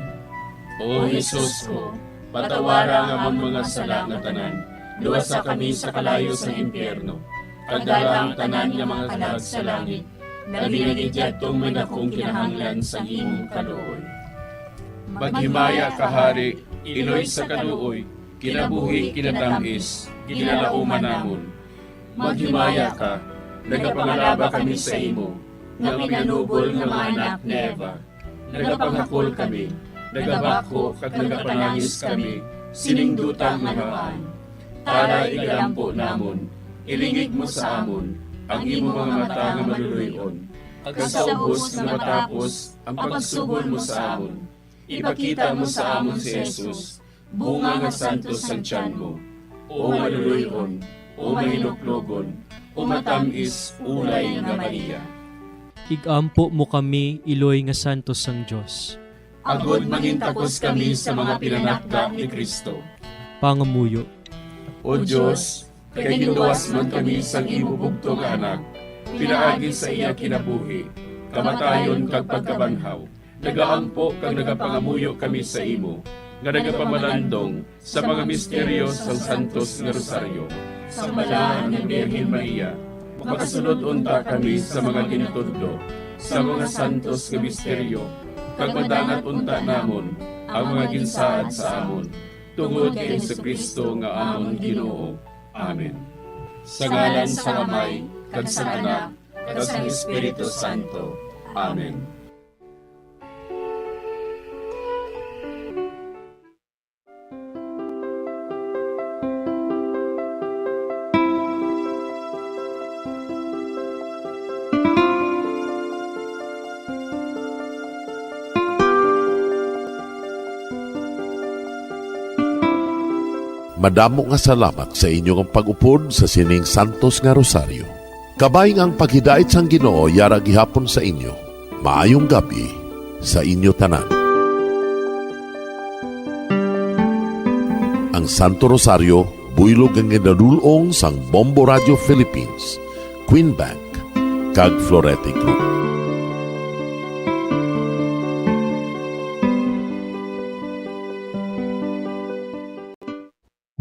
O Jesus ko, patawara ang amon mga sala nga tanan, luwasa kami sa kalayo sang impyerno, kag dala ang tanan nga mga kalag sa langit, labi na gid yadtong may dakong kinahanglan sang imong kaluoy. Maghimaya ka, Hari, Iloy sa kaluoy, kinabuhi, kinatamis, ginalauman namon. Maghimaya ka, nagapangalaba kami sa imo, nga pinanubol nga mga anak ni Eva. Nagapanghakol kami, nagabakho kag nagapanangis kami sining duta nga namaan. Tara, igalampo namon, ilingig mo sa amon ang imo mga mata nga maluloy-on, kag sa ubos nga matapos ang pagsugod mo sa amon, ipakita mo sa amon si Jesus, bunga nga santos sang tiyan mo, o maluloy-on, o mahinuklogon, o matamis, ulay nga Maria. Igampo mo kami, Iloy nga santos sang Dios. Agod mangintakos kami sa mga pinanakda ni Cristo. Pangamuyo. O Dios, kay ginluwas man kami sang imo bugtong nga Anak, pinaagi sa iya kinabuhi, kamatayon, kag pagkabanhaw, nagaampo kag nagapangamuyo kami sa imo, nga nagapamalandong sa mga misteryo sang Santos nga Rosaryo. Sang Balaan nga Birhen Maria, makasulod unta kami sa mga ginatudlo sa mga santos nga misteryo, kag madangat unta namon ang mga ginsaad sa amon, tungod kay Jesu-Cristo nga amon Ginoo. Amen. Sa ngalan sang Amay, kag sang Anak, kag sang Espiritu Santo. Amen. Madamo nga salamat sa inyo nga pag-upod sa sining santos nga rosaryo. Kabay nga ang paghidait sang Ginoo yara gihapon sa inyo. Maayong gab-i sa inyo tanan. Ang Santo Rosario, buylog nga ginadul-ong sang Bombo Radio Philippines, Queen Bank, kag Florete Group.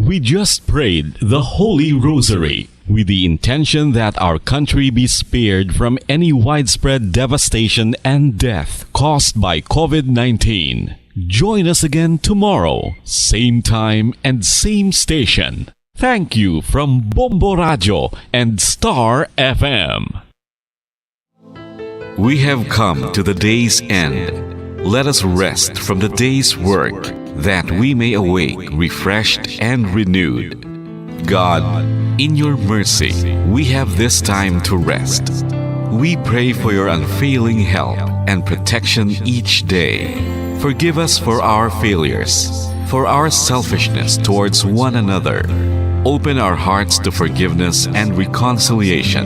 We just prayed the Holy Rosary with the intention that our country be spared from any widespread devastation and death caused by covid nineteen. Join us again tomorrow, same time and same station. Thank you from Bombo Radio and Star F M. We have come to the day's end. Let us rest from the day's work, that we may awake refreshed and renewed. God, in your mercy, we have this time to rest. We pray for your unfailing help and protection each day. Forgive us for our failures, for our selfishness towards one another. Open our hearts to forgiveness and reconciliation.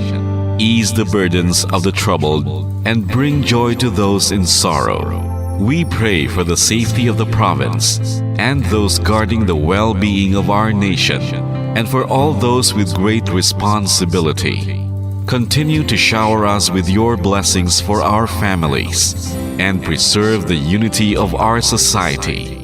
Ease the burdens of the troubled and bring joy to those in sorrow. We pray for the safety of the province and those guarding the well-being of our nation, and for all those with great responsibility. Continue to shower us with your blessings for our families and preserve the unity of our society.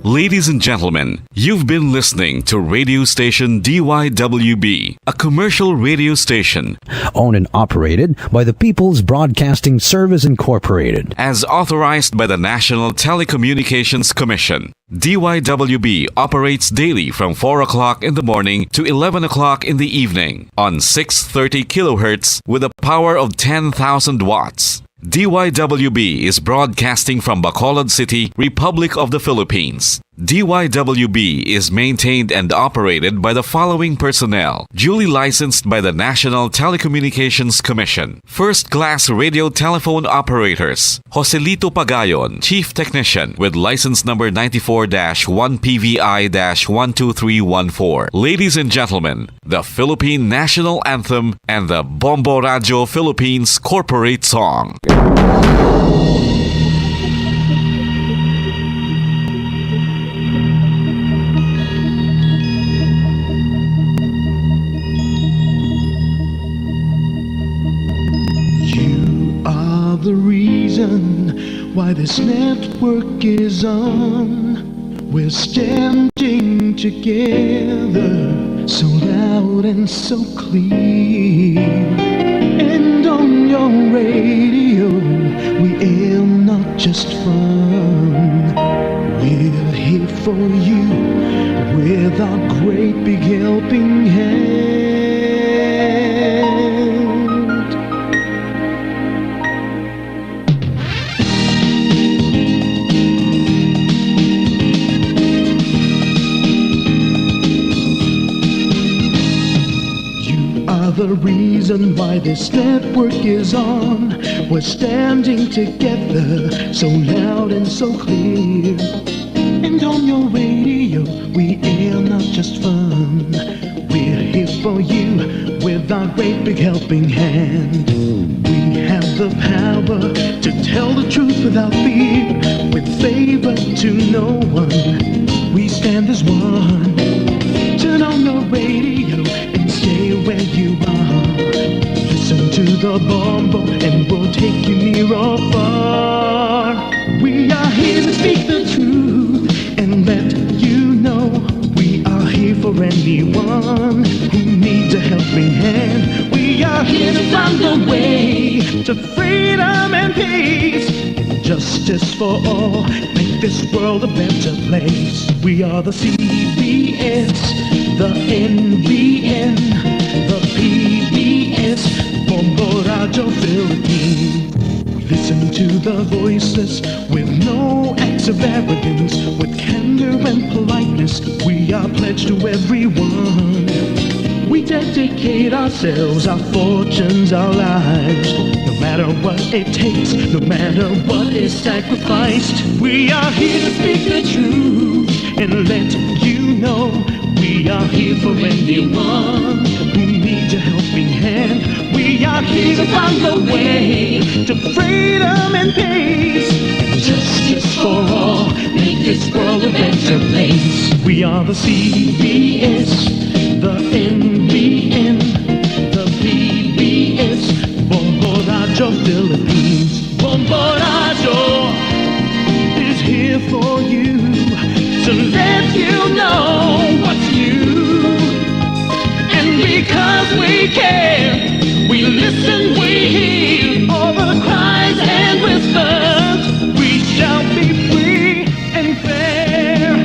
Ladies and gentlemen, you've been listening to radio station D Y W B, a commercial radio station owned and operated by the People's Broadcasting Service Incorporated, as authorized by the National Telecommunications Commission. D Y W B operates daily from four o'clock in the morning to eleven o'clock in the evening on six thirty kilohertz with a power of ten thousand watts. D Y W B is broadcasting from Bacolod City, Republic of the Philippines. D Y W B is maintained and operated by the following personnel, duly licensed by the National Telecommunications Commission. First class radio telephone operators, Joselito Pagayon, Chief Technician, with license number ninety-four dash one P V I dash one two three one four. Ladies and gentlemen, the Philippine National Anthem and the Bombo Radio Philippines Corporate Song. You are the reason why this network is on. We're standing together, so loud and so clear. And on your radio, we air not just fun. We're here for you with our great big helping hand. You are the reason why this network is on. We're standing together, so loud and so clear. And on your radio, we air not just fun. We're here for you with our great big helping hand. We have the power to tell the truth without fear, with favor to no one. We stand as one. Turn on your radio and stay where you are. Listen to the Bombo and we'll take you near or far. We are here to speak the truth and let you know we are here for anyone who needs a helping hand. We are here to find a way to freedom and peace and justice for all. Make this world a better place. We are the C B S, the N B N, the P B S, Bombo Radio Philippines. Listen to the voiceless with no acts of arrogance, with candor and politeness. We are pledged to everyone. We dedicate ourselves, our fortunes, our lives, no matter what it takes, no matter what is sacrificed. We are here to speak the truth and let you know we are here for anyone who needs a helping hand. We are here to find a way to freedom and peace and justice for all. Make this world a better place. We are the C B S, the N B N, the P B S, Bombo Radio Philippines. Bombo Radio is here for you to let you know what's new. And because we care, we listen, we hear all the cries and whispers. We shall be free and fair.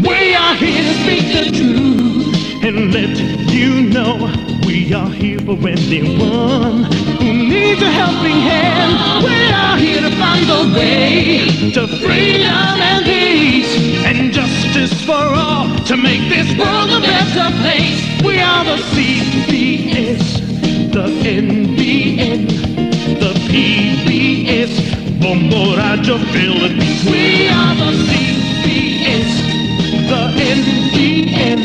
We are here to speak the truth and let you know we are here for anyone who needs a helping hand. We are here to find the way to freedom and peace and justice for all, to make this world a better place. We are the C B S, the N B N, the P B S, Bombo Radio Philippines. We are the C B S, the N B N,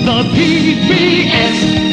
the P B S.